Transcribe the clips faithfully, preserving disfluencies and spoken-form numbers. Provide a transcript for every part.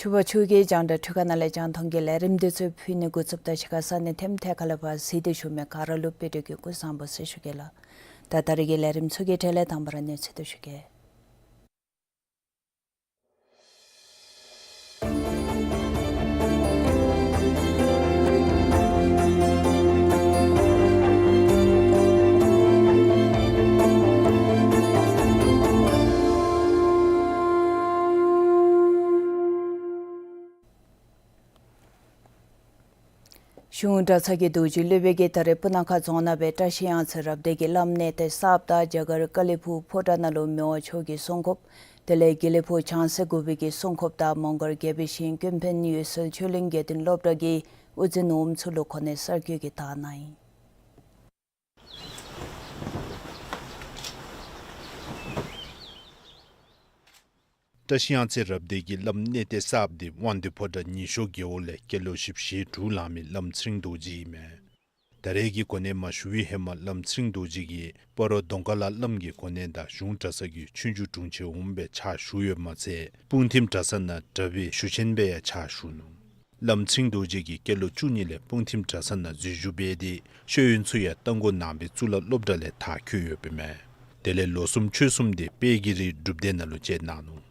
ཕྱུ་པ་ཕྱུགས་ཀྱི་རྒྱང་བསྒྲགས་འཕྲུལ་ཁང་ནང་ལས་རྒྱང་མཐོང་གི་ལས་རིམ་འདི་ཚུ་ཕུལ་ནི་འགོ་བཙུགསཔ་ད་གཞི་ཁ་ས་གནས་ཐེམ་ཐད་ཁ་ལས་ཕར་གཟིགས་ཏེ་བཞུགས་མི་ག་ར་ལུ་དཔལ་འབྱོར་གྱི་སྐུ་གཟུགས་བཟང་པོ་ཟེར་ཞུ་གེ་ལགས། ད་ད་རེས་ཀྱི་ལས་རིམ་ཚུ་གི་གྲས་ལས་དང་པ་ར་གནས་ཚུལ་འདི་ཞུ་གེ། གཞུང་གྲྭ་ཚང་གི་རྡོ་རྗེ་སློབ་དཔོན་གྱིས་ད་རེས་སྤུ་ན་ཁ་རྫོང་ནང་སྦེ་བཀྲ་ཤིས་གཡང་རྩེ་རབ་སྡེ་གི་བླམ་གནས་བརྟན་གསརཔ་དང་རྒྱ་གར་ཀ་ལི་ཕུག་ཕོ་བྲང་ནང་ལུ་མི་དབང་མཆོག་གི་གསུང་སྐོརཔ་དེ་ལས་དགེ་ལེགས་ཕུག་བྱང་སེ་དགུ་པའི་གི་གསུང་སྐོརཔ་དང་མོང་སྒར་རྒྱལ་པོའི་ཞིང་ཀུན་ཕན་འོད་གསལ་ཆོས་གླིང་དགེ་འདུན་སློབ་གྲྭ་གི་དབུ་འཛིན་འོགམ་ཚུ་ལུ་གོ་གནས་གསར་བསྐོ་གི་དར་གནང་ཡི། བཀྲ་ཤིས་གཡང་རྩེ་རབ་སྡེ་གི་བླམ་གནས་བརྟན་གསརཔ་འདི་དབང་འདུས་ཕོ་བྲང་ཉི་ཤོག་རྒེད་འོག་ལས་སྐྱེས་ལོ་བཞི་བཅུ་ཞེ་དྲུག་ལང་མི་བླམ་ཚེ་རིང་རྡོ་རྗེ་ཨིན་མས། ད་རེས་ཀྱི་གོ་གནས་མ་ཞུ་བའི་ཧེ་མ་བླམ་ཚེ་རིང་རྡོ་རྗེ་གིས་སྤ་རོ་གདོང་དཀར་ལ་བླམ་གྱི་གོ་གནས་དང་གཞུང་གྲྭ་ཚང་གི་ཆོས་རྒྱུགས་དྲུང་ཆེན་འོགམ་སྦེ་ཕྱག་ཞུ་ཡོདཔ་མ་ཚད་སྤུངས་ཐིམ་གྲྭ་ཚང་ནང་གྲྭ་པའི་ཞུ་ཆེན་སྦེ་ཡང་ཕྱག་ཞུ་ནུག། བླམ་ཚེ་རིང་རྡོ་རྗེ་གིས་སྐྱེས་ལོ་བཅུ་གཉིས་ལས་སྤུངས་ཐིམ་གྲྭ་ཚང་ནང་འཛུལ་ཞུགས་འབད་དེ་ཤེས་ཡོན་ཚུ་ཡང་རྟ་མགོ་ནང་པའི་གཙུག་ལག་སློབ་གྲྭ་ལས་མཐར་འཁྱོལ་ཡོདཔ་ཨིན་མས། དེ་ལས་ལོ་གསུམ་ཕྱོགས་གསུམ་དེ་དཔལ་གྱི་རི་སྒྲུབ་སྡེ་ནང་ལུ་བཅད་གནང་ནུག།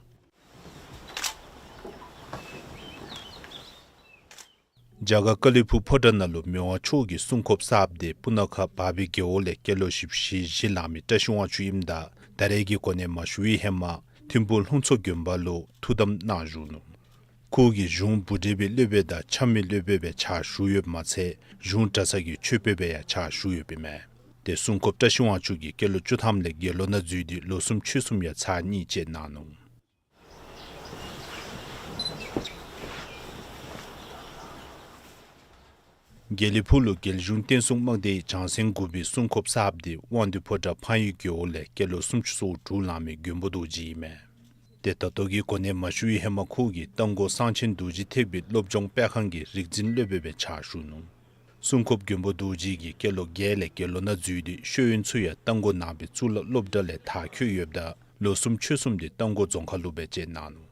རྒྱ་གར་ཀ་ལི་ཕུག་ཕོ་བྲང་ནང་ལུ་མི་དབང་མཆོག་གི་གསུང་སྐོརཔ་གསརཔ་དེ་སྤུ་ན་ཁ་བར་པའི་རྒེད་འོག་ལས་སྐྱེས་ལོ་བཞི་བཅུ་ཞེ་བཞི་ལང་མི་བཀྲ་ཤིས་དབང་ཕྱུག་ཨིནམ་ད་ད་རེས་ཀྱི་གོ་གནས་མ་ཞུ་བའི་ཧེ་མ་ཐིམ་ཕུག་ལྷུང་མཚོ་དགོན་པ་ལུ་ཐུགས་དམ་གནང་བཞུགས་ནུག། ཁོ་གིས་གཞུང་བུ་བགྲེས་པའི་སློབ་དཔོན་དང་འཆམ་མི་སློབ་དཔོན་སྦེ་ཕྱག་ཞུ་ཡོདཔ་མ་ཚད་གཞུང་གྲྭ་ཚང་གི་ཆོས་དཔོན་སྦེ་ཡང་ཕྱག་ཞུ་ཡོདཔ་ཨིན་མས། དེ་གསུང་སྐོརཔ་བཀྲ་ཤིས་དབང་ཕྱུག་གིས་སྐྱེས་ལོ་བཅུ་ཐམ་ལས་དགེ་སློང་ནང་འཛུལ་ཏེ་ལོ་གསུམ་ཕྱོགས་གསུམ་ཡང་ཚར་གཉིས་བཅད་གནང་ནུག། དགེ་ལེགས་ཕུག་ལུ་རྒྱལ་གཞུང་བསྟན་སྲུང་དམག་སྡེའི་བྱང་སེམས་དགུ་པའི་གསུང་སྐོརཔ་གསརཔ་དེ་དབང་འདུས་ཕོ་བྲང་ཕངས་ཡུལ་རྒེད་འོག་ལས་སྐྱེས་ལོ་སུམ་ཅུ་སོ་དྲུག་ལང་མི་མགོན་པོ་རྡོ་རྗེ་ཨིན་མས། དེ་ད་ལྟོ་གི་གོ་གནས་མ་ཞུ་བའི་ཧེ་མ་ཁོ་གིས་རྟ་མགོ་གསང་ཆེན་རྡོ་རྗེ་ཐེག་པའི་སློབ་སྦྱོང་སྤེལ་ཁང་གི་རིག་འཛིན་སློབ་དཔོན་སྦེ་ཕྱག་ཞུ་ནུག། གསུང་སྐོརཔ་མགོན་པོ་རྡོ་རྗེ་གིས་སྐྱེས་ལོ་བརྒྱད་ལས་དགེ་སློང་ནང་འཛུལ་ཏེ་ཤེས་ཡོན་ཚུ་ཡང་རྟ་མགོ་ནང་པའི་གཙུག་ལག་སློབ་གྲྭ་ལས་མཐར་འཁྱོལ་ཡོདཔ་ད་ལོ་གསུམ་ཕྱོགས་གསུམ་དེ་རྟ་མགོ་རྫོང་ཁག་ལུ་སྦེ་བཅད་གནང་ནུག།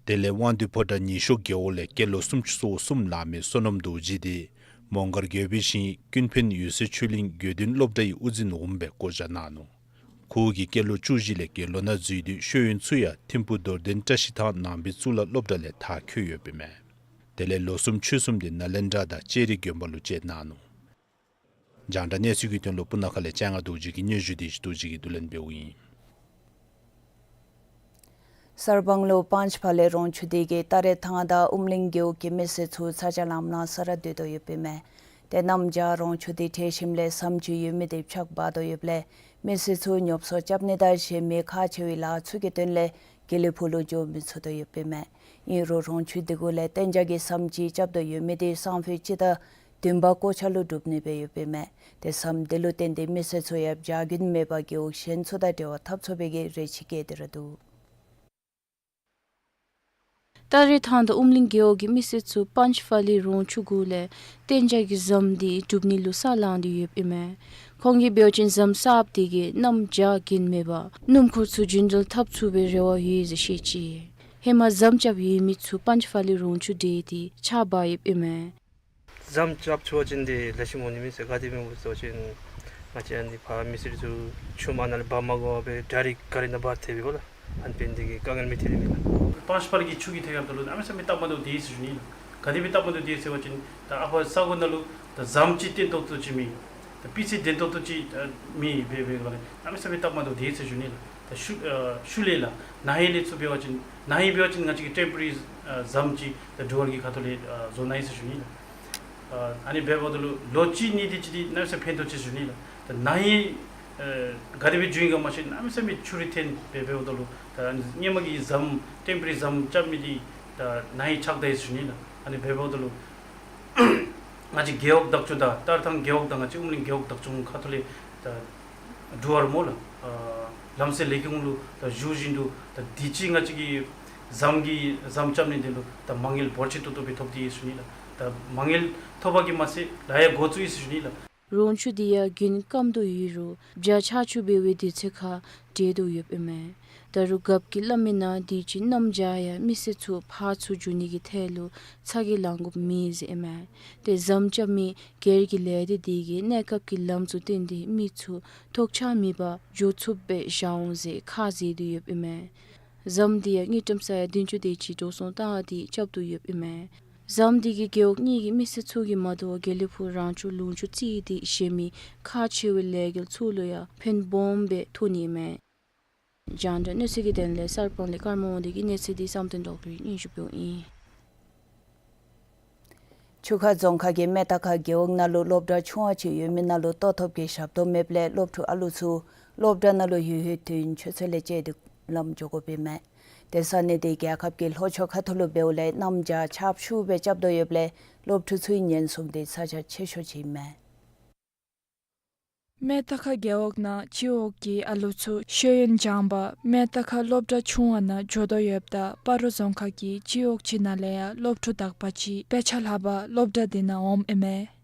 དེ་ལས་དབང་འདུས་ཕོ་བྲང་ཉི་ཤོག་རྒེད་འོག་ལས་སྐྱེས་ལོ་སུམ་ཅུ་སོ་གསུམ་ལང་མི་བསོད་ནམས་རྡོ་རྗེ་དེ་མོང་སྒར་རྒྱལ་པོའི་ཞིང་ཀུན་ཕན་འོད་གསལ་ཆོས་གླིང་དགེ་འདུན་སློབ་གྲྭའི་དབུ་འཛིན་འོགམ་སྦེ་བསྐོ་བཞག་གནང་ནུག། ཁོ་གིས་སྐྱེས་ལོ་བཅུ་བཞི་ལས་དགེ་སློང་ནང་འཛུལ་ཏེ་ཤེས་ཡོན་ཚུ་ཡང་ཐིམ་ཕུག་རྡོར་གདན་བཀྲ་ཤིས་ཐང་ནང་པའི་གཙུག་ལག་སློབ་གྲྭ་ལས་མཐར་འཁྱོལ་ཡོདཔ་ཨིན་མས། དེ་ལས་ལོ་གསུམ་ཕྱོགས་གསུམ་དེ་ནཱ་ལེནྡྲ་དང་ལྕགས་རི་དགོན་པ་ལུ་བཅད་གནང་ནུག། རྒྱང་བསྒྲགས་གནས་ཚུལ་གྱི་དོན་ལུ་སྤུ་ན་ཁ་ལས་སྤྱན་སྔ་རྡོ་རྗེ་གི་སྙན་ཞུ་དེ་ཞུ་རྡོ་རྗེ་གིས་བསྡུ་ལེན་འབདཝ་ཨིན། གསར་སྤང་ལུ་སྤང་ཕྱི་ཕ་ལས་རོང་ཆུ་འདི་གིས་སྟ་རེ་ཐང་དང་ཨུམ་གླིང་རྒེད་འོག་གི་མི་སེར་ཚུ་ཚ་གྱང་ལངམ་ལངམ་ས་ར་སྡོད་དོ་ཡོདཔ་ཨིན་མས། དེ་གནམ་བྱཱར་རོང་ཆུ་འདི་ཐལ་ཞིནམ་ལས་ཟམ་ཅིག་ཡོད་མི་དེ་ཕྱགས་འབག་དོ་ཡོདཔ་ལས་མི་སེར་ཚུ་ཉོ་བསྲོ་རྐྱབ་ནི་དང་གཞན་མི་ཁག་ཆེ་བའི་ལཱ་ཚུ་གི་དོན་ལས་དགེ་ལེགས་ཕུག་ལུ་འགྱོ་མི་ཚུགས་དོ་ཡོདཔ་ཨིན་མས། ཨིན་རུང་རོང་ཆུ་དེ་གུ་ལས་གཏན་འཇགས་ཀྱི་ཟམ་ཅིག་རྐྱབ་དོ་ཡོད་མི་དེ་སང་ཕོད་སྤྱི་ཟླ་བདུན་པ་སྐོར་ཆ་ལུ་གྲུབ་ནི་སྦེ་ཡོདཔ་ཨིན་མས། ཏེ་ཟམ་དེ་ལུ་བརྟེན་ཏེ་མི་སེར་ཚུ་ཡང་བྱ་རྒྱུན་མེད་པར་རྒེད་འོག་གཞན་ཚུ་དང་འབྲེལ་བ་འཐབ་ཚུགས་པའི་གི་རེ་ཆེ་བསྐྱེད་དེ་ར་འདུག། ཏ་རིག་ཐང་དང་ཨུམ་གླིང་རྒེད་འོག་གི་མི་སེར་ཚུ་པཱན་ཕ་ལི་རོང་ཆུ་གུ་ལས་གཏན་འཇགས་ཀྱི་ཟམ་དེ་གྲུབ་ནི་ལུ་ས་ལང་སྟེ་ཡོདཔ་ཨིན་མས། ཁོང་གིས་འབད་བ་ཅིན་ཟམ་གསརཔ་དེ་གིས་གནམ་བྱཱར་རྒྱུན་མེད་པར་སྣུམ་འཁོར་ཚུ་རྒྱུན་འགྲུལ་འཐབ་ཚུགས་པའི་རེ་བ་ཡོད་ཟེར་བཤད་ཅི། ཧེ་མ་ཟམ་རྐྱབ་ཡོད་མི་ཚུ་པཱན་ཕ་ལི་རོང་ཆུ་འདྲེས་ཏེ་ཆརཔ་འབབ་ཡོདཔ་ཨིན་མས། ཟམ་རྐྱབ་ཚུགས་པ་ཅིན་དེ་ལེགས་ཤོམ་འོང་ནི་མས་ཟེར། ག་དེ་སྦེ་སྨོ་ཟེར་བ་ཅིན་ང་བཅས་ཨ་ནི་ཕར་མི་སེར་ཚུ་ཆུ་མར་ནང་ལས་འབག་མ་དགོ་པར་ཌའི་རེཀཊ་གཱ་རི་ནང་འབག་སྡོད་པས་གོ་ལགས། ཨ་ནི་འབད་ནི་དེ་གིས་དཀའ་ངལ་མི་ཐོན་ནི་མས་ལགས། པཱན་ཕ་ལི་གི་ཆུ་གི་ཐད་ཁར་འབདཝ་ད་ལུ་གནམ་མེད་ས་མེད་སྟབས་མ་བདེཝ་སྡོད་ཡི་ཟེར་ཞུ་ནི་ལགས། ག་དེ་སྦེ་སྟབས་མ་བདེཝ་སྡོད་ཡི་ཟེར་བ་ཅིན་ད་ཨ་ཕར་ས་གོ་ནང་ལུ་ད་ཟམ་ཅིག་བརྟན་ཏོག་ཏོ་ཅིག་མེད། ད་སྤུས་ཚད་ལྡན་ཏོག་ཏོ་ཅིག་ཨ་མེད་པས། འབདཝ་ལས་གནམ་མེད་ས་མེད་སྟབས་མ་བདེཝ་སྡོད་ཡི་ཟེར་ཞུ་ནི་ལགས། ད་ཤུལ་ཨ་ཤུལ་ལས་ལགས་ན་ཧིང་ལས་ཚུར་འབད་བ་ཅིན་ན་ཧིང་འབད་བ་ཅིན་ང་བཅས་ཀྱིས་ཊེམ་པོ་རི་ཨ་ཟམ་ཅིག་ད་འབྲུག་སྒར་གྱི་ཁ་ཐུག་ལས་ཨ་བཟོ་གནང་ཡི་ཟེར་ཞུ་ནི་ལགས། ཨ་ཨ་ནི་འབདཝ་ད་ལུ་ལོ་གཅིག་གཉིས་དེ་ཅིག་འདི་གནམ་མེད་ས་མེད་ཕན་ཐོགས་ཆེ་ཟེར་ཞུ་ནི་ལགས། ད་ན་ཧིང་ཨ་ག་དེ་སྦེ་འགྱོ་ཡི་ག་མ་ཤེས། གནམ་མེད་ས་མེད་ཆུ་རུད་འཐོན་སྦེ་འབདཝ་ད་ལུ་ད་ཨ་ནི་སྔོན་མ་གི་ཟམ་ཊེམ་པོ་རི་ཟམ་རྐྱབ་མི་འདི་ད་ན་ཧིང་ཆག་ད་ཡི་ཟེར་ཞུ་ནི་ལགས། ཨ་ནི་འབདཝ་ད་ལུ་ང་བཅས་རྒེད་འོག་བདག་སྐྱོང་དང་ཏ་རིག་ཐང་རྒེད་འོག་དང་ང་བཅས་ཨུམ་གླིང་རྒེད་འོག་བདག་སྐྱོང་ཁ་ཐུག་ལས་ད་འབྲུག་སྒར་སྨོ་ལགས། ཨ་ལམ་སེལ་ལས་ཁུངས་ལུ་ད་ཞུ་བཞིན་དུ་ད་དུས་ཅི་ང་བཅས་ཀྱི་ཟམ་གྱི་ཟམ་རྐྱབ་ནི་དེ་ལུ་ད་མ་དངུལ་འབོར་ཆེ་ཏོག་ཏོ་སྦེ་ཐོབ་སྟེ་ཡོད་ཟེར་ཞུ་ནི་ལགས། ད་མ་དངུལ་ཐོབ་པ་གིས་མ་ཚད་ལཱ་ཡང་འགོ་བཙུགས་ཡི་ཟེར་ཞུ་ནི་ལགས། རོང་ཆུ་དེ་ཡང་རྒྱུན་སྐམ་དོ་ཡོད་རུང་བྱཱར་ཆར་ཆུ་འབབ་པའི་དུས་ཚོད་ཁར་འདྲེས་དོ་ཡོདཔ་ཨིན་མས། ད་རུང་རྒཔོ་གིས་སླབ་མིའི་ནང་དུས་ཅི་གནམ་བྱཱར་ཡང་མི་སེར་ཚུ་ཕར་ཚུར་འགྱོ་ནི་གི་ཐད་ལུ་ཚ་གྱང་ལང་དགོཔ་མེད་ཟེར་ཨིན་མས། ཏེ་ཟམ་རྐྱབ་མི་སྒེར་གྱི་ལས་སྡེ་དེ་གིས་གནས་སྐབས་ཀྱི་ལམ་ཚུ་བཏོན་ཏེ་མི་ཚུ་ཐོགས་ཆགས་མེད་པར་འགྱོ་ཚུགསཔ་སྦེ་བཞག་འོང་ཟེར་ཁ་བཟེད་དེ་ཡོདཔ་ཨིན་མས། ཟམ་དེ་ཡང་དངུལ་ཀྲམ་ས་ཡ་བདུན་ཅུ་དེ་ཅིག་འགྲོ་སོང་བཏང་སྟེ་རྐྱབ་དོ་ཡོདཔ་ཨིན་མས། ཟམ་དེ་གིས་རྒེད་འོག་གཉིས་ཀྱི་མི་སེར་ཚུ་གིས་མ་དོ་བར་དགེ་ལེགས་ཕུག་རོང་ཆུ་ལུང་ཆུ་རྩེ་དང་གཞན་མི་ཁག་ཆེ་བའི་ལས་འགུལ་ཚུ་ལུ་ཡང་ཕན་སྦོམ་སྦེ་ཐོགས་ནི་ཨིན་མས། རྒྱང་བསྒྲགས་གནས་ཚུལ་གྱི་དོན་ལས་གསར་སྤང་ལས་ཀརྨ་དབང་འདུས་ཀྱིས་གནས་ཚུལ་དེ་བསམ་གཏན་རྡོ་རྗེ་གིས་སྙན་ཞུ་ཕུལཝ་ཨིན། ཆུ་ཁ་རྫོང་ཁག་གི་སྨད་རྟ་ཁ་རྒེད་འོག་ནང་ལུ་སློབ་གྲྭ་ཆུང་བ་ཅིག་ཡོད་མི་ནང་ལུ་ལྟོ་ཐོབ་ཀྱི་ཞབས་ཏོག་མེདཔ་ལས་སློབ་ཕྲུག་ཨ་ལུ་ཚུ་སློབ་གྲྭ་ནང་ལུ་ཡུན་ཧོད་དུས་ཡུན་ཆུ་ཚོད་ལས་བཅད་དེ་ལམ་འགྱོ་དགོཔ་ཨིན་མས། ཏེ་ས་གནས་དེའི་རྒྱལ་ཁབ་ཀྱི་ལྷོ་ཕྱོགས་ཁ་ཐུག་ལུ་འབདཝ་ལས་གནམ་བྱཱར་ཆརཔ་ཤུགས་སྦེ་རྐྱབ་དོ་ཡོདཔ་ལས་སློབ་ཕྲུག་ཚུའི་ཉེན་སྲུང་དེ་ས་ཆ་ཆེ་ཤོས་ཅིག་ཨིན་མས། སྨད་རྟ་ཁ་རྒེད་འོག་ནང་སྤྱི་འོག་གི་ཨ་ལུ་ཚུ་ཤེས་ཡོན་སྦྱང་པར་སྨད་རྟ་ཁ་སློབ་གྲྭ་ཆུང་བ་ནང་འགྱོ་དོ་ཡོདཔ་ད་སྤ་རོ་རྫོང་ཁག་གི་སྤྱི་འོག་ཅིག་ནང་ལས་ཡང་སློབ་ཕྲུག་དག་པ་ཅིག་དཔེ་ཆ་ལྷག་པར་སློབ་གྲྭ་དེ་ནང་འོངམ་ཨིན་མས།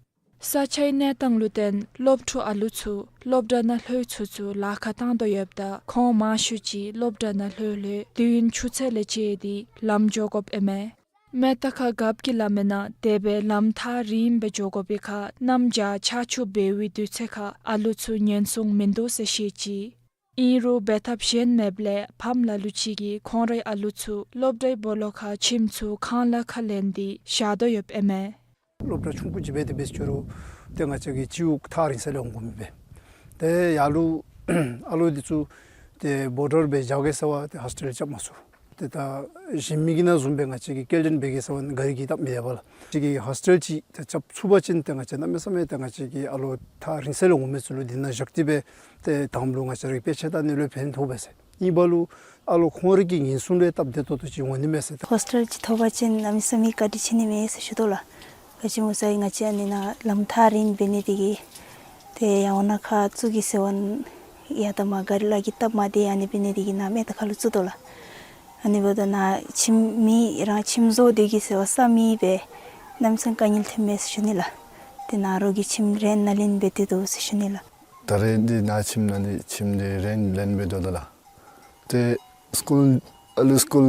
ས་ཆའི་གནས་སྟངས་ལུ་བརྟེན་སློབ་ཕྲུག་ཨ་ལུ་ཚུ་སློབ་གྲྭ་ནང་ལྷོད་ཚུན་ཚོད་ལཱ་ཁག་བཏང་དོ་ཡོདཔ་ད་ཁོང་མང་ཤོས་ཅིག་སློབ་གྲྭ་ནང་ལྷོད་ལྷོད་དུས་ཡུན་ཆུ་ཚོད་ལས་བཅད་དེ་ལམ་འགྱོ་དགོཔ་ཨིན་མས། སྨད་རྟ་ཁ་རྒཔོ་གིས་སླབ་མིའི་ནང་དེ་སྦེ་ལམ་ཐག་རིངམོ་སྦེ་འགྱོ་དགོ་པའི་ཁར་གནམ་བྱཱར་ཆརཔ་ཤུགས་འབད་བའི་དུས་ཚོད་ཁར་ཨ་ལུ་ཚུ་ཉེན་སྲུང་མིན་འདུག་ཟེར་བཤད་ཅི། ཨིན་རུང་འབད་ཐབས་གཞན་མེདཔ་ལས་ཕམ་ལ་ལུ་ཅིག་གིས་ཁོང་རའི་ཨ་ལུ་ཚུ་སློབ་གྲྭའི་སྦོ་ལོགས་ཁར་ཁྱིམ་ཚུ་ཁང་གླ་ཁར་ལེན་ཏེ་བཞག་དོ་ཡོདཔ་ཨིན་མས། སློབ་གྲྭ་ཆུང་ཀུ་ཅིག་འབད་དེ་འབད་ཟེར་རུང་ཏེ་ང་བཅས་ཀྱི་སྤྱི་འོག་ཐག་རིང་ས་ལས་འོང་དགོ་མི་འབད། ཏེ་ཡར་ལུ་ཨ་ལུ་འདི་ཚུ་ཏེ་བོར་ཌར་སྦེ་བཞག་གེ་ཟེར་བ་ཏེ་ཧོསི་ཊེལ་རྐྱབ་མ་ཚུགས། ཏེ་ད་གཞན་མི་གི་ནང་བཟུམ་སྦེ་ང་བཅས་ཀྱིས་སྐྱེལ་འདྲེན་འབད་གེ་ཟེར་བ་ནི་ག་ར་གིས་སྟབས་མི་བདེ་བས་ལགས། ཅིག་གི་ཧོསི་ཊེལ་ཅིག་ཏེ་རྐྱབ་ཚུགས་པ་ཅིན་ཏེ་ང་བཅས་གནམ་མེད་ས་མེད་ཏེ་ང་བཅས་ཀྱི་ཨ་ལུ་ཐག་རིང་ས་ལས་འོང་མི་ཚུ་ལུ་འདི་ནང་བཞག་སྟེ་སྦེ་ཏེ་དང་པ་ལུ་ང་བཅས་ར་གི་དཔེ་ཆ་ལྟ་ནི་ལུ་ཕན་ཐོགས་པས་ཟེར། གཉིས་པ་ལུ་ཨ་ལུ་ཁོང་རའི་གི་ཉེན་སྲུང་ལུ་སྟབས་བདེ་ཏོག་ཏོ་ཅིག་འོང་ནི་མས་ཟེར། ཧོསི་ཊེལ་ཅིག་ཐོབ་པ་ཅིན་གནམ་མེད་ས་མེད་བཀའ་དྲིན་ཆེ་ནི་མས་ཟེར་ཞུ་དོ་ལགས། ག་ཅི་སྨོ་ཟེར་ང་བཅས་ཨ་ནི་ནང་ལམ་ཐག་རིང་འབད་ནི་དེ་གིས་ཏེ་ཡང་འོག་ནང་ཁར་བཙུགས་གེ་ཟེར་བ་ནི་ཡར་ད་མར་ག་ར་ལུ་གིས་སྟབས་མ་བདེ། ཨ་ནི་འབད་ནི་དེ་གིས་ནཱ་སྨད་རྟ་ཁ་ལུ་བཙུགས་དོ་ལགས། ཨ་ནི་འབདཝ་ད་ནཱ་ཁྱིམ་མི་རང་ཁྱིམ་བཟོ་སྡོད་གེ་ཟེར་བ་ས་མེད་པས། གནམ་མེད་ས་མེད་དཀའ་ངལ་ཐོན་མས་ཟེར་ཞུ་ནི་ལགས། ཏེ་ནཱ་རོགས་ཀྱི་ཁྱིམ་རེནཊ་ནང་ལེན་འབད་དེ་འདུག་ཟེར་ཞུ་ནི་ལགས། ད་རེས་འདི་ནཱ་ཁྱིམ་ནང་འདི་ཁྱིམ་འདི་རེནཊ་ལེན་འབད་དོ་ལགས། ཏེ་སི་ཀུལ་ཨ་ལུ་སི་ཀུལ་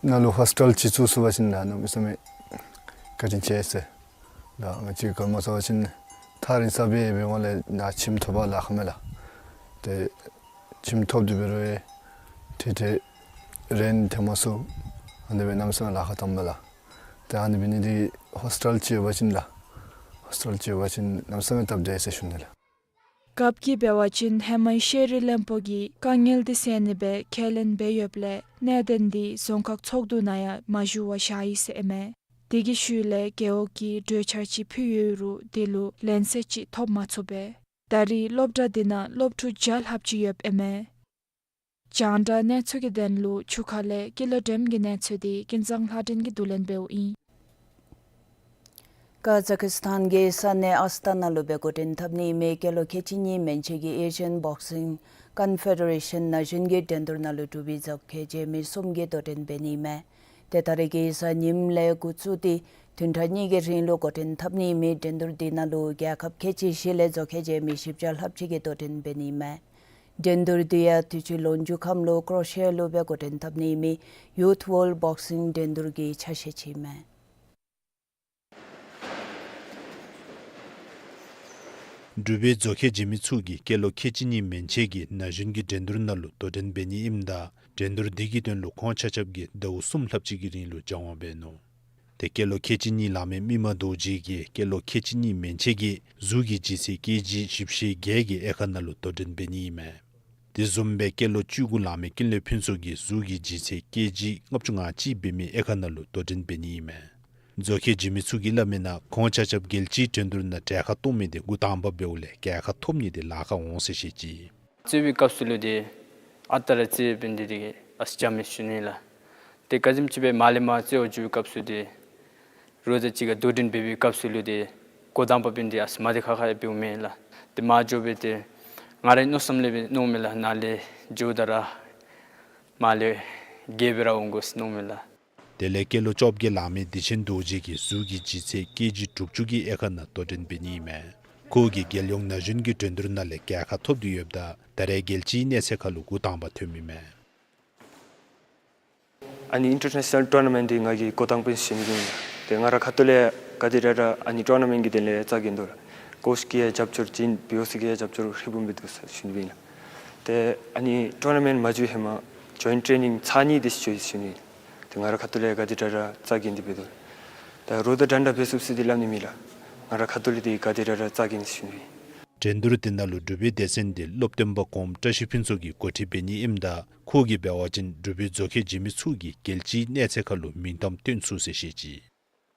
ནང་ལུ་ཧོསི་ཊེལ་ཅིག་བཙུགས་ཚུགས་པ་ཅིན་ནཱ་གནམ་མེད་ས་མེད་བཀའ་དྲིན་ཆེ་ཟེར། ད་ང་བཅས་ག་སྨོ་ཟེར་བ་ཅིན་ཐག་རིང་ས་སྦེ་འབད་འོང་ལས་ནཱ་ཁྱིམ་ཐོབ་པར་ལཱ་ཁག་མས་ལགས། ཏེ་ཁྱིམ་ཐོབ་སྟེ་འབད་རུང་ཡང་ཏེ་ཏེ་རེནཊ་འཐེན་མ་ཚུགས། ཨ་ནི་སྦེ་གནམ་མེད་ས་མེད་ལཱ་ཁག་བཏངམ་མས་ལགས། ཏེ་ཨ་ནི་འབད་ནི་འདི་ཧོསི་ཊེལ་ཅིག་ཡོད་པ་ཅིན་ལགས། ཧོསི་ཊེལ་ཅིག་ཡོད་པ་ཅིན་གནམ་མེད་ས་མེད་སྟབས་བདེ་ཟེར་ཞུ་ནི་ལགས། རྒཔོ་གིས་འབད་བ་ཅིན་ཧེ་མའི་ཤེས་རིག་བློན་པོ་གིས་དཀའ་ངལ་འདི་སེལ་ནི་སྦེ་ཁས་ལེན་འབད་ཡོདཔ་ལས་གནད་དོན་འདི་རྫོང་ཁག་ཚོགས་འདུ་ནང་ཡང་མ་ཞུ་བར་བཞག་ཡི་ཟེར་ཨིན་མས། དེ་གི་ཤུལ་ལས་རྒེད་འོག་གིས་གྲོས་འཆར་ཅིག་ཕུལ་ཡོད་རུང་དེ་ལུ་ལན་གསལ་ཅིག་ཐོབ་མ་ཚུགས་པས། ད་རེས་སློབ་གྲྭ་དེ་ནང་སློབ་ཕྲུག་བརྒྱ་ལྷགཔ་ཅིག་ཡོདཔ་ཨིན་མས། རྒྱང་བསྒྲགས་གནས་ཚུལ་གྱི་དོན་ལུ་ཆུ་ཁ་ལས་ཀི་ལོ་འགྲེམས་ཀྱི་གནས་ཚུལ་འདི་ཀུན་བཟང་ལྷ་སྒྲོན་གྱིས་བསྡུ་ལེན་འབདཝ་ཨིན། ཀ་ཛ་ཀི་སི་ཐན་གྱི་ས་གནས་ཨས་ཏ་ན་ལུ་སྦེ་འགོ་འདྲེན་འཐབ་ནི་མི་སྐྱེས་ལོ་ཁལ་གཅིག་གཉིས་མན་ཆད་ཀྱི་ཨེ་ཤི་ཡཱན་བོག་སིང་ཀོན་ཕེ་ཌེ་རེ་ཤཱན་ན་གཞོན་གྱི་འགྲན་བསྡུར་ནང་ལུ་འབྲུག་པའི་མཛོག་ཁལ་རྗེས་མི་གསུམ་གྱིས་དོ་འགྲན་འབད་ནི་མས། ཏེ་ད་རེས་ཀྱི་གཟའ་ཉིམ་ལས་འགོ་བཙུགས་ཏེ་བདུན་ཕྲག་གཉིས་ཀྱི་རིང་ལུ་འགོ་འདྲེན་འཐབ་ནི་མི་འགྲན་བསྡུར་འདི་ནང་ལུ་རྒྱལ་ཁབ་ཁལ་གཅིག་བཞི་ལས་མཛོག་ཁལ་རྗེས་མི་བཞི་བརྒྱ་ལྷགཔ་ཅིག་གིས་དོ་འགྲན་འབད་ནི་མས། འགྲན་བསྡུར་འདི་ཡང་དུས་ཅི་ལོ་མཇུག་ཁམས་ལུ་ཀོ་རོ་ཤི་ཡ་ལུ་སྦེ་འགོ་འདྲེན་འཐབ་ནི་མི་ཡུཐ་ཝོརལཌ་བོག་སིང་འགྲན་བསྡུར་གྱི་ཆ་ཤས་ཅིག་མས། འབྲུག་པའི་མཛོག་ཁལ་རྗེས་མི་ཚུ་གིས་སྐྱེས་ལོ་ཁལ་གཅིག་གཉིས་མན་ཆད་ཀྱི་ན་གཞོན་གྱི་འགྲན་བསྡུར་ནང་ལུ་དོ་འགྲན་འབད་ནི་ཨིནམ་ད་འགྲན་བསྡུར་འདི་གི་དོན་ལུ་ཁོང་ཆ་ཁྱབ་ཀྱིས་ཟླཝ་གསུམ་ལྷགཔ་ཅིག་གི་རིང་ལུ་སྦྱང་བ་འབད་ནུག། ཏེ་སྐྱེས་ལོ་ཁལ་གཅིག་གཉིས་ལང་མི་མི་མང་རྡོ་རྗེ་གིས་སྐྱེས་ལོ་ཁལ་གཅིག་གཉིས་མན་ཆད་ཀྱི་གཟུགས་ཀྱི་ལྗིད་ཚད་ཀེ་ཇི་བཞི་བཅུ་ཞེ་བརྒྱད་ཀྱི་དབྱེ་ཁག་ནང་ལུ་དོ་འགྲན་འབད་ནི་ཨིན་མས། དེ་བཟུམ་སྦེ་སྐྱེས་ལོ་བཅུ་དགུ་ལང་མི་ཀུན་ལེགས་ཕུན་ཚོགས་ཀྱིས་གཟུགས་ཀྱི་ལྗིད་ཚད་ཀེ་ཇི་ལྔ་བཅུ་ང་གཅིག་འབད་མི་དབྱེ་ཁག་ནང་ལུ་དོ་འགྲན་འབད་ནི་ཨིན་མས། མཛོག་ཁལ་རྗེས་མི་ཚུ་གིས་སླབ་མིའི་ནང་ཁོང་ཆ་ཁྱབ་རྒྱལ་སྤྱིའི་འགྲན་བསྡུར་ནང་གྲལ་ཁར་གཏོགས་མི་འདི་འགོ་དང་པ་འབདཝ་ལས་རྒྱལ་ཁ་ཐོབ་ནི་འདི་ལཱ་ཁག་འོང་ཟེར་བཤད་ཅི། རྩེད་པའི་སྐབས་སུ་ལུ་འདི་ཨ་རྟག་ར་རྩེད་འབད་ནི་འདི་ཨ་ཙི་འཇམ་མས་ཞུ་ནི་ལགས། ཏེ་ག་ཅི་སྨོ་ཟེར་བ་ཅིན་མར་ལས་མར་རྩེད་འོང་འགྱོ་བའི་སྐབས་སུ་འདི་རོགས་དང་གཅིག་ཁར་དོ་འགྲན་འབད་བའི་སྐབས་སུ་ལུ་འདི་འགོ་དང་པ་འབད་ནི་འདི་ཨ་ཙི་མ་བདེ་ཁག་ཁ་ཡང་འབདཝ་མས་ལགས། ཏེ་མར་འགྱོ་སྦེ་ཏེ་ང་རའི་མནོ་བསམ་ལས་འབད་མནོཝ་མས་ལགས། ནཱ་ལས་འགྱོཝ་ད་ར་མར་ལས་རྒྱལ་སྦེ་ར་འོང་དགོ་ཟེར་མནོཝ་མས་ལགས། དེ་ལས་སྐྱེས་ལོ་བཅོ་བརྒྱད་ལང་མི་བདེ་ཆེན་རྡོ་རྗེ་གིས་གཟུགས་ཀྱི་ལྗིད་ཚད་ཀེ་ཇི་དྲུག་ཅུ་གི་དབྱེ་ཁག་ནང་དོ་འགྲན་འབད་ནི་ཨིན་མས། ཁོ་གིས་རྒྱལ་ཡོངས་ན་གཞོན་གྱི་འགྲན་བསྡུར་ནང་ལས་རྒྱལ་ཁ་ཐོབ་སྟེ་ཡོདཔ་ད་ད་རེས་རྒྱལ་སྤྱིའི་གནས་ཚད་ཁར་ལུ་འགོ་དང་པ་ཐོན་མི་མས། ཨ་ནི་ཨིན་ཊར་ནེ་ཤ་ནཱལ་ཊུར་ན་མེནཊ་འདི་ང་གིས་འགོ་དང་པ་ཨིན་ཟེར་ཞུ་ནི་ཨིན་ལགས། ཏེ་ང་ར་ཁ་ཐུག་ལས་ག་དེ་ར་ར་ཨ་ནི་ཊུར་ན་མེནཊ་གི་དོན་ལས་རྩ་འགེངས་དོ་ལགས། ཀོ་ཅི་གིས་ཡང་རྒྱབ་སྐྱོར་བྱིན་བི་ཨོ་སི་གིས་ཡང་རྒྱབ་སྐྱོར་ཧྲིལ་བུམ་སྦེ་འདུག་ཟེར་ཞུ་ནི་ཨིན་ལགས། ཏེ་ཨ་ནི་ཊུར་ན་མེནཊ་མ་འགྱོ་བའི་ཧེ་མ་ཇོའིནཊ་ཊེ་ནིང་ཚར་གཉིས་དེ་ཅིག་འགྱོ་ཡི་ཟེར་ཞུ་ནི་ཨིན་ལགས། ཏེ་ང་ར་ཁ་ཐུག་ལས་ག་དེ་ར་ར་རྩ་འགེངས་ཏེ་འབད་དོ་ལགས། ད་རོགས་དང་འགྲན་ཟླ་འབད་ཚུགས་ཟེར་འདི་སླབ་ནི་མེད་ལགས། ང་ར་ཁ་ཐུག་ལས་འདི་ག་དེ་ར་ར་རྩ་འགེངས་ཟེར་ཞུ་ནི་ཨིན་ལགས། འགྲན་བསྡུར་དེ་ནང་ལུ་འབྲུག་པའི་སྡེ་ཚན་འདི་སློབ་སྟོན་པ་གོངམ་བཀྲ་ཤིས་ཕུན་ཚོགས་ཀྱིས་འགོ་ཁྲིད་འབད་ནི་ཨིནམ་ད་ཁོ་གིས་འབད་བ་ཅིན་འབྲུག་པའི་མཛོག་ཁལ་རྗེས་མི་ཚུ་གིས་རྒྱལ་སྤྱིའི་གནས་ཚད་ཁར་ལུ་མིང་གཏམ་བཏོན་ཚུགས་ཟེར་བཤད་ཅི།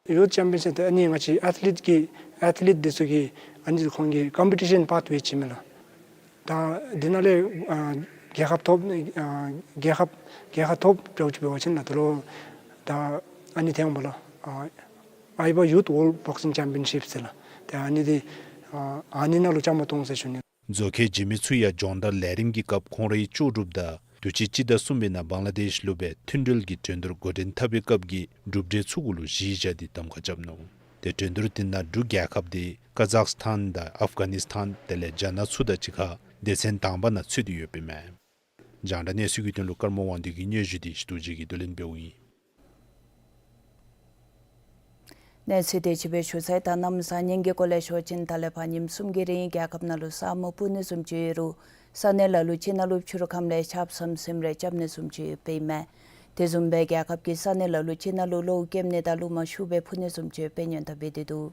ཡུཐ་ཅེམ་པི་ཡོན་ཤིཔ་འདི་ཨ་ནི་ང་བཅས་ཨེཐ་ལིཊ་ཀྱི་ཨེཐ་ལིཊ་འདི་ཚུ་གིས་ཨ་ནི་ཁོང་གིས་ཀམ་པི་ཊི་ཤཱན་པཱཐ་ཝེ་ཅིག་མས་ལགས། ད་འདི་ནང་ལས་ཨ་རྒྱལ་ཁ་ཐོབ་ཨ་རྒྱལ་ཁ་རྒྱལ་ཁ་ཐོབ་འདྲཝ་ཅིག་འབད་བ་ཅིན་ལགས། ད་ལོ་ད་ཨ་ནི་ཐོན་འོང་པ་ལགས། ཨ་ཨའི་བ་ཡུཐ་ཝོརལཌ་བོག་སིང་ཅེམ་པི་ཡོན་ཤིཔ་ཟེར་ལགས། ཏེ་ཨ་ནི་འདི་ཨ་ཨ་ནི་ནང་ལུ་བཅའ་མར་གཏོགས་འོང་ཟེར་ཞུ་ནི། མཛོག་ཁལ་རྗེས་མི་ཚུ་ཡང་སྦྱོང་བརྡར་ལས་རིམ་གྱི་སྐབས་ཁོང་རའི་ལྕོགས་གྲུབ་དང་དུས་ཅི་སྤྱི་ཟླ་གསུམ་པའི་ནང་བང་ལ་དེཤ་ལུ་སྦེ་མཐུན་སྒྲིལ་གྱི་འགྲན་བསྡུར་འགོ་འདྲེན་འཐབ་པའི་སྐབས་ཀྱི་གྲུབ་འབྲས་ཚུ་གུ་ལུ་གཞི་བཞག་སྟེ་གདམ་ཁ་རྐྱབ་ནུག། ཏེ་འགྲན་བསྡུར་དེ་ནང་འབྲུག་རྒྱལ་ཁབ་འདི་ཀ་ཛག་སི་ཐཱན་དང་ཨཕ་གྷ་ནིས་ཐཱན་དེ་ལས་རྒྱ་ནག་ཚུ་དང་གཅིག་ཁར་སྡེ་ཚན་དང་པ་ནང་ཚུད་དེ་ཡོདཔ་ཨིན་མས། རྒྱང་བསྒྲགས་གནས་ཚུལ་གྱི་དོན་ལུ་ཀརྨ་དབང་འདུས་ཀྱི་སྙན་ཞུ་འདི་ཞི་ཏོ་རྗེ་གིས་བསྡུ་ལེན་འབདཝ་ཨིན། གནས་ཚུལ་དེ་ཅིག་སྦེ་ཞུ་ཚར་ཡི། ད་གནམ་བཟང་ངན་གྱི་སྐོར་ལས་ཞུ་བ་ཅིན་ད་ལས་ཕར་ཉིནམ་གསུམ་གྱི་རིང་རྒྱལ་ཁབ་ནང་ལུ་ས་སྨུག་སྤུབས་ནི་བཟུམ་ཅིག་ཡོད་རུང་ས་གནས་ལ་ལུ་ཅིག་ནང་ལུ་ཕྱི་རུ་ཁམས་ལས་ཆརཔ་ཟམ་ཟིམ་རེ་རྐྱབ་ནི་བཟུམ་ཅིག་ཡོདཔ་ཨིན་མས། དེ་བཟུམ་སྦེ་རྒྱལ་ཁབ་ཀྱི་ས་གནས་ལ་ལུ་ཅིག་ནང་ལུ་གློག་ཀེམ་ནི་དང་རླུང་མ་ཤུགས་སྦེ་འཕུ་ནི་བཟུམ་ཅིག་ཡོདཔ་སྦེ་སྔོན་བརྡ་འབད་དེ་འདུག།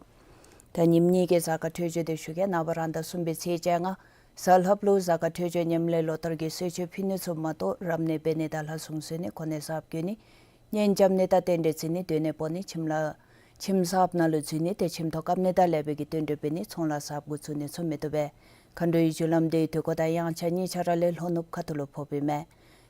ད་ཉིནམ་གཉིས་ཀྱི་གཟའ་སྐར་འཕྲོད་སྦྱོར་དེ་ཞུ་གེ། ནངས་པ་རང་ཟླ་གསུམ་པའི་ཚེས་བཅོ་ལྔ་གཟའ་ལྷགཔ་ལུ་གཟའ་སྐར་འཕྲོད་སྦྱོར་ཉམས་ལེན་ལོ་ལྟར་གྱི་གསོལ་མཆོད་ཕུལ་ནི་ཚུ་མ་གཏོགས་རབ་གནས་འབད་ནི་དང་ལྷ་སྲུང་གསོལ་ནི་གོ་གནས་གསརཔ་བསྐོ་ནི་གཉེན་རྐྱབ་ནི་དང་རྟེན་འབྲེལ་བརྩི་ནི་སྡོད་གནས་སྤོ་ནི་ཁྱིམ་ལ་ཁྱིམ་གསརཔ་ནང་ལུ་འཛུལ་ནི་ཏེ་ཁྱིམ་ཐོག་བཀབ་ནི་དང་ལེགས་པའི་གི་རྟེན་འབྲེལ་འབད་ནི་ཚོང་ལཱ་གསརཔ་འགོ་བཙུགས་ནི་ཚུ་མི་བཏུབ་པས། མཁའ་འགྲོའི་རྒྱུ་ལམ་དེ་དུས་འཁོར་དང་དབྱངས་འཆར་གཉིས་ཆ་ར་ལས་ལྷོ་ནུབ་ཁ་ཐུག་ལུ་ཕོགཔ་ཨིན་མས།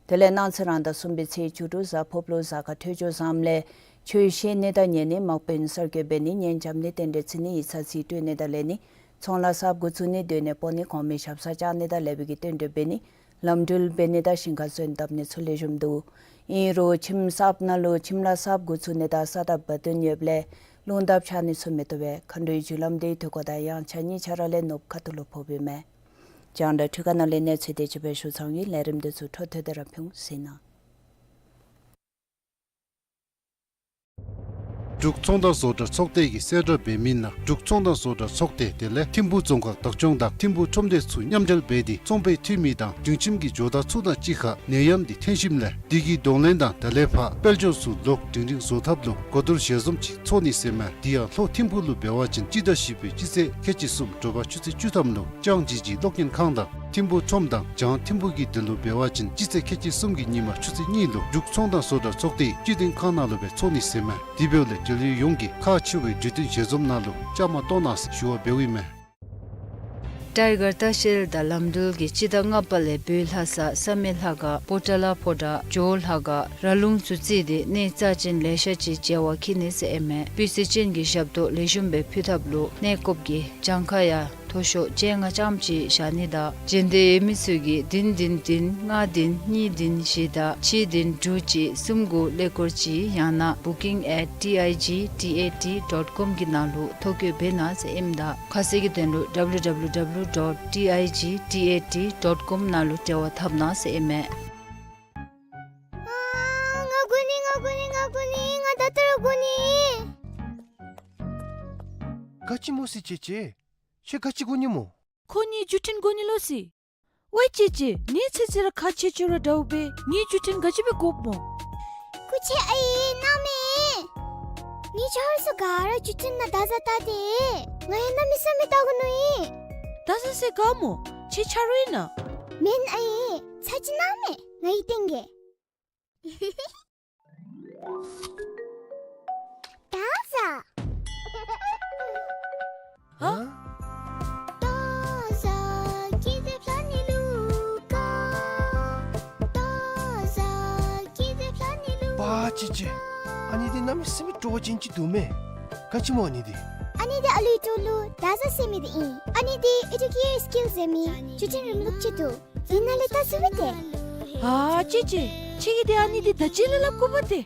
དེ་ལས་གནངས་ཚེ་རང་ཟླ་གསུམ་པའི་ཚེས་བཅུ་དྲུག་གཟའ་ཕོརཔ་ལུ་གཟའ་སྐར་འཕྲོད་སྦྱོར་བཟངམ་ལས་ཆོས་བཤད་ནི་དང་ཉན་ནི་དམག་དཔོན་གསར་བསྐོ་འབད་ནི་གཉེན་རྐྱབ་ནི་རྟེན་འབྲེལ་བརྩི་ནི་ཡིག་ཚང་རྩིས་སྤྲོད་ནི་དང་ལེན་ནི་ཚོང་ལཱ་གསརཔ་འགོ་བཙུགས་ནི་སྡོད་གནས་སྤོ་ནི་གོང་མའི་ཞབས་སར་བཅར་ནི་དང་ལེགས་པའི་གི་རྟེན་འབྲེལ་འབད་ནི་ལམ་འགྲུལ་འབད་ནི་དང་ཞིང་ཁར་སོན་བཏབ་ནི་ཚུ་ལེགས་ཤོམ་འདུག། ཨིན་རུང་ཁྱིམ་གསརཔ་ནང་ལུ་ཁྱིམ་ལཱ་གསརཔ་འགོ་བཙུགས་ནི་དང་ས་བདག་བ་དན་ཡོདཔ་ལས་རླུང་རྟ་འཕྱར་ནི་ཚུ་མི་བཏུབ་པས། མཁའ་འགྲོའི་རྒྱུ་ལམ་དེ་དུས་འཁོར་དང་དབྱངས་འཆར་གཉིས་ཆ་ར་ལས་ནུབ་ཁ་ཐུག་ལུ་ཕོགཔ་ཨིན་མས། རྒྱང་བསྒྲགས་འཕྲུལ་ཁང་ནང་ལས་གནས་ཚུལ་དེ་ཅིག་སྦེ་ཞུ་ཚར་ཡི། ལས་རིམ་དེ་ཚུ་འཕྲོ་མཐུད་དེ་ར་ཕུལ་ཚུགས་གནང་། འབྲུག་ཚོང་དང་བཟོ་གྲྭ་ཚོགས་སྡེ་གིས་གསལ་བསྒྲགས་འབད་མི་ནང་འབྲུག་ཚོང་དང་བཟོ་གྲྭ་ཚོགས་སྡེ་དེ་ལས་ཐིམ་ཕུག་རྫོང་ཁག་བདག་སྐྱོང་དང་ཐིམ་ཕུག་ཁྲོམ་སྡེ་ཚུ་མཉམ་འབྲེལ་འབད་དེ་ཚོང་པའི་འཐུས་མི་དང་སྒྲིང་ཁྱིམ་གྱི་ཇོ་བདག་ཚུ་དང་གཅིག་ཁར་ནད་ཡམས་འདི་ཐོན་ཞིནམ་ལས་དེ་གི་གདོང་ལེན་དང་ད་ལས་ཕར་དཔལ་འབྱོར་ཚུ་ལོག་སྒྲིང་སྒྲིང་བཟོ་ཐབས་ལུ་གོ་བསྡུར་ཞལ་འཛོམས་ཅིག་ཚོགས་ནི་ཟེར་མས། དེ་ཡང་ལྷོ་ཐིམ་ཕུག་ལུ་འབད་བ་ཅིན་སྤྱི་ཟླ་བཞི་པའི་སྤྱི་ཚེས་ཁལ་གཅིག་གསུམ་དྲོ་པ་ཆུ་ཚོད་བཅུ་ཐམ་ལུ་ལྕང་ཇི་ཇི་གློག་བརྙན་ཁང་དང་ཐིམ་ཕུག་ཁྲོམ་དང་བྱང་ཐིམ་ཕུག་གི་དོན་ལུ་འབད་བ་ཅིན་སྤྱི་ཚེས་ཁལ་གཅིག་གསུམ་གྱི་ཉིན་མ་ཆུ་ཚོད་གཉིས་ལུ་འབྲུག་ཚོང་དང་བཟོ་གྲྭ་ཚོགས་སྡེའི་སྤྱི་དོན་ཁང་ནང་ལུ་སྦེ་ཚོགས་ནི་ཟེར་མས། དེ་འབདཝ་ལས་འབྲེལ་ཡོད་ཡོངས་ཀྱིས་ཁག་ཆེ་བའི་གྲོས་བསྟུན་ཞལ་འཛོམས་ནང་ལུ་བཅའ་མར་གཏོགས་གནང་ཟེར་ཞུ་བ་འབདཝ་ཨིན་མས། ཊའི་གར་ལྟ་བཤལ་དང་ལམ་འགྲུལ་གྱིས་སྤྱི་ཟླ་ལྔ་པ་ལས་བོད་ལྷ་ས་བསམ་ཡས་ལྷ་ཁང་པོ་ཊ་ལ་ཕོ་བྲང་ཇོ་བོ་ལྷ་ཁང་ར་ལུང་ཚུ་བརྩིས་ཏེ་གནས་རྩ་ཅན་ལེ་ཤ་ཅིག་མཇལ་བར་འཁྱིད་ནི་ཟེར་ཨིན་མས། སྤུས་ཚད་ཅན་གྱི་ཞབས་ཏོག་ལེགས་ཤོམ་སྦེ་ཕུལ་ཐབས་ལུ་གནས་སྐབས་ཀྱི་གྱངས་ཁ་ཡང་མཐོ་ཤོས་བཅོ་ལྔ་ཙམ་ཅིག་བཞག་ནི་དང་། འབྱོན་འདོད་ཡོད་མི་ཚུ་གིས་བདུན་བདུན་བདུན་ལྔ་བདུན་གཉིས་བདུན་བཞི་དང་གཅིག་བདུན་དྲུག་གཅིག་གསུམ་དགུ་ཀླད་ཀོར་གཅིག་ཡང་ན་booking at T I G T A T dot com གི་ནང་ལུ་ཐོ་བཀོད་འབད་གནང་ཟེར་ཨིནམ་ད། ཁ་གསལ་གྱི་དོན་ལུ་W W W dot T I G T A T dot com ནང་ལུ་འབྲེལ་བ་འཐབ་གནང་ཟེར་ཨིན་མས། ཨ་ང་དགོ་ནི་ང་དགོ་ནི་ང་དགོ་ནི་ང་ད་ལྟོ་ར་དགོ་ནི། ག་ཅི་སྨོ་ཟེར་ཅེ་ཅེ། ཁྱོད་ག་ཅི་དགོ་ནི་སྨོ། ཁོ་ངེའི་བརྒྱུད་འཕྲིན་དགོ་ནི་ལོ་ཟེར། ཝའི་ཅེ་ཅེ། ངེའི་ཚེ་ཚེ་ར་ཁག་ཆེ་ཆེ་ར་འདྲཝ་སྦེ་ངེའི་བརྒྱུད་འཕྲིན་ག་ཅི་སྦེ་དགོཔ་སྨོ། སྐུ་མཁྱེན་ཨའི་གནང་མས། ངེའི་ཆ་རོགས་ཚུ་ག་ར་བརྒྱུད་འཕྲིན་ནང་བརྡ་བཟའ་བལྟ་སྟེ། ང་ཡང་གནམ་མེད་ས་མེད་བལྟ་དགོ་མནོ་ཡི། བརྡ་བཟའ་ཟེར་ག་སྨོ། ཁྱེད་ཆ་རོགས་ཨིན་ན། མེན་ཨའི། ཚར་གཅིག་གནང་མས། ང་གིས་སྟོན་གེ། བརྡ་བཟའ། ཧ། པ་ཅེ་ཅེ། ཨ་ནི་འདི་གནམ་མེད་ས་མེད་སྤྲོ་བ་ཅན་ཅིག་འདུག་མས། ག་ཅི་སྨོ་ཨ་ནི་འདི། ཨ་ནི་འདི་ཨ་ལུའི་འགྲོ་ལུགས་བརྡ་བཟའ་ཟེར་མི་འདི་ཨིན། ཨ་ནི་འདི་ཨེ་ཌུ་ཀེར་སི་ཀིལ་ཟེར་མི་བརྒྱུད་འཕྲིན་རིམ་ལུགས་ཅིག་འདུག། འདི་ནང་ལས་བལྟ་ཚུགས་པས་ཏེ། ཨ་ཅེ་ཅེ། ཁྱེད་ཀྱིས་འདི་ཨ་ནི་འདི་ད་ཅི་ལས་སླབ་དགོ་པས་ཏེ།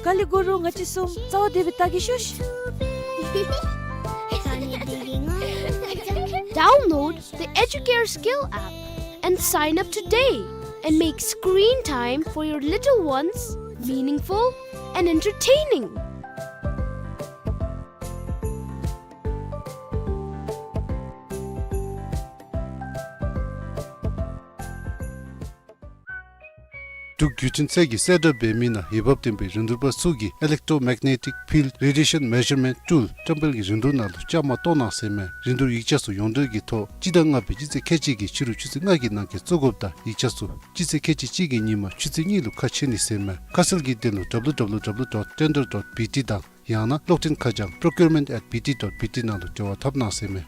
ག་ལས་དགོ་རུང་ང་བཅས་གསུམ་རྩ་བ་བདེ་སྦེ་བལྟ་གེ་ཤོག། Download the Educare Skill app and sign up today and make screen time for your little ones meaningful and entertaining. འབྲུག་བརྒྱུད་འཕྲིན་ཚད་ཀྱིས་གསལ་བསྒྲགས་འབད་མི་ནང་འོས་འབབ་ལྡན་པའི་རིན་བསྡུར་པ་ཚུ་གིས་electromagnetic field radiation measurement tool བཀྲམ་སྤེལ་གྱི་རིན་བསྡུར་ནང་ལུ་བཅའ་མར་གཏོགས་གནང་ཟེར་མས། རིན་བསྡུར་ཡིག་ཆ་ཚུ་ཡོངས་འབྲེལ་གྱི་ཐོག་སྤྱི་ཟླ་ལྔ་པའི་སྤྱི་ཚེས་ཁལ་གཅིག་གི་ཕྱི་རུ་ཆུ་ཚོད་ལྔ་གི་ནང་འཁོད་བཙུགས་དགོཔ་དང་ཡིག་ཆ་ཚུ་སྤྱི་ཚེས་ཁལ་གཅིག་གཅིག་གི་ཉིན་མ་ཆུ་ཚོད་གཉིས་ལུ་ཁ་ཕྱེ་ནི་ཟེར་མས། ཁ་གསལ་གྱི་དོན་ལུ་W W W dot tender dot B T དང་ཡང་ན་གློག་འཕྲིན་ཁ་བྱང་procurement at B T dot B T ནང་ལུ་འབྲེལ་བ་འཐབ་གནང་ཟེར་མས།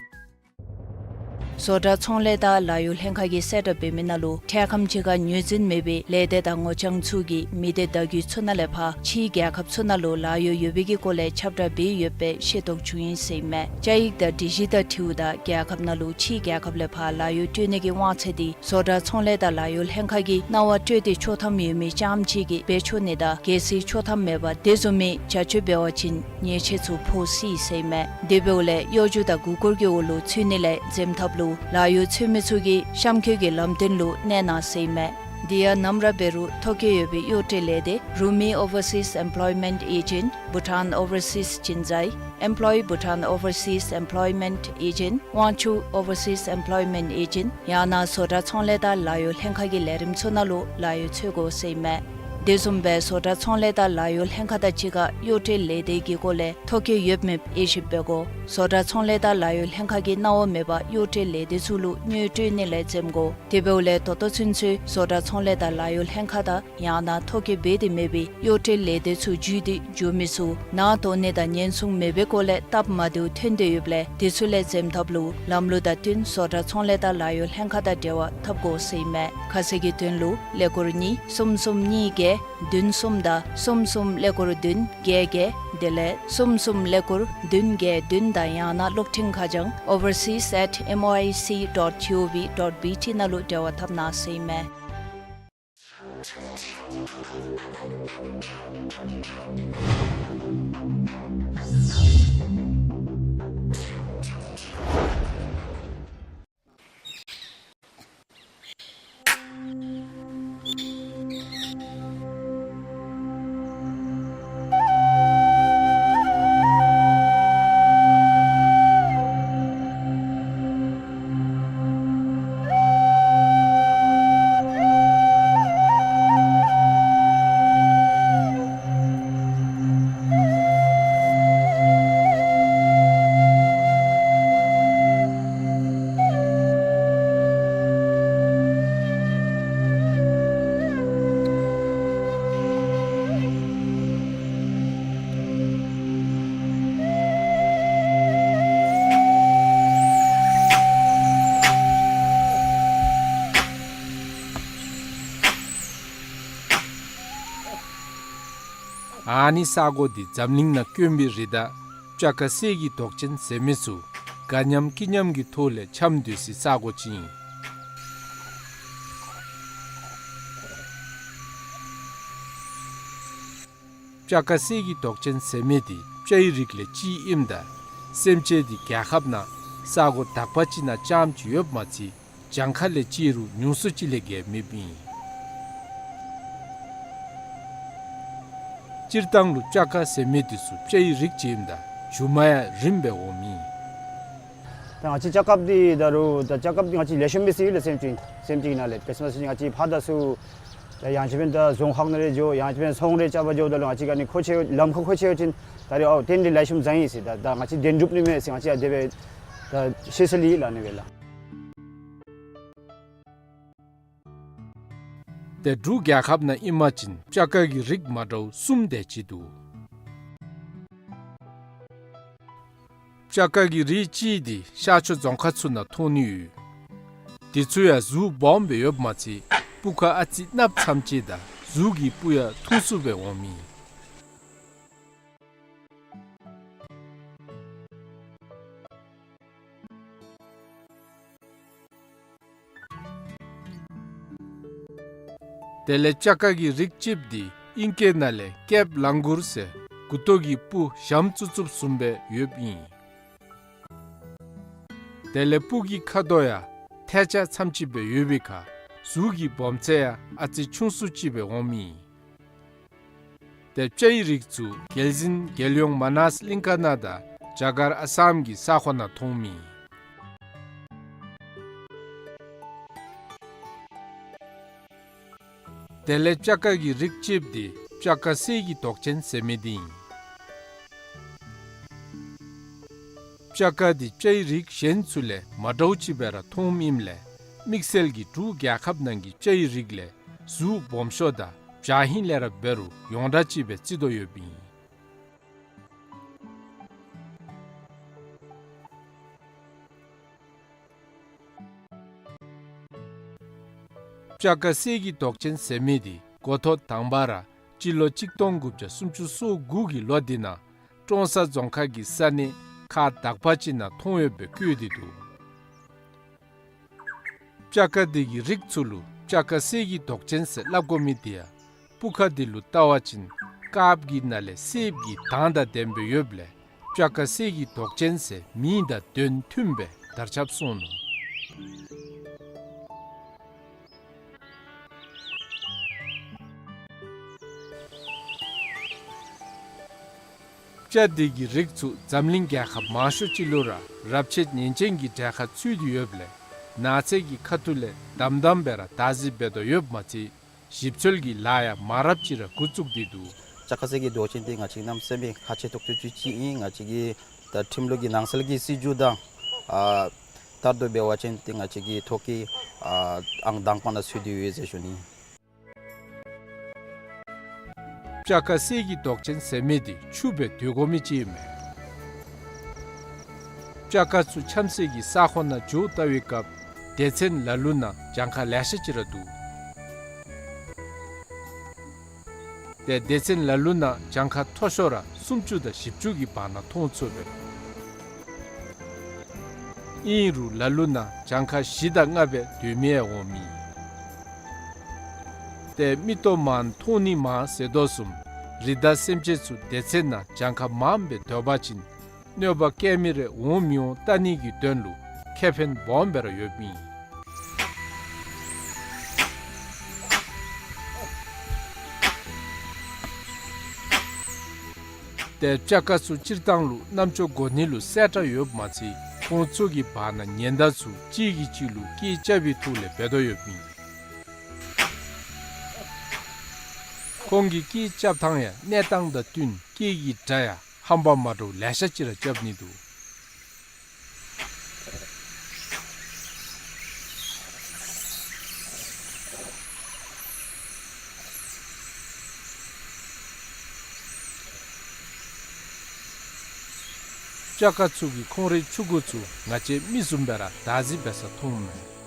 བཟོ་གྲྭ་ཚོང་ལས་དང་ལཱ་གཡོག་ལྷན་ཁག་གིས་གསལ་བསྒྲགས་འབད་མི་ནང་ལུ་འཕྲལ་ཁམས་ཅིག་ཁར་ངོས་འཛིན་མེད་པའི་ལས་སྡེ་དང་ངོ་རྐྱང་ཚུ་གིས་མི་སྡེ་བརྡ་བརྒྱུད་ཚུ་ནང་ལས་ཕར་ཕྱིའི་རྒྱལ་ཁབ་ཚུ་ནང་ལུ་ལཱ་གཡོག་ཡོད་པའི་གི་སྐོར་ལས་ཁྱབ་བསྒྲགས་འབད་ཡོདཔ་སྦེ་ཤེས་རྟོགས་བྱུང་ཡི་ཟེར་མས། བཅའ་ཡིག་དང་སྒྲིག་གཞི་དང་འཁྲིལཝ་ད་རྒྱལ་ཁབ་ནང་ལུ་ཕྱིའི་རྒྱལ་ཁབ་ལས་ཕར་ལཱ་གཡོག་སྤྲོད་ནི་གི་དབང་ཚད་འདི་བཟོ་གྲྭ་ཚོང་ལས་དང་ལཱ་གཡོག་ལྷན་ཁག་གིས་གནང་བ་སྤྲོད་དེ་ཆོག་ཐམ་ཡོད་མི་རྐྱངམ་ཅིག་གིས་འབད་ཆོག་ནི་དང་གལ་སྲིད་ཆོག་ཐམ་མེད་པར་དེ་བཟུམ་མའི་བྱ་སྤྱོད་འབད་བ་ཅིན་ཉེས་ཆད་ཚུ་ཕོག་སྲིད་ཟེར་མས། དེ་འབདཝ་ལས་གཡོ་སྒྱུ་དང་མགུ་སྐོར་གྱི་འོག་ལུ་ཚུད་ནི་ལས་འཛེམ་ཐབས་ལུ་ལཱ་གཡོག་འཚོལ་མི་ཚུ་གིས་གཤམ་འཁོད་ཀྱི་ལམ་སྟོན་ལུ་གནས་གནང་ཟེར་མས། དེ་ཡང་ནམ་ར་འབད་རུང་ཐོ་བཀོད་ཡོད་པའི་གཡོག་བཀྲལ་ལས་སྡེ་Rumi Overseas Employment Agent, Bhutan Overseas Chinzai, Employ Bhutan Overseas Employment Agent, Wangchuck Overseas Employment Agent ཡང་ན་བཟོ་གྲྭ་ཚོང་ལས་དང་ལཱ་གཡོག་ལྷན་ཁག་གི་ལས་རིམ་ཚུ་ནང་ལུ་ལཱ་གཡོག་འཚོལ་དགོ་ཟེར་མས། དེ་བཟུམ་སྦེ་བཟོ་གྲྭ་ཚོང་ལས་དང་ལཱ་གཡོག་ལྷན་ཁག་དང་གཅིག་ཁར་གཡོག་བཀྲལ་ལས་སྡེ་གི་སྐོར་ལས་ཐོ་བཀོད་ཡོད་མེད་དབྱེ་ཞིབ་འབད་དགོ། བཟོ་གྲྭ་ཚོང་ལས་དང་ལཱ་གཡོག་ལྷན་ཁག་གིས་གནང་བ་མེད་པར་གཡོག་བཀྲལ་ལས་སྡེ་ཚུ་ལུ་དངུལ་སྤྲོད་ནི་ལས་འཛེམ་དགོ། དེ་འབདཝ་ལས་ད་ལྟོ་ཚུན་ཚོད་བཟོ་གྲྭ་ཚོང་ལས་དང་ལཱ་གཡོག་ལྷན་ཁག་དང་ཡང་ན་ཐོ་བཀོད་འབད་དེ་མེད་པའི་གཡོག་བཀྲལ་ལས་སྡེ་ཚུ་བརྒྱུད་དེ་འགྱོ་མི་ཚུ་ནང་དོགས་ནི་དང་ཉེན་སྲུང་མེད་པའི་སྐོར་ལས་སྟབས་མ་བདེཝ་ཐོན་ཏེ་ཡོདཔ་ལས་དེ་ཚུ་ལས་འཛེམ་ཐབས་ལུ་ལམ་ལུགས་དང་བསྟུན་བཟོ་གྲྭ་ཚོང་ལས་དང་ལཱ་གཡོག་ལྷན་ཁག་དང་འབྲེལ་བ་འཐབ་དགོ་ཟེར་ཨིན་མས། ཁ་གསལ་གྱི་དོན་ལུ་ཀླད་ཀོར་གཉིས་གསུམ་གསུམ་གཉིས་བརྒྱད་བདུན་གསུམ་དང་གསུམ་གསུམ་ཀླད་ཀོར་བདུན་བརྒྱད་བརྒྱད་དེ་ལས་གསུམ་གསུམ་ཀླད་ཀོར་བདུན་བརྒྱད་བདུན་དང་ཡང་ན་གློག་འཕྲིན་ཁ་བྱང་overseas at M O I C dot G O V dot B T ནང་ལུ་འབྲེལ་བ་འཐབ་གནང་ཟེར་ཨིན་མས། ཨ་ནི་ས་གོ་འདི་འཛམ་གླིང་ནང་དཀོན་པའི་རི་དྭགས་སྤྱ་ཀ་གསེར་གྱི་མདོག་ཅན་ཟེར་མི་ཚུ་དགའ་ཉམས་སྐྱིད་ཉམས་ཀྱི་ཐོག་ལས་འཁྱམས་སྡོད་སའི་ས་གོ་ཅིག་ཨིན། སྤྱ་ཀ་གསེར་གྱི་མདོག་ཅན་ཟེར་མི་འདི་སྤྱའི་རིགས་ལས་གཅིག་ཨིནམ་ད་སེམས་ཅན་འདི་རྒྱལ་ཁབ་ནང་ས་གོ་དག་པ་ཅིག་ནང་རྐྱངམ་ཅིག་ཡོདཔ་མ་ཚད་གྱངས་ཁ་ལས་བརྩིས་རུང་ཉུང་སུ་ཅིག་ལས་བརྒལ་མེདཔ་ཨིན། སྤྱིར་བཏང་ལུ་སྤྱ་ཀ་ཟེར་མི་འདི་ཚུ་སྤྱའི་རིགས་ཅིག་ཨིནམ་ད་རྒྱུ་མ་ཡང་རིངམ་སྦེ་འོངམ་ཨིན། ད་ང་བཅས་སྤྱ་ཀ་འདི་ད་རུང་ད་སྤྱ་ཀ་འདི་ང་བཅས་ལེགས་ཤོམ་སྦེ་ཟེར་ཡོད་ལགས། སེམས་ཅན་སེམས་ཅན་ནང་ལས་དཔེར་ན་ང་བཅས་ཕར་ད་ཚུར་ད་ཡང་ཅིན་ཕན་ད་རྫོང་ཁག་ནང་རེ་འགྱོ་ཡང་ཅིན་ཕན་ཚོང་རེ་རྐྱབ་པར་འགྱོཝ་ད་ལུ་ང་བཅས་ཀྱིས་ཨ་ནི་མཁོ་ཆེ་ལམ་ཁར་མཁོ་ཆེ་བ་ཅིན་ད་རེས་ཨའོ་ཏེ་འདི་ལེགས་ཤོམ་བཟང་ཡི་ཟེར། ད་ད་ང་བཅས་བདེན་གྲུབ་ནི་མས་ཟེར་ང་བཅས་ཡང་དེ་སྦེ་ད་ཤེས་ས་ལུ་ལགས་ཨ་ནི་སྦེ་ལགས། ཏེ་འབྲུག་རྒྱལ་ཁབ་ནང་ཨིན་པ་ཅིན་སྤྱ་ཀ་གི་རིགས་མ་འདྲཝ་གསུམ་དེ་ཅིག་འདུག། སྤྱ་ཀ་གི་རིགས་གཅིག་འདི་ཤར་ཕྱོགས་རྫོང་ཁག་ཚུ་ནང་མཐོང་ནི་ཡོད། དེ་ཚུ་ཡང་གཟུགས་སྦོམ་སྦེ་ཡོདཔ་མ་ཚད་སྤུ་ཁ་ཨ་ཙི་གནགཔོ་ཙམ་ཅིག་དང་གཟུགས་ཀྱི་སྤུ་ཡང་ཐུང་སུ་སྦེ་འོངམ་ཨིན། དེ་ལས་སྤྱ་ཀ་གི་རིགས་གཅིགཔོ་འདི་ཨིང་སྐད་ནང་ལས་ཀེབ་ལང་གུར་ཟེར་མགུ་ཏོ་གི་སྤུ་ཞྭམོ་བཙུགས་བཙུགསཔ་བཟུམ་སྦེ་ཡོདཔ་ཨིན། དེ་ལས་སྤུ་གི་ཁ་དོག་ཡང་ཐལ་ཆ་ཙམ་ཅིག་སྦེ་ཡོད་པའི་ཁར་གཟུགས་ཀྱི་སྦོམ་ཚད་ཡང་ཨ་ཙི་ཆུང་སུ་ཅིག་སྦེ་འོངམ་ཨིན། ཏེ་སྤྱའི་རིགས་ཚུ་རྒྱལ་གཞུང་རྒྱལ་ཡོངས་མ་ནཱས་གླིང་ཀ་ནང་དང་རྒྱ་གར་ཨ་སམ་གྱི་ས་ཁོངས་ནང་མཐོངམ་ཨིན། དེ་ལས་སྤྱ་ཀ་གི་རིགས་གཅིགཔོ་འདི་སྤྱ་ཀ་གསེར་གྱི་མདོག་ཅན་ཟེར་མི་འདི་ཨིན། སྤྱ་ཀ་འདི་སྤྱའི་རིགས་གཞན་ཚུ་ལས་མ་འདྲཝ་ཅིག་སྦེ་ར་མཐོངམ་ཨིནམ་ལས་དམིགས་བསལ་གྱིས་འབྲུག་རྒྱལ་ཁབ་ནང་གི་སྤྱའི་རིགས་ལས་གཟུགས་སྦོམ་ཤོས་དང་བྱ་ཧིང་ལས་ར་འབད་རུང་ཡོངས་གྲགས་ཅིག་སྦེ་བརྩི་དོ་ཡོདཔ་ཨིན། སྤྱ་ཀ་གསེར་གྱི་མདོག་ཅན་ཟེར་མི་འདི་འགོ་ཐོག་དང་པ་ར་སྤྱི་ལོ་གཅིག་སྟོང་དགུ་བརྒྱ་སུམ་ཅུ་སོ་དགུ་གི་ལོ་འདི་ནང་ཀྲོང་གསར་རྫོང་ཁག་གི་ས་གནས་ཁག་དག་པ་ཅིག་ནང་མཐོང་ཡོདཔ་སྦེ་བཀོད་དེ་འདུག། སྤྱ་ཀ་འདི་གི་རིགས་ཚུ་ལུ་སྤྱ་ཀ་གསེར་གྱི་མདོག་ཅན་ཟེར་སླབ་དགོ་མི་འདི་ཡང་སྤུ་ཁ་འདི་ལུ་བལྟ་བ་ཅིན་དཀརཔོ་གི་ནང་ལས་སེརཔོ་གི་མདངས་དང་ལྡནམ་སྦེ་ཡོདཔ་ལས་སྤྱ་ཀ་གསེར་གྱི་མདོག་ཅན་ཟེར་མིང་དང་དོན་མཐུནམ་སྦེ་དར་ཁྱབ་སོང་ནུག། སྤྱ་འདི་གི་རིགས་ཚུ་འཛམ་གླིང་རྒྱལ་ཁབ་མང་ཤོས་ཅིག་ལུ་ར་རབས་ཆད་ཉེན་ཅན་གྱི་གྲས་ཁར་ཚུད་དེ་ཡོདཔ་ལས་ནགས་ཚལ་གྱི་ཁ་ཐུག་ལས་དམ་དམ་སྦེ་ར་བདག་འཛིན་འབད་དོ་ཡོདཔ་མ་ཚད་ཞིབ་འཚོལ་གྱི་ལཱ་ཡང་མང་རབས་ཅིག་ར་འགོ་བཙུགས་ཏེ་འདུག། སྤྱ་ཀ་གསེར་གྱི་མདོག་ཅན་འདི་ང་བཅས་གནམ་མེད་ས་མེད་ཁག་ཆེ་ཏོག་ཏོ་ཅིག་ཅིག་ཨིན། ང་བཅས་ཀྱི་ད་ཁྲིམས་ལུགས་ཀྱི་ནང་གསལ་གྱི་སྲིད་བྱུས་དང་ཨ་ལྟར་དུ་འབད་བ་ཅིན་ཏེ་ང་བཅས་ཀྱི་ཐོག་གི་ཨ་ཨང་དང་པ་ནང་ཚུད་དེ་ཡོད་ཟེར་ཞུ་ནི། སྤྱ་ཀ་གསེར་གྱི་མདོག་ཅན་ཟེར་མི་འདི་ཕྱུགཔོ་སྦེ་སྡོད་དགོ་མི་ཅིག་ཨིན་མས། སྤྱ་ཀ་ཚུ་འཁྱམ་སའི་གི་ས་ཁོངས་ནང་འགྱོ་བལྟ་བའི་སྐབས་སྡེ་ཚན་ལ་ལུ་ནང་གྱངས་ཁ་ལེ་ཤ་ཅིག་ར་འདུག། ཏེ་སྡེ་ཚན་ལ་ལུ་ནང་གྱངས་ཁ་མཐོ་ཤོས་ར་སུམ་ཅུ་དང་བཞི་བཅུ་གི་བར་ན་མཐོང་ཚུགས་པས། ཨིན་རུང་ལ་ལུ་ནང་གྱངས་ཁ་བཞི་དང་ལྔ་སྦེ་སྡོད་མི་ཡང་འོང་མི། ཏེ་མིག་ཏོ་མང་མཐོང་ནི་མང་ཟེར་དོ་བཟུམ་རི་དྭགས་སེམས་ཅན་ཚུ་སྡེ་ཚན་ནང་གྱངས་ཁ་མངམ་སྦེ་སྡོད་པ་ཅིན་གནོད་པ་བཀལ་མི་རེ་འོང་མི་འོང་བལྟ་ནི་གི་དོན་ལུ་ཁེ་ཕན་སྦོམ་སྦེ་ར་ཡོདཔ་ཨིན། ཏེ་སྤྱ་ཀ་ཚུ་སྤྱིར་བཏང་ལུ་རྣམ་ཅོ་གོ་ནི་ལུ་གསལ་དྲགས་ཡོདཔ་མ་ཚད་ཁོང་ཚུ་གི་བར་ན་ཉེན་བརྡ་ཚུ་གཅིག་གིས་གཅིག་ལུ་སྐད་རྐྱབ་པའི་ཐོག་ལས་འབད་དོ་ཡོདཔ་ཨིན། ཁོང་གི་སྐད་རྐྱབ་ཐངས་ཡང་གནས་སྟངས་དང་བསྟུན་སྐད་ཀྱི་སྒྲ་ཡང་ཧམ་པ་མ་འདྲཝ་ལེ་ཤ་ཅིག་ར་རྐྱབ་ནི་འདུག། སྤྱ་ཀ་ཚུ་གིས་ཁོང་རའི་ཕྱུ་གུ་ཚུ་ང་བཅས་མི་བཟུམ་སྦེ་ར་བདག་འཛིན་འབད་ས་མཐོངམ་མས།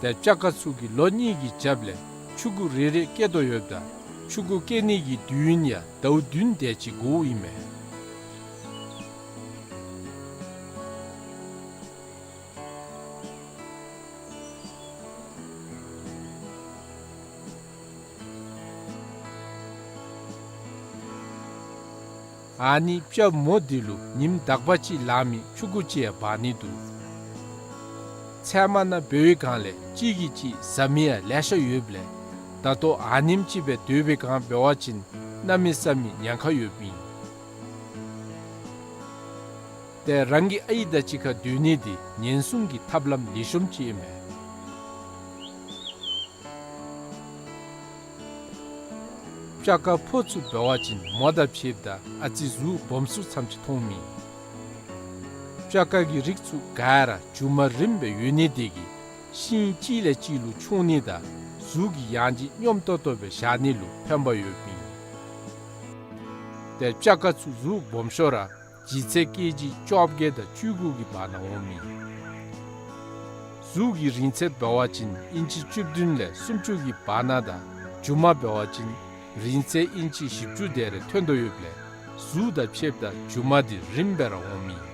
ཏེ་སྤྱ་ཀ་ཚུ་གིས་ལོ་གཉིས་ཀྱི་རྒྱབ་ལས་ཕྲུ་གུ་རེ་རེ་སྐྱེ་དོ་ཡོདཔ་ད་ཕྲུ་གུ་སྐྱེ་ནི་གི་དུས་ཡུན་ཡང་ཟླཝ་བདུན་དེ་ཅིག་འགོརཝ་ཨིན་མས། ཨ་ནི་སྤྱ་མོ་འདི་ལུ་ཉིནམ་དག་པ་ཅིག་ལང་མི་ཕྲུ་གུ་ཅིག་ཡང་འབག་ནི་འདུག། ཚལ་མ་ནང་འབདཝ་ཨིན་གང་ལས་གཅིག་གིས་གཅིག་ཟ་མི་ཡང་ལེ་ཤ་ཡོདཔ་ལས་ད་ལྟོ་ཨ་ནེམ་ཅིག་སྦེ་སྡོད་པའི་སྒང་འབད་བ་ཅིན་གནམ་མེད་ས་མེད་ཉེན་ཁ་ཡོདཔ་ཨིན། ཏེ་རང་གི་ཨའི་དང་གཅིག་ཁར་སྡོད་ནི་འདི་ཉེན་སྲུང་གི་ཐབས་ལམ་ལེགས་ཤོམ་ཅིག་ཨིན་མས། སྤྱ་ཀ་ཕོ་ཚུ་འབད་བ་ཅིན་མོ་དང་ཕྱདཔ་ད་ཨ་ཙི་གཟུགས་སྦོམ་སུ་ཙམ་ཅིག་མཐོངམ་ཨིན། སྤྱ་ཀ་གི་རིགས་ཚུ་ག་ར་མཇུག་མ་རིངམ་སྦེ་ཡོད་ནི་དེ་གིས་ཤིང་གཅིག་ལས་གཅིག་ལུ་མཆོང་ནི་དང་གཟུགས་ཀྱི་ཡང་ལྗིད་སྙོམས་ཏོག་ཏོ་སྦེ་བཞག་ནི་ལུ་ཕན་པ་ཡོདཔ་ཨིན། ཏེ་སྤྱ་ཀ་ཚུ་གཟུགས་སྦོམ་ཤོས་ར་ལྗིད་ཚད་ཀེ་ཇི་བཅོ་བརྒྱད་དང་བཅུ་དགུ་གི་བར་ན་འོངམ་ཨིན། གཟུགས་ཀྱི་རིང་ཚད་འབད་བ་ཅིན་ཨིན་ཅི་བཅུ་བདུན་ལས་སུམ་ཅུ་གི་བར་ན་དང་མཇུག་མ་འབད་བ་ཅིན་རིང་ཚད་ཨིན་ཅི་བཞི་བཅུ་དེ་རེ་ཐོན་དོ་ཡོདཔ་ལས་གཟུགས་དང་ཕྱདཔ་ད་མཇུག་མ་འདི་རིངམ་སྦེ་ར་འོངམ་ཨིན།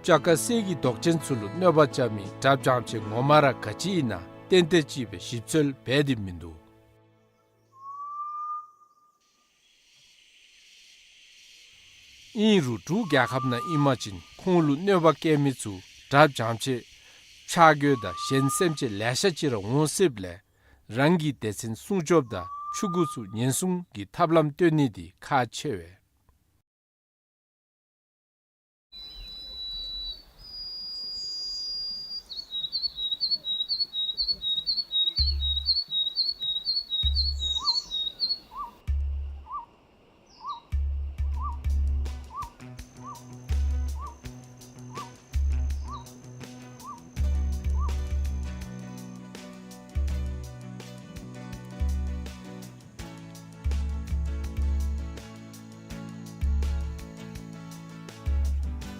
སྤྱ་ཀ་གསེར་གྱི་མདོག་ཅན་ཚུ་ལུ་གནོད་པ་རྐྱབ་མི་དྲགཔ་ལྗང་ཕྱེད་ངོ་མ་ར་ག་ཅི་ཨིན་ན་ཏན་ཏན་ཅིག་སྦེ་ཞིབ་འཚོལ་འབད་དེ་མིན་འདུག། ཨིན་རུང་འབྲུག་རྒྱལ་ཁབ་ནང་ཨིན་པ་ཅིན་ཁོང་ལུ་གནོད་པ་བཀལ་མི་ཚུ་དྲགཔ་ལྗང་ཕྱེད་ཕྱག་གཡོག་དང་གཞན་སེམས་ཅན་ལེ་ཤ་ཅིག་ར་འོང་སྲིདཔ་ལས་རང་གི་སྡེ་ཚན་སྲུང་སྐྱོབ་དང་ཕྲུ་གུ་ཚུ་ཉེན་སྲུང་གི་ཐབས་ལམ་སྟོན་ནི་འདི་ཁག་ཆེ་བས།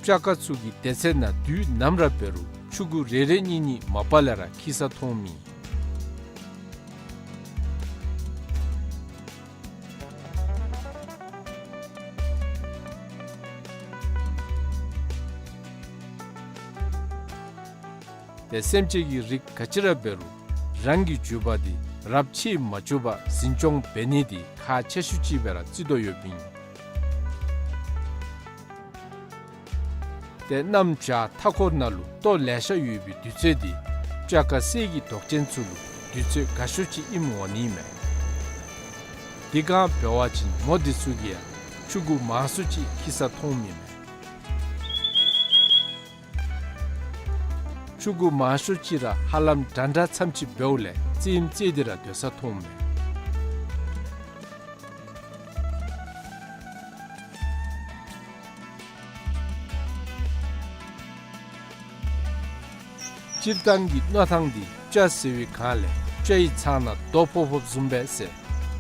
སྤྱ་ཀ་ཚུ་གི་སྡེ་ཚན་ནང་དུས་ནམ་ར་འབད་རུང་ཕྲུ་གུ་རེ་རེ་གཉིས་གཉིས་མ་པ་ལས་ར་འཁྱིད་ས་མཐོངམ་ཨིན། ཏེ་སེམས་ཅན་གྱི་རིགས་ག་ཅི་ར་འབད་རུང་རང་གི་རྒྱུད་པ་འདི་རབས་ཕྱེད་མ་བཅུ་བར་འཛིན་སྐྱོང་འབད་ནི་འདི་ཁག་ཆེ་ཤོས་ཅིག་སྦེ་ར་བརྩི་དོ་ཡོདཔ་ཨིན། ཏེ་གནམ་བྱཱར་མཐའ་འཁོར་ནང་ལུ་ལྟོ་ལེ་ཤ་ཡོད་པའི་དུས་ཚོད་འདི་སྤྱ་ཀ་གསེར་གྱི་མདོག་ཅན་ཚུ་ལུ་དུས་ཚོད་དགའ་ཤོས་ཅིག་ཨིནམ་འོང་ནི་མས། དེ་སྒང་འབད་བ་ཅིན་མོ་འདི་ཚུ་གིས་ཡང་ཕྲུ་གུ་མང་སུ་ཅིག་འཁྱིད་ས་མཐོངམ་ཨིན་མས། ཕྲུ་གུ་མང་ཤོས་ཅིག་ར་ཧ་ལམ་འདྲ་འདྲ་ཙམ་ཅིག་འབདཝ་ལས་རྩེདམོ་རྩེ་སྟེ་ར་སྡོད་ས་མཐོངམ་མས། སྤྱིར་བཏང་གི་མནོ་ཐངས་འདི་སྤྱ་ཟེར་བའི་སྒང་ལས་སྤྱའི་ཚང་ནང་རྡོ་ཕོག་ཕོགཔ་བཟུམ་སྦེ་ཟེར་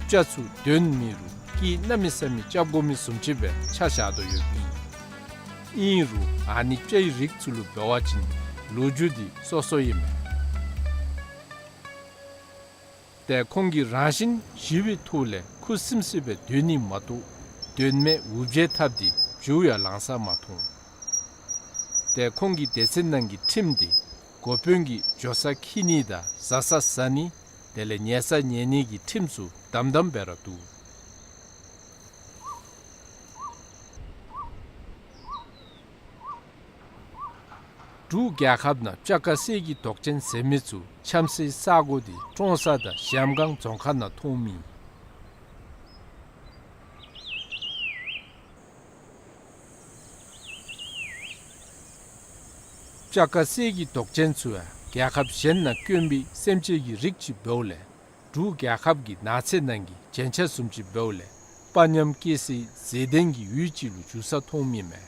སྤྱ་ཚུ་གདོན་མི་རུང་སྐད་གནམ་མེད་ས་མེད་རྐྱབ་དགོ་མི་བཟུམ་ཅིག་སྦེ་ཆ་བཞག་དོ་ཡོདཔ་ཨིན། ཨིན་རུང་ཨ་ནི་སྤྱའི་རིགས་ཚུ་ལུ་འབད་བ་ཅིན་ལོ་རྒྱུས་འདི་སོ་སོ་ཨིན་མས། ཏེ་ཁོང་གིས་རང་བཞིན་ཞི་བའི་ཐོག་ལས་ཁུ་སིམ་སིམ་སྦེ་སྡོད་ནི་མ་གཏོགས་དོན་མེད་འུར་བརྗེད་འཐབ་སྟེ་བྱུར་ཡང་ལང་ས་མ་མཐོང་། ཏེ་ཁོང་གི་སྡེ་ཚན་ནང་གི་ཁྲིམས་འདི་འགོ་དཔོན་གྱིས་འགྱོ་ས་འཁྱིད་ནི་དང་ཟ་ས་ཟ་ནི་དེ་ལས་ཉལ་ས་ཉལ་ནི་གི་ཁྲིམས་ཚུ་དམ་དམ་སྦེ་ར་འདུག། འབྲུག་རྒྱལ་ཁབ་ནང་སྤྱ་ཀ་གསེར་གྱི་མདོག་ཅན་ཟེར་མི་ཚུ་འཁྱམ་སའི་ས་གོ་འདི་ཀྲོང་གསར་དང་གཞལམ་སྒང་རྫོང་ཁག་ནང་མཐོངམ་ཨིན། སྤྱ་ཀ་གསེར་གྱི་མདོག་ཅན་ཚུ་ཡང་རྒྱལ་ཁབ་གཞན་ནང་དཀོན་པའི་སེམས་ཅན་གྱི་རིགས་ཅིག་འབདཝ་ལས་འབྲུག་རྒྱལ་ཁབ་ཀྱི་ནགས་ཚལ་ནང་གི་རྒྱན་ཆ་བཟུམ་ཅིག་འབདཝ་ལས་ དཔའ་ཉམས་སྐྱེ་སའི་མཛེས་ལྡན་གྱི་ཡུལ་ཅིག་ལུ་འགྱུར་ས་མཐོངམ་ཨིན་མས།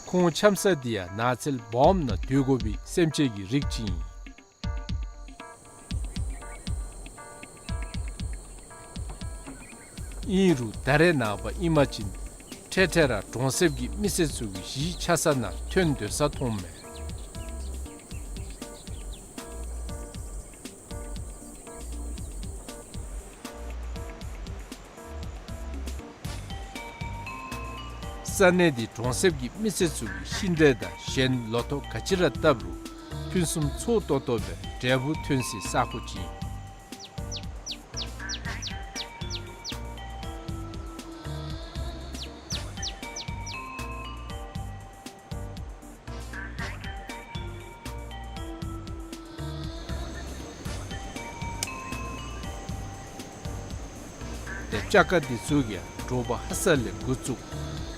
ཁོང་འཁྱམས་ས་འདི་ཡང་ནགས་ཚལ་སྦོམ་ནང་སྡོད་དགོ་པའི་སེམས་ཅན་གྱི་རིགས་ཅིག་ཨིན། ཨིན་རུང་ད་རེས་ནངས་པ་ཨིན་པ་ཅིན་འཕྲལ་འཕྲལ་ར་གྲོང་གསེབ་ཀྱི་མི་སེར་ཚུ་གི་གཞིས་ཆགས་ས་ནང་ཐོན་སྡོད་ས་མཐོངམ་མས། ས་གནས་འདི་གྲོང་གསེབ་ཀྱི་མི་སེར་ཚུ་གིས་ཤིང་འབྲས་དང་གཞན་ལོ་ཐོག་ག་ཅི་ར་བཏབ་རུང་ཕུན་སུམ་ཚོགས་ཏོག་ཏོ་སྦེ་འབྲས་བུ་ཐོན་སའི་ས་ཁོངས་ཅིག་ཨིན། ཏེ་སྤྱ་ཁ་འདི་ཚུ་གིས་དྲོ་པ་ཧ་སག་ལས་འགོ་བཙུགས་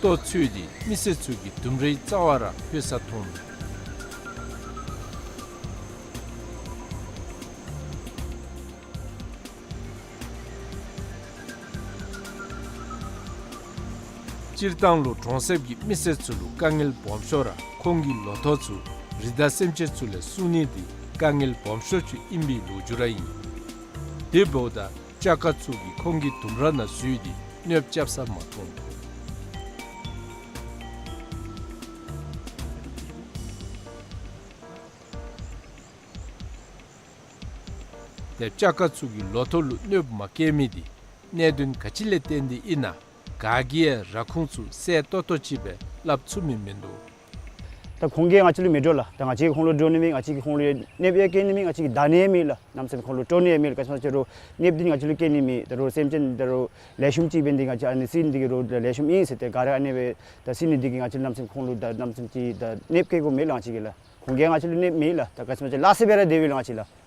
ལྟོ་འཚོལ་ཏེ་མི་སེར་ཚུ་གི་ལྡུམ་རའི་རྩ་བར་ལྷོད་ས་མཐོངམ་མས། སྤྱིར་བཏང་ལུ་གྲོང་གསེབ་ཀྱི་མི་སེར་ཚུ་ལུ་དཀའ་ངལ་སྦོམ་ཤོས་ར་ཁོང་གི་ལོ་ཐོག་ཚུ་རི་དྭགས་སེམས་ཅན་ཚུ་ལས་སྲུང་ནི་འདི་དཀའ་ངལ་སྦོམ་ཤོས་ཅིག་ཨིན་པའི་ལོ་རྒྱུས་ར་ཨིན། དེ་འབདཝ་ད་སྤྱ་ཁ་ཚུ་གིས་ཁོང་གི་ལྡུམ་ར་ནང་འཛུལ་ཏེ་གནོདཔ་རྐྱབ་ས་མ་མཐོང་། ཏེ་སྤྱ་ཁ་ཚུ་གིས་ལོ་ཐོག་ལུ་གནོདཔ་མ་བཀལ་མི་འདི་གནད་དོན་ག་ཅི་ལས་བརྟེན་ཏེ་ཨིན་ན་ག་གིས་ཡང་ར་ཁུངས་ཚུ་གསལ་ཏོག་ཏོ་ཅིག་སྦེ་སླབ་ཚུགས་མི་མིན་འདུག། ད་ཁོང་གིས་ང་བཅས་ལུ་མི་འདྲོག་ལགས། ད་ང་བཅས་ཀྱིས་ཁོང་ལུ་འདྲོག་ནི་མེད། ང་བཅས་ཀྱིས་ཁོང་ལུ་གནོདཔ་ཡང་བཀལ་ནི་མེད། ང་བཅས་ཀྱིས་བདའ་ནི་ཡང་མེད་ལགས། གནམ་མེད་ས་མེད་ཁོང་ལུ་དཀྲོག་ནི་ཡང་མེད་ལགས། ག་ཅི་སྨོ་ཟེར་རུང་གནོདཔ་འདི་ང་བཅས་ལུ་བཀལ་ནི་མེད། ད་རུང་སེམས་ཅན་ད་རུང་ལེགས་ཤོམ་ཅིག་འབད་ནི་འདི་ང་བཅས་ཨ་ནི་བསད་ནི་འདི་གིས་རུང་ལེགས་ཤོམ་ཨིན་ཟེར་ཏེ་ག་ར་ཨ་ནི་སྦེ་ད་བསད་ནི་འདི་གིས་ང་བཅས་གནམ་མེད་ས་མེད་ཁོང་ལུ་ད་གནམ་མེད་ས་མེད་ཅིག་ད་གནོདཔ་བཀལ་དགོཔ་མེད་ལགས་ང་བཅས་ཀྱིས་ལགས། ཁོང་གིས་ང་བཅས་ལུ་གནོདཔ་མེད་ལགས། ད་ག་ཅི་སྨོ་ཟེར་སླ་བསྲེ་སྦེ་ར་སྡོད་པས་ལགས་ང་བཅས་ལགས།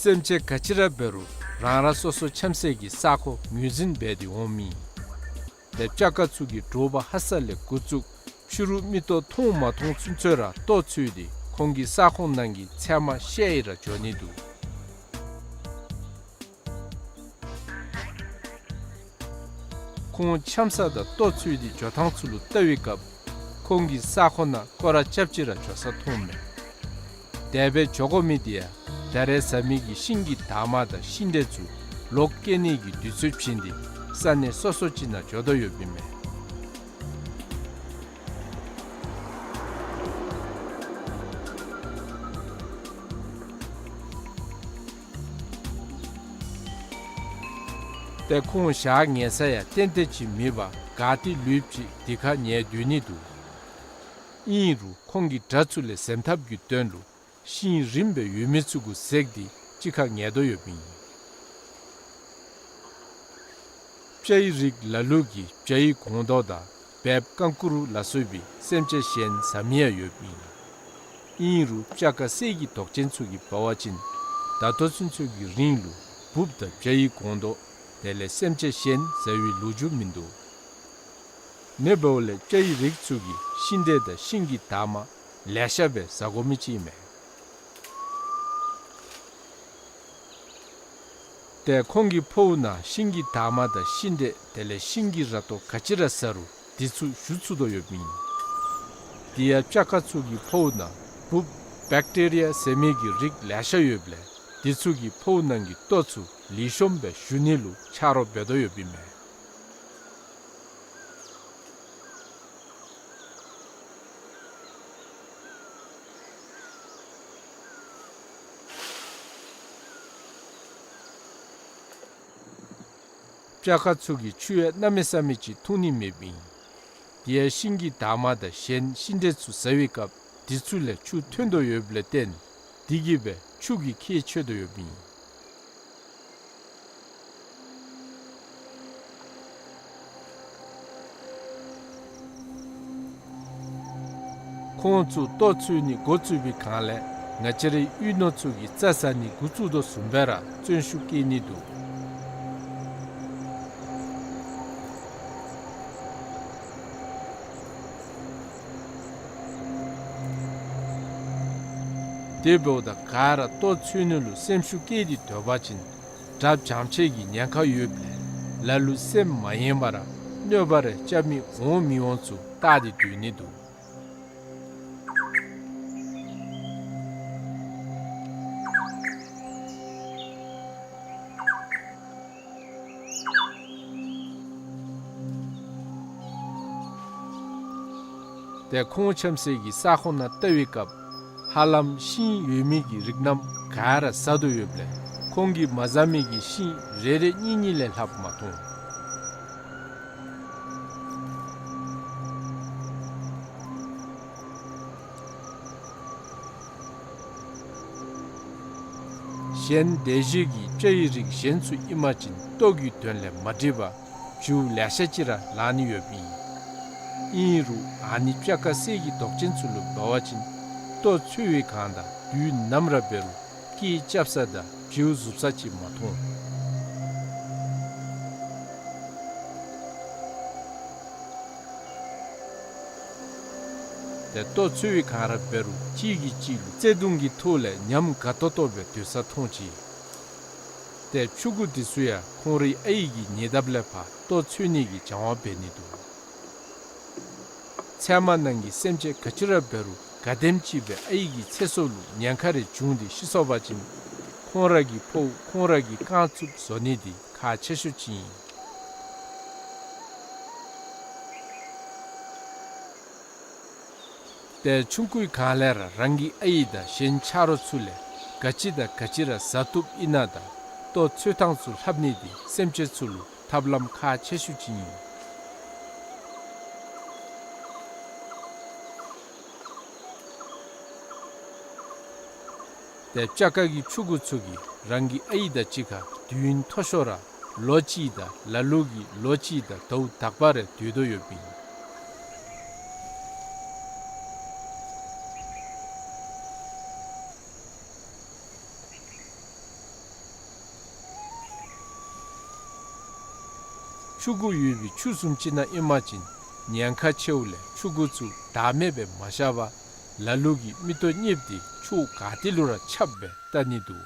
སེམས་ཅན་ག་ཅི་ར་འབད་རུང་རང་རང་སོ་སོ་འཁྱམས་སའི་གི་ས་ཁོངས་ངོས་འཛིན་འབད་དེ་འོངམ་ཨིན། ཏེ་སྤྱ་ཁ་ཚུ་གིས་དྲོ་པ་ཧ་སག་ལས་འགོ་བཙུགས་ཕྱི་རུ་མིག་ཏོ་མཐོང་མ་མཐོང་ཚུན་ཚོད་ར་ལྟོ་འཚོལ་ཏེ་ཁོང་གི་ས་ཁོངས་ནང་གི་ཚལ་མ་བཤལ་ཡི་ར་འགྱོ་ནི་འདུག། ཁོང་འཁྱམས་ས་དང་ལྟོ་འཚོལ་ཏེ་འགྱོ་ཐངས་ཚུ་ལུ་བལྟ་བའི་སྐབས་ཁོང་གི་ས་ཁོངས་ནང་སྐོར་ར་རྐྱབ་སྟེ་ར་འགྱོ་ས་མཐོངམ་མས། དེ་སྦེ་འགྱོ་དགོ་མི་འདི་ཡང་ད་རེས་ཟ་མི་གི་ཤིང་གི་འདབ་མ་དང་ཤིང་འབྲས་ཚུ་ལོག་སྐྱེ་ནི་གི་དུས་ཚོད་བྱིན་ཏེ་ས་གནས་སོ་སོ་ཅིག་ནང་འགྱོ་དོ་ཡོདཔ་ཨིན་མས། ཏེ་ཁོང་ཞག་ཉལ་ས་ཡང་ཏན་ཏན་ཅིག་མེད་པར་ག་ཏེ་ལུསཔ་ཅིག་དེ་ཁར་ཉལ་སྡོད་ནི་འདུག། ཨིན་རུང་ཁོང་གིས་དགྲ་ཚུ་ལས་འཛེམ་ཐབས་ཀྱི་དོན་ལུ་ཤིང་རིངམོ་སྦེ་ཡོད་མི་ཚུ་གུ་འཛེགས་ཏེ་གཅིག་ཁར་ཉལ་དོ་ཡོདཔ་ཨིན། སྤྱ་ཡི་རིགས་ལ་ལུ་གིས་བྱ་ཡི་སྒོང་རྡོག་དང་སྦལཔ་ཀང་ཀུ་རུ་ལ་སོགས་པའི་སེམས་ཅན་གཞན་ཟ་མི་ཡང་ཡོདཔ་ཨིན། ཨིན་རུང་སྤྱ་ཁ་གསེར་གྱི་མདོག་ཅན་ཚུ་གིས་འབད་བ་ཅིན་ད་ལྟོ་ཚུན་ཚོད་ཀྱི་རིང་ལུ་འབུཔ་དང་བྱ་ཡི་སྒོང་རྡོག་དེ་ལས་སེམས་ཅན་གཞན་ཟ་བའི་ལོ་རྒྱུས་མིན་འདུག། མེན་པ་ལས་སྤྱ་ཡི་རིགས་ཚུ་གིས་ཤིང་འབྲས་དང་ཤིང་གི་འདབ་མ་ལེ་ཤ་སྦེ་ཟ་དགོ་མི་ཅིག་ཨིན་མས། ཏེ་ཁོང་གི་ཕོཝ་ནང་ཤིང་གི་འདབ་མ་དང་ཤིང་འབྲས་དེ་ལས་ཤིང་གི་ར་ཏོ་ག་ཅི་ར་ཟ་རུང་འདི་ཚུ་ཞུ་ཚུགས་དོ་ཡོདཔ་ཨིན། དེ་ཡང་སྤྱ་ཁ་ཚུ་གི་ཕོཝ་ནང་འབུཔ་བེཀ་ཊེ་རི་ཡ་ཟེར་མི་གི་རིགས་ལེ་ཤ་ཡོདཔ་ལས་འདི་ཚུ་གིས་ཕོཝ་ནང་གི་ལྟོ་ཚུ་ལེགས་ཤོམ་སྦེ་ཞུ་ནི་ལུ་ཆ་རོགས་འབད་དོ་ཡོདཔ་ཨིན་མས། སྤྱ་ཁ་ཚུ་གིས་ཆུ་ཡང་གནམ་མེད་ས་མེད་ཅིག་འཐུང་ནི་མེདཔ་ཨིན། དེ་ཡང་ཤིང་གི་འདབ་མ་དང་གཞན་ཤིང་འབྲས་ཚུ་ཟ་བའི་སྐབས་འདི་ཚུ་ལས་ཆུ་ཐོན་དོ་ཡོདཔ་ལས་བརྟེན་དེ་གིས་སྦེ་ཆུ་གི་ཁྱད་ཆོད་དོ་ཡོདཔ་ཨིན། ཁོང་ཚུ་ལྟོ་འཚོལ་ནི་འགོ་བཙུགས་པའི་སྒང་ལས་ང་བཅས་རའི་གཡུས་ནོར་ཚུ་གིས་རྩྭ་ཟ་ནི་འགོ་བཙུགས་དོ་བཟུམ་སྦེ་ར་བརྩོན་ཤུགས་བསྐྱེད་ནི་འདུག། དེ་འབདཝ་ད་ག་ར་ལྟོ་འཚོལ་ནི་ལུ་སེམས་ཤུགས་བསྐྱེད་དེ་སྡོད་པ་ཅིན་དགྲ་བྱང་ཆེ་གི་ཉེན་ཁ་ཡོདཔ་ལས་ལ་ལུ་སེམས་མ་ཡེངས་པར་གནོད་པ་རེ་རྐྱབ་མི་འོང་མི་འོང་ཚུ་བརྟག་སྟེ་སྡོད་ནི་འདུག། ཏེ་ཁོང་འཁྱམ་སའི་གི་ས་ཁོངས་ནང་བལྟ་བའི་སྐབས་ཧ་ལམ་ཤིང་ཡོད་མི་གི་རིགས་རྣམས་ག་ར་ཟ་དོ་ཡོདཔ་ལས་ཁོང་གིས་མ་ཟ་མི་གི་ཤིང་རེ་རེ་གཉིས་གཉིས་ལས་ལྷགཔ་མ་མཐོང་། གཞན་སྡེ་བཞི་གི་སྤྱ་ཡི་རིགས་གཞན་ཚུ་ཨིན་པ་ཅིན་ལྟོ་གི་དོན་ལས་མ་འགྲིག་པར་བྱིའུ་ལེ་ཤ་ཅིག་ར་ལང་ནི་ཡོདཔ་ཨིན། ཨིན་རུང་ཨ་ནི་སྤྱ་དཀར་གསེར་གྱི་མདོག་ཅན་ཚུ་ལུ་འབད་བ་ཅིན་ལྟོ་འཚོལ་བའི་སྒང་དང་དུས་ནམ་ར་འབད་རུང་སྐད་རྐྱབ་ས་དང་བྱིའུ་ཟུག་ས་ཅིག་མ་མཐོང་། ཏེ་ལྟོ་འཚོལ་བའི་སྒང་ར་འབད་རུང་གཅིག་གིས་གཅིག་ལུ་བརྩེ་གདུང་གི་ཐོག་ལས་ཉམས་དགའ་ཏོག་ཏོ་སྦེ་སྡོད་ས་མཐོང་ཅི། ཏེ་ཕྱུ་གུ་འདི་ཚུ་ཡང་ཁོང་རའི་ཨའི་གི་ཉེ་འདབས་ལས་ཕར་ལྟོ་འཚོལ་ནི་གི་སྦྱང་བ་འབད་ནི་འདུག། ཚལ་མ་ནང་གི་སེམས་ཅན་ག་ཅི་ར་འབད་རུང་ག་དེམ་ཅིག་སྦེ་ཨའི་གི་ཚེ་སྲོག་ལུ་ཉེན་ཁ་རེ་བྱུང་སྟེ་ཤི་སོང་པ་ཅིན་ཁོང་ར་གི་ཕོཝ་ཁོང་ར་གིས་རྐང་བཙུགས་བཟོ་ནི་འདི་ཁག་ཆེ་ཤོས་ཅིག་ཨིན། ཏེ་ཆུང་ཀུའི་སྒང་ལས་ར་རང་གི་ཨའི་དང་གཞན་ཆ་རོགས་ཚུ་ལས་ག་ཅི་དང་ག་ཅི་ར་ཟ་བཏུབ་ཨིན་ན་དང་ལྟོ་འཚོལ་ཐངས་ཚུ་ལྷབ་ནི་འདི་སེམས་ཅན་ཚུ་ལུ་ཐབས་ལམ་ཁག་ཆེ་ཤོས་ཅིག་ཨིན། ཏེ་སྤྱ་དཀར་གྱི་ཕྱུ་གུ་ཚུ་གིས་རང་གི་ཨའི་དང་གཅིག་ཁར་དུས་ཡུན་མཐོ་ཤོས་ར་ལོ་གཅིག་དང་ལ་ལུ་གིས་ལོ་གཅིག་དང་ཟླཝ་དག་པ་རེ་སྡོད་དོ་ཡོདཔ་ཨིན། ཕྱུ་གུ་ཡོད་པའི་ཆུ་བཟུམ་ཅིག་ནང་ཨིན་པ་ཅིན་ཉེན་ཁ་ཆེཝ་ལས་ཕྱུ་གུ་ཚུ་བདག་མེད་སྦེ་མ་བཞག་པར་ལ་ལུ་གིས་མིག་ཏོ་གཉིསཔ་དེ་ཕྱོགས་ག་ཏེ་ལུ་ར་ཁྱབ་སྦེ་བལྟ་ནི་འདུག།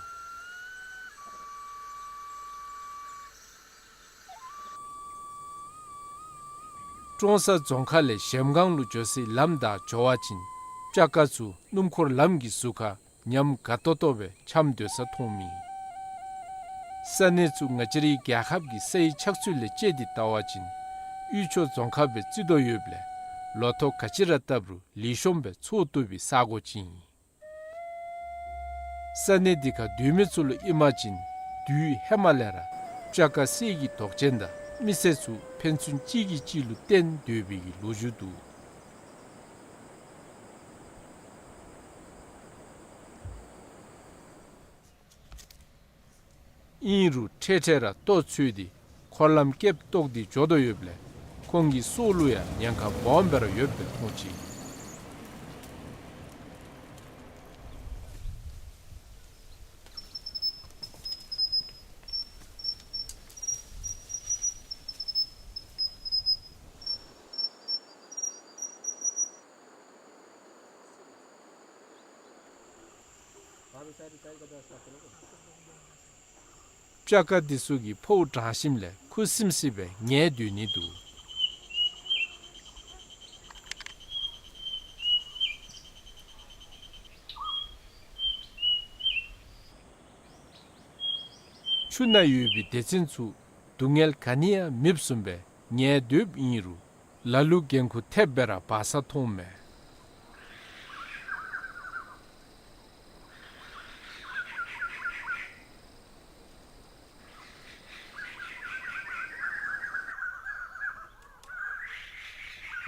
ཀྲོང་གསར་རྫོང་ཁག་ལས་གཞལམ་སྒང་ལུ་འགྱོ་སའི་ལམ་བདའ་འགྱོ་བ་ཅིན་སྤྱ་དཀར་ཚུ་སྣུམ་འཁོར་ལམ་གྱི་ཟུར་ཁར་ཉམས་དགའ་ཏོག་ཏོ་སྦེ་འཁྱམས་སྡོད་ས་མཐོངམ་ཨིན། ས་གནས་ཚུ་ང་བཅས་རའི་རྒྱལ་ཁབ་ཀྱི་སའི་ཆགས་ཚུལ་ལས་དཔྱད་དེ་བལྟ་བ་ཅིན་དབུས་ཕྱོགས་རྫོང་ཁག་སྦེ་བརྩི་དོ་ཡོདཔ་ལས་ལོ་ཐོག་ག་ཅི་ར་བཏབ་རུང་ལེགས་ཤོམ་སྦེ་འཚོ་བཏུབ་པའི་ས་གོ་ཅིག་ཨིན། ས་གནས་འདི་ཁར་སྡོད་མི་ཚུ་ལུ་ཨིན་པ་ཅིན་དུས་ཧེ་མ་ལས་ར་སྤྱ་དཀར་གསེར་གྱི་མདོག་ཅན་དང་མི་སེར་ཚུ་ཕན་ཚུན་གཅིག་གིས་གཅིག་ལུ་བརྟེན་སྡོད་པའི་གི་ལོ་རྒྱུས་འདུག། ཨིན་རུང་འཕྲལ་འཕྲལ་ར་ལྟོ་འཚོལ་ཏེ་འཁོར་ལམ་སྐེདཔ་བཏོག་སྟེ་འགྱོ་དོ་ཡོདཔ་ལས་ཁོང་གི་སྲོག་ལུ་ཡང་ཉེན་ཁ་སྦོམ་སྦེ་ར་ཡོདཔ་སྦེ་མཐོང་ཅི། སྤྱ་དཀར་འདི་ཚུ་གིས་ཕོཝ་འགྲང་ཞིནམ་ལས་ཁུ་སིམ་སི་སྦེ་ཉལ་སྡོད་ནི་འདུག། ཆུ་ནང་ཡོད་པའི་སྡེ་ཚན་ཚུ་སྡུག་བསྔལ་ག་ནི་ཡང་མེདཔ་བཟུམ་སྦེ་ཉལ་སྡོདཔ་ཨིན་རུང་ལ་ལུ་འགན་ཁུར་ཐེབས་སྦེ་ར་འབག་ས་མཐོངམ་མས།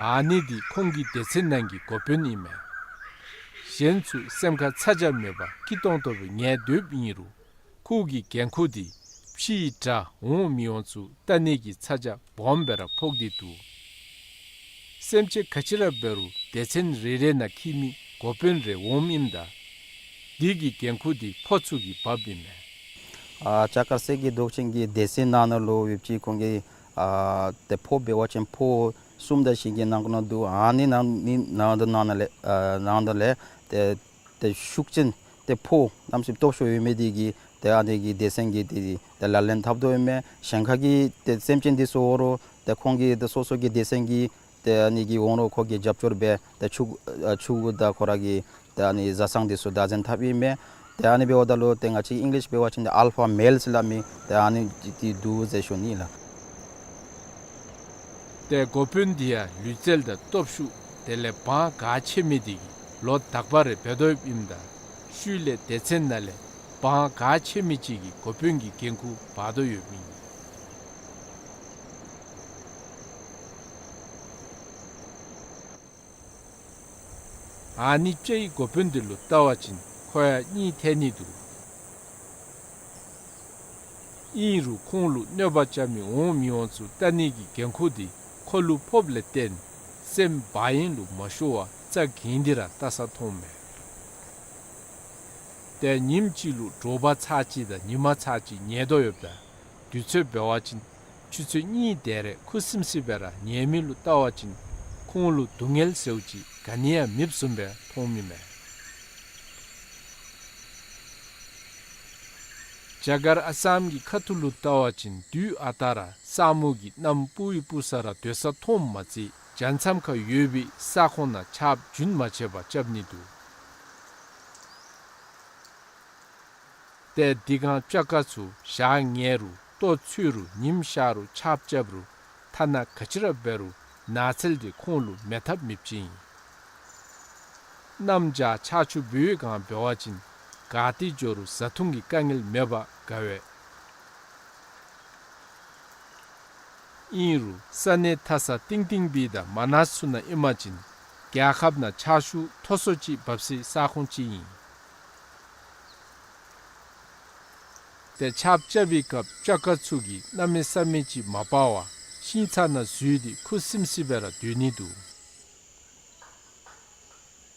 ཨ་ནི་འདི་ཁོང་གི་སྡེ་ཚན་ནང་གི་འགོ་དཔོན་ཨིན་མས། གཞན་ཚུ་སེམས་ཁར་ཚ་གྱང་མེད་པར་སྐྱིད་ཏོང་ཏོ་སྦེ་ཉལ་སྡོདཔ་ཨིན་རུང་ཁོ་གི་འགན་ཁུར་འདི་ཕྱིའི་དགྲ་འོང་མི་འོང་ཚུ་བལྟ་ནི་གི་ཚ་གྱང་སྦོམ་སྦེ་ར་ཕོག་སྟེ་འདུག། སེམས་ཅན་ག་ཅི་ར་འབད་རུང་སྡེ་ཚན་རེ་རེ་ནང་འཁྱིད་མི་འགོ་དཔོན་རེ་འོངམ་ཨིནམ་ད་འདི་གི་འགན་ཁུར་འདི་ཕོ་ཚུ་གིས་འབགཔ་ཨིན་མས། ཨ་སྤྱ་དཀར་གསེར་གྱི་མདོག་ཅན་གྱི་སྡེ་ཚན་ནང་ན་ལུ་ཡོདཔ་ཅིག་ཁོང་གི་ཨ་ཏེ་ཕོ་འབད་བ་ཅིན་ཕོ་གསུམ་དང་གཞན་གྱི་ནང་ན་འདུག། ཨ་ནི་ནང་ནི་ནང་དུ་ནང་ན་ལས་ཨ་ནང་དུ་ལས་ཏེ་ཏེ་ཤུགས་ཅན་ ཏེ་ཕོ་གནམ་མེད་ས་མེད་སྟོབས་ཤུགས་ཡོད་མི་འདི་གིས་ཏེ་ཨ་ནི་གི་སྡེ་ཚན་གྱི་ཏེ་ཏེ་ལག་ལེན་འཐབ་དོ་ཡོད་མས། གཞན་ཁ་གི་ཏེ་སེམས་ཅན་འདི་ཚུ་འོང་རུང་ཏེ་ཁོང་གི་ཏེ་སོ་སོ་གི་སྡེ་ཚན་གྱི་ཏེ་ཨ་ནི་གི་འོང་རུང་ཁོ་གིས་རྒྱབ་སྐྱོར་འབད་ཏེ་ཕྱུག་ཨ་ཕྱུག་གུ་དང་ཁོ་ར་གི་ཏེ་ཨ་ནི་བཟའ་ཚང་འདི་ཚུ་བདག་འཛིན་འཐབ་ཨིན་མས། ཏེ་ཨ་ནི་འབདཝ་ད་ལུ་ཏེ་ང་བཅས་ཨིང་ལིཤ་འབད་བ་ཅིན་ཏེ་ཨལ་ཕ་མེལསི་སླབ་མི་ཏེ་ཨ་ནི་འདི་འདུག་ཟེར་ཞུ་ནི་ལགས། ཏེ་འགོ་དཔོན་འདི་ཡང་ལུས་རྩལ་དང་སྟོབས་ཤུགས་དེ་ལས་དབང་ག་ཆེ་མི་འདི་གིས་ལོ་དག་པ་རེ་འབད་དོ་ཡོདཔ་ཨིནམ་ད་ཤུལ་ལས་སྡེ་ཚན་ནང་ལས་དབང་ག་ཆེ་མི་ཅིག་གིས་འགོ་དཔོན་གྱི་འགན་ཁུར་འབག་དོ་ཡོདཔ་ཨིན། ཨ་ནི་སྤྱ་ཡི་འགོ་དཔོན་འདི་ལུ་བལྟ་བ་ཅིན་ཁོ་ཡང་གཉིད་ཐལ་ནི་འདུག། ཨིན་རུང་ཁོང་ལུ་གནོད་པ་རྐྱབ་མི་འོང་མི་འོང་ཚུ་བལྟ་ནི་གི་འགན་ཁུར་འདི་ཁོ་ལུ་ཕོགཔ་ལས་བརྟེན་སེམས་བག་ཡངས་ལུ་མ་ཤོར་བར་རྩ་འགེངས་ཏེ་ར་བལྟ་ས་མཐོངམ་མས། ཏེ་ཉིནམ་གཅིག་ལུ་དྲོ་པ་ཚར་གཅིག་དང་ཉིན་མ་ཚར་གཅིག་ཉལ་དོ་ཡོདཔ་ད་དུས་ཚོད་འབད་བ་ཅིན་ཆུ་ཚོད་གཉིས་དེ་རེ་ཁུ་སིམ་སི་སྦེ་ར་ཉལ་མི་ལུ་བལྟ་བ་ཅིན་ཁོང་ལུ་སྡུག་བསྔལ་ཟེརཝ་ཅིག་ག་ནི་ཡང་མེདཔ་བཟུམ་སྦེ་མཐོངམ་ཨིན་མས། རྒྱ་གར་ཨ་སམ་གྱི་ཁ་ཐུག་ལུ་བལྟ་བ་ཅིན་དུས་ཨ་རྟག་ར་ས་སྨུག་གིས་གནམ་སྤུབ་ཡི་སྤུབ་ས་ར་སྡོད་ས་མཐོངམ་མ་ཚད་རྒྱ་མཚམས་ཁར་ཡོད་པའི་ས་ཁོངས་ནང་ཆརཔ་རྒྱུན་མ་ཆད་པར་རྐྱབ་ནི་འདུག། ཏེ་དེ་སྒང་སྤྱ་དཀར་ཚུ་ཞག་ཉལ་རུང་ལྟོ་འཚོལ་རུང་ཉིམ་ཤར་རུང་ཆརཔ་རྐྱབ་རུང་ཐ་ན་ག་ཅི་ར་འབད་རུང་ནགས་ཚལ་འདི་ཁོང་ལུ་མེད་ཐབས་མེདཔ་ཅིག་ཨིན། གནམ་བྱཱར་ཆར་ཆུ་འབུ་བའི་སྒང་འབད་བ་ཅིན་ག་ཏེ་འགྱོ་རུང་བཟའ་འཐུང་གི་དཀའ་ངལ་མེད་པར་དགའ་བས། ཨིན་རུང་ས་གནས་མཐའ་ས་གཏིང་གཏིང་སྦིས་དང་མ་ནཱས་ཚུ་ནང་ཨིན་པ་ཅིན་རྒྱལ་ཁབ་ནང་ཆར་ཆུ་མཐོ་སུ་ཅིག་འབབ་སའི་ས་ཁོངས་ཅིག་ཨིན། ཏེ་ཆརཔ་རྐྱབ་པའི་སྐབས་སྤྱ་དཀར་ཚུ་གིས་གནམ་མེད་ས་མེད་ཅིག་མ་སྤར་བར་ཤིང་ཚང་ནང་འཛུལ་ཏེ་ཁུ་སིམ་སི་སྦེ་ར་སྡོད་ནི་འདུག།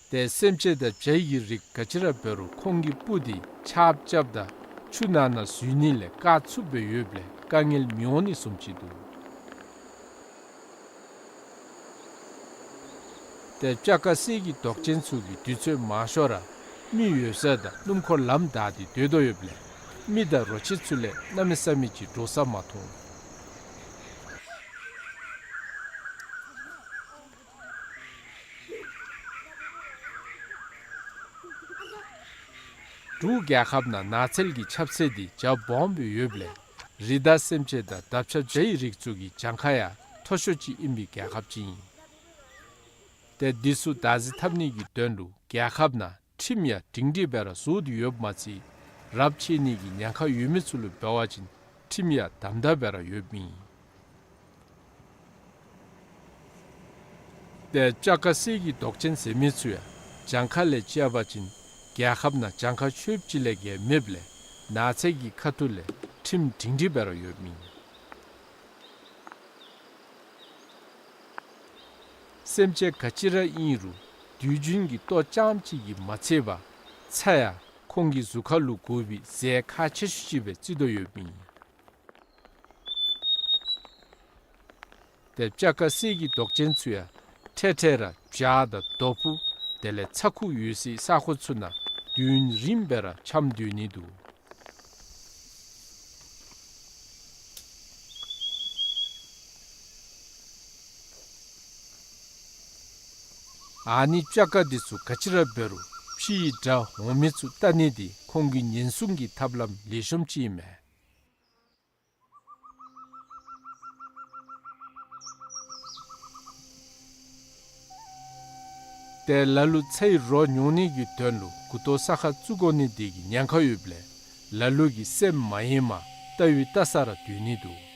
ཏེ་སེམས་ཅན་དང་བྱ་ཡི་གི་རིགས་ག་ཅི་ར་འབད་རུང་ཁོང་གི་སྤུ་འདི་ཆརཔ་རྐྱབ་དང་ཆུ་ནང་ན་འཛུལ་ནི་ལས་བཀག་ཚུགསཔ་སྦེ་ཡོདཔ་ལས་དཀའ་ངལ་མི་འོང་ནི་བཟུམ་ཅིག་འདུག། ཏེ་སྤྱ་དཀར་གསེར་གྱི་མདོག་ཅན་ཚུ་གིས་དུས་ཚོད་མང་ཤོས་ར་མི་ཡོད་ས་དང་སྣུམ་འཁོར་ལམ་བདའ་སྟེ་སྡོད་དོ་ཡོདཔ་ལས་མི་དང་རོ་ཁྱི་ཚུ་ལས་གནམ་མེད་ས་མེད་ཅིག་འདྲོག་ས་མ་མཐོང་། འབྲུག་རྒྱལ་ཁབ་ནང་ནགས་ཚལ་གྱི་ཁྱབ་ཚད་འདི་རྒྱ་སྦོམ་སྦེ་ཡོདཔ་ལས་རི་དྭགས་སེམས་ཅན་དང་འདབ་ཆགས་བྱ་ཡི་རིགས་ཚུ་གི་གྱངས་ཁ་ཡང་མཐོ་ཤོས་ཅིག་ཨིན་པའི་རྒྱལ་ཁབ་ཅིག་ཨིན། ཏེ་འདི་ཚུ་བདག་འཛིན་འཐབ་ནི་གི་དོན་ལུ་རྒྱལ་ཁབ་ནང་ཁྲིམས་ཡང་སྒྲིང་སྒྲིང་སྦེ་ར་བཟོ་སྟེ་ཡོདཔ་མ་ཚད་རབས་ཆད་ནི་གི་ཉེན་ཁ་ཡོད་མི་ཚུ་ལུ་འབད་བ་ཅིན་ཁྲིམས་ཡང་དམ་དམ་སྦེ་ར་ཡོདཔ་ཨིན། ཏེ་སྤྱ་དཀར་གསེར་གྱི་མདོག་ཅན་ཟེར་མི་ཚུ་ཡང་གྱངས་ཁ་ལས་བཅད་པ་ཅིན་རྒྱལ་ཁབ་ནང་གྱངས་ཁ་ཆོདཔ་ཅིག་ལས་བརྒལ་མེདཔ་ལས་ནགས་ཚལ་གྱི་ཁ་ཐུག་ལས་ཁྲིམས་སྒྲིང་སྒྲིང་སྦེ་ར་ཡོདཔ་ཨིན། སེམས་ཅན་ག་ཅི་ར་ཨིན་རུང་དུས་རྒྱུན་གྱི་ལྟོ་རྐྱངམ་གཅིག་གིས་མ་ཚད་པར་ཚྭ་ཡང་ཁོང་གི་གཟུགས་ཁར་ལུ་དགོ་པའི་རྫས་ཁག་ཆེ་ཤོས་ཅིག་སྦེ་བརྩི་དོ་ཡོདཔ་ཨིན། ཏེ་སྤྱ་དཀར་གསེར་གྱི་མདོག་ཅན་ཚུ་ཡང་འཕྲལ་འཕྲལ་ར་བྱག་དང་རྡོ་ཕུ་དེ་ལས་ཚྭ་ཁུ་ཡོད་སའི་ས་ཁོངས་ཚུ་ནང་དུས་ཡུན་རིངམོ་སྦེ་ར་འཁྱམས་སྡོད་ནི་འདུག། ཨ་ནི་སྤྱ་དཀར་འདི་ཚུ་ག་ཅི་ར་འབད་རུང་ཕྱི་ཡི་དགྲ་འོང་མི་ཚུ་བལྟ་ནི་འདི་ཁོང་གི་ཉེན་སྲུང་གི་ཐབས་ལམ་ལེགས་ཤོམ་ཅིག་ཨིན་མས། ཏེ་ལ་ལུ་ཚྭའི་རོ་ཉོ་ནི་གི་དོན་ལུ་མགུ་ཏོ་ས་ཁར་བཙུགས་དགོ་ནི་འདི་གིས་ཉེན་ཁ་ཡོདཔ་ལས་ལ་ལུ་གིས་སེམས་མ་ཡེངས་པར་བལྟ་བའི་བལྟ་ས་ར་སྡོད་ནི་འདུག།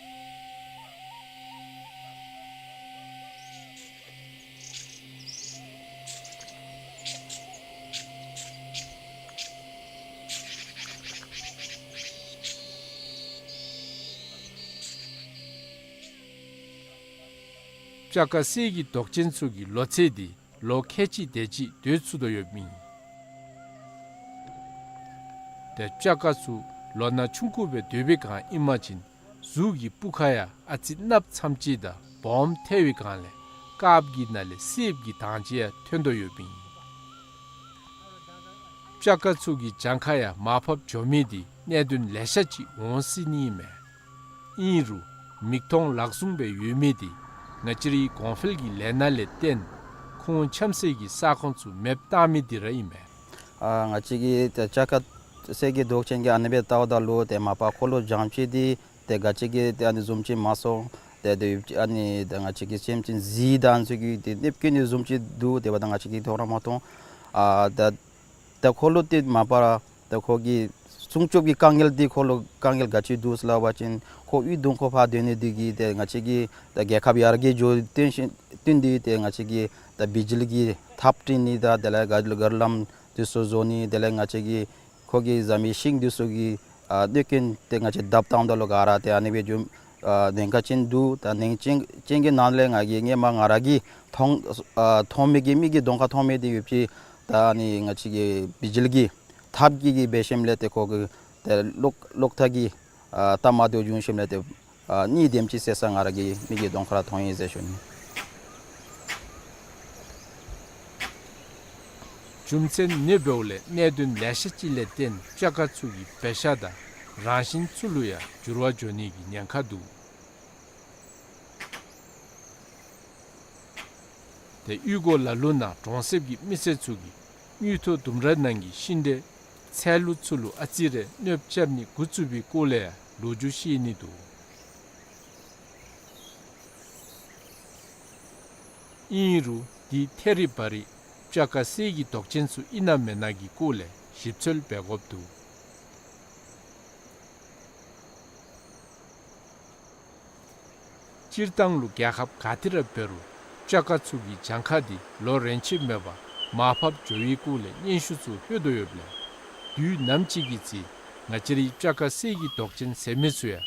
སྤྱ་དཀར་གསེར་གྱི་མདོག་ཅན་ཚུ་གི་ལོ་ཚད་འདི་ལོ་ཁལ་གཅིག་དེ་ཅིག་སྡོད་ཚུགས་དོ་ཡོདཔ་ཨིན། ཏེ་སྤྱ་དཀར་ཚུ་ལོ་ན་ཆུང་ཀུ་སྦེ་སྡོད་པའི་སྒང་ཨིན་པ་ཅིན་གཟུགས་ཀྱི་སྤུ་ཁ་ཡང་ཨ་ཙི་གནགཔོ་ཙམ་ཅིག་དང་སྦོམ་ཐལ་བའི་སྒང་ལས་དཀརཔོ་གི་ནང་ལས་སེརཔོ་གི་མདངས་ཅིག་ཡང་ཐོན་དོ་ཡོདཔ་ཨིན། སྤྱ་ཀ་ཚུ་གི་གྱངས་ཁ་ཡང་མར་ཕབ་འགྱོ་མི་འདི་གནད་དོན་ལེ་ཤ་ཅིག་འོང་སྲིད་ནི་མས། ཨིན་རུང་མིག་མཐོང་ལག་བཟུང་སྦེ་ཡོད་མི་འདི་ང་བཅས་རའི་གོང་འཕེལ་གྱི་ལས་སྣ་ལས་བརྟེན་ཁོང་འཁྱམ་སའི་གི་ས་ཁོངས་ཚུ་མེདཔ་བཏང་མི་འདི་ར་ཨིན་མས། ཨ་ང་བཅས་ཀྱི་ཏེ་སྤྱ་ཀ་གསེར་གྱི་མདོག་ཅན་གྱི་ཨ་ནི་སྦེ་བལྟཝ་ད་ལུ་ཏེ་མ་པ་འཁོར་ལོ་བྱང་ཕྱད་འདི་ཏེ་ག་ཅི་གི་ཏེ་ཨ་ནི་བཟུམ་ཅིག་མ་སོང་། ཏེ་ཏེ་ཨ་ནི་ཏེ་ང་བཅས་ཀྱི་སེམས་ཅན་གཟིག་དང་ཚུ་གི་ཏེ་གནོད་སྐྱོན་ནི་བཟུམ་ཅིག་འདུག། དེ་འབདཝ་ད་ང་བཅས་ཀྱིས་མཐོང་ར་མ་མཐོང་། ཨ་ད་ད་འཁོར་ལོ་འདི་མ་པ་ར་ད་ཁོ་གི་སྲུང་སྐྱོབ་ཀྱི་དཀའ་ངལ་འདི་འཁོར་ལོ་དཀའ་ངལ་ག་ཅི་འདུག་ཟེར་སླབ་པ་ཅིན་ཁོ་གཡུས་གདོང་ཁར་ཕར་སྡོད་ནི་འདི་གིས་ཏེ་ང་བཅས་ཀྱི་ད་རྒྱལ་ཁབ་ཡར་རྒྱས་འགྱོ་བརྟེན་ཞིན་བརྟེན་ཏེ་ཏེ་ང་བཅས་ཀྱིས་ད་བི་ཇི་ལི་གི་ཐགཔ་བཏིང་ནི་དང་དེ་ལས་ག་ག་ར་ལམ་འདི་ཚུ་བཟོ་ནི་དེ་ལས་ང་བཅས་ཀྱི་ཁོ་གི་བཟའ་མི་ཤིང་འདི་ཚུ་གི་ཨ་གནོད་སྐྱོན་ཏེ་ང་བཅས་བརྡབ་བཏངམ་ད་ལུ་ག་ར་ཏེ་ཨ་ནི་སྦེ་རྒྱུ་ཨ་ཉེན་ཁ་ཅན་འདུག། ད་ཉེན་ཁ་ཅན་ཅན་གྱི་ནང་ལས་ང་གིས་སྔོན་མ་ང་ར་གིས་མཐོང་ཨ་མཐོང་མི་གི་མིག་གི་གདོང་ཁར་མཐོང་མི་འདི་ཡོད་པའི་ད་ཨ་ནི་ང་བཅས་ཀྱི་བི་ཇི་ལི་གི་ཐགཔ་གི་གིས་འབད་ཞིནམ་ལས་ཏེ་ཁོ་གི་ཏེ་གློག་གློག་ཐག་གི་ཨ་ཐགཔ་མ་བདེཝ་བྱུང་ཞིནམ་ལས་ཏེ་ཨ་གཉིས་དེམ་ཅིག་བསད་ས་ང་ར་གི་མིག་གི་གདོང་ཁར་མཐོང་ཡི་ཟེར་ཞུ་ནི། རྒྱུ་མཚན་ཨ་ནི་འབདཝ་ལས་གནད་དོན་ལེ་ཤ་ཅིག་ལས་བརྟེན་སྤྱ་ཀ་ཚུ་གི་འབད་བཞག་དང་རང་བཞིན་ཚུ་ལུ་ཡང་འགྱུར་བ་འགྱོ་ནི་གི་ཉེན་ཁ་འདུག། ཏེ་གཡུས་སྒོ་ལ་ལུ་ནང་གྲོང་གསེབ་ཀྱི་མི་སེར་ཚུ་གིས་དངུལ་ཐོག་ལྡུམ་ར་ནང་གི་ཤིང་འབྲས་ཚལ་ལུ་ཚུ་ལུ་ཨ་ཙི་རེ་གནོདཔ་རྐྱབ་ནི་འགོ་བཙུགས་པའི་སྐོར་ལས་ཡང་ལོ་རྒྱུས་བཤད་ནི་འདུག། ཨིན་རུང་འདི་ཐད་རི་བ་རི་སྤྱ་ཀ་གསེར་གྱི་མདོག་ཅན་ཚུ་ཨིན་ན་མེན་ན་གི་སྐོར་ལས་ཞིབ་འཚོལ་འབད་དགོཔ་འདུག། སྤྱིར་བཏང་ལུ་རྒྱལ་ཁབ་ག་ཏེ་ར་འབད་རུང་སྤྱ་ཀ་ཚུ་གི་གྱངས་ཁ་འདི་ལོ་རེ་ཆད་མེད་པར་མར་ཕབ་འགྱོ་བའི་སྐོར་ལས་སྙན་ཞུ་ཚུ་ལྷོད་དོ་ཡོདཔ་ལས་དུས་ནམ་ཅིག་གི་ཚེ་ང་བཅས་རའི་སྤྱ་ཀ་གསེར་གྱི་མདོག་ཅན་ཟེར་མི་ཚུ་ཡང་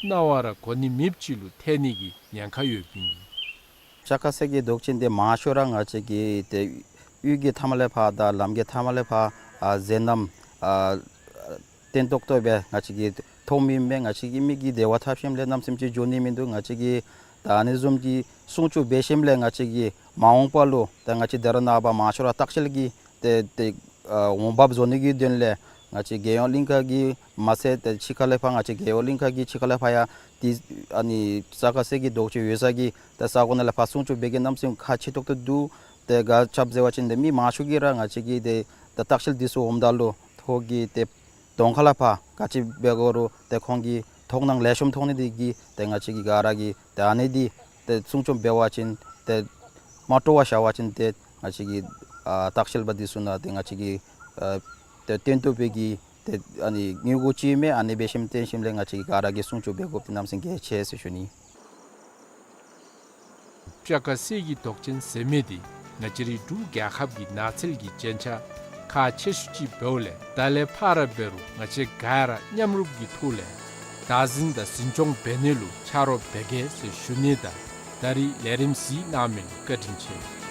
རྣ་བར་གོ་ནི་མེདཔ་ཅིག་ལུ་ཐལ་ནི་གི་ཉེན་ཁ་ཡོདཔ་ཨིན། སྤྱ་ཀ་གསེར་གྱི་མདོག་ཅན་འདི་མང་ཤོས་ར་ང་བཅས་ཀྱི་ཏེ་གཡུས་ཀྱི་མཐའ་མ་ལས་ཕར་དང་ལམ་གྱི་མཐའ་མ་ལས་ཕར་ཨ་མཛེས་རྣམ་ཨ་བརྟན་ཏོག་ཏོ་སྦེ་ང་བཅས་ཀྱིས་མཐོང་མི་མས། ང་བཅས་ཀྱི་མིག་གིས་བདེ་བ་ཐོབ་ཞིནམ་ལས་གནམ་མེད་ས་མེད་ཅིག་འགྱོ་ནི་མིན་འདུག། ང་བཅས་ཀྱིས་ད་ཨ་ནི་བཟུམ་གྱི་སྲུང་སྐྱོབ་འབད་ཞིནམ་ལས་ང་བཅས་ཀྱིས་མ་འོངས་པ་ལུ་ད་ང་བཅས་ད་རེས་ནངས་པ་མང་ཤོས་ར་ལྟ་བཤལ་གྱི་ཏེ་ཏེ་ཨ་འོང་འབབ་བཟོ་ནི་གི་དོན་ལས་ང་བཅས་རྒྱལ་ཡོངས་གླིང་ཁ་གི་མ་ཚད་ཏེ་ཕྱི་ཁ་ལས་ཕར་ང་བཅས་རྒྱལ་ཡོངས་གླིང་ཁ་གི་ཕྱི་ཁ་ལས་ཕར་ཡང་ཏེ་ཨ་ནི་སྤྱ་ཀ་གསེར་གྱི་མདོག་ཅན་ཡོད་ས་གི་ཏེ་ས་གོ་ནང་ལས་ཕར་སྲུང་སྐྱོབ་འབད་གི་གནམ་མེད་ས་མེད་ཁག་ཆེ་ཏོག་ཏོ་འདུག། ཏེ་ག་ཅི་འབད་ཟེར་བ་ཅིན་ཏེ་མི་མང་ཤོས་ཀྱིས་ར་ང་བཅས་ཀྱི་ཏེ་ད་ལྟ་བཤལ་འདི་ཚུ་འོངམ་ད་ལུ་ཁོང་གི་ཏེ་གདོང་ཁ་ལས་ཕར་ག་ཅི་འབད་དགོ་རུང་ཏེ་ཁོང་གིས་མཐོང་སྣང་ལེགས་ཤོམ་མཐོང་ནི་འདི་གིས་ཏེ་ང་བཅས་ཀྱིས་ག་ར་གིས་ཏེ་ཨ་ནི་འདི་ཏེ་སྲུང་སྐྱོབ་འབད་བ་ཅིན་ཏེ་མ་སྤྲོ་བར་བཞག་པ་ཅིན་ཏེ་ང་བཅས་ཀྱི་ཨ་ལྟ་བཤལ་པ་འདི་ཚུ་ནང་ཏེ་ང་བཅས་ཀྱི་ཨ་ཏེ་བརྟན་ཏོག་ཏོ་སྦེ་གི་ཏེ་ཨ་ནི་དངུལ་སྒོར་ཅིག་མས། ཨ་ནི་འབད་ཞིནམ་བརྟེན་ཞིནམ་ལས་ང་བཅས་ཀྱིས་ག་ར་གིས་སྲུང་སྐྱོབ་འབད་དགོཔ་འདི་གནམ་མེད་ས་མེད་གལ་ཆེ་ཟེར་ཞུ་ནི། སྤྱ་ཀ་གསེར་གྱི་མདོག་ཅན་ཟེར་མི་འདི་ང་བཅས་རའི་འབྲུག་རྒྱལ་ཁབ་ཀྱི་ནགས་ཚལ་གྱི་རྒྱན་ཆ་ཁག་ཆེ་ཤོས་ཅིག་འབདཝ་ལས་ད་ལས་ཕར་ར་འབད་རུང་ང་བཅས་ག་ར་མཉམ་རུབ་ཀྱི་ཐོག་ལས་བདག་འཛིན་དང་འཛིན་སྐྱོང་འབད་ནི་ལུ་ཆ་རོགས་འབད་གེ་ཟེར་ཞུ་ནི་དང་ད་རིས་ལས་རིམ་གཟིགས་གནང་མི་ལུ་བཀའ་དྲིན་ཆེ།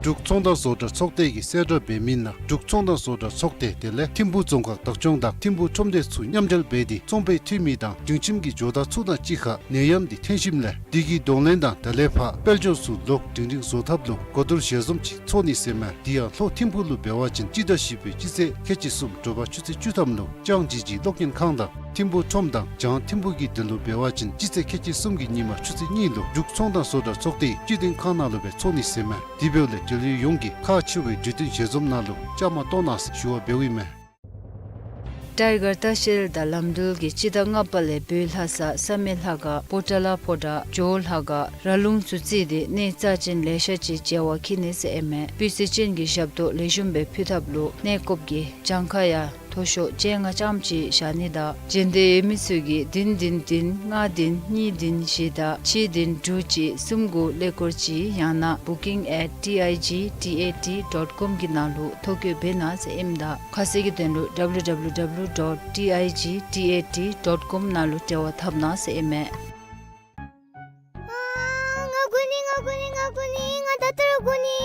འབྲུག་ཚོང་དང་བཟོ་གྲྭ་ཚོགས་སྡེ་གིས་གསལ་བསྒྲགས་འབད་མི་ནང་འབྲུག་ཚོང་དང་བཟོ་གྲྭ་ཚོགས་སྡེ་དེ་ལས་ཐིམ་ཕུག་རྫོང་ཁག་བདག་སྐྱོང་དང་ཐིམ་ཕུག་ཁྲོམ་སྡེ་ཚུ་མཉམ་འབྲེལ་འབད་དེ་ཚོང་པའི་འཐུས་མི་དང་སྒྲིང་ཁྱིམ་གྱི་ཇོ་བདག་ཚུ་དང་གཅིག་ཁར་ནད་ཡམས་འདི་ཐོན་ཞིནམ་ལས་དེ་གི་གདོང་ལེན་དང་ད་ལས་ཕར་དཔལ་འབྱོར་ཚུ་ལོག་སྒྲིང་སྒྲིང་བཟོ་ཐབས་ལུ་གོ་བསྡུར་ཞལ་འཛོམས་ཅིག་ཚོགས་ནི་ཟེར་མས། དེ་ཡང་ལྷོ་ཐིམ་ཕུག་ལུ་འབད་བ་ཅིན་སྤྱི་ཟླ་བཞི་པའི་སྤྱི་ཚེས་ཁལ་གཅིག་གསུམ་དྲོ་པ་ཆུ་ཚོད་བཅུ་ཐམ་ལུ་ལྕང་ཇི་ཇི་གློག་བརྙན་ཁང་དང་ཐིམ་ཕུག་ཁྲོམ་དང་བྱང་ཐིམ་ཕུག་གི་དེ་ལུ་འབད་བ་ཅིན་སྤྱི་ཚེས་ཁལ་གཅིག་གསུམ་གྱི་ཉིན་མ་ཆུ་ཚོད་གཉིས་ལུ་འབྲུག་ཚོང་དང་བཟོ་གྲྭ་ཚོགས་སྡེའི་སྤྱི་མཐུན་ཁང་ནང་ལུ་སྦེ་ཚོགས་ནི་ཟེར་མས། དེ་འབདཝ་ལས་འབྲེལ་ཡོད་ཡོངས་ཀྱིས་ཁག་ཆེ་བའི་གྲོས་བསྟུན་ཞལ་འཛོམས་ནང་ལུ་བཅའ་མར་གཏོགས་གནང་ཟེར་ཞུ་བ་འབདཝ་ཨིན་མས། ཊའི་གར་ལྟ་བཤལ་དང་ལམ་འགྲུལ་གྱིས་སྤྱི་ཟླ་ལྔ་པ་ལས་བོད་ལྷ་ས་བསམ་ཡས་ལྷ་ཁང་པོ་ཏ་ལ་ཕོ་བྲང་ཇོ་བོ་ལྷ་ཁང་ར་ལུང་ཚུ་བརྩིས་ཏེ་གནས་རྩ་ཅན་ལེ་ཤ་ཅིག་མཇལ་བར་འཁྱིད་ནི་ཟེར་ཨིན་མས། སྤུས་ཚད་ཅན་གྱི་ཞབས་ཏོག་ལེགས་ཤོམ་སྦེ་ཕུལ་ཐབས་ལུ་གནས་སྐོརཔ་གི་གྱངས་ཁ་ཡང་ མཐོ་ཤོས་བཅོ་ལྔ་ཙམ་ཅིག་བཞག་ནི་དང་། འབྱོན་འདོད་ཡོད་མི་ཚུ་གིས་བདུན་བདུན་བདུན་ལྔ་བདུན་གཉིས་བདུན་བཞི་དང་གཅིག་བདུན་དྲུག་གཅིག་གསུམ་དགུ་ཀླད་ཀོར་གཅིག་ཡང་ན་booking at T I G T A T dot com གི་ནང་ལུ་ཐོ་བཀོད་འབད་གནང་ཟེར་ཨིནམ་ད་ཁ་གསལ་གྱི་དོན་ལུ W W W dot T I G T A T dot com ནང་ལུ་འབྲེལ་བ་འཐབ་གནང་ཟེར་ཨིན་མས། ཨ་ང་དགོ་ནི་ང་དགོ་ནི་ང་དགོ་ནི་ང་ད་ལྟོ་ར་དགོ་ནི།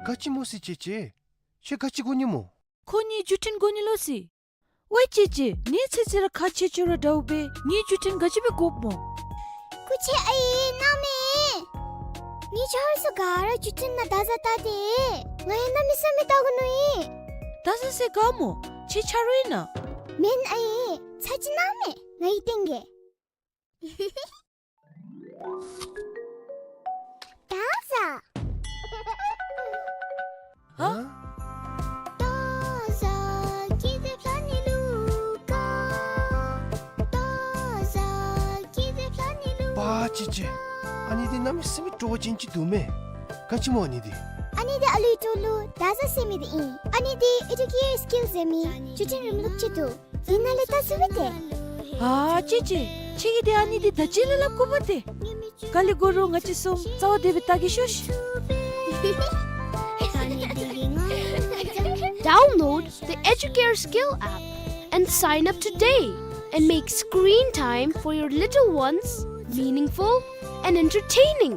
ག་ཅི་སྨོ་ཟེར་ཅེ་ཅེ། ཁྱོད་ག་ཅི་དགོ་ནི་སྨོ། ཁོ་ངེའི་བརྒྱུད་འཕྲིན་དགོ་ནི་ལོ་ཟེར། ཝའི་ཅེ་ཅེ་ངེའི་ཚེ་ཚེ་ར་ཁག་ཆེ་ཆེ་ར་འདྲཝ་སྦེ་ངེའི་བརྒྱུད་འཕྲིན་ག་ཅི་སྦེ་དགོཔ་སྨོ། སྐུ་མཁྱེན་ཨའི་གནམ་མེད། ངེའི་ཆ་རོགས་ཚུ་ག་ར་བརྒྱུད་འཕྲིན་ནང་བརྡ་བཟའ་བལྟ་སྟེ། ང་ཡང་གནམ་མེད་ས་མེད་བལྟ་དགོ་ནི་ཨིན། བརྡ་བཟའ་ཟེར་ག་སྨོ། ཁྱོད་ཆ་རོགས་ཨིན་ན། མེན་ཨའི་ཚར་གཅིག་གནམ་མེད་ང་གིས་སྟོན་གེ། བརྡ་བཟའ། ཧ། བརྡ་བཟའ་སྐྱིད་སྡུག་ལྷ་ནི་ལུ་དགའ། བརྡ་བཟའ་སྐྱིད་སྡུག་ལྷ་ནི་ལུ། པ་ཅེ་ཅེ། ཨ་ནི་འདི་གནམ་མེད་ས་མེད་སྤྲོ་བ་ཅན་ཅིག་འདུག་མས། ག་ཅི་སྨོ་ཨ་ནི་འདི། ཨ་ནི་འདི་ཨ་ལུའི་ཏོ་ལུ་བརྡ་བཟའ་ཟེར་མི་འདི་ཨིན། ཨ་ནི་འདི་ཨེ་ཌུ་ཀེར་སི་ཀིལ་ཟེར་མི་བརྒྱུད་འཕྲིན་རིམ་ལུགས་ཅིག་འདུག། ཨིན་ན་ལས་བལྟ་ཚུགས་པས་ཏེ། ཨ་ཅེ་ཅེ། ཁྱོད་ཀྱིས་ཏེ་ཨ་ནི་འདི་ད་ཅི་ལས་སླབ་དགོཔ་ཏེ། ག་ལས་དགོ་རུང་ང་བཅས་གསུམ་རྩ་བ་བདེ་སྦེ་བལྟ་གེ་ཤོག་ཤིག། Download the Educare Skill app and sign up today and make screen time for your little ones meaningful and entertaining.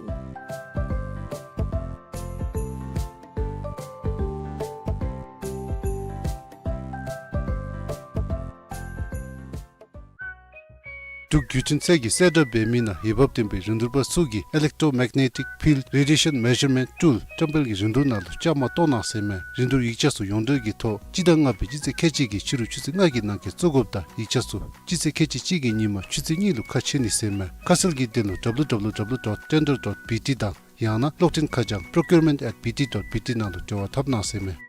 འབྲུག་བརྒྱུད་འཕྲིན་ཚད་ཀྱིས་གསལ་བསྒྲགས་འབད་མི་ནང་འོས་འབབ་ལྡན་པའི་རིན་བསྡུར་པ་ཚུ་གིས་Electromagnetic Field Radiation Measurement Tool བཀྲམ་སྤེལ་གྱི་རིན་བསྡུར་ནང་ལུ་བཅའ་མར་གཏོགས་གནང་ཟེར་མས། རིན་བསྡུར་ཡིག་ཆ་ཚུ་ཡོངས་འབྲེལ་གྱི་ཐོག་སྤྱི་ཟླ་ལྔ་པའི་སྤྱི་ཚེས་ཁལ་གཅིག་གི་ཕྱི་རུ་ཆུ་ཚོད་ལྔ་གི་ནང་འཁོད་བཙུགས་དགོཔ་དང་ཡིག་ཆ་ཚུ་སྤྱི་ཚེས་ཁལ་གཅིག་གཅིག་གི་ཉིནམ་ཆུ་ཚོད་གཉིས་ལུ་ཁ་ཕྱེ་ནི་ཟེར་མས། ཁ་གསལ་གྱི་དོན་ལུ W W W dot tender dot B T དང་ཡང་ན་གློག་འཕྲིན་ཁ་བྱང་procurement at B T dot B T ནང་ལུ་འབྲེལ་བ་འཐབ་གནང་ཟེར་མས།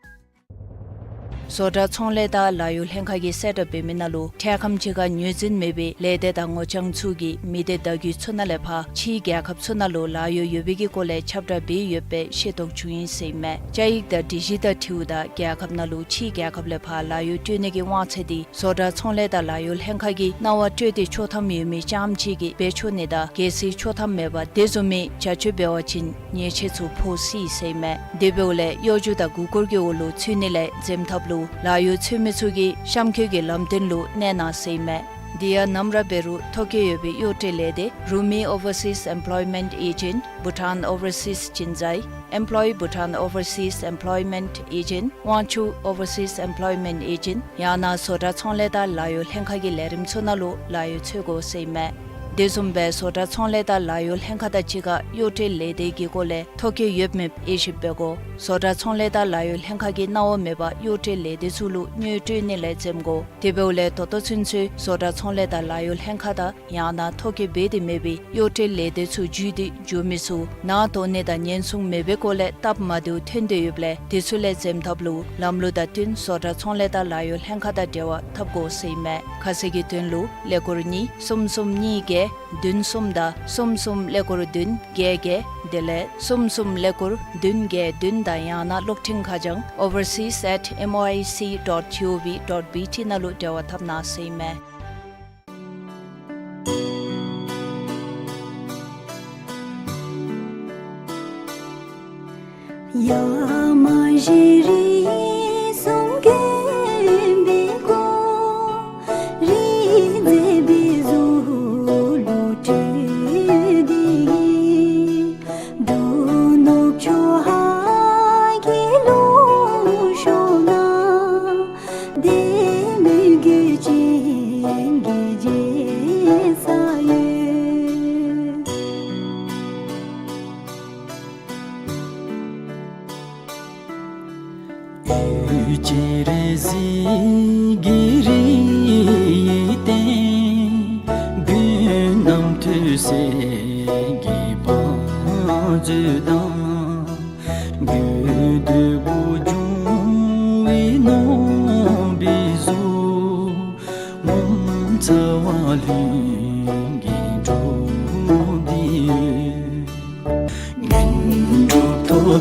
བཟོ་གྲྭ་ཚོང་ལས་དང་ལཱ་གཡོག་ལྷན་ཁག་གིས་གསལ་བསྒྲགས་འབད་མི་ནང་ལུ་འཕྲལ་ཁམས་ཅིག་ཁར་ངོས་འཛིན་མེད་པའི་ལས་སྡེ་དང་ངོ་རྐྱང་ཚུ་གིས་མི་སྡེ་བརྡ་བརྒྱུད་ཚུ་ནང་ལས་ཕར་ཕྱིའི་རྒྱལ་ཁབ་ཚུ་ནང་ལུ་ལཱ་གཡོག་ཡོད་པའི་གི་སྐོར་ལས་ཁྱབ་བསྒྲགས་འབད་ཡོདཔ་སྦེ་ཤེས་རྟོགས་བྱུང་ཡི་ཟེར་མས། བཅའ་ཡིག་དང་སྒྲིག་གཞི་དང་འཁྲིལཝ་ད་རྒྱལ་ཁབ་ནང་ལུ་ཕྱིའི་རྒྱལ་ཁབ་ལས་ཕར་ལཱ་གཡོག་སྤྲོད་ནི་གི་དབང་ཚད་འདི་བཟོ་གྲྭ་ཚོང་ལས་དང་ལཱ་གཡོག་ལྷན་ཁག་གིས་གནང་བ་སྤྲོད་དེ་ཆོག་ཐམ་ཡོད་མི་རྐྱངམ་ཅིག་གིས་འབད་ཆོག་ནི་དང་གལ་སྲིད་ཆོག་ཐམ་མེད་པར་དེ་བཟུམ་མའི་བྱ་སྤྱོད་འབད་བ་ཅིན་ཉེས་ཆད་ཚུ་ཕོག་སྲིད་ཟེར་མས། དེ་འབདཝ་ལས་གཡོ་སྒྱུ་དང་མགུ་སྐོར་གྱི་འོག་ལུ་ཚུད་ནི་ལས་འཛེམ་ཐབས་ལུ་ལཱ་གཡོག་འཚོལ་མི་ཚུ་གིས་གཤམ་འཁོད་ཀྱི་ལམ་སྟོན་ལུ་གནས་གནང་ཟེར་མས། དེ་ཡང་ནམ་ར་འབད་རུང་ཐོ་བཀོད་ཡོད་པའི་གཡོག་སྤྲོད་ལས་སྡེ་Rumi Overseas Employment Agent, Bhutan Overseas Jinzai, Employ Bhutan Overseas Employment Agent, Wangchuck Overseas Employment Agent ཡང་ན་བཟོ་གྲྭ་ཚོང་ལས་དང་ལཱ་གཡོག་ལྷན་ཁག་གི་ལས་རིམ་ཚུ་ནང་ལུ་ལཱ་གཡོག་འཚོལ་དགོ་ཟེར་མས། དེ་བཟུམ་སྦེ་བཟོ་གྲྭ་ཚོང་ལས་དང་ལཱ་གཡོག་ལྷན་ཁག་དང་གཅིག་ཁར་གཡོག་སྤྲོད་ལས་སྡེ་གི་སྐོར་ལས་ཐོ་བཀོད་ཡོདཔ་མེདཔ་དབྱེ་ཞིབ་འབད་དགོ། བཟོ་གྲྭ་ཚོང་ལས་དང་ལཱ་གཡོག་ལྷན་ཁག་གིས་གནང་བ་མེད་པར་གཡོག་སྤྲོད་ལས་སྡེ་ཚུ་ལུ་དངུལ་སྤྲོད་ནི་ལས་འཛེམ་དགོ། དེ་འབདཝ་ལས་ད་ལྟོ་ཚུན་ཚོད་བཟོ་གྲྭ་ཚོང་ལས་དང་ལཱ་གཡོག་ལྷན་ཁག་དང་ཡང་ན་ཐོ་བཀོད་འབད་དེ་མེད་པའི་གཡོག་སྤྲོད་ལས་སྡེ་ཚུ་བརྒྱུད་དེ་འགྱོ་མི་ཚུ་ནང་དོགས་ནི་དང་ཉེན་སྲུང་མེད་པའི་སྐོར་ལས་སྟབས་མ་བདེཝ་ཐོན་དོ་ཡོདཔ་ལས་དེ་ཚུ་ལས་འཛེམ་ཐབས་ལུ་ལམ་ལུགས་དང་བསྟུན་བཟོ་གྲྭ་ཚོང་ལས་དང་ལཱ་གཡོག་ལྷན་ཁག་དང་འབྲེལ་བ་འཐབ་དགོ་ཟེར་ཨིན་མས། ཁ་གསལ་གྱི་དོན་ལུ་ཀླད་ཀོར་གཉིས་གསུམ་གསུམ་གཉིས་བརྒྱད་བདུན་གསུམ་དང་གསུམ་གསུམ་ཀླད་ཀོར་བདུན་བརྒྱད་བརྒྱད་དེ་ལས་གསུམ་གསུམ་ཀླད་ཀོར་བདུན་བརྒྱད་བདུན་དང་ཡང་ན་གློག་འཕྲིན་ཁ་བྱང་overseas at M O I C dot G O V dot B T ནང་ལུ་འབྲེལ་བ་འཐབ་གནང་ཟེར་ཨིན་མས།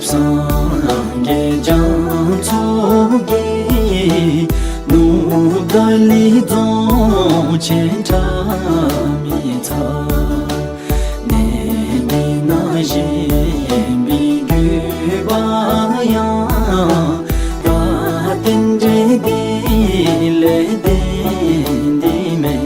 སངས་རྒྱས་རྒྱ་མཚོ་གི་ནུབ་བདག་ལུས་རྫོགས་ཆེན་ཁྲ་མི་ཚ། གནས་འདི་ན་བཞེངས་པའི་དགོས་པ་ཡང་། རྟག་རྟེན་འབྲེལ་འདི་ལས་བརྟེན་འདི་མེད།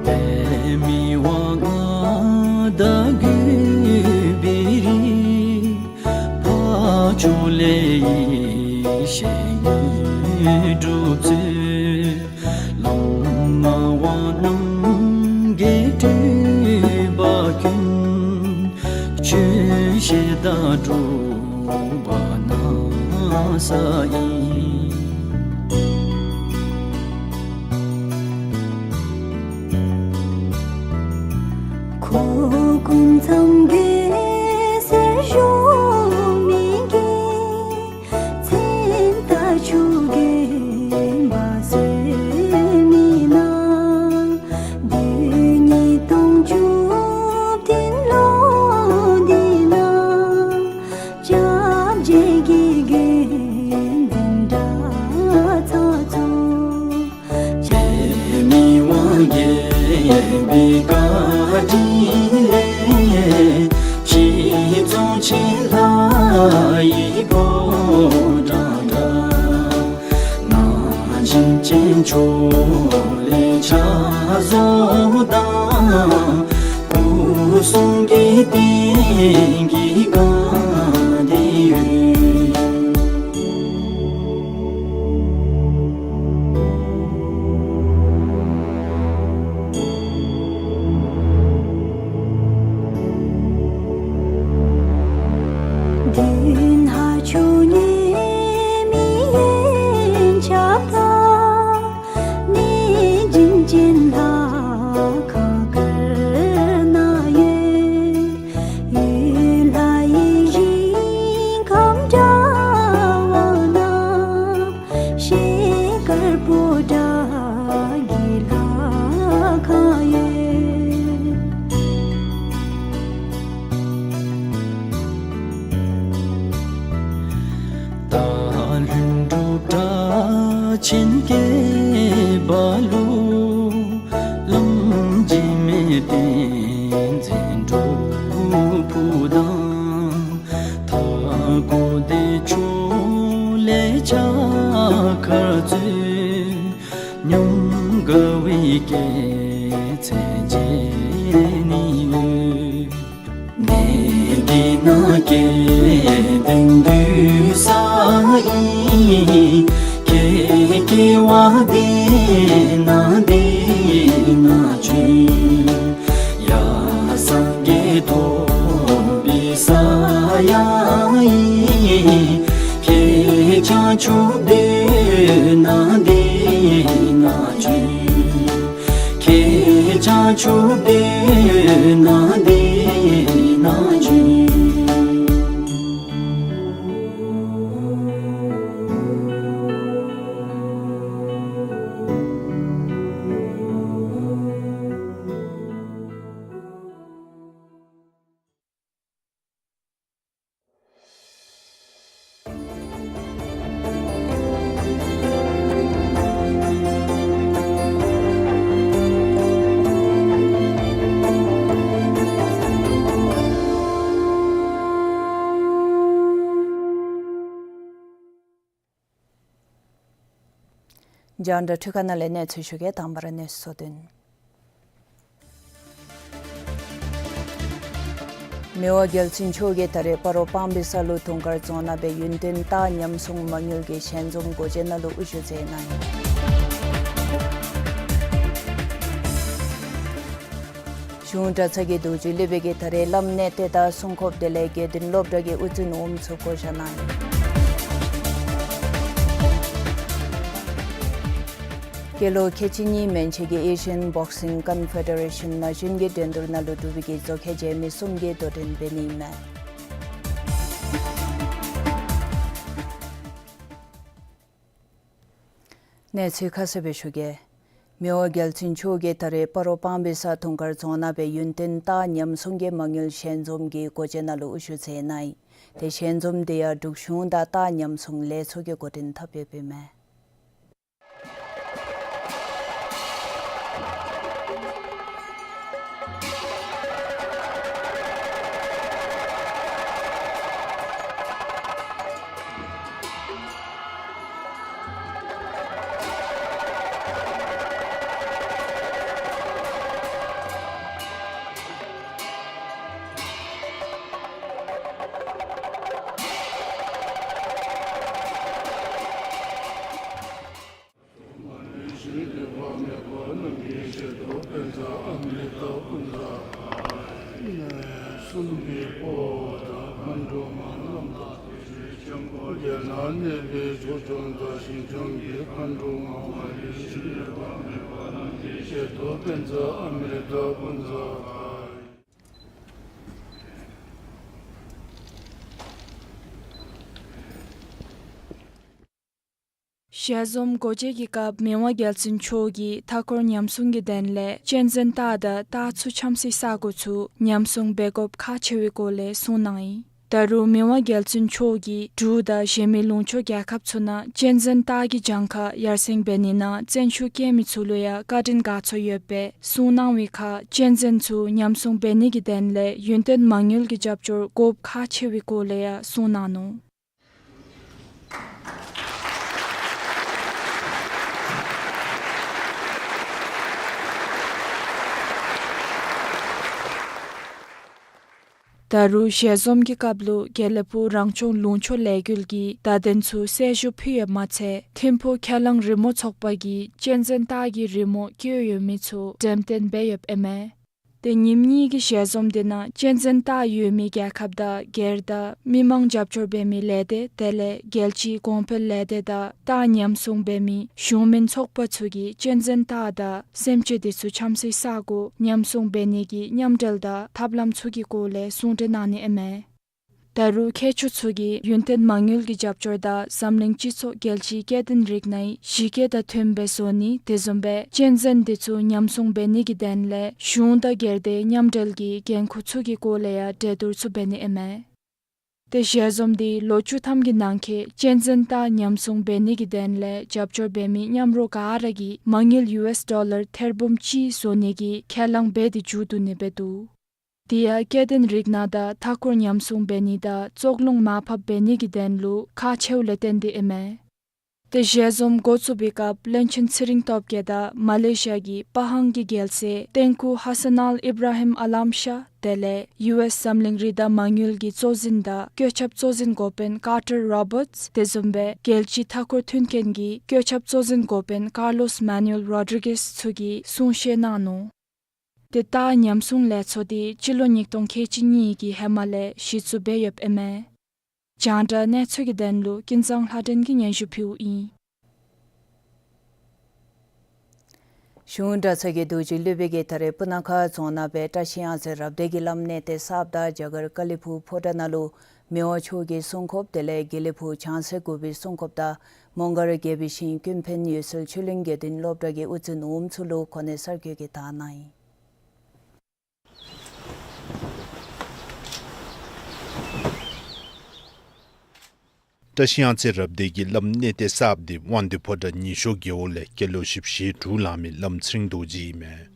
པདྨའི་དབང་ང་བདག་གུས་པའི་རིགས། འཕགས་མཆོག་ལས་ཡེ་ཤེས་དངོས་གྲུབ་སྩོལ། བླ་མ་དབང་རྣམས་ཀྱི་སྤྲུལ་པ་ཀུན། ཆོས་བཤད་དང་སྒྲུབ་པ་གནང་ས་ཡིན། འཁོར་ཀུན་ཚང་གི་སྲས་གཞོན་མི་གི། མཚན་རྟགས་ཆོས་རྒྱལ་འབར་སོ་མི་ན། བདུན་ཉིས་སྟོང་བཅུ་བདུན་ལོ་འདི་ན། སྐྱབས་རྗེ་དགེ་རྒན་འཛིན་གྲྭ་ཚང་ཚུ། པདྨའི་དབང་རྒྱལ་པོའི་བཀའ་དྲིན་ལས། ཕྱི་རྫོང་ཆེན་ལྷ་ཡི་ཕོ་བྲང་འདྲ། ནང་བཞིན་ཅན་ཕྱོགས་ལས་ཕྱག་བཟོ་དང་། སྐུ་གསུང་གི་རྟེན་གྱི་སྒང་འདི་ཡོད། མདུན་ཕག་མཆོག་ཉེ་མི་ཡན་ཆབ་དང་། གནས་བྱིན་ཅན་ལྷ་ཁང་དཀར་ནང་ཡོད། ཡུལ་ལྷ་ཡི་ཞིང་ཁམས་འདྲ་བ་ན། ཤེལ་དཀར་པོ་ཏ་གི་ལྷ་ཁང་ཡོད། སྟག་ལྷུན་གྲུབ་སྒྲ་ཆེན་སྐད་འབར་ལུ། བླམ་འཇིགས་མེད་བསྟན་འཛིན་སྒྲུབ་ཕུག་དང་། མཐའ་འཁོབ་བདེ་མཆོག་ལས་ཕྱག་འཁར་སྩོལ། ཉམས་དགའ་བའི་སྐྱེད་ཚལ་མཇལ་ནི་ཡོད། གནས་འདི་ན་སྐལ་ལྡན་འདུས་ས་ཨིན། སྐྱེ་སྐྱེ་བ་འདི་ན་འདི་ན་བྱོན། ཡ་སངས་རྒྱས་ཐོབ་པའི་ས་ཡང་ཨིན། ཁྱེད་བྱང་ཆུབ་སྡོད་ན་འདི་ན་བྱོན། ཁྱེད་བྱང་ཆུབ་སྡོད་ན་འདི་ན་བྱོན། རྒྱང་བསྒྲགས་འཕྲུལ་ཁང་ནང་ལས་གནས་ཚུལ་ཞུ་གེ། དང་པ་ར་གནས་ཚུལ་གཙོ་དོན། མི་དབང་རྒྱལ་བཙུན་མཆོག་གིས་ད་རེས་སྤ་རོ་སྤང་སྦིས་ས་ལུ་དུང་དཀར་རྫོང་ནང་སྦེ་ཡུན་བརྟན་རྟ་ཉམས་སྲུང་མ་དངུལ་གྱི་ཞལ་འཛོམས་སྒོ་འབྱེད་ནང་ལུ་དབུ་བཞུགས་མཛད་གནང་ཡི། གཞུང་གྲྭ་ཚང་གི་གདུང་རྒྱུད་སློབ་དཔོན་གྱིས་ད་རེས་བླམ་གནས་བརྟན་དང་སྲུང་སྐྱོབ་དེ་ལས་དགེ་འདུན་སློབ་གྲྭ་གི་དབུ་འཛིན་འོགམ་ཚུ་བསྐོ་བཞག་གནང་ཡི། སྐྱེས་ལོ་ཁལ་གཅིག་གཉིས་མན་ཆད་ཀྱི་ཨེ་ཤི་ཡན་བོག་སིང་ཀོན་ཕེ་ཌེ་རེ་ཤཱན་ན་གཞོན་གྱི་འགྲན་བསྡུར་ནང་ལུ་འབྲུག་པའི་གི་མཛོ་ཁལ་རྗེས་མི་གསུམ་གྱིས་དོ་འགྲན་འབད་ནི་ཨིན་མས། གནས་ཚུལ་ཁ་གསལ་སྦེ་ཞུ་གེ། མི་དབང་རྒྱལ་བཙུན་མཆོག་གིས་ད་རེས་སྤ་རོ་སྤང་སྦིས་ས་དུང་དཀར་རྫོང་ནང་སྦེ་ཡུན་བརྟན་རྟ་ཉམས་སྲུང་གི་མ་དངུལ་ཞལ་འཛོམས་ཀྱི་སྒོ་འབྱེད་ནང་ལུ་དབུ་བཞུགས་མཛད་གནང་ཡི། ཏེ་ཞལ་འཛོམས་དེ་ཡང་འབྲུག་གཞུང་དང་རྟ་ཉམས་སྲུང་ལས་ཚོགས་ཀྱིས་འགོ་འདྲེན་འཐབ་ཡོདཔ་ཨིན་མས། ཞལ་འཛོམས་སྒོ་འབྱེད་ཀྱི་སྐབས་མི་དབང་རྒྱལ་བཙུན་མཆོག་གིས་མཐའ་འཁོར་ཉམས་སྲུང་གི་དོན་ལས་གཅན་གཟན་རྟ་དང་རྟ་ཚུ་འཁྱམས་སའི་ས་གོ་ཚུ་ཉམས་སྲུང་འབད་དགོཔ་ཁག་ཆེ་བའི་སྐོར་ལས་གསུངས་གནང་ཡི། ད་རུང་མི་དབང་རྒྱལ་བཙུན་མཆོག་གིས་འབྲུག་དང་གཞན་མི་ལུང་ཕྱོགས་རྒྱལ་ཁབ་ཚུ་ནང་གཅན་གཟན་རྟ་གི་གྱངས་ཁ་ཡར་སེང་འབད་ནི་ནང་བརྩོན་ཤུགས་བསྐྱེད་མི་ཚུ་ལུ་ཡང་བཀའ་དྲིན་དགའ་ཚོར་ཡོདཔ་སྦེ་གསུངས་གནང་བའི་ཁར་གཅན་གཟན་ཚུ་ཉམས་སྲུང་འབད་ནི་གི་དོན་ལས་ཡུན་བརྟན་མ་དངུལ་གྱི་རྒྱབ་སྐྱོར་དགོཔ་ཁག་ཆེ་བའི་སྐོར་ལས་ཡང་གསུངས་གནང་ནུག། ད་རུང་ཞལ་འཛོམས་ཀྱི་སྐབས་ལུ་དགེ་ལེགས་ཕུག་རང་སྐྱོང་ལུང་ཕྱོགས་ལས་འགུལ་གྱིས་བརྡ་དོན་ཚུ་གསལ་ཞུ་ཕུལ་ཡོདཔ་མ་ཚད་ཐིམ་ཕུག་ཁས་བླངས་རི་མོ་ཚོགས་པ་གིས་གཅན་གཟན་རྟ་གི་རི་མོ་བཀོད་ཡོད་མི་ཚུ་འགྲེམས་སྟོན་འབད་ཡོདཔ་ཨིན་མས། ཏེ་ཉིནམ་གཉིས་ཀྱི་ཞལ་འཛོམས་དེ་ནང་གཅན་གཟན་རྟ་ཡོད་མི་རྒྱལ་ཁབ་དང་སྒེར་དང་མི་མང་རྒྱབ་སྐྱོར་འབད་མི་ལས་སྡེ་དེ་ལས་རྒྱལ་སྤྱིའི་གོང་འཕེལ་ལས་སྡེ་དང་རྟ་ཉམས་སྲུང་འབད་མི་གཞུང་མིན་ཚོགས་པ་ཚུ་གིས་གཅན་གཟན་རྟ་དང་སེམས་ཅན་དེ་ཚུ་འཁྱམས་སའི་ས་གོ་ཉམས་སྲུང་འབད་ནི་གི་མཉམ་འབྲེལ་དང་ཐབས་ལམ་ཚུ་གི་སྐོར་ལས་གསུང་གྲོས་གནང་ནི་ཨིན་མས། ད་རུང་མཁས་མཆོག་ཚུ་གིས་ཡུན་བརྟན་མ་དངུལ་གྱི་རྒྱབ་སྐྱོར་དང་འཛམ་གླིང་སྤྱི་ཚོགས་རྒྱལ་སྤྱིའི་སྐྱེ་ལྡན་རིགས་སྣའི་གཞི་བཀོད་དང་མཐུནམ་སྦེ་བཟོ་ནི་དེ་བཟུམ་སྦེ་གཅན་གཟན་དེ་ཚུ་ཉམས་སྲུང་འབད་ནི་གི་དོན་ལས་གཞུང་དང་སྒེར་སྡེའི་མཉམ་འབྲེལ་གྱི་འགན་ཁུར་ཚུ་གི་སྐོར་ལས་ཡང་གྲོས་བསྡུར་ཚུ་འབད་ནི་ཨིན་མས། ཏེ་ཞལ་འཛོམས་དེ་ལོ་བཅུ་ཐམ་གྱི་ནང་འཁོད་གཅན་གཟན་རྟ་ཉམས་སྲུང་འབད་ནི་གི་དོན་ལས་རྒྱབ་སྐྱོར་འབད་མི་མཉམ་རོགས་ག་ར་གིས་མ་དངུལ་ཡུ་ཨེསི་ཌོ་ལར་ཐེར་འབུམ་གཅིག་བཟོ་ནི་གི་ཁས་བླངས་འབད་དེ་མཇུག་བསྡུ་ནི་སྦེ་འདུག། དེ་ཡང་སྐྱེ་ལྡན་རིགས་སྣ་དང་མཐའ་འཁོར་ཉམས་སྲུང་འབད་ནི་དང་བཙོག་རླུང་མར་ཕབ་འབད་ནི་གི་དོན་ལུ་ཁག་ཆེཝ་ལས་བརྟེན་ཏེ་ཨིན་མས། ཏེ་ཞལ་འཛོམས་འགོ་བཙུགས་པའི་སྐབས་བློན་ཆེན་ཚེ་རིང་སྟོབས་རྒྱས་དང་མ་ལེ་ཤི་ཡ་གི་པ་ཧང་གི་རྒྱལ་སྲས་ཏེང་ཀུ་ཧ་སན་ཨལ་ཨིབ་ར་ཧིམ་ཨལ་ཨམ་ཤཱ་དེ་ལས་ཡུ་ཨེསི་འཛམ་གླིང་རི་དྭགས་མ་དངུལ་གྱི་གཙོ་འཛིན་དང་བཀོད་ཁྱབ་གཙོ་འཛིན་འགོ་དཔོན་ཀར་ཊར་རོ་བརཊསི་དེ་བཟུམ་སྦེ་རྒྱལ་སྤྱིའི་མཐའ་འཁོར་མཐུན་རྐྱེན་གྱི་བཀོད་ཁྱབ་གཙོ་འཛིན་འགོ་དཔོན་ཀར་ལོསི་མ་ནུ་ཨེལ་རོ་ཌི་གེསི་ཚུ་གིས་གསུང་བཤད་གནང་ནུག། ཏེ་རྟ་ཉམས་སྲུང་ལས་ཚོགས་དེ་སྤྱི་ལོ་ཉིས་སྟོང་ཁལ་གཅིག་གཉིས་ཀྱི་ཧེ་མ་ལས་གཞི་བཙུགས་འབད་ཡོདཔ་ཨིན་མས། རྒྱང་བསྒྲགས་གནས་ཚུལ་གྱི་དོན་ལུ་ཀུན་བཟང་ལྷ་སྒྲོན་གྱིས་སྙན་ཞུ་ཕུལཝ་ཨིན། གཞུང་གྲྭ་ཚང་གི་རྡོ་རྗེ་སློབ་དཔོན་གྱིས་ད་རེས་སྤུ་ན་ཁ་རྫོང་ནང་སྦེ་བཀྲ་ཤིས་གཡང་རྩེ་རབ་སྡེ་གི་བླམ་གནས་བརྟན་གསརཔ་དང་རྒྱ་གར་ཀ་ལི་ཕུག་ཕོ་བྲང་ནང་ལུ་མི་དབང་མཆོག་གི་གསུང་སྐོརཔ་དེ་ལས་དགེ་ལེགས་ཕུག་བྱང་རྩེ་དགུ་པའི་གསུང་སྐོརཔ་དང་མོང་སྒར་དགེ་བའི་ཤིང་ཀུན་ཕན་ཡུལ་སྲོལ་ཆོས་གླིང་དགེ་འདུན་སློབ་གྲྭ་གི་དབུ་འཛིན་འོགམ་ཚུ་ལུ་གོ་གནས་གསར་བསྐོ་གི་དར་གནང་ཡི། བཀྲ་ཤིས་གཡང་རྩེ་རབ་སྡེ་གི་བླམ་གནས་བརྟན་གསརཔ་དེ་དབང་འདུས་ཕོ་བྲང་ཉི་ཤོག་རྒེད་འོག་ལས་སྐྱེས་ལོ་བཞི་བཅུ་ཞེ་དྲུག་ལང་མི་བླམ་ཚེ་རིང་རྡོ་རྗེ་ཨིན་མས།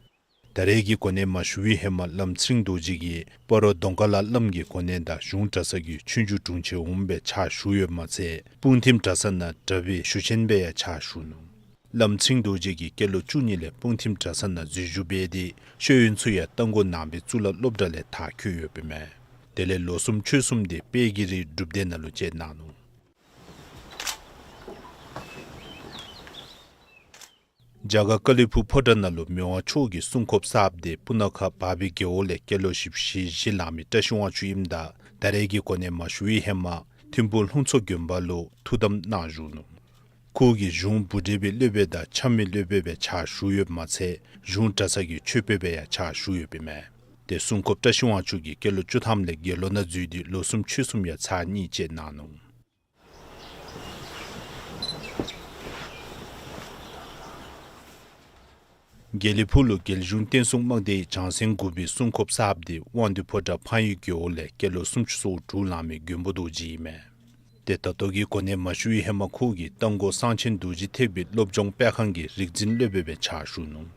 ད་རེས་ཀྱི་གོ་གནས་མ་ཞུ་བའི་ཧེ་མ་བླམ་ཚེ་རིང་རྡོ་རྗེ་གིས་སྤ་རོ་གདོང་དཀར་ལ་བླམ་གྱི་གོ་གནས་དང་གཞུང་གྲྭ་ཚང་གི་ཆོས་རྒྱུགས་དྲུང་ཆེན་འོགམ་སྦེ་ཕྱག་ཞུ་ཡོདཔ་མ་ཚད་སྤུངས་ཐིམ་གྲྭ་ཚང་ནང་གྲྭ་པའི་ཞུ་ཆེན་སྦེ་ཡང་ཕྱག་ཞུ་ནུག། བླམ་ཚེ་རིང་རྡོ་རྗེ་གིས་སྐྱེས་ལོ་བཅུ་གཉིས་ལས་སྤུངས་ཐིམ་གྲྭ་ཚང་ནང་འཛུལ་ཞུགས་འབད་དེ་ཤེས་ཡོན་ཚུ་ཡང་རྟ་མགོ་ནང་པའི་གཙུག་ལག་སློབ་གྲྭ་ལས་མཐར་འཁྱོལ་ཡོདཔ་ཨིན་མས། དེ་ལས་ལོ་གསུམ་ཆོས་གསུམ་དེ་དཔལ་གྱི་རི་སྒྲུབ་སྡེ་ནང་ལུ་བཅད་གནང་ནུག། རྒྱ་གར་ཀ་ལི་ཕུག་ཕོ་བྲང་ནང་ལུ་མི་དབང་མཆོག་གི་གསུང་སྐོརཔ་གསརཔ་དེ་སྤུ་ན་ཁ་བར་སྦིས་རྒེད་འོག་ལས་སྐྱེས་ལོ་བཞི་བཅུ་ཞེ་བཞི་ལང་མི་བཀྲ་ཤིས་དབང་ཕྱུག་ཨིནམ་ད་ད་རེས་ཀྱི་གོ་གནས་མ་ཞུ་བའི་ཧེ་མ་ཐིམ་ཕུག་ལྷུང་མཚོ་དགོན་པ་ལུ་ཐུགས་དམ་གནང་བཞུགས་ནུག། ཁོ་གིས་གཞུང་འབུ་འདྲེན་པའི་སློབ་དཔོན་དང་འཆམ་མི་སློབ་དཔོན་སྦེ་ཕྱག་ཞུ་ཡོདཔ་མ་ཚད་གཞུང་གྲྭ་ཚང་གི་ཆོས་དཔོན་སྦེ་ཡང་ཕྱག་ཞུ་ཡོདཔ་ཨིན་མས། ཏེ་སྲུང་སྐྱོབ་བཀྲ་ཤིས་དབང་ཕྱུག་གིས་སྐྱེས་ལོ་བཅུ་ཐམ་ལས་དགེ་སློང་ནང་འཛུལ་ཏེ་ལོ་གསུམ་ཕྱོགས་གསུམ་ཡང་ཚར་གཉིས་བཅད་གནང་ནུག། དགེ་ལེགས་ཕུག་ལུ་རྒྱལ་གཞུང་བསྟན་སྲུང་དམག་སྡེའི་བྱང་སེམས་དགུ་པའི་སྲུང་སྐྱོབ་གསརཔ་འདི་དབང་འདུས་ཕོ་བྲང་ཕངས་ཡུལ་རྒེད་འོག་ལས་སྐྱེས་ལོ་སུམ་ཅུ་སོ་དྲུག་ལང་མི་མགོན་པོ་རྡོ་རྗེ་ཨིན་མས། ཏེ་ད་ལྟོ་གི་གོ་གནས་མ་ཞུ་བའི་ཧེ་མ་ཁོ་གིས་རྟ་མགོ་གསང་ཆེན་རྡོ་རྗེ་ཐེག་པའི་སློབ་སྦྱོང་སྤེལ་ཁང་གི་རིག་འཛིན་སློབ་དཔོན་སྦེ་ཕྱག་ཞུ་ནུག།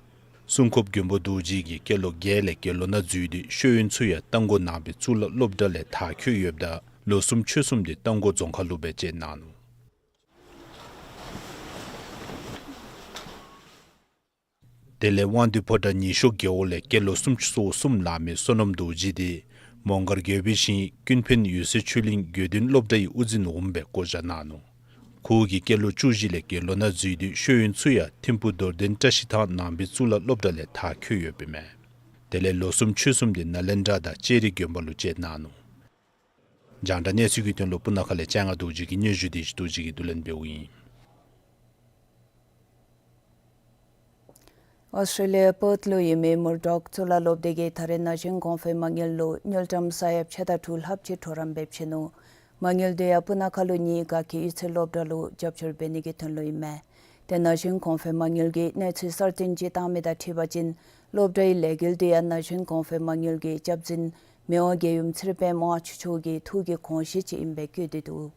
སྲུང་སྐྱོབ་མགོན་པོ་རྡོ་རྗེ་གིས་སྐྱེས་ལོ་བརྒྱད་ལས་དགེ་སློང་ནང་འཛུལ་ཏེ་ཤེས་ཡོན་ཚུ་ཡང་རྟ་མགོ་ནང་པའི་གཙུག་ལག་སློབ་གྲྭ་ལས་མཐར་འཁྱོལ་ཡོདཔ་ད་ལོ་གསུམ་ཕྱོགས་གསུམ་འདི་རྟ་མགོ་རྫོང་ཁག་ལུ་སྦེ་བཅད་གནང་ནུག། དེ་ལས་དབང་འདུས་ཕོ་བྲང་ཉི་ཤོག་རྒེད་འོག་ལས་སྐྱེས་ལོ་སུམ་ཅུ་སོ་གསུམ་ལང་མི་བསོད་ནམས་རྡོ་རྗེ་འདི་མོང་སྒར་དགོན་པའི་ཞིང་ཀུན་ཕན་འོད་གསལ་ཆོས་གླིང་དགེ་འདུན་སློབ་གྲྭའི་དབུ་འཛིན་འོགམ་སྦེ་བསྐོ་བཞག་གནང་ནུག། ཁོ་གིས་སྐྱེས་ལོ་བཅུ་བཞི་ལས་དགེ་སློང་ནང་འཛུལ་ཏེ་ཤེས་ཡོན་ཚུ་ཡང་ཐིམ་ཕུག་རྡོར་གདན་བཀྲ་ཤིས་ཐང་ནང་པའི་གཙུག་ལག་སློབ་གྲྭ་ལས་མཐར་འཁྱོལ་ཡོདཔ་ཨིན་མས། དེ་ལས་ལོ་གསུམ་ཕྱོགས་གསུམ་འདི་ནཱ་ལེནྡྲ་དང་ལྕགས་རི་དགོན་པ་ལུ་བཅད་གནང་ནུག། རྒྱང་བསྒྲགས་གནས་ཚུལ་གྱི་དོན་ལུ་སྤུ་ན་ཁ་ལས་སྤྱན་སྔ་རྡོ་རྗེ་གི་སྙན་ཞུ་དེ་ཅིག་རྡོ་རྗེ་གིས་བསྡུ་ལེན་འབདཝ་ཨིན། ཨོསི་ཊྲེ་ལི་ཡ་པརཐ་ལུ་ཡོད་མི་མུར་ཌོག་གཙུག་ལག་སློབ་སྡེ་གིས་ད་རེས་ན་གཞོན་གོང་འཕེལ་མ་དངུལ་ལུ་དངུལ་ཀྲམ་ས་ཡ་ཕྱེད་དང་དྲུག་ལྷགཔ་ཅིག་གྲོགས་རམ་འབད་བཞིན་ནུག། མ་དངུལ་དེ་ཡང་སྤུ་ན་ཁ་ལུ་ཉིད་དགའ་སྐྱིད་གཡུས་ཚན་སློབ་གྲྭ་ལུ་རྒྱབ་སྐྱོར་འབད་ནི་གི་དོན་ལུ་ཨིན་མས། ཏེ་ན་གཞོན་གོང་འཕེལ་མ་དངུལ་གྱིས་གནས་ཚུལ་གསར་བཏོན་ཅིག་བཏང་མི་དང་འཁྲིལ་བ་ཅིན་སློབ་གྲྭའི་ལས་འགུལ་དེ་ཡང་ན་གཞོན་གོང་འཕེལ་མ་དངུལ་གྱི་སྐྱབས་འཛིན་མི་དབང་རྒྱལ་ཡུམ་ཚེ་རིང་པདྨ་དབང་ཕྱུག་མཆོག་གི་ཐུགས་ཀྱི་དགོངས་བཞེད་ཅིག་ཨིན་པའི་བཀོད་དེ་འདུག།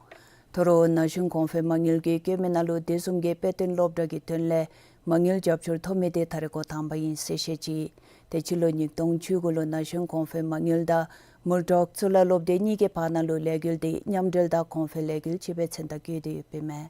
དོ་རུང་ན་གཞོན་གོང་འཕེལ་མ་དངུལ་གྱིས་བཀོད་མི་ནང་ལུ་དེ་བཟུམ་གྱི་དཔེ་སྟོན་སློབ་གྲྭ་གི་དོན་ལས་མ་དངུལ་རྒྱབ་སྐྱོར་ཐོབ་མི་དེ་ད་རེས་འགོ་དང་པ་ཨིན་ཟེར་བཤད་ཅི། ཏེ་སྤྱི་ལོ་ཉིས་སྟོང་བཅུ་དགུ་ལུ་ན་གཞོན་གོང་འཕེལ་མ་དངུལ་དང་མུར་ཌོག་གཙུག་ལག་སློབ་སྡེ་གཉིས་ཀྱི་བར་ན་ལུ་ལས་འགུལ་དེ་མཉམ་འབྲེལ་དང་གོང་འཕེལ་ལས་འགུལ་ཅིག་སྦེ་མཚན་རྟགས་བཀོད་དེ་ཡོདཔ་ཨིན་མས།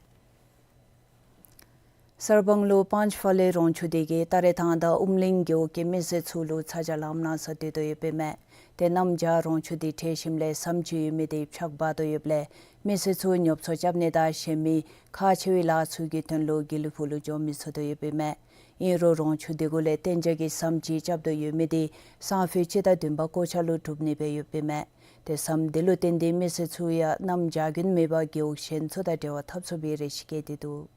གསར་སྤང་ལུ་པཉྩ་ཕ་ལི་རོང་ཆུ་དེ་གིས་ད་རེས་ཐང་དང་ཨུམ་གླིང་རྒེད་འོག་གི་མི་སེར་ཚུ་ལུ་ཚ་གྱང་ལངམ་གནང་ས་སྡོད་དོ་ཡོདཔ་ཨིན་མས། ཏེ་གནམ་བྱཱར་རོང་ཆུ་དེ་ཁྲེགས་ཞིནམ་ལས་ཟམ་ཅིག་ཡོད་མི་དེ་ཕྱགས་འབག་དོ་ཡོདཔ་ལས་མི་སེར་ཚུ་ཉོ་ཚོང་རྐྱབ་ནི་དང་གཞན་མི་ཁག་ཆེ་བའི་ལཱ་ཚུ་གི་དོན་ལུ་དགེ་ལེགས་ཕུག་ལུ་འགྱོ་མི་ཚུགས་དོ་ཡོདཔ་ཨིན་མས། ཨིན་རུང་རོང་ཆུ་དེ་གུ་ལས་གཏན་འཇགས་ཀྱི་ཟམ་ཅིག་རྐྱབ་དོ་ཡོད་མི་དེ་སང་ཕོད་སྤྱི་ཟླ་བདུན་པ་སྐོར་ཆ་ལུ་གྲུབ་ནི་སྦེ་ཡོདཔ་ཨིན་མས། ཏེ་ཟམ་དེ་ལུ་བརྟེན་ཏེ་མི་སེར་ཚུ་ཡང་གནམ་བྱཱར་དགུན་མེད་པར་རྒེད་འོག་གཞན་ཚུ་དང་འབྲེལ་བ་འཐབ་ཚུགས་པའི་རེ་ཆེ་བསྐྱེད་དེ་འདུག།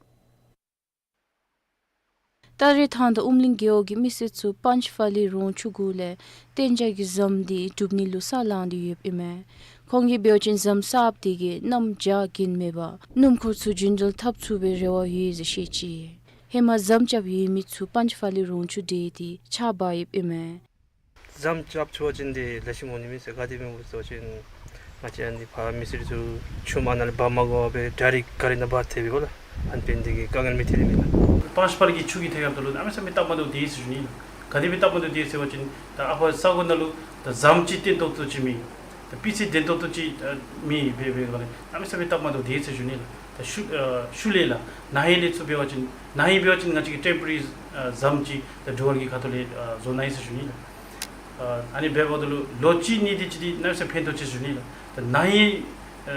ད་རེས་ཐང་དང་ཨུམ་གླིང་རྒེད་འོག་གི་མི་སེར་ཚུ་པཉྩ་ཕ་ལི་རོང་ཆུ་གུ་ལས་གཏན་འཇགས་ཀྱི་ཟམ་དེ་གྲུབ་ནི་ལུ་ས་ལང་སྟེ་ཡོདཔ་ཨིན་མས། ཁོང་གིས་འབད་བ་ཅིན་ཟམ་གསརཔ་དེ་གིས་གནམ་བྱཱར་དགུན་མེད་པར་སྣུམ་འཁོར་ཚུ་རྒྱུན་འགྲུལ་འཐབ་ཚུགས་པའི་རེ་བ་ཡོད་ཟེར་བཤད་ཅི། ཧེ་མ་ཟམ་རྐྱབ་ཡོད་མི་ཚུ་པཉྩ་ཕ་ལི་རོང་ཆུ་འདྲེས་ཏེ་ཆག་འབག་ཡོདཔ་ཨིན་མས། ཟམ་རྐྱབ་ཚུགས་པ་ཅིན་དེ་ལེགས་ཤོམ་འོང་ནི་མས་ཟེར། ག་དེ་སྦེ་སྨོ་ཟེར་བ་ཅིན་ང་བཅས་ཨ་ནི་ཕར་མི་སེར་ཚུ་ཆུ་མ་ནང་ལས་འབག་མ་དགོ་པར་ཌའི་རེཀཊ་ག་རི་ནང་འབག་ཐེབས་པས་གོ་ལགས། ཨ་ནི་འབད་ནི་དེ་གིས་དཀའ་ངལ་མི་ཐོན་ནི་མས་ལགས། པཉྩ་ཕ་ལི་གི་ཆུ་གི་ཐད་ཁར་ད་ལུ་གནམ་མེད་ས་མེད་སྟབས་མ་བདེཝ་དེ་ཟེར་ཞུ་ནི་ལགས། ག་དེ་སྦེ་སྟབས་མ་བདེཝ་དེ་ཟེར་བ་ཅིན་ད་ཨ་ཕར་ས་གོ་ནང་ལུ་ད་ཟམ་ཅིག་བརྟན་ཏོག་ཏོ་ཅིག་མེད། ད་སྤུས་ཚད་ལྡན་ཏོག་ཏོ་ཅིག་ཨ་མེད་པའི་སྦེ་ག་ལས་གནམ་མེད་ས་མེད་སྟབས་མ་བདེཝ་དེ་ཟེར་ཞུ་ནི་ལགས། ད་ཤུལ་ཨ་ཤུལ་ལས་ལགས་ན་ཧིང་ལས་ཚུར་འབད་བ་ཅིན་ན་ཧིང་འབད་བ་ཅིན་ང་བཅས་ཀྱིས་ཊེམ་པོ་རི་ཨ་ཟམ་ཅིག་ད་འབྲུག་སྒར་གྱི་ཁ་ཐུག་ལས་ཨ་བཟོ་གནང་ཡི་ཟེར་ཞུ་ནི་ལགས། ཨ་ཨ་ནི་འབདཝ་ད་ལུ་ལོ་གཅིག་གཉིས་དེ་ཅིག་དེ་གནམ་མེད་ས་མེད་ཕན་ཐོགས་ཆེ་ཟེར་ཞུ་ནི་ལགས། ད་ན་ཧིང་ཨ་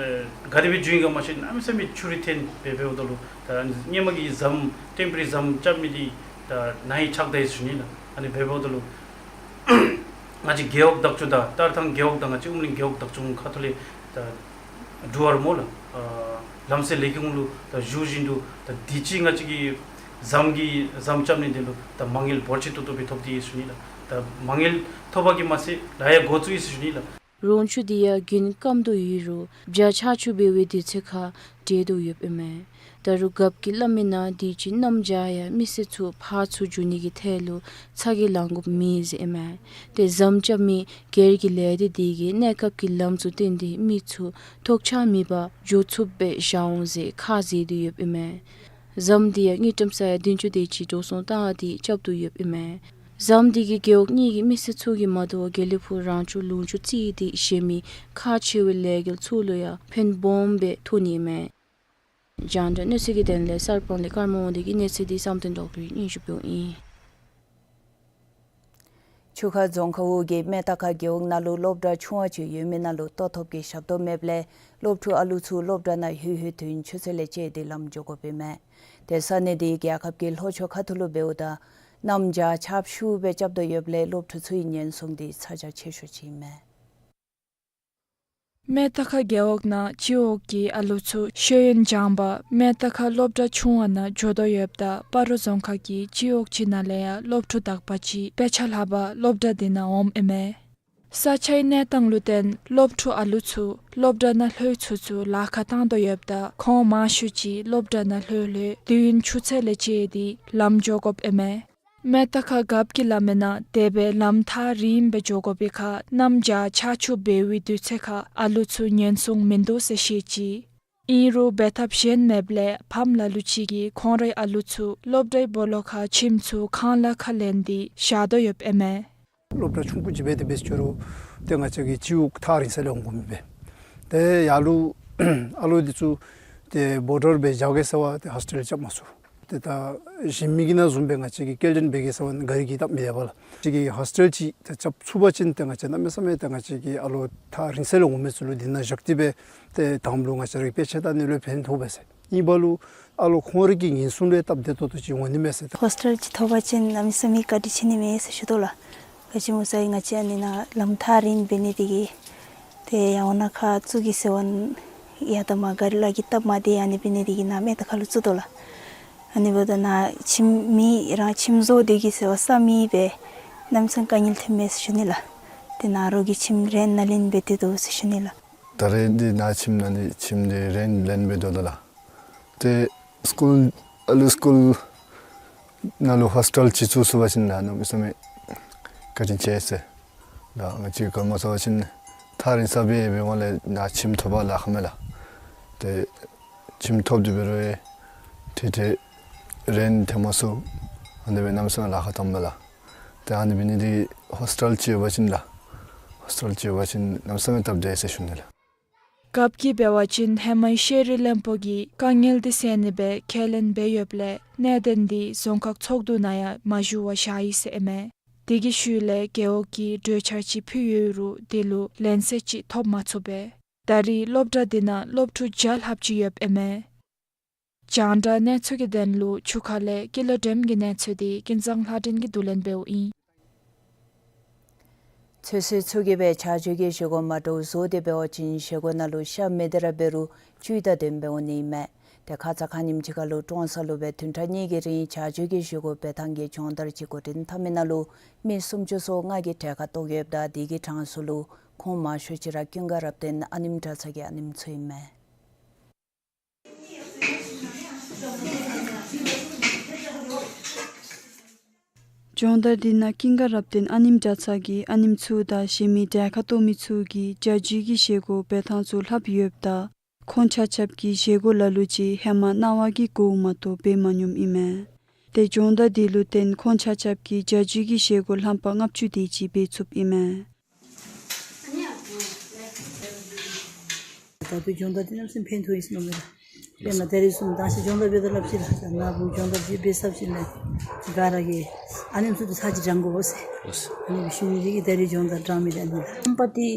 ག་དེ་སྦེ་འགྱོ་ཡི་ག་མ་ཤེས། གནམ་མེད་ས་མེད་ཆུ་རུད་འཐོན་སྦེ་འབདཝ་ད་ལུ་ད་ཨ་ནི་སྔོན་མ་གི་ཟམ་ཊེམ་པོ་རི་ཟམ་རྐྱབ་མི་དེ་ད་ན་ཧིང་ཆག་ད་ཡི་ཟེར་ཞུ་ནི་ལགས། ཨ་ནི་འབདཝ་ད་ལུ་ང་བཅས་རྒེད་འོག་བདག་སྐྱོང་དང་སྟག་ཐང་རྒེད་འོག་དང་ང་བཅས་ཨུམ་གླིང་རྒེད་འོག་བདག་སྐྱོང་ཁ་ཐུག་ལས་ད་འབྲུག་སྒར་སྨོ་ལགས། ཨ་ལམ་སེལ་ལས་ཁུངས་ལུ་ད་ཞུ་བཞིན་དུ་ད་དུས་ཅི་ང་བཅས་ཀྱིས་ཟམ་གྱི་ཟམ་རྐྱབ་ནི་དེ་ལུ་ད་མ་དངུལ་འབོར་ཆེ་ཏོག་ཏོ་སྦེ་ཐོབ་སྟེ་ཡོད་ཟེར་ཞུ་ནི་ལགས། ད་མ་དངུལ་ཐོབ་པ་གིས་མ་ཚད་ལཱ་ཡང་འགོ་བཙུགས་ཡི་ཟེར་ཞུ་ནི་ལགས། རོང་ཆུ་དེ་ཡང་དགུན་སྐམ་དོ་ཡོད་རུང་བྱཱར་ཆར་ཆུ་འབབ་པའི་དུས་ཚོད་ཁར་འདྲེས་དོ་ཡོདཔ་ཨིན་མས། ད་རུང་རྒཔོ་གིས་སླབ་མིའི་ནང་དུས་ཅི་གནམ་བྱཱར་ཡང་མི་སེར་ཚུ་ཕར་ཚུར་འགྱོ་ནི་གི་ཐད་ལུ་ཚ་གྱང་ལང་དགོཔ་མེད་ཟེར་ཨིན་མས། ཏེ་ཟམ་རྐྱབ་མི་སྒེར་གྱི་ལས་སྡེ་དེ་གིས་གནས་སྐབས་ཀྱི་ལམ་ཚུ་བཏོན་ཏེ་མི་ཚུ་ཐོགས་ཆགས་མེད་པར་འགྱོ་ཚུགསཔ་སྦེ་བཞག་འོང་ཟེར་ཁ་བཟེད་དེ་ཡོདཔ་ཨིན་མས། ཟམ་དེ་ཡང་དངུལ་ཀྲམ་ས་ཡ་བདུན་ཅུ་དེ་ཅིག་འགྲོ་སོང་བཏང་སྟེ་རྐྱབ་དོ་ཡོདཔ་ཨིན་མས། ཟམ་དེ་གིས་རྒེད་འོག་གཉིས་ཀྱི་མི་སེར་ཚུ་གིས་མ་དོ་བར་དགེ་ལེགས་ཕུག་རང་སྐྱོང་ལུང་ཕྱོགས་བརྩིས་ཏེ་གཞན་མི་ཁག་ཆེ་བའི་ལས་འགུལ་ཚུ་ལུ་ཡང་ཕན་སྦོམ་སྦེ་ཐོགས་ནི་ཨིན་མས། རྒྱང་བསྒྲགས་གནས་ཚུལ་གྱི་དོན་ལས་གསར་སྤང་ལས་ཀརྨ་དབང་འདུས་ཀྱི་གནས་ཚུལ་དེ་བསམ་གཏན་རྡོ་རྗེ་གིས་སྙན་ཞུ་འབདཝ་ཨིན། ཆུ་ཁ་རྫོང་ཁག་འོག་གི་སྨད་རྟ་ཁ་རྒེད་འོག་ནང་ལུ་སློབ་གྲྭ་ཆུང་བ་ཅིག་ཡོད་མི་ནང་ལུ་ལྟོ་ཐོབ་ཀྱི་ཞབས་ཏོག་མེདཔ་ལས་སློབ་ཕྲུག་ཨ་ལུ་ཚུ་སློབ་གྲྭ་ནང་ལྷོད་ལྷོད་དུས་ཡུན་ཆུ་ཚོད་ལས་བཅད་དེ་ལམ་འགྱོ་དགོཔ་ཨིན་མས། ཏེ་ས་གནས་དེའི་རྒྱལ་ཁབ་ཀྱི་ལྷོ་ཕྱོགས་ཁ་ཐུག་ལུ་འབདཝ་ད་གནམ་བྱཱར་ཆརཔ་ཤུགས་སྦེ་རྐྱབ་དོ་ཡོདཔ་ལས་སློབ་ཕྲུག་ཚུ་གི་ཉེན་སྲུང་དེ་ཚ་གྱང་ཆེ་ཤོས་ཅིག་ཨིན་མས། མེ་ཏ་ཁ་རྒེད་འོག་ནང་སྤྱི་འོག་གི་ཨ་ལུ་ཚུ་ཤེས་ཡོན་སྦྱང་པར་མེ་ཏ་ཁ་སློབ་གྲྭ་ཆུང་བ་ནང་འགྱོ་དོ་ཡོདཔ་ད་སྤ་རོ་རྫོང་ཁག་གི་སྤྱི་འོག་ཅིག་ནང་ལས་ཡང་སློབ་ཕྲུག་དག་པ་ཅིག་དཔེ་ཆ་ལྷག་པར་སློབ་གྲྭ་འདི་ནང་འོངམ་ཨིན་མས། ས་ཆའི་གནས་སྟངས་ལུ་བརྟེན་སློབ་ཕྲུག་ཨ་ལུ་ཚུ་སློབ་གྲྭ་ནང་ལྷོད་ཚུན་ཚོད་ལཱ་ཁག་བཏང་དོ་ཡོདཔ་ད་ཁོང་མང་ཤོས་ཅིག་སློབ་གྲྭ་ནང་ལྷོད་ལྷོད་དུས་ཡུན་ཆུ་ཚོད་ལས་བཅད་དེ་ལམ་འགྱོ་དགོཔ་ཨིན་མས། མེ་ཏ་ཁ་རྒཔོ་གིས་སླབ་མིའི་ནང་དེ་སྦེ་ལམ་ཐག་རིངམོ་སྦེ་འགྱོ་དགོ་པའི་ཁར་གནམ་བྱཱར་ཆར་ཆུ་འབེལ་བའི་དུས་ཚོད་ཁར་ཨ་ལུ་ཚུ་ཉེན་སྲུང་མིན་འདུག་ཟེར་བཤད་ཅི། ཨིན་རུང་འབད་ཐབས་གཞན་མེདཔ་ལས་ཕམ་ལ་ལུ་ཅིག་གིས་ཁོང་རའི་ཨ་ལུ་ཚུ་སློབ་གྲྭའི་སྦོ་ལོགས་ཁར་ཁྱིམ་ཚུ་ཁང་གླ་ཁར་ལེན་ཏེ་བཞག་དོ་ཡོདཔ་ཨིན་མས། སློབ་གྲྭ་ཆུང་ཀུ་ཅིག་སྦེ་དེ་སྦེ་འགྱོ་རུང་ཏེ་ང་བཅས་ཀྱི་སྤྱི་འོག་ཐག་རིང་ས་ལས་འོང་དགོ་མི་སྦེ། ཏེ་ཡར་ལུ་ཨ་ལུ་འདི་ཚུ་ཏེ་བོ་ཊར་སྦེ་བཞག་གེ་ཟེར་བ་ཏེ་ཧོས་ཊེལ་རྐྱབ་མ་ཚུགས། ཏེ་ད་གཞན་མི་གི་ནང་བཟུམ་སྦེ་ང་བཅས་ཀྱིས་སྐྱེལ་འདྲེན་འབད་གེ་ཟེར་བ་ག་ར་གིས་སྟབས་མི་བདེ་བས་ལགས། ང་བཅས་ཀྱིས་ཧོས་ཊེལ་ཅིག་ཏེ་རྐྱབ་ཚུགས་པ་ཅིན་ཏེ་ང་བཅས་གནམ་མེད་ས་མེད་ཏེ་ང་བཅས་ཀྱི་ཨ་ལུ་ཐག་རིང་ས་ལས་འོང་མི་ཚུ་ལུ་འདི་ནང་བཞག་སྟེ་སྦེ་ཏེ་དང་པ་ལུ་ང་བཅས་ར་གི་དཔེ་ཆ་དང་ཨ་ནི་ལུ་ཕན་ཐོགས་པས་ཟེར། གཉིས་པ་ལུ་ཨ་ལུ་ཁོང་རའི་གི་ཉེན་སྲུང་ལུ་སྟབས་བདེ་ཏོག་ཏོ་ཅིག་འོང་ནི་མས་ཟེར། ཧོས་ཊེལ་ཅིག་ཐོབ་པ་ཅིན་གནམ་མེད་ས་མེད་བཀའ་དྲིན་ཆེ་ནི་མས་ཟེར་ཞུ་དོ་ལགས། ག་ཅི་སྨོ་ཟེར་ང་བཅས་ཨ་ནི་ནང་ལམ་ཐག་རིངམོ་འབད་ནི་དེ་གིས་ཏེ་ཡར་འོག་ནང་ཁར་བཙུགས་གེ་ཟེར་བ་ཡར་ད་མར་ག་ར་ལུ་གིས་སྟབས་མ་བདེ། ཨ་ནི་འབད་ནི་དེ་གིས་ནཱ་མེ་ཏ་ཁ་ལུ་བཙུགས་དོ་ལགས། ཨ་ནི་འབདཝ་ད་ནཱ་ཁྱིམ་མེད། རང་ཁྱིམ་བཟོ་སྡོད་གེ་ཟེར་བ་ས་མེད་པས། གནམ་མེད་ས་མེད་དཀའ་ངལ་ཐོན་མས་ཟེར་ཞུ་ནི་ལགས། ཏེ་ནཱ་རོགས་ཀྱི་ཁྱིམ་རེནཊ་ནང་ལེན་འབད་དེ་སྡོད་ཟེར་ཞུ་ནི་ལགས། ད་རེས་འདི་ནཱ་ཁྱིམ་ནང་འདི་ཁྱིམ་འདི་རེནཊ་ལེན་འབད་དོ་ལགས། ཏེ་སི་ཀུལ་ཨ་ལུ་སི་ཀུལ་ནང་ལུ་ཧོས་ཊེལ་ཅིག་བཙུགས་ཚུགས་པ་ཅིན་ལགས་གནམ་མེད་ས་མེད་བཀའ་དྲིན་ཆེ་ཟེར། ད་ང་བཅས་ག་སྨོ་ཟེར་བ་ཅིན་ཐག་རིང་ས་སྦེ་འབད་འོང་ལས་ནཱ་ཁྱིམ་ཐོབ་པར་ལཱ་ཁག་མས་ལགས། ཏེ་ཁྱིམ་ཐོབ་སྟེ་འབད་རུང་ཏེ་ཏེ་རེནཊ་འཐེན་མ་ཚུགས། ཨ་ནི་སྦེ་གནམ་མེད་ས་མེད་ལཱ་ཁག་བཏངམ་མས་ལགས། ཏེ་ཨ་ནི་འབད་ནི་འདི་ཧོས་ཊེལ་ཅིག་ཡོད་པ་ཅིན་ལགས། ཧོས་ཊེལ་ཅིག་ཡོད་པ་ཅིན་གནམ་མེད་ས་མེད་སྟབས་བདེ་ཟེར་ཞུ་ནི་ལགས། རྒཔོ་གིས་འབད་བ་ཅིན་ཧེ་མའི་ཤེས་རིག་བློན་པོ་གིས་དཀའ་ངལ་འདི་སེལ་ནི་སྦེ་ཁས་ལེན་འབད་ཡོདཔ་ལས་གནད་དོན་འདི་རྫོང་ཁག་ཚོགས་འདུ་ནང་ཡང་མ་ཞུ་བར་བཞག་ཡི་ཟེར་ཨིན་མས། དེ་གི་ཤུལ་ལས་རྒེད་འོག་གིས་གྲོས་འཆར་ཅིག་ཕུལ་ཡོད་རུང་དེ་ལུ་ལན་གསལ་ཅིག་ཐོབ་མ་ཚུགས་པས། ད་རེས་སློབ་གྲྭ་འདི་ནང་སློབ་ཕྲུག་བརྒྱ་ལྷགཔ་ཅིག་ཡོདཔ་ཨིན་མས། རྒྱང་བསྒྲགས་གནས་ཚུལ་གྱི་དོན་ལུ་ཆུ་ཁ་ལས་ཀུན་ལེགས་སྒྲོལམ་གྱི་གནས་ཚུལ་འདི་ཀུན་བཟང་ལྷ་སྒྲོན་གྱིས་བསྡུ་ལེན་འབདཝ་ཨིན། ཚོད་བསྲེ་ཚུ་གིས་སྦེ་བྱ་སྤྱོད་ཀྱི་བཞེས་སྒོ་མ་འདྲཝ་བཟོ་སྟེ་འབད་བ་ཅིན་བཞེས་སྒོ་ནང་ལུ་ཤ་མི་བདེ་ར་འབད་རུང་བཅུད་དང་ལྡནམ་འབད་འོང་ནི་མས། ཏེ་ཁ་ཙ་ཁ་ཉིནམ་ཅིག་ཁར་ལུ་ཀྲོང་གསར་ལུ་སྦེ་བདུན་ཕྲག་གཉིས་ཀྱི་རིང་བྱ་སྤྱོད་ཀྱི་བཞེས་སྒོ་འབད་ཐངས་ཀྱི་སྦྱོང་བརྡར་ཅིག་འགོ་འདྲེན་འཐབ་མི་ནང་ལུ་མི་སུམ་ཅུ་སོ་ལྔ་གིས་གྲལ་ཁར་གཏོགས་ཡོདཔ་ད་དེ་གི་གྲངས་སུ་ལུ་ཁོང་མང་ཤོས་ཅིག་ར་ཀུན་དགའ་རབ་བརྟན་ཨ་ནེམོ་གྲྭ་ཚང་གི་ཨ་ནེམོ་ཚུ་ཨིན་མས། སྦྱོང་བརྡར་འདི་ནང་ཀུན་དགའ་རབ་བརྟན་ཨ་ནེམོ་གྲྭ་ཚང་གི་ཨ་ནེམོ་ཚུ་དང་གཞན་མི་གྲལ་ཁར་གཏོགས་མི་ཚུ་གིས་བྱ་སྤྱོད་ཀྱི་བཞེས་སྒོ་འབད་ཐངས་ཚུ་ལྷབ་ཡོདཔ་ད་ཁོང་ཆ་ཁྱབ་ཀྱིས་བཞེས་སྒོ་ལ་ལུ་ཅིག་ཧེ་མ་གནང་བ་གི་གོཝ་མ་གཏོགས་འབད་མ་མྱོངམ་ཨིན་མས། ཏེ་སྦྱོང་བརྡར་འདི་ལུ་བརྟེན་ཁོང་ཆ་ཁྱབ་ཀྱིས་བྱ་སྤྱོད་ཀྱི་བཞེས་སྒོ་ལྷམ་པ་ལྔ་བཅུ་དེ་ཅིག་འབད་ཚུགསཔ་ཨིན་མས། ད་བུ་སྦྱོང་བརྡར་འདི་གནམ་མེད་ས་མེད་ཕན་ཐོགས་ཡི་ཟེར་མནོཝ་མས་ལགས། དཔེར་ན་ད་རེས་བཟུམ་ད་ཅི་སྦྱོང་བརྡར་འབད་དོ་སླབ་ཅི་ལགས། ད་ང་བུ་སྦྱོང་བརྡར་འདི་འབད་ཚརཝ་ཅིག་ལས་ག་ར་གིས་ཨ་ནེམོ་ཚུ་དང་ཚར་གཅིག་འདྲན་དགོ་ཟེར། ཨ་ནི་ཞུ་ནི་འདི་གིས་ད་རེས་སྦྱོང་བརྡར་འདྲན་མི་འདི་ཨ་ནི་ལགས། ལྷམ་པ་འདི་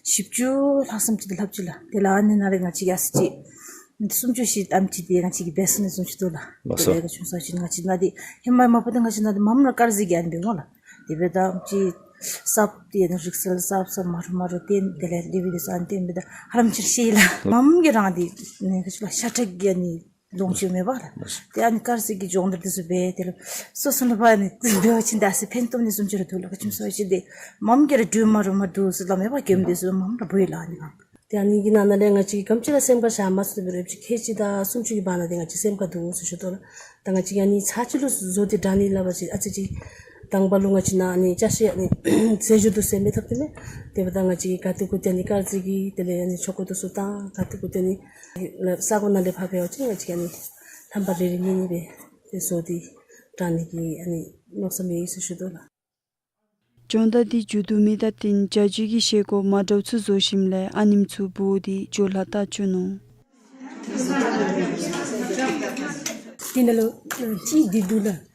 བཞི་བཅུ་ལྷག་ཙམ་ཅིག་ལྷབ་ཅི་ལགས། དེ་ལས་ཨ་ནི་ནང་ལས་ང་བཅས་ཀྱིས་ཨ་ཙི་ཅིག་སུམ་ཅུ་ཞིག་ཨ་ནེམ་ཅིག་འདི་ང་བཅས་ཀྱིས་འབད་ཚུགས་ནི་བཟུམ་ཅིག་འདུག་ལགས། ལགས་སོ། དེ་ལས་ག་ཅི་སྨོ་ཟེར་བ་ཅིན་ང་བཅས་ནང་འདི་ཧེ་མ་མ་པ་འདི་ང་བཅས་ནང་འདི་མངམ་ར་དཀར་ཟས་ཀྱིས་ཨ་ནི་འབདཝ་སྨོ་ལགས། དེ་འབདཝ་ད་ཅིག་སྲབ་འདི་ཨ་ནི་རིགས་གསར་སྲབ་སྲབ་མ་འདྲཝ་མ་འདྲཝ་བཏོན། དེ་ལས་དེ་འབདཝ་ད་ཨ་ནི་བཏོན་འབདཝ་ད་ཧ་ལམ་ཅིག་ཤེས་ལགས། མངམ་གི་རང་འདི་ནི་ག་ཅི་ལགས་ཤ་ཁྲག་གི་ཨ་ནི་ལོངས་སྤྱོད་མེད་པ་ལགས། ཏེ་ཨ་ནི་དཀར་ཟས་ཀྱི་སྦྱོང་བརྡར་འདི་ཚུ་འབད་དེ་ལས་སོ་སོ་ནང་འབད་ནི་འབད་བ་ཅིན་ད་ཨ་ཙི་ཕན་ཐོགས་ནི་བཟུམ་ཅིག་ར་འདུག་ལགས། ག་ཅི་སྨོ་ཟེར་བ་ཅིན་འདི་མངམ་གི་ར་འདྲོག་མ་འདྲཝ་མ་འདྲཝ་ཟེར་སླབ་མེད་པ། གེམ་འདི་ཚུ་མངམ་ར་འབོ་ཡི་ལགས་ཨ་ནི་སྒང་། ཏེ་ཨ་ནི་གི་ནང་ན་ལས་ང་བཅས་ཀྱིས་ག་དེམ་ཅིག་ར་སེམས་ཁར་བཞག་མ་ཚུགས་པའི་རེ་བ་ཅིག་ཁལ་གཅིག་དང་སུམ་ཅུ་གི་བར་ན་འདི་ང་བཅས་སེམས་ཁར་འདུག་ཟེར་ཞུ་དོ་ལགས། ད་ང་བཅས་ཀྱིས་ཨ་ནི་ཚར་གཅིག་ལུ་བཟོ་སྟེ་འདྲན་ནི་སླབ་པ་ཅིན་ཨ་ཙི་ཅིག་དང་པ་ལུ་ང་བཅས་ནང་ཨ་ནི་ཅ་ཆས་ཨ་ནི་ཟས་བཅུད་འདི་ཚུ་མེད་ཐབས་ཏེ་མས། དེ་འབདཝ་ད་ང་བཅས་ཀྱིས་ག་ཏེ་གུ་ཏེ་ཨ་ནི་དཀར་ཟས་ཀྱི་དེ་ལས་ཨ་ནི་ཆོ་ག་འདི་ཚུ་དང་ག་ཏེ་གུ་ཏེ་ཨ་ནི་ས་གོ་ནང་ལས་ཕར་འབད་བ་ཅིན་ང་བཅས་ཀྱིས་ཨ་ནི་ལྷམ་པ་རེ་རེ་གཉིས་གཉིས་སྦེ་ཏེ་བཟོ་སྟེ་འདྲན་ནི་གི་ཨ་ནི་མནོ་བསམ་ཡོད་ཟེར་ཞུ་དོ་ལགས། སྦྱོང་བརྡར་འདི་མཇུག་བསྡུ་མི་དང་བསྟུན་བྱ་སྤྱོད་ཀྱི་བཞེས་སྒོ་མ་འདྲཝ་ཚུ་བཟོ་ཞིནམ་ལས་ཨ་ནེམ་ཚུ་འབོ་སྟེ་བྱོག་ལྷ་བལྟ་བཅུག་ནུག། དེ་ནང་ལུ་ཨ་ཅིག་འདི་འདུག་ལགས།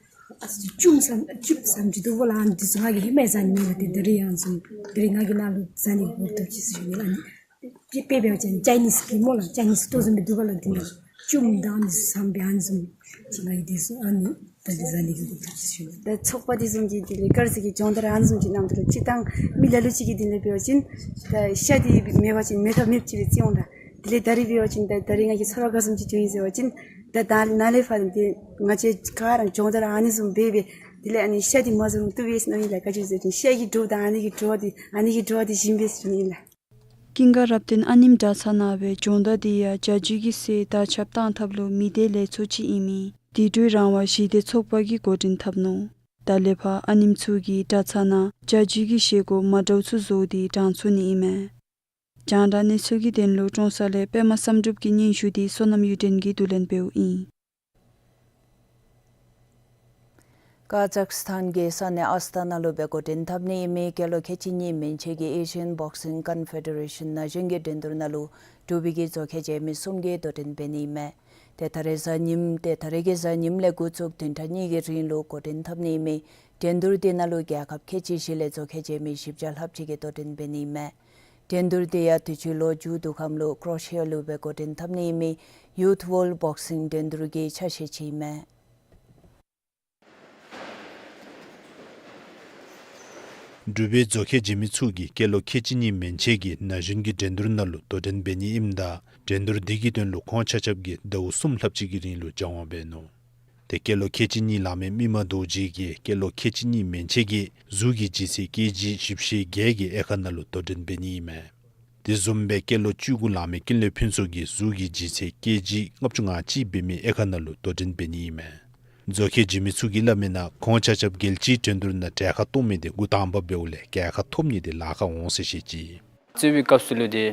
ཨ་ཙི་བཅུ་ཙམ་བཅུ་ཙམ་ཅིག་འདུག་པ་ལགས། ཨ་ནི་འདི་ཚུ་ང་གིས་ཧེ་མ་ཡང་ཟ་ནི་མེད་ལགས། ཏེ་ད་རིས་ཡང་བཟུམ་ད་རིས་ང་གིས་ནཱ་ལུ་ཟ་ནི་འབོ་བཏུབ་ཅི་ཟེར་ཞུ་ནི་ལགས། ཨ་ནི་དཔེ་འབད་བ་ཅིན་ཅའི་ནིས་ཀྱི་སྨོ་ལགས། ཅའི་ནིས་ལྟོ་བཟུམ་སྦེ་འདུག་པ་ལགས། འདི་ནང་ བཅུ་མི་འདང་ནི་བསམ་པའི་ཨ་ནི་བཟུམ་ཅིག་ང་གིས་དེ་ཚུ་ཨ་ནི་ད་དེ་ཟ་ནི་གི་ཐབས་ཤེས་ཞུ། ད་ཚོགས་པ་དེ་བཟུམ་གྱི་དེ་ལས་དཀར་ཟས་ཀྱི་སྦྱོང་བརྡར་ཨ་ནི་བཟུམ་ཅིག་གནང་དོ་རུང་སྤྱིར་བཏང་མི་ལ་ལུ་ཅིག་གིས་དེ་ལས་འབད་བ་ཅིན་ད་ཤ་དེ་མེད་པ་ཅིན་མེད་ཐབས་མེདཔ་ཅིག་སྦེ་བརྩི་འོང་ལགས། དེ་ལས་ད་རིས་འབད་བ་ཅིན་ད་ད་རིས་ང་གིས་ཚོར་བ་ག་བཟུམ་ཅིག་བྱུང་ཡི་ཟེར་བ་ཅིན་ད་ད་ནཱ་ལས་ཕར་དེ་ང་བཅས་ག་ར་སྦྱོང་བརྡར་ཨ་ནི་བཟུམ་འབད་འབད་དེ་ལས་ཨ་ནི་ཤ་དེ་མ་ཟ་རུང་བཏུབ་པས་ཟེར་མནོ་ཡི་ལགས། ག་ཅི་ཟེར་བ་ཅིན་ཤ་གི་དྲོད་དང་ཨ་ནི་གི་དྲོད་དེ་ཨ་ནི་གི་དྲོད་དེ་ཞིམ་པས་ཟེར་མནོ་ཡི་ལགས། ཀུན་དགའ་རབ་བརྟན་ཨ་ནེམོ་གྲྭ་ཚང་ནང་སྦེ་སྦྱོང་བརྡར་དེ་ཡང་བྱ་རྒྱུད་ཀྱི་སྲོལ་དར་ཁྱབ་བཏང་ཐབས་ལུ་མི་སྡེ་ལས་ཚོགས་ཅིག་ཨིན་མི་དེ་སྒྲོལ་རང་བ་ཞི་བདེ་ཚོགས་པ་གིས་འགོ་འདྲེན་འཐབ་ནུག། ད་ལས་ཕར་ཨ་ནེམོ་ཚུ་གིས་གྲྭ་ཚང་ནང་བྱ་རྒྱུད་ཀྱི་བཞེས་སྒོ་མ་འདྲཝ་ཚུ་བཟོ་སྟེ་དྲང་ཚུགས་ནི་ཨིན་མས། རྒྱང་བསྒྲགས་གནས་ཚུལ་གྱི་དོན་ལུ་ཀྲོང་གསར་ལས་པདྨ་བསམ་གྲུབ་ཀྱི་སྙན་ཞུ་དེ་བསོད་ནམས་གཡུ་སྒྲོན་གྱིས་བསྡུ་ལེན་འབདཝ་ཨིན། ཀ་ཛག་སི་ཐཱན་གྱི་ས་གནས་ཨས་ཏ་ན་ལུ་སྦེ་འགོ་འདྲེན་འཐབ་ནི་ཨིན་མི་སྐྱེས་ལོ་ཁལ་གཅིག་གཉིས་མན་ཆད་ཀྱི་ཨེ་ཤི་ཡཱན་བོག་སིང་ཀོན་ཕེ་ཌེ་རེ་ཤཱན་ན་གཞོན་གྱི་འགྲན་བསྡུར་ནང་ལུ་འབྲུག་པའི་གི་མཛོ་ཁལ་འཇལ་མི་གསུམ་གྱིས་དོ་འགྲན་འབད་ནི་ཨིན་མས། ཏེ་ད་རེས་གཟའ་ཉིམ་ཏེ་ད་རེས་ཀྱི་གཟའ་ཉིམ་ལས་འགོ་བཙུགས་བདུན་ཕྲག་གཉིས་ཀྱི་རིང་ལུ་འགོ་འདྲེན་འཐབ་ནི་ཨིན་མི་འགྲན་བསྡུར་དེ་ནང་ལུ་རྒྱལ་ཁབ་ཁལ་གཅིག་བཞི་ལས་མཛོ་ཁལ་འཇལ་མི་བཞི་བརྒྱ་ལྷགཔ་ཅིག་གིས་དོ་འགྲན་འབད་ནི་ཨིན་མས། འགྲན་བསྡུར་དེ་ཡང་དུས་ཅི་ལོ་མཇུག་བསྡུ་ཁམས་ལུ་ཀྲོ་ཤི་ཡ་ལུ་སྦེ་འགོ་འདྲེན་འཐབ་ནི་ཨིན་མི་ཡུཐ་ཝཱརལཌ་བོག་སིང་འགྲན་བསྡུར་གྱི་ཆ་ཤས་ཅིག་ཨིན་མས། འབྲུག་པའི་མཛོ་ཁལ་འཇལ་མི་ཚུ་གིས་སྐྱེས་ལོ་ཁལ་གཅིག་གཉིས་མན་ཆད་ཀྱི་ན་གཞོན་གྱི་འགྲན་བསྡུར་ནང་ལུ་དོ་འགྲན་འབད་ནི་ཨིནམ་ད་འགྲན་བསྡུར་འདི་གི་དོན་ལུ་ཁོང་ཆ་ཁྱབ་ཀྱིས་ཟླཝ་གསུམ་ལྷགཔ་ཅིག་གི་རིང་ལུ་སྦྱང་བ་འབད་ནུག། ཏེ་སྐྱེས་ལོ་ཁལ་གཅིག་གཉིས་ལང་མི་མི་མང་རྡོ་རྗེ་གིས་སྐྱེས་ལོ་ཁལ་གཅིག་གཉིས་མན་ཆད་ཀྱི་གཟུགས་ཀྱི་ལྗིད་ཚད་ཀེ་ཇི་བཞི་བཅུ་ཞེ་བརྒྱད་ཀྱི་དབྱེ་ཁག་ནང་ལུ་དོ་འགྲན་འབད་ནི་ཨིན་མས། དེ་བཟུམ་སྦེ་སྐྱེས་ལོ་བཅུ་དགུ་ལང་མི་ཀུན་ལེགས་ཕུན་ཚོགས་ཀྱིས་གཟུགས་ཀྱི་ལྗིད་ཚད་ཀེ་ཇི་ལྔ་བཅུ་ང་གཅིག་འབད་མི་དབྱེ་ཁག་ནང་ལུ་དོ་འགྲན་འབད་ནི་ཨིན་མས། མཛོ་ཁལ་འཇལ་མི་ཚུ་གིས་སླབ་མིའི་ནང་ཁོང་ཆ་ཁྱབ་རྒྱལ་སྤྱིའི་འགྲན་བསྡུར་ནང་གྲལ་ཁར་གཏོགས་མི་དེ་འགོ་དང་པ་འབདཝ་ལས་རྒྱལ་ཁ་ཐོབ་ནི་དེ་ལཱ་ཁག་འོང་ཟེར་བཤད་ཅི། རྩེད་པའི་སྐབས་སུ་ལུ་དེ་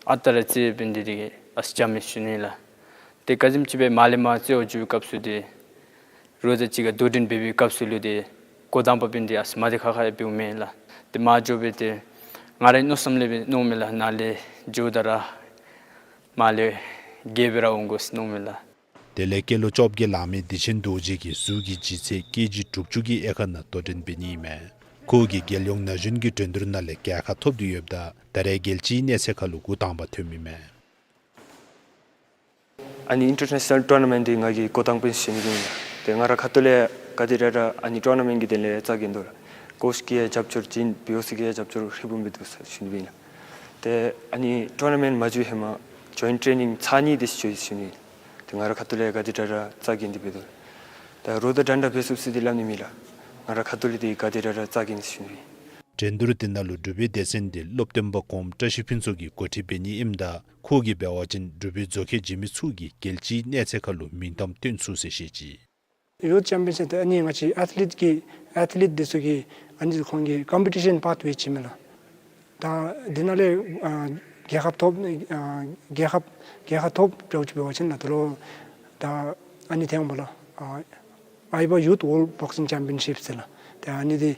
ཨ་རྟག་ར་རྩེད་འབད་ནི་དེ་ཨ་ཙི་འཇམ་མས་ཞུ་ནི་ལགས། དེ་ག་དེམ་ཅིག་སྦེ་མར་ལས་མར་རྩེད་འགྱོ་བའི་སྐབས་སུ་དེ་རོགས་དང་གཅིག་ཁར་དོ་འགྲན་འབད་བའི་སྐབས་སུ་ལུ་དེ་འགོ་དང་པ་འབད་ནི་དེ་ཨ་ཙི་མ་བདེ་ཁག་ཁ་ཡང་འབདཝ་མས་ལགས། དེ་མར་འགྱོ་སྦེ་དེ་ང་རའི་མནོ་བསམ་ལས་སྦེ་མནོཝ་མས་ལགས། ནཱ་ལས་འགྱོཝ་ད་ར་མར་ལས་རྒྱལ་སྦེ་ར་འོང་དགོ་ཟེར་མནོཝ་མས་ལགས། དེ་ལས་སྐྱེས་ལོ་བཅོ་བརྒྱད་ལང་མི་བདེ་ཆེན་རྡོ་རྗེ་གིས་གཟུགས་ཀྱི་ལྗིད་ཚད་ཀེ་ཇི་དྲུག་ཅུ་གི་དབྱེ་ཁག་ནང་དོ་འགྲན་འབད་ནི་ཨིན་མས། ཁོ་གིས་རྒྱལ་ཡོངས་ན་གཞོན་གྱི་འགྲན་བསྡུར་ནང་ལས་རྒྱལ་ཁ་ཐོབ་སྟེ་ཡོདཔ་ད་ད་རེས་རྒྱལ་སྤྱིའི་གནས་ཚད་ཁར་ལུ་འགོ་དང་པ་ཐོནམ་ཨིན་མས། ཨ་ནི་ཨིན་ཊར་ནེ་ཤ་ནཱལ་ཊུར་ན་མེནཊ་འདི་ང་གིས་འགོ་དང་པ་ཨིན་ཟེར་ཞུ་ནི་ཨིན་ལགས། ཏེ་ང་ར་ཁ་ཐུག་ལས་ག་དེ་ར་ར་ཨ་ནི་ཊུར་ན་མེནཊ་གི་དོན་ལས་རྩ་འགེངས་དོ་ལགས། ཀོཆ་གིས་ཡང་རྒྱབ་སྐྱོར་བྱིན་པི་ཨོ་སི་གིས་ཡང་རྒྱབ་སྐྱོར་ཧྲིལ་བུམ་སྦེ་འདུག་ཟེར་ཞུ་ནི་ཨིན་ལགས། ཏེ་ཨ་ནི་ཊུར་ན་མེནཊ་མ་འགྱོ་བའི་ཧེ་མ་ཇོའིནཊ་ཊེ་ནིང་ཚར་གཉིས་དེ་ཅིག་འགྱོ་ཡི་ཟེར་ཞུ་ནི་ཨིན། ཏེ་ང་ར་ཁ་ཐུག་ལས་ག་དེ་ར་ར་རྩ་འགེངས་ཏེ་འབད་དོ་ལགས། ད་རོགས་དང་འདྲན་འདྲ་འབད་ཚུགས་ཟེར་འདི་སླབ་ནི་མེད་ལགས། ང་ར་ཁ་ཐུག་ལས་འདི་ག་དེ་ར་ར་རྩ་འགེངས་ཟེར་ཞུ་ནི་ཨིན། འགྲན་བསྡུར་དེ་ནང་ལུ་འབྲུག་པའི་སྡེ་ཚན་འདི་སློབ་སྟོན་པ་གོངམ་བཀྲ་ཤིས་ཕུན་ཚོགས་ཀྱིས་འགོ་ཁྲིད་འབད་ནི་ཨིནམ་ད་ཁོ་གིས་འབད་བ་ཅིན་འབྲུག་པའི་མཛོ་ཁལ་འཇལ་མི་ཚུ་གིས་རྒྱལ་སྤྱིའི་གནས་ཚད་ཁར་ལུ་མིང་གཏམ་བཏོན་ཚུགས་ཟེར་བཤད་ཅི། ཡུཐ་ཅེམ་པི་ཡོན་ཤིཔ་ཏེ་ཨ་ནི་ང་བཅས་ཨེཐ་ལིཊ་ཀྱི་ཨེཐ་ལིཊ་འདི་ཚུ་གི་ཨ་ནི་ཁོང་གི་ཀམ་པི་ཊི་ཤཱན་པཱཐ་ཝེ་ཅིག་མས་ལགས། ད་འདི་ནང་ལས་ཨ་རྒྱལ་ཁ་ཐོབ་ཨ་རྒྱལ་ཁ་རྒྱལ་ཁ་ཐོབ་འདྲཝ་ཅིག་འབད་བ་ཅིན་ལགས་ད་ལོ་ད་ཨ་ནི་ཐོན་འོང་ལགས། ཨ་ཨའི་བ་ཡུཐ་ཝཱརལཌ་བོག་སིང་ཅེམ་པི་ཡོན་ཤིཔ་ཟེར་ལགས། ཏེ་ཨ་ནི་འདི་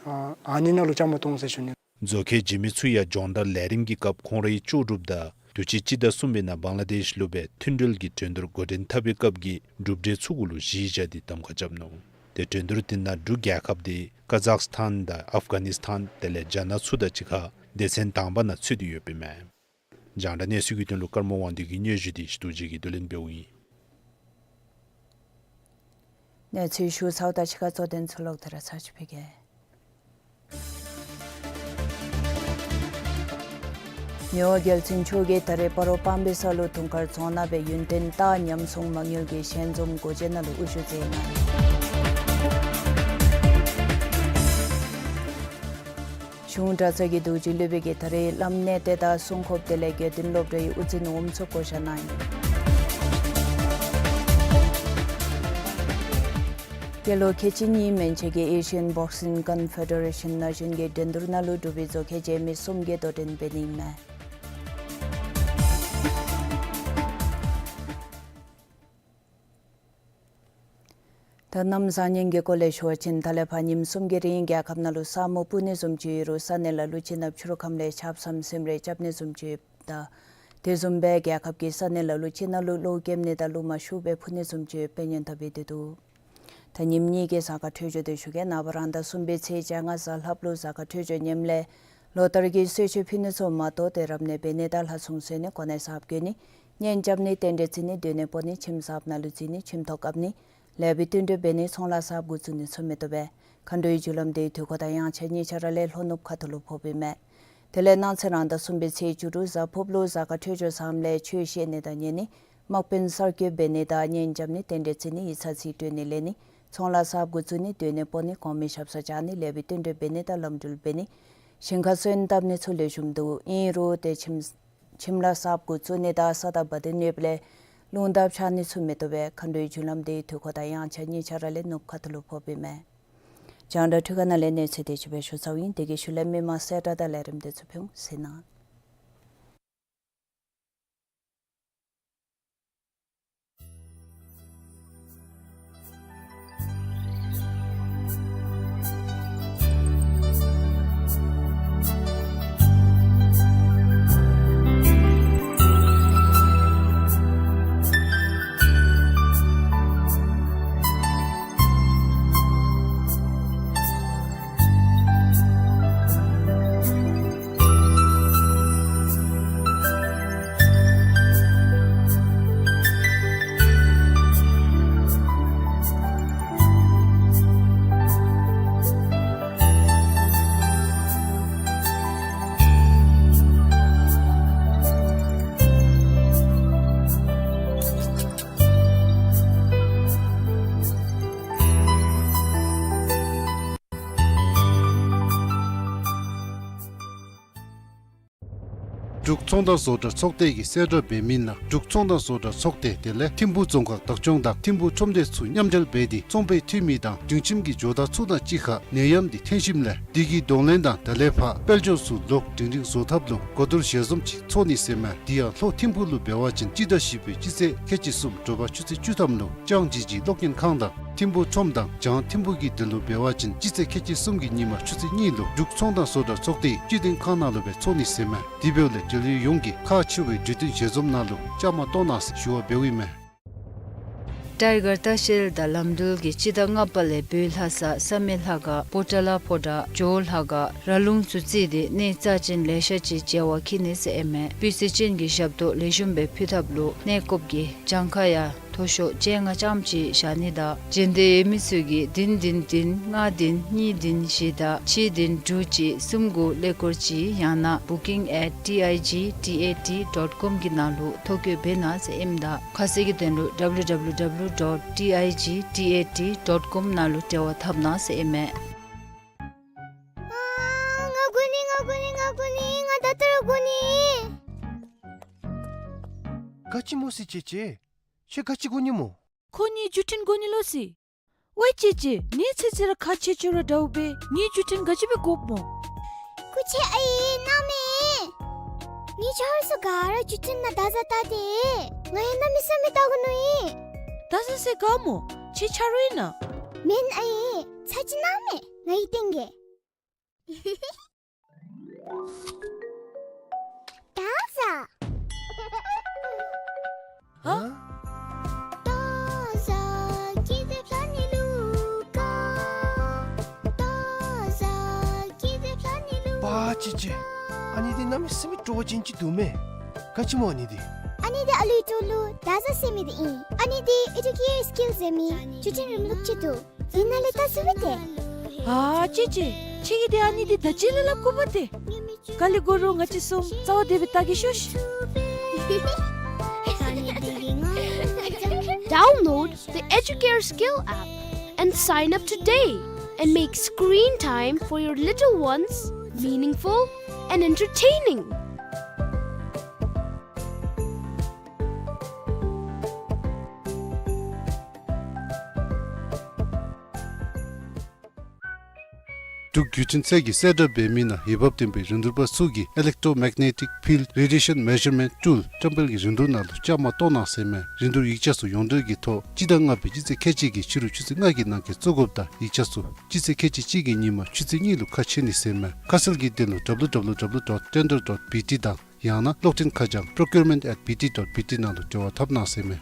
ཨ་ཨ་ནི་ནང་ལུ་བཅའ་མར་གཏོགས་འོང་ཟེར་ཞུ་ནི། མཛོ་ཁལ་འཇལ་མི་ཚུ་ཡང་སྦྱོང་བརྡར་ལས་རིམ་གྱི་སྐབས་ཁོང་རའི་ལྕོགས་གྲུབ་དང་དུས་ཅི་སྤྱི་ཟླ་གསུམ་པའི་ནང་བང་ལ་དེཤ་ལུ་སྦེ་མཐུན་སྒྲིལ་གྱི་འགྲན་བསྡུར་འགོ་འདྲེན་འཐབ་པའི་སྐབས་ཀྱི་གྲུབ་འབྲས་ཚུ་གུ་ལུ་གཞི་བཞག་སྟེ་གདམ་ཁ་རྐྱབ་ནུག། ཏེ་འགྲན་བསྡུར་དེ་ནང་འབྲུག་རྒྱལ་ཁབ་དེ་ཀ་ཛག་སི་ཐཱན་དང་ཨབ་གྷ་ནི་སི་ཐཱན་དེ་ལས་རྒྱ་ནག་ཚུ་དང་གཅིག་ཁར་སྡེ་ཚན་དང་པ་ནང་ཚུད་དེ་ཡོདཔ་ཨིན་མས། རྒྱང་བསྒྲགས་གནས་ཚུལ་གྱི་དོན་ལུ་ཀརྨ་དབང་འདུས་ཀྱི་སྙན་ཞུ་དེ་ཞི་ཏོ་རྗེ་གིས་བསྡུ་ལེན་འབདཝ་ཨིན། གནས་ཚུལ་ཞུ་ཚརཝ་དང་གཅིག་ཁར་གཙོ་དོན་ཚུ་ལོག་སྟེ་ར་ཚར་ཅིག་ཕུལ་གེ། མི་དབང་རྒྱལ་བཙུན་མཆོག་གིས་ད་རེས་སྤ་རོ་སྤང་སྦིས་ས་ལུ་དུང་དཀར་རྫོང་ནང་སྦེ་ཡུན་བརྟན་ལྟ་ཉམས་སྲུང་མ་དངུལ་གྱི་ཞལ་འཛོམས་སྒོ་འབྱེད་ནང་ལུ་དབུ་བཞུགས་མཛད་གནང་ཡི། གཞུང་གྲྭ་ཚང་གི་རྡོ་རྗེ་སློབ་དཔོན་གྱིས་ད་རེས་བླམ་གནས་བརྟན་དང་སྲུང་སྐྱོབ་དེ་ལས་དགེ་འདུན་སློབ་གྲྭའི་དབུ་འཛིན་འོགམ་ཚུ་བསྐོ་བཞག་གནང་ཡི། སྐྱེས་ལོ་ཁལ་གཅིག་གཉིས་མན་ཆད་ཀྱི་ཨེ་ཤི་ཡཱན་བོག་སིང་ཀོན་ཕེ་ཌེ་རེ་ཤཱན་ན་གཞོན་གྱི་འགྲན་བསྡུར་ནང་ལུ་འབྲུག་པའི་མཛོ་ཁལ་འཇལ་མི་གསུམ་གྱིས་དོ་འགྲན་འབད་ནི་ཨིན་མས། ད་གནམ་བཟང་ངན་གྱི་སྐོར་ལས་ཞུ་བ་ཅིན་ད་ལས་ཕར་ཉིནམ་གསུམ་གྱི་རིང་རྒྱལ་ཁབ་ནང་ལུ་ས་སྨུག་སྤུབས་ནི་བཟུམ་ཅིག་ཡོད་རུང་ས་གནས་ལ་ལུ་བྱིན་རླབས་ཆུ་རུ་ཁམས་ལས་ཆརཔ་ཟམ་ཟིམ་རེ་རྐྱབ་ནི་བཟུམ་ཅིག་ཡོདཔ་ད་དེ་བཟུམ་སྦེ་རྒྱལ་ཁབ་ཀྱི་ས་གནས་ལ་ལུ་ཅིག་ནང་ལུ་གློག་རྐྱབ་ནི་དང་རླུང་མ་ཤུགས་སྦེ་འཕུ་ནི་བཟུམ་ཅིག་དཔེ་ཉེན་བརྡ་འབད་དེ་འདུག། ད་ཉིནམ་གཉིས་ཀྱི་གཟའ་སྐར་འཕྲོད་སྦྱོར་དེ་ཞུ་གེ། ནངས་པ་རང་ཟླ་གསུམ་པའི་ཚེས་བཅོ་ལྔ་གཟའ་ལྷགཔ་ལུ་གཟའ་སྐར་འཕྲོད་སྦྱོར་ངནམ་ལས་ལོ་ལྟར་གྱི་གསོལ་མཆོད་ཕུལ་ནི་ཚུ་མ་གཏོགས་ཏེ་རབ་གནས་འབད་ནི་དང་ལྷ་སྲུང་གསོལ་ནི་གོ་གནས་གསརཔ་བསྐོ་ནི་ གཉེན་རྐྱབ་ནི་རྟེན་འབྲེལ་བརྩི་ནི་སྡོད་གནས་སྤོ་ནི་ཁྱིམ་གསརཔ་ནང་ལུ་འཛུལ་ནི་ཁྱིམ་ཐོག་བཀབ་ནི་ལེགས་པའི་བསྟུན་གྲོས་འབད་ནི་ཚོང་ལཱ་གསརཔ་འགོ་བཙུགས་ནི་ཚུ་མི་བཏུབ་པས། མཁའ་འགྲོའི་རྒྱུ་ལམ་དེའི་དུས་འཁོར་དང་དབྱངས་འཆར་གཉིས་ཆ་ར་ལས་ལྷོ་ནུབ་ཁ་ཐུག་ལུ་ཕོགཔ་ཨིན་མས། དེ་ལས་གནངས་ཚེ་རང་ཟླ་གསུམ་པའི་ཚེས་བཅུ་དྲུག་གཟའ་ཕུརཔ་ལུ་གཟའ་སྐར་འཕྲོད་སྦྱོར་བཟངམ་ལས་ཆོས་བཤད་ནི་དང་ཉན་ནི་དམག་དཔོན་གསར་བསྐོ་འབད་ནི་དང་གཉེན་རྐྱབ་ནི་རྟེན་འབྲེལ་བརྩི་ནི་ཡིག་ཚང་རྩིས་སྤྲོད་ནི་ལེན་ནི་ཚོང་ལཱ་གསརཔ་འགོ་བཙུགས་ནི་སྡོད་གནས་སྤོ་ནི་གོང་མའི་ཞབས་སར་བཅར་ནི་ལེགས་པའི་བསྟུན་གྲོས་འབད་ནི་དང་ལམ་འགྲུལ་འབད་ནི་ཞིང་ཁར་སོན་བཏབ་ནི་ཚུ་ལེགས་ཤོམ་འདུག། ཨིན་རུང་ཏེ་ཁྱིམ་ཁྱིམ་ལཱ་གསརཔ་འགོ་བཙུགས་ནི་དང་ས་དང་བ་དན་ཡོདཔ་ལས་རླུང་དང་འཕྱག་ནི་ཚུ་མི་བཏུབ་པས། མཁའ་འགྲོའི་རྒྱུ་ལམ་དེའི་དུས་འཁོར་དང་དབྱངས་འཆར་གཉིས་ཆ་ར་ལས་ནུབ་ཁ་ཐུག་ལུ་ཕོགཔ་ཨིན་མས། རྒྱང་བསྒྲགས་འཕྲུལ་ཁང་ནང་ལས་གནས་ཚུལ་དེ་ཅིག་སྦེ་ཞུ་ཚརཝ་ཨིན། དེ་གི་ཤུལ་ལས་མི་མང་གསལ་བསྒྲགས་དང་ལས་རིམ་དེ་ཚུ་ཕུལ་འོང་ཟེར་ན། འབྲུག་ཚོང་དང་བཟོ་གྲྭ་ཚོགས་སྡེ་གིས་གསལ་བསྒྲགས་འབད་མི་ནང་འབྲུག་ཚོང་དང་བཟོ་གྲྭ་ཚོགས་སྡེ་དེ་ལས་ཐིམ་ཕུག་རྫོང་ཁག་བདག་སྐྱོང་དང་ཐིམ་ཕུག་ཁྲོམ་སྡེ་ཚུ་མཉམ་འབྲེལ་འབད་དེ་ཚོང་པའི་འཐུས་མི་དང་སྒྲིང་ཁྱིམ་གྱི་ཇོ་བདག་ཚུ་དང་གཅིག་ཁར་ནད་ཡམས་འདི་འཐོན་ཞིནམ་ལས་དེ་གི་གདོང་ལེན་དང་ད་ལས་ཕར་དཔལ་འབྱོར་ཚུ་ལོག་སྒྲིང་སྒྲིང་བཟོ་ཐབས་ལུ་གོ་བསྡུར་ཞལ་འཛོམས་ཅིག་ཚོགས་ནི་ཟེར་མས། དེ་ཡང་ལྷོ་ཐིམ་ཕུག་ལུ་འབད་བ་ཅིན་སྤྱི་ཟླ་བཞི་པའི་སྤྱི་ཚེས་ཁལ་གཅིག་གསུམ་དྲོ་པ་ཆུ་ཚོད་བཅུ་ཐམ་ལུ་ལྕང་ཇི་ཇི་གློག་བརྙན་ཁང་དང་ཐིམ་ཕུག་ཁྲོམ་དང་བྱང་ཐིམ་ཕུག་གི་དོན་ལུ་འབད་བ་ཅིན་སྤྱི་ཚེས་ཁལ་གཅིག་གསུམ་གྱི་ཉིན་མ་ཆུ་ཚོད་གཉིས་ལུ་འབྲུག་ཚོང་དང་བཟོ་གྲྭ་ཚོགས་སྡེའི་སྤྱི་མདུན་ཁང་ནང་ལུ་སྦེ་ཚོགས་ནི་ཟེར་མས། དེ་འབདཝ་ལས་འབྲེལ་ཡོད་ཡོངས་ཀྱིས་ཁག་ཆེ་བའི་གྲོས་བསྟུན་ཞལ་འཛོམས་ནང་ལུ་བཅའ་མར་གཏོགས་གནང་ཟེར་ཞུ་བ་འབདཝ་ཨིན་མས། ཊའི་གར་ལྟ་བཤལ་དང་ལམ་འགྲུལ་གྱིས་སྤྱི་ཟླ་ལྔ་པ་ལས་བོད་ལྷ་ས་བསམ་ཡས་ལྷ་ཁང་པོ་ཏ་ལ་ཕོ་བྲང་ཇོ་བོ་ལྷ་ཁང་ར་ལུང་ཚུ་བརྩིས་ཏེ་གནས་རྩ་ཅན་ལེ་ཤ་ཅིག་མཇལ་བར་འཁྱིད་ནི་ཟེར་ཨིན་མས། སྤུས་ཚད་ཅན་གྱི་ཞབས་ཏོག་ལེགས་ཤོམ་སྦེ་ཕུལ་ཐབས་ལུ་གནས་སྐབས་ཀྱི་གྱངས་ཁ་ཡང་མཐོ་ཤོས་བཅོ་ལྔ་ཙམ་ཅིག་བཞག་ནི་དང་འབྱོན་འདོད་ཡོད་མི་ཚུ་གིས་བདུན་བདུན་བདུན་ལྔ་བདུན་གཉིས་བདུན་བཞི་དང་གཅིག་བདུན་དྲུག་གཅིག་གསུམ་དགུ་ཀླད་ཀོར་གཅིག་ཡང་ན་booking at T I G T A T dot com གི་ནང་ལུ་ཐོ་བཀོད་འབད་གནང་ཟེར་ཨིནམ་ད་ཁ་གསལ་གྱི་དོན་ལུ་W W W dot T I G T A T dot com ནང་ལུ་འབྲེལ་བ་འཐབ་གནང་ཟེར་ཨིན་མས། ཨ་ང་དགོ་ནི་ང་དགོ་ནི་ང་དགོ་ནི་ང་ད་ལྟོ་ར་དགོ་ནི། ག་ཅི་སྨོ་ཟེར་ཅེ་ཅེ། ཁྱོད་ག་ཅི་དགོ་ནི་སྨོ། ཁོ་ངེའི་བརྒྱུད་འཕྲིན་དགོ་ནི་ལོ་ཟེར། ཝའི་ཅེ་ཅེ། ངེའི་ཚེ་ཚེ་ར་ཁག་ཆེ་ཆེ་ར་འདྲཝ་སྦེ་ངེའི་བརྒྱུད་འཕྲིན་ག་ཅི་སྦེ་དགོཔ་སྨོ། སྐུ་མཁྱེན་ཨའི་གནང་མས། ངེའི་ཆ་རོགས་ཚུ་ག་ར་བརྒྱུད་འཕྲིན་ནང་བརྡ་བཟའ་བལྟ་སྟེ། ང་ཡང་གནམ་མེད་ས་མེད་བལྟ་དགོ་མནོ་ཡི། བརྡ་བཟའ་ཟེར་ག་སྨོ། ཁྱེད་ཆ་རོགས་ཨིན་ན། མེན་ཨའི། ཚར་གཅིག་གནང་མས། ང་ཡིས་སྟོན་གེ། བརྡ་བཟའ། ཧ། བརྡ་བཟའ་ཀི་དེབ་ལྷ་ནི་ལུ་ཀ། བརྡ་བཟའ་ཀི་དེབ་ལྷ་ནི་ལུ་ཀ། པ་ཅི་ཅི། ཨ་ནི་འདི་གནམ་མེད་ས་མེད་སྤྲོ་བ་ཅན་ཅིག་འདུག་མས། ག་ཅི་སྨོ་ཨ་ནི་འདི། ཨ་ནི་འདི་ཨ་ལུའི་ཐོག་ལུ་བརྡ་བཟའ་ཟེར་མི་འདི་ཨིན། ཨ་ནི་འདི་ཨེ་ཌུ་ཀེར་སི་ཀིལ་ཟེར་མི་བརྒྱུད་འཕྲིན་རིམ་ལུགས་ཅིག་འདུག། ཨིན་ན་ལས་བལྟ་ཚུགས་པས་ཏེ། ཨ་ཅེ་ཅེ། ཁྱེད་ཀྱིས་ཏེ་ཨ་ནི་འདི་ད་ཅི་ལས་སླབ་དགོ་པས་ཏེ། ག་ལས་དགོ་རུང་ང་བཅས་གསུམ་རྩ་བ་བདེ་སྦེ་བལྟ་གེ་ཤོག་ཤིག། Download the Educare Skill app and sign up today and make screen time for your little ones meaningful and entertaining. འབྲུག་བརྒྱུད་འཕྲིན་ཚད་ཀྱིས་གསལ་བསྒྲགས་འབད་མི་ནང་འོས་འབབ་ལྡན་པའི་རིན་བསྡུར་པ་ཚུ་གིས་Electromagnetic Field Radiation Measurement Tool བཀྲམ་སྤེལ་གྱི་རིན་བསྡུར་ནང་ལུ་བཅའ་མར་གཏོགས་གནང་ཟེར་མས། རིན་བསྡུར་ཡིག་ཆ་ཚུ་ཡོངས་འབྲེལ་གྱི་ཐོག་སྤྱི་ཟླ་ལྔ་པའི་སྤྱི་ཚེས་ཁལ་གཅིག་གི་ཕྱི་རུ་ཆུ་ཚོད་ལྔ་གི་ནང་འཁོད་བཙུགས་དགོཔ་དང་ཡིག་ཆ་ཚུ་སྤྱི་ཚེས་ཁལ་གཅིག་གཅིག་གི་ཉིན་མ་ཆུ་ཚོད་གཉིས་ལུ་ཁ་ཕྱེ་ནི་ཟེར་མས། ཁ་གསལ་གྱི་དོན་ལུ་W W W dot tender dot B T དང་ཡང་ན་གློག་འཕྲིན་ཁ་བྱང་procurement at B T dot B T ནང་ལུ་འབྲེལ་བ་འཐབ་གནང་ཟེར་མས།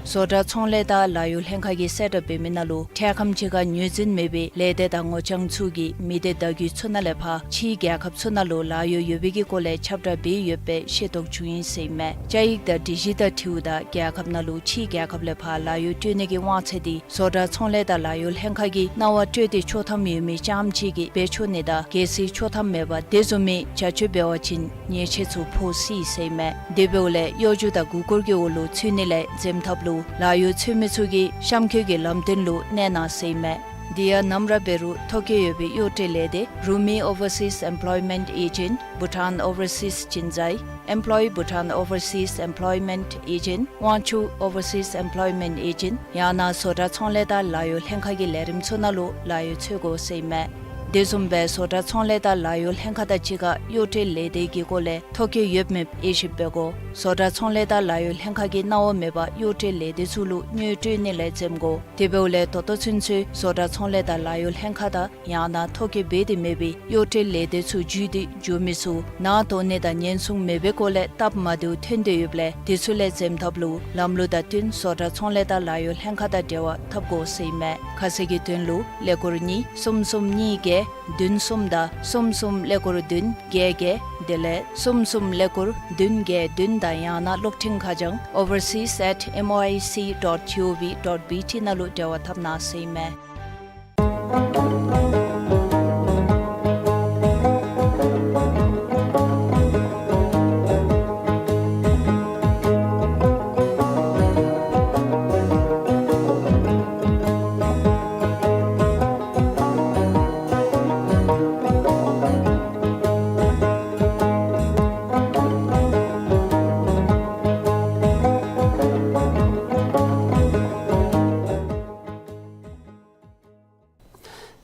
བཟོ་གྲྭ་ཚོང་ལས་དང་ལཱ་གཡོག་ལྷན་ཁག་གིས་གསལ་བསྒྲགས་འབད་མི་ནང་ལུ་འཕྲལ་ཁམས་ཅིག་ཁར་ངོས་འཛིན་མེད་པའི་ལས་སྡེ་དང་ངོ་རྐྱང་ཚུ་གིས་མི་སྡེ་བརྡ་བརྒྱུད་ཚུ་ནང་ལས་ཕར་ཕྱིའི་རྒྱལ་ཁབ་ཚུ་ནང་ལུ་ལཱ་གཡོག་ཡོད་པའི་གི་སྐོར་ལས་ཁྱབ་བསྒྲགས་འབད་ཡོད་པའི་ཤེས་རྟོགས་བྱུང་ཡི་ཟེར་ཨིན་མས། བཅའ་ཡིག་དང་སྒྲིག་གཞི་དང་འཁྲིལཝ་ད་རྒྱལ་ཁབ་ནང་ལུ་ཕྱིའི་རྒྱལ་ཁབ་ལས་ཕར་ལཱ་གཡོག་སྤྲོད་ནི་གི་དབང་ཚད་འདི་བཟོ་གྲྭ་ཚོང་ལས་དང་ལཱ་གཡོག་ལྷན་ཁག་གིས་གནང་བ་སྤྲོད་དེ་ཆོག་ཐམ་ཡོད་མི་རྐྱངམ་ཅིག་གིས་འབད་ཆོག་ནི་དང་གལ་སྲིད་ཆོག་ཐམ་མེད་པར་དེ་བཟུམ་མའི་བྱ་སྤྱོད་འབད་བ་ཅིན་ཉེས་ཆད་ཚུ་ཕོག་སྲིད་ཟེར་ཨིན་མས། དེ་འབདཝ་ལས་གཡོ་སྒྱུ་དང་མགུ་སྐོར་གྱི་འོག་ལུ་ཚུད་ནི་ལས་འཛེམ་ཐབས་ལུ་ལཱ་གཡོག་འཚོལ་མི་ཚུ་གིས་གཤམ་འཁོད་ཀྱི་ལམ་སྟོན་ལུ་གནས་གནང་ཟེར་ཨིན་མས། དེ་ཡང་ནམ་ར་འབད་རུང་ཐོ་བཀོད་ཡོད་པའི་གཡོག་སྤྲོད་ལས་སྡེ་Rumi Overseas Employment Agent, Bhutan Overseas Chinzai, Employ Bhutan Overseas Employment Agent, Wangchuck Overseas Employment Agent ཡང་ན་བཟོ་གྲྭ་ཚོང་ལས་དང་ལཱ་གཡོག་ལྷན་ཁག་གི་ལས་རིམ་ཚུ་ནང་ལུ་ལཱ་གཡོག་འཚོལ་དགོ་ཟེར་ཨིན་མས། དེ་བཟུམ་སྦེ་བཟོ་གྲྭ་ཚོང་ལས་དང་ལཱ་གཡོག་ལྷན་ཁག་དང་གཅིག་ཁར་གཡོག་སྤྲོད་ལས་སྡེ་གི་སྐོར་ལས་ཐོ་བཀོད་ཡོད་མེད་དབྱེ་ཞིབ་འབད་དགོ། བཟོ་གྲྭ་ཚོང་ལས་དང་ལཱ་གཡོག་ལྷན་ཁག་གིས་གནང་བ་མེད་པར་གཡོག་སྤྲོད་ལས་སྡེ་ཚུ་ལུ་དངུལ་སྤྲོད་ནི་ལས་འཛེམ་དགོ། དེ་འབདཝ་ལས་ད་ལྟོ་ཚུན་ཚོད་བཟོ་གྲྭ་ཚོང་ལས་དང་ལཱ་གཡོག་ལྷན་ཁག་དང་ཡང་ན་ཐོ་བཀོད་འབད་དེ་མེད་པའི་གཡོག་སྤྲོད་ལས་སྡེ་ཚུ་བརྒྱུད་དེ་འགྱོ་མི་ཚུ་ནང་དོགས་ནི་དང་ཉེན་སྲུང་མེད་པའི་སྐོར་ལས་སྟབས་མ་བདེཝ་ཐོན་དོ་ཡོདཔ་ལས་དེ་ཚུ་ལས་འཛེམ་ཐབས་ལུ་ལམ་ལུགས་དང་བསྟུན་བཟོ་གྲྭ་ཚོང་ལས་དང་ལཱ་གཡོག་ལྷན་ཁག་དང་འབྲེལ་བ་འཐབ་དགོ་ཟེར་ཨིན་མས། ཁ་གསལ་གྱི་དོན་ལུ་ཀླད་ཀོར་གཉིས་གསུམ་གསུམ་གཉིས་བརྒྱད་བདུན་གསུམ་དང་གསུམ་གསུམ་ཀླད་ཀོར་བདུན་བརྒྱད་བརྒྱད་དེ་ལས་གསུམ་གསུམ་ཀླད་ཀོར་བདུན་བརྒྱད་བདུན་དང་ཡང་ན་གློག་འཕྲིན་ཁ་བྱང་overseas at M O I C dot G O V dot B T ནང་ལུ་འབྲེལ་བ་འཐབ་གནང་ཟེར་ཨིན་མས།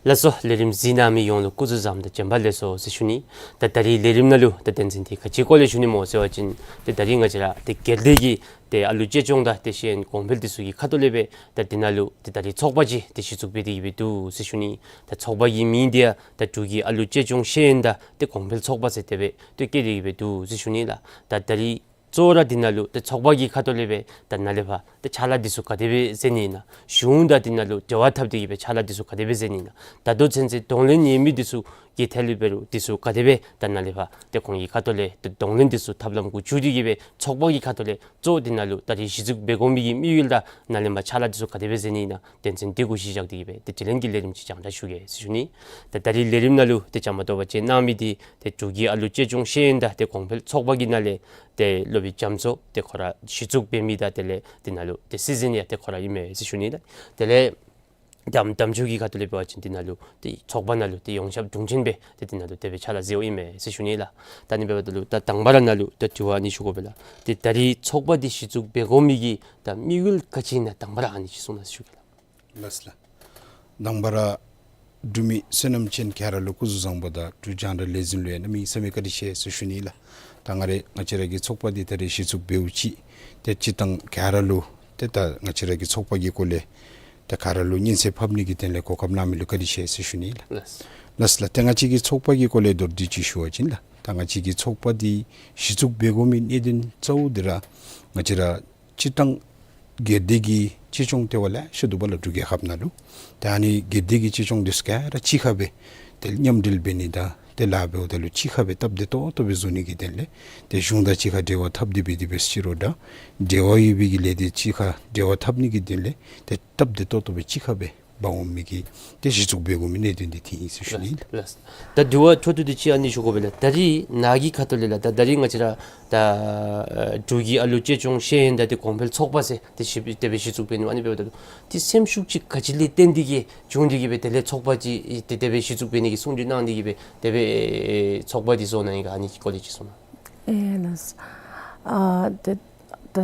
ལགས་སོ། ལས་རིམ་གཟིགས་གནང་མི་ཡོངས་ལུ་སྐུ་གཟུགས་བཟང་དང་བྱོན་པ་ལེགས་སོ་ཟེར་ཞུ་ནི། ད་ད་རིས་ལས་རིམ་ནང་ལུ་ད་དོན་ཚན་འདི་ག་ཅིའི་སྐོར་ལས་ཞུ་ནི་སྨོ་ཟེར་བ་ཅིན་ཏེ་ད་རིས་ང་བཅས་ར་ཏེ་སྒེར་སྡེ་གི་ཏེ་ཨ་ལུ་གཅེས་སྐྱོང་དང་ཏེ་ཤེས་ཡོན་གོང་འཕེལ་འདི་ཚུ་གི་ཁ་ཐུག་ལས་སྦེ་ད་འདི་ནང་ལུ་ཏེ་ད་རིས་ཚོགས་པ་ཅིག་ཏེ་གཞི་བཙུགས་འབད་དེ་གི་སྦེ་འདུག་ཟེར་ཞུ་ནི། ད་ཚོགས་པ་གི་མིང་འདི་ཡང་ད་འབྲུག་གི་ཨ་ལུ་གཅེས་སྐྱོང་ཤེས་ཡོན་དང་ཏེ་གོང་འཕེལ་ཚོགས་པ་ཟེར་དེ་སྦེ་ཏེ་བཀོད་དེ་གི་སྦེ་འདུག་ཟེར་ཞུ་ནི་ལགས། ད་ད་རིས་གཙོ་བོ་ར་འདི་ནང་ལུ་ཏེ་ཚོགས་པ་གི་ཁ་ཐུག་ལས་སྦེ་ད་ནཱ་ལས་ཕར་ཏེ་ཕྱག་ལཱ་འདི་ཚུ་ག་དེ་སྦེ་མཛད་ནི་ཨིན་ན། གཞུང་དང་འདི་ནང་ལུ་འབྲེལ་བ་འཐབ་སྟེ་གི་སྦེ་ཕྱག་ལཱ་འདི་ཚུ་ག་དེ་སྦེ་མཛད་ནི་ཨིན་ན། ད་ལྟོ་ཚུན་ཚོད་གདོང་ལེན་ཡོད་མི་འདི་ཚུ་གི་ཐད་ལུ་འབད་རུང་འདི་ཚུ་ག་དེ་སྦེ་ད་ནཱ་ལས་ཕར་ཏེ་ཁོང་གི་ཁ་ཐུག་ལས་ཏེ་གདོང་ལེན་འདི་ཚུ་ཐབས་ལམ་གུ་བཙུགས་ཏེ་གི་སྦེ་ཚོགས་པ་གི་ཁ་ཐུག་ལས་གཙོ་བོ་འདི་ནང་ལུ་ད་རིས་གཞི་བཙུགས་འབད་དགོ་མི་གི་དམིགས་ཡུལ་དང་ནཱ་ལས་ཕར་ཕྱག་ལཱ་འདི་ཚུ་ག་དེ་སྦེ་མཛད་ནི་ཨིན་ན། དོན་ཚན་འདི་གུ་གཞི་བཞག་སྟེ་གི་སྦེ་ཏེ་དྲི་ལན་གྱི་ལས་རིམ་ཅིག་རྒྱང་བསྒྲགས་ཞུ་གེ་ཟེར་ཞུ་ནི། ཏེ་ད་རིས་ལས་རིམ་ནང་ལུ་ཏེ་བཅའ་མར་གཏོགས་པ་ཅིག་གནང་མི་འདི་ཏེ་འབྲུག་གི་ཨ་ལུ་གཅེས་སྐྱོང་ཤེས་ཡོན་དང་ཏེ་གོང་འཕེལ་ཚོགས་པ་གི་ནང་ལས་ཏེ་སློབ་དཔོན་རྒྱ་མཚོ་ཏེ་ཁོ་ར་གཞི་བཙུགས་འབད་མི་དང་དེ་ལས་འདི་ནང་ལུ་ཏེ་སྲིད་འཛིན་ཡང་ཏེ་ཁོ་ར་ཨིན་མས་ཟེར་ཞུ་ནི་ལགས། དེ་ལས་དམ་དམ་ཆོས་ཀྱི་ཁ་ཐུག་ལས་འབད་བ་ཅིན་འདི་ནང་ལུ་ཏེ་ཚོགས་པ་ནང་ལུ་ཏེ་ཡོངས་ཁྱབ་དྲུང་ཆེན་སྦེ་ཏེ་འདི་ནང་ལུ་དེ་སྦེ་ཕྱག་ལཱ་མཛདཔ་ཨིན་མས་ཟེར་ཞུ་ནི་ལགས། ད་ཨ་ནི་འབདཝ་ད་ལུ་ད་དང་པ་ར་ནཱ་ལུ་ད་དྲི་བ་ཨ་ནི་ཞུ་དགོ་པས་ལགས། ཏེ་ད་རིས་ཚོགས་པ་འདི་གཞི་བཙུགས་འབད་དགོ་མི་གི་ད་དམིགས་ཡུལ་ག་ཅི་ཨིན་ན་དང་པ་ར་ཨ་ནི་ཅིག་གསུང་གནང་ཟེར་ཞུ་གེ་ལགས། ལགས་ལགས། དང་པ་ར་འབྲུག་མི་བསོད་ནམས་ཅན་ག་ར་ལུ་སྐུ་གཟུགས་བཟང་པོ་དང་འབྲུག་རྒྱང་བསྒྲགས་ལས་འཛིན་ལུ་ཡང་གནམ་མེད་ས་མེད་བཀའ་དྲིན་ཆེ་ཟེར་ཞུ་ནི་ལགས། ད་ང་ར་ང་བཅས་ར་གི་ཚོགས་པ་འདི་ད་རིས་གཞི་བཙུགས་འབདཝ་ཅིག་ཏེ་སྤྱིར་བཏང་ག་ར་ལུ་ཏེ་ད་ང་བཅས་ར་གི་ཚོགས་པ་གི་སྐོར་ལས་ཏེ་ག་ར་ལུ་སྙན་གསན་ཕབ་ནི་གི་དོན་ལས་གོ་སྐབས་གནང་མི་ལུ་བཀའ་དྲིན་ཆེ་ཟེར་ཞུ་ནི་ལགས། ལགས། ལགས་ལགས། ཏེ་ང་བཅས་ཀྱི་ཚོགས་པ་གི་སྐོར་ལས་མདོར་བསྡུས་ཅིག་ཞུ་བ་ཅིན་ལགས། ད་ང་བཅས་ཀྱི་ཚོགས་པ་འདི་གཞི་བཙུགས་འབད་དགོ་མི་གནད་དོན་གཙོ་བོ་འདི་ར་ང་བཅས་ར་སྤྱིར་བཏང་སྒེར་སྡེ་གི་གཅེས་སྐྱོང་ལྟེ་བ་ལེ་ཤ་འདུག་པ་ལགས་འབྲུག་རྒྱལ་ཁབ་ནང་ལུ། ཏེ་ཨ་ནི་སྒེར་སྡེ་གི་གཅེས་སྐྱོང་འདི་ཚུ་ག་ར་གཅིག་ཁར་སྦེ་ཏེ་མཉམ་འབྲེལ་འབད་ནི་དང་ཏེ་ལཱ་འབདཝ་ད་ལུ་གཅིག་ཁར་སྦེ་སྟབས་བདེ་ཏོག་ཏོ་སྦེ་བཟོ་ནི་གི་དོན་ལས་ཏེ་གཞུང་དང་གཅིག་ཁར་འབྲེལ་བ་འཐབ་སྟེ་སྦེ་དེ་སྦེ་ཕྱི་རུ་དང་འབྲེལ་བ་ཡོད་པའི་གི་ལས་སྡེ་གཅིག་ཁར་འབྲེལ་བ་འཐབ་ནི་གི་དོན་ལས་ཏེ་སྟབས་བདེ་ཏོག་ཏོ་སྦེ་གཅིག་ཁར་སྦེ་འབག་འོང་མི་གི་ཏེ་གཞི་བཙུགས་འབད་དགོ་མི་གནད་དོན་འདི་དེ་ཨིན་ཟེར་ཞུ་ནི་ལགས། ལགས། ད་དྲི་བ་འཕྲོ་མཐུད་དེ་ཅིག་ཨ་ནི་ཞུ་དགོ་པས་ལགས། ད་རིས་ནཱ་གི་ཁ་ཐུག་ལས་ལགས། ད་ད་རིས་ང་བཅས་ར་ད་འབྲུག་གི་ཨ་ལུ་གཅེས་སྐྱོང་ཤེས་ཡོན་དང་ཏེ་གོང་འཕེལ་ཚོགས་པ་ཟེར་ཏེ་གཞི་དེ་སྦེ་གཞི་བཙུགས་འབད་ནི་ཨ་ནི་འབདཝ་ད་ལུ་ཏེ་སེམས་ཤུགས་ཅིག་ག་ཅི་ལས་བརྟེན་ཏེ་གིས་བྱུང་སྟེ་གིས་སྦེ་དེ་ལས་ཚོགས་པ་ཅིག་དེ་དེ་སྦེ་གཞི་བཙུགས་འབད་ནི་གི་གསུང་གྲོས་གནང་སྟེ་གིས་སྦེ་དེ་སྦེ་ཚོགས་པ་འདི་བཟོ་གནང་ཡི་ག་ཨ་ནི་གི་སྐོར་ལས་ཅིག་གསུང་གནང་། ཨེ་ལགས། ཨ་ཏེ་ད་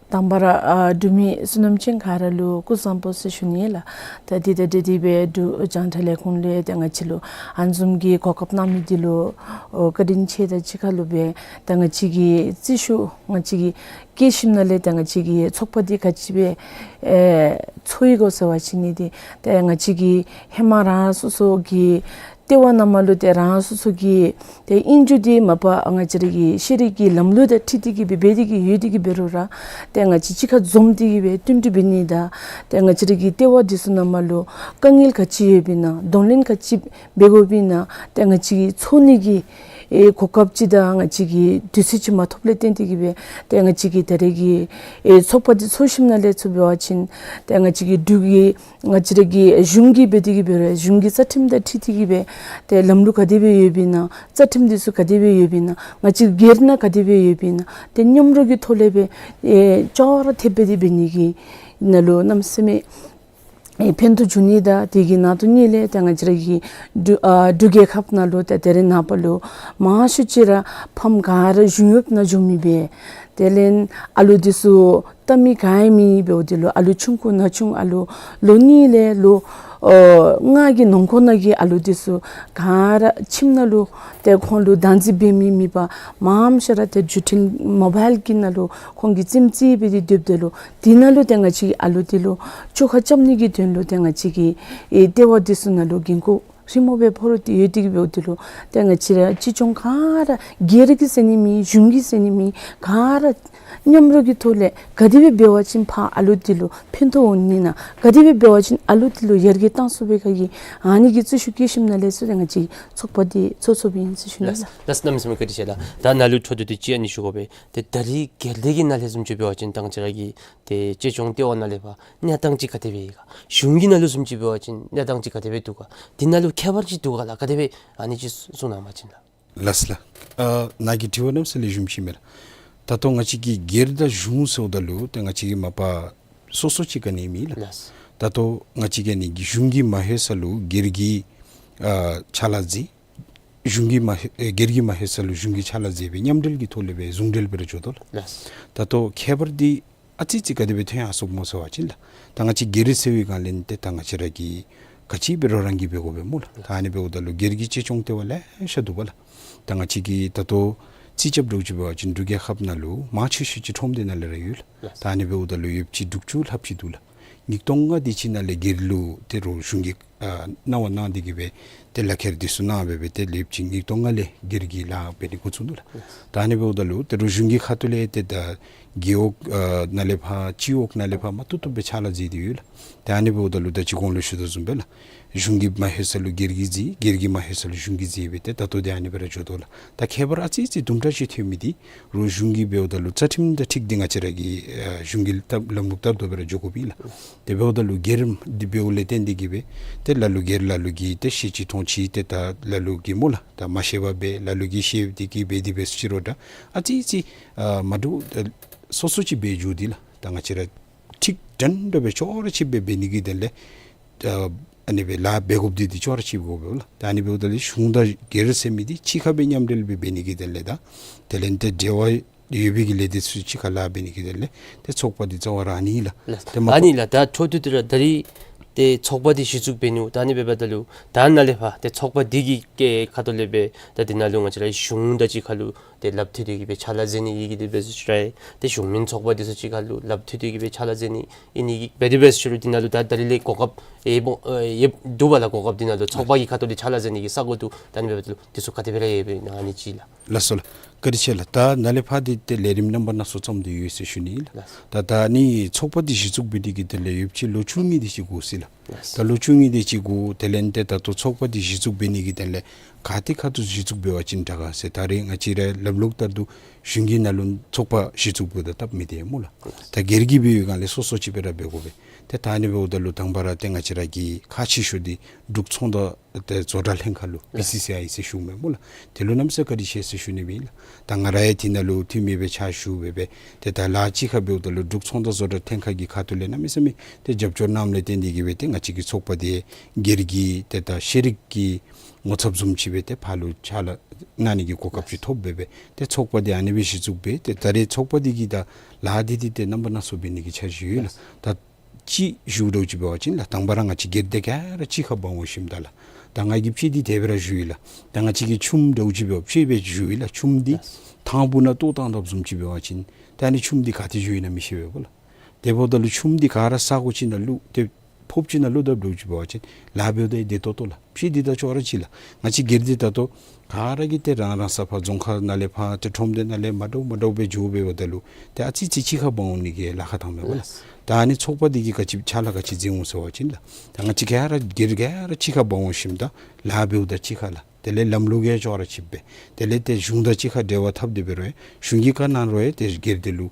དང་པ་ར་ཨ་འབྲུག་མི་བསོད་ནམས་ཅན་ག་ར་ལུ་སྐུ་གཟུགས་བཟང་པོ་ཟེར་ཞུ་ནི་ལགས། ད་འདི་དང་འབྲེལ་ཏེ་སྦེ་འབྲུག་རྒྱང་བསྒྲགས་ལས་ཁུངས་ལས་ཏེ་ང་བཅས་ལུ་ཨ་ནི་བཟུམ་གྱི་གོ་སྐབས་གནང་མི་འདི་ལུ་ཨོ་བཀའ་དྲིན་ཆེ་དང་གཅིག་ཁར་ལུ་སྦེ་ད་ང་བཅས་ཀྱི་རྩིས་ཞུ་ང་བཅས་ཀྱི་སྐྱེ་ཤིམ་ནང་ལས་ད་ང་བཅས་ཀྱི་ཚོགས་པ་འདི་ག་ཅི་སྦེ་ཨེ་འཚོ་ཡི་གོ་ཟེར་བ་ཅིན་ནི་འདི་ད་ང་བཅས་ཀྱི་ཧེ་མ་རང་སོ་སོ་གི་ ལྟེ་བ་ནང་མར་ལུ་ཏེ་རང་སོ་སོ་གི་ཏེ་ཨིན་རུང་འདི་མ་པ་ང་བཅས་ར་གི་ཤེས་རིག་གི་ལམ་ལུགས་དང་འཁྲིལ་ཏེ་གི་སྦེ་འབད་དེ་གི་ཡོད་དེ་གི་འབད་རུང་ར་ཏེ་ང་བཅས་གཅིག་ཁར་འཛོམས་ཏེ་གི་སྦེ་བསྟུན་གྲོས་འབད་ནི་དང་ཏེ་ང་བཅས་ར་གི་ལྟེ་བ་འདི་ཚུ་ནང་མར་ལུ་དཀའ་ངལ་ག་ཅི་ཡོདཔ་ཨིན་ན་གདོང་ལེན་ག་ཅི་འབད་དགོཔ་ཨིན་ན་ཏེ་ང་བཅས་ཀྱིས་ཚོར་ནི་གི་ཨེ་གོ་སྐབས་ཅིག་དང་ང་བཅས་ཀྱིས་དུས་ཚོད་ཅིག་མ་ཐོབ་ལས་བརྟེན་ཏེ་གི་སྦེ་ཏེ་ང་བཅས་ཀྱི་ད་རེས་ཀྱི་ཨེ་ཚོགས་པ་འདི་ཚོགས་ཞིནམ་ལས་ཚུར་འབད་བ་ཅིན་ཏེ་ང་བཅས་ཀྱི་འབྲུག་གི་ང་བཅས་ར་གི་གཞུང་གིས་འབད་དེ་གི་འབད་རུང་གཞུང་གི་རྩ་ཁྲིམས་དང་འཁྲིལ་ཏེ་གི་སྦེ་ཏེ་ལམ་ལུགས་ག་དེ་སྦེ་ཡོདཔ་ཨིན་ན་རྩ་ཁྲིམས་འདི་ཚུ་ག་དེ་སྦེ་ཡོདཔ་ཨིན་ན་ང་བཅས་སྒེར་ནང་ག་དེ་སྦེ་ཡོདཔ་ཨིན་ན་ཏེ་མཉམ་རོགས་ཀྱི་ཐོག་ལས་སྦེ་ཨེ་ཅོག་ར་འཐདཔ་སྦེ་འདི་འབད་ནི་གི་ནང་ལུ་གནམ་མེད་ས་མེད་ཨེ་ཕན་ཐོགས་འབྱུང་ནི་དང་དེ་གི་ནང་དོན་ཉིད་ལས་ཏེ་ང་བཅས་ར་གི་འབྲུག་ཨ་འབྲུག་རྒྱལ་ཁབ་ནང་ལུ་ཏེ་ད་རེས་ནངས་པ་ལུ་མང་ཤོས་ཅིག་ར་ཕམ་ག་ར་གཞུང་གཡོགཔ་ནང་འགྱོ་མི་སྦེ་དེ་ལས་ཨ་ལུ་འདི་ཚུ་ལྟ་མི་ག་ཡང་མེད་འབདཝ་འདི་ལུ་ཨ་ལུ་ཆུང་ཀུ་ན་ཆུང་ཨ་ལུ་ལོ་གཉིས་ལས་ལོ་ཨ་ལྔ་གི་ནང་འཁོད་ནང་གི་ཨ་ལུ་འདི་ཚུ་ག་ར་ཁྱིམ་ནང་ལུ་ཏེ་ཁོང་ལུ་བདག་འཛིན་འབད་མི་མེད་པར་མང་ཤོས་ར་ཏེ་བརྒྱུད་འཕྲིན་མོ་བཱའིལ་གྱི་ནང་ལུ་ཁོང་གིས་རྩེདམོ་རྩེ་སྦེ་འདི་སྡོདཔ་ད་ལུ་དེ་ནང་ལུ་ཏེ་ང་བཅས་ཨ་ལུ་འདི་ལུ་བཅོ་ཁ་རྐྱབ་ནི་གི་དོན་ལུ་ཏེ་ང་བཅས་ཀྱི་ཨེ་ལྟེ་བ་འདི་ཚུ་ནང་ལུ་འགན་ཁུར་རི་མོ་སྦེ་ཕོག་སྟེ་ཡོད་དེ་གི་འབདཝ་འདི་ལུ་ཏེ་ང་བཅས་ར་གཅེས་སྐྱོང་ག་ར་སྒེར་གྱིས་ཟེར་ནི་མེད་གཞུང་གིས་ཟེར་ནི་མེད་ག་ར་མཉམ་རོགས་ཀྱི་ཐོག་ལས་ག་དེ་སྦེ་འབད་བ་ཅིན་ཕར་ཨ་ལུ་འདི་ལུ་ཕན་ཐོགས་འོང་ནི་ན་ག་དེ་སྦེ་འབད་བ་ཅིན་ཨ་ལུ་འདི་ལུ་ཡར་རྒྱས་གཏང་ཚུགས་པའི་ག་གི་ཨ་ནི་གི་རྩོད་ཤུགས་བསྐྱེད་ཞིནམ་ལས་ཚུར་ཏེ་ང་བཅས་ཚོགས་པ་འདི་ཚོགས་ཚོགསཔ་ཨིན་ཟེར་ཞུ་ནི་ལགས། ལགས་གནམ་མེད་ས་མེད་བཀའ་དྲིན་ཆེ་ལགས། ད་ནཱ་ལུ་འཕྲོ་མཐུད་དེ་ཅིག་ཨ་ནི་ཞུ་དགོ་པས། ཏེ་ད་རེས་སྒེར་སྡེ་གི་ནང་ལས་བཟུམ་ཅིག་འབད་བ་ཅིན་ད་ང་བཅས་ར་གི་ཏེ་གཅེས་སྐྱོང་ལྟེ་བ་ནང་ལས་ཕར་གནས་སྟངས་ཅིག་ག་དེ་སྦེ་ཡོད་ག། གཞུང་གི་ནང་ལུ་བཟུམ་ཅིག་འབད་བ་ཅིན་གནས་སྟངས་ཅིག་ག་དེ་སྦེ་འདུག་ག། དེ་ནང་ལུ་ཁྱད་པར་ཅིག་འདུག་ག་ལགས། ག་དེ་སྦེ་ཨ་ནི་ཅིག་གསུང་གནང་བ་ཅིན་ལགས། ལགས་ལགས། ཨ་ནཱ་གི་དྲི་བ་གནམ་མེད་ས་མེད་ལེགས་ཤོམ་ཅིག་མས་ལགས། ད་ལྟོ་ང་བཅས་ཀྱི་སྒེར་དང་གཞུང་ཟེརཝ་ད་ལུ་ཏེ་ང་བཅས་ཀྱི་མ་པ་སོ་སོ་ཅིག་ག་ནི་མེད་ལགས། ལགས། ད་ལྟོ་ང་བཅས་ཀྱི་ཨ་ནི་གཞུང་གིས་མ་ལྷོད་ས་ལུ་སྒེར་གྱི་ཨ་ཕྱག་ལཱ་མཛད། གཞུང་གིས་མ་ལྷོད་ཨེ་སྒེར་གྱིས་མ་ལྷོད་ས་ལུ་གཞུང་གིས་ཕྱག་ལཱ་མཛད་སྦེ་མཉམ་འབྲེལ་གྱི་ཐོག་ལས་སྦེ་ཟུང་འབྲེལ་སྦེ་ར་འགྱོ་དོ་ལགས། ལགས། ད་ལྟོ་ཁྱད་པར་འདི་ཨ་ཙི་ཙི་ག་དེ་སྦེ་ཐོན་ཡར་སོངམ་སྨོ་ཟེར་བ་ཅིན་ལགས། ད་ང་བཅས་སྒེར་ཟེར་བའི་སྒང་ལས་ཏེ་ད་ང་བཅས་ར་གིས་ག་ཅི་འབད་རུང་རང་གིས་འབད་དགོ་པས་སྨོ་ལགས། ད་ཨ་ནི་འབདཝ་ད་ལུ་སྒེར་གྱི་གཅེས་སྐྱོང་ལྟེ་བ་ལེ་ཤ་འདུག་པ་ལགས། ད་ང་བཅས་ཀྱིས་ད་ལྟོ་རྩིས་རྐྱབ་འདྲཝ་ཅིག་འབད་བ་ཅིན་འབྲུག་རྒྱལ་ཁབ་ནང་ལུ་མང་ཆེ་ཤོས་ཅིག་ཁྲོམ་སྡེ་ནང་ལས་ར་ཡོད་ལགས། ད་ཨ་ནི་འབདཝ་ད་ལུ་ཡོདཔ་ཅིག་དྲུག་ཅུ་ལྷགཔ་ཅིག་འདུག་ལགས། ཉིས་སྟོང་ལྔ་དེ་ཅིག་ནང་ལས་སྒེར་ལུ་ཏེ་རོགས་གཞུང་གིས་ཨ་གནང་བ་གནང་སྟེ་གི་སྦེ་ཏེ་ལག་ཁྱེར་འདི་ཚུ་གནང་སྦེ་སྦེ་ཏེ་ལེབ་ཅིག་ཉིས་སྟོང་ལྔ་ལས་སྒེར་གྱི་ལཱ་འབད་ནི་འགོ་བཙུགས་ནུག་ལགས། ད་ཨ་ནི་འབདཝ་ད་ལུ་ཏེ་རོགས་གཞུང་གི་ཁ་ཐུག་ལས་ཏེ་ད་རྒེད་འོག་ཨ་ནང་ལས་ཕར་སྤྱི་འོག་ནང་ལས་ཕར་མ་བཏུབ་བཏུབ་སྦེ་ཕྱག་ལཱ་མཛད་དེ་ཡོད་ལགས། ད་ཨ་ནི་འབདཝ་ད་ལུ་ད་ཅི་གོང་ལུ་ཞུ་དོ་བཟུམ་སྦེ་ལགས། གཞུང་གིས་མ་ལྷོད་ས་ལུ་སྒེར་གྱིས་མཛད། སྒེར་གྱིས་མ་ལྷོད་ས་ལུ་གཞུང་གིས་མཛད་སྦེ་ཏེ་ད་ལྟོ་འདི་ཨ་ནི་སྦེ་ར་འགྱོ་དོ་ལགས། ད་ཁྱད་པར་ཨ་ཙི་ཙི་དུམ་གྲ་ཅིག་ཐོན་མི་འདི་རོགས་གཞུང་གིས་འབདཝ་ད་ལུ་རྩ་ཁྲིམས་དང་འཁྲིལ་ཏེ་ང་བཅས་ར་གི་ཨ་གཞུང་གི་ལྟ་ལམ་ལུགས་ལྟར་དུ་སྦེ་ར་འགྱོ་དགོཔ་ཨིན་ལགས། དེ་འབདཝ་ད་ལུ་སྒེར་འདི་འབདཝ་ལས་བརྟེན་ཏེ་གི་སྦེ་ཏེ་ལ་ལུ་སྒེར་ལ་ལུ་གིས་ཏེ་ཤེས་ཅི་མཐོང་ཅི་ཏེ་ད་ལ་ལུ་གིས་སྨོ་ལགས། ད་མ་ཤེས་པར་སྦེ་ལ་ལུ་གིས་ཤེས་ཏེ་གི་སྦེ་དེ་སྦེ་ཅིག་རོགས་ད་ཨ་ཙི་ཙི་ཨ་མ་འདྲཝ་ད་སོ་སོ་ཅིག་སྦེ་འགྱོ་སྟེ་ལགས། ད་ང་བཅས་ར་ཁྲིག་དྲན་དོ་སྦེ་ཅོག་ར་ཅིག་སྦེ་འབད་ནི་གི་དོན་ལས་ཨ་ཨ་ནི་སྦེ་ལཱ་འབད་དགོཔ་འདི་འདི་ཅོག་ར་ཅིག་དགོ་པས་ལགས། ད་ཨ་ནི་འབདཝ་ད་ལུ་གཞུང་དང་སྒེར་ཟེར་མི་འདི་གཅིག་ཁར་སྦེ་མཉམ་འབྲེལ་སྦེ་འབད་ནི་གི་དོན་ལས་ད་དེ་ལས་ཏེ་འབྲེལ་བ་ཡོད་པའི་གི་ལས་སྡེ་ཚུ་གཅིག་ཁར་ལཱ་འབད་ནི་གི་དོན་ལས་ཏེ་ཚོགས་པ་འདི་རྩ་བ་ར་ཨ་ནི་ལགས། ལགས། ཏེ་མ་ཨ་ནི་ལགས། ད་འཕྲོ་མཐུད་དེ་ར་ད་རེས་ཏེ་ཚོགས་པ་འདི་གཞི་བཙུགས་འབད་ནུག། ད་ཨ་ནི་འབདཝ་ད་ལུ་ད་ནཱ་ལས་ཕར་ཏེ་ཚོགས་པ་འདི་གི་ཁ་ཐུག་ལས་སྦེ་ད་འདི་ནང་ལུ་ང་བཅས་ར་གཞུང་དང་གཅིག་ཁར་ལུ་ཏེ་ལགཔ་མཐུད་དེ་གི་སྦེ་ཕྱག་ལཱ་མཛད་ནི་ཨིན་གི་དེ་སྦེ་ཟེར་ཞུ་རུང་ཏེ་གཞུང་མིན་ཚོགས་པ་འདི་ཚུ་གཅིག་ཁར་ལུ་ལགཔ་མཐུད་དེ་གི་སྦེ་ཕྱག་ལཱ་མཛད་ནི་ཨིན་གི་སྦེ་དེ་སྦེ་ཟེར་ཞུ་རུང་འདི་ནང་ལུ་ད་ད་རེས་ལས་གོ་སྐབས་ཨེ་སྦོམ་ཨེ་ཡོདཔ་འདུག་པ་ལགས། གོ་སྐབས་འདི་ནང་ལུ་ཚོགས་པ་གི་ཁ་ཐུག་ལས་ཕྱག་ལཱ་མཛད་ནི་གི་ས་གོ་འདུག། ད་ཨ་ནི་འབདཝ་ད་ལུ་འདི་ཚུ་ག་དེ་སྦེ་ར་ཡོདཔ་ཨིན་ན་ཨ་ནི་ཅིག་ལགས། ལགས་སོ་ལགས། བཀའ་དྲིན་ཆེ་ལགས། ད་ནཱ་ལས་ཕར་འདི་ཏེ་ལས་རིམ་རྣམ་པ་སྣ་ཚོགས་བརྩམས་ཏེ་ཡོད་ཟེར་ཞུ་ནི་ལགས། ད་ད་ཨ་ནི་ཚོགས་པ་འདི་གཞི་བཙུགས་འབད་ནི་གི་དོན་ལས་ཡོདཔ་ཅིག་ལོ་བཅུ་གཉིས་དེ་ཅིག་འགོར་ཅི་ལགས། ད་ལོ་བཅུ་གཉིས་དེ་ཅིག་འགོར། དེ་ལས་ཏེ་ད་ལྟོ་ཚོགས་པ་འདི་གཞི་བཙུགས་འབད་ནི་གི་དོན་ལས་ག་ཏེ་ཁ་ཐུག་གཞི་བཙུགས་འབད་བ་ཅིན་དྲག་ག་ཟེར། ད་རེས་ང་བཅས་ར་ལམ་ལུགས་ལྟར་དུ་གཞུང་གི་ནང་ལུ་ཚོགས་པ་གཞི་བཙུགས་འབདཝ་ད་སྟབས་མི་བདེ་སྨོ་ལགས། ད་སྒེར་གྱི་འབད་བའི་སྒང་ལས་སོ་སོ་ཅིག་སྦེ་ར་འབད་དགོ་པས། ཏེ་ད་ཨ་ནི་འབདཝ་ད་ལུ་དང་པ་ར་ཏེ་ང་བཅས་ར་གི་ཁག་ཆེ་ཤོས་འདི་འབྲུག་ཚོང་དང་ཏེ་བཟོ་གྲྭ་ལྷན་ཁག་ལུ་བི་སི་སི་ཨའི་ཟེར་ཞུཝ་མས་སྨོ་ལགས། དེ་ལུ་གནམ་མེད་ས་མེད་བཀའ་དྲིན་ཆེ་ཟེར་ཞུ་ནི་ཨིན་ལགས། ད་ང་ར་ཡང་འདི་ནང་ལུ་འཐུས་མི་སྦེ་ཕྱག་ཞུ་སྦེ་སྦེ་ཏེ་ད་ལཱ་གཅིག་ཁར་འབདཝ་ད་ལུ་འབྲུག་ཚོང་དང་བཟོ་གྲྭ་ལྷན་ཁག་གི་ཁ་ཐུག་ལས་གནམ་མེད་ས་མེད་ཏེ་རྒྱབ་སྐྱོར་གནངམ་ལས་བརྟེན་ཏེ་གི་སྦེ་ཏེ་ང་བཅས་ཀྱི་ཚོགས་པ་འདི་སྒེར་གྱི་ཏེ་ད་ཤེས་རིག་གི་ངོ་ཚབ་བཟུམ་ཅིག་སྦེ་ཏེ་ཕར་ལུ་ཕྱག་ལཱ་གནང་ནི་གི་གོ་སྐབས་ཅིག་ཐོབ་སྦེ་སྦེ་ཏེ་ཚོགས་པ་འདི་ཨ་ནི་སྦེ་གཞི་བཙུགས་སྦེ་ཏེ་ད་རེས་ཚོགས་པ་འདི་གི་ད་ལཱ་འདི་འདི་ཏེ་རྣམ་པ་སྣ་ཚོགས་འབད་ནི་གི་འཆར་གཞི་ཡོད་ལགས། ད་ཅིག་ཞུ་འདྲཝ་ཅིག་འབད་བ་ཅིན་ལགས། དང་པ་ར་ང་བཅས་སྒེར་སྡེ་ག་ར་གཅིག་ཁར་འབག་འོང་ཞིནམ་ད་ལགས། ད་ང་གིས་དཔེ་འདི་དེ་སྦེ་ར་ཞུ་ཡི་ལགས། ད་ང་བཅས་ཀྱི་ཆུམ་འདྲཝ་ཅིག་འབད་བ་དཔེ་སྦེ་ཞུ་ཡི་ལགས། ཆུམ་འདི་ཐང་སྦུག་ནང་ལྟོ་བཏང་དཔ་བཟུམ་ཅིག་འབད་བ་ཅིན་ད་ཨ་ནི་ཆུམ་འདི་ག་ཏེ་འགྱོཝ་ཨིན་ན་མི་ཤེས་པས་སྨོ་ལགས། དེ་འབདཝ་ད་ལུ་ཆུམ་འདི་ག་ར་ས་གོ་ཅིག་ནང་བླུགས་ཏེ་ ཕོརཔ་ཅིག་ནང་བླུགས་ད་བླུགས་ཅི་འབད་བ་ཅིན་ལཱ་འབདཝ་ད་བདེ་ཏོག་ཏོ་ལགས། ཕྱེ་འདི་དང་ཅོག་ར་གཅིག་ལགས། ང་བཅས་སྒེར་སྡེ་ད་ལྟོ་ག་ར་གིས་ཏེ་རང་རང་ས་ཕར་རྫོང་ཁག་ནང་ལས་ཕར་ཏེ་ཁྲོམ་སྡེ་ནང་ལས་མ་འདྲཝ་མ་འདྲཝ་སྦེ་འགྱོ་འབདཝ་ད་ལུ་ཏེ་ཨ་ཙི་ཅིག་གཅིག་ཁར་འབག་འོང་ནི་གི་ལཱ་ཁག་བཏང་མས་པ་ལགས། ལགས། ད་ཨ་ནི་ཚོགས་པ་འདི་གིས་ག་ཅི་ཕྱག་ལཱ་ག་ཅི་མཛད་འོང་ཟེར་བ་ཅིན་ལགས། ད་ང་བཅས་ག་ར་སྒེར་ག་ར་གཅིག་ཁར་འབག་འོང་ཞིནམ་ད་ལཱ་འབདཝ་ད་གཅིག་ཁར་ལགས། དེ་ལས་ལམ་ལུགས་ཡང་ཅོག་ར་གཅིགཔ་སྦེ། དེ་ལས་ཏེ་གཞུང་དང་གཅིག་ཁར་འབྲེལ་བ་འཐབ་སྟེ་འབད་རུང་ཡང་གཞུང་གིས་བཀའ་གནང་རུང་ཡང་ཏེ་སྒེར་སྡེ་ལུ་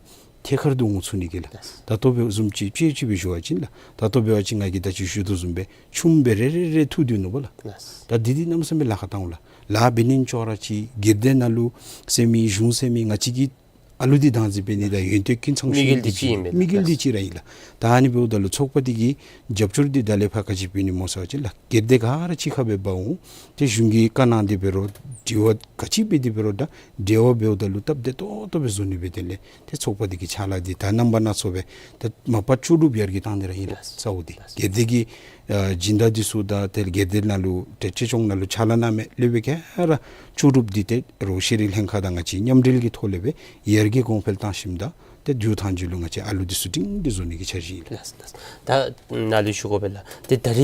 ཐད་ཀར་དུ་འོང་ཚུགས་ནི་གི་ལགས། ད་ལྟོ་འབདཝ་བཟུམ་ཅིག་དཔྱེ་ཅིག་སྦེ་ཞུ་བ་ཅིན་ལགས། ད་ལྟོ་འབད་བ་ཅིན་ང་གིས་ད་ཅི་ཞུ་དོ་བཟུམ་སྦེ་ཆུམ་སྦེ་རེ་རེ་རེ་འཐུ་སྡོད་ནུག་པ་ལགས། ད་འདི་འདི་གནམ་མེད་ས་མེད་ལཱ་ཁག་བཏང་འོང་ལགས། ལཱ་འབད་ནི་ཅོག་ར་གཅིག། སྒེར་སྡེ་ནང་ལུ་ཟེར་མི་གཞུང་ཟེར་མི་ང་བཅས་ཀྱིས་ཨ་ལུ་འདི་བདག་འཛིན་འབད་ནི་དང་ཡོན་ཏན་ཀུན་ཚང་ཞུ་ནི་དམིགས་ཡུལ་འདི་གཅིག་ཨིན་པས་ལགས། དམིགས་ཡུལ་འདི་གཅིག་ར་ཨིན་ལགས། ད་ཨ་ནི་འབདཝ་ད་ལུ་ཚོགས་པ་འདི་གིས་རྒྱབ་སྐྱོར་འདི་ད་ལས་ཕར་ག་ཅི་འབད་ནི་སྨོ་ཟེར་བ་ཅིན་ལགས། སྒེར་སྡེ་ག་ར་གཅིག་ཁར་སྦེ་འབག་འོང་། ཏེ་གཞུང་གིས་བཀའ་གནང་སྟེ་འབད་རུང་དྲི་བ་ག་ཅི་འབད་དེ་འབད་རུང་ད་འབྲེལ་བ་འབདཝ་ད་ལུ་སྟབས་བདེ་ཏོག་ཏོ་སྦེ་བཟོ་ནི་སྦེ། དེ་ལས་ཏེ་ཚོགས་པ་འདི་གི་ཕྱག་ལཱ་འདི་ད་རྣམ་པ་སྣ་ཚོགས་སྦེ་ད་མ་པ་ལྕོགས་གྲུབ་ཡར་རྒྱས་བཏང་ནི་ར་ཨིན་ལགས། གསལ་བོ་འདི་སྒེར་སྡེ་གི་ཨ་སྦྱིན་བདག་འདི་ཚུ་དང་ཏེ་སྒེར་སྡེ་ནང་ལུ་ཏེ་གཅེས་སྐྱོང་ནང་ལུ་ཕྱག་ལཱ་གནང་མི་སློབ་དཔོན་ག་ར་ལྕོགས་གྲུབ་འདི་ཏེ་རོགས་ཤེས་རིག་ལྷན་ཁག་དང་ང་བཅས་མཉམ་འབྲེལ་གྱི་ཐོག་ལས་སྦེ་ཡར་རྒྱས་གོང་འཕེལ་བཏང་ཞིནམ་ད་ཏེ་མཇུག་ཐང་ཅིག་ལུ་ང་བཅས་ཨ་ལུ་འདི་ཚུ་སྒྲིང་སྒྲི་བཟོ་ནི་གི་འཆར་གཞི་ཨིན་ལགས། ལགས་ལགས། ད་ནཱ་ལུ་ཞུ་དགོ་པས་ལགས། ཏེ་ད་རེས་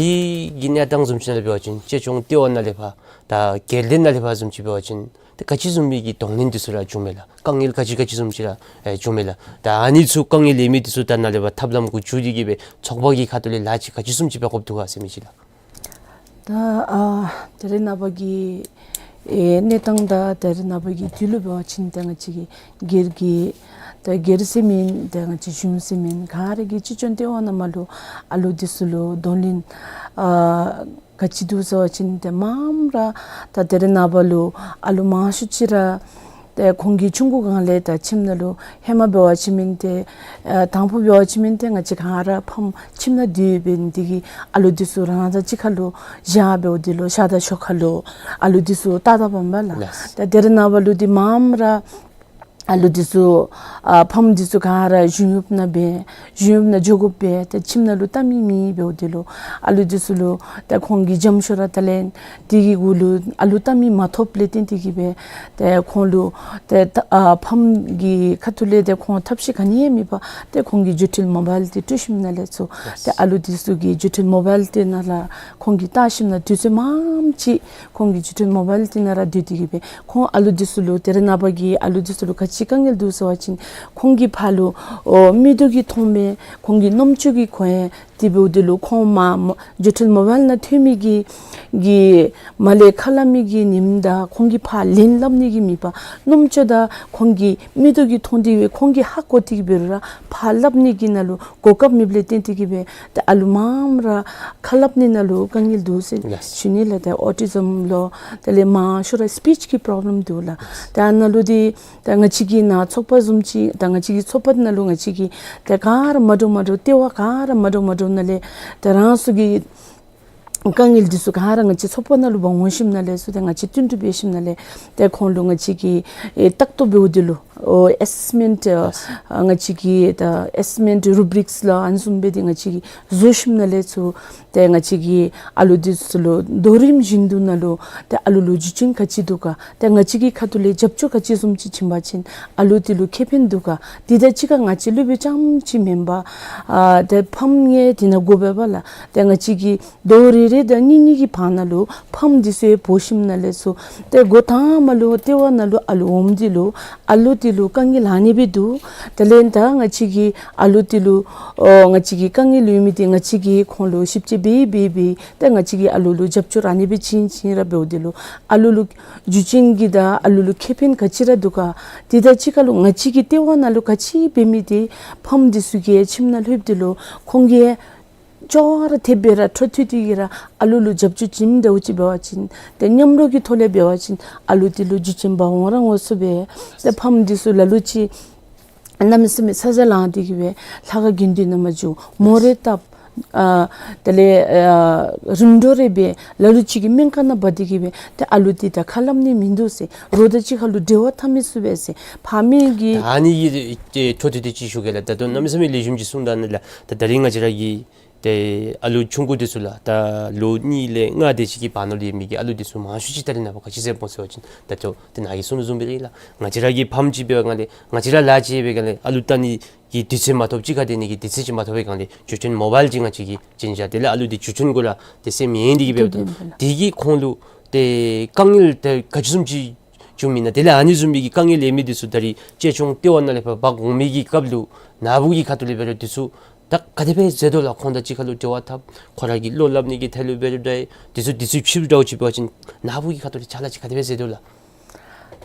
ཀྱི་གནས་སྟངས་བཟུམ་ཅིག་ནང་ལུ་འབད་བ་ཅིན་གཅེས་སྐྱོང་ལྟེ་བ་ནང་ལས་ཕར་ད་སྒེར་སྡེ་ནང་ལས་ཕར་བཟུམ་ཅིག་འབད་བ་ཅིན་ཏེ་ག་ཅི་བཟུམ་མའི་གི་གདོང་ལེན་འདི་ཚུ་ར་བྱུངམ་མས་ལགས། དཀའ་ངལ་ག་ཅི་ག་ཅི་བཟུམ་ཅིག་ར་ཨེ་བྱུངམ་མས་ལགས། ད་ཨ་ནི་ཚུ་དཀའ་ངལ་ཡོད་མི་འདི་ཚུ་ད་ནཱ་ལས་ཕར་ཐབས་ལམ་གུ་འགྱུར་ཏེ་གིས་སྦེ་ཚོགས་པ་གི་ཁ་ཐུག་ལས་ལཱ་ཅིག་ག་ཅི་བཟུམ་ཅིག་འབད་དགོཔ་འདུག་ག་ཟེར་མི་ཅིག་ལགས། ད་ཨ་ད་རེས་ནངས་པ་གི་ཨེ་གནས་སྟངས་དང་ད་རེས་ནངས་པ་གི་དུས་ལུ་འབད་བ་ཅིན་ད་ང་བཅས་ཀྱི་སྒེར་གྱི་ད་སྒེར་ཟེར་མེན་ད་ང་བཅས་གཞུང་ཟེར་མེན་ག་ར་གིས་གཅེས་སྐྱོང་ལྟེ་བ་ནང་མར་ལུ་ཨ་ལུ་འདི་ཚུ་ལུ་གདོང་ལེན་ཨ་ག་ཅི་འདུག་ཟེར་བ་ཅིན་ཏེ་མངམ་ར་ད་ད་རེས་ནངས་པ་ལུ་ཨ་ལུ་མང་ཤོས་ཅིག་ར་ཏེ་ཁོང་གི་ཆུང་ཀུ་སྒང་ལས་ད་ཁྱིམ་ནང་ལུ་ཧེ་མ་འབད་བ་ཅིན་མེན་ཏེ་ཨ་དང་ཕུ་འབད་བ་ཅིན་མེན་ཏེ་ང་བཅས་ག་ར་ཕམ་ཁྱིམ་ནང་སྡོད་འབད་ནི་འདི་གིས་ཨ་ལུ་འདི་ཚུ་རང་དང་གཅིག་ཁར་ལུ་བཞག་འབདཝ་འདི་ལུ་ཤ་དང་ཞོ་ཁ་ལུ་ཨ་ལུ་འདི་ཚུ་བལྟ་བལྟ་བ་མས་ལགས། ལགས། ད་ད་རེས་ནངས་པ་ལུ་འདི་མངམ་ར་ཨ་ལུ་འདི་ཚུ་ཨ་ཕམ་འདི་ཚུ་ག་ར་གཞུང་གཡོགཔ་ནང་སྦེ་གཞུང་གཡོགཔ་ནང་འགྱོ་དགོ་པས། ཏེ་ཁྱིམ་ནང་ལུ་བལྟ་མི་མེད་འབདཝ་འདི་ལུ་ཨ་ལུ་འདི་ཚུ་ལུ་ཏེ་ཁོང་གི་འཇམ་ཤོས་ར་ད་ལས་འདི་གི་གུ་ལུ་ཨ་ལུ་བལྟ་མི་མ་ཐོབ་ལས་བརྟེན་ཏེ་གིས་སྦེ་ཏེ་ཁོང་ལུ་ཏེ་ད་ཨ་ཕམ་གི་ཁ་ཐུག་ལས་ཏེ་ཁོང་ཐབས་ཤེས་ག་ནི་ཡང་མེད་པར་ཏེ་ཁོང་གི་འགྱོ་འཕྲལ་མོ་བཱའིལ་འདི་སྤྲོད་ཞིནམ་ལས་ཚུར་ཏེ་ཨ་ལུ་འདི་ཚུ་གི་འགྱོ་འཕྲལ་མོ་བཱའིལ་འདི་ནང་ར་ཁོང་གིས་བལྟ་ཞིནམ་ལས་དུས་ཚོད་མངམ་ཅིག་ཁོང་གི་འགྱོ་འཕྲལ་མོ་བཱའིལ་འདི་ནང་ར་སྡོད་དེ་གིས་སྦེ་ཁོང་ཨ་ལུ་འདི་ཚུ་ལུ་ད་རེས་ནངས་པ་གི་ཨ་ལུ་འདི་ཚུ་ལུ་ག་ཅི་དཀའ་ངལ་འདུག་ཟེར་བ་ཅིན་ཁོང་གི་ཕར་ལུ་ཨོ་མིག་ཏོ་གིས་མཐོང་མི་ཁོང་གི་རྣམ་ཅོ་གིས་གོ་ཡང་དེ་འབདཝ་འདི་ལུ་ཁོང་མ་མ་འགྱོ་འཕྲལ་མོ་བཱའིལ་ནང་ཐོན་མི་གི་གི་མར་ལས་ཁ་སླབ་མི་གི་ཉིནམ་དང་ཁོང་གིས་ཕར་ལན་སླབ་ནི་གི་མེད་པར་རྣམ་ཅོ་དང་ཁོང་གི་མིག་ཏོ་གིས་མཐོང་སྟེ་སྦེ་ཁོང་གིས་ཧ་གོ་སྟེ་གིས་འབད་རུང་ར་ཕར་སླབ་ནི་གི་ནང་ལུ་གོ་སྐབས་མེདཔ་ལས་བརྟེན་ཏེ་གིས་སྦེ་ཏེ་ཨ་ལུ་མངམ་ར་ཁ་སླབ་ནི་ནང་ལུ་དཀའ་ངལ་འདུག་ཟེར་ལགས། ཞུ་ནི་ལགས། ཏེ་ཨོ་ཊི་ཛམ་ལོ་དེ་ལས་མང་ཤོས་ར་སི་པིཆ་གི་པོརོབ་ལེམ་འདུག་ལགས། ཏེ་ཨ་ནཱ་ལུ་འདི་ད་ང་བཅས་ཀྱི་ནཱ་ཚོགས་པ་བཟུམ་ཅིག་ད་ང་བཅས་ཀྱི་ཚོགས་པ་ནང་ལུ་ང་བཅས་ཀྱི་ད་ག་ར་མ་འདྲཝ་མ་འདྲཝ་ལྟེ་བ་ག་ར་མ་འདྲཝ་མ་འདྲཝ་ནང་ལས་ད་རང་སོ་གི་དཀའ་ངལ་འདི་ཚུ་ག་ར་ང་བཅས་ཚོགས་པ་ནང་ལུ་འབག་འོང་ཞིནམ་ལས་ཚུར་ད་ང་བཅས་བསྟུན་གྲོས་འབད་ཞིནམ་ལས་ཏེ་ཁོང་ལུ་ང་བཅས་ཀྱིས་ཨེ་ལྟ་རྟོག་འབདཝ་འདི་ལུ་ཨོ་ཨེ་སེསི་མེནཊ་ཨ་ང་བཅས་ཀྱིས་ད་ཨེ་སེསི་མེནཊ་རུ་བི་རིཀསི་ལགས་ཨ་ནི་བཟུམ་སྦེ་འདི་ང་བཅས་ཀྱིས་བཟོ་ཞིནམ་ལས་ཚུར་ཏེ་ང་བཅས་ཀྱིས་ཨ་ལུ་འདི་ཚུ་ལུ་ལོ་རིམ་བཞིན་དུ་ནང་ལུ་ཏེ་ཨ་ལུ་ལུ་རྒྱུ་རྐྱེན་ག་ཅི་འདུག་ག་ཏེ་ང་བཅས་ཀྱི་ཁ་ཐུག་ལས་རྒྱབ་སྐྱོར་ག་ཅི་བཟུམ་ཅིག་བྱིན་པ་ཅིན་ཨ་ལུ་འདི་ལུ་ཁེ་ཕན་འདུག་ག། དེ་དང་གཅིག་ཁར་ང་བཅས་སློབ་དཔོན་རྐྱངམ་ཅིག་མེན་པར་ཨ་ཏེ་ཕམ་ཡང་དེ་ནང་དགོ་པས་པ་ལགས། ཏེ་ང་བཅས་ཀྱིས་ཟླཝ་རེ་རེ་དང་གཉིས་གཉིས་ཀྱི་བར་ན་ལུ་ཕམ་འདི་ཚུ་ཡང་འབོ་ཞིནམ་ལས་ཚུར་ཏེ་འགོ་དང་པ་ལུ་ལྟེ་བ་ནང་ལུ་ཨ་ལུ་འོངམ་འདི་ལུ་ཨ་ལུ་འདི་ལུ་དཀའ་ངལ་ཨ་ནི་སྦེ་འདུག། དེ་ལས་ད་ང་བཅས་ཀྱིས་ཨ་ལུ་འདི་ལུ་ཨོ་ང་བཅས་ཀྱི་དཀའ་ངལ་ཡོད་མི་འདི་ང་བཅས་ཀྱིས་ཁོང་ལུ་ཞིབ་དཔྱད་འབད་འབད་འབད་ཏེ་ང་བཅས་ཀྱིས་ཨ་ལུ་ལུ་རྒྱབ་སྐྱོར་ཨ་ནི་སྦེ་བྱིན་བྱིན་ར་འབདཝ་འདི་ལུ་ཨ་ལུ་ལུ་རྒྱུ་རྐྱེན་གྱིས་ད་ཨ་ལུ་ལུ་ཁེ་ཕན་ག་ཅི་ར་འདུག་ག། དེ་དང་གཅིག་ཁར་ལུ་ང་བཅས་ཀྱི་ལྟེ་བ་ནང་ལུ་ག་ཅི་འབད་མི་འདི་ཕམ་འདི་ཚུ་གིས་ཁྱིམ་ནང་ལྷོདཔ་འདི་ལུ་ཁོང་གིས་ཅོག་ར་འཐདཔ་སྦེ་ར་འཕྲོ་མཐུད་དེ་གིས་ར་ཨ་ལུ་ལུ་རྒྱབ་སྐྱོར་བྱིནམ་འདྲཝ་ཅིག་འབད་བ་ཅིན་ཏེ་མཉམ་རོགས་ཀྱི་ཐོག་ལས་འབད་བ་ཅིན་ཨ་ལུ་འདི་ལུ་རྒྱུ་རྐྱེན་འབག་འོང་ར་འོང་ཚུགས་པས། ཏེ་ཕམ་འདི་ཚུ་ལ་ལུ་ཅིག་གནམ་མེད་ས་མེད་ཚ་གྱང་ལང་སྟེ་གིས་སྦེ་ལྷ་ཁང་དགེ་འདུན་ནང་མ་འགྱོ། མོ་རེ་བཏབ། ཨ་དེ་ལས་ཨ་རིམ་གྲོ་རེ་འབད། ལ་ལུ་ཅིག་གིས་སྨན་ཁང་ནང་འབག་སྟེ་གིས་སྦེ་ཏེ་ཨ་ལུ་འདི་ད་ཁ་སླབ་ནི་མིན་འདུག་ཟེར། རོགས་དང་གཅིག་ཁར་ལུ་འབྲེལ་བ་འཐབ་མི་ཚུགས་པས་ཟེར། ཕ་མེས་ཀྱིས་ད་ཨ་ནི་གི་འཕྲོ་མཐུད་དེ་ཅིག་ཞུ་གེ་ལགས། ད་ལྟོ་གནམ་མེད་ས་མེད་ལེགས་ཤོམ་ཅིག་གསུངས་ད་ནི་ལགས། ད་ད་རིས་ང་བཅས་ར་གི་ཏེ་ཨ་ལུ་ཆུང་ཀུ་འདི་ཚུ་ལགས། ད་ལོ་གཉིས་ལས་ལྔ་དེ་ཅིག་གི་བར་ན་ལུ་ཡོད་མི་གི་ཨ་ལུ་འདི་ཚུ་མང་ཤོས་ཅིག་ད་རེས་ནངས་པ་ག་ཅི་ཟེར་སྨོ་ཟེར་བ་ཅིན་ད་ལྟོ་ཏེ་ནཱ་གིས་གསུངས་དོ་བཟུམ་སྦེ་ར་ལགས། ང་བཅས་ར་གིས་ཕམ་ཅིག་འབད་བའི་སྒང་ལས་ང་བཅས་ར་ལཱ་ཅིག་འབད་བའི་སྒང་ལས་ཨ་ལུ་བལྟ་ནི་ གི་དུས་ཚོད་མ་ཐོབ་ཅིག་ཁར་དེ་ནི་གི་དུས་ཚོད་ཅིག་མ་ཐོབ་པའི་སྒང་ལས་འགྲུལ་འཕྲིན་མོ་བཱའིལ་ཅིག་ང་བཅས་ཀྱིས་བྱིན་བཞག། དེ་ལས་ཨ་ལུ་དེ་འགྲུལ་འཕྲིན་གུ་ར་དེ་སེམས་ཡེངས་ཏེ་གི་འབདཝ་ད་དེ་གིས་ཁོང་ལུ་དེ་དཀའ་ངལ་དེ་ག་ཅི་བཟུམ་ཅིག་བྱུངམ་ཨིན་ན། དེ་ལས་ཨ་ནི་བཟུམ་མའི་གི་དཀའ་ངལ་ཡོད་མི་འདི་ཚུ་ད་རིས་གཅེས་སྐྱོང་ལྟེ་བ་ནང་ལས་ཕར་འབག་འོང་མི་གི་སྐབས་ལུ་ནཱ་བུ་གི་ཁ་ཐུག་ལས་འབད་རུང་འདི་ཚུ་ད་ག་དེ་སྦེ་མཛད་དོ་ལགས། ཁོང་དང་གཅིག་ཁར་ལུ་འབྲེལ་བ་འཐབ། ཁོང་ར་གི་བློ་སླབ་ནི་གི་ཐད་ལུ་འབད་རུང་འདྲ་འདི་ཚུ་འདི་ཚུ་ཕྱི་རུ་འདྲཝ་ཅིག་འབད་བ་ཅིན་ནཱ་བུ་གི་ཁ་ཐུག་ལས་ཕྱག་ལཱ་ཅིག་ག་དེ་སྦེ་མཛད་དོ་ལགས།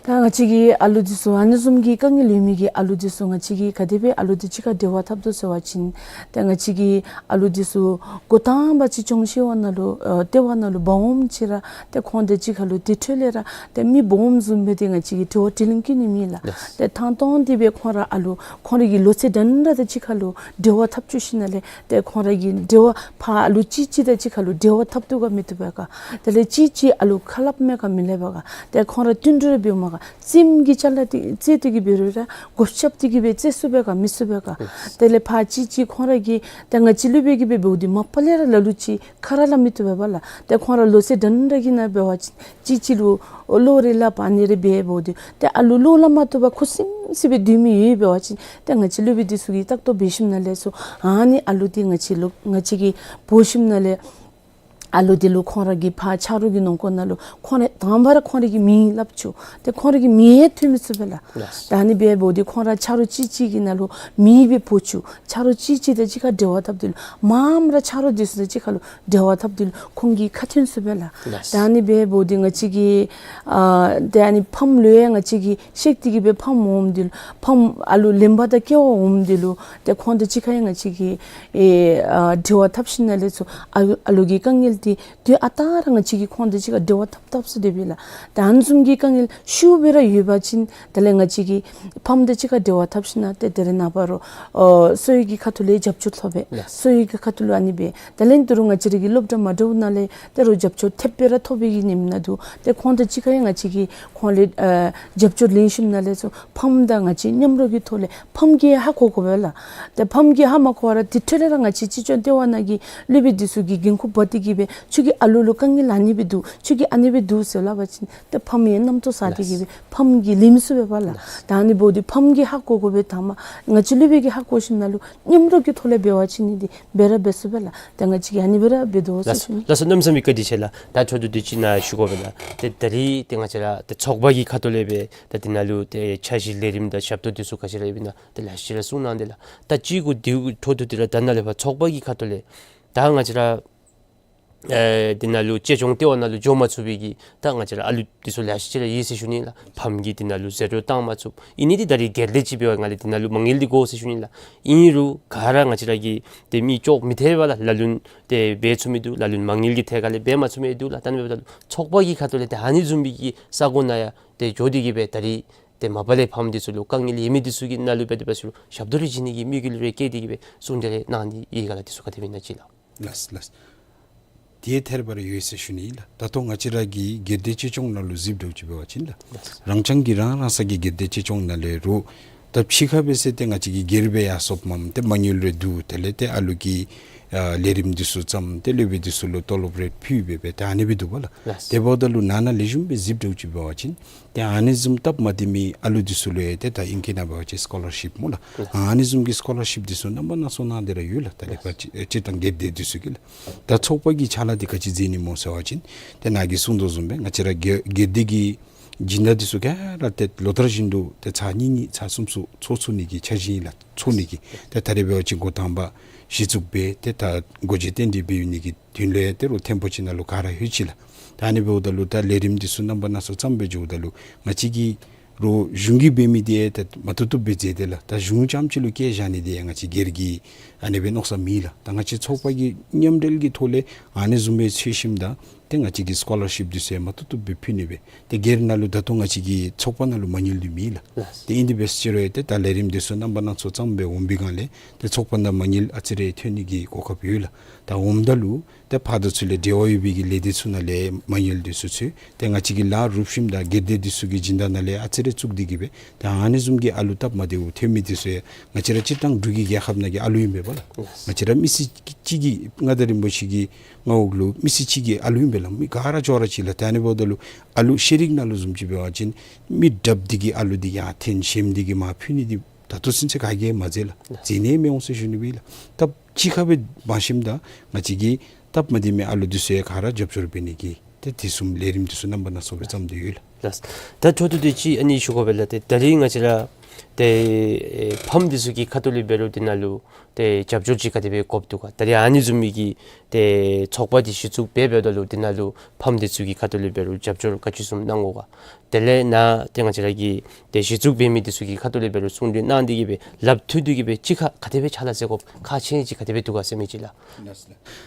ད་ང་བཅས་ཀྱི་ཨ་ལུ་འདི་ཚུ་ཨ་ནི་བཟུམ་གྱི་དཀའ་ངལ་ཡོད་མི་གི་ཨ་ལུ་འདི་ཚུ་ང་བཅས་ཀྱིས་ག་དེ་སྦེ་ཨ་ལུ་དང་གཅིག་ཁར་འབྲེལ་བ་འཐབ་དོ་ཟེར་བ་ཅིན་ཏེ་ང་བཅས་ཀྱི་ཨ་ལུ་འདི་ཚུ་འགོ་དང་པ་ཅིག་སྐྱོང་བཞག་པ་ནང་ལུ་ཨ་ལྟེ་བ་ནང་ལུ་འབག་འོངམ་ཅིག་ར་ཏེ་ཁོང་དང་གཅིག་ཁར་ལུ་དེ་འཕྲོ་ལས་ར་ཏེ་མི་འབག་འོངམ་བཟུམ་སྦེ་ཏེ་ང་བཅས་ཀྱིས་འབྲེལ་བ་དྲི་ལན་བཀོད་ནི་མེད་ལགས། ལགས། ཏེ་ཐང་སྟོང་དེ་སྦེ་ཁོང་ར་ཨ་ལུ་ཁོང་ར་གི་ལོ་ཚད་འདྲན་འདྲ་དང་གཅིག་ཁར་ལུ་འབྲེལ་བ་འཐབ་བཅུག་ཞིནམ་ལས་ཏེ་ཁོང་ར་གི་འབྲེལ་བ་ཕར་ཨ་ལུ་གཅིག་གཅིག་དང་གཅིག་ཁར་ལུ་འབྲེལ་བ་འཐབ་བཏུབ་ག་མི་བཏུབ་པས་ག། དེ་ལས་གཅིག་གཅིག་ཨ་ལུ་ཁ་སླབ་མས་ག་མི་སླབ་པས་ག། ཏེ་ཁོང་ར་བསྟུན་གྲོས་འབདཝ་མས་ག། རྩེདམོ་གི་ཅ་ལ་དེ་རྩེད་དེ་གི་འབད་རུང་ར་སྒོ་ཕྱགས་ཏེ་གི་སྦེ་རྩེད་ཚུགས་པས་ག་མི་ཚུགས་པས་ག། དེ་ལས་ཕར་གཅིག་གཅིག་ཁོང་ར་གིས་ཏེ་ང་བཅས་སློབ་དཔོན་གྱིས་འབདཝ་འདི་མ་པ་ལས་ར་ལ་ལུ་ཅིག་ཁ་ར་སླབ་མི་བཏུབ་པས་ལགས། ཏེ་ཁོང་ར་ལོ་ཚད་འདྲན་འདྲ་གི་ནང་འབད་བ་ཅིན་གཅིག་གཅིག་ལུ་བློ་རེ་སླབ་ཨ་ནི་རེ་འབད་འབདཝ་འདི་ཏེ་ཨ་ལུ་བློ་སླབ་མ་བཏུབ་པར་ཁུ་སིམ་སི་སྦེ་སྡོད་མི་ཡོད་འབད་བ་ཅིན་ཏེ་ང་བཅས་སློབ་དཔོན་འདི་ཚུ་གིས་ལྟ་རྟོག་འབད་ཞིནམ་ལས་ཚུར་ཨ་ནི་ཨ་ལུ་འདི་ང་བཅས་ལུ་ང་བཅས་ཀྱིས་འབོ་ཞིནམ་ལས་ཨ་ལུ་འདི་ལུ་ཁོང་ར་གི་ཕར་ཆ་རོགས་ཀྱི་ནང་འཁོད་ནང་ལུ་ཁོང་ར་དང་པ་ར་ཁོང་ར་གི་མིང་སླབ་བཅུག། ཏེ་ཁོང་ར་གི་མིང་ཡང་ཐོན་མི་ཚུགས་པས་ལགས། ལགས། ད་ཨ་ནི་འབད་འབདཝ་འདི་ཁོང་ར་ཆ་རོགས་གཅིག་གཅིག་གི་ནང་ལུ་མིང་སྦེ་འབོ་བཅུག། ཆ་རོགས་གཅིག་གཅིག་དང་གཅིག་ཁར་འབྲེལ་བ་འཐབ་དེ་ལུ་མངམ་ར་ཆ་རོགས་འདི་ཚུ་དང་གཅིག་ཁར་ལུ་འབྲེལ་བ་འཐབ་དེ་ལུ་ཁོང་གི་ཁ་ཐོན་ཚུགས་པས་ལགས། ལགས། ད་ཨ་ནི་འབད་འབདཝ་འདི་ང་བཅས་ཀྱིས་ཨ་ཏེ་ཨ་ནི་ཕམ་ལུ་ཡང་ང་བཅས་ཀྱིས་བཤད་དེ་གི་སྦེ་ཕམ་འོངམ་འདི་ལུ་ཕམ་ཨ་ལུ་ལེན་པ་དང་སྐྱེལ་བར་འོངམ་འདི་ལུ་ཏེ་ཁོང་དང་གཅིག་ཁར་ཡང་ང་བཅས་ཀྱིས་ཨེ་ཨ་འབྲེལ་བ་འཐབ་ཞིནམ་ལས་ཚུར་ཨ་ལུ་ཨ་ལུ་གི་དཀའ་ངལ་འདི་དུས་ཨ་རྟག་ར་ང་བཅས་ཀྱིས་ཁོང་དང་གཅིག་ཁར་འབྲེལ་བ་འཐབ་འཐབ་ས་དེ་སྦེ་ལགས། ད་ཨ་ནི་བཟུམ་གྱི་དཀའ་ངལ་ཤུགས་སྦེ་ར་ཡོད་པ་ཅིན་དེ་ལས་ང་བཅས་ཀྱིས་ཕམ་དང་གཅིག་ཁར་འབྲེལ་བ་འཐབ་ཞིནམ་ཏེ་དེ་རེ་ནངས་པ་རུ་ཨོ་གསོ་བའི་གི་ཁ་ཐུག་ལས་རྒྱབ་སྐྱོར་ཐོབ་པས། ལགས། གསོ་བའི་གི་ཁ་ཐུག་ལུ་ཨ་ནི་སྦེ་དེ་ལས་ད་རུང་ང་བཅས་ར་གི་སློབ་གྲྭ་མ་འདྲཝ་ནང་ལས་ད་རུང་རྒྱབ་སྐྱོར་ཐེབས་སྦེ་ར་ཐོབ་པའི་གི་ཉིནམ་ནང་འདུག། ཏེ་ཁོང་དང་གཅིག་ཁར་ཡང་ང་བཅས་ཀྱིས་ཁོང་ལས་ཨ་རྒྱབ་སྐྱོར་ལེན་ཞིནམ་ལས་ཚུར་ཕམ་དང་ང་བཅས་མཉམ་རོགས་ཀྱི་ཐོག་ལས་ཕམ་གྱིས་ཧ་གོ་དགོ་པས་ལགས། ཏེ་ཕམ་གྱིས་ཧ་མ་གོ་བར་དེ་འཕྲོ་ལས་ར་ང་བཅས་གཅེས་སྐྱོང་ལྟེ་བ་ནང་གི་སློབ་དཔོན་འདི་ཚུ་གིས་འགན་ཁུར་འབག་སྟེ་གི་སྦེ་ཁྱོད་ཀྱི་ཨ་ལུ་ལུ་དཀའ་ངལ་ཨ་ནི་སྦེ་འདུག། ཁྱོད་ཀྱི་ཨ་ནི་སྦེ་འདུག་ཟེར་སླབ་པ་ཅིན་ཏེ་ཕམ་ཡང་རྣམ་རྟོག་ཟ་སྟེ་གི་སྦེ་ཕམ་གྱིས་ལེན་མི་ཚུགས་པས་ལགས། ད་ཨ་ནི་འབདཝ་འདི་ཕམ་གྱིས་ཧ་གོ་དགོ་པས། ཐ་མ་ང་བཅས་སློབ་དཔོན་གྱིས་ཧ་གོ་ཞིནམ་ལས་མཉམ་རོགས་ཀྱི་ཐོག་ལས་འབད་བ་ཅིན་ནི་འདི་སྦེ་ར་འབད་ཚུགས་པས་ལགས། ཏེ་ང་བཅས་ཀྱིས་ཨ་ནི་སྦེ་ར་འབད་དོ་ཟེར་ཞུ་ནི། ལགས་སོ། གནམ་མེད་ས་མེད་བཀའ་དྲིན་ཆེ་ལགས། ད་ཁྱོད་ཚུ་འདི་ཅིག་ནཱ་ཞུ་དགོ་པས་ལགས། ཏེ་ད་རིས་ཏེ་ང་བཅས་ར་ཏེ་ཚོགས་པ་གི་ཁ་ཐུག་ལས་སྦེ་ད་འདི་ནང་ལུ་ཏེ་འཆར་གཞི་ལས་རིམ་དང་ཞབས་ཏོག་འདི་ཚུ་ག་ཅི་ར་ཡོདཔ་ཨིན་ན་ཏེ་ལེ་ཤ་ཅིག་ར་གསུང་གནང་དེས་ལགས། ད་ཅིག་གུ་འདི་གུ་འཕྲོ་མཐུད་དེ་ར་ད་ནཱ་ལས་ཕར་ཚོགས་པ་གི་ཁ་ཐུག་ལས་ད་ང་བཅས་ར་ཨེ་འདི་ནང་ལུ་གཅེས་སྐྱོང་ལྟེ་བ་ནང་ལུ་འགྱོ་མ་ཚུགས་པའི་གི་ད་ང་བཅས་ར་ཨ་ལུ་འདི་ཚུ་ལེ་ཤ་ཅིག་ར་ཡོད་ཟེར་ཞུ་ནི་ལགས། ཕམ་གྱིས་འདི་ནང་ལུ་ཟད་འགྲོ་བཏང་མ་ཚུགས། ཨིན་ནི་འདི་ད་རིས་སྒེར་སྡེ་ཅིག་འབད་བའི་སྒང་ལས་འདི་ནང་ལུ་མ་དངུལ་འདི་དགོ་ཟེར་ཞུ་ནི་ལགས། ཨིན་རུང་ག་ར་ང་བཅས་ར་གིས་ཏེ་མི་ཅོག་མི་འཐད་པས་ལགས། ལ་ལུ་ཏེ་འབད་ཚུགས་མི་འདུག། ལ་ལུ་མ་དངུལ་གྱི་ཐད་ཁ་ལས་འབད་མ་ཚུགས་མི་འདུག་ལགས། ད་ཨ་ནི་འབདཝ་ད་ལུ་ཚོགས་པ་གི་ཁ་ཐུག་ལས་ཏེ་ཨ་ནི་བཟུམ་མའི་གི་ས་གོ་ནང་ཡང་ཏེ་འགྱོ་སྟེ་གི་སྦེ་ད་རིས་ཏེ་མ་པ་ལས་ཕམ་འདི་ཚུ་ལུ་དཀའ་ངལ་ཡོད་མི་འདི་ཚུ་གི་ནང་ལུ་འབད་དེ་འབད་ཚུ་ལུ་ཞབས་ཏོག་རེ་བྱིན་ནི་གི་དམིགས་ཡུལ་རེ་བསྐྱེད་དེ་གི་སྦེ་གསུང་གྲོས་རེ་གནང་ནི་ཨིན་ག་ལགས། འདི་ཚུ་ག་དེ་སྦེ་ཨིན་ན་ཅིག་ལགས། ལགས་ལགས། དེ་ཐད་ར་བ་ར་ཡོད་ཟེར་ཞུ་ནི་ཨིན་ལགས། ད་ལྟོ་ང་བཅས་ར་གི་སྒེར་སྡེ་གཅེས་སྐྱོང་ནང་ལུ་གཟིགས་འགྱོ་ཅིག་འབད་བ་ཅིན་ལགས། རང་རྐྱང་གི་རང་རང་སོ་གི་སྒེར་སྡེ་གཅེས་སྐྱོང་ནང་ལས་རུང་ད་ཕྱི་ཁར་འབད་ཟེར་ཏེ་ང་བཅས་ཀྱིས་སྒེར་སྦེ་ཡར་སོངམ་ཏེ་མ་དངུལ་རེ་བསྡུ་དེ་ལས་ཏེ་ཨ་ལུ་གི་ཨ་ལས་རིམ་འདི་ཚུ་བརྩམ་ཏེ་སློབ་དཔོན་འདི་ཚུ་ལུ་ཏོ་ལོབ་རེ་ཕུལ་སྦེ་སྦེ་ད་ཨ་ནི་སྦེ་འདུག་པ་ལགས། ལགས། དེ་འབདཝ་ད་ལུ་ནང་ན་ལེགས་ཤོམ་སྦེ་གཟིགས་འགྱོ་ཅིག་འབད་བ་ཅིན་ཏེ་ཨ་ནི་བཟུམ་སྟབས་མ་བདེ་མི་ཨ་ལུ་འདི་ཚུ་ལུ་ཡང་ཏེ་ད་ཨིང་སྐད་ནང་འབད་བ་ཅིན་སི་ཀོ་ལར་ཤིབ་སྨོ་ལགས། ལགས། ཨ་ནི་བཟུམ་གྱི་སི་ཀོ་ལར་ཤིབ་འདི་ཚུ་རྣམ་པ་སྣ་ཚོགས་གནང་སྟེ་ར་ཡོད་ལགས། ད་ལས་ཕར་ལགས། སྤྱིར་བཏང་སྒེར་སྡེ་འདི་ཚུ་གིས་ལགས། ད་ཚོགས་པ་གིས་ཕྱག་ལཱ་འདི་ག་ཅི་མཛད་ནི་སྨོ་ཟེར་བ་ཅིན་ཏེ་ནཱ་གིས་གསུངས་དོ་བཟུམ་སྦེ་ང་བཅས་ར་སྒེར་སྒེར་སྡེ་གི་སྦྱིན་བདག་འདི་ཚུ་ག་ར་ཏེ་ལོ་ལྟར་བཞིན་དུ་ཏེ་ཚར་གཉིས་གཉིས་ཚར་གསུམ་གསུམ་ཚོགས་ཚོགས་ནི་གི་འཆར་གཞི་ཨིན་ལགས། ཚོགས་ནི་གི་ཏེ་ད་རེས་འབད་བ་ཅིན་འགོ་དང་པ་གཞི་བཙུགས་འབད་ཏེ་ད་སྒོ་འབྱེད་རྟེན་འབྲེལ་འབད་ནི་གི་དོན་ལས་ཏེ་རུང་ཐེམ་པོ་ཅིག་ནང་ལུ་ག་ར་ལྷོད་ཅི་ལགས། ད་ཨ་ནི་འབདཝ་ད་ལུ་ད་ལས་རིམ་འདི་ཚུ་རྣམ་པ་སྣ་ཚོགས་བརྩམས་སྦེ་འགྱོཝ་ད་ལུ་ང་བཅས་ཀྱི་རུང་གཞུང་གིས་འབད་མི་འདི་ཡང་ད་མ་བཏུབ་བཏུབ་སྦེ་མཛད་དེས་ལགས། ད་གཞུང་རྐྱངམ་ཅིག་ལུ་བཀལ་བཞག་ནི་འདི་ཡང་ང་བཅས་སྒེར་གྱི་ཨ་ནི་སྦེ་མནོ་བསམ་མེད་ལགས། ད་ང་བཅས་ཚོགས་པ་གི་མཉམ་འབྲེལ་གྱི་ཐོག་ལས་ཨ་ནི་བཟུམ་སྦེ་འཚོལ་ཞིནམ་ད་ཏེ་ང་བཅས་ཀྱིས་སི་ཀོ་ལར་ཤིབ་འདི་ཚུ་ཡང་མ་བཏུབ་བཏུབ་སྦེ་ཕུལ་ནི་སྦེ། ཏེ་སྒེར་ནང་ལུ་ད་ལྟོ་ང་བཅས་ཀྱི་ཚོགས་པ་ནང་ལུ་མ་དངུལ་འདི་མེད་ལགས། ལགས། ཏེ་ཨིན་དེ་འབད་ཟེར་རུང་ཡང་ཏེ་ད་ལས་རིམ་འདི་ཚུ་རྣམ་པ་སྣ་ཚོགས་བརྩམས་སྦེ་འོང་པའི་སྒང་ལས་ཏེ་ཚོགས་པ་ནང་མ་དངུལ་ཨ་ཙི་རེ་ཐོན་ནི་གི་གོ་སྐབས་ཡོད་ལགས། ད་འོངམ་ད་ལུ་ཏེ་ཕར་དང་ཚུར་ལས་འབྲེལ་བ་ཡོད་པའི་གི་ལས་སྡེ་ཚུ་ནང་ལས་མ་དངུལ་འདི་ཚུ་འཚོལ། ཏེ་ང་བཅས་ཀྱིས་ལཱ་རུབ་ཞིནམ་ད་སྒེར་སྡེ་འདི་ཚུ་གི་སྦྱིན་བདག་ནང་ལས་ཨ་ཙི་རེ་བཙུགས་ཏེ་གི་སྦེ་ད་ཨ་ནི་བཟུམ་གྱི་ཨ་ལུ་སྟབས་མ་བདེཝ་ཐོན་མི་འདི་ཚུ་ཡང་ང་བཅས་ར་སྤྱིར་བཏང་འབྲུག་གི་རྒྱལ་ཁབ་ནང་གི་ཨ་ལུ་ཨིན་པས་པ་ལགས། ལགས། ང་བཅས་ར་མི་སེར་གཅིག་གིས་མངའ་བདག་རིན་པོ་ཆེ་གི་མངའ་འོག་ལུ་མི་སེར་གཅིག་གི་ཨ་ལུ་ཨིན་པས་ལགས། མི་ག་ར་ཅོག་ར་གཅིག་ལགས། ད་ཨ་ནི་འབདཝ་ད་ལུ་ཨ་ལུ་ཤེས་རིག་ནང་ལུ་བཟུམ་ཅིག་འབད་བ་ཅིན་མི་དྲགཔ་འདི་གི་ཨ་ལུ་འདི་ཡར་འཐེན་ཞནམ་འདི་གིས་མར་ཕུད་ནི་འདི་ ད་ལྟོ་ཚུན་ཚོད་ག་གིས་མ་མཛད་ལགས། མཛད་ནི་མི་འོང་ཟེར་ཞུ་ནི་ཨིན་ལགས། སྟབས་གཅིག་ཁར་སྦེ་འབད་ཞིནམ་ད་ང་བཅས་ཀྱིས་སྟབས་མ་བདེ་མི་ཨ་ལུ་འདི་ཚུ་ཡང་ག་ར་རྒྱབ་སྐྱོར་འབད་ནི་གི་ཏེ་དེ་བཟུམ་ལས་རིམ་འདི་ཚུ་རྣམ་པ་སྣ་ཚོགས་སྦེ་བརྩམས་ཏེ་ཡོད་ལགས། ལགས། ད་འཕྲོ་མཐུད་དེ་ཅིག་ཨ་ནི་ཞུ་དགོ་པས་ལགས། ཏེ་ད་རིས་ང་བཅས་ར་ཏེ་ཨེ་ཕམ་འདི་ཚུ་གི་ཁ་ཐུག་ལས་འབད་རུང་འདི་ནང་ལུ་ཏེ་རྒྱབ་སྐྱོར་ཅིག་ག་དེ་སྦེ་དགོཔ་འདུག་ག། ད་རིས་ཨ་ནི་བཟུམ་མའི་གི་ཏེ་ཚོགས་པ་འདི་གཞི་བཙུགས་འབད་འབདཝ་ད་ལུ་འདི་ནང་ལུ་ཕམ་འདི་ཚུ་གི་ཁ་ཐུག་ལས་འབད་རུང་རྒྱབ་སྐྱོར་ག་ཅི་བཟུམ་གནང་དགོ་ག། དེ་ལས་ནཱ་ཏེ་ང་བཅས་ར་གི་ཏེ་གཞི་བཙུགས་འབད་མི་འདི་ཚུ་གི་ཁ་ཐུག་ལས་འབད་རུང་གསུང་གྲོས་གནང་སྟེ་གི་སྦེ་སླབ་བཏུབ་སྟེ་གི་སྦེ་གཅིག་ཁར་ག་དེ་སྦེ་ཕྱག་ལཱ་མཛད་དགོཔ་ཁག་ཆེ་ཅིག་ག་དེ་སྦེ་འདུག་ག་ཟེར་མི་ཅིག་ལགས། ལགས་སོ་ལགས།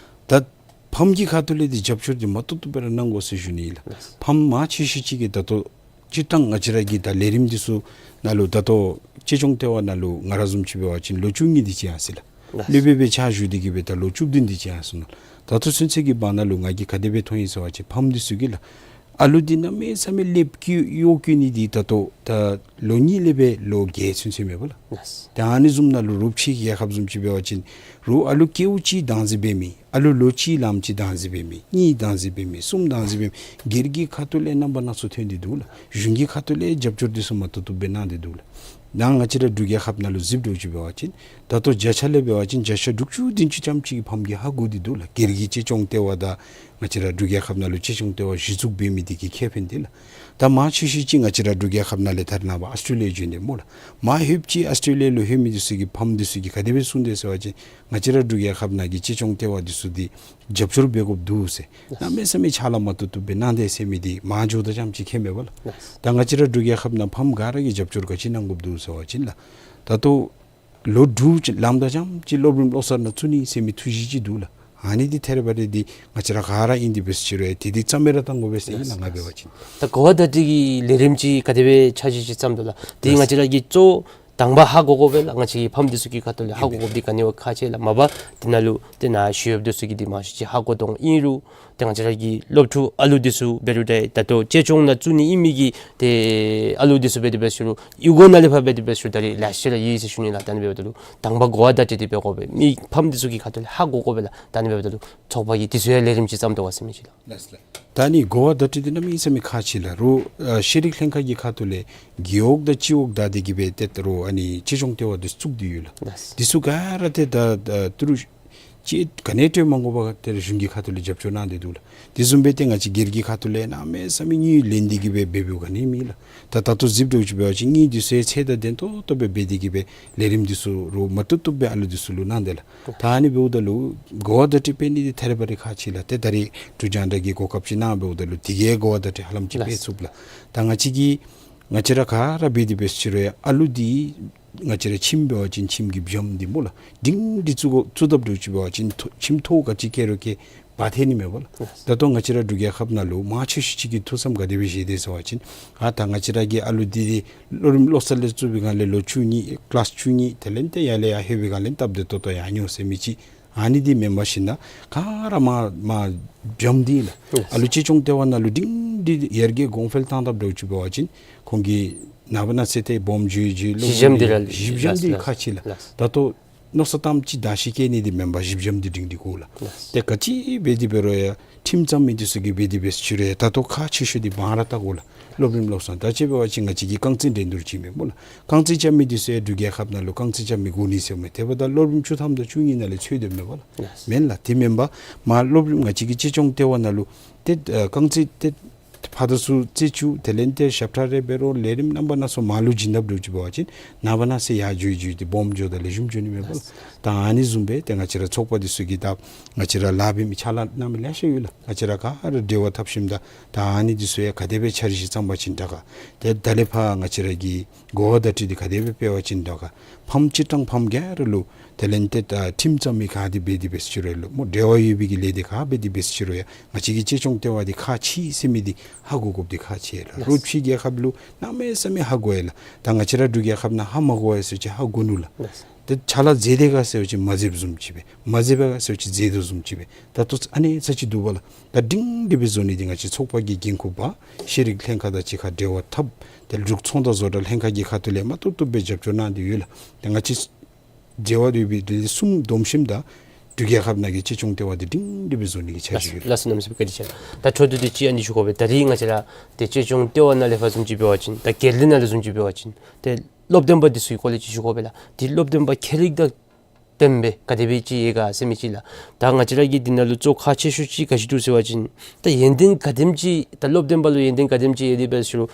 ད་ཕམ་གྱི་ཁ་ཐུག་ལས་འདི་རྒྱབ་སྐྱོར་འདི་མ་བཏུབ་བཏུབ་སྦེ་ར་གནང་དགོ་ཟེར་ཞུ་ནི་ཨིན་ལགས། ལགས་སོ། ཕམ་མང་ཆེ་ཤོས་ཅིག་གིས་ད་ལྟོ་སྤྱིར་བཏང་ང་བཅས་ར་གི་ད་ལས་རིམ་འདི་ཚུ་ནང་ལུ་ད་ལྟོ་གཅེས་སྐྱོང་ལྟེ་བ་ནང་ལུ་ང་ར་བཟུམ་ཅིག་འབད་བ་ཅིན་ལོ་བཅུ་གཉིས་འདི་ཅིག་ཡར་སོ་ཡི་ལགས། ལགས། སློབ་དཔོན་སྦེ་ཕྱག་ཞུ་སྟེ་གི་སྦེ་ད་ལོ་བཅུ་བདུན་འདི་ཅིག་ཡར་སོ་ནུག། ད་ལྟོ་ཚུན་ཚོད་ཀྱི་བར་ན་ལུ་ང་གིས་ག་དེ་སྦེ་མཐོང་ཡི་ཟེར་བ་ཅིན་ཕམ་འདི་ཚུ་གིས་ལགས། ཨ་ལུ་འདི་གནམ་མེད་ས་མེད་ལེགས་བཀོད་གཡོག་བཀོད་ནི་འདི་ད་ལྟོ་ད་ལོ་གཉིས་ལས་འབད་ལོ་བརྒྱད་ཚུན་ཚོད་མས་པ་ལགས། ལགས། ད་ཨ་ནི་བཟུམ་ནང་ལུ་རོགས་ཕྱི་རྒྱལ་ཁབ་བཟུམ་ཅིག་འབད་བ་ཅིན་རོགས་ཨ་ལུ་སྐྱེཝ་ཅིག་བདག་འཛིན་འབད་མི་ཨ་ལུ་ལོ་གཅིག་ལངམ་ཅིག་བདག་འཛིན་འབད་མི་གཉིས་བདག་འཛིན་འབད་མི་གསུམ་བདག་འཛིན་འབད་མི་སྒེར་གྱི་ཁ་ཐུག་ལས་རྣམ་པ་སྣ་ཚོགས་ཐོན་ཏེ་འདུག་ལགས། གཞུང་གི་ཁ་ཐུག་ལས་རྒྱབ་སྐྱོར་འདི་ཚུ་མ་བཏུབ་བཏུབ་སྦེ་གནང་སྟེ་འདུག་ལགས། ནཱ་ང་བཅས་ར་འབྲུག་རྒྱལ་ཁབ་ནང་ལུ་གཟིགསཔ་འདྲཝ་ཅིག་འབད་བ་ཅིན་ད་ལྟོ་བརྒྱ་ཆ་ལས་འབད་བ་ཅིན་བརྒྱ་ཆ་དྲུག་ཅུ་བདུན་ཅུ་ཙམ་ཅིག་གིས་ཕམ་གྱིས་ཧ་གོ་སྟེ་འདུག་ལགས། སྒེར་གྱི་གཅེས་སྐྱོང་ལྟེ་བ་དང་ང་བཅས་ར་འབྲུག་རྒྱལ་ཁབ་ནང་ལུ་གཅེས་སྐྱོང་ལྟེ་བ་གཞི་བཙུགས་འབད་མི་འདི་གི་ཁེ་ཕན་འདི་ལགས། ད་མང་ཆེ་ཤོས་ཅིག་ང་བཅས་ར་འབྲུག་རྒྱལ་ཁབ་ནང་ལས་ད་རེས་ནངས་པ་ཨཱོས་ཊྲེ་ལི་ཡ་བྱོན་ནི་སྨོ་ལགས། མང་ཧེབ་ཅིག་ཨཱོས་ཊྲེ་ལི་ཡ་ལུ་ལྷོད་མི་འདི་ཚུ་གིས་ཕམ་འདི་ཚུ་གིས་ག་དེ་སྦེ་གསུངས་དེས་ཟེར་བ་ཅིན་ང་བཅས་ར་འབྲུག་རྒྱལ་ཁབ་ནང་གི་གཅེས་སྐྱོང་ལྟེ་བ་འདི་ཚུ་འདི་རྒྱབ་སྐྱོར་འབད་དགོཔ་འདུག་ཟེར། གནམ་མེད་ས་མེད་ཕྱག་ལཱ་མ་བཏུབ་བཏུབ་སྦེ་གནང་དེས་ཟེར་མི་འདི་མང་ཇོ་བ་ཙམ་ཅིག་མཁྱེན་མས་པ་ལགས། ལགས། ད་ང་བཅས་ར་འབྲུག་རྒྱལ་ཁབ་ནང་ཕམ་ག་ར་གིས་རྒྱབ་སྐྱོར་ག་ཅི་གནང་དགོཔ་འདུག་ཟེར་བ་ཅིན་ལགས། ད་ལྟོ་ལོ་དྲུག་ཅིག་ལངམ་ད་ཙམ་ཅིག་སློབ་རིམ་བློ་གསར་ནང་བཙུགས་ནི་ཟེར་མི་ཐུགས་བཞེད་ཅིག་འདུག་ལགས། ཨ་ནི་འདི་ཐད་རི་བ་རི་འདི་ང་བཅས་ར་ག་ར་ཨིན་ཏེ་འབད་ཟེར་ཅི་རུང་ཡང་དེ་འདི་རྩ་མེད་ར་བཏང་དགོ་པས་ཟེར་ཨིན་ལགས། ང་འབད་བ་ཅིན། ད་གོ་བ་བརྡ་སྤྲོད་ཀྱི་ལས་རིམ་ཅིག་ག་དེ་སྦེ་ཆ་འཇོག་ཅིག་བརྩམ་དོ་ལགས། དེ་ང་བཅས་ར་གིས་གཙོ་དང་པ་ཧ་གོ་དགོ་པས་ལགས། ང་བཅས་ཀྱི་ཕམ་འདི་ཚུ་གི་ཁ་ཐུག་ལས་ཧ་གོ་དགོཔ་འདི་ག་ནི་བ་ཁག་ཆེ་ལགས། མ་པ་འདི་ནང་ལུ་ཏེ་ནཱ་ཞུ་ཡོདཔ་འདི་ཚུ་གིས་འདི་མང་ཤོས་ཅིག་ཧ་གོ་དོ་ཨིན་རུང་ཏེ་ང་བཅས་ར་གི་སློབ་ཕྲུག་ཨ་ལུ་འདི་ཚུ་འབད་རུང་ཏེ་ད་ལྟོ་གཅེས་སྐྱོང་ནང་བཙུགས་ནི་ཨིན་མི་གི་ཏེ་ཨ་ལུ་འདི་ཚུ་འབད་དེ་འབད་ཟེར་རུང་གཡུས་སྒོ་ནང་ལས་ཕར་འབད་དེ་འབད་ཟེར་རུང་ད་རིས་ལེ་ཤ་ར་ཡོད་ཟེར་ཞུ་ནི་ལགས། ད་ཨ་ནི་འབདཝ་ད་ལུ་དང་པ་གོ་བ་བརྡ་སྤྲོད་འདི་འབད་དགོ་པས། མི་ཕམ་འདི་ཚུ་གི་ཁ་ཐུག་ལས་ཧ་གོ་དགོ་པས་ལགས། ད་ཨ་ནི་འབདཝ་ད་ལུ་ཚོགས་པ་གིས་འདི་ཚུ་ཡང་ལས་རིམ་ཅིག་བརྩམ་དོ་ག་ཟེར་མི་ཅིག་ལགས། ལགས་སོ་ལགས། ད་ཨ་ནི་གོ་བ་བརྡ་སྤྲོད་འདི་གནམ་མེད་ས་མེད་ཁག་ཆེ་ལགས། རོགས་ཨ་ཤེས་རིག་ལྷན་ཁག་གི་ཁ་ཐུག་ལས་རྒེད་འོག་དང་སྤྱི་འོག་བདའ་སྟེ་གི་སྦེ་ཏེ་རོགས་ཨ་ནི་གཅེས་སྐྱོང་ལྟེ་བ་འདི་བཙུགས་ཏེ་ཡོད་ལགས། ལགས་སོ། འདི་ཚུ་ག་ར་ཏེ་ད་ད་ཏི་རུ་ཅིག་ག་ནི་སྤྲོད་མ་དགོ་པར་ཏེ་གཞུང་གི་ཁ་ཐུག་ལས་རྒྱབ་སྐྱོར་གནང་སྟེ་འདུག་ལགས། དེ་བཟུམ་སྦེ་ཏེ་ང་བཅས་སྒེར་གྱི་ཁ་ཐུག་ལས་གནམ་མེད་ས་མེད་དངུལ་ལེན་ཏེ་གི་སྦེ་འབད་འབདཝ་ག་ནི་མེད་ལགས། ད་ད་ལྟོ་གཟིགསཔ་འདྲཝ་ཅིག་འབད་བ་ཅིན་དངུལ་འདི་ཚུ་ཡང་ཚད་དང་ལྡན་ཏོག་ཏོ་སྦེ་འབད་དེ་གི་སྦེ་ལས་རིམ་འདི་ཚུ་རོགས་མ་བཏུབ་བཏུབ་སྦེ་ཨ་ལུ་འདི་ཚུ་ལུ་གནང་དེས་ལགས། ད་ཨ་ནི་འབདཝ་ད་ལུ་གོ་བ་བརྡ་སྤྲོད་འབད་ནི་འདི་ཐད་རི་བ་རི་ཁག་ཆེ་ལགས། ཏེ་ད་རིས་འབྲུག་རྒྱང་བསྒྲགས་ཀྱིས་གོ་སྐབས་ཅིག་གནང་འབདཝ་ད་ལུ་དེ་གིས་གོ་བ་བརྡ་སྤྲོད་ཧ་ལམ་ཅིག་ལགས། འབད་ཚུགས་ལགས། ད་ང་བཅས་ཀྱིས་ང་བཅས་ར་ག་ར་འབད་དེ་འབད་ཟེར་ཅི་རུང་ཡང་ཨ་ལུ་འདི་ང་བཅས་ར་ཁྱིམ་འབད་བ་ཅིན་ཁྱིམ་གྱི་སྦྱངམ་འདི་སྨོ་ལགས། སྒྲིང་སྒྲི་བཙུགས་དགོ་བཙུགས་དཔ་འདྲཝ་ཅིག་འབད་བ་ཅིན་ཐོ་ཁྱིམ་ཐོག་ག་ཅི་བཀལ་རུང་བཀལ་འབག་ཐལ་ནི་མས་པ་ལགས། ལགས། ད་ལྟོ་ང་བཅས་ར་འབྲུག་རྒྱལ་ཁབ་ནང་ལུ་མང་ཆེ་ཤོས་ཅིག་གི་ཐུགས་བསམ་ག་དེ་སྦེ་བཞེས་དེས་ཟེར་བ་ཅིན་ཨ་ད་ང་བཅས་ར་གི་ཨ་ལུ་འདི་འདི་སློབ་རིམ་བློ་གསར་ལས་བཙུགས་པའི་སྒང་ལས་ལོ་བཅུ་གཉིས་ཀི་ལཱསི་བཅུ་གཉིས་དེ་ལས་ཏེ་ཡར་ལས་ཡར་ལྷོད་པའི་སྒང་ལས་སྟབས་བདེ་ཏོག་ཏོ་ཡར་འགྱོ་ཟེར་མི་ཅིག་ཨ་ནི་འདི་མེན་པར་ཞིན་ན་ག་ར་མར་མར་སྦྱངམ་འདི་ལགས། ལགས། ཨ་ལུ་གཅེས་སྐྱོང་ལྟེ་བ་ནང་ལུ་སྒྲིང་སྒྲི་ཡར་རྒྱས་གོང་འཕེལ་བཏང་དཔ་འདྲཝ་ཅིག་འབད་བ་ཅིན་ཁོང་གིས་ནངས་པ་གནངས་ཚེ་ཏེ་སྦོམ་འགྱོ་འགྱོ་སློབ་གཞི་འཇམ་འདི་ར་གཞི་འཇམ་འདི་ལགས། ཁག་ཆེ་ལགས། ལགས། ད་ལྟོ་མནོ་བསམ་བཏངམ་ཅིག་གདང་ཞིང་བསྐྱེད་ནི་འདི་མེན་པར་གཞི་འཇམ་འདི་སྒྲིང་སྒྲི་དགོ་ལགས། ལགས། ཏེ་ག་ཅི་འབད་དེ་འབད་རུང་ཡང་ཁྲིམས་བརྩམ་མི་འདི་ཚུ་གིས་འབད་དེ་འབད་ཟེར་ཅི་རུང་ཡང་ད་ལྟོ་ཁག་ཆེ་ཤོས་འདི་དབང་ར་བལྟ་དགོ་ལགས། སློབ་རིམ་བློ་བཟང་ད་ཅི་འབད་བ་ཅིན་ང་བཅས་ཀྱིས་རྐང་རྩེད་འགྲན་བསྡུར་ཅིག་མས་སྨོ་ལགས། རྐང་རྩེད་རྐྱབ་མི་འདི་ཚུ་ཡང་འབྲུག་རྒྱལ་ཁབ་ནང་ལུ་རྐང་རྩེད་རྐྱབ་མི་དགོ་ནི་ཟེར་མས། དེ་འབདཝ་ད་སློབ་རིམ་བཅུ་ཐམ་དང་བཅུ་གཉིས་ནང་ལས་ཚུད་དེ་མས་པ་ལགས། ལགས། མེན་ལགས། དེ་མེན་པར་མར་སློབ་རིམ་ང་བཅས་ཀྱི་གཅེས་སྐྱོང་ལྟེ་བ་ནང་ལུ་ཏེ་ཨ་རྐང་རྩེད་ཏེ་ཕར་དང་ཚུར་རྩེད་བཅུག་དེ་ལས་ཏེ་ཞབས་ཁྲ་རེ་འབད་རུང་ལས་རིམ་རྣམ་པ་སྣ་ཚོགས་མར་ལུ་བྱིན་དཔ་འདྲཝ་ཅིག་འབད་བ་ཅིན་ནངས་པ་གནངས་ཚེ་ཡར་འགྱོ་འགྱོ་སྟེ་སྦོམ་འགྱོཝ་ད་ལེགས་ཤོམ་འགྱོ་ནི་མས་པ་ལགས། ལགས། ད་ཨ་ནི་བཟུམ་སྦེ་ཏེ་ང་བཅས་ར་ཚོགས་པ་འདི་ཚུ་གིས་ད་ང་བཅས་ར་ལཱ་འབད་མི་ཕྱག་ལཱ་གནང་མི་ལེ་ཤ་ཡོད་ལགས། ང་བཅས་ར་ག་ར་འབྲེལ་བ་འཐབ་ཞིནམ་ད་ད་ཨ་ནི་འདི་ཚུ་ཡང་ག་དེ་སྦེ་འཆར་གཞི་བརྩམ་པ་ཅིན་དྲག་ག། ཏེ་ད་ལས་ཕར་ང་བཅས་ར་གིས་གོ་བ་བརྡ་སྤྲོད་འདི་ག་དེ་སྦེ་སྤེལ་བ་ཅིན་དྲག་ག། ཕམ་སྤྱིར་བཏང་ཕམ་ག་ར་ལུ་དེ་ལས་ཏེ་ད་ཁྲིམས་བརྩམ་མི་ག་དེ་འབད་དེ་འབད་ཟེར་ཅི་རུང་ལགས། སྨོ་འབྲེལ་བ་ཡོད་པའི་གི་ལས་འདི་ག་འབད་དེ་འབད་ཟེར་ཅི་རུང་ཡང་ང་བཅས་ཀྱི་གཅེས་སྐྱོང་ལྟེ་བ་འདི་ཁག་ཆེ་ཟེར་མི་འདི་ཧ་གོ་དགོཔ་འདི་ཁག་ཆེ་ལགས། ལགས། རོགས་ཕྱི་རྒྱལ་ཁབ་ལུ་གནམ་མེད་ས་མེད་ཧ་གོ་ཡི་ལགས། ད་ང་བཅས་ར་འབྲུག་རྒྱལ་ཁབ་ནང་ཧ་མ་གོ་ཡི་ཟེར་ཅི་ཧ་གོ་ནུག་ལགས། ལགས། ཏེ་ཕྱག་ལཱ་མཛད་དེས་ག་ཟེར་བ་ཅིན་མ་མཛདཔ་བཟུམ་ཅིག་སྦེ་མ་མཛད་པས་ག་ཟེར་བ་ཅིན་མཛད་དོ་བཟུམ་ཅིག་སྦེ་ད་ལྟོ་ཨ་ནི་ཚར་ཅིག་འདུག་པ་ལགས། ད་སྒྲིང་སྒྲི་སྦེ་བཟོ་ནི་འདི་ང་བཅས་ཚོགས་པ་གི་འགན་ཁུར་འབག། ཤེས་རིག་ལྷན་ཁག་དང་གཅིག་ཁར་འབྲེལ་བ་འཐབ། ཏེ་འབྲུག་ཚོང་དང་བཟོ་གྲྭ་ལྷན་ཁག་གི་ཁ་ཐུག་ལས་མ་བཏུབ་བཏུབ་སྦེ་རྒྱབ་སྐྱོར་གནང་སྟེ་ཡོད་ལགས། ཏེ་ང་བཅས་འབྲེལ་བ་ཡོད་པའི་ལས་གསུམ་བསྡོམས་ཞིནམ་ད་འབྲུག་རྒྱལ་ཁབ་ནང་གི་གཅེས་སྐྱོང་ལྟེ་བ་འདི་སྒྲིང་སྒྲི་སྦེ་བཟོ་ནི་གི་འཆར་གཞི་ཡོད་ལགས། ལགས་སོ་གནམ་མེད་ས་མེད་བཀའ་དྲིན་ཆེ་ལགས། ད་འཕྲོ་མཐུད་དེ་ཅིག་ཨ་ནི་ཞུ་དགོ་པས། ད་རིས་ང་བཅས་ར་ཏེ་གཅེས་སྐྱོང་ལྟེ་བ་ནང་ལས་ཕར་བཟུམ་ཅིག་འབད་བ་ཅིན་ད་སྒེར་གླིང་ནང་ལས་བཟུམ་ཅིག་འབད་བ་ཅིན་ཏེ་ སློབ་སྟོན་པ་འདི་ཚུ་གི་སྐོར་ལས་ཅིག་ཞུ་དགོ་པས་ལགས། ཏེ་སློབ་སྟོན་པ་ཁྱད་རིག་དང་ལྡན་པའི་ག་དེ་སྦེ་ཅིག་ཡོད་ག་ཟེར་མི་ཅིག་ལགས། ད་ང་བཅས་ར་གི་འདི་ནང་ལུ་གཙོ་ཁག་ཆེ་ཤོས་ཅིག་ག་ཅི་འདུག་ཟེར་བ་ཅིན་ད་ཡོན་ཏན་ག་དེམ་ཅིག་ད་སློབ་སྟོན་པ་ལུ་ཡོན་ཏན་ག་དེམ་ཅིག་ཡོད་དེ་འབད་རུང་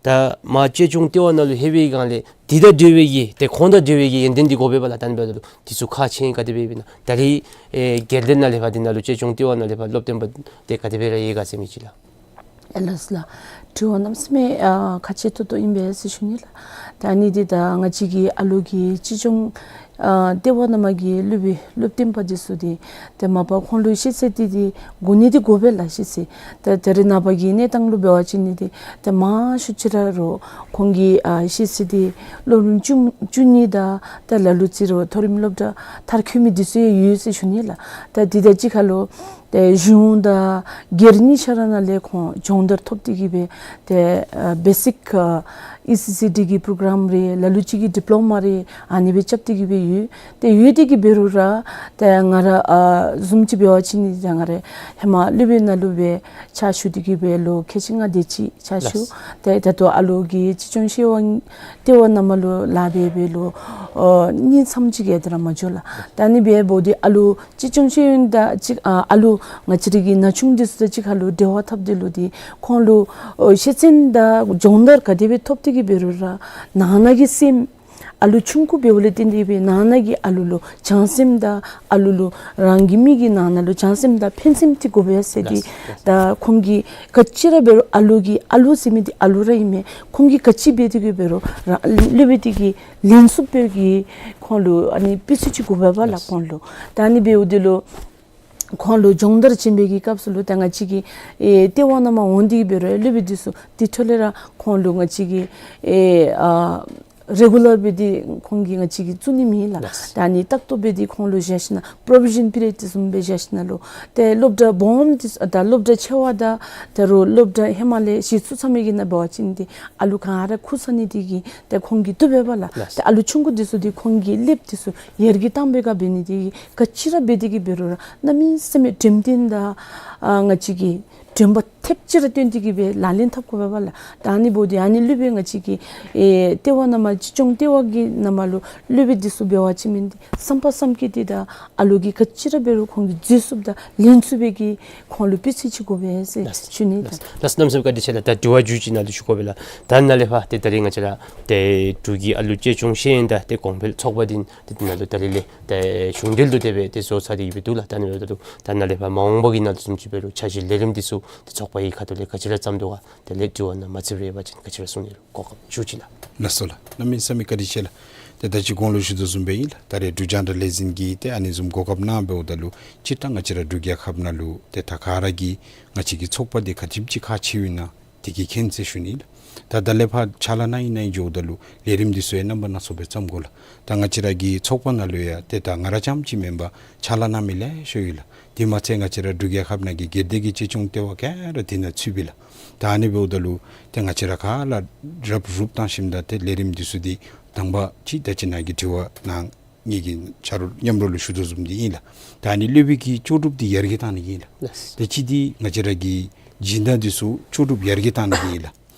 ད་མར་གཅེས་སྐྱོང་ལྟེ་བ་ནང་ལུ་ལྷོད་པའི་སྒང་ལས་འདི་དང་འབྲེལ་བའི་གི་ཏེ་ཁོང་དང་འབྲེལ་བའི་གི་ཡོན་ཏན་འདི་དགོ་པས་ལགས། ད་ཨ་ནི་འབདཝ་ད་ལུ་འདི་ཚུ་ཁག་ཆེ་ག་དེ་སྦེ་ཨིན་ན། ད་རེས་ཨེ་སྒེར་སྡེ་ནང་ལས་ཕར་འདི་ནང་ལུ་གཅེས་སྐྱོང་ལྟེ་བ་ནང་ལས་ཕར་སློབ་སྟོན་པ་འདི་ག་དེ་སྦེ་ར་ཡོད་ག་ཟེར་མི་ཅིག་ལགས། ཨེ་ལགས་སོ་ལགས། དྲི་བ་གནམ་མེད་ས་མེད་ཨ་ཁག་ཆེ་ཏོག་ཏོ་ཨིན་པས་ཟེར་ཞུ་ནི་ལགས། ད་ཨ་ནི་འདི་ད་ང་བཅས་ཀྱི་ཨ་ལུ་གི་གཅེས་སྐྱོང་ཨ་ལྟེ་བ་ནང་མར་གྱི་སློབ་དཔོན་སློབ་སྟོན་པ་འདི་ཚུ་འདི་ཏེ་མ་པ་ཁོང་ལུ་ཤེས་ཚད་འདི་འདི་དགོ་ནི་འདི་དགོ་པས་ལགས། ཤེས་ཚད་ད་ད་རེས་ནངས་པ་གི་གནས་སྟངས་ལུ་འབད་བ་ཅིན་ནི་འདི་ཏེ་མང་ཤོས་ཅིག་ར་རུང་ཁོང་གི་ཨ་ཤེས་ཚད་འདི་སློབ་རིམ་བཅུ་བཅུ་གཉིས་དང་ད་ལ་ལུ་ཅིག་རུང་མཐོ་རིམ་སློབ་གྲྭ་མཐར་འཁྱོལ་མི་འདི་ཚུ་ཡང་ཡོད་ཟེར་ཞུ་ནི་ལགས། ད་འདི་དང་གཅིག་ཁར་ལུ་ཏེ་གཞུང་དང་སྒེར་གཉིས་ཆ་ར་ནང་ལས་ཁོང་སྦྱོང་བརྡར་ཐོབ་སྟེ་གི་སྦེ་ཏེ་ཨ་བེ་སིཀ་ཨ་ཨི་སི་སི་ཌི་གི་པྲོ་གྲམ་རེ་ལ་ལུ་ཅིག་གིས་ཌིཔ་ལོ་མ་རེ་ཨ་ནི་སྦེ་རྐྱབ་སྟེ་གི་སྦེ་ཡོད། ཏེ་ཡོད་དེ་གི་འབད་རུང་ར་ཏེ་ང་ར་ཨ་བཟུམ་ཅིག་འབད་བ་ཅིན་ནི་ད་ང་ར་ཧེ་མ་སློབ་དཔོན་ནང་ལུ་སྦེ་ཕྱག་ཞུ་སྟེ་གི་སྦེ་ལོ་ཁལ་གཅིག་ལྔ་དེ་ཅིག་ཕྱག་ཞུ། ལགས། ཏེ་ད་ལྟོ་ཨ་ལུ་གི་གཅེས་སྐྱོང་ལྟེ་བ་ལྟེ་བ་ནང་མར་ལུ་ལཱ་འབད་འབད་ལོ་ཨ་གཉིས་ཙམ་ཅིག་གི་ཡར་ལྟ་ར་མ་འགྱོ་ལགས། ད་ཨ་ནི་འབདཝ་ད་ཨ་ལུ་གཅེས་སྐྱོང་ལྟེ་བ་དང་གཅིག་ཨ་ཨ་ལུ་ང་བཅས་ར་གི་ན་ཆུང་འདི་ཚུ་དང་གཅིག་ཁར་ལུ་འབྲེལ་བ་འཐབ་སྟེ་ལུ་འདི་ཁོང་ལུ་ཨོ་ཤེས་ཚད་དང་སྦྱོང་བརྡར་ག་དེ་སྦེ་ཐོབ་སྟེ་གི་འབད་རུང་ར་ནང་ན་གི་སེམས་ཨ་ལུ་ཆུང་ཀུ་འབདཝ་ལས་བརྟེན་ཏེ་སྦེ་ནང་ན་གི་ཨ་ལུ་ལུ་བྱང་སེམས་དང་ཨ་ལུ་ལུ་རང་གི་མི་གི་ནང་ན་ལུ་བྱང་སེམས་དང་ཕན་སེམས་འདི་དགོ་པས་ཟེར་ཏེ། ལགས་སོ། ད་ཁོང་གིས་ག་ཅི་ར་འབད་རུང་ཨ་ལུ་གི་ཨ་ལུ་ཟེར་མི་འདི་ཨ་ལུ་ར་ཨིན་མས། ཁོང་གིས་ག་ཅི་འབད་དེ་གི་འབད་རུང་ར་སློབ་དཔོན་འདི་གིས་ལེན་ཚུགས་པའི་གི་ཁོང་ལུ་ཨ་ནི་སྤུས་ཚད་ཅིག་དགོ་པས་ལགས། ལགས་སོ། ཁོང་ལུ་ད་ཨ་ནི་འབདཝ་ད་ལུ་ཁོང་ལུ་སྦྱོང་བརྡར་བྱིན་པའི་གི་སྐབས་སུ་ལུ་ད་ང་བཅས་ཀྱི་ཨེ་ལྟེ་བ་ནང་མར་འོང་སྟེ་གི་འབད་རུང་སློབ་དཔོན་འདི་ཚུ་དེ་འཕྲོ་ལས་ར་ཁོང་ལུ་ང་བཅས་ཀྱིས་ཨེ་ཨ་རེ་གུ་ལར་སྦེ་འདི་ཁོང་གིས་ང་བཅས་ཀྱིས་བཙུགས་ནི་མེད་ལགས། ལགས། ད་ཨ་ནི་ལྟག་ཏོ་སྦེ་འདི་ཁོང་ལུ་བཞག་ཞིན་ན་པྲོ་བི་ཤཱན་པི་རི་ཡོཌ་དེ་བཟུམ་སྦེ་བཞག་ཞིན་ན་ལུ་ཏེ་སློབ་གྲྭ་སྦོམ་འདི་ཚུ་ད་སློབ་གྲྭ་ཆེ་བ་དང་ད་རུང་སློབ་གྲྭ་ཧེ་མ་ལས་གཞི་བཙུགས་ཚར་མི་གི་ནང་འབད་བ་ཅིན་འདི་ཨ་ལུ་ག་ར་ཁུག་ས་ནི་འདི་གིས་ཏེ་ཁོང་གིས་བཏུབ་པས་ལགས། ལགས། ཏེ་ཨ་ལུ་ཆུང་ཀུ་འདི་ཚུ་འདི་ཁོང་གི་སློབ་འདི་ཚུ་ཡར་རྒྱས་བཏང་པའི་སྒང་འབད་ནི་འདི་གིས་ག་ཅི་ར་འབད་དེ་གི་འབད་རུང་ར་གནམ་མེད་ས་མེད་འགྲེམས་སྟོན་དང་ཨ་ང་བཅས་ཀྱིས་དྲན་པ་ཐེབས་ཅིག་ར་བཏོན་ཏེ་གི་སྦེ་ལག་ལེན་འཐབ་དགོ་པས་ལགས། ད་ཨ་ནི་འབདཝ་ད་ཨ་ནི་སློབ་དཔོན་ང་བཅས་ཀྱི་ཨེ་ལྟེ་བ་ནང་མར་གཅེས་སྐྱོང་ལྟེ་བ་གི་ནང་མར་ལུ་སློབ་དཔོན་འདི་ཚུ་འབད་བ་ཅིན་མིན་འདི་བསམ་པ་བསམ་གྱི་འདི་དང་ཨ་ལུ་གིས་ག་ཅི་ར་འབད་རུང་ཁོང་གིས་འཛོལ་ཚུགསཔ་དང་ལེན་ཚུགས་པའི་གི་ཁོང་ལུ་སྤུས་ཚད་ཅིག་དགོ་པས་ཟེར་ཞུ་ནི་ལགས། ལགས། གནམ་མེད་ས་མེད་བཀའ་དྲིན་ཆེ་ལགས། ད་དྲི་བ་མཇུག་ཅིག་ནང་ལུ་ཞུ་དགོ་པས་ལགས། ད་ནཱ་ལས་ཕར་ཏེ་ད་རེས་ང་བཅས་ར་ཏེ་འབྲུག་གི་ཨ་ལུ་གཅེས་སྐྱོང་ཤེས་ཡོན་དང་ཏེ་གོང་འཕེལ་ཚོགས་པ་འདི་ཏེ་ནཱ་ལུ་ད་རེས་ལས་ཏེ་གཞུང་འབྲེལ་དུ་དེ་སྦེ་ཏེ་བཟོ་ཚར་ཏེ་གི་སྦེ་འདུག་ལགས། ད་ཨ་ནི་འབདཝ་ད་ལུ་ད་ནཱ་ལས་ཕར་མ་འོངས་པ་གི་ནང་ལུ་བཟུམ་ཅིག་འབད་རུང་འཆར་གཞི་ལས་རིམ་འདི་ཚུ་ཏེ་ཚོགས་པ་གི་ཁ་ཐུག་ལས་ག་ཅི་ར་བརྩམ་དོ་ག་དེ་ལས་དྲི་བ་ནང་མ་ཚུད་པར་ཡོད་པ་ཅིན་ག་ཅི་ར་གསུང་ནི་ལུ་གོ་སྐབས་ཞུ་ཅི་ལགས། ལགས་སོ་ལགས། གནམ་མེད་ས་མེད་བཀའ་དྲིན་ཆེ་ལགས། ཏེ་ད་ཅི་གོང་ལུ་ཞུ་དོ་བཟུམ་སྦེ་ཨིན་ལགས། ད་རེས་འབྲུག་རྒྱང་བསྒྲགས་ལས་འཛིན་གྱིས་ཏེ་ཨ་ནི་བཟུམ་གོ་སྐབས་གནང་འབདཝ་ད་ལུ་སྤྱིར་བཏང་ང་བཅས་ར་འབྲུག་རྒྱལ་ཁབ་ནང་ལུ་ཏེ་ད་ག་ར་གིས་ང་བཅས་ཀྱི་ཚོགས་པ་འདི་ག་དེམ་ཅིག་ཁག་ཆེཝ་ཨིན་ན་དེ་གིས་མཁྱེན་ཟེར་ཞུ་ནི་ལགས། ད་ད་ལས་ཕར་ཕྱག་ལཱ་གནང་ནི་ནང་འགྱོཝ་ད་ལུ་ལས་རིམ་འདི་ཚུ་ཡང་རྣམ་པ་སྣ་ཚོགས་སྦེ་བརྩམ་དགོ་ལགས། ད་ང་བཅས་ར་གི་ཚོགས་པ་ནང་ལུ་ཡང་ཏེ་ད་ང་ར་རྐྱངམ་ཅིག་མེན་པར་ཕྱག་ལཱ་གནང་མི་ལེ་ཤ་ཡོད་ལགས། དེ་མ་ཚད་ང་བཅས་ར་འབྲུག་རྒྱལ་ཁབ་ནང་གི་སྒེར་སྡེ་གི་གཅེས་སྐྱོང་ལྟེ་བ་ག་ར་དེ་ནང་ཚུད་པས་ལགས། ད་ཨ་ནི་འབདཝ་ད་ལུ་ཏེ་ང་བཅས་ར་ག་ར་རུབ་རུབ་བཏང་ཞིནམ་ད་ཏེ་ལས་རིམ་འདི་ཚུ་འདི་དང་པ་ཅིག་ད་ཅི་ནཱ་གི་དྲི་བ་ནང་ངེ་གི་ཆ་རོགས་མཉམ་རོགས་ལུ་ཞུ་དོ་བཟུམ་འདི་ཨིན་ལགས། ད་ཨ་ནི་སློབ་དཔོན་གྱི་ལྕོགས་གྲུབ་འདི་ཡར་རྒྱས་བཏང་ནི་ཨིན་ལགས། ལགས། ད་གཅིག་འདི་ང་བཅས་ར་གི་སྦྱིན་བདག་འདི་ཚུ་ལྕོགས་གྲུབ་ཡར་རྒྱས་བཏང་ནི་ཨིན་ལགས།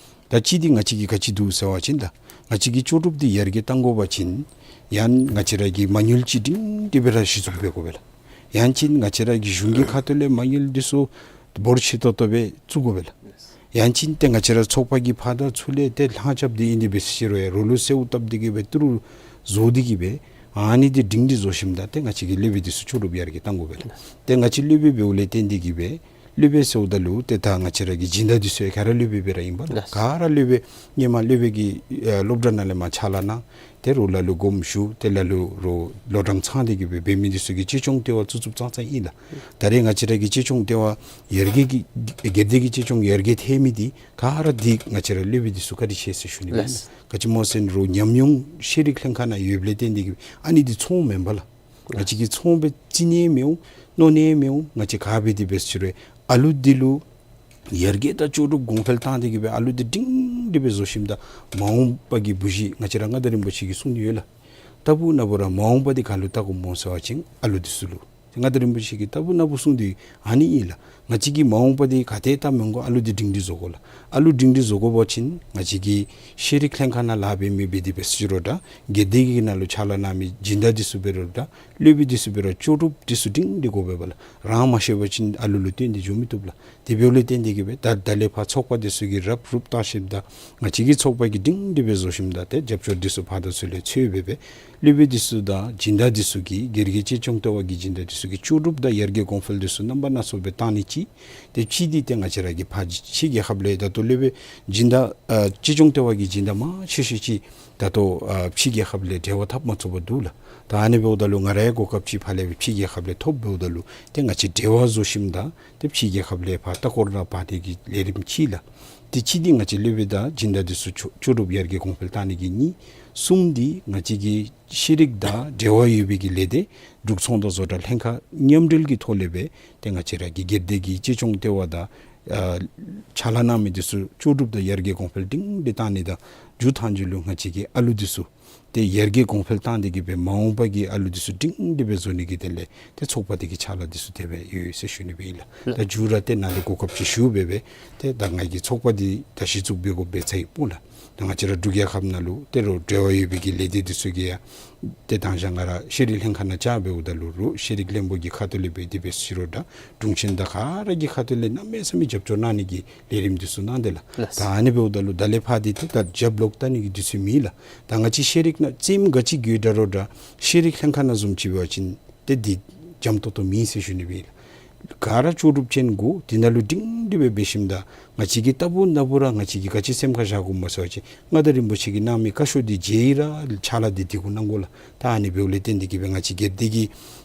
ད་གཅིག་འདི་ང་བཅས་ཀྱི་ག་ཅི་འདུག་ཟེར་བ་ཅིན་ད་ང་བཅས་ཀྱི་ལྕོགས་གྲུབ་འདི་ཡར་རྒྱས་བཏང་དགོ་པ་ཅིན་ཡང་ང་བཅས་ར་གི་མ་དངུལ་ཅིག་སྒྲིང་སྒྲི་སྦེ་ར་གཞི་བཙུགས་འབད་དགོ་པས་ལགས། ཡང་ཅིན་ང་བཅས་ར་གི་གཞུང་གི་ཁ་ཐུག་ལས་མ་དངུལ་འདི་ཚུ་འབོར་ཆེ་ཏོག་ཏོ་སྦེ་བཙུགས་དགོ་པས་ལགས། ཡང་ཅིན་ཏེ་ང་བཅས་ར་ཚོགས་པ་གི་ཕར་དང་ཚུར་ལས་ཏེ་ལྷང་རྐྱབ་སྟེ་ཨིན་ཏེ་འབད་ཟེར་རུང་ཡང་རོགས་ལུ་གསོལཝ་བཏབ་སྟེ་གི་སྦེ་ཏི་རུ་བཟོ་སྟེ་གི་སྦེ་ཨ་ནི་འདི་སྒྲིང་སྒྲི་བཟོ་ཞིནམ་ད་ཏེ་ང་བཅས་ཀྱི་སློབ་དཔོན་འདི་ཚུ་ལྕོགས་གྲུབ་ཡར་རྒྱས་བཏང་དགོ་པས་ལགས། ཏེ་ང་བཅས་སློབ་དཔོན་འབདཝ་ལས་བརྟེན་ཏེ་གི་སྦེ་སློབ་དཔོན་ཟེརཝ་ད་ལུ་ཏེ་ད་ང་བཅས་ར་གི་སྦྱིན་བདག་འདི་ཚུ་ཡང་ག་ར་སློབ་དཔོན་སྦེ་ར་ཨིན་པས་ལགས། ལགས། ག་ར་སློབ་དཔོན་སྔོན་མ་སློབ་དཔོན་གྱི་ཨེ་སློབ་གྲྭ་ནང་ལས་མར་ཕྱག་ལཱ་གནང་ཏེ་རོགས་ལ་ལུ་དགོངསམ་ཞུ་ཏེ་ལ་ལུ་རོགས་ལོ་གྲངས་ཚང་སྟེ་གི་སྦེ་འབད་མི་འདི་ཚུ་གིས་གཅེས་སྐྱོང་ལྟེ་བ་བཙུགས་བཙུགས་ཙང་ཙང་ཨིན་ལགས། ད་རེས་ང་བཅས་ར་གི་གཅེས་སྐྱོང་ལྟེ་བ་ཡར་རྒྱས་ཀྱི་སྒེར་སྡེ་གི་གཅེས་སྐྱོང་ཡར་རྒྱས་ཐལ་མི་འདི་ག་ར་འདི་ང་བཅས་ར་སློབ་དཔོན་འདི་ཚུ་བཀའ་དྲིན་ཆེ་ཟེར་ཞུ་ནི་ཨིན་ལགས། ལགས། ག་ཅི་སྨོ་ཟེར་རུང་ཉམས་མྱོང་ཤེས་རིག་ལྷན་ཁག་ནང་ཡོདཔ་ལས་བརྟེན་ཏེ་གི་ཨ་ནི་འདི་ཚོང་མེན་པས་ལགས། ང་བཅས་ཀྱིས་ཚོང་སྦེ་བརྩི་ནི་མི་འོང་གནོད་ནི་མི་འོང་། ང་བཅས་ག་འབད་དེ་འབད་ཟེར་རུང་ཨ་ལུ་འདི་ལུ་ཡར་རྒྱས་དང་ལྕོགས་གྲུབ་གོང་འཕེལ་བཏང་སྟེ་གི་སྦེ་ཨ་ལུ་འདི་སྒྲིང་སྒྲི་སྦེ་བཟོ་ཞིནམ་ད་མ་འོངས་པ་གི་བུ་གཞི་ང་བཅས་ར་མངའ་བདག་རིན་པོ་ཆེ་གིས་གསུང་ནི་ཡོད་ལགས། ལྟ་བུ་ན་འབད་རུང་མ་འོངས་པ་འདི་ག་ལུ་བལྟ་དགོཔ་སྨོ་ཟེར་བ་ཅིན་ཨ་ལུ་འདི་ཚུ་ལུ། མངའ་བདག་རིན་པོ་ཆེ་གིས་ལྟ་བུ་ན་བུ་གསུངས་ཏེ་ཨ་ནི་ཨིན་ལགས། ང་བཅས་ཀྱིས་མ་འོངས་པ་འདི་ག་ཏེ་བལྟ་མི་དགོ། ཨ་ལུ་འདི་སྒྲིང་སྒྲི་བཟོ་དགོ་ལགས། ཨ་ལུ་སྒྲིང་སྒྲི་བཟོ་དགོ་པ་ཅིན་ང་བཅས་ཀྱི་ཤེས་རིག་ལྷན་ཁག་ནང་ལཱ་འབད་མི་འབད་དེ་འབད་ཟེར་རུང་འདྲ། སྒེར་སྡེ་གི་ནང་ལུ་ཕྱག་ལཱ་གནང་མི་སྦྱིན་བདག་འདི་ཚུ་འབད་རུང་འདྲ། སློབ་དཔོན་འདི་ཚུ་འབད་རུང་ལྕོགས་གྲུབ་འདི་ཚུ་སྒྲིང་སྒྲི་དགོ་པས་ལགས། རང་མ་ཤེས་པ་ཅིན་ཨ་ལུ་ལུ་སྟོན་ཏེ་འགྱོ་མི་བཏུབ་ལགས། དེ་འབདཝ་ལས་བརྟེན་ཏེ་གིས་སྦེ་ད་ད་ལས་ཕར་ཚོགས་པ་འདི་ཚུ་གིས་རབ་རུབ་བཏང་ཞིནམ་ད་ང་བཅས་ཀྱི་ཚོགས་པ་གིས་སྒྲིང་སྒྲི་སྦེ་བཟོ་ཞིནམ་ད་ཏེ་རྒྱབ་སྐྱོར་འདི་ཚུ་ཕར་དང་ཚུར་ལས་འཚོལ་འབད་སྦེ་སློབ་དཔོན་འདི་ཚུ་དང་སྦྱིན་བདག་འདི་ཚུ་གིས་སྒེར་གྱི་གཅེས་སྐྱོང་ལྟེ་བ་གི་སྦྱིན་བདག་འདི་ཚུ་གིས་ལྕོགས་གྲུབ་དང་ཡར་རྒྱས་གོང་འཕེལ་འདི་ཚུ་རྣམ་པ་སྣ་ཚོགས་སྦེ་བཏང་ནི་ཅིག། ཏེ་གཅིག་འདི་ཏེ་ང་བཅས་ར་གི་ཕར་ཕྱི་རྒྱལ་ཁབ་ལས་ད་ལྟོ་སློབ་དཔོན་སྦྱིན་བདག་ཨ་གཅེས་སྐྱོང་ལྟེ་བ་གི་སྦྱིན་བདག་མང་ཆེ་ཤོས་ཅིག་ད་ལྟོ་ཨ་ཕྱི་རྒྱལ་ཁབ་ལས་འབྲེལ་བ་འཐབ་མ་ཚུགས་པར་འདུག་ལགས། ད་ཨ་ནི་འབདཝ་ད་ལུ་ང་ར་ཡང་གོ་སྐབས་ཅིག་ཕར་ལས་སྦེ་ཕྱི་རྒྱལ་ཁབ་ལས་ཐོབ་འབདཝ་ད་ལུ་ཏེ་ང་བཅས་འབྲེལ་བ་བཟོ་ཞིནམ་ད་ཏེ་ཕྱི་རྒྱལ་ཁབ་ལས་ཕར་ལྟ་སྐོར་ར་འབག་སྟེ་གི་ལས་རིམ་ཅིག་ལགས། ཏེ་གཅིག་འདི་ང་བཅས་སློབ་དཔོན་དང་སྦྱིན་བདག་འདི་ཚུ་ལྕོགས་ལྕོགས་གྲུབ་ཡར་རྒྱས་གོང་འཕེལ་བཏང་ནི་གི་གཉིས། གསུམ་འདི་ང་བཅས་ཀྱི་ཤེས་རིག་དང་འབྲེལ་བ་ཡོད་པའི་གི་ལས་སྡེ་འབྲུག་ཚོང་དང་བཟོ་གྲྭ་ལྷན་ཁག་མཉམ་འབྲེལ་གྱི་ཐོག་ལས་སྦེ་ཏེ་ང་བཅས་ར་གི་སྒེར་སྡེ་གི་གཅེས་སྐྱོང་ལྟེ་བ་དང་ཨ་ཕྱག་ལཱ་གནང་མི་འདི་ཚུ་ལྕོགས་གྲུབ་དང་ཡར་རྒྱས་གོང་འཕེལ་སྒྲིང་སྒྲི་བཏང་ནི་དང་མཇུག་མཐའ་མཇུག་ལུ་ང་བཅས་ཀྱི་ཨ་ལུ་འདི་ཚུ་ཏེ་ཡར་རྒྱས་གོང་འཕེལ་བཏང་སྟེ་གིས་སྦེ་མ་འོངས་པ་གི་ཨ་ལུ་འདི་ཚུ་སྒྲིང་སྒྲི་སྦེ་བཟོ་ནི་གི་དོན་ལས་ཏེ་ཚོགས་པ་འདི་གི་ཕྱག་ལཱ་འདི་ཚུ་དེ་སྦེ་ཡོད་ཟེར་ཞུ་ནི་སྦེ་ཨིན་ལགས། ད་མཇུག་ར་ཏེ་ནཱ་ལས་གོ་སྐབས་ཅིག་ཞུ་སྦེ་སྦེ་ཏེ་ད་ང་གིས་ཚོགས་པ་འདི་ད་གཞི་བཙུགས་འབད་དགོཔ་འབད་ཚར་ཡི་སྨོ་ལགས། ད་ང་བཅས་ར་འབྲུག་རྒྱལ་ཁབ་ནང་ལུ་ཏེ་རོགས་འབྲེལ་བ་ཡོད་པའི་གི་ལས་སྡེ་འདི་ཚུ་གིས་ཡང་ཏེ་དང་ཞག་ང་ར་ཤེས་རིག་ལྷན་ཁག་ནང་བཅར་འབདཝ་ད་ལུ་རོགས་ཤེས་རིག་བློན་པོ་གི་ཁ་ཐུག་ལས་འབད་དེ་འབད་ཟེར་རུང་འདྲ། དྲུང་ཆེན་དང་ག་ར་གི་ཁ་ཐུག་ལས་གནམ་མེད་ས་མེད་རྒྱབ་སྐྱོར་གནང་ནི་གི་ལས་རིམ་འདི་ཚུ་གནང་དེས་ལགས། ལགས། ད་ཨ་ནི་འབདཝ་ད་ལུ་ད་ལས་ཕར་འདི་ཏེ་ད་རྒྱབ་ལོག་བལྟ་ནི་གི་དུས་ཚོད་མེད་ལགས། ད་ང་བཅས་ཤེས་རིག་ནང་རྩེདམོ་ག་ཅི་རྒྱུ་ཡོད་དྲག་རུང་འདྲ། ཤེས་རིག་ལྷན་ཁག་ནང་བཟུམ་ཅིག་འབད་བ་ཅིན་ཏེ་འདི་འཇམ་ཏོང་ཏོ་མེད་ཟེར་ཞུ་ནི་སྦེ་ཨིན་ལགས། ག་ར་ལྕོགས་གྲུབ་ཅན་དགོ། དེ་ནང་ལུ་སྒྲིང་སྒྲི་སྦེ་འབད་ཞིནམ་ད་ང་བཅས་ཀྱིས་ལྟ་བུ་ན་བུ་ར་ང་བཅས་ཀྱིས་ག་ཅི་སེམས་ཁར་བཞག་དགོཔ་སྨོ་ཟེར་བ་ཅིན་མངའ་བདག་རིན་པོ་ཆེ་གིས་གནང་མི་བཀའ་ཤོག་འདི་མཇལ་ཡི་ར་ཕྱག་ལཱ་འདི་དེ་གུ་གནང་དགོ་ལགས། ད་ཨ་ནི་འབདཝ་ལས་བརྟེན་ཏེ་གིས་སྦེ་ང་བཅས་སྒེར་སྡེ་གི་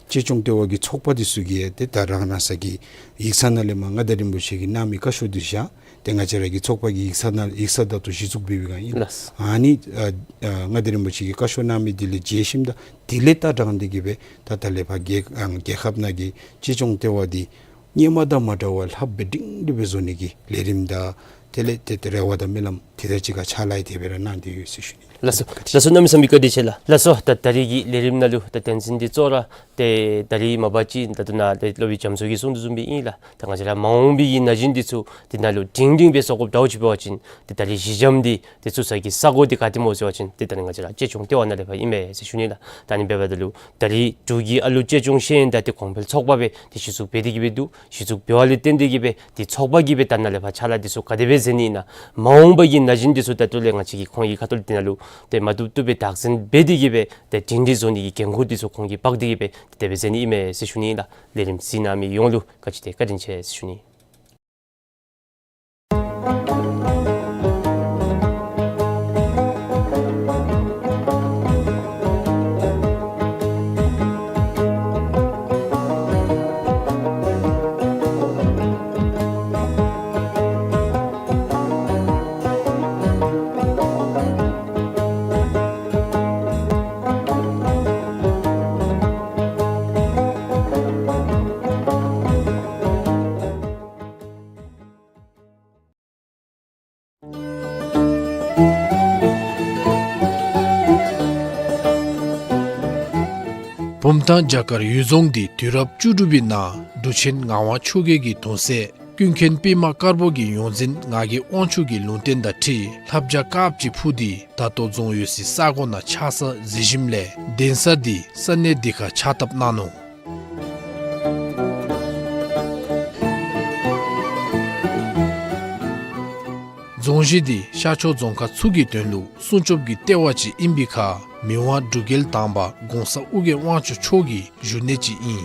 གཅེས་སྐྱོང་ལྟེ་བ་གི་ཚོགས་པ་འདི་ཚུ་གིས་ཏེ་ད་རང་རང་སོའི་གི་ཡིག་ཚང་ནང་ལས་མར་མངའ་བདག་རིན་པོ་ཆེ་གིས་གནང་མི་བཀའ་ཤོག་འདི་བཞག། ཏེ་ང་བཅས་ར་གི་ཚོགས་པ་གི་ཡིག་ཚང་ནང་ཡིག་ཚང་ད་ལྟོ་གཞི་བཙུགས་འབད་བའི་སྒང་ཨིན། ལགས། ཨ་ནི་ཨ་ཨ་མངའ་བདག་རིན་པོ་ཆེ་གིས་བཀའ་ཤོག་གནང་མི་འདི་ལས་མཇལ་ཞིནམ་ད་དེ་ལས་ད་དྲངས་ཏེ་གིས་སྦེ་ད་ད་ལས་ཕར་རྒྱལ་ཨ་རྒྱལ་ཁབ་ནང་གི་གཅེས་སྐྱོང་ལྟེ་བ་འདི་སྔོན་མ་དང་མ་འདྲ་བར་ལྷགཔ་སྦེ་སྒྲིང་སྒྲི་སྦེ་བཟོ་ནི་གི་ལས་རིམ་དང་དེ་ལས་ཏེ་ཏེ་རེ་བ་དང་སྨོན་ལམ་དེ་དང་གཅིག་ཁར་ཕྱག་ལཱ་ཡང་དེ་སྦེ་ར་གནང་སྟེ་ཡོད་ཟེར་ཞུ་ནི། ལགས་སོ། ལགས་སོ། གནམ་མེད་ས་མེད་བཀའ་དྲིན་ཆེ་ལགས། ལགས་སོ། ད་ད་རིས་ཀྱི་ལས་རིམ་ནང་ལུ་ད་བསྟན་འཛིན་འདི་གཙོ་བོ་ར་ཏེ་ད་རིས་མ་པ་ཅིག་ད་ལྟོ་ནཱ་ཏེ་སློབ་དཔོན་རྒྱ་མཚོ་གིས་གསུངས་དོ་བཟུམ་སྦེ་ཨིན་ལགས། ད་ང་བཅས་ར་མ་འོངས་པའི་གི་ན་གཞོན་འདི་ཚུ་འདི་ནང་ལུ་སྒྲིང་སྒྲིང་སྦེ་བཟོ་དགོཔ་འདྲཝ་ཅིག་འབད་བ་ཅིན་ཏེ་ད་རིས་གཞི་འགྱམ་འདི་ཏེ་བཙུགས་ས་གི་ས་གོ་འདི་ག་ཏེ་སྨོ་ཟེར་བ་ཅིན་ཏེ་ད་རིས་ང་བཅས་ར་གཅེས་སྐྱོང་ལྟེ་བ་ནང་ལས་ཕར་ཨིན་མས་ཟེར་ཞུ་ནི་ལགས། ད་ཨ་ནི་འབདཝ་ད་ལུ་ད་རིས་འབྲུག་གི་ཨ་ལུ་གཅེས་སྐྱོང་ཤེས་ཡོན་དང་ཏེ་གོང་འཕེལ་ཚོགས་པ་སྦེ་ཏེ་གཞི་བཙུགས་འབད་དེ་གིས་སྦེ་འདུག། གཞི་བཙུགས་འབད་བ་ལས་བརྟེན་ཏེ་གིས་སྦེ་ཏེ་ཚོགས་པ་གིས་སྦེ་ད་ནཱ་ལས་ཕར་ཕྱག་ལཱ་འདི་ཚུ་ག་དེ་སྦེ་མཛད་ནི་ཨིན་ན། མ་འོངས་པ་གི་ན་གཞོན་འདི་ཚུ་ད་ལྟོ་ལས་ང་བཅས་ཀྱིས་ཁོང་གི་ཁ་ཐུག་ལས་འདི་ནང་ལུ་ཏེ་མ་བཏུབ་བཏུབ་སྦེ་དག་ཟིན་འབད་དེ་གིས་སྦེ་ཏེ་སྒྲིང་སྒྲི་བཟོ་ནི་གི་འགན་ཁུར་འདི་ཚུ་ཁོང་གིས་འབག་སྟེ་གིས་སྦེ་ཏེ་དེ་སྦེ་མཛད་ནི་ཨིན་མས་ཟེར་ཞུ་ནི་ཨིན་ལགས། ལས་རིམ་གཟིགས་གནང་མི་ཡོངས་ལུ་བཀའ་དྲིན་ཆེ་བཀའ་དྲིན་ཆེ་ཟེར་ཞུ་ནི། བུམ་ཐང་བྱ་དཀར་འོད་རྫོང་འདི་དུས་རབས་བཅུ་དྲུག་པའི་ནང་འབྲུག་ཆེན་ངག་དབང་ཆོས་རྒྱལ་གྱི་གདུང་སྲས་ཀུན་མཁྱེན་པདྨ་དཀར་པོ་གི་ཡོངས་འཛིན་ངག་གི་དབང་ཕྱུག་གི་ལུང་བསྟན་དང་འཁྲིལ་ལྷ་བྱ་དཀརཔོ་ཅིག་འཕུར་ཏེ་ད་ལྟོ་རྫོང་ཡོད་སའི་ས་གོ་ནང་ཆགས་ས་གཟིགས་ཞིནམ་ལས་གདན་ས་འདི་ས་གནས་འདི་ཁར་ཕྱག་བཏབ་གནང་ནུག། རྫོང་གཞི་འདི་ཤར་ཕྱོགས་རྫོང་ཁག་ཚུ་གི་དོན་ལུ་སྲུང་སྐྱོབ་ཀྱི་ལྟེ་བ་ཅིག་ཨིན་པའི་ཁར་མི་དབང་འབྲུག་རྒྱལ་དང་པ་གོང་ས་ཨོ་རྒྱན་དབང་ཕྱུག་མཆོག་གི་བཞུགས་གནས་ཅིག་ཨིན།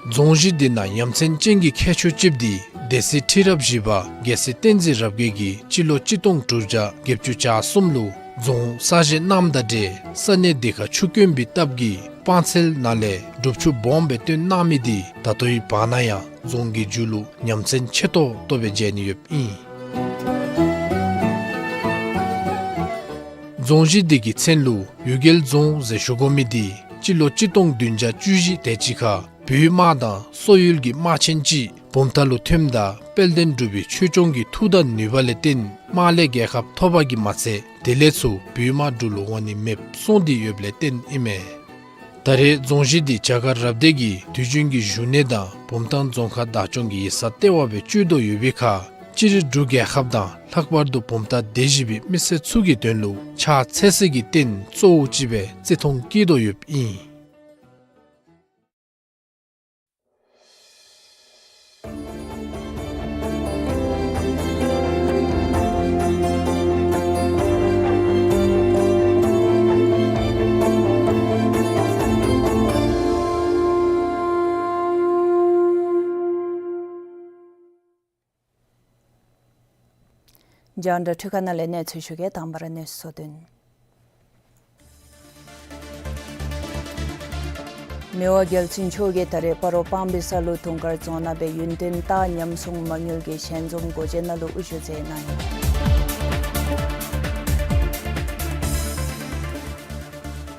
རྫོང་གཞི་འདི་ནང་ཡ་མཚན་ཅན་གྱི་ཁྱད་ཆོས་ཅིག་འདི་སྡེ་སྲིད་ཁྲི་རབས་བཞི་པ་རྒྱལ་སྲས་བསྟན་འཛིན་རབ་རྒྱས་ཀྱིས་སྤྱི་ལོ་གཅིག་སྟོང་དྲུག་བརྒྱ་བརྒྱད་ཅུ་གྱ་གསུམ་ལུ་རྫོང་གསར་བཞེངས་གནངམ་དང་འབྲེལ་ས་གནས་འདི་ཁར་ཆུ་དཀོན་པའི་སྟབས་ཀྱིས་སྤང་ཚལ་ནང་ལས་སྒྲུབ་ཆུ་སྦོམ་སྦེ་བཏོན་གནང་མི་འདི་ད་ལྟོའི་བར་ན་ཡང་རྫོང་གི་མཇུག་ལུ་ཡ་མཚན་ཆེ་ཏོག་ཏོ་སྦེ་མཇལ་ནི་ཡོདཔ་ཨིན། རྫོང་གཞི་འདི་གི་མཚན་ལུ་འོད་རྒྱལ་རྫོང་ཟེར་ཞུ་དགོ་མི་འདི་སྤྱི་ལོ་གཅིག་སྟོང་བདུན་བརྒྱ་བཅུ་བཞི་དེ་ཅིག་ཁར་བོད་དམག་དང་སོག་ཡུལ་གྱི་དམག་ཆེན་ཅིག་བུམ་ཐང་ལུ་ཐོནམ་ད་དཔལ་ལྡན་འབྲུག་པའི་ཆོས་སྐྱོང་གི་མཐུ་དང་ནུས་པ་ལས་བརྟེན་དམག་ལས་རྒྱལ་ཁ་ཐོབ་པ་གིས་མ་ཚད་དེ་ལས་ཚུར་བོད་དམག་འབྲུག་ལུ་འོང་ནི་མེདཔ་སོང་སྟེ་ཡོདཔ་ལས་བརྟེན་ཨིན་མས། ད་རེས་རྫོང་གཞི་འདི་བྱ་དཀར་རབ་སྡེ་གི་དུས་རྒྱུན་གྱི་བཞུགས་གནས་དང་བུམ་ཐང་རྫོང་ཁག་བདག་སྐྱོང་གི་ཡིག་ཚང་ལྟེ་བ་སྦེ་སྤྱོད་དོ་ཡོད་པའི་ཁར་སྤྱིར་འབྲུག་རྒྱལ་ཁབ་དང་ལྷག་པར་དུ་བུམ་ཐང་སྡེ་བཞི་པའི་མི་སེར་ཚུ་གི་དོན་ལུ་ཕྱག་འཚལ་སའི་རྟེན་གཙོ་བོ་ཅིག་སྦེ་བརྩི་མཐོང་བསྐྱེད་དོ་ཡོདཔ་ཨིན། རྒྱང་བསྒྲགས་འཕྲུལ་ཁང་ནང་ལས་གནས་ཚུལ་ཞུ་གེ། དང་པ་ར་གནས་ཚུལ་གཙོ་དོན། མི་དབང་རྒྱལ་བཙུན་མཆོག་གིས་ད་རེས་སྤ་རོ་སྤང་སྦིས་ས་ལུ་དུང་དཀར་རྫོང་ནང་སྦེ་ཡུན་བརྟན་རྟ་ཉམས་སྲུང་མ་དངུལ་གྱི་ཞལ་འཛོམས་སྒོ་འབྱེད་ནང་ལུ་དབུ་བཞུགས་མཛད་གནང་ཡི།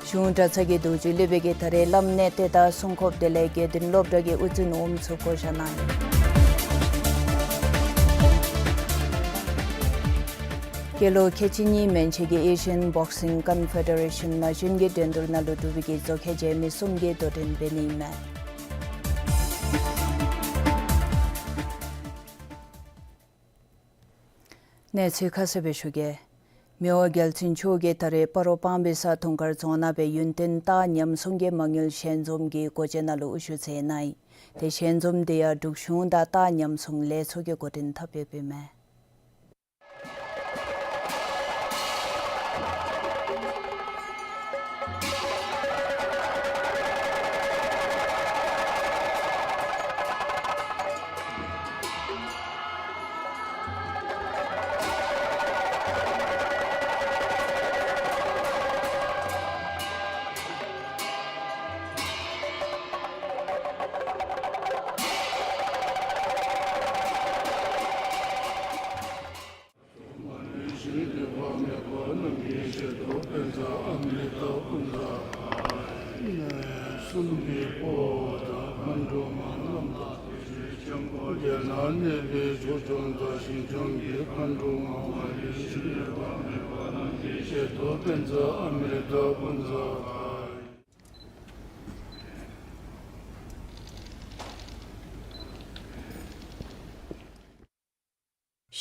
གཞུང་གྲྭ་ཚང་གི་གདུང་བརྒྱུད་ལས་སྦེ་གིས་ད་རེས་བླམ་གནས་བརྟན་དང་སྲུང་སྐྱོབ་དེ་ལས་དགེ་འདུན་སློབ་གྲྭ་གི་དབུ་འཛིན་འོགམ་ཚུ་བསྐོ་བཞག་གནང་ཡི། སྐྱེས་ལོ་ཁལ་གཅིག་གཉིས་མན་ཆད་ཀྱི་ཨེ་ཤི་ཡན་བོག་སིང་ཀོན་ཕེ་ཌེ་རེ་ཤཱན་ན་གཞོན་གྱི་འགྲན་བསྡུར་ནང་ལུ་འབྲུག་པའི་གི་མཛོ་ཁལ་རྗེས་མི་གསུམ་གྱིས་དོ་འགྲན་འབད་ནི་ཨིན་མས། གནས་ཚུལ་ཁ་གསལ་སྦེ་ཞུ་གེ། མི་དབང་རྒྱལ་བཙུན་མཆོག་གིས་ད་རེས་སྤ་རོ་སྤང་སྦིས་ས་དུང་དཀར་རྫོང་ནང་སྦེ་ཡུན་བརྟན་རྟ་ཉམས་སྲུང་གི་མ་དངུལ་ཞལ་འཛོམས་ཀྱི་སྒོ་འབྱེད་ནང་ལུ་དབུ་བཞུགས་མཛད་གནང་ཡི། ཏེ་ཞལ་འཛོམས་དེ་ཡང་འབྲུག་གཞུང་དང་རྟ་ཉམས་སྲུང་ལས་ཚོགས་ཀྱི་འགོ་འདྲེན་འཐབ་ཡོདཔ་ཨིན་མས།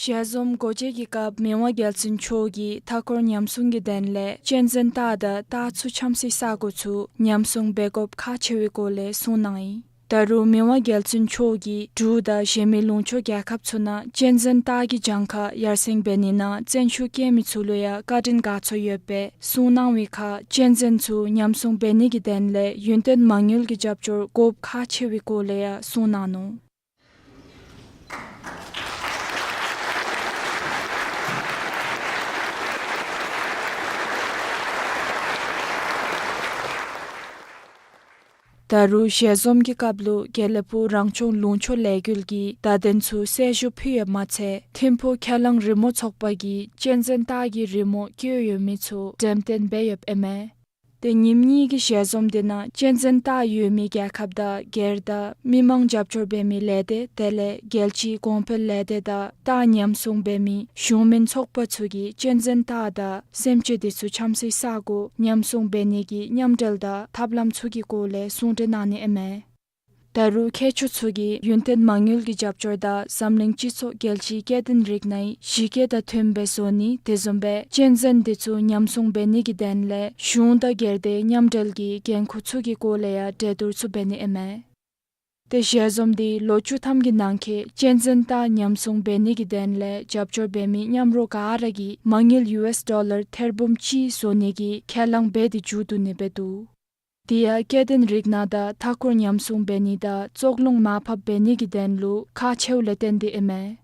ཞལ་འཛོམས་སྒོ་འབྱེད་ཀྱི་སྐབས་མི་དབང་རྒྱལ་བཙུན་མཆོག་གིས་མཐའ་འཁོར་ཉམས་སྲུང་གི་དོན་ལས་གཅན་གཟན་སྟག་དང་སྟག་ཚུ་འཁྱམས་སའི་ས་གོ་ཚུ་ཉམས་སྲུང་འབད་དགོཔ་ཁག་ཆེ་བའི་སྐོར་ལས་གསུངས་གནང་ཡི། ད་རུང་མི་དབང་རྒྱལ་བཙུན་མཆོག་གིས་འབྲུག་དང་གཞན་མི་ལུང་ཕྱོགས་རྒྱལ་ཁབ་ཚུ་ནང་གཅན་གཟན་སྟག་གི་གྱངས་ཁ་ཡར་སེང་འབད་ནི་ནང་བརྩོན་ཤུགས་བསྐྱེད་མི་ཚུ་ལུ་ཡང་བཀའ་དྲིན་དགའ་ཚོར་ཡོདཔ་སྦེ་གསུངས་གནང་བའི་ཁར་གཅན་གཟན་ཚུ་ཉམས་སྲུང་འབད་ནི་གི་དོན་ལས་ཡུན་བརྟན་མ་དངུལ་གྱི་རྒྱབ་སྐྱོར་དགོཔ་ཁག་ཆེ་བའི་སྐོར་ལས་ཡང་གསུངས་གནང་ནུག། ད་རུང་ཞལ་འཛོམས་ཀྱི་སྐབས་ལུ་དགེ་ལེགས་ཕུག་རང་སྐྱོང་ལུང་ཕྱོགས་ལས་འགུལ་གྱིས་བརྡ་དོན་ཚུ་གསལ་ཞུ་ཕུལ་ཡོདཔ་མ་ཚད་ཐིམ་ཕུག་ཁས་བླངས་རི་མོ་ཚོགས་པ་གིས་གཅན་གཟན་སྟག་གི་རི་མོ་བཀོད་ཡོད་མི་ཚུ་འགྲེམས་སྟོན་འབད་ཡོདཔ་ཨིན་མས། ཏེ་ཉིནམ་གཉིས་ཀྱི་ཞལ་འཛོམས་དེ་ནང་གཅན་གཟན་སྟག་ཡོད་མི་རྒྱལ་ཁབ་དང་སྒེར་དང་མི་མང་རྒྱབ་སྐྱོར་འབད་མི་ལས་སྡེ་དེ་ལས་རྒྱལ་སྤྱིའི་གོང་འཕེལ་ལས་སྡེ་དང་སྟག་ཉམས་སྲུང་འབད་མི་གཞུང་མིན་ཚོགས་པ་ཚུ་གིས་གཅན་གཟན་སྟག་དང་སེམས་ཅན་དེ་ཚུ་འཁྱམས་སའི་ས་གོ་ཉམས་སྲུང་འབད་ནི་གི་མཉམ་འབྲེལ་དང་ཐབས་ལམ་ཚུ་གི་སྐོར་ལས་གསུང་གྲོས་གནང་ནི་ཨིན་མས། ད་རུང་མཁས་མཆོག་ཚུ་གིས་ཡུན་བརྟན་མ་དངུལ་གྱི་རྒྱབ་སྐྱོར་དང་འཛམ་གླིང་སྤྱི་ཚོགས་རྒྱལ་སྤྱིའི་སྐྱེ་ལྡན་རིགས་སྣའི་གཞི་བཀོད་དང་མཐུནམ་སྦེ་བཟོ་ནི་དེ་བཟུམ་སྦེ་གཅན་གཟན་དེ་ཚུ་ཉམས་སྲུང་འབད་ནི་གི་དོན་ལས་གཞུང་དང་སྒེར་སྡེའི་མཉམ་འབྲེལ་གྱི་འགན་ཁུར་ཚུ་གི་སྐོར་ལས་ཡང་གྲོས་བསྡུར་ཚུ་འབད་ནི་ཨིན་མས། ཏེ་ཞལ་འཛོམས་དེ་ལོ་བཅུ་ཐམ་གྱི་ནང་འཁོད་གཅན་གཟན་སྟག་ཉམས་སྲུང་འབད་ནི་གི་དོན་ལས་རྒྱབ་སྐྱོར་འབད་མི་མཉམ་རོགས་ག་ར་གིས་མ་དངུལ་ཡུ་ཨེསི་ཌོ་ལར་ཐེར་འབུམ་གཅིག་བཟོ་ནི་གི་ཁས་བླངས་འབད་དེ་མཇུག་བསྡུ་ནི་སྦེ་འདུག། དེ་ཡང་སྐྱེ་ལྡན་རིགས་སྣ་དང་མཐའ་འཁོར་ཉམས་སྲུང་འབད་ནི་དང་བཙོག་རླུང་མར་ཕབ་འབད་ནི་གི་དོན་ལུ་ཁག་ཆེཝ་ལས་བརྟེན་ཏེ་ཨིན་མས།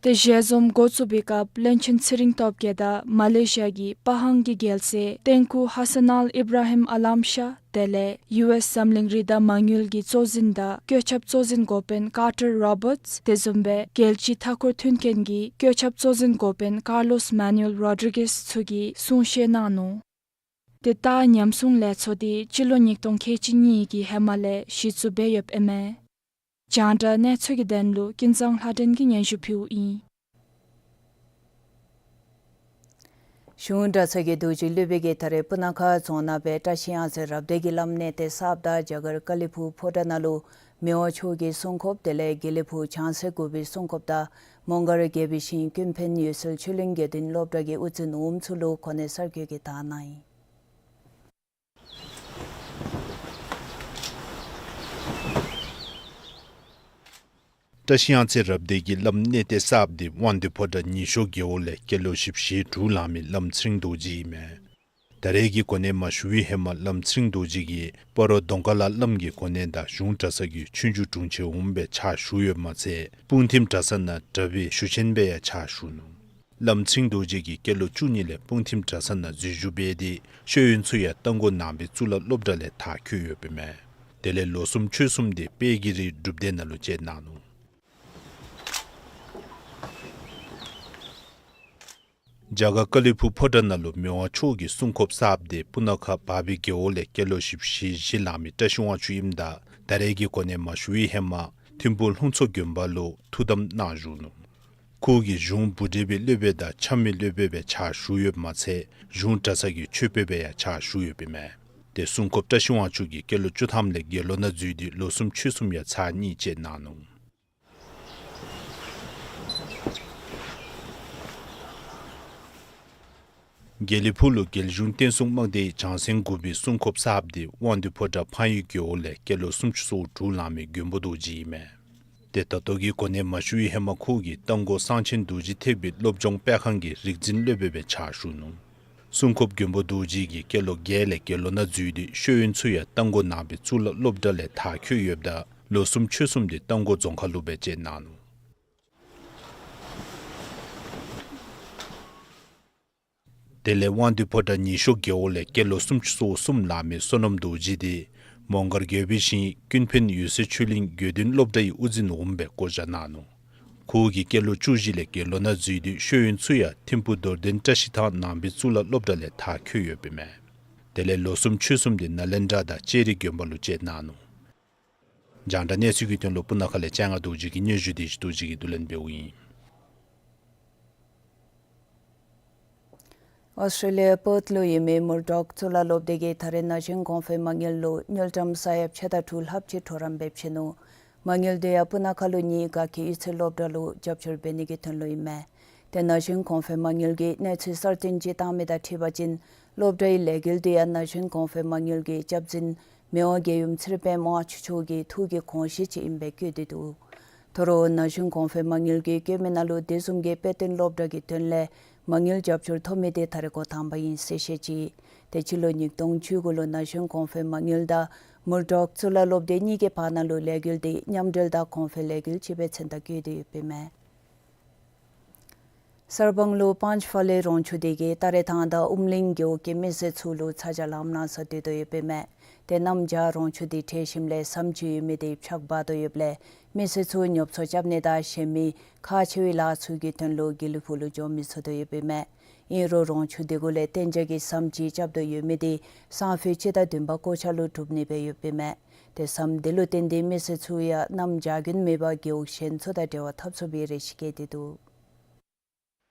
ཏེ་ཞལ་འཛོམས་འགོ་བཙུགས་པའི་སྐབས་བློན་ཆེན་ཚེ་རིང་སྟོབས་རྒྱས་དང་མ་ལེ་ཤི་ཡ་གི་པ་ཧང་གི་རྒྱལ་སྲས་ཏེང་སྐུ་ཧ་སན་ཨལ་ཨིབ་ར་ཧིམ་ཨལ་ཨམ་ཤ་དེ་ལས་ཡུ་ཨེསི་འཛམ་གླིང་རི་དྭགས་མ་དངུལ་གྱི་གཙོ་འཛིན་དང་བཀོད་ཁྱབ་གཙོ་འཛིན་འགོ་དཔོན་ཀར་ཊར་རོ་བརཊས་དེ་བཟུམ་སྦེ་རྒྱལ་སྤྱིའི་མཐའ་འཁོར་མཐུན་རྐྱེན་གྱི་བཀོད་ཁྱབ་གཙོ་འཛིན་འགོ་དཔོན་ཀར་ལོསི་མཱ་ནུ་ཨེལ་རོ་ཌི་གེས་ཚུ་གིས་གསུང་བཤད་གནང་ནུག། ཏེ་སྟག་ཉམས་སྲུང་ལས་ཚོགས་དེ་སྤྱི་ལོ་ཉིས་སྟོང་ཁལ་གཅིག་གཉིས་ཀྱི་ཧེ་མ་ལས་གཞི་བཙུགས་འབད་ཡོདཔ་ཨིན་མས། རྒྱང་བསྒྲགས་གནས་ཚུལ་གྱི་དོན་ལུ་ཀུན་བཟང་ལྷ་སྒྲོན་གྱིས་སྙན་ཞུ་ཕུལཝ་ཨིན། གཞུང་གྲྭ་ཚང་གི་རྡོ་རྗེ་སློབ་དཔོན་གྱིས་ད་རེས་སྤུ་ན་ཁ་རྫོང་ནང་སྦེ་བཀྲ་ཤིས་གཡང་རྩེ་རབ་སྡེ་གི་བླམ་གནས་བརྟན་གསརཔ་དང་རྒྱ་གར་ཀ་ལི་ཕུག་ཕོ་བྲང་ནང་ལུ་མི་དབང་མཆོག་གི་གསུང་སྐོརཔ་དེ་ལས་དགེ་ལེགས་ཕུག་བྱང་རྩེ་དགུ་པའི་གསུང་སྐོརཔ་དང་མོང་སྒར་དགེ་བའི་ཞིང་ཀུན་ཕན་འོད་གསལ་ཆོས་གླིང་དགེ་འདུན་སློབ་གྲྭ་གི་དབུ་འཛིན་འོགམ་ཚུ་ལུ་གོ་གནས་གསར་བསྐོ་གི་དར་གནང་ཡི། བཀྲ་ཤིས་གཡང་རྩེ་རབ་སྡེ་གི་བླམ་གནས་བརྟན་གསརཔ་དེ་དབང་འདུས་ཕོ་བྲང་ཉི་ཤོག་རྒེད་འོག་ལས་སྐྱེས་ལོ་བཞི་བཅུ་ཞེ་དྲུག་ལང་མི་བླམ་ཚེ་རིང་རྡོ་རྗེ་ཨིན་མས། ད་རེས་ཀྱི་གོ་གནས་མ་ཞུ་བའི་ཧེ་མ་བླམ་ཚེ་རིང་རྡོ་རྗེ་གིས་སྤ་རོ་གདོང་དཀར་ལ་བླམ་གྱི་གོ་གནས་དང་གཞུང་གྲྭ་ཚང་གི་ཆོས་རྒྱུགས་དྲུང་ཆེན་འོགམ་སྦེ་ཕྱག་ཞུ་ཡོདཔ་མ་ཚད་སྤུངས་ཐིམ་གྲྭ་ཚང་ནང་གྲྭ་པའི་ཞུ་ཆེན་སྦེ་ཡང་ཕྱག་ཞུ་ནུག། བླམ་ཚེ་རིང་རྡོ་རྗེ་གིས་སྐྱེས་ལོ་བཅུ་གཉིས་ལས་སྤུངས་ཐིམ་གྲྭ་ཚང་ནང་འཛུལ་ཞུགས་འབད་དེ་ཤེས་ཡོན་ཚུ་ཡང་རྟ་མགོ་ནང་པའི་གཙུག་ལག་སློབ་གྲྭ་ལས་མཐར་འཁྱོལ་ཡོདཔ་ཨིན་མས། དེ་ལས་ལོ་གསུམ་ཆོས་གསུམ་དེ་དཔལ་གྱི་རི་སྒྲུབ་སྡེ་ནང་ལུ་བཅད་གནང་ནུག། རྒྱ་གར་ཀ་ལི་ཕུག་ཕོ་བྲང་ནང་ལུ་མི་དབང་མཆོག་གི་གསུང་སྐོརཔ་གསརཔ་དེ་སྤུ་ན་ཁ་བར་སྦིས་རྒེད་འོག་ལས་སྐྱེས་ལོ་བཞི་བཅུ་ཞེ་བཞི་ལང་མི་བཀྲ་ཤིས་དབང་ཕྱུག་ཨིནམ་ད་ད་རེས་ཀྱི་གོ་གནས་མ་ཞུ་བའི་ཧེ་མ་ཐིམ་ཕུག་ལྷུང་མཚོ་དགོན་པ་ལུ་ཐུགས་དམ་གནང་བཞུགས་ནུག། ཁོ་གིས་གཞུང་བུ་བགྲེས་པའི་སློབ་དཔོན་དང་འཆམ་མི་སློབ་དཔོན་སྦེ་ཕྱག་ཞུ་ཡོདཔ་མ་ཚད་གཞུང་གྲྭ་ཚང་གི་ཆོས་དཔོན་སྦེ་ཡང་ཕྱག་ཞུ་ཡོདཔ་ཨིན་མས། དེ་གསུང་སྐོརཔ་བཀྲ་ཤིས་དབང་ཕྱུག་གིས་སྐྱེས་ལོ་བཅུ་ཐམ་ལས་དགེ་སློང་ནང་འཛུལ་ཏེ་ལོ་གསུམ་ཆོས་གསུམ་ཡང་ཚར་གཉིས་བཅད་གནང་ནུག། དགེ་ལེགས་ཕུག་ལུ་རྒྱལ་གཞུང་བསྟན་སྲུང་དམག་སྡེའི་བྱང་སེམས་དགུ་པའི་གསུང་སྐོརཔ་གསརཔ་དེ་དབང་འདུས་ཕོ་བྲང་ཕང་ཡུལ་རྒེད་འོག་ལས་སྐྱེས་ལོ་སུམ་ཅུ་སོ་དྲུག་ལང་མི་མགོན་པོ་རྡོ་རྗེ་ཨིན་མས། དེ་ད་ལྟོ་གི་གོ་གནས་མ་ཞུ་བའི་ཧེ་མ་ཁོ་གིས་རྟ་མགོ་གསང་ཆེན་རྡོ་རྗེ་ཐེག་པའི་སློབ་སྦྱོང་སྤེལ་ཁང་གི་རིག་འཛིན་སློབ་དཔོན་སྦེ་ཕྱག་ཞུ་ནུག། གསུང་སྐོརཔ་མགོན་པོ་རྡོ་རྗེ་གིས་སྐྱེས་ལོ་བརྒྱད་ལས་དགེ་སློང་ནང་འཛུལ་ཏེ་ཤེས་ཡོན་ཚུ་ཡང་རྟ་མགོ་ནང་པའི་གཙུག་ལག་སློབ་གྲྭ་ལས་མཐར་འཁྱོལ་ཡོདཔ་ད་ལོ་གསུམ་ཆོས་གསུམ་དེ་རྟ་མགོ་རྫོང་ཁག་ལུ་སྦེ་བཅད་གནང་ནུག། དེ་ལས་དབང་འདུས་ཕོ་བྲང་ཉི་ཤོག་རྒེད་འོག་ལས་སྐྱེས་ལོ་སུམ་ཅུ་སོ་གསུམ་ལང་མི་བསོད་ནམས་རྡོ་རྗེ་དེ་མོང་སྒར་དགེ་བའི་ཞིང་ཀུན་ཕན་འོད་གསལ་ཆོས་གླིང་དགེ་འདུན་སློབ་གྲྭའི་དབུ་འཛིན་འོགམ་སྦེ་བསྐོ་བཞག་གནང་ནུག། ཁོ་གིས་སྐྱེས་ལོ་བཅུ་བཞི་ལས་དགེ་སློང་ནང་འཛུལ་ཏེ་ཤེས་ཡོན་ཚུ་ཡང་ཐིམ་ཕུག་རྡོར་གདན་བཀྲ་ཤིས་ཐང་ནང་པའི་གཙུག་ལག་སློབ་གྲྭ་ལས་མཐར་འཁྱོལ་ཡོདཔ་ཨིན་མས། དེ་ལས་ལོ་གསུམ་ཆོས་གསུམ་དེ་ནཱ་ལེནྡྲ་དང་ལྕགས་རི་དགོན་པ་ལུ་བཅད་གནང་ནུག། རྒྱང་བསྒྲགས་གནས་ཚུལ་གྱི་དོན་ལུ་སྤུ་ན་ཁ་ལས་སྤྱན་སྔ་རྡོ་རྗེ་གི་སྙན་ཞུ་དེ་ཞུ་རྡོ་རྗེ་གིས་བསྡུ་ལེན་འབདཝ་ཨིན། ཨོསི་ཊྲེ་ལི་ཡ་པརཐ་ལུ་ཡོད་མི་མུར་ཌོག་གཙུག་ལག་སློབ་སྡེ་གིས་ད་རེས་ན་གཞོན་གོང་འཕེལ་མ་དངུལ་ལུ་དངུལ་ཀྲམ་ས་ཡ་ཕྱེད་དང་དྲུག་ལྷགཔ་ཅིག་གྲོགས་རམ་འབད་ཕྱིན་ནུག། མ་དངུལ་དེ་ཡང་སྤུ་ན་ཁ་ལུ་ནི་དགའ་སྐྱིད་གཡུས་ཚན་སློབ་གྲྭ་ལུ་རྒྱབ་སྐྱོར་འབད་ནི་གི་དོན་ལུ་ཨིན་མས། དེ་ན་གཞོན་གོང་འཕེལ་མ་དངུལ་གྱིས་གནས་ཚུལ་གསར་བཏོན་ཅིག་བཏང་མི་དང་འཁྲིལ་བ་ཅིན་སློབ་གྲྭའི་ལས་འགུལ་དེ་ཡང་ན་གཞོན་གོང་འཕེལ་མ་དངུལ་གྱི་སྐྱབས་འཛིན་མི་དབང་རྒྱལ་ཡུམ་ཚེ་རིང་པདྨ་དབང་ཕྱུག་མཆོག་གི་ཐུགས་ཀྱི་དགོངས་བཞེད་ཅིག་ཨིན་པའི་བཀོད་དེ་འདུག། ད་རུང་ན་གཞོན་གོང་འཕེལ་མ་དངུལ་གྱིས་བཀོད་མི་ནང་ལུ་དེ་བཟུམ་གྱི་དཔེ་སྟོན་སློབ་གྲྭ་གི་དོན་ལས་མ་དངུལ་རྒྱབ་སྐྱོར་ཐོབ་མི་དེ་ད་རེས་འགོ་དང་པ་ཨིན་ཟེར་བཤད་ཅི། དེ་སྤྱི་ལོ་ཉིས་སྟོང་བཅུ་དགུ་ལུ་ན་གཞོན་གོང་འཕེལ་མ་དངུལ་དང་མུར་ཌོག་གཙུག་ལག་སློབ་སྡེ་གཉིས་ཀྱི་བར་ན་ལུ་ལས་འགུལ་དེ་མཉམ་འབྲེལ་དང་གོང་འཕེལ་ལས་འགུལ་ཅིག་སྦེ་མཚན་རྟགས་བཀོད་དེ་ཡོདཔ་ཨིན་མས། གསར་སྤང་ལུ་པཎ་ཆེན་ཕ་ལེ་རོང་ཆུ་སྡེ་གིས་སྟ་རེ་ཐང་དང་ཨུམ་གླིང་རྒེད་འོག་གི་མི་སེར་ཚུ་ལུ་ཚ་གྱང་ལངམ་གནང་ས་སྡོད་དོ་ཡོདཔ་ཨིན་མས། དེ་གནམ་བྱཱར་རོང་ཆུ་དེ་ཁྲོ་ཞིནམ་ལས་ཟམ་ཅིག་ཡོད་མི་དེ་ཕྱགས་འབག་དོ་ཡོདཔ་ལས་མི་སེར་ཚུ་ཉོ་ཚོང་རྐྱབ་ནི་དང་གཞན་མི་ཁག་ཆེ་བའི་ལཱ་ཚུ་གི་དོན་ལུ་དགེ་ལེགས་ཕུག་ལུ་འགྱོ་མི་ཚུགས་དོ་ཡོདཔ་ཨིན་མས། ཨིན་རུང་རོང་ཆུ་སྡེ་གུ་ལས་གཏན་འཇགས་ཀྱི་ཟམ་ཅིག་རྐྱབ་དོ་ཡོད་མི་དེ་སང་ཕོད་སྤྱི་ཟླ་བདུན་པ་སྐོར་ཆ་ལུ་གྲུབ་ནི་སྦེ་ཡོདཔ་ཨིན་མས། དེ་ཟམ་དེ་ལུ་བརྟེན་ཏེ་མི་སེར་ཚུ་ཡང་གནམ་བྱཱར་དགུན་མེད་པར་རྒེད་འོག་གཞན་ཚུ་དང་འབྲེལ་བ་འཐབ་ཚུགས་པའི་རེ་ཆེ་བསྐྱེད་དེ་འདུག།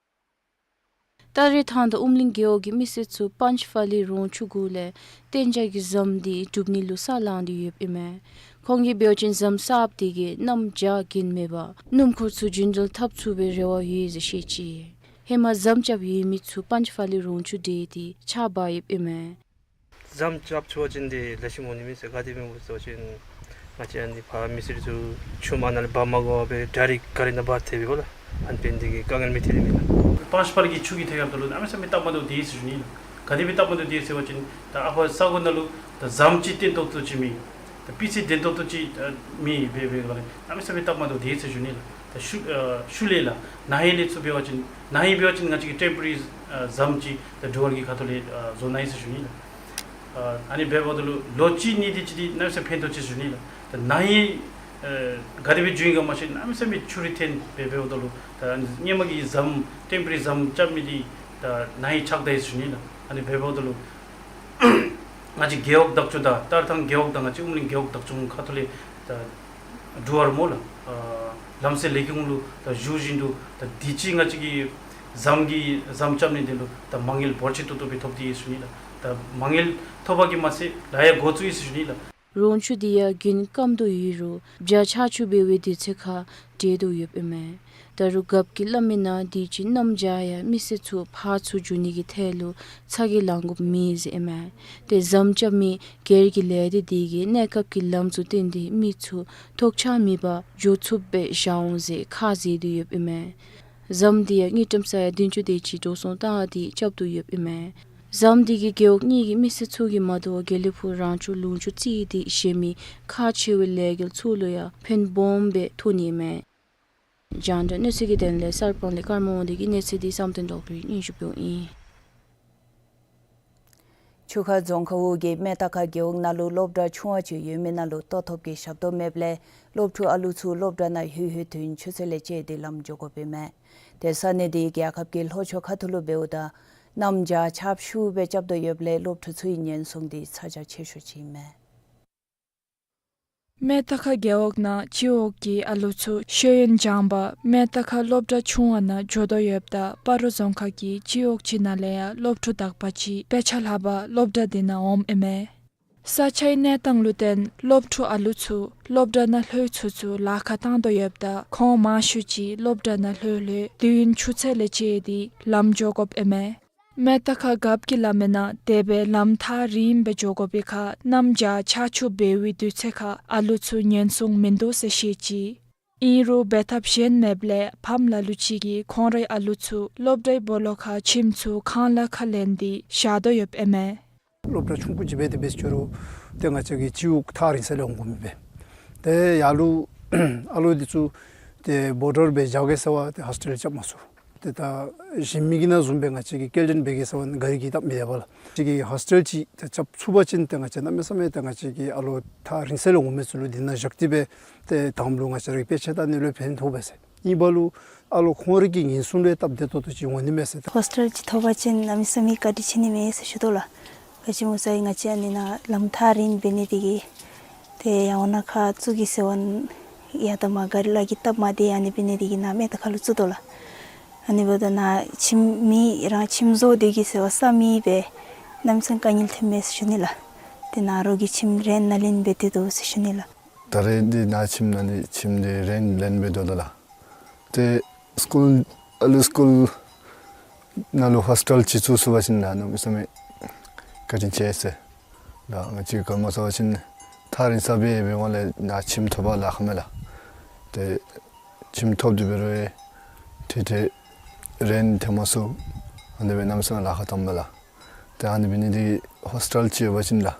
སྟ་རེ་ཐང་དང་ཨུམ་གླིང་རྒེད་འོག་གི་མི་སེར་ཚུ་པཎ་ཆེན་ཕ་ལེ་རོང་ཆུ་གུ་ལས་གཏན་འཇགས་ཀྱི་ཟམ་དེ་སྒྲུབ་ནི་ལུ་ས་ལངས་ཏེ་ཡོདཔ་ཨིན་མས། ཁོང་གིས་འབད་བ་ཅིན་ཟམ་གསརཔ་དེ་གིས་གནམ་བྱཱར་དགུན་མེད་པར་སྣུམ་འཁོར་ཚུ་རྒྱུན་འགྲུལ་འཐབ་ཚུགས་པའི་རེ་བ་ཡོད་ཟེར་བཤད་ཅི། ཧེ་མ་ཟམ་རྐྱབ་ཡོད་མི་ཚུ་པཎ་ཆེན་ཕ་ལེ་རོང་ཆུ་སྡེ་དེ་ཕྱགས་འབག་ཡོདཔ་ཨིན་མས། ཟམ་རྐྱབ་ཚུགས་པ་ཅིན་དེ་ལེགས་ཤོམ་འོང་ནི་མས་ཟེར། ག་དེ་སྦེ་འོང་ཟེར་བ་ཅིན་ང་བཅས་ཨ་ནི་ཕར་མི་སེར་ཚུ་ཆུ་མ་ནང་ལས་འབག་མ་དགོ་པར་ཌའི་རེཀཊ་ག་ར་ནང་འབག་ཐལ་བའི་སྒོ་ལས་ཨ་ནི་འབད་ནི་དེ་གིས་དཀའ་ངལ་མི་ཐོན་ནི་མས་ལགས། པཎ་ཆེན་ཕ་ལེ་གི་ཆུ་གི་ཐད་ཁར་འབདཝ་ད་ལུ་གནམ་མེད་ས་མེད་སྟབས་མ་བདེཝ་དེ་ཨིན་ཟེར་ཞུ་ནི་ལགས། ག་དེ་སྦེ་སྟབས་མ་བདེཝ་དེ་ཨིན་ཟེར་བ་ཅིན་ད་ཨ་ཕར་ས་གོ་ནང་ལུ་ད་ཟམ་ཅིག་བརྟན་ཏོག་ཏོ་ཅིག་མེད། ད་སྤུས་ཚད་བརྟན་ཏོག་ཏོ་ཅིག་ཨ་མེད་པའི་སྦེ་གནམ་མེད་ས་མེད་སྟབས་མ་བདེཝ་དེ་ཨིན་ཟེར་ཞུ་ནི་ལགས། ད་ཤུལ་ཨ་ཤུལ་ལས་ལགས་ན་ཧིང་ལས་ཚུར་འབད་བ་ཅིན་ན་ཧིང་འབད་བ་ཅིན་ང་བཅས་ཀྱིས་ཊེམ་པོ་རེ་ཨ་ཟམ་ཅིག་ད་ཌུ་ཝལ་གྱི་ཁ་ཐུག་ལས་ཨ་བཟོ་གནང་ཡི་ཟེར་ཞུ་ནི་ལགས། ཨ་ཨ་ནི་འབདཝ་ད་ལུ་ལོ་གཅིག་གཉིས་དེ་ཅིག་འདི་གནམ་མེད་ས་མེད་ཕན་ཐོགས་ཅི་ཟེར་ཞུ་ནི་ལགས། ད་ན་ཧིང་ཨ་ག་དེ་སྦེ་འགྱོ་ཡི་ག་མ་ཤེས། གནམ་མེད་ས་མེད་ཆུ་རུད་འཐོན་སྦེ་འབདཝ་ད་ལུ་ད་ཨ་ནི་སྔོན་མ་གི་ཟམ་ཊེམ་པོ་རེ་ཟམ་རྐྱབ་མི་འདི་ད་ན་ཧིང་ཆག་ད་ཡི་ཟེར་ཞུ་ནི་ལགས། ཨ་ནི་འབདཝ་ད་ལུ་ང་བཅས་རྒེད་འོག་བདག་སྐྱོང་དང་སྟ་རེ་ཐང་རྒེད་འོག་དང་ང་བཅས་ཨུམ་གླིང་རྒེད་འོག་བདག་སྐྱོང་ཁ་ཐུག་ལས་ད་ཌུ་ཝལ་སྨོ་ལགས། ཨ་ལམ་སེལ་ལས་ཁུངས་ལུ་ད་ཞུ་བཞིན་དུ་ད་དུས་ཅི་ང་བཅས་ཀྱིས་ ཟམ་གྱི་ཟམ་རྐྱབ་ནི་འདི་ལུ་ད་མ་དངུལ་འབོར་ཆེ་ཏོག་ཏོ་སྦེ་ཐོབ་སྟེ་ཡོད་ཟེར་ཞུ་ནི་ལགས། ད་མ་དངུལ་ཐོབ་པ་གིས་མ་ཚད་ལཱ་ཡང་འགོ་བཙུགས་ཡི་ཟེར་ཞུ་ནི་ལགས། རོང་ཆུ་འདི་ཡང་དགུན་སྐམ་དོ་ཡོད་རུང་བྱཱར་ཆར་ཆུ་འབབ་པའི་དུས་ཚོད་ཁར་འབྲས་དོ་ཡོདཔ་ཨིན་མས། ད་རུང་རྒཔོ་གིས་སླབ་མིའི་ནང་དུས་ཅི་གནམ་བྱཱར་ཡང་མི་སེར་ཚུ་ཕར་ཚུར་འགྱོ་ནི་གི་ཐད་ལུ་ཚ་གྱང་ལང་དགོཔ་མེད་ཟེར་ཨིན་མས། ཏེ་ཟམ་རྐྱབ་མི་སྒེར་གྱི་ལས་སྡེ་འདི་གིས་གནས་སྐབས་ཀྱི་ལམ་ཚུ་བཏོན་ཏེ་མི་ཚུ་ཐོགས་ཆགས་མེད་པར་འགྱོ་ཚུགསཔ་སྦེ་བཞག་འོང་ཟེར་ཁ་བཟེད་དེ་ཡོདཔ་ཨིན་མས། ཟམ་འདི་ཡང་དངུལ་ཀྲམ་ས་ཡ་བདུན་ཅུ་དེ་ཅིག་འགྲོ་སོང་བཏང་སྟེ་རྐྱབ་དོ་ཡོདཔ་ཨིན་མས། ཟམ་འདི་གིས་རྒེད་འོག་གཉིས་ཀྱི་མི་སེར་ཚུ་གིས་མ་དོ་བར་དགེ་ལེགས་ཕུག་རང་སྐྱོང་ལུང་ཕྱོགས་རྩིས་ཏེ་བཞེས་མི་ཁག་ཆེ་བའི་ལས་འགུལ་ཚུ་ལུ་ཡང་ཕན་སྦོམ་སྦེ་ཐོགས་ནི་ཨིན་མས། རྒྱང་བསྒྲགས་གནས་ཚུལ་གྱི་དོན་ལས་གསར་སྤང་ལས་ཀརྨ་དབང་འདུས་ཀྱི་གནས་ཚུལ་འདི་བསམ་གཏན་རྡོ་རྗེ་གིས་སྙན་ཞུ་ཕུལཝ་ཨིན། ཆུ་ཁ་རྫོང་ཁག་འོག་གི་སྨད་རྟ་ཁ་རྒེད་འོག་ནང་ལུ་སློབ་གྲྭ་ཆུང་བ་ཅིག་ཡོད་མི་ནང་ལུ་ལྟོ་ཐོབ་ཀྱི་ཞབས་ཏོག་མེདཔ་ལས་སློབ་ཕྲུག་ཨ་ལུ་ཚུ་སློབ་གྲྭ་ནང་ལྷོད་ལྷོད་དུས་ཡུན་ཆུ་ཚོད་ལས་བཅད་དེ་ལམ་འགྱོ་དགོཔ་ཨིན་མས། ཏེ་ས་གནས་འདི་རྒྱལ་ཁབ་ཀྱི་ལྷོ་ཕྱོགས་ཁ་ཐུག་ལུ་འབདཝ་ད་གནམ་བྱཱར་ཆརཔ་ཤུགས་སྦེ་རྐྱབ་དོ་ཡོདཔ་ལས་སློབ་ཕྲུག་ཚུའི་ཉེན་སྲུང་འདི་ཚ་གྱང་ཆེ་ཤོས་ཅིག་ཨིན་མས། སྨད་རྟ་ཁ་རྒེད་འོག་ནང་སྤྱི་འོག་གི་ཨ་ལུ་ཚུ་ཤེས་ཡོན་སྦྱང་པར་སྨད་རྟ་ཁ་སློབ་གྲྭ་ཆུང་བ་ནང་འགྱོ་དོ་ཡོདཔ་ད་སྤ་རོ་རྫོང་ཁག་གི་སྤྱི་འོག་ཅིག་ནང་ལས་ཡང་སློབ་ཕྲུག་དག་པ་ཅིག་དཔེ་ཆ་ལྷག་པར་སློབ་གྲྭ་འདི་ནང་འོངམ་ཨིན་མས། ས་ཆའི་གནས་སྟངས་ལུ་བརྟེན་སློབ་ཕྲུག་ཨ་ལུ་ཚུ་སློབ་གྲྭ་ནང་ལྷོད་ཚུགས་ཚུགས་ལཱ་ཁག་བཏང་དོ་ཡོདཔ་ད་ཁོང་མང་ཤོས་ཅིག་སློབ་གྲྭ་ནང་ལྷོད་ལྷོད་དུས་ཡུན་ཆུ་ཚོད་ལས་བཅད་དེ་ལམ་འགྱོ་དགོཔ་ཨིན་མས། སྨད་རྟ་ཁ་རྒཔོ་གིས་སླབ་མིའི་ནང་དེ་སྦེ་ལམ་ཐག་རིངམོ་སྦེ་འགྱོ་དགོ་པའི་ཁར་གནམ་བྱཱར་ཆར་ཆུ་འབབ་པའི་དུས་ཚོད་ཁར་ཨ་ལུ་ཚུ་ཉེན་སྲུང་མིན་འདུག་ཟེར་བཤད་ཅི། ཨིན་རུང་འབད་ཐབས་གཞན་མེདཔ་ལས་ཕམ་ལ་ལུ་ཅིག་གིས་ཁོང་རའི་ཨ་ལུ་ཚུ་སློབ་གྲྭའི་སྦོ་ལོགས་ཁར་ཁྱིམ་ཚུ་ཁང་གླ་ཁར་ལེན་ཏེ་བཞག་དོ་ཡོདཔ་ཨིན་མས། སློབ་གྲྭ་ཆུང་ཀུ་ཅིག་སྦེ་དེ་སྦེ་འགྱོ་རུང་ཏེ་ང་བཅས་ཀྱི་སྤྱི་འོག་ཐག་རིང་ས་ལས་འོང་དགོ་མི་སྦེ། ཏེ་ཡར་ལུ་ཨ་ལུ་འདི་ཚུ་ཏེ་བོར་ཌར་སྦེ་བཞག་གེ་ཟེར་བ་ཏེ་ཧོསི་ཊེལ་རྐྱབ་མ་ཚུགས། ཏེ་ད་གཞན་མི་གི་ནང་བཟུམ་སྦེ་ང་བཅས་ཀྱིས་སྐྱེལ་འདྲེན་འབད་གེ་ཟེར་བ་ནི་ག་ར་གིས་སྟབས་མི་ལེགས་པས་ལགས། ང་བཅས་ཀྱིས་ཧོསི་ཊེལ་ཅིག་ཏེ་རྐྱབ་ཚུགས་པ་ཅིན་ཏེ་ང་བཅས་གནམ་མེད་ས་མེད་ཏེ་ང་བཅས་ཀྱི་ཨ་ལུ་ཐག་རིང་ས་ལས་འོང་མི་ཚུ་ལུ་འདི་ནང་བཞག་སྟེ་སྦེ་ཏེ་དང་པ་ལུ་ང་བཅས་ར་གི་དཔེ་ཆ་ལྟ་ནི་ལུ་ཕན་ཐོགས་པས་ཟེར། གཉིས་པ་ལུ་ཨ་ལུ་ཁོང་རའི་གི་ཉེན་སྲུང་ལུ་སྟབས་བདེ་ཏོག་ཏོ་ཅིག་འོང་ནི་མས་ཟེར། ཧོསི་ཊེལ་ཅིག་ཐོབ་པ་ཅིན་གནམ་མེད་ས་མེད་བཀའ་དྲིན་ཆེ་ནི་མས་ཟེར་ཞུ་དོ་ལགས། ག་ཅི་སྨོ་ཟེར་བ་ཅིན་ང་བཅས་ཨ་ནི་ནཱ་ལམ་ཐག་རིངམོ་འབད་ནི་དེ་གིས་ཏེ་ཡར་འོག་ནང་ཁར་བཙུགས་གེ་ཟེར་བ་ཡར་ད་མར་ག་ར་ལུ་གིས་སྟབས་མ་བདེ། ཨ་ནི་འབད་ནི་དེ་གིས་ནཱ་སྨད་རྟ་ཁ་ལུ་བཙུགས་དོ་ལགས། ཨ་ནི་འབདཝ་ད་ནཱ་ཁྱིམ་མི་རང་ཁྱིམ་བཟོ་སྡོད་གེ་ཟེར་བ་ས་མེད་པས། གནམ་མེད་ས་མེད་དཀའ་ངལ་ཐོན་མས་ཟེར་ཞུ་ནི་ལགས། ཏེ་ནཱ་རོགས་ཀྱི་ཁྱིམ་རེནཊ་ནང་ལེན་འབད་དེ་སྡོད་ཟེར་ཞུ་ནི་ལགས། ད་རེས་འདི་ནཱ་ཁྱིམ་ནང་འདི་ཁྱིམ་འདི་རེནཊ་ལེན་འབད་དོ་ལགས། ཏེ་སི་ཀུལ་ཨ་ལུ་སི་ཀུལ་ནང་ལུ་ཧོསི་ཊེལ་ཅིག་བཙུགས་ཚུགས་པ་ཅིན་ནཱ་གནམ་མེད་ས་མེད་བཀའ་དྲིན་ཆེ་ཟེར། ད་ང་བཅས་ག་སྨོ་ཟེར་བ་ཅིན་ཐག་རིང་ས་སྦེ་འབད་འོང་ལས་ནཱ་ཁྱིམ་ཐོབ་པར་ལཱ་ཁག་མས་ལགས། ཏེ་ཁྱིམ་ཐོབ་སྟེ་འབད་རུང་ཏེ་ཏེ་རེནཊ་འཐོན་མ་ཚུགས། ཨ་ནི་སྦེ་གནམ་མེད་ས་མེད་ལཱ་ཁག་བཏངམ་མས་ལགས། ཏེ་ཨ་ནི་འབད་ནི་འདི་ཧོསི་ཊེལ་ཅིག་ཡོད་པ་ཅིན་ལགས།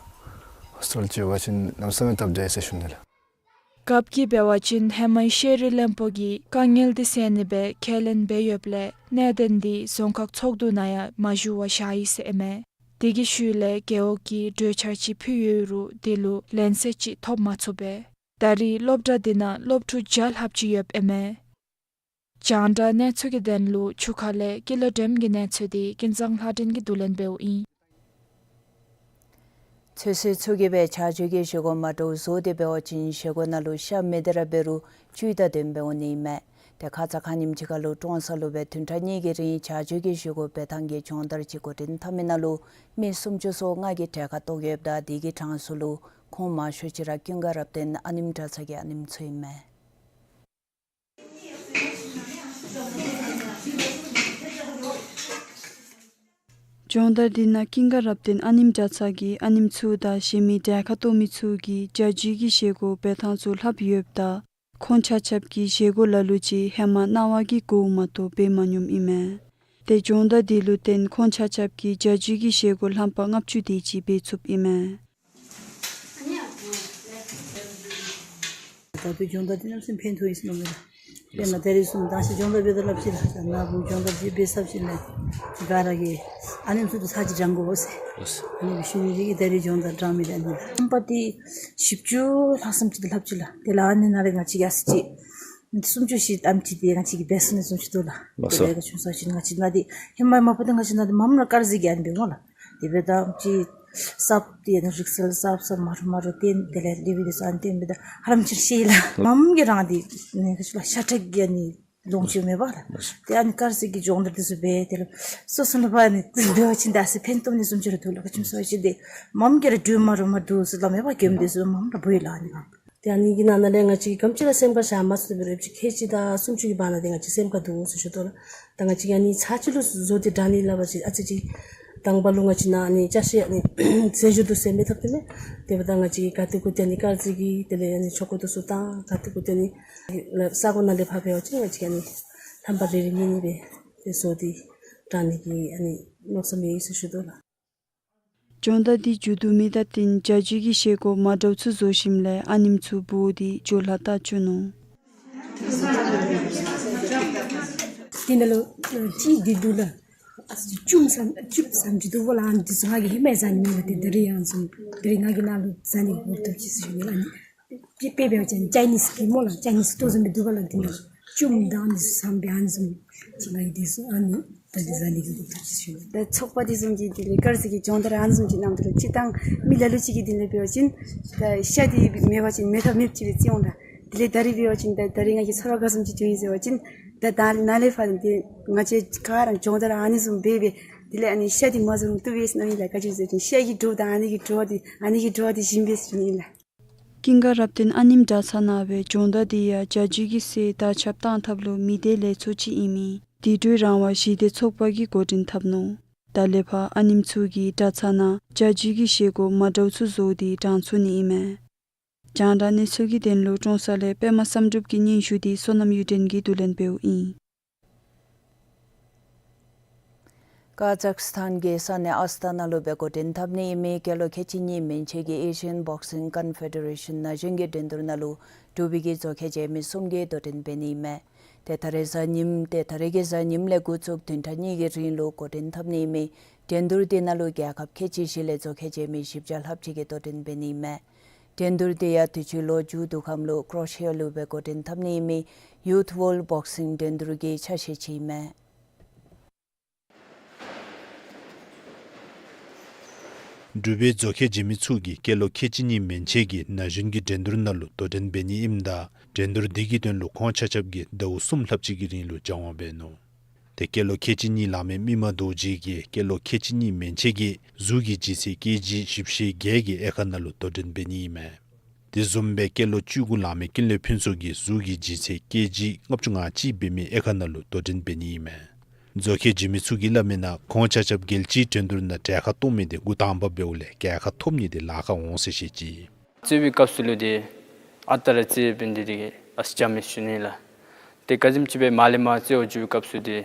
ཧོསི་ཊེལ་ཅིག་ཡོད་པ་ཅིན་གནམ་མེད་ས་མེད་སྟབས་བདེ་ཟེར་ཞུ་ནི་ལགས། རྒཔོ་གིས་འབད་བ་ཅིན་ཧེ་མའི་ཤེས་རིག་བློན་པོ་གིས་དཀའ་ངལ་འདི་སེལ་ནི་སྦེ་ཁས་ལེན་འབད་ཡོདཔ་ལས་གནད་དོན་འདི་རྫོང་ཁག་ཚོགས་འདུ་ནང་ཡང་མ་ཞུ་བར་བཞག་ཡི་ཟེར་ཨིན་མས། དེ་གི་ཤུལ་ལས་རྒེད་འོག་གིས་གྲོས་འཆར་ཅིག་ཕུལ་ཡོད་རུང་དེ་ལུ་ལན་གསལ་ཅིག་ཐོབ་མ་ཚུགས་པས། ད་རེས་སློབ་གྲྭ་འདི་ནང་སློབ་ཕྲུག་བརྒྱ་ལྷགཔ་ཅིག་ཡོདཔ་ཨིན་མས། རྒྱང་བསྒྲགས་གནས་ཚུལ་གྱི་དོན་ལུ་ཆུ་ཁ་ལས་ཀུན་ལེགས་སྒྲོལམ་གྱི་གནས་ཚུལ་འདི་ཀུན་བཟང་ལྷ་སྒྲོན་གྱིས་བསྡུ་ལེན་འབདཝ་ཨིན། ཚོད་བསྲེ་ཚུ་གིས་སྦེ་བྱ་སྤྱོད་ཀྱི་བཞེས་སྒོ་མ་འདྲཝ་བཟོ་སྟེ་འབད་བ་ཅིན་བཞེས་སྒོ་ནང་ལུ་ཤ་མི་བདེ་ར་འབད་རུང་བཅུད་དང་ལྡནམ་འབད་འོང་ནི་མས། ཏེ་ཁ་ཙ་ཁ་ཉིནམ་ཅིག་ཁར་ལུ་ཀྲོང་གསར་ལུ་སྦེ་བདུན་ཕྲག་གཉིས་ཀྱི་རིང་བྱ་སྤྱོད་ཀྱི་བཞེས་སྒོ་འབད་ཐངས་ཀྱི་སྦྱོང་བརྡར་ཅིག་འགོ་འདྲེན་འཐབ་མི་ནང་ལུ་མི་སུམ་ཅུ་སོ་ལྔ་གིས་གྲལ་ཁར་གཏོགས་ཡོདཔ་ད་དེ་གི་གྲངས་སུ་ལུ་ཁོང་མང་ཤོས་ཅིག་ར་ཀུན་དགའ་རབ་བརྟན་ཨ་ནེམོ་གྲྭ་ཚང་གི་ཨ་ནེམོ་ཚུ་ཨིན་མས། སྦྱོང་བརྡར་འདི་ནང་ཀུན་དགའ་རབ་བརྟན་ཨ་ནེམོ་གྲྭ་ཚང་གི་ཨ་ནེམོ་ཚུ་དང་གཞན་མི་གྲལ་ཁར་གཏོགས་མི་ཚུ་གིས་བྱ་སྤྱོད་ཀྱི་བཞེས་སྒོ་འབད་ཐངས་ཚུ་ལྷབ་ཡོདཔ་ད་ཁོང་ཆ་ཁྱབ་ཀྱིས་བཞེས་སྒོ་ལ་ལུ་ཅིག་ཧེ་མ་གནང་བ་གི་གོཝ་མ་གཏོགས་འབད་མ་མྱོངམ་ཨིན་མས། ཏེ་སྦྱོང་བརྡར་འདི་ལུ་བརྟེན་ཁོང་ཆ་ཁྱབ་ཀྱིས་བྱ་སྤྱོད་ཀྱི་བཞེས་སྒོ་ལྷམ་པ་ལྔ་བཅུ་དེ་ཅིག་འབད་ཚུགསཔ་ཨིན་མས། ད་བུ་སྦྱོང་བརྡར་འདི་གནམ་མེད་ས་མེད་ཕན་ཐོགས་ཡི་ཟེར་མནོཝ་མས་ལགས། དཔེར་ན་ད་རེས་བཟུམ་ད་ཅི་སྦྱོང་བརྡར་འབད་དོ་སླབ་ཅི་ལགས། ད་ནཱ་བུ་སྦྱོང་བརྡར་ཅིག་འབད་ཚར་ཅི་ལགས། ག་ར་གིས་ཨ་ནེམོ་ཚུ་དང་ཚར་ཅིག་འགྲང་དགོ་ཟེར། ཨ་ནི་སྦེ་ཞུ་ནི་འདི་གིས་ད་རེས་སྦྱོང་བརྡར་འགྲང་མི་འདི་ཨ་ནི་ལགས། ལྷམ་པ་འདི་བཞི་བཅུ་ལྷག་ཙམ་ཅིག་ད་ལྷབ་ཅི་ལགས། དེ་ལས་ཨ་ནི་ནང་ལས་ང་བཅས་ཀྱིས་ཨ་ཙི་ཅིག་སུམ་ཅུ་ཞིག་ཨ་ནེམ་ཅིག་འདི་ང་བཅས་ཀྱིས་འབད་ཚུགས་ནི་བཟུམ་ཅིག་འདུག་ལགས། ལགས་སོ། དེ་ལས་ག་ཅི་སྨོ་ཟེར་བ་ཅིན་ང་བཅས་ནཱ་འདི་ཧེ་མ་མ་པ་འདི་ང་བཅས་ནཱ་འདི་མངམ་ར་དཀར་ཟས་ཀྱིས་ཨ་ནི་འབདཝ་སྨོ་ལགས། དེ་འབདཝ་ད་ཅིག་སྲབ་སྟེ་ཨ་ནི་རིགས་གསར་སྲབ་སྲབ་དམར་པོ་དམར་པོ་བསྟེན། དེ་ལས་དེ་སྦེ་འདི་ཚུ་ཨ་ནི་བསྟེན་འབདཝ་ད་ཧ་ལམ་ཅིག་ཤེས་ལགས། མངམ་གི་རང་འདི་ནི་ག་ཅི་ལགས་ཤ་ཁྲག་གི་ཨ་ནི་ ལོངས་སྤྱོད་མེད་པ་ལགས། ཏེ་ཨ་ནི་དཀར་ཟས་ཀྱི་སྦྱོང་བརྡར་འདི་ཚུ་འབད་དེ་ལས་སོ་སོ་ལུ་ཕར་ཨ་ནི་འབད་བ་ཅིན་ད་ཟེར་ཕན་ཐོགས་ནི་བཟུམ་ཅིག་ར་འདུག་ལགས། ག་ཅི་སྨོ་ཟེར་བ་ཅིན་ཏེ་མངམ་གིས་ར་འདྲུད་མ་རུང་མ་འདུག་ཟེར་སླབ་མས་པ། གྱོནམ་འདི་ཚུ་མངམ་ར་འབོ་ཡི་ལགས་ཨ་ནི་སྒང་། ཏེ་ཨ་ནི་གི་ནང་ན་ལས་ང་བཅས་ཀྱིས་ག་དེམ་ཅིག་ར་སེམས་ཁར་བཞག་མ་ཚུགས་པའི་རེ་བ་ཅིག་ཁལ་གཅིག་དང་སུམ་ཅུ་གི་བར་ན་འདི་ང་བཅས་སེམས་ཁར་འདུག་ཟེར་ཞུ་དོ་ལགས། ད་ང་བཅས་ཀྱིས་ཨ་ནི་ཚར་གཅིག་ལུ་བཟོ་སྟེ་དྲང་ནི་སླབ་པ་ཅིན་ཨ་ཙི་ཅིག་དང་པ་ལུ་ང་བཅས་ནང་ཨ་ནི་ཅ་ཆས་ཨ་ནི་ཟས་བཅུད་འདི་ཚུ་མེད་ཐབས་ཏེ་མས། དེ་འབདཝ་ད་ང་བཅས་ཀྱིས་ག་ཏེ་གུ་ཏེ་ཨ་ནི་དཀར་ཟས་ཀྱི་དེ་ལས་ཨ་ནི་ཆོ་ག་འདི་ཚུ་དང་ག་ཏེ་གུ་ཏེ་ཨ་ནི་ས་གོ་ནང་ལས་ཕར་འབད་བ་ཅིན་ང་བཅས་ཀྱིས་ཨ་ནི་ལྷམ་པ་རེ་རེ་གཉིས་གཉིས་སྦེ་ཏེ་བཟོ་སྟེ་དྲང་ནི་གི་ཨ་ནི་མནོ་བསམ་ཡོད་ཟེར་ཞུ་དོ་ལགས། སྦྱོང་བརྡར་འདི་མཇུག་བསྡུ་མི་དང་བསྟུན་བྱ་སྤྱོད་ཀྱི་བཞེས་སྒོ་མ་འདྲཝ་ཚུ་བཟོ་ཞིནམ་ལས་ཨ་ནེམ་ཚུ་འབོ་སྟེ་འགྱོ་ལྷག་བཏང་བཅུག་ནུག། དེ་ནང་ལུ་ཨ་ཅི་འདི་འདུག་ལགས། ཨ་ཙི་བཅུད་ཙམ་བཅུད་ཙམ་ཅིག་འདུག་པ་ལགས། ཨ་ནི་འདི་ཚུ་ང་གིས་ཧེ་མ་ཡང་བཟའ་ནི་མེད་པ། ཏེ་ད་རིས་ཡང་བཟུམ་ད་རིས་ང་གིས་ནཱ་ལུ་བཟའ་ནི་གི་གོ་སྐབས་ཅིག་ཞུ་ནི་ལགས། ཨ་ནི་དཔེ་འབད་བ་ཅིན་ཅའི་ནིས་གི་སྨོ་ལགས། ཅའི་ནིས་ལྟོ་བཟུམ་སྦེ་འདུག་པ་ལགས། འདི་ནང་ལུ་བཅུད་དང་ཨ་ནི་ཚུ་ཚངམ་སྦེ་ཨ་ནི་བཟུམ་ཅིག་ང་གིས་འདི་ཚུ་ཨ་ནི་ད་རིས་བཟའ་ནི་གི་གོ་སྐབས་ཅིག་ཞུ་ནི། ད་ཚོགས་པ་འདི་བཟུམ་གྱི་དེ་ལས་དཀར་ཟས་ཀྱི་སྦྱོང་བརྡར་ཨ་ནི་བཟུམ་ཅིག་གནངམ་ད་ལུ་སྤྱིར་བཏང་མི་ལ་ལུ་ཅིག་གིས་དེ་ལས་འབད་བ་ཅིན་ད་ཤ་འདི་མེད་པ་ཅིན་མེད་ཐབས་མེདཔ་ཅིག་སྦེ་བརྩི་འོང་ལགས། དེ་ལས་ད་རིས་འབད་བ་ཅིན་ད་ད་རིས་ང་གིས་ཚོར་བ་ག་བཟུམ་ཅིག་བྱུང་ཡི་ཟེར་བ་ཅིན་ད་ད་ནཱ་ལས་ཕར་འདི་ང་བཅས་ག་ར་སྦྱོང་བརྡར་ཨ་ནི་བཟུམ་འབད་འབད་དེ་ལས་ཨ་ནི་ཤ་འདི་མ་བཟའ་རུང་བཏུབ་པས་ཟེར་མནོ་ཡི་ལགས། ག་ཅི་ཟེར་བ་ཅིན་ཤ་གི་དྲོད་དང་ཨ་ནི་གི་དྲོད་འདི་ཨ་ནི་གི་དྲོད་འདི་ཞིམ་པས་ཟེར་ཞུ་ནི་ཨིན་ལགས། ཀུན་དགའ་རབ་བརྟན་ཨ་ནེམོ་གྲྭ་ཚང་ནང་སྦེ་སྦྱོང་བརྡར་འདི་ཡང་བྱ་སྤྱོད་ཀྱི་ཟས་དར་ཁྱབ་གཏང་ཐབས་ལུ་དམིགས་ཏེ་ལས་ཚོགས་ཅིག་ཨིན་མི་དེ་འདྲའི་རང་དབང་ཞི་བདེ་ཚོགས་པ་གིས་འགོ་འདྲེན་འཐབ་ནུག། ད་ལས་ཕར་ཨ་ནེམོ་ཚུ་གིས་གྲྭ་ཚང་ནང་བྱ་སྤྱོད་ཀྱི་བཞེས་སྒོ་མ་འདྲཝ་ཚུ་བཟོ་སྟེ་དྲང་ཚུགས་ནི་ཨིན་མས། རྒྱང་བསྒྲགས་གནས་ཚུལ་གྱི་དོན་ལུ་ཀྲོང་གསར་ལས་པདྨ་བསམ་གྲུབ་ཀྱི་སྙན་ཞུ་འདི་བསོད་ནམས་གཡུ་སྒྲོན་གྱིས་བསྡུ་ལེན་འབདཝ་ཨིན། ཀ་ཛག་སི་ཐན་གྱི་ས་གནས་ཨས་ཐ་ན་ལུ་སྦེ་འགོ་འདྲེན་འཐབ་ནི་ཨིན་མི་སྐྱེས་ལོ་ཁལ་གཅིག་གཉིས་མན་ཆད་ཀྱི་ཨེ་ཤི་ཡཱན་བོག་སིང་ཀོན་ཕེ་ཌེ་རེ་ཤཱན་ན་གཞོན་གྱི་འགྲན་བསྡུར་ནང་ལུ་འབྲུག་པའི་གི་མཛོ་ཁལ་འཇལ་མི་གསུམ་གྱིས་དོ་འགྲན་འབད་ནི་ཨིན་མས། ཏེ་ད་རེས་གཟའ་ཉིམ་ཏེ་ད་རེས་ཀྱི་གཟའ་ཉིམ་ལས་འགོ་བཙུགས་བདུན་ཕྲག་གཉིས་ཀྱི་རིང་ལུ་འགོ་འདྲེན་འཐབ་ནི་ཨིན་མི་འགྲན་བསྡུར་འདི་ནང་ལུ་རྒྱལ་ཁབ་ཁལ་གཅིག་བཞི་ལས་མཛོ་ཁལ་འཇལ་མི་བཞི་བརྒྱ་ལྷགཔ་ཅིག་གིས་དོ་འགྲན་འབད་ནི་ཨིན་མས། འགྲན་བསྡུར་འདི་ཡང་དུས་ཅི་ལོ་མཇུག་བསྡུ་ཁམས་ལུ་ཀོ་རོ་ཤི་ཡ་ལུ་སྦེ་འགོ་འདྲེན་འཐབ་ནི་ཨིན་མི་ཡུཐ་ཝཱརལཌ་བོག་སིང་འགྲན་བསྡུར་གྱི་ཆ་ཤས་ཅིག་ཨིན་མས། འབྲུག་པའི་མཛོ་ཁལ་འཇལ་མི་ཚུ་གིས་སྐྱེས་ལོ་ཁལ་གཅིག་གཉིས་མན་ཆད་ཀྱི་ན་གཞོན་གྱི་འགྲན་བསྡུར་ནང་ལུ་དོ་འགྲན་འབད་ནི་ཨིནམ་ད་འགྲན་བསྡུར་འདི་གི་དོན་ལུ་ཁོང་ཆ་ཁྱབ་ཀྱིས་ཟླཝ་གསུམ་ལྷགཔ་ཅིག་གི་རིང་ལུ་སྦྱང་བ་འབད་ནུག། ཏེ་སྐྱེས་ལོ་ཁལ་གཅིག་གཉིས་ལང་མི་མི་མང་རྡོ་རྗེ་གིས་སྐྱེས་ལོ་ཁལ་གཅིག་གཉིས་མན་ཆད་ཀྱི་གཟུགས་ཀྱི་ལྗིད་ཚད་ཀེ་ཇི་བཞི་བཅུ་ཞེ་བརྒྱད་ཀྱི་དབྱེ་ཁག་ནང་ལུ་དོ་འགྲན་འབད་ནི་ཨིན་མས། དེ་བཟུམ་སྦེ་སྐྱེས་ལོ་བཅུ་དགུ་ལང་མི་ཀུན་ལེགས་ཕུན་ཚོགས་ཀྱིས་གཟུགས་ཀྱི་ལྗིད་ཚད་ཀེ་ཇི་ལྔ་བཅུ་ང་གཅིག་འབད་མི་དབྱེ་ཁག་ནང་ལུ་དོ་འགྲན་འབད་ནི་ཨིན་མས། མཛོ་ཁལ་འཇལ་མི་ཚུ་གིས་སླབ་མིའི་ནང་ཁོང་ཆ་ཁྱབ་རྒྱལ་སྤྱིའི་འགྲན་བསྡུར་ནང་གྲལ་ཁར་གཏོགས་མི་འདི་འགོ་དང་པ་འབདཝ་ལས་གྲལ་ཁར་ཐོབ་ནི་འདི་ལཱ་ཁག་འོང་ཟེར་བཤད་ཅི། རྩེད་པའི་སྐབས་སུ་ལུ་འདི་ཨ་རྟག་ར་རྩེད་འབད་ནི་འདི་གིས་ཨ་ཙི་འཇམ་མས་ཞུ་ནི་ལགས། ཏེ་ག་དེམ་ཅིག་སྦེ་མར་ལས་མར་རྩེད་འགྱོ་བའི་སྐབས་སུ་འདི་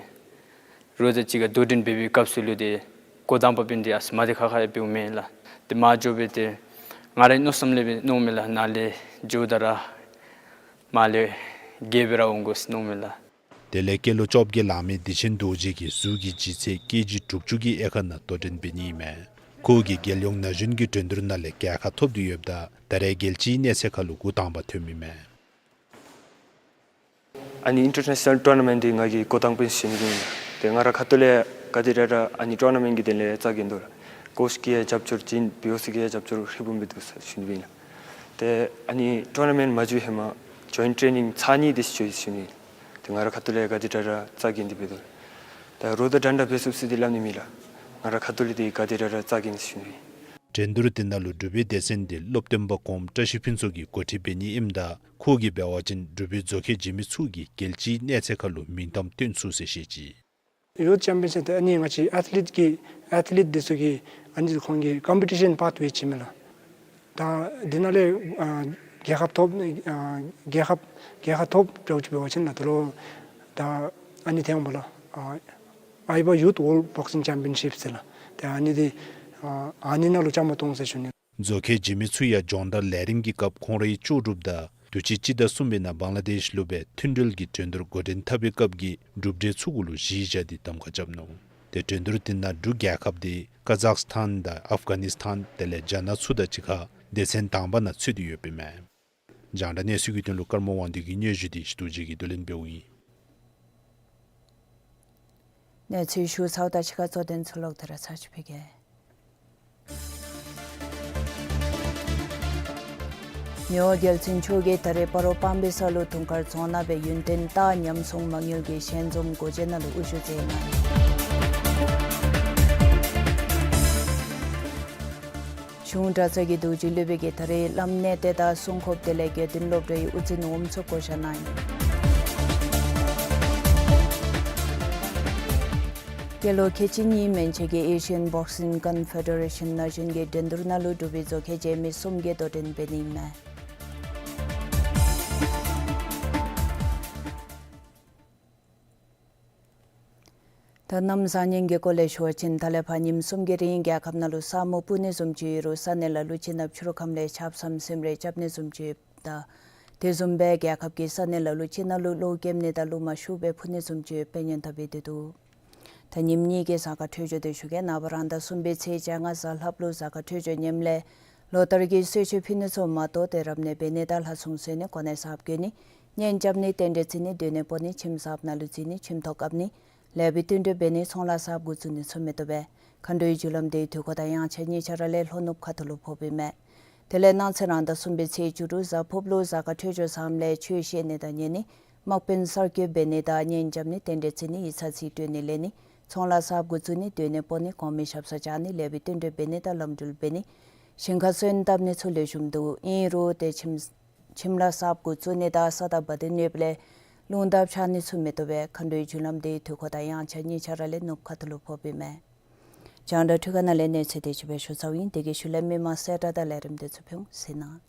རོགས་དང་གཅིག་ཁར་དོ་འགྲན་འབད་བའི་སྐབས་སུ་ལུ་འདི་འགོ་དང་པ་འབད་ནི་འདི་ཨ་ཙི་མ་བདེ་ཁག་ཁ་ཡང་འབདཝ་མས་ལགས། ཏེ་མར་འགྱོ་སྦེ་ཏེ་ང་རའི་མནོ་བསམ་ལས་སྦེ་མནོཝ་མས་ལགས། ནཱ་ལས་འགྱོཝ་ད་ར་མར་ལས་རྒྱལ་སྦེ་ར་འོང་དགོ་ཟེར་མནོཝ་མས་ལགས། དེ་ལས་སྐྱེས་ལོ་བཅོ་བརྒྱད་ལང་མི་བདེ་ཆེན་རྡོ་རྗེ་གིས་གཟུགས་ཀྱི་ལྗིད་ཚད་ཀེ་ཇི་དྲུག་ཅུ་གི་དབྱེ་ཁག་ནང་དོ་འགྲན་འབད་ནི་ཨིན་མས། ཁོ་གིས་རྒྱལ་ཡོངས་ན་གཞོན་གྱི་འགྲན་བསྡུར་ནང་ལས་གྲལ་ཁར་ཐོབ་སྟེ་ཡོདཔ་ད་ད་རེས་རྒྱལ་སྤྱིའི་གནས་ཚད་ཁར་ལུ་འགོ་དང་པ་ཐོནམ་ཨིན་མས། ཨ་ནི་ཨིན་ཊར་ནེ་ཤ་ནཱལ་ཊུར་ནཱ་མེནཊ་འདི་ང་གིས་འགོ་དང་པ་ཨིན་ཟེར་ཞུ་ནི་ཨིན། ཏེ་ང་རའི་ཁ་ཐུག་ལས་ག་དེ་ར་ར་ཨ་ནི་ཊུར་ནཱ་མེནཊ་གི་དོན་ལས་རྩ་འགེངས་དོ་ལགས། ཀོ་ཅི་གིས་ཡང་རྒྱབ་སྐྱོར་བྱིན་བི་ཨོ་སི་གིས་ཡང་རྒྱབ་སྐྱོར་ཧྲིལ་བུམ་སྦེ་འདུག་ཟེར་ཞུ་ནི་ཨིན་ལགས། ཏེ་ཨ་ནི་ཊུར་ནཱ་མེནཊ་མ་འགྱོ་བའི་ཧེ་མ་ཇོའིནཊ་ཊེ་ནིང་ཚར་གཉིས་དེ་ཅིག་འགྱོ་ཡི་ཟེར་ཞུ་ནི་ཨིན། ཏེ་ང་རའི་ཁ་ཐུག་ལས་ག་དེ་ར་ར་རྩ་འགེངས་ཏེ་འབད་དོ་ལགས། ད་རོགས་དང་འགྲན་ཟླ་འབད་ཚུགས་ཟེར་འདི་སླབ་ནི་མེད་ལགས། ང་རའི་ཁ་ཐུག་ལས་འདི་ག་དེ་ར་ར་རྩ་འགེངས་ཟེར་ཞུ་ནི་ཨིན། འགྲན་བསྡུར་འདི་ནང་ལུ་འབྲུག་པའི་སྡེ་ཚན་འདི་སློབ་སྟོན་པ་གོངམ་བཀྲ་ཤིས་ཕུན་ཚོགས་ཀྱིས་འགོ་ཁྲིད་འབད་ནི་ཨིནམ་ད་ཁོ་གིས་འབད་བ་ཅིན་འབྲུག་པའི་མཛོ་ཁལ་འཇལ་མི་ཚུ་གིས་རྒྱལ་སྤྱིའི་གནས་ཚད་ཁར་ལུ་མིང་གཏམ་བཏོན་ཚུགས་ཟེར་བཤད་ཅི། ཡུཐ་ཅེམ་པི་ཡོན་ཤིཔ་འདི་ཨ་ནི་ང་བཅས་ཨེཐ་ལིཊ་ཀྱི་ཨེཐ་ལིཊ་འདི་ཚུ་གི་ཨ་ནི་ཁོང་གི་ཀམ་པི་ཊི་ཤཱན་པཱཐ་ཝེ་ཅིག་མས་ལགས། ད་འདི་ནང་ལས་ཨ་རྒྱལ་ཁབ་ཐོབ་ཨ་རྒྱལ་ཁབ་རྒྱལ་ཁབ་ཐོབ་འདྲཝ་ཅིག་འབད་བ་ཅིན་ལགས་ད་ལོ་ད་ཨ་ནི་ཐོན་འོང་པ་ལགས། ཨ་ཨའི་བ་ཡུཐ་ཝཱརལཌ་བོག་སིང་ཅེམ་པི་ཡོན་ཤིཔ་ཟེར་ལགས། ཏེ་ཨ་ནི་འདི་ཨ་ཨ་ནི་ནང་ལུ་བཅའ་མར་གཏོགས་ཟེར་ཞུ་ནི། མཛོ་ཁལ་འཇལ་མི་ཚུ་ཡང་སྦྱོང་བརྡར་ལས་རིམ་གྱི་སྐབས་ཁོང་རའི་ལྕོགས་གྲུབ་དང་དུས་ཅི་སྤྱི་ཟླ་གསུམ་པའི་ནང་བང་ལ་དེཤ་ལུ་སྦེ་མཐུན་སྒྲིལ་གྱི་འགྲན་བསྡུར་འགོ་འདྲེན་འཐབ་པའི་སྐབས་ཀྱི་གྲུབ་འབྲས་ཚུ་གུ་ལུ་གཞི་བཞག་སྟེ་གདམ་ཁ་རྐྱབ་ནུག། ཏེ་འགྲན་བསྡུར་འདི་ནང་འབྲུག་རྒྱལ་ཁབ་འདི་ཀ་ཛག་སི་ཐཱན་དང་ཨབ་གྷ་ནི་སི་ཐཱན་དེ་ལས་རྒྱ་ནག་ཚུ་དང་གཅིག་ཁར་སྡེ་ཚན་དང་པ་ནང་ཚུད་དེ་ཡོདཔ་ཨིན་མས། རྒྱང་བསྒྲགས་གནས་ཚུལ་གྱི་དོན་ལུ་ཀརྨ་དབང་འདུས་ཀྱི་སྙན་ཞུ་འདི་ཞི་ཏོ་རྗེ་གིས་བསྡུ་ལེན་འབདཝ་ཨིན། གནས་ཚུལ་ཞུ་ཚརཝ་དང་གཅིག་ཁར་གཙོ་དོན་ཚུ་ལོག་སྟེ་ར་ཚར་ཅིག་ཕུལ་གེ། མི་དབང་རྒྱལ་བཙུན་མཆོག་གིས་ད་རེས་སྤ་རོ་སྤང་སྦིས་ས་ལུ་དུང་དཀར་རྫོང་ནང་སྦེ་ཡུན་བརྟན་རྟ་ཉམས་སྲུང་མ་དངུལ་གྱི་ཞལ་འཛོམས་སྒོ་འབྱེད་ནང་ལུ་དབུ་བཞུགས་མཛད་གནང་ཡི། གཞུང་གྲྭ་ཚང་གི་རྡོ་རྗེ་སློབ་དཔོན་གྱིས་ད་རེས་བླམ་གནས་བརྟན་དང་སྲུང་འཁོརཔ་དེ་ལས་དགེ་འདུན་སློབ་གྲྭའི་དབུ་འཛིན་འོགམ་ཚུ་བསྐོ་བཞག་གནང་ཡི། སྐྱེས་ལོ་ཁལ་གཅིག་གཉིས་མན་ཆད་ཀྱི་ཨེ་ཤི་ཡན་བོག་སིང་ཀོན་ཕེ་ཌེ་རེ་ཤཱན་ན་གཞོན་གྱི་འགྲན་བསྡུར་ནང་ལུ་འབྲུག་པའི་མཛོ་ཁལ་རྗེས་མི་གསུམ་གྱིས་དོ་འགྲན་འབད་ནི་ཨིན་མས། ད་གནམ་བཟང་ངན་གྱི་སྐོར་ལས་ཞུ་བ་ཅིན་ད་ལས་ཕར་ཉིནམ་གསུམ་གྱི་རིང་རྒྱལ་ཁབ་ནང་ལུ་ས་སྨུག་སྤུབས་ནི་བཟུམ་ཅིག་ཡོད་རུང་ས་གནས་ལ་ལུ་སྤྱིར་ན་ཕྱི་རུ་ཁམས་ལས་ཆརཔ་ཟམ་ཟིམ་རེ་རྐྱབ་ནི་བཟུམ་ཅིག་ཡོདཔ་ད་དེ་བཟུམ་སྦེ་རྒྱལ་ཁབ་ཀྱི་ས་གནས་ལ་ལུ་སྤྱིར་ན་ལུ་གློག་རྐྱབ་ནི་དང་རླུང་མ་ཤུགས་སྦེ་འཕུ་ནི་བཟུམ་ཅིག་ཡོདཔ་སྦེ་སྔོན་དཔག་འབད་དེ་འདུག། ད་ཉིནམ་གཉིས་ཀྱི་གཟའ་སྐར་འཕྲོད་སྦྱོར་དེ་ཞུ་གེ། ནངས་པ་རང་ཟླ་གསུམ་པའི་ཚེས་བཅོ་ལྔ་གཟའ་ལྷགཔ་ལུ་གཟའ་སྐར་འཕྲོད་སྦྱོར་ངནམ་ལས་ལོ་ལྟར་གྱི་གསོལ་མཆོད་ཕུལ་ནི་ཚུ་མ་གཏོགས་ཏེ་རབ་གནས་འབད་ནི་དང་ལྷ་སྲུང་གསོལ་ནི་གོ་གནས་གསརཔ་བསྐོ་ནི་གཉེན་རྐྱབ་ནི་རྟེན་འབྲེལ་བརྩི་ནི་སྡོད་གནས་སྤོ་ནི་ཁྱིམ་གསརཔ་ནང་ལུ་འཛུལ་ནི་ཁྱིམ་ཐོག་བཀབ་ནི་ལེགས་པའི་བསྟུན་གྲོས་འབད་ནི་ཚོང་ལཱ་གསརཔ་འགོ་བཙུགས་ནི་ཚུ་མི་བཏུབ་པས། མཁའ་འགྲོའི་རྒྱུ་ལམ་དེའི་དུས་འཁོར་དང་དབྱངས་འཆར་གཉིས་ཆ་ར་ལས་ལྷོ་ནུབ་ཁ་ཐུག་ལུ་ཕོགཔ་ཨིན་མས། དེ་ལས་གནངས་ཚེ་རང་ཟླ་གསུམ་པའི་ཚེས་བཅུ་དྲུག་གཟའ་ཕུརཔ་ལུ་གཟའ་སྐར་འཕྲོད་སྦྱོར་བཟངམ་ལས་ཆོས་བཤད་ནི་དང་ཉན་ནི་དམག་དཔོན་གསར་བསྐོ་འབད་ནི་དང་གཉེན་རྐྱབ་ནི་རྟེན་འབྲེལ་བརྩི་ནི་ཡིག་ཚང་རྩིས་སྤྲོད་ནི་ལེན་ནི་ཚོང་ལཱ་གསརཔ་འགོ་བཙུགས་ནི་སྡོད་གནས་སྤོ་ནི་གོང་མའི་ཞབས་སར་བཅར་ནི་ལེགས་པའི་བསྟུན་གྲོས་འབད་ནི་དང་ལམ་འགྲུལ་འབད་ནི་ཞིང་ཁར་སོན་བཏབ་ནི་ཚུ་ལེགས་ཤོམ་འདུག། ཨིན་རུང་ཏེ་ཁྱིམ་ཁྱིམ་ལཱ་གསརཔ་འགོ་བཙུགས་ནི་དང་ས་དང་བ་དན་ཡོདཔ་ལས་རླུང་དར་འཕྱར་ནི་ཚུ་མི་བཏུབ་པས། མཁའ་འགྲོའི་རྒྱུ་ལམ་དེའི་དུས་འཁོར་དང་དབྱངས་འཆར་གཉིས་ཆ་ར་ལས་ནུབ་ཁ་ཐུག་ལུ་ཕོགཔ་ཨིན་མས། རྒྱང་བསྒྲགས་འཕྲུལ་ཁང་ནང་ལས་གནས་ཚུལ་དེ་ཅིག་སྦེ་ཞུ་ཚརཝ་ཨིན། དེ་གི་ཤུལ་ལས་མི་མང་གསལ་བསྒྲགས་དང་ལས་རིམ་དེ་ཚུ་ཕུལ་འོང་ཟེར་ན།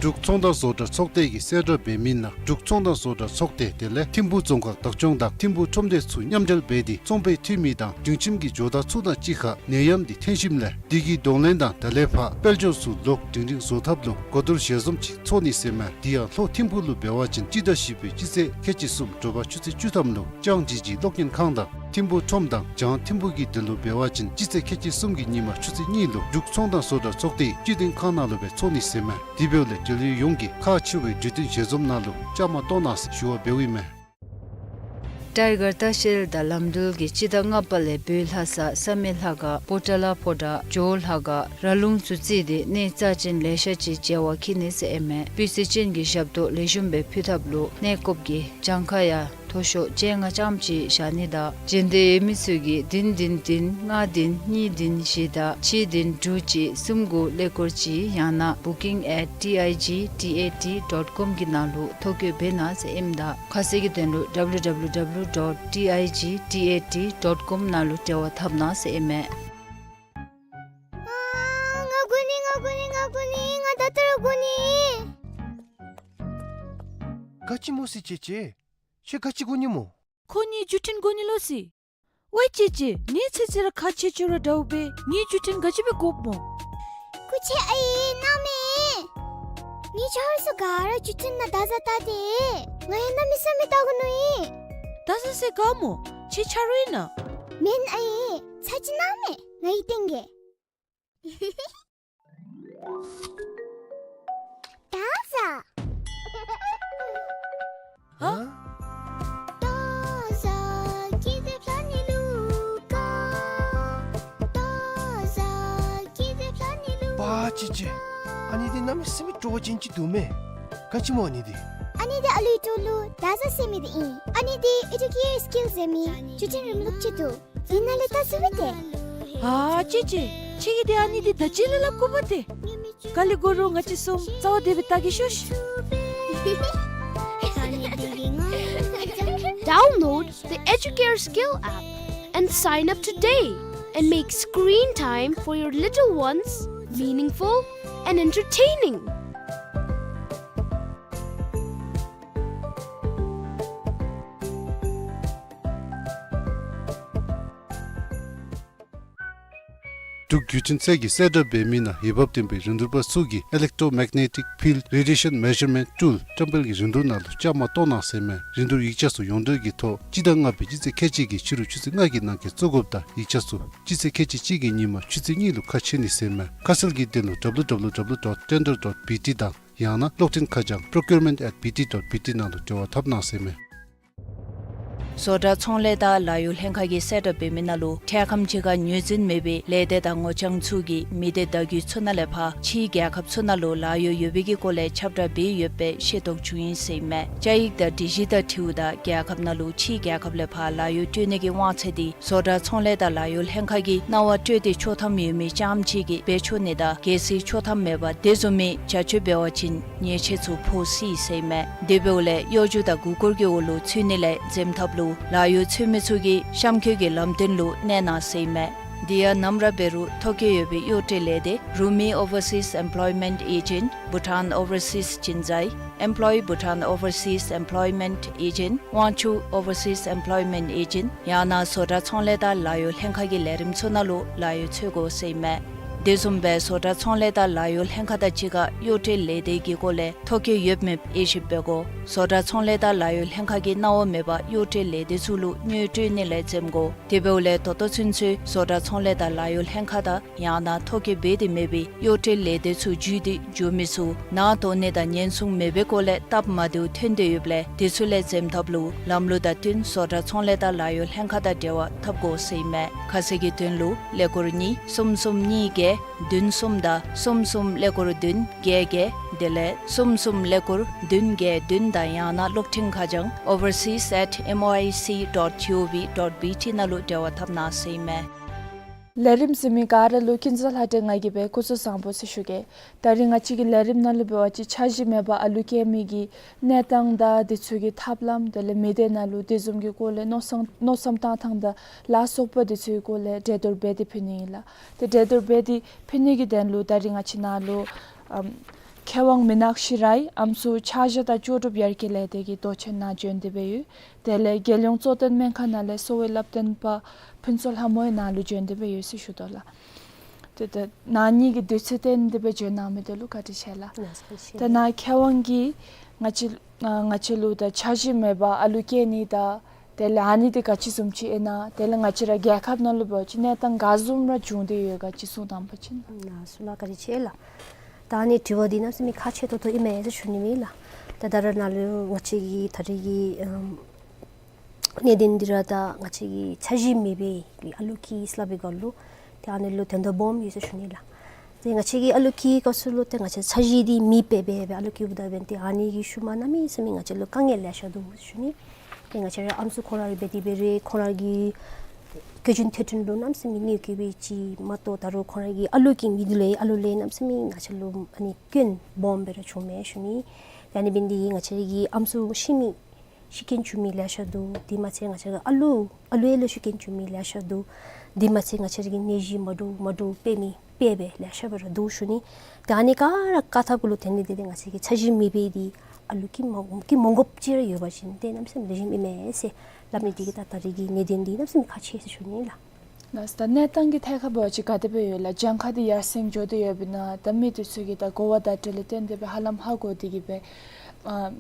འབྲུག་ཚོང་དང་བཟོ་གྲྭ་ཚོགས་སྡེ་གིས་གསལ་བསྒྲགས་འབད་མི་ནང་འབྲུག་ཚོང་དང་བཟོ་གྲྭ་ཚོགས་སྡེ་དེ་ལས་ཐིམ་ཕུག་རྫོང་ཁག་བདག་སྐྱོང་དང་ཐིམ་ཕུག་ཁྲོམ་སྡེ་ཚུ་མཉམ་འབྲེལ་འབད་དེ་ཚོང་པའི་འཐུས་མི་དང་སྒྲིང་ཁྱིམ་གྱི་ཇོ་བདག་ཚུ་དང་གཅིག་ཁར་ནད་ཡམས་འདི་ཐོན་ཞིནམ་ལས་དེ་གི་གདོང་ལེན་དང་ད་ལས་ཕར་དཔལ་འབྱོར་ཚུ་ལོག་སྒྲིང་སྒྲིང་བཟོ་ཐབས་ལུ་གོ་བསྡུར་ཞལ་འཛོམས་ཅིག་ཚོགས་ནི་ཟེར་མས། དེ་ཡང་ལྷོ་ཐིམ་ཕུག་ལུ་འབད་བ་ཅིན་སྤྱི་ཟླ་བཞི་པའི་སྤྱི་ཚེས་ཁལ་གཅིག་གསུམ་དྲོ་པ་ཆུ་ཚོད་བཅུ་ཐམ་ལུ་ལྕང་ཇི་ཇི་གློག་བརྙན་ཁང་དང་ཐིམ་ཕུག་ཁྲོམ་དང་བྱང་ཐིམ་ཕུག་གི་དོན་ལུ་འབད་བ་ཅིན་སྤྱི་ཚེས་ཁལ་གཅིག་གསུམ་གྱི་ཉིན་མ་ཆུ་ཚོད་གཉིས་ལུ་འབྲུག་ཚོང་དང་བཟོ་གྲྭ་ཚོགས་སྡེའི་སྤྱི་དོན་ཁང་ནང་ལུ་སྦེ་ཚོགས་ནི་ཟེར་མས། དེ་འབདཝ་ལས་འབྲེལ་ཡོད་ཡོངས་ཀྱིས་ཁག་ཆེ་བའི་གྲོས་བསྟུན་ཞལ་འཛོམས་ནང་ལུ་བཅའ་མར་གཏོགས་གནང་ཟེར་ཞུ་བ་འབདཝ་ཨིན་མས། ཊའི་གར་ལྟ་བཤལ་དང་ལམ་འགྲུལ་གྱིས་སྤྱི་ཟླ་ལྔ་པ་ལས་བོད་ལྷ་ས་བསམ་ཡས་ལྷ་ཁང་པོ་ཏ་ལ་ཕོ་བྲང་ཇོ་བོ་ལྷ་ཁང་ར་ལུང་ཚུ་བརྩིས་ཏེ་གནས་རྩ་ཅན་ལེ་ཤ་ཅིག་མཇལ་བར་འཁྱིད་ནི་ཟེར་ཨིན་མས། སྤུས་ཚད་ཅན་གྱི་ཞབས་ཏོག་ལེགས་ཤོམ་སྦེ་ཕུལ་ཐབས་ལུ་གནས་སྐབས་ཀྱི་གྱངས་ཁ་ཡང་མཐོ་ཤོས་བཅོ་ལྔ་ཙམ་ཅིག་བཞག་ནི་དང་འབྱོན་འདོད་ཡོད་མི་ཚུ་གིས་བདུན་བདུན་བདུན་ལྔ་བདུན་གཉིས་བདུན་བཞི་དང་གཅིག་བདུན་དྲུག་གཅིག་གསུམ་དགུ་ཀླད་ཀོར་གཅིག་ཡང་ན་booking at T I G T A T dot com གི་ནང་ལུ་ཐོ་བཀོད་འབད་གནང་ཟེར་ཨིནམ་ད་ཁ་གསལ་གྱི་དོན་ལུ་W W W dot T I G T A T dot com ནང་ལུ་འབྲེལ་བ་འཐབ་གནང་ཟེར་ཨིན་མས། ཨ་ང་དགོ་ནི་ང་དགོ་ནི་ང་དགོ་ནི་ང་ད་ལྟོ་ར་དགོ་ནི། ག་ཅི་སྨོ་ཟེར་ཅེ་ཅེ། ཁྱོད་ག་ཅི་དགོ་ནི་སྨོ། ཁོ་ངེའི་བརྒྱུད་འཕྲིན་དགོ་ནི་ལོ་ཟེར། ཝའི་ཅེ་ཅེ། ངེའི་ཚེ་ཚེ་ར་ཁག་ཆེ་ཆེ་ར་འདྲཝ་སྦེ་ངེའི་བརྒྱུད་འཕྲིན་ག་ཅི་སྦེ་དགོཔ་སྨོ། སྐུ་མཁྱེན་ཨའི་གནང་མས། ངེའི་ཆ་རོགས་ཚུ་ག་ར་བརྒྱུད་འཕྲིན་ནང་བརྡ་བཟའ་བལྟ་སྟེ། ང་ཡང་གནམ་མེད་ས་མེད་བལྟ་དགོ་མནོ་ཡི། བརྡ་བཟའ་ཟེར་ག་སྨོ། ཁྱེད་ཆ་རོགས་ཨིན་ན། མེན་ཨའི། ཚར་ཅིག་གནང་མས། ང་གིས་སྟོན་གེ། བརྡ་བཟའ། ཧ། བརྡ་བཟའ་སྐྱིད་སྡེ་ཕྱག་ནི་ལུ་དགའ། བརྡ་བཟའ་སྐྱིད་སྡེ་ཕྱག་ནི་ལུ། པ་ཅི་ཅི། ཨ་ནི་འདི་གནམ་མེད་ས་མེད་སྤྲོ་བ་ཅན་ཅིག་འདུག་མས། ག་ཅི་སྨོ་ཨ་ནི་འདི། ཨ་ནི་འདི་ཨ་ལུའི་སྤྲོ་ལུ་བརྡ་བཟའ་ཟེར་མི་འདི་ཨིན། ཨ་ནི་འདི་ཨེ་ཌུ་ཀེ་ཡར་སི་ཀིལ་ཟེར་མི་བརྒྱུད་འཕྲིན་རིམ་ལུགས་ཅིག་འདུག། འདི་ནང་ལས་བལྟ་ཚུགས་པས་ཏེ། ཨ་ཅི་ཅི། ཁྱེད་ཀྱིས་འདི་ཨ་ནི་འདི་ད་ཅི་ལས་སླབ་དགོ་པས་ཏེ། ག་ལེ་གུ་རུ། ང་བཅས་གསུམ་རྩ་བ་བདེ་བའི་ལྟ་གི་ཤོག་ཤོག Download the Educare Skill app and sign up today and make screen time for your little ones meaningful and entertaining. འབྲུག་བརྒྱུད་འཕྲིན་ཚད་ཀྱིས་གསལ་བསྒྲགས་འབད་མི་ནང་འོས་འབབ་ལྡན་པའི་རིན་བསྡུར་པ་ཚུ་གིས་Electromagnetic Field Radiation Measurement Tool བཀྲམ་སྤེལ་གྱི་རིན་བསྡུར་ནང་ལུ་བཅའ་མར་གཏོགས་གནང་ཟེར་མས། རིན་བསྡུར་ཡིག་ཆ་ཚུ་ཡོངས་འབྲེལ་གྱི་ཐོག་སྤྱི་ཟླ་ལྔ་པའི་སྤྱི་ཚེས་ཁལ་གཅིག་གི་ཕྱི་རུ་ཆུ་ཚོད་ལྔ་གི་ནང་འཁོད་བཙུགས་དགོཔ་དང་ཡིག་ཆ་ཚུ་སྤྱི་ཚེས་ཁལ་གཅིག་གཅིག་གི་ཉིན་མ་ཆུ་ཚོད་གཉིས་ལུ་ཁ་ཕྱེ་ནི་ཟེར་མས། ཁ་གསལ་གྱི་དོན་ལུ་W W W dot tender dot B T དང་ཡང་ན་གློག་འཕྲིན་ཁ་བྱང་procurement at B T dot B T ནང་ལུ་འབྲེལ་བ་འཐབ་གནང་ཟེར་མས། བཟོ་གྲྭ་ཚོང་ལས་དང་ལཱ་གཡོག་ལྷན་ཁག་གིས་གསལ་བསྒྲགས་འབད་མི་ནང་ལུ་འཕྲལ་ཁམས་ཅིག་ཁར་ངོས་འཛིན་མེད་པའི་ལས་སྡེ་དང་ངོ་རྐྱང་ཚུ་གིས་མི་སྡེ་བརྡ་བརྒྱུད་ཚུ་ནང་ལས་ཕར་ཕྱིའི་རྒྱལ་ཁབ་ཚུ་ནང་ལུ་ལཱ་གཡོག་ཡོད་པའི་གི་སྐོར་ལས་ཁྱབ་བསྒྲགས་འབད་ཡོད་པའི་ཤེས་རྟོགས་བྱུང་ཡི་ཟེར་མས། བཅའ་ཡིག་དང་སྒྲིག་གཞི་དང་འཁྲིལཝ་ད་རྒྱལ་ཁབ་ནང་ལུ་ཕྱིའི་རྒྱལ་ཁབ་ལས་ཕར་ལཱ་གཡོག་སྤྲོད་ནི་གི་དབང་ཚད་འདི་བཟོ་གྲྭ་ཚོང་ལས་དང་ལཱ་གཡོག་ལྷན་ཁག་གིས་གནང་བ་སྤྲོད་དེ་ཆོག་ཐམ་ཡོད་མི་རྐྱངམ་ཅིག་གིས་འབད་ཆོག་ནི་དང་གལ་སྲིད་ཆོག་ཐམ་མེད་པར་དེ་བཟུམ་མའི་བྱ་སྤྱོད་འབད་བ་ཅིན་ཉེས་ཆད་ཚུ་ཕོག་སྲིད་ཟེར་མས། དེ་འབདཝ་ལས་གཡོ་སྒྱུ་དང་མགུ་སྐོར་གྱི་འོག་ལུ་ཚུད་ནི་ལས་འཛེམ་ཐབས་ལུ་ལཱ་གཡོག་འཚོལ་མི་ཚུ་གིས་གཤམ་འཁོད་ཀྱི་ལམ་སྟོན་ལུ་གནས་གནང་ཟེར་མས། དེ་ཡང་ནམ་ར་འབད་རུང་ཐོ་བཀོད་ཡོད་པའི་གཡོག་སྤྲོད་ལས་སྡེ་Rumi Overseas Employment Agent, Bhutan Overseas Jinzai, Employ Bhutan Overseas Employment Agent, Wangchuck Overseas Employment Agent ཡང་ན་བཟོ་གྲྭ་ཚོང་ལས་དང་ལཱ་གཡོག་ལྷན་ཁག་གི་ལས་རིམ་ཚུ་ནང་ལུ་ལཱ་གཡོག་འཚོལ་དགོ་ཟེར་མས། དེ་བཟུམ་སྦེ་བཟོ་གྲྭ་ཚོང་ལས་དང་ལཱ་གཡོག་ལྷན་ཁག་དང་གཅིག་ཁར་གཡོག་སྤྲོད་ལས་སྡེ་གི་སྐོར་ལས་ཐོ་བཀོད་ཡོད་མེད་དབྱེ་ཞིབ་འབད་དགོ། བཟོ་གྲྭ་ཚོང་ལས་དང་ལཱ་གཡོག་ལྷན་ཁག་གིས་གནང་བ་མེད་པར་གཡོག་སྤྲོད་ལས་སྡེ་ཚུ་ལུ་དངུལ་སྤྲོད་ནི་ལས་འཛེམ་དགོ། དེ་འབདཝ་ལས་ད་ལྟོ་ཚུན་ཚོད་བཟོ་གྲྭ་ཚོང་ལས་དང་ལཱ་གཡོག་ལྷན་ཁག་དང་ཡང་ན་ཐོ་བཀོད་འབད་དེ་མེད་པའི་གཡོག་སྤྲོད་ལས་སྡེ་ཚུ་བརྒྱུད་དེ་འགྱོ་མི་ཚུ་ནང་དོགས་ནི་དང་ཉེན་སྲུང་མེད་པའི་སྐོར་ལས་སྟབས་མ་བདེཝ་ཐོན་ཏེ་ཡོདཔ་ལས་དེ་ཚུ་ལས་འཛེམ་ཐབས་ལུ་ལམ་ལུགས་དང་བསྟུན་བཟོ་གྲྭ་ཚོང་ལས་དང་ལཱ་གཡོག་ལྷན་ཁག་དང་འབྲེལ་བ་འཐབ་དགོ་ཟེར་མས། ཁ་གསལ་གྱི་དོན་ལུ་ཀླད་ཀོར་གཉིས་གསུམ་གསུམ་གཉིས་བརྒྱད་བདུན་གསུམ་དང་གསུམ་གསུམ་ཀླད་ཀོར་བདུན་བརྒྱད་བརྒྱད་དེ་ལས་གསུམ་གསུམ་ཀླད་ཀོར་བདུན་བརྒྱད་བདུན་དང་ཡང་ན་གློག་འཕྲིན་ཁ་བྱང་overseas at M O I C dot G O V dot B T ནང་ལུ་འབྲེལ་བ་འཐབ་གནང་ཟེར་མས། ལས་རིམ་གཟིགས་མི་ག་ར་ལུ་ཀུན་བཟང་ལྷ་སྒྲོན་ང་གིས་སྦེ་སྐུ་གཟུགས་བཟང་པོ་ཟེར་ཞུ་གེ། ད་རིས་ང་བཅས་ཀྱི་ལས་རིམ་ནང་ལུ་འབད་བ་ཅིན་འཆར་གཞི་མེད་པར་ཨ་ལུ་སྐྱེ་མི་གི་གནས་སྟངས་དང་དེ་ཚུ་གི་ཐབས་ལམ་དེ་ལས་མི་སྡེ་ནང་ལུ་དེ་བཟུམ་གྱི་སྐོར་ལས་མནོ་བསམ་མནོ་བསམ་བཏང་ཐངས་དང་ལ་སོགས་པ་དེ་ཚུ་གི་སྐོར་ལས་གྲོས་བསྡུར་འབད་དེ་ཕུལ་ནི་ཨིན་ལགས། ཏེ་གྲོས་བསྡུར་འབད་དེ་ཕུལ་ནི་གི་དོན་ལུ་ད་རིས་ང་བཅས་ནཱ་ལུ་ཨམ་མཁས་དབང་མི་ནག་ཤི་ར་ཡི་ཨམ་སྲུ་འཆར་གཞི་དང་ལྕོགས་གྲུབ་ཡར་རྒྱས་ལས་སྡེ་གི་མདོ་ཆེན་ནང་བྱོན་ཏེ་སྦེ་ཡོད། དེ་ལས་རྒྱལ་ཡོངས་གཙོ་བསྟེན་སྨན་ཁང་ནང་ལས་གསོ་བའི་བསླབ་སྟོན་པ་ཕུན་ཚོགས་ལྷ་མོ་ཡང་ནཱ་ལུ་བྱོན་ཏེ་སྦེ་ཡོད་ཟེར་ཞུ་དོ་ལགས། ཏེ་ད་ནཱ་གཉིས་ཀྱིས་དུས་ཚོད་བཏོན་ཏེ་སྦེ་བྱོན་གནང་མི་འདི་ལུ་བཀའ་དྲིན་ཆེ་ལགས། ལགས་སོ། ད་ནཱ་མཁས་དབང་གིས་ང་བཅས་ང་བཅས་ལུ་ད་འཆར་གཞི་མེད་པར་ཨ་ལུ་སྐྱེ་ནི་དང་དེ་ལས་ཨ་ནི་འདི་ག་ཅི་བཟུམ་ཅིག་ཨིན་ན་དེ་ལས་ང་བཅས་ར་རྒྱལ་ཁབ་ནང་ལུ་འབད་བ་ཅིན་གནས་སྟངས་ག་བཟུམ་ར་བྱུང་སྟེ་ཡོད་ག་ཅིག་གསུང་དང་པ་ཅིན། ལགས་སོ་ལགས། བཀའ་དྲིན་ཆེ་ལགས། ད་ཨ་ནི་དྲི་བ་འདི་གནམ་མེད་ས་མེད་ཁག་ཆེ་ཏོག་ཏོ་ཨིན་མས་ཟེར་ཞུ་ནི་ཨིན་ལགས། ད་ད་རེས་ནཱ་ལུ་ང་བཅས་ཀྱི་ད་རེས་ཀྱི་ཨམ་གནད་དོན་འདི་ར་ད་ང་བཅས་ཀྱི་འཆར་གཞི་མེད་པའི་ཨ་ལུ་སྐྱེ་ཟེར་སླབ་པའི་སྐོར་ལུ་ཏེ་ཨ་ནི་ལུ་དོན་དག་སྦོམ་ཡོད་ཟེར་ཞུ་ནི་ལགས། ཏེ་ང་བཅས་ཀྱི་ཨ་ལུ་སྐྱེ་སྐབས་སུ་ལུ་ཏེ་ང་བཅས་འཆར་གཞི་འདི་མེད་པར་སྦེ་སྦེ་ཨ་ལུ་སྐྱེཝ་ད་འབདན་ཏེ་ཨ་ནི་གི་ཤུལ་མ་གནམ་མེད་ས་མེད་ང་བཅས་ལུ་དཀའ་ངལ་ལེ་ཤ་འདུག་ཟེར་ཞུ་ནི། ཏེ་ང་བཅས་ར་ཨམ་སྲུ་ཁོང་ར་ར་འབད་དེ་འབད་རུང་ཁོང་ར་གི་སྐྱེ་རྒྱུན་དེ་འཕྲོ་ལུ་གནམ་མེད་ས་མེད་གནོད་སྐྱེལ་བའི་ཅིག་མ་གཏོགས་ད་རུང་ཁོང་ར་གི་ཨ་ལུ་སྐྱེ་མི་འདི་ལས་ཨ་ལུ་ལས་གནམ་མེད་ས་མེད་ང་བཅས་ལུ་ཨ་ནི་སྐྱོན་སྦོམ་སྦེ་ར་བྱུངམ་མས་ཞུ་ནི། ཏེ་ཨ་ནི་འབདན་འདི་ང་བཅས་ར་གི་ཨམ་སྲུ་ཤི་མི་ཤི་རྐྱེན་བྱུང་མི་ལེ་ཤ་འདུག། དེ་མ་ཚད་ང་བཅས་ར་ཨ་ལུ་ཨ་ལུ་ཡང་ལུ་ཤི་རྐྱེན་བྱུང་མི་ལེ་ཤ་འདུག། དེ་མ་ཚད་ང་བཅས་ར་གི་ནད་གཞི་མ་འདྲཝ་མ་འདྲཝ་འཕེལ་མི་འཕེལ་སྦེ་ལེ་ཤ་སྦེ་ར་འདུག་ཞུ་ནི། ཏེ་ཨ་ནི་ག་ར་བཀག་ཐབས་གུ་ལུ་དེ་ནི་དེ་ཏེ་ང་བཅས་ཀྱི་འཆར་གཞི་མེད་པའི་འདི་ཨ་ལུ་སྐྱེ་མ་སྐྱེ་མ་དགོཔ་ཅིག་ར་ཡོད་པ་ཅིན་ཏེ་གནམ་མེད་ས་མེད་ལེགས་ཤོམ་ཨིན་མས་ཟེར་སླབ་ནི་འདི་གིས་ད་ད་རེས་ཀྱི་གནད་དོན་འདི་གནམ་མེད་ས་མེད་ཁག་ཆེ་ཟེར་ཞུ་ནི་ལགས། ལགས་སོ། ད་གནས་སྟངས་ཀྱི་ཐད་ཁར་འབད་བ་ཅིན་ག་དེ་སྦེ་ཡོད་ལགས། གྱངས་ཁ་འདི་ཡར་སེང་འགྱོ་སྟེ་ཡོདཔ་ཨིན་ན། ད་མི་འདི་ཚུ་གིས་ད་གོ་བ་བརྡ་སྤྲོད་ལས་བརྟེན་ཏེ་སྦེ་ཧ་ལམ་ཧ་གོ་སྟེ་གིས་སྦེ་ཨ་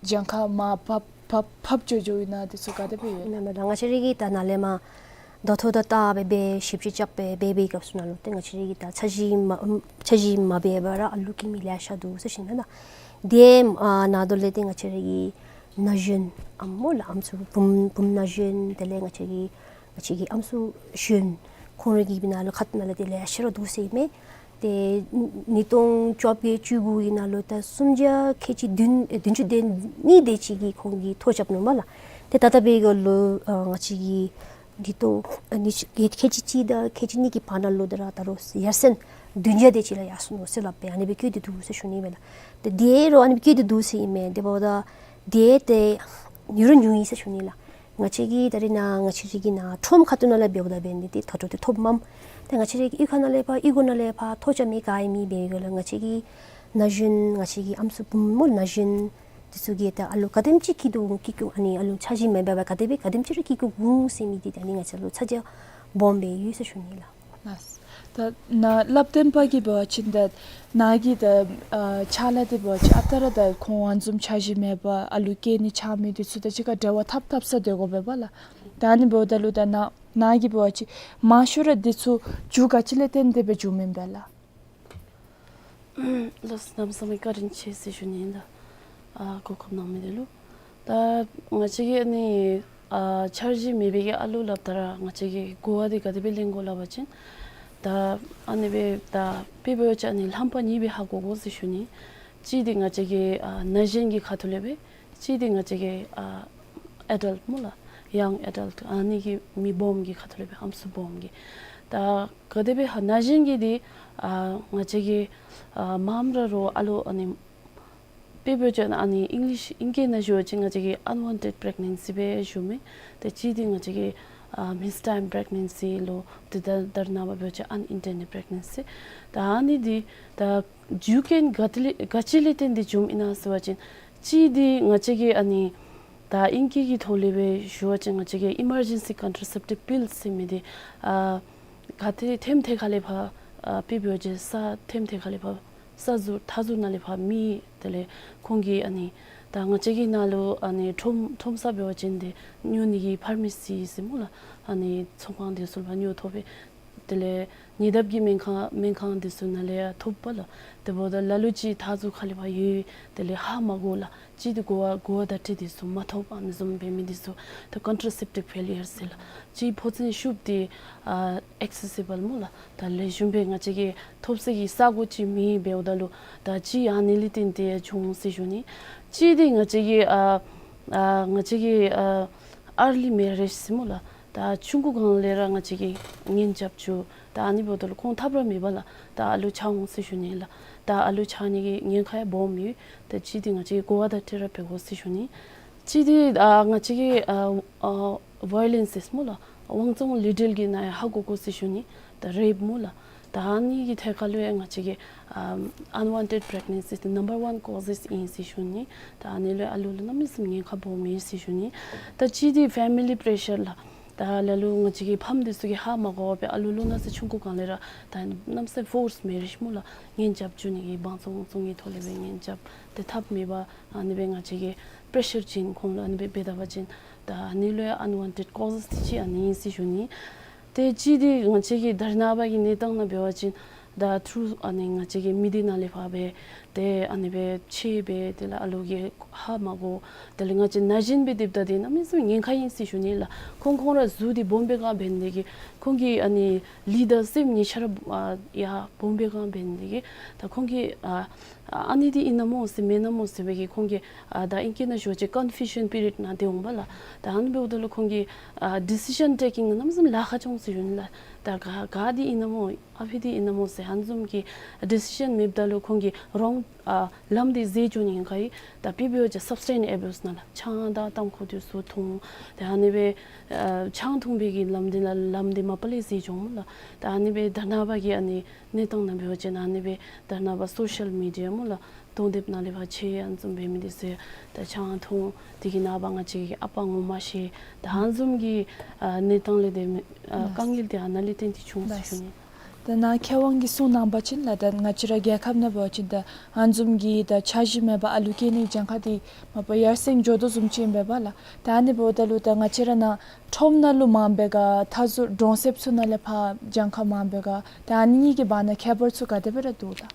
གྱངས་ཁ་མར་ཕབ་ཕབ་ཕབ་འགྱོ་འགྱོཝ་ཨིན་ན་འདི་ཚུ་ག་དེ་སྦེ་ཡོད། ཨིན་མས་ལགས། ང་བཅས་ར་གིས་ད་ནཱ་ལས་མར་ད་ལྟོ་ད་ལྟ་སྦེ་སྦེ་ཞིབ་དཔྱད་རྐྱབ་སྦེ་འབད་བའི་སྐབས་སུ་ནང་ལུ་ཏེ་ང་བཅས་ར་གིས་ད་འཆར་གཞི་མ་འཆར་གཞི་མ་འབད་བར་ར་ཨ་ལུ་སྐྱེ་མི་ལེ་ཤ་འདུག་ཟེར་ཞུ་ནི་ལགས། དེ་ཨ་ནང་དོག་ལས་ཏེ་ང་བཅས་ར་གི་ན་གཞོན་ཨམ་སྨོ་ལགས་ཨམ་སྲུ་བུམོ་བུམོ་ན་གཞོན་དེ་ལས་ང་བཅས་ཀྱི་ང་བཅས་ཀྱི་ཨམ་སྲུ་གཞོན་ཁོང་ར་གི་ནང་ལུ་ཁ་ཐུག་ནང་ལུ་ཏེ་ལེ་ཤ་ར་འདུག་ཟེར་ཨིན་མས། ཏེ་ཉིས་སྟོང་བཅོ་བརྒྱད་བཅུ་དགུ་གི་ནང་ལུ་ད་སུམ་བརྒྱ་ཁལ་གཅིག་བདུན་བདུན་ཅུ་དོན་གཉིས་དེ་ཅིག་གིས་ཁོང་གིས་ཐོ་རྐྱབ་ནུག་སྨོ་ལགས། ཏེ་ད་ལྟ་བའི་སྐབས་ལུ་ཨ་ང་བཅས་ཀྱི་ཉིས་སྟོང་ཨ་ཉི་ཤུ་ཁལ་གཅིག་གཅིག་དང་ཁལ་གཅིག་གཉིས་ཀྱི་བར་ན་ལུ་ད་ར་ད་རུང་ཡར་སེང་ བདུན་བརྒྱ་དེ་ཅིག་ལུ་ཡར་སོང་ནུག་ཟེར་སླབ་སྦེ་ཨ་ནི་སྦེ་བཀོད་དེ་འདུག་ཟེར་ཞུ་ནི་ཨིན་པས་ལགས། ཏེ་དེ་རུང་ཨ་ནི་སྦེ་བཀོད་དེ་འདུག་ཟེར་ཨིན་མས། དེ་འབདཝ་ད་དེ་ཏེ་ཉུང་རུང་ཉུང་ཡི་ཟེར་ཞུ་ནི་ལགས། ང་བཅས་ཀྱི་ད་རེས་ནཱ་ང་བཅས་རའི་གི་ནཱ་ཁྲོམ་ཁ་ཐུག་ནང་ལས་འབདཝ་ད་འབད་ནི་དེ་ད་ལྟོ་དེ་ཐོབ་མས། ཏེ་ང་བཅས་རའི་གི་གཡུས་ཁ་ནང་ལས་ཕར་གཡུས་སྒོ་ནང་ལས་ཕར་ཐོ་རྐྱབ་མི་ག་ཡང་མེད་པའི་སྒང་ལས་ང་བཅས་ཀྱི་ན་གཞོན་ང་བཅས་ཀྱི་ཨམ་སྲུ་བུམོ་ན་གཞོན་དེ་ཚུ་གིས་ད་ཨ་ལུ་ག་དེམ་ཅིག་སྐྱིད་སྡུག་སྐྱིད་སྡུག་ཨ་ནི་ཨ་ལུ་འཆར་གཞི་མེད་པར་ག་དེ་སྦེ་ག་དེམ་ཅིག་ར་སྐྱིད་སྡུག་འོང་ཟེར་མི་འདི་ད་ཨ་ནི་ང་བཅས་ལུ་ཚ་གྱང་སྦོམ་སྦེ་ཡོད་ཟེར་ཞུ་ནི་ལགས། ལགས། ད་ནཱ་བསླབ་སྟོན་པ་གིས་འབད་བ་ཅིན་ད་ནཱ་གི་ད་ཨ་ཕྱག་ལཱ་འདི་འབད་བ་ཅིན་ཨ་རྟག་ར་ད་ཁོང་ཨ་ནི་བཟུམ་འཆར་གཞི་མེད་པར་ཨ་ལུ་སྐྱེ་ནི་ཆགས་མི་འདི་ཚུ་དང་གཅིག་ཁར་འབྲེལ་བ་འཐབ་འཐབ་ས་སྡོད་དགོ་པས་པ་ལགས། ད་ཨ་ནི་འབདཝ་ད་ལུ་ད་ནཱ་ནཱ་གིས་འབད་བ་ཅིན་མང་ཤོས་ར་འདི་ཚུ་རྒྱུ་ག་ཅི་ལས་བརྟེན་ཏེ་སྦེ་འབྱུངམ་ཨིན་པས་ལགས། ལགས་སོ། གནམ་མེད་ས་མེད་བཀའ་དྲིན་ཆེ་ཟེར་ཞུ་ནི་ཨིན་ལགས། ཨ་གོ་སྐབས་གནང་མི་འདི་ལུ། ད་ང་བཅས་ཀྱིས་ཨ་ནི་ཨ་འཆར་གཞི་མེད་པའི་གི་ཨ་ལུ་སླབ་ད་ར་ང་བཅས་ཀྱིས་གོ་བ་འདི་ག་དེ་སྦེ་ལེན་དགོ་སླབ་པ་ཅིན་ད་ཨ་ནི་སྦེ་ད་དཔེ་འབད་བ་ཅིན་ཨ་ནི་རྣམ་པ་གཉིས་སྦེ་ཧ་གོ་དགོ་ཟེར་ཞུ་ནི། གཅིག་འདི་ང་བཅས་ཀྱི་ཨ་ན་གཞོན་གྱི་ཁ་ཐུག་ལས་སྦེ་གཅིག་འདི་ང་བཅས་ཀྱི་ཨ་ཨེ་ཌལཊ་སྨོ་ལགས། ཡང་ཨེ་ཌལཊ་ཨ་ནི་གི་མི་སྦོམ་གྱི་ཁ་ཐུག་ལས་སྦེ་ཨམ་སྲུ་སྦོམ་གྱི། ད་ག་དེ་སྦེ་ཧ་ན་གཞོན་གྱི་འདི་ཨ་ང་བཅས་ཀྱི་ཨ་མངམ་ར་རོགས་ཨ་ལུ་ཨ་ནི་དཔེ་འབད་བ་ཅིན་ཨ་ནི་ཨིང་ལིཤ་ཨིང་སྐད་ནང་ཞུ་བ་ཅིན་ང་བཅས་ཀྱིས་ཨན་ཝཱན་ཊེཌ་པི་རེག་ནེན་སི་སྦེ་ཞུ་མི། ཏེ་གཅིག་འདི་ང་བཅས་ཀྱིས་ཨ་མིས་ཊའིམ་པི་རེག་ནེན་སི་ལོ། ཏེ་ད་ད་རེས་ནངས་པ་འབད་བ་ཅིན་ཨན་ཨིན་ཊེན་ཌེཌ་པི་རེག་ནེན་སི། ད་ཨ་ནི་འདི་ད་རྒྱུ་རྐྱེན་ག་ཏེ་ལས་ག་ཅི་ལས་བརྟེན་ཏེ་འབྱུངམ་ཨིན་ན་ཟེར་བ་ཅིན་གཅིག་འདི་ང་བཅས་ཀྱིས་ཨ་ནི་ད་ཨིང་སྐད་ཀྱི་ཐོག་ལས་སྦེ་ཞུ་བ་ཅིན་ང་བཅས་ཀྱིས་ཨི་མར་ཇེན་སི་ཀོན་ཊ་ར་སེབ་ཊིབ་པིལ་ཟེར་མི་འདི་ཨ་ག་ཏེ་ཐེམ་ཐེ་ཁ་ལས་ཕར་ཨ་དཔེ་འབད་བ་ཅིན་ས་ཐེམ་ཐེ་ཁ་ལས་ཕར་ས་ཟུར་མཐའ་ཟུར་ནང་ལས་ཕར་མེད། དེ་ལས་ཁོང་གིས་ཨ་ནི་ད་ང་བཅས་ཀྱི་ནཱ་ལུ་ཨ་ནི་ཁྲོམ་ཁྲོམ་ས་འབད་བ་ཅིན་ཏེ་ཉོ་ནི་གི་ཕར་མེ་སི་ཟེར་སྨོ་ལགས། ཨ་ནི་ཚོང་ཁང་འདི་ཚུ་ལས་ཕར་ཉོ་ཐོབ་པས། དེ་ལས་ཉེ་འདབས་ཀྱི་སྨན་ཁང་སྨན་ཁང་འདི་ཚུ་ནང་ལས་ཡང་ཐོབ་པས་ལགས། དེ་འབདཝ་ད་ལ་ལུ་ཅིག་མཐའ་ཟུར་ཁ་ལས་ཕར་ཡོད། དེ་ལས་ཧ་མ་གོ་ལགས། གཅིག་འདི་གོ་བ་གོ་བ་བརྡ་སྤྲོད་འདི་ཚུ་མ་ཐོབ། ཨ་ནི་བཟུམ་འབད་མི་འདི་ཚུ་ད་ཀོན་ཊ་ར་སེབ་ཊིབ་ཕེ་ལི་ཡར་ཟེར་ལགས། གཅིག་ཕོ་ཚན་ཤུགས་འདི་ཨ་ཨེག་སེ་སི་བཱལ་སྨོ་ལགས། ད་ལེགས་ཤོམ་སྦེ་ང་བཅས་ཀྱིས་ཐོབ་ས་གི་ས་གོ་ཅིག་མེད། འབདཝ་ད་ལུ་ད་གཅིག་ཨ་ནི་ལས་བརྟེན་ཏེ་བྱུང་ཟེར་ཞུ་ནི། གཅིག་འདི་ང་བཅས་ཀྱི་ཨ་ཨ་ང་བཅས་ཀྱི་ཨ་ཨར་ལི་མེ་རེཇ་ཟེར་སྨོ་ལགས། ད་ཆུང་ཀུ་སྒང་ལས་ར་ང་བཅས་ཀྱིས་གཉེན་རྐྱབ་བཅུག། ད་ཨ་ནི་འབདཝ་ད་ལུ་ཁོང་ཐབས་ར་མེད་པས་ལགས། ད་ཨ་ལུ་ཆགས་འོང་ཟེར་ཞུ་ནི་ལགས། ད་ཨ་ལུ་ཆགས་ནི་གི་ཉེན་ཁ་ཡང་སྦོམ་ཡོད། ད་གཅིག་འདི་ང་བཅས་ཀྱིས་གོ་བ་བརྡ་སྤྲོད་ར་འབད་དགོ་ཟེར་ཞུ་ནི། གཅིག་འདི་ཨ་ང་བཅས་ཀྱི་ཨ་ཨ་ཝའི་ལེནསི་ཟེར་སྨོ་ལགས། དབང་བཙོང་ལུས་འབྲེལ་གྱི་ནང་ཡང་ཧ་གོ་དགོ་ཟེར་ཞུ་ནི། ད་རེབ་སྨོ་ལགས། ད་ཨ་ནི་གི་ཐད་ཁར་ལུ་ཡང་ང་བཅས་ཀྱིས་ཨ་ཨན་ཝཱན་ཊེཌ་པི་རེག་ནེན་སི་འདི་ནམ་བར་ཝཱན་ཀོ་ཟེས་ཨིན་ཟེར་ཞུ་ནི། ད་ཨ་ནི་ལུ་ཨ་ལུ་ལུ་གནམ་མེད་ས་མེད་ཉེན་ཁ་སྦོམ་ཨིན་ཟེར་ཞུ་ནི། ད་གཅིག་འདི་ཕེ་མི་ལི་པི་རེ་ཤར་ལགས། ད་ལ་ལུ་ང་བཅས་ཀྱི་ཕམ་འདི་ཚུ་གིས་ཧ་མ་གོ་བར་སྦེ་ཨ་ལུ་ལོ་ན་ཚོད་ཆུང་ཀུ་སྒང་ལས་ར་ད་གནམ་མེད་ས་མེད་ཕོརསི་མེ་རེཇ་སྨོ་ལགས། གཉེན་རྐྱབ་བཅུག་ནི་གི་དབང་བཙོང་དབང་བཙོང་གི་ཐོག་ལས་སྦེ་གཉེན་རྐྱབ། ཏེ་ཐབས་མེད་པར་ཨ་ནི་སྦེ་ང་བཅས་ཀྱིས་པི་རེ་ཤར་བྱིན། ཁོང་ལུ་ཨ་ནི་སྦེ་འབད་ད་པ་ཅིན་ད་ཨ་ནི་ལུ་ཡང་ཨན་ཝཱན་ཊེཌ་ཀོ་ཟེས་འདི་ཅིག་ཨ་ནི་ཨིན་ཟེར་ཞུ་ནི། ཏེ་གཅིག་འདི་ང་བཅས་ཀྱི་ད་རེས་ནངས་པ་གི་གནས་སྟངས་ནང་འབད་བ་ཅིན་ད་ཐུར་ཨ་ནི་ང་བཅས་ཀྱི་མི་སྡེ་ནང་ལས་ཕར་སྦེ་ཏེ་ཨ་ནི་སྦེ་ཕྱད་སྦེ་དེ་ལས་ཨ་ལུ་གིས་ཧ་མ་གོ། དེ་ལས་ང་བཅས་ན་གཞོན་སྦེ་སྡོདཔ་ད་འདི་གནམ་མེད་ས་མེད་ཉེན་ཁ་ཨིན་ཟེར་ཞུ་ནི་ལགས། ཁོང་ཁོང་ར་གཟུགས་འདི་སྦོམ་པའི་སྒང་འབད་ནི་དེ་གིས་ཁོང་གི་ཨ་ནི་ལུས་དང་སེམས་གཉིས་ཆ་ར་ཨ་ཡང་སྦོམ་པའི་སྒང་འབད་ནི་དེ་གིས་ད་ཁོང་གིས་ཨ་ཨ་ནི་འདི་ཨིན་ན་མོ་ཟེར་མེན་ན་མོ་ཟེར་བའི་གི་ཁོང་གིས་ཨ་ད་ཨིང་སྐད་ནང་ཞུ་བ་ཅིན་ཀོན་ཕིའུ་ཤཱན་པི་རི་ཡོཌ་ནང་སྡོད་འོང་པས་ལགས། ད་ཨ་ནི་འབདཝ་ད་ལུ་ཁོང་གིས་ཨ་ཌི་སི་ཤཱན་ཊེ་ཀིང་གནམ་མེད་ས་མེད་ལཱ་ཁག་བྱུང་ཟེར་ཞུ་ནི་ལགས། ད་ག་ག་འདི་ཨིན་ན་མོ་ཨ་ཕི་འདི་ཨིན་ན་མོ་ཟེར་ཨ་ནི་བཟུམ་གྱི་ཌི་སི་ཤཱན་མེདཔ་ད་ལུ་ཁོང་གིས་རོང་ཨ་ལམ་འདི་འཛོལ་འགྱོ་ནི་ཉེན་ཁ་ཡོད། ད་དཔེ་འབད་བ་ཅིན་སབ་སི་ཊེནས་ཨེ་བཱས་ནང་ལགས། ཆང་དང་ཏམ་ཁུ་འདི་ཚུ་འཐུང་། ད་ཨ་ནི་སྦེ་ཨ་ཆང་འཐུང་བའི་གི་ལམ་འདི་ལ་ལམ་འདི་མ་པ་ལས་འཛོལ་འགྱོ་འོང་ལགས། ད་ཨ་ནི་སྦེ་ད་རེས་ནངས་པ་གི་ཨ་ནི་གནས་སྟངས་ནང་འབད་བ་ཅིན་ཨ་ནི་སྦེ་ད་རེས་ནངས་པ་སོ་ཤལ་མི་ཌི་ཡ་སྨོ་ལགས། གདོང་དེབ་ནང་ལས་ཕར་ཕྱད་ཨ་ནི་བཟུམ་འབད་མི་འདི་ཚུ་ད་ཆང་འཐུང་། དེ་གི་ནངས་པ་ང་བཅས་ཀྱི་ཨ་པ་ངོ་མ་ཤེས། ད་ཨ་ནི་བཟུམ་གྱི་ཨ་གནས་སྟངས་ལས་ཏེ་ཨ་ལགས། དཀའ་ངལ་འདི་ཨ་ནཱ་ལས་བརྟེན་ཏེ་བྱུང་ཟེར་ཞུ་ནི། ད་ནཱ་མཁས་དབང་གིས་གསུང་གནང་བ་ཅིན་ལགས། ད་ང་བཅས་ར་རྒྱལ་ཁབ་ནང་འབད་བ་ཅིན་ད་ཨ་ནི་བཟུམ་གྱི་ད་འཆར་གཞི་མེད་པར་ཨ་ལུ་སྐྱེ་ནི་གྱངས་ཁ་འདི་མ་པ་ཡར་སེང་འགྱོ་དོ་བཟུམ་ཅིག་ཨིན་པས་པ་ལགས། ད་ཨ་ནི་འབདཝ་ད་ལུ་ད་ང་བཅས་ར་ནཱ་ཁྲོམ་ནང་ལུ་མངམ་པས་ག་མཐའ་ཟུར་གྲོང་གསེབ་ཚུ་ནང་ལས་ཕར་གྱངས་ཁ་མངམ་པས་ག་ད་ཨ་ནི་གཉིས་ཀྱི་བར་ན་ཁྱད་པར་ཚུ་ག་དེ་སྦེ་ར་འདུག་ད།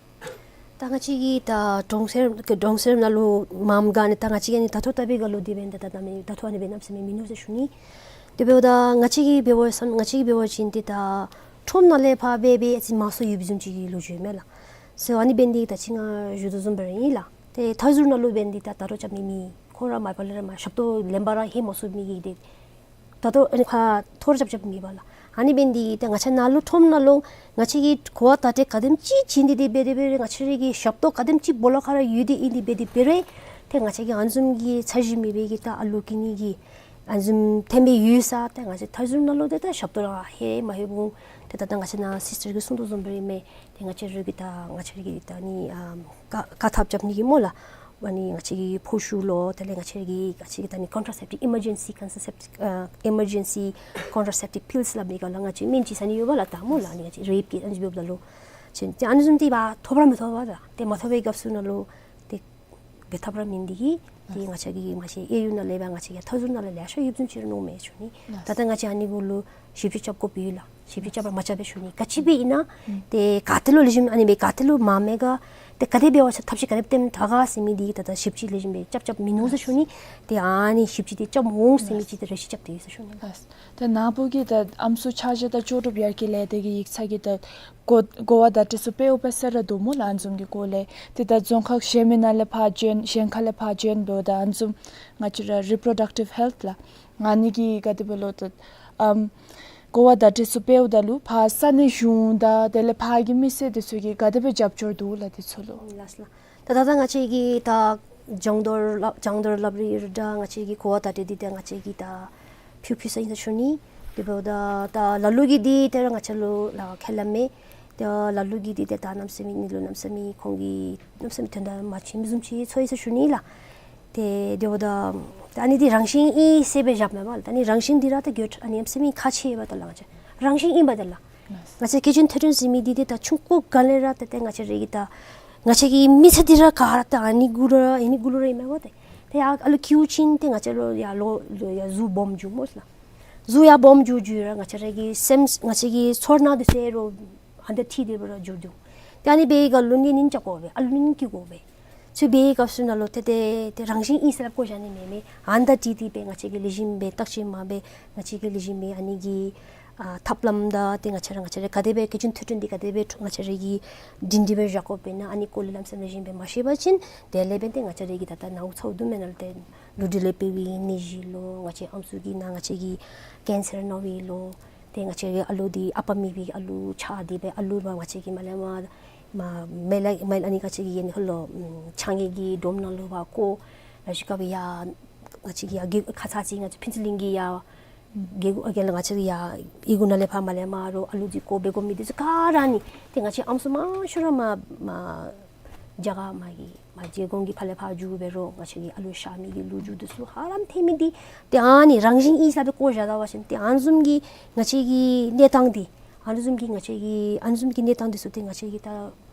ད་ང་བཅས་ཀྱི་ད་གྲོང་གསེབ་གྲོང་གསེབ་ནང་ལུ་མངམ་ག་ནི་ད་ང་བཅས་ཀྱི་ཨ་ནི་ད་ལྟོ་ལྟ་བའི་སྒང་ལུ་དེ་སྦེ་ད་ད་ད་མེན་ད་ལྟོ་ཨ་ནི་སྦེ་གནམ་མེད་ས་མེད་མིན་ནུག་ཟེར་ཞུ་ནི། དེ་འབདཝ་ད་ང་བཅས་ཀྱིས་འབད་བ་བསམ་ང་བཅས་ཀྱིས་འབད་བ་ཅིན་ཏེ་ད་ཁྲོམ་ནང་ལས་ཕར་འབད་འབད་ཨ་ཙི་མང་སུ་ཡོད་པའི་བཟུམ་ཅིག་གི་ལོ་རྒྱུས་མས་ལགས། ཟེར་ཨ་ནི་འབད་ནི་དེ་གིས་ད་ཅི་ང་ཞུ་དོ་བཟུམ་སྦེ་ར་ཨིན་ལགས། ཏེ་མཐའ་ཟུར་ནང་ལུ་འབད་ནི་དེ་ད་ད་རོགས་རྐྱབ་མི་མེད། ཁོང་ར་མ་པ་ལས་ར་མ་ཞབས་ཏོག་ལེན་པར་ར་ཧེ་མ་སོང་མི་གི་དེ་ད་ལྟོ་ཨ་ནི་ཁ་ཐོར་རྐྱབ་རྐྱབ་མེད་པ་ལགས། ཨ་ནི་འབད་ནི་འདི་གིས་ད་ང་བཅས་ནང་ལུ་ཁྲོམ་ནང་ལུ་ང་བཅས་ཀྱིས་གོ་བ་བརྡ་སྤྲོད་ག་དེམ་ཅིག་བྱིན་ཏེ་འདི་འབད་དེ་འབད་རུང་ང་བཅས་ར་གི་ཞབས་ཏོག་ག་དེམ་ཅིག་སྦོ་ལོགས་ཁར་ར་ཡོད་དེ་ཨིན་ཏེ་འབད་དེ་འབད་རུང་ཏེ་ང་བཅས་ཀྱིས་ཨ་ནི་བཟུམ་གྱི་ཚད་གཞི་མེད་པའི་གི་ད་ཨ་ལུ་སྐྱེ་ནི་གི་ཨ་ནི་བཟུམ་ཐོན་པའི་ཡུལ་ས་ཏེ་ང་བཅས་མཐའ་ཟུར་ནང་ལུ་ཏེ་ད་ཞབས་ཏོག་ར་ལྷོད་མ་ལྷོད་འབདཝ་ད་ད་ད་ང་བཅས་ནཱ་སིསི་ཊར་གྱིས་གསུང་དོ་བཟུམ་སྦེ་ར་ཨིན་མས། ཏེ་ང་བཅས་ར་གི་ད་ང་བཅས་ར་གི་ད་ནི་ཨ་བཀག་བཀག་ཐབས་རྐྱབ་ནི་གི་སྨོ་ལགས། ཨ་ནི་ང་བཅས་ཀྱི་ཕོ་ཤུ་ལོ་དེ་ལས་ང་བཅས་ར་གི་ང་བཅས་ཀྱི་ད་ནི་ཀོན་ཊྲ་སེབ་ཊིབ་ཨི་མར་ཇེན་སི་ཀོན་ཊྲ་སེབ་ཊིབ་ཨ་ཨི་མར་ཇེན་སི་ཀོན་ཊྲ་སེབ་ཊིབ་པིལསི་སླབ་མི་ག་ལགས། ང་བཅས་སྨན་ཅིག་ཟ་ནི་ཡོད་པ་ལགས། ད་སྨོ་ལགས་ཨ་ནི་ང་བཅས་རེབ་ཀྱི་ཨ་ནི་འབདཝ་ད་ལུ་ཅིན་ཏེ་ཨ་ནི་བཟུམ་འདི་འབད་ཐོབ་ར་མི་ཐོབ་པ་ལགས། ཏེ་མ་ཐོབ་པའི་སྐབས་སུ་ནང་ལུ་ཏེ་འབད་ཐབས་ར་མེད་ནི་འདི་གིས་ཏེ་ང་བཅས་ཀྱི་ང་བཅས་ཨེ་ཡུ་ནང་ལས་འབད་ང་བཅས་ཀྱི་མཐའ་ཟུར་ནང་ལས་ལེ་ཤ་ཡོདཔ་བཟུམ་ཅིག་ར་མནོཝ་མས་ཞུ་ནི། ད་ལྟོ་ང་བཅས་ཨ་ནི་གུ་ལུ་ཞིབ་དཔྱད་རྐྱབ་དགོཔ་ཡོད་ལགས། ཞིབ་དཔྱད་རྐྱབ་ར་མ་རྐྱབ་པས་ཞུ་ནི། ག་ཅི་སྦེ་ཨིན་ན་ཏེ་ག་ཏེ་ལུ་ལེགས་ཤོམ་ཨ་ནི་སྦེ་ག་ཏེ་ལུ་མ་མེད་ག་ཏེ་ག་དེ་འབད་བ་ཅིན་ཐབས་ཤེས་ག་དེ་སྦེ་བཏོན་དྲག་ག་ཟེར་མི་འདི་ད་ལྟོ་ཞིབ་དཔྱད་ལེགས་ཤོམ་སྦེ་རྐྱབ་རྐྱབ་མིན་ནུག་ཟེར་ཞུ་ནི། ཏེ་ཨ་ནི་ཞིབ་དཔྱད་འདི་རྐྱབ་འོང་ཟེར་མི་ཅིག་ཏེ་རེ་ཞིག་རྐྱབ་སྟེ་ཡོད་ཟེར་ཞུ་ནི་ལགས། ཏེ་ནཱ་བུ་གིས་ད་ཨམ་སྲུ་ཆ་བཞག་ད་ལྕོགས་གྲུབ་ཡར་རྒྱས་ལས་སྡེ་གི་ཡིག་ཚང་གི་ད་གོ་གོ་བ་བརྡ་སྤྲོད་ཚུ་སྤེལཝ་སྦེ་ཟེར་ར་འདུག་སྨོ་ལགས། ཨ་ནི་བཟུམ་གྱི་སྐོར་ལས་ཏེ་ད་རྫོང་ཁག་གཞན་མི་ནང་ལས་ཕར་བྱོན་གཞན་ཁ་ལས་ཕར་བྱོན་འབདཝ་ད་ཨ་ནི་བཟུམ་ང་བཅས་ར་རི་པོ་རོ་ཌག་ཊིབ་ཧེལཐ་ལགས། ཨ་ནི་གི་ག་དེ་སྦེ་ལོ་ད་ཨམ་གོ་བ་བརྡ་སྤྲོད་ཚུ་སྤེལཝ་ད་ལུ་ཕར་ས་གནས་གཞུང་དང་དེ་ལས་ཕར་གྱི་མི་སེར་འདི་ཚུ་གིས་ག་དེ་སྦེ་རྒྱབ་སྐྱོར་འདུག་ལགས་འདི་ཚུ་ལུ། ལགས་ལགས། ད་ད་ད་ང་བཅས་ཀྱི་ད་སྦྱང་བརྡར་སླབ་སྦྱང་བརྡར་སླབ་རི་ར་ད་ང་བཅས་ཀྱི་གོ་བ་བརྡ་སྤྲོད་འདི་ད་ང་བཅས་ཀྱིས་ད་ཕུལ་ཕུལ་ས་ཨིན་ཟེར་ཞུ་ནི། དེ་འབདཝ་ད་ད་ལ་ལུ་གིས་འདི་ཏེ་ར་ང་བཅས་ལུ་ལགས་ཁས་ལེན་མས། ད་ལ་ལུ་གིས་འདི་ཏེ་ད་གནམ་མེད་ས་མེད་ཨ་ནི་ལུ་གནམ་མེད་ས་མེད་ཁོང་གིས་གནམ་མེད་ས་མེད་དོན་དག་མ་ཆེན་པོ་བཟུམ་ཅིག་ཚོར་ཡི་ཟེར་ཞུ་ནི་ལགས། ཏེ་དེ་འབདཝ་ད་ད་ཨ་ནི་འདི་རང་བཞིན་ཨིན་ཟེར་སྦེ་བཞགཔ་མེན་པ་ལགས། ད་ཨ་ནི་རང་བཞིན་འདི་ར་ད་གྱོད་ཨ་ནི་གནམ་མེད་ས་མེད་ཁག་ཆེ་བ་ད་ལགས། ང་བཅས་རང་བཞིན་ཨིན་པ་ད་ལགས། ང་བཅས་སྐྱེ་ཅན་ཐོས་གྲོལ་ཟེར་མི་འདི་འདི་ད་ཆུང་ཀུ་ག་ལས་ར་ད་ཏེ་ང་བཅས་ར་གི་ད་ང་བཅས་ཀྱི་མི་ཚེ་འདི་ར་ག་ར་ད་ཨ་ནི་གུ་ར་ཨ་ནི་གུ་ར་ཨིན་མས་པ་ཏེ། ཏེ་ཡར་ཨ་ལུ་སྐྱེཝ་ཅིག་ཏེ་ང་བཅས་ལུ་ཡར་ལོ་ལོ་ཡར་གཟུགས་སྦོམ་འགྱོཝ་སྨོ་ལགས། གཟུགས་ཡར་སྦོམ་འགྱོ་འགྱོ་ར་ང་བཅས་ར་གི་སེམས་ང་བཅས་ཀྱི་ཚོར་སྣང་འདི་ཚུ་ར་ཨ་ནི་ད་འཐིབས་ཏེ་སྦེ་ར་འགྱོ་འགྱོ། ཏེ་ཨ་ནི་འབད་བའི་སྐབས་ལུ་ནི་ནི་ཅ་དགོ་པས། ཨ་ལུ་ནི་ནི་སྐྱེ་དགོ་པས། ཚུ་འབད་བའི་སྐབས་སུ་ནང་ལུ་ཏེ་ཏེ་ཏེ་རང་བཞིན་ཨིན་ཟེར་སླབ་བཀོ་བཞག་ནི་མེན་མས། ཨ་ནི་ད་འདི་འདི་སྦེ་ང་བཅས་ཀྱིས་ལེགས་ཤོམ་སྦེ་བརྟག་དཔྱད་མ་འབད་ང་བཅས་ཀྱིས་ལེགས་ཤོམ་སྦེ་ཨ་ནི་གི་ཨ་ཐབས་ལམ་དང་ཏེ་ང་བཅས་ར་ང་བཅས་ར་ག་དེ་སྦེ་སྐྱེ་ཅན་ཐོས་གྲོལ་འདི་ག་དེ་སྦེ་ང་བཅས་ར་གིས་སྒྲིང་སྒྲི་སྦེ་བཞག་དགོཔ་ཨིན་ན་ཨ་ནི་སྐོར་ལས་ལམ་སེང་ལེགས་ཤོམ་སྦེ་མ་ཤེས་པ་ཅིན་དེ་ལས་འབདན་ཏེ་ང་བཅས་ར་གི་ད་ད་ནཝ་ཚཝ་དུམ་མེན་ན་ལུ་ཏེ་ལུས་འབྲེལ་ལས་འཕེལ་བའི་ནད་གཞི་ལོ་ང་བཅས་ཨམ་སྲུ་གི་ནང་ང་བཅས་ཀྱི་ཀེན་སར་ན་བའི་ལོ་ཏེ་ང་བཅས་ཀྱི་ཨ་ལུ་འདི་ཨ་པ་མེད་པའི་ཨ་ལུ་ཆགས་ཏེ་སྦེ་ཨ་ལུ་མ་ང་བཅས་ཀྱི་མ་ལས་མ་མ་མེ་ལ་མེ་ལ་ཨ་ནི་ང་བཅས་ཀྱི་ཨ་ནི་ཧོ་ལོ་ཆང་གི་སྒྲོམ་ནང་ལུ་ཕར་བཀོ། ལ་ཤི་ཀ་བི་ཡ་ང་བཅས་ཀྱི་ཡ་གི་ཁ་ཙ་ཅིག་ང་བཅས་ཕུན་ཚོགས་གླིང་གི་ཡ་གི་གུ་ཨ་གི་ལ་ང་བཅས་ཀྱི་ཡ་ཨི་གུ་ནང་ལས་ཕར་མ་ལས་མ་རོགས་ཨ་ལུ་འདི་བཀོ་སྦེ་བཀོ་མི་འདི་ཚུ་ག་ར་ནི་ཏེ་ང་བཅས་ཨམ་སྲུ་མང་ཤོས་ར་མ་མ་རྒྱ་གར་མ་གི་མ་རྗེ་གོང་གི་ཕར་ལས་ཕར་འགྱོ་སྦེ་རོགས་ང་བཅས་ཀྱི་ཨ་ལུ་ཤ་མི་གི་ལོ་རྒྱུས་འདི་ཚུ་ཧ་ལམ་ཐོན་མི་འདི་ཏེ་ཨ་ནི་རང་བཞིན་ཨིན་ཟེར་སྦེ་བཀོ་བཞག་ད་པ་ཅིན་ཏེ་ཨ་ནི་བཟུམ་གྱི་ང་བཅས་ཀྱི་གནས་སྟངས་འདི་ཨ་ནི་བཟུམ་གྱི་ང་བཅས་ཀྱི་ཨ་ནི་བཟུམ་གྱི་གནས་སྟངས་འདི་ཚུ་ཏེ་ང་བཅས་ཀྱི་ད་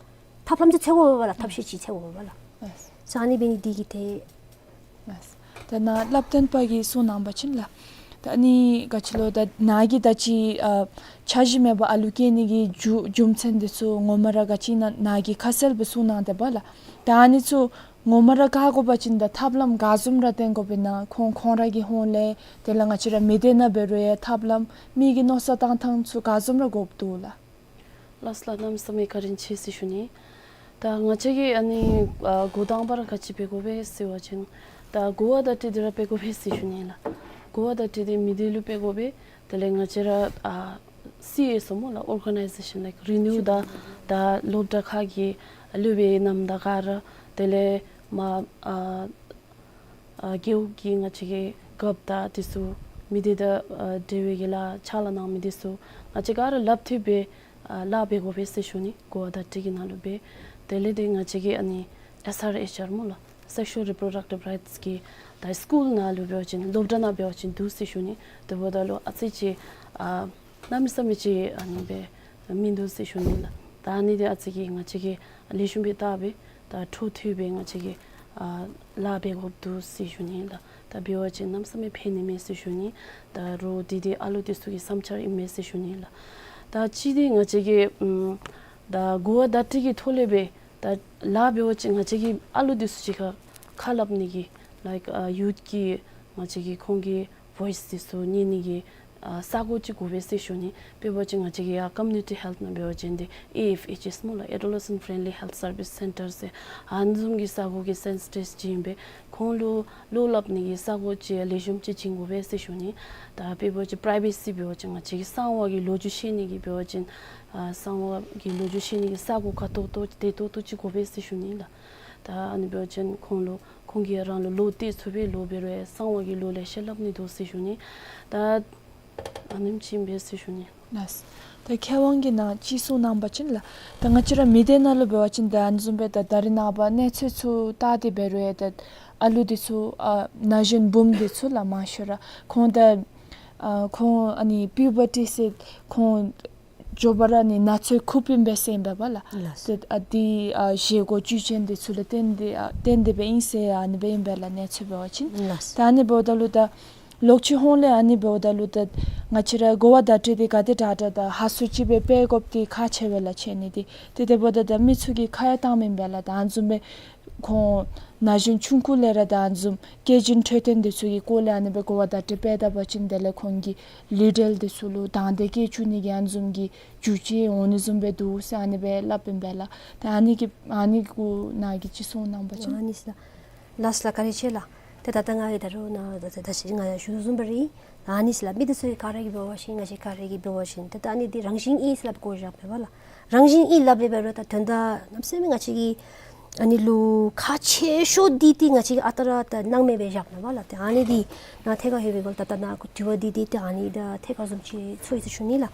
ཐབས་ལམ་ཅིག་འཚོལ་དགོ་པས་ལགས། ཐབས་ཤེས་ཅིག་འཚོལ་དགོ་པས་ལགས། ཨ་ནི་འབད་ནི་འདི་གིས་ཏེ་ད་ནཱ་བསླབ་སྟོན་པ་གིས་གསུང་གནང་བ་ཅིན་ལགས། ད་ཨ་ནི་ག་ཅི་ལོ་ད་ནཱ་གིས་ད་ཅི་ཨ་འཆར་གཞི་མེད་པར་ཨ་ལུ་སྐྱེ་ནི་གི་རྒྱུ་རྒྱུ་མཚན་འདི་ཚུ་ངོ་མ་ར་ག་ཅི་ཨིན་ན་ནཱ་གིས་ཁ་གསལ་སྦེ་གསུང་གནང་དེས་པ་ལགས། ད་ཨ་ནི་ཚུ་ངོ་མ་ར་བཀག་དགོ་པ་ཅིན་ད་ཐབས་ལམ་ག་བཟུམ་ར་བཏོན་དགོཔ་ཨིན་ན་ཁོང་ཁོང་ར་གི་ཧོངས་ལས་དེ་ལས་ང་བཅས་ར་མི་སྡེ་ནང་འབད་རུང་ཡང་ཐབས་ལམ་མི་གི་མནོ་བསམ་གཏང་ཐངས་ཚུ་ག་བཟུམ་ར་དགོཔ་འདུག་ལགས། ལགས་སོ་ལགས། གནམ་མེད་ས་མེད་བཀའ་དྲིན་ཆེ་ཟེར་ཞུ་ནི། ད་ང་བཅས་ཀྱིས་ཨ་ནི་ཨ་འགོ་དང་པ་ར་ག་ཅི་འབད་དགོ་པས་ཟེར་བ་ཅིན་ད་གོ་བ་བརྡ་སྤྲོད་འདི་ར་འབད་དགོ་པས་ཟེར་ཞུ་ནི་ལགས། གོ་བ་བརྡ་སྤྲོད་འདི་མི་སྡེ་ལུ་འབད་དགོ་པས། དེ་ལས་ང་བཅས་ར་ཨ་སི་ཨེསི་ཨོ་སྨོ་ལགས། Organization like Renew ད་ད་སློབ་གྲྭ་ཁག་གི་སློབ་དཔོན་རྣམས་དང་ག་ར་དེ་ལས་མ་ཨ་ཨ་རྒེད་འོག་གི་ང་བཅས་ཀྱི་རྒཔོ་དང་འདི་ཚུ་མི་སྡེ་དང་ཨ་འབྲེལ་བའི་གི་ལཱ་ཕྱག་ལཱ་གནང་མི་འདི་ཚུ་ང་བཅས་ག་ར་སླབ་ཐེབས་སྦེ་ཨ་ལཱ་འབད་དགོ་པས་ཟེར་ཞུ་ནི། གོ་བ་བརྡ་སྤྲོད་ཀྱི་ནང་ལུ་སྦེ། དེ་ལས་ཏེ་ང་བཅས་ཀྱི་ཨ་ནི་ཨེསི་ཨར་ཨེཆ་ཨར་སྨོ་ལགས། Sexual Reproductive Rights གི་ད་སི་ཀུལ་ནང་ལུ་འབད་བ་ཅིན་སློབ་གྲྭ་ནང་འབད་བ་ཅིན་འདུག་ཟེར་ཞུ་ནི། དེ་འབདཝ་ད་ལུ་ཨ་ཙི་ཅིག་ཨ་གནམ་མེད་ས་མེད་ཅིག་ཨ་ནི་སྦེ་མིན་འདུག་ཟེར་ཞུ་ནི་ལགས། ད་ཨ་ནི་འདི་ཨ་ཙི་གི་ང་བཅས་ཀྱིས་ལེགས་ཤོམ་སྦེ་བལྟ་སྦེ་ད་འཕྲོ་མཐུད་སྦེ་ང་བཅས་ཀྱིས་ཨ་ལཱ་འབད་དགོཔ་འདུག་ཟེར་ཞུ་ནི་ལགས། ད་འབད་བ་ཅིན་གནམ་མེད་ས་མེད་ཕན་ནི་མས་ཟེར་ཞུ་ནི། ད་རོགས་འདི་འདི་ཨ་ལུ་འདི་ཚུ་གི་བསམ་འཆར་ཨིན་མས་ཟེར་ཞུ་ནི་ལགས། ད་གཅིག་འདི་ང་བཅས་ཀྱིས་ཨམ་ད་གོ་བ་བརྡ་སྤྲོད་ཀྱི་ཐོག་ལས་སྦེ་ད་ལཱ་འབད་བ་ཅིན་ང་བཅས་ཀྱི་ཨ་ལུ་འདི་ཚུ་གཅིག་ཁར་ཁ་སླབ་ནི་གི་like ཨ་ཡུཐ་ཀྱི་ང་བཅས་ཀྱི་ཁོང་གི་བོའིསི་འདི་ཚུ་ཉན་ནི་གི་ ཨ་ས་གོ་ཅིག་དགོ་པས་ཟེར་ཞུ་ནི། དཔེ་འབད་བ་ཅིན་ང་བཅས་ཀྱི་ཡར་ཀོམ་མུ་ནི་ཊི་ཧེལཐ་ནང་འབད་བ་ཅིན་འདི་ཨེ་ཨེཕ་ཨེཆ་ཨེསི་སྨོ་ལགས། Adolescent Friendly Health Service Centre ཟེར་ཨ་ནི་བཟུམ་གྱི་ས་གོ་གི་སེན་སི་ཊར་ཅིག་ཨིན་པས། ཁོང་ལུ་བློ་སླབ་ནི་གི་ས་གོ་ཅིག་ལེགས་ཤོམ་ཅིག་བྱིན་དགོ་པས་ཟེར་ཞུ་ནི། ད་དཔེ་འབད་བ་ཅིན་པ་རའི་བེ་སི་འབད་བ་ཅིན་ང་བཅས་ཀྱི་གསང་བ་གི་ལོ་རྒྱུས་བཤད་ནི་གི་འབད་བ་ཅིན་ཨ་གསང་བ་གི་ལོ་རྒྱུས་བཤད་ནི་གི་ས་གོ་ཁ་ཏོག་ཏོ་བདེ་ཏོག་ཏོ་ཅིག་དགོ་པས་ཟེར་ཞུ་ནི་ལགས། ད་ཨ་ནི་འབད་བ་ཅིན་ཁོང་ལུ་ཁོང་གིས་རང་ལུ་བློ་གཏད་ཚུགས་པའི་ལོ་འབད་རུང་ཡང་གསང་བ་གི་ལོ་ལེ་ཤ་སླབ་ནི་འདུག་ཟེར་ཞུ་ནི། ད་ཨ་ནེམ་ཅིག་ཨིན་པས་ཟེར་ཞུ་ནི། ལགས། ད་མཁས་དབང་གིས་ནཱ་ཅིག་གསུང་གནང་པ་ཅིན་ལགས། ད་ང་བཅས་ར་མི་སྡེ་ནང་ལུ་འབད་བ་ཅིན་ད་ཨ་ནི་བཟུམ་སྦེ་ད་ད་རེས་ནངས་པ་གནས་ཚུལ་ཚུ་བལྟ་སྟེ་འབད་རུང་ཡང་ད་ཨ་ལུ་འདི་ཚུ་ཨ་ན་གཞོན་བུམོ་འདི་ཚུ་ལགས་མང་ཤོས་ར་ཁོང་ད་ཨ་ཁོང་ཨ་ནི་པིའུ་བར་ཊི་ཟེར་ཁོང་མགྱོགས་པ་ར་ནི་ན་ཚོད་ཁུགཔ་ཨིན་པས་ཟེར་ཨིན་པས་པ་ལགས། ལགས། ཏེ་ཨ་འདི་ཨ་བཞེས་སྒོ་བཅུད་ཅན་འདི་ཚུ་ལུ་བརྟེན་ཏེ་ཨ་བརྟེན་ཏེ་སྦེ་ཨིན་ཟེར་ཨ་ནི་སྦེ་ཨིན་པས་ལགས་གནས་ཚུལ་འབད་བ་ཅིན། ལགས། ད་ཨ་ནི་འབདཝ་ད་ལུ་ད་ལོག་ཅིག་ཧོངས་ལས་ཨ་ནི་འབདཝ་ད་ལུ་ད་ང་བཅས་ར་གོ་བ་བརྡ་སྤྲོད་འདི་ག་དེ་དྲག་དྲག་ད་ཧ་སུ་ཅིག་སྦེ་སྤེལ་དགོཔ་འདི་ཁག་ཆེ་བས་ལགས་ཆེ་ནི་འདི། ཏེ་དེ་འབདཝ་ད་ད་མི་ཚུ་གིས་ཁ་ཡང་བཏངམ་ཨིན་པས་ལགས། ད་ཨ་ནི་བཟུམ་སྦེ་ཁོང་ན་གཞོན་ཆུང་ཀུ་ལས་ར་ད་ཨ་ནི་བཟུམ་སྐྱེས་ཆེན་འཕྲོད་བསྟེན་འདི་ཚུ་གི་སྐོར་ལས་ཨ་ནི་སྦེ་གོ་བ་བརྡ་སྤྲོད་སྤེལ་ད་པ་ཅིན་དེ་ལས་ཁོང་གི་ལུས་འབྲེལ་འདི་ཚུ་ལུ་དང་འདོད་སྐྱེ་བཅུག་ནི་གི་ཨ་ནི་བཟུམ་གྱི་རྒྱུ་རྐྱེན་འོང་ནི་བཟུམ་སྦེ་འདུག་ཟེར་ཨ་ནི་སྦེ་སླབ་ཨིན་པས་ལགས། ད་ཨ་ནི་གི་ཨ་ནི་གུ་ནཱ་གིས་ཅིག་གསུང་གནང་པ་ཅིན། ཨ་ནི་ཟེར་ལགས། ལགས་ལགས་བཀའ་དྲིན་ཆེ་ལགས། ཏེ་ད་ལྟོ་ང་གིས་ད་རུང་ནཱ་ད་ད་ཅི་ང་ཡང་ཞུ་དོ་བཟུམ་སྦེ་ར་ཨིན། ཨ་ནི་ཟེར་ལགས། མི་འདི་ཚུ་ག་ར་གིས་འབད་བ་ཅིན་ང་བཅས་ག་ར་གིས་འབད་བ་ཅིན་ད་ད་ཨ་ནི་འདི་རང་བཞིན་ཨིན་ཟེར་སླབ་དགོཔ་ཡོདཔ་མས་པ་ལགས། རང་བཞིན་ཨིན་སླབ་སྦེ་འབད་རུང་ད་དོན་དག་གནམ་མེད་ས་མེད་ང་བཅས་ཀྱིས་ཨ་ནི་ལུ་ཁག་ཆེ་ཤོས་འདི་ཏེ་ང་བཅས་ཀྱིས་ཨ་རྟག་ར་ད་སྣང་མེད་སྦེ་བཞགཔ་མས་པ་ལགས། ཏེ་ཨ་ནི་འདི་ནཱ་ཐད་ཀར་ལྷོད་པའི་སྒང་ལུ་ད་ད་ནཱ་གུ་དྲི་བ་འདི་འདི་ཏེ་ཨ་ནི་ད་ཐད་ཀར་བཟུམ་ཅིག་ཚོར་ཡི་ཟེར་ཞུ་ནི་ལགས།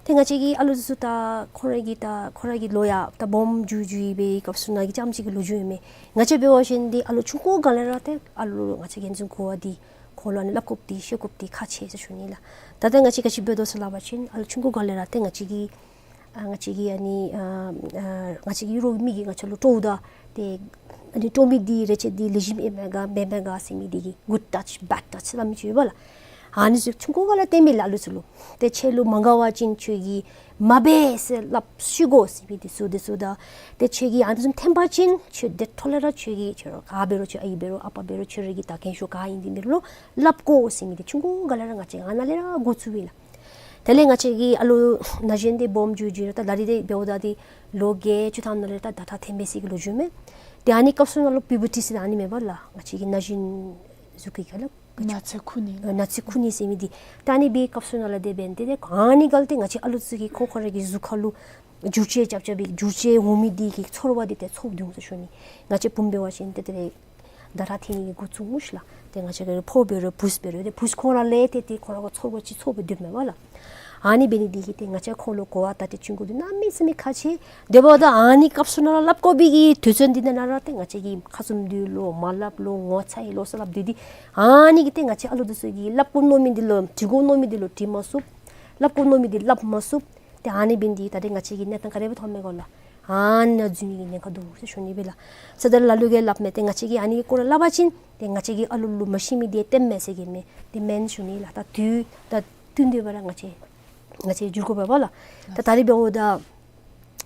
ཏེ་ང་བཅས་ཀྱི་ཨ་ལུ་འདི་ཚུ་ད་ཁོང་ར་གི་ད་ཁོང་ར་གི་ལོ་ཡང་ད་སྦོམ་འགྱོ་འགྱོ་བའི་སྐབས་སུ་ནཱ་གི་རྐྱངམ་ཅིག་གི་ལོ་རྒྱུས་ཨིན་མས། ང་བཅས་འབད་བ་ཅིན་འདི་ཨ་ལུ་ཆུང་ཀུ་སྒང་ལས་ར་ཏེ་ཨ་ལུ་ང་བཅས་ཀྱིས་འཛིན་དགོ་པ་འདི་ཁོང་ལུ་ཨ་ནི་སླབ་དགོཔ་འདི་བཤད་དགོཔ་འདི་ཁག་ཆེ་ཟེར་ཞུ་ནི་ལགས། ད་ལྟོ་ང་བཅས་ག་ཅི་འབད་དོ་ཟེར་སླབ་པ་ཅིན་ཨ་ལུ་ཆུང་ཀུ་སྒང་ལས་ར་ཏེ་ང་བཅས་ཀྱི་ཨ་ང་བཅས་ཀྱི་ཨ་ནི་ཨ་ཨ་ང་བཅས་ཀྱི་རོགས་མི་གིས་ང་བཅས་ལུ་དཀྲོགཔ་ད་ཏེ་ཨ་ནི་དཀྲོག་མི་འདི་རེ་ཆེ་འདི་ལེགས་ཤོམ་ཨིན་མས་ག་མེན་མས་ག་ཟེར་མི་འདི་གི་good touch bad touch སླབ་མི་ཅིག་ཡོད་པ་ལགས། ཨ་ནི་ཚུ་ཆུང་ཀུ་སྒང་ལས་སྟོན་མི་ལགས་ཨ་ལུ་ཚུ་ལུ། ཏེ་ཁྱོད་ལུ་མ་དགའ་བ་ཅིན་ཁྱོད་ཀྱིས་མ་འབད་ཟེར་སླབ་ཤི་དགོ་ཟེར་མི་འདི་ཚུ་འདི་ཚུ་དང་། ཏེ་ཁྱོད་ཀྱིས་ཨ་ནི་ཚུ་འཐེན་པ་ཅིན་ཁྱོད་དེ་འཕྲོ་ལས་ར་ཁྱོད་ཀྱིས་ཁྱོད་ར་ག་འབད་རུང་ཁྱོད་ཨའི་འབད་རུང་ཨ་པ་འབད་རུང་ཁྱོད་ར་གི་ད་རྒན་ཤོས་ག་ཨིན་འདི་འདི་ལུ་སླབ་དགོ་ཟེར་མི་འདི་ཆུང་ཀུ་སྒང་ལས་ར་ང་བཅས་ཨ་ནཱ་ལས་ར་འགོ་བཙུགས་པས་ལགས། དེ་ལས་ང་བཅས་ཀྱི་ཨ་ལུ་ན་གཞོན་འདི་སྦོམ་འགྱོ་འགྱོ་ར་ད་ད་རིས་འདི་འབདཝ་ད་འདི་ལོ་བརྒྱད་ཅུ་ཐམ་ནང་ལས་ད་ད་ད་འཐེན་པས་ཟེར་གྱི་ལོ་རྒྱུས་མས། ཏེ་ཨ་ནི་སྐབས་སུ་ནང་ལུ་པིའུ་བར་ཊི་ཟེར་ཨ་ནི་མེན་པ་ལགས། ང་བཅས་ཀྱི་ན་གཞོན་གཟུགས་ཀྱི་ཁ་ལགས། ན་ཚོད་ཁུག་ནི། ཨ་ན་ཚོད་ཁུག་ནི་ཟེར་མི་འདི། ད་ཨ་ནི་འབད་བའི་སྐབས་སུ་ནང་ལས་དེ་འབད་ནི་དེ་ཏེ་ཨ་ནི་སྒང་ལས་ཏེ་ང་བཅས་ཨ་ལུ་ཚུ་གིས་ཁོང་ཁོང་ར་གི་གཟུགས་ཁ་ལུ་འགྱུར་བཅོས་རྐྱབ་རྐྱབ་པའི་འགྱུར་བཅོས་འོང་མི་འདི་གི་ཚོར་བ་འདི་ཏེ་ཚོར་འོང་འདུག་ཟེར་ཞུ་ནི། ང་བཅས་བུམོ་འབད་བ་ཅིན་ཏེ་དེ་ལས་ད་ར་འཐེན་ནི་གི་འགོ་བཙུགས་སྨོ་ཤིག་ལགས། ཏེ་ང་བཅས་ཀྱི་ཕོ་འབད་རུང་བུཚ་འབད་རུང་ཏེ་བུཚ་ཁོང་ར་ལས་ཏེ་ཏེ་ཁོང་ར་གི་ཚོར་བ་ཅིག་ཚོར་སྦེ་སྡོདཔ་མས་པ་ལགས། ཨ་ནི་འབད་ནི་འདི་གིས་ཏེ་ང་བཅས་ཁོང་ལུ་གོ་བ་བརྡ་སྤྲོད་བྱིན་དགོཔ་འདི་གནམ་མེད་ས་མེད་ཁག་ཆེ། དེ་འབདཝ་ད་ཨ་ནི་སྐབས་སུ་ནང་ལུ་སླབ་དགོ་པའི་གི་དུས་ཚོད་འདི་ནང་ན་ར་ཏེ་ང་བཅས་ཀྱི་ཁ་བཙུམ་སྡོད་ལོ་མ་སླབ་ལོ་ངོ་ཚ་ཡི་ལོ་ཟེར་སླབ་སྡོད་དེ། ཨ་ནི་གིས་ཏེ་ང་བཅས་ཨ་ལུ་འདི་ཚུ་གིས་སླབ་དགོ་མནོ་མི་འདི་ལུ་དྲི་དགོ་མནོ་མི་འདི་ལུ་དྲི་མ་ཚུགས། སླབ་དགོ་མནོ་མི་འདི་སླབ་མ་ཚུགས། ཏེ་ཨ་ནི་འབད་ནི་འདི་གིས་ད་རེས་ང་བཅས་ཀྱི་གནས་སྟངས་ག་དེ་སྦེ་ཐོནམ་མས་གོ་ལགས། ཨ་ནཱ་འཛུལ་ནི་གི་ཉེན་ཁ་འདུག་ཟེར་ཞུ་ནི་སྦེ་ལགས། ཟེར་ད་ལ་ལུ་གིས་སླབ་མས། ཏེ་ང་བཅས་ཀྱིས་ཨ་ནི་གི་སྐོར་ལས་སླབ་པ་ཅིན་ཏེ་ང་བཅས་ཀྱིས་ཨ་ལུ་ལུ་མ་ཤེས་མི་འདི་སྟོནམ་མས་ཟེར་གྱི་མས། ཏེ་མེན་ཞུ་ནི་ལགས། ད་དུས་ད་བསྟུན་ཏེ་འབད་ར་ང་བཅས་ང་བཅས་འགྱུར་དགོ་པས་པ་ལགས། ད་ད་རེས་འབདཝ་ད་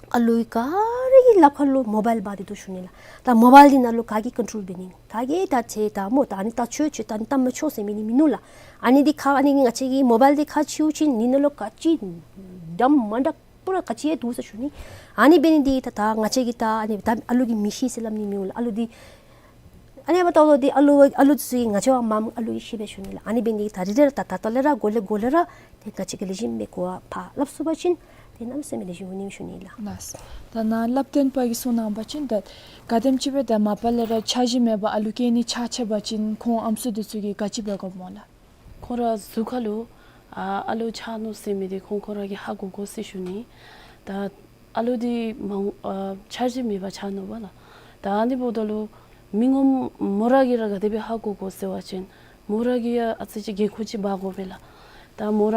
ཨ་ལུ་ག་ར་གི་ལགཔ་ཁ་ལུ་མོ་བཱའིལ་འབག་སྟེ་འདུག་ཞུ་ནི་ལགས། ད་མོ་བཱའིལ་འདི་ནང་ལུ་ག་གིས་ཀོན་ཊོལ་འབད་ནི། ག་གིས་ད་ཚེ་ད་མོ་ད་ཨ་ནི་ལྟ་ཆོག་ཆོག་ད་ཨ་ནི་ལྟ་མ་ཆོག་ཟེར་མི་འདི་མིན་ནུག་ལགས། ཨ་ནི་འདི་ཁ་ཨ་ནི་ང་བཅས་ཀྱི་མོ་བཱའིལ་འདི་ཁ་ཕྱེ་བ་ཅིན་འདི་ནང་ལུ་ག་ཅི་འདྲ་མ་འདྲཝ་པུ་ར་ག་ཅི་ཡང་འདུག་ཟེར་ཞུ་ནི། ཨ་ནི་འབད་ནི་འདི་གིས་ད་ད་ང་བཅས་ཀྱིས་ད་ཨ་ནི་ད་ཨ་ལུ་གིས་མི་ཤེས་ཟེར་སླབ་ནི་མི་འོང་ལགས། ཨ་ལུ་འདི་ཨ་ནི་འབདཝ་ད་ལུ་འདི་ཨ་ལུ་ཨ་ལུ་ཚུ་གིས་ང་བཅས་བ་མ་ཨ་ལུ་གིས་ཤེས་པས་ཞུ་ནི་ལགས། ཨ་ནི་འབད་ནི་འདི་གིས་ད་རིས་ར་ད་ད་ལྟོ་ལས་ར་འགོ་ལས་འགོ་ལས་ར་ཏེ་ག་ཅི་གི་ལེགས་ཤོམ་སྦེ་གོ་བ་ཕར་སླབ་ཚུགས་པ་ཅིན་ཏེ་གནམ་མེད་ས་མེད་ལེགས་ཤོམ་འོང་ནི་ཞུ་ནི་ལགས། ལགས། ད་ནཱ་སླབ་སྟོན་པ་གིས་གསུང་གནང་པ་ཅིན་ད་ག་དེམ་ཅིག་སྦེ་ད་མ་པ་ལས་ར་འཆར་གཞི་མེད་པར་ཨ་ལུ་སྐྱེ་ནི་ཆགས་ཆགས་པ་ཅིན་ཁོང་ཨམ་སྲུ་འདི་ཚུ་གིས་ག་ཅི་འབད་དགོཔ་སྨོ་ལགས། ཁོང་ར་གཟུགས་ཁ་ལུ་ཨ་ཨ་ལུ་ཆགས་ནུག་ཟེར་མི་འདི་ཁོང་ཁོང་ར་གིས་ཧ་གོ་དགོ་ཟེར་ཞུ་ནི། ད་ཨ་ལུ་འདི་མ་ཨ་འཆར་གཞི་མེད་པར་ཆགས་ནུག་པ་ལགས། ད་ཨ་ནི་འབདཝ་ད་ལུ་མི་ངོམ་མོ་ར་གིས་ར་ག་དེ་སྦེ་ཧ་གོ་དགོ་ཟེར་བ་ཅིན་མོ་ར་གིས་ཡང་ཨ་ཙི་ཅིག་འགན་ཁུར་ཅིག་འབག་དགོ་པས་ལགས། ད་མོ་ར་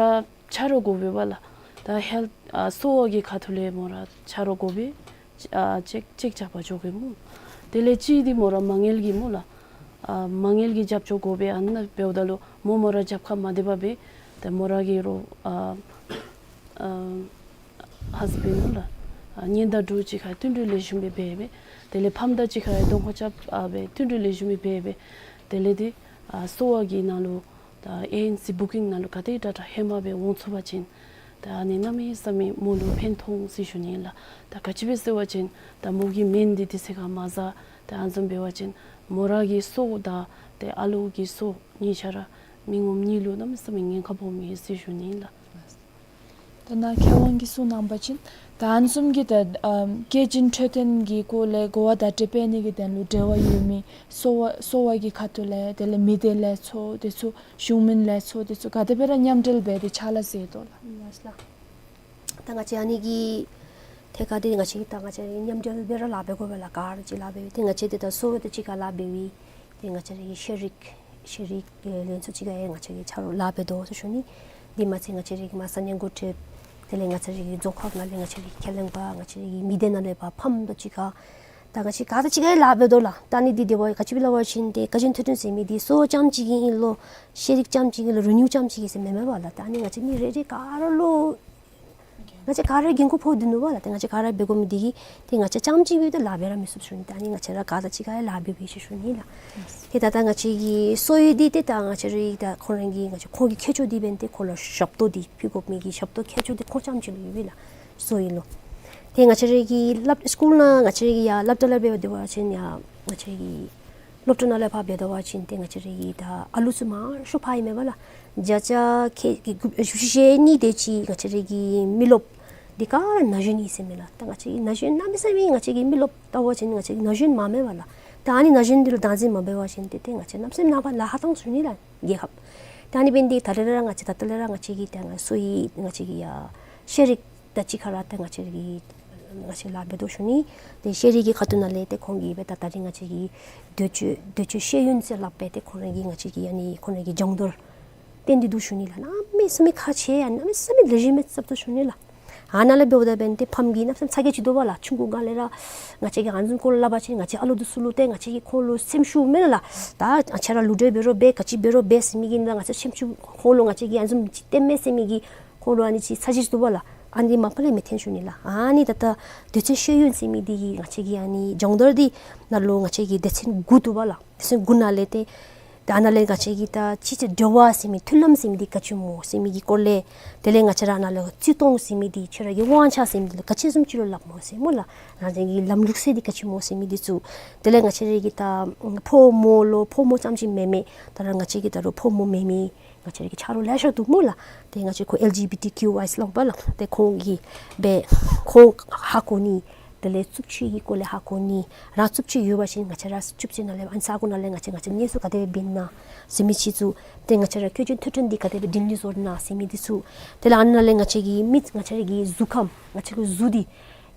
ཆ་རོགས་དགོ་པས་པ་ལགས། ད་ཧེལཐ་ཨ་གསོ་བ་གི་ཁ་ཐུག་ལས་མོ་ར་ཆ་རོགས་དགོ་པས། ཨ་ཅེཀ་ཅེཀ་རྐྱབ་པར་འགྱོ་དགོ་སྨོ། དེ་ལས་གཅིག་འདི་མོ་ར་མ་དངུལ་གྱི་སྨོ་ལགས། ཨ་མ་དངུལ་གྱི་རྒྱབ་སྐྱོར་དགོ་པས། ཨ་ནཱ་འབདཝ་ད་ལུ་མོ་མོ་ར་རྒྱབ་ཁར་མ་སྡོད་པར་སྦེ་ཏེ་མོ་ར་གི་རོགས་ཨ་ཨ་ཧཱས་བྷེནཌ་སྨོ་ལགས། ཨ་གཉེན་དང་གྲོགས་གཅིག་ཁར་བསྟུན་གྲོས་ལེགས་ཤོམ་སྦེ་འབད་སྦེ། དེ་ལས་ཕམ་དང་གཅིག་ཁར་གདོང་ཁ་རྐྱབ་ཨ་སྦེ་བསྟུན་གྲོས་ལེགས་ཤོམ་སྦེ་འབད་སྦེ། དེ་ལས་ཏེ་ཨ་གསོ་བ་གི་ནང་ལུ་ ད་ཨེ་ཨེན་སི་བུ་ཀིང་ནང་ལུ་ག་དེ་དྲག་དྲག་ཧེ་མ་སྦེ་འོང་ཚུགས་པ་ཅིན་ད་ཨ་ནི་གནམ་མེད་ས་མེད་མོ་ལུ་ཕན་ཐོགས་འོང་ཟེར་ཞུ་ནི་ལགས། ད་ག་ཅི་སྦེ་ཟེར་བ་ཅིན་ད་མོ་གི་སྨན་འདི་དུས་ཚོད་ཁར་མ་ཟ། ད་ཨ་ནི་བཟུམ་འབད་བ་ཅིན་མོ་ར་གི་སྲོག་དང་ཏེ་ཨ་ལུ་གི་སྲོག་གཉིས་ཆ་ར་མི་ངོམ་གཉིས་ལུ་གནམ་མེད་ས་མེད་ཉེན་ཁ་སྦོམ་ཨིན་ཟེར་ཞུ་ནི་ལགས། ད་ནཱ་མཁས་དབང་གིས་གསུངས་གནང་པ་ཅིན་ད་ཨ་ནི་བཟུམ་གྱི་ད་ཨམ་སྐྱེས་ཆེན་འཕྲོད་བསྟེན་གྱི་སྐོར་ལས་གོ་བ་བརྡ་སྤྲོད་འབད་ནི་གི་དོན་ལུ་འབྲེལ་བ་ཡོད་མི་གསོ་བ་གསོ་བ་གི་ཁ་ཐུག་ལས་དེ་ལས་མི་སྡེ་ལས་ཚོགས་དེ་ཚུ་གཞུང་མིན་ལས་ཚོགས་དེ་ཚུ་ག་དེ་སྦེ་ར་མཉམ་འབྲེལ་འབད་དེ་ཕྱག་ལཱ་མཛད་དོ་ལགས། ལགས་སོ་ལགས། ད་ང་བཅས་ཨ་ནི་གི་ཐད་ཁར་འདི་ང་བཅས་ཀྱིས་ད་ང་བཅས་མཉམ་འབྲེལ་སྦེ་ར་ལཱ་འབད་དགོ་པས་ལགས། ག་ར་གཅིག་ལཱ་འབད་བའི་ཏེ་ང་བཅས་འདི་ད་གསོ་བ་དང་གཅིག་ཁར་ལཱ་འབད་བའི་ཏེ་ང་བཅས་རའི་ཤེས་རིག་ཤེས་རིག་ཨེ་ལྷན་ཚོགས་ཅིག་ཁར་ཡང་ང་བཅས་ཀྱིས་ཆ་རོགས་ལཱ་འབད་དོ་ཟེར་ཞུ་ནི། འདི་མ་ཚད་ང་བཅས་རའི་གི་མར་ས་གནས་འགོ་ཁྲིདཔ་དེ་ལས་ང་བཅས་རའི་གི་རྫོང་ཁག་ནང་ལས་ང་བཅས་རའི་གི་ཁས་ལེན་པ་ང་བཅས་རའི་གི་མི་སྡེ་ནང་ལས་ཕར་ཕམ་དང་གཅིག་ཁར་ད་ང་བཅས་ག་ར་གཅིག་ཁར་ཡང་ལཱ་འབད་དོ་ལགས། ད་ཨ་ནི་འདི་དེ་སྦེ་ག་ཅི་སྦེ་སླབ་པ་ཅིན་ཏེ་སྐྱེས་ཆེན་འཕྲོད་བསྟེན་ཟེར་མི་འདི་གསོ་བ་རྐྱངམ་ཅིག་གི་ཨིན་ལོ་ཤེས་རིག་རྐྱངམ་ཅིག་གི་ལོ་རི་ནིའུ་རྐྱངམ་ཅིག་གི་ཟེར་མེན་མས་པ་ལགས། ད་ཨ་ནི་ང་བཅས་མི་རེ་རེ་ག་ར་ལུ་ང་བཅས་ག་ར་འགན་ཁུར་ཕོག་སྡོད་ནུག་པ་ལགས། ཏེ་ང་བཅས་ག་ར་འབད་དགོ་མི་འདི་གིས་ཏེ་ང་བཅས་རྐྱངམ་ཅིག་གིས་ཏེ་ལཱ་འབད་ར་མི་ཚུགས་ཞུ་ནི། ད་ཨ་ནི་ང་བཅས་ར་ག་ར་གཅིག་ཁར་ཡང་ལཱ་འབད་བའི་ཟེར་ཞུ་ནི་ལགས། ཏེ་ད་ལྟོ་ང་བཅས་ཀྱི་གསོ་བའི་འདི་ཏེ་ད་ང་བཅས་རའི་ད་ཁོང་ར་གི་ང་བཅས་ཁོང་གི་ཁྱད་ཆོས་འདི་འབདན་ཏེ་ཁོང་ལུ་ཞབས་ཏོག་འདི་ཕུལ་དགོ་མི་གི་ཞབས་ཏོག་ཁྱད་ཆོས་འདི་ཁོང་རྐྱངམ་ཅིག་ལུ་ཡོད་པས་ལགས། གསོ་བའི་ལུ་ཏེ་ང་བཅས་རའི་གི་སླབ་སི་ཀུལ་ནང་ང་བཅས་རའི་གི་ཡར་སློབ་གྲྭ་ལས་འབད་དེ་འབད་བ་ཅིན་ཡར་ང་བཅས་ཀྱི་སློབ་གྲྭ་ནང་ལས་ཕར་འབད་དེ་འབད་བ་ཅིན་ཏེ་ང་བཅས་རའི་གི་ད་ཨ་ལུ་ཚུ་མང་ཤོས་ཕར་ཨིན་མས་པ་ལགས། བརྒྱ་ཆ་ཁལ་གཅིག་བཞི་བཅུ་ཞེ་གཉིས་དེ་ཅིག་ང་བཅས་རའི་གི་མི་རློབས་འདི་ག་ར་ན་གཞོན་ཨིན་ཟེར་མས་ལགས། ད་ང་བཅས་ཀྱི་ན་གཞོན་གནམ་མེད་ས་མེད་ང་བཅས་ཀྱི་མི་རློབས་ལྟ་བ་ཅིན་ང་བཅས་ཀྱི་ན་གཞོན་མ་མེན་པ་ལགས། ད་ཨ་ནི་ན་གཞོན་འདི་ལུ་བདག་འཛིན་མ་འབད་བ་ཅིན་ཏེ་ཏེ་ང་བཅས་གནམ་མེད་ས་མེད་ནངས་པ་ལཱ་ཁག་བཏང་ཟེར་ཞུ་ནི་ལགས། རྒྱལ་ཁབ་ད་ཨ་ནི་འབད་ནི་འདི་ད་རེས་ར་ང་བཅས་ད་ལྟོ་ལས་ར་ང་བཅས་ཀྱི་ད་ང་གསོ་བའི་ང་བཅས་ཀྱི་ཡ་ཤེས་རིག་དང་གཅིག་ཁར་ར་ཏེ་ང་བཅས་ཀྱི་ང་བཅས་ལཱ་འབད་དོ་ཞུ་ནི། ཏེ་ཤེས་རིག་གི་ཁ་ཐུག་ནང་ལས་ཏེ་ཁོང་གིས་འབད་ད་ད་རིས་ང་བཅས་ཀྱི་འདོད་སྤྱོད་འདོད་སྤྱོད་ཤེས་ཡོན་ཟེར་སླབ་སྦེ་ཏེ་ཁོང་ར་གི་ང་བཅས་ཀྱི་ཨ་ནི་ཁོང་ར་གི་སྦྱོང་བརྡར་བཏོན་ཏེ་འདུག་ཞུ་ནི་ལགས། གནམ་མེད་ས་མེད་ཁག་ཆེ་ཡང་གནམ་མེད་ས་མེད་ལེགས་ཤོམ་སྦེ་རྐྱབ་དོ་ཞུ་ནི་ལགས། ཨ་ནཱ་ལས་འབདཝ་ད་འབདན་ཏེ་ཕམ་གྱིས་གནམ་མེད་ས་མེད་ཚ་གྱང་ཅིག་འདུག་པ་ལགས། ཆུང་ཀུ་སྒང་ལས་ར་ང་བཅས་ཀྱིས་ཨ་ནི་བཟུམ་སྐོར་ལས་སླབ་པ་ཅིན་ང་བཅས་ཨ་ལུ་འདི་ཚུ་ལུ་ཏེ་ང་བཅས་ཀྱིས་ཁོང་ལུ་སེམས་ཤུགས་མེད་ལགས། ད་ང་བཅས་ར་ལུ་འབྲེལ་འབད་རུང་འབད་ག་ཅི་འབད་རུང་འབད་ཟེར་མི་གི་ནང་ང་བཅས་སེམས་ཤུགས་ཁོང་ལུ་ང་བཅས་ཀྱིས་ཨ་ནི་བཟུམ་ཅིག་སྟོན་མས་ཟེར་མི་གི་ཁོང་ལུ་ཨ་ནི་ཅིག་ཚ་གྱང་ཅིག་འདུག་པ་ལགས། ཨ་ནི་མ་པ་ལས་མི་འཐོན་ཞུ་ནི་ལགས། ཨ་ནི་ད་ལྟོ་འདོད་སྤྱོད་ཤེས་ཡོན་ཟེར་མི་འདི་གི་ང་བཅས་ཀྱི་ཨ་ནི་སྦྱོང་བརྡར་འདི་ནང་ལུ་ང་བཅས་ཀྱི་སྡེ་ཚན་དགུ་འདུག་པ་ལགས། སྡེ་ཚན་དགུ་ནང་ལས་ཏེ་ད་ཨ་ནཱ་ལས་ང་བཅས་ཀྱི་ད་ཅི་ཅིག་འབྲེལ་བ་ཟེར་མི་མཐུན་ལམ་ཟེར་མི་འདི་ག་ཅི་སྨོ་ཟེར་མི་གི་སྐོར་ལས་དེ་ལས་ང་བཅས་ར་ཨ་ནཱ་ལས་བརྩི་མཐོང་ཟེར་མི་འདི་ཁྱོད་ར་གི་དབང་ཆ་ཟེར་མི་འདི་ལུ་ག་ཅི་བཟུམ་ཅིག་ལུ་སླབ་སྨོ་ཟེར་སྨོ་ལགས། རང་བཞིན་གྱི་ལམ་ལུགས་ཟེར་འདི་ག་ཅི་སྨོ་ཟེར་མི་འདི་ཚུ་དེ་ལས་ང་བཅས་ར་གི་ད་ཕོ་མོ་ལུ་ཕོ་མོ་རྐྱངམ་ཅིག་མེན་མས། ད་རུང་ང་བཅས་ཀྱི་ད་རུང་ཕོ་མོ་མེན་མི་ང་བཅས་ར་གི་ཆ་རོགས་ལེ་ཤ་འདུག་སྨོ་ལགས། ཏེ་ང་བཅས་ཁོ་ཨེལ་ཇི་བི་ཊི་ཀིའུ་ཨའི་ལོ་པ་ལགས། ཏེ་ཁོང་གིས་འབད་ཁོང་ཧ་གོ་ནི། དེ་ལས་རྩུབ་སྤྱོད་ཀྱི་སྐོར་ལས་ཧ་གོ་ནི། རང་རྩུབ་སྤྱོད་ཡོད་པ་ཅིན་ང་བཅས་ར་རྩུབ་སྤྱོད་ནང་ལས་ཨ་ནི་ས་གོ་ནང་ལས་ང་བཅས་ང་བཅས་གནས་ཚུལ་ག་དེ་འབད་ན་ཟེར་མི་ཅིག་ཚུ་ཏེ་ང་བཅས་ར་སྐྱེས་ཆེན་འཕྲོད་བསྟེན་འདི་ག་དེ་སྦེ་སྒྲིང་སྒྲི་བཟོ་ན་ཟེར་མི་འདི་ཚུ། དེ་ལས་ཨ་ནཱ་ལས་ང་བཅས་ཀྱི་མི་ང་བཅས་ར་གི་གཟུགས་ཁམས་ང་བཅས་ཀྱི་གཟུགས་འདི་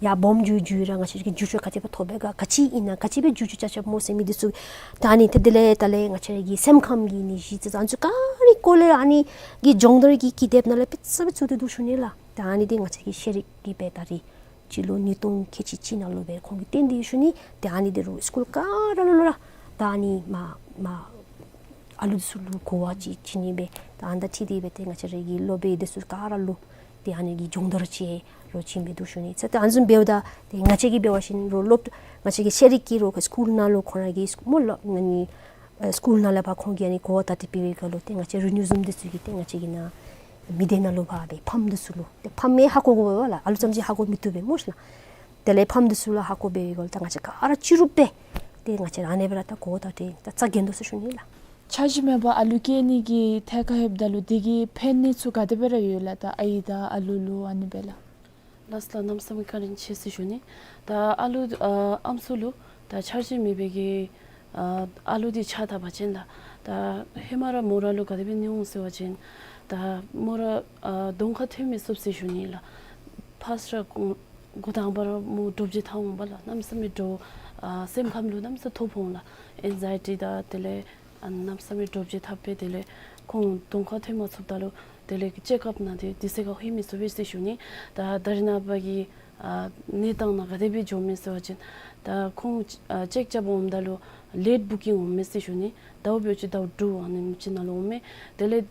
ཡར་སྦོམ་འགྱོ་འགྱོ་ར་ང་བཅས་ཀྱི་འགྱུར་བཅོས་ག་དེ་སྦེ་ཐོབ་པས་ག་ག་ཅི་ཨིན་ན་ག་ཅི་སྦེ་འགྱུར་བཅོས་རྐྱབ་རྐྱབ་སྨོ་ཟེར་མི་འདི་ཚུ། ད་ཨ་ནི་ཏེ་དེ་ལས་ད་ལས་ང་བཅས་ར་གི་སེམས་ཁམས་ཀྱི་ནད་གཞི་ཙི་ཙི་ཨ་ནི་ཚུ་ག་ར་གི་སྐོར་ལས་ཨ་ནི་གི་སྦྱོང་བརྡར་གྱི་ཀི་དེབ་ནང་ལས་དཔེ་ཚུ་དཔེ་ཚུ་བཙུགས་ཏེ་འདུག་ཞུ་ནི་ལགས། ད་ཨ་ནི་འདི་ང་བཅས་ཀྱི་ཤེས་རིག་གི་འབད་ད་རིས་སྤྱི་ལོ་ཉིས་སྟོང་ཁལ་གཅིག་གཅིག་ནང་ལུ་འབད་ཁོང་གིས་བཏོན་ཏེ་ཡོད་ཞུ་ནི། ཏེ་ཨ་ནི་འདི་རུང་སི་ཀུལ་ག་ར་ལུ་ལུ་ར་ད་ཨ་ནི་མ་མ་ཨ་ལུ་འདི་ཚུ་ལུ་གོ་བ་ཅིག་བྱིན་ནི་སྦེ་ད་ཨ་ནི་ད་ཁྲིད་དེ་འབད་ཏེ་ང་བཅས་ར་གི་སློབ་དཔོན་འདི་ཚུ་ག་ར་ལུ་ཏེ་ཨ་ནི་གི་སྦྱོང་བརྡར་ཅིག་རོགས་བྱིན་སྦེ་འདུག་ཞུ་ནི། ཚེ་ཏེ་ཨ་ནི་བཟུམ་འབདཝ་ད་ཏེ་ང་བཅས་ཀྱིས་འབད་བ་ཅིན་རོགས་སློབ་ང་བཅས་ཀྱི་ཤེས་རིག་གི་རོགས་སི་ཀུལ་ནང་ལུ་ཁོང་ར་གི་སི་ཀུལ་མོ་ལོ་ཨ་ནི་ཨ་སི་ཀུལ་ནང་ལས་ཕར་ཁོང་གིས་ཨ་ནི་གོ་བ་བརྡ་སྤྲོད་འབད་བའི་སྐབས་ལུ་ཏེ་ང་བཅས་རི་ནིའུ་བཟུམ་འདི་ཚུ་གིས་ཏེ་ང་བཅས་ཀྱི་ནཱ་མི་སྡེ་ནང་ལུ་ཕར་འབད་ཕམ་འདི་ཚུ་ལུ་ཏེ་ཕམ་མས་ཧ་གོ་དགོ་པས་ལགས། ཨ་ལུ་རྐྱངམ་ཅིག་ཧ་གོ་མི་བཏུབ་པས་སྨོ་ཤི་ལགས། དེ་ལས་ཕམ་འདི་ཚུ་ལུ་ཧ་གོ་འབད་བའི་སྐབས་ལུ་ད་ང་བཅས་ག་ར་སྤྱི་རུབ་སྦེ་ཏེ་ང་བཅས་ར་ཨ་ནི་སྦེ་ར་ད་གོ་བ་བརྡ་སྤྲོད་ད་རྩ་འགེངས་དོ་ཟེར་ཞུ་ནི་ལགས། འཆར་གཞི་མེད་པར་ཨ་ལུ་སྐྱེ་ནི་གི་ཐད་ཁར་ལྷོདཔ་ད་ལུ་དེ་གི་ཕན་གནོད་ཚུ་ག་དེ་སྦེ་ར་ཡོད་ལགས། ད་ཨའི་དང་ཨ་ལུ་ལུ་ཨ་ནི་སྦེ་ལགས། ལགས་སོ་ལགས། གནམ་མེད་ས་མེད་བཀའ་དྲིན་ཆེ་ཟེར་ཞུ་ནི། ད་ཨ་ལུ་ཨ་ཨམ་སྲུ་ལུ་ད་འཆར་གཞི་མེད་པའི་གི་ཨ་ཨ་ལུ་འདི་ཆགས་ད་པ་ཅིན་ལགས། ད་ཧེ་མ་ར་མོ་ར་ལུ་ག་དེ་སྦེ་ནི་འོང་ཟེར་བ་ཅིན་ད་མོ་ར་ཨ་གདོང་ཁར་ཐོན་མི་ཚུགས་ཟེར་ཞུ་ནི་ལགས། ཕར་སྤྲོ་འགོ་དང་པ་ར་མོ་འདྲོག་བྱེལ་འཐབ་འོང་པ་ལགས། གནམ་མེད་ས་མེད་འདྲོག་ཨ་སེམས་ཁམས་ལུ་གནམ་མེད་ས་མེད་ཐོ་ཕོག་འོང་ལགས། ཨེང་ཛའི་ཊི་དང་དེ་ལས་ཨ་གནམ་མེད་ས་མེད་འདྲོག་བྱེལ་འཐབ་སྦེ་དེ་ལས་ཁོང་གདོང་ཁར་ཐོན་མ་ཚུགསཔ་ད་ལུ་དེ་ལས་ཀྱི་ཅེག་ཨཔ་ནང་དེ་དུས་ཚོད་ཁར་ལྷོད་མི་ཚུགས་པས་ཟེར་ཞུ་ནི། ད་ད་རེས་ནངས་པ་གི་ཨ་གནས་སྟངས་ནང་ག་དེ་སྦེ་འགྱོཝ་མས་ཟེར་བ་ཅིན་ད་ཁོང་ཨ་ཅེག་རྐྱབ་འོངམ་ད་ལུ་ལེཊ་བུ་ཀིང་འོང་མས་ཟེར་ཞུ་ནི། ཟླཝ་འབདཝ་ཅིག་ཟླཝ་དྲུག་ཨ་ནེམ་ཅིག་ནང་ལུ་འོང་མས། དེ་ལས་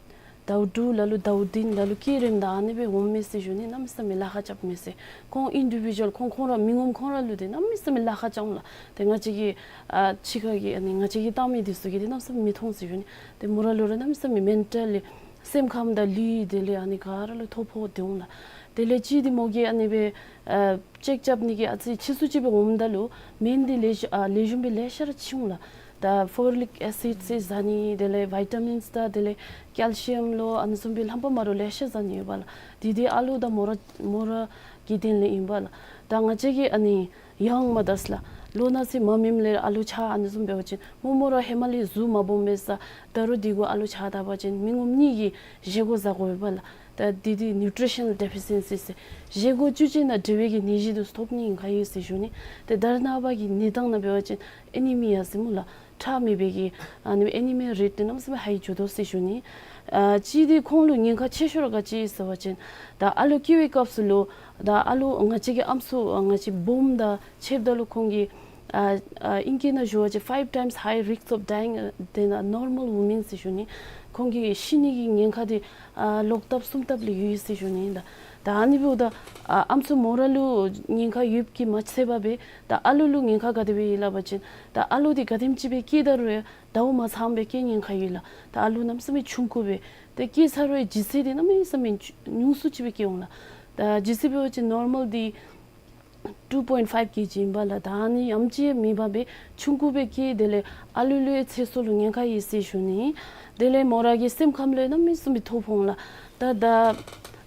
ཟླཝ་དྲུག་ལ་ལུ་ཟླཝ་བདུན་ལ་ལུ་སྐྱེ་རནམ་ད་ཨ་ནི་སྦེ་འོང་མས་ཟེར་ཞུ་ནི། གནམ་མེད་ས་མེད་ལཱ་ཁག་རྐྱབ་མས་ཟེར། ཁོང་ཨིན་ཌི་བི་ཌུ་ཨལ་ཁོང་ཁོང་ར་མི་ངོམ་ཁོང་ར་ལུ་འདི་གནམ་མེད་ས་མེད་ལཱ་ཁག་རྐྱབ་འོང་ལགས། ཏེ་ང་བཅས་ཀྱི་ཨ་ཕྱི་ཁ་གི་ཨ་ནི་ང་བཅས་ཀྱིས་བཏང་མི་འདི་ཚུ་གིས་འདི་གནམ་མེད་ས་མེད་མི་མཐོང་ཟེར་ཞུ་ནི། ཏེ་མོ་ར་ལུ་ར་གནམ་མེད་ས་མེད་མེན་ཊལ་ལི་སེམས་ཁམས་དང་ལུས་དེ་ལས་ཨ་ནི་ག་ར་ལུ་ཐོ་ཕོག་སྟེ་འོང་ལགས། དེ་ལས་ཅིག་འདི་མོ་གིས་ཨ་ནི་སྦེ་ཨ་ཅེཀ་རྐྱབ་ནི་གི་ཨ་ཙི་ཕྱིས་སུ་ཅིག་སྦེ་འོངམ་ད་ལུ་སྨན་འདི་ལེགས་ཤོམ་ཨ་ལེགས་ཤོམ་སྦེ་ལེ་ཤ་ར་ཕྱེ་འོང་ལགས། ད་ཕོ་ལིག་ཨེ་སིཌ་ཟེར་ཟ་ནི་དེ་ལས་བི་ཊ་མིནསི་དང་དེ་ལས་ཀེལ་ཤི་ཡམ་ལོ་ཨ་ནི་བཟུམ་སྦེ་རྣམ་པ་མ་འདྲཝ་ལེ་ཤ་ཟ་ནི་ཡོད་པ་ལགས། དེ་འདི་ཨ་ལུ་དང་མོ་ར་མོ་ར་གི་དོན་ལས་ཨིན་པ་ལགས། ད་ང་བཅས་ཀྱི་ཨ་ནི་ཡང་མ་དར་ལགས། ལོ་ན་ཚོད་མ་སྨིནམ་ལས་ཨ་ལུ་ཆགས་ཨ་ནི་བཟུམ་འབད་བ་ཅིན་མོ་མོ་ར་ཧེ་མ་ལས་གཟུགས་མ་སྦོམ་མས་ས། ད་རུང་འདི་གུ་ཨ་ལུ་ཆགས་ད་པ་ཅིན་མི་ངོམ་གཉིས་ཀྱིས་བཞེས་སྒོ་བཟའ་དགོ་པས་ལགས། ད་འདི་འདི་ནིའུ་ཊི་རི་ཤ་ནཱལ་ཌི་ཕི་ཤེན་སི་ཟེར། བཞེས་སྒོ་བཅུད་ཅན་དང་འབྲེལ་བའི་གི་ནད་གཞི་འདི་ཚུ་ཐོབ་ནི་ཨིན་ག་ཡོད་ཟེར་ཞུ་ནི། ཏེ་ད་རེས་ནངས་པ་གི་གནས་སྟངས་ནང་འབད་བ་ཅིན་ཨེ་ནི་མི་ཡ་ཟེར་སྨོ་ལགས། ཁྲག་མེད་པའི་གི་ཨ་ནི་ཨེ་ནི་མི་ཡ་རེཊ་འདི་གནམ་མེད་ས་མེད་ཧའི་འགྱོ་དོ་ཟེར་ཞུ་ནི། ཨ་ཅིག་འདི་ཁོང་ལུ་ཉེན་ཁ་ཆེ་ཤོས་ར་ག་ཅི་ཟེར་བ་ཅིན་ད་ཨ་ལུ་སྐྱེ་བའི་སྐབས་སུ་ལུ་ད་ཨ་ལུ་ང་བཅས་ཀྱི་ཨམ་སྲུ་ང་བཅས་སྦོམ་དང་ཕྱདཔ་ད་ལུ་ཁོང་གིས་ཨ་ཨ་ཨིང་སྐད་ནང་ཞུ་བ་ཅིན་five times high risk of dying than a normal woman ཟེར་ཞུ་ནི། ཁོང་གི་ཤི་ནི་གི་ཉེན་ཁ་འདི་ཨ་ལོག་ལྟབ་གསུམ་ལྟབ་ལས་ཡོད་ཟེར་ཞུ་ནི་ལགས། ད་ཨ་ནི་འབདཝ་ད་ཨ་ཨམ་སྲུ་མོ་ར་ལུ་ཉེན་ཁ་ཡོདཔ་གིས་མ་ཚད་པར་སྦེ་ད་ཨ་ལུ་ལུ་ཉེན་ཁ་ག་དེ་སྦེ་ཡོད་ལགས་པ་ཅིན་ད་ཨ་ལུ་འདི་ག་དེམ་ཅིག་སྦེ་སྐྱེ་ད་རུང་ཟླཝ་མ་ཚངམ་སྦེ་སྐྱེ་ཉེན་ཁ་ཡོད་ལགས། ད་ཨ་ལུ་གནམ་མེད་ས་མེད་ཆུང་ཀུ་སྦེ་ཏེ་སྐྱེ་ཚར་བའི་ལྗིད་ཚད་འདི་གནམ་མེད་ས་མེད་ཉུང་སུ་ཅིག་སྦེ་སྐྱེ་འོང་ལགས། ད་ལྗིད་ཚད་འབད་བ་ཅིན་ནོར་མཱལ་འདི་two point five ཀེ་ཇི་ཨིན་པ་ལགས། ད་ཨ་ནི་ཡང་ཅིན་མེད་པར་སྦེ་ཆུང་ཀུ་སྦེ་སྐྱེ། དེ་ལས་ཨ་ལུ་ལུ་ཡང་ཚེ་སྲོག་ལུ་ཉེན་ཁ་ཡོད་ཟེར་ཞུ་ནི། དེ་ལས་མོ་ར་གི་སེམས་ཁམས་ལུ་ཡང་གནམ་མེད་ས་མེད་ཐོ་ཕོག་འོང་ལགས། ད་ད་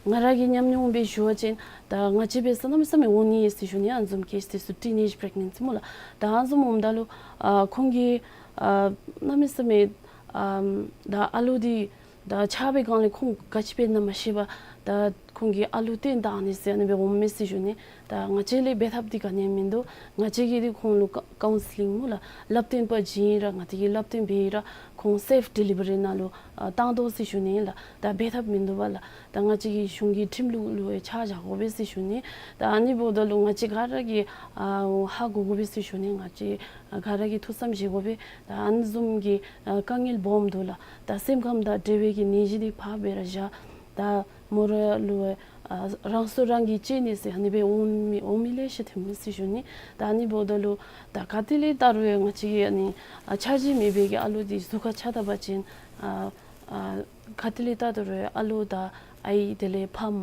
ང་ར་གི་ཉམས་མྱོང་སྦེ་ཞུ་བ་ཅིན་ད་ང་བཅས་འབད་ས་གནམ་མེད་ས་མེད་འོང་ནི་ཟེར་ཞུ་ནི། ཨ་ནི་བཟུམ་ཀེ་སི་འདི་ཚུ་ཊིན་ཨེཇ་པི་རེག་ནེནཊ་སི་སྨོ་ལགས། ད་ཨ་ནི་བཟུམ་འོངམ་ད་ལུ་ཨ་ཁོང་གིས་ཨ་གནམ་མེད་ས་མེད་ཨ་ད་ཨ་ལུ་འདི་ད་ཆགས་པའི་སྒང་ལས་ཁོང་ག་ཅི་འབད་ན་མ་ཤེས་པར་ད་ཁོང་གིས་ཨ་ལུ་བཏོན་བཏང་ནི་ཟེར་ཨ་ནི་སྦེ་འོངམ་མས་ཟེར་ཞུ་ནི། ད་ང་བཅས་ལས་འབད་ཐབས་འདི་ག་ནི་ཡང་མིན་འདུག། ང་བཅས་ཀྱིས་འདི་ཁོང་ལུ་ཀའུ་ཀའུན་སི་ལིང་སྨོ་ལགས། བསླབ་སྟོན་པ་བྱིན་ར་ང་བཅས་ཀྱིས་བསླབ་སྟོན་འབད་ར་ཁོང་སེཕ་ཌི་ལི་བ་རི་ནང་ལུ་ཨ་བཏང་དོ་ཟེར་ཞུ་ནི་ལགས། ད་འབད་ཐབས་མིན་འདུག་པ་ལགས། ད་ང་བཅས་ཀྱི་གཞུང་གི་ཁྲིམས་ལུགས་ལུ་ཡང་ཆ་བཞག་དགོ་པས་ཟེར་ཞུ་ནི། ད་ཨ་ནི་འབདཝ་ད་ལུ་ང་བཅས་ག་ར་གིས་ཨ་ཧ་གོ་དགོ་པས་ཟེར་ཞུ་ནི། ང་བཅས་ག་ར་གིས་ཐུགས་བསམ་བཞེས་དགོ་པས། ད་ཨ་ནི་བཟུམ་གྱི་ཨ་དཀའ་ངལ་སྦོམ་འདུག་ལགས། ད་སེམས་ཁམས་དང་འབྲེལ་བའི་གི་ནད་གཞི་འདི་ཕར་སྦེ་ར་བཞག། ད་མོ་ར་ལུ་ཨ་རང་སྲོག་རང་གིས་བཅད་ནི་ཟེར་ཨ་ནི་སྦེ་འོང་མི་འོང་མི་ལེ་ཤ་ཐོན་མས་ཟེར་ཞུ་ནི། ད་ཨ་ནི་འབདཝ་ད་ལུ་ད་ག་ཏེ་ལས་བལྟ་རུང་ཡང་ང་བཅས་ཀྱི་ཨ་ནི་ཨ་འཆར་གཞི་མེད་པའི་གི་ཨ་ལུ་འདི་གཟུགས་ཁར་ཆགས་ད་པ་ཅིན་ཨ་ཨ་ག་ཏེ་ལས་བལྟ་རུང་ཡང་ཨ་ལུ་དང་ཨའི་དེ་ལས་ཕམ་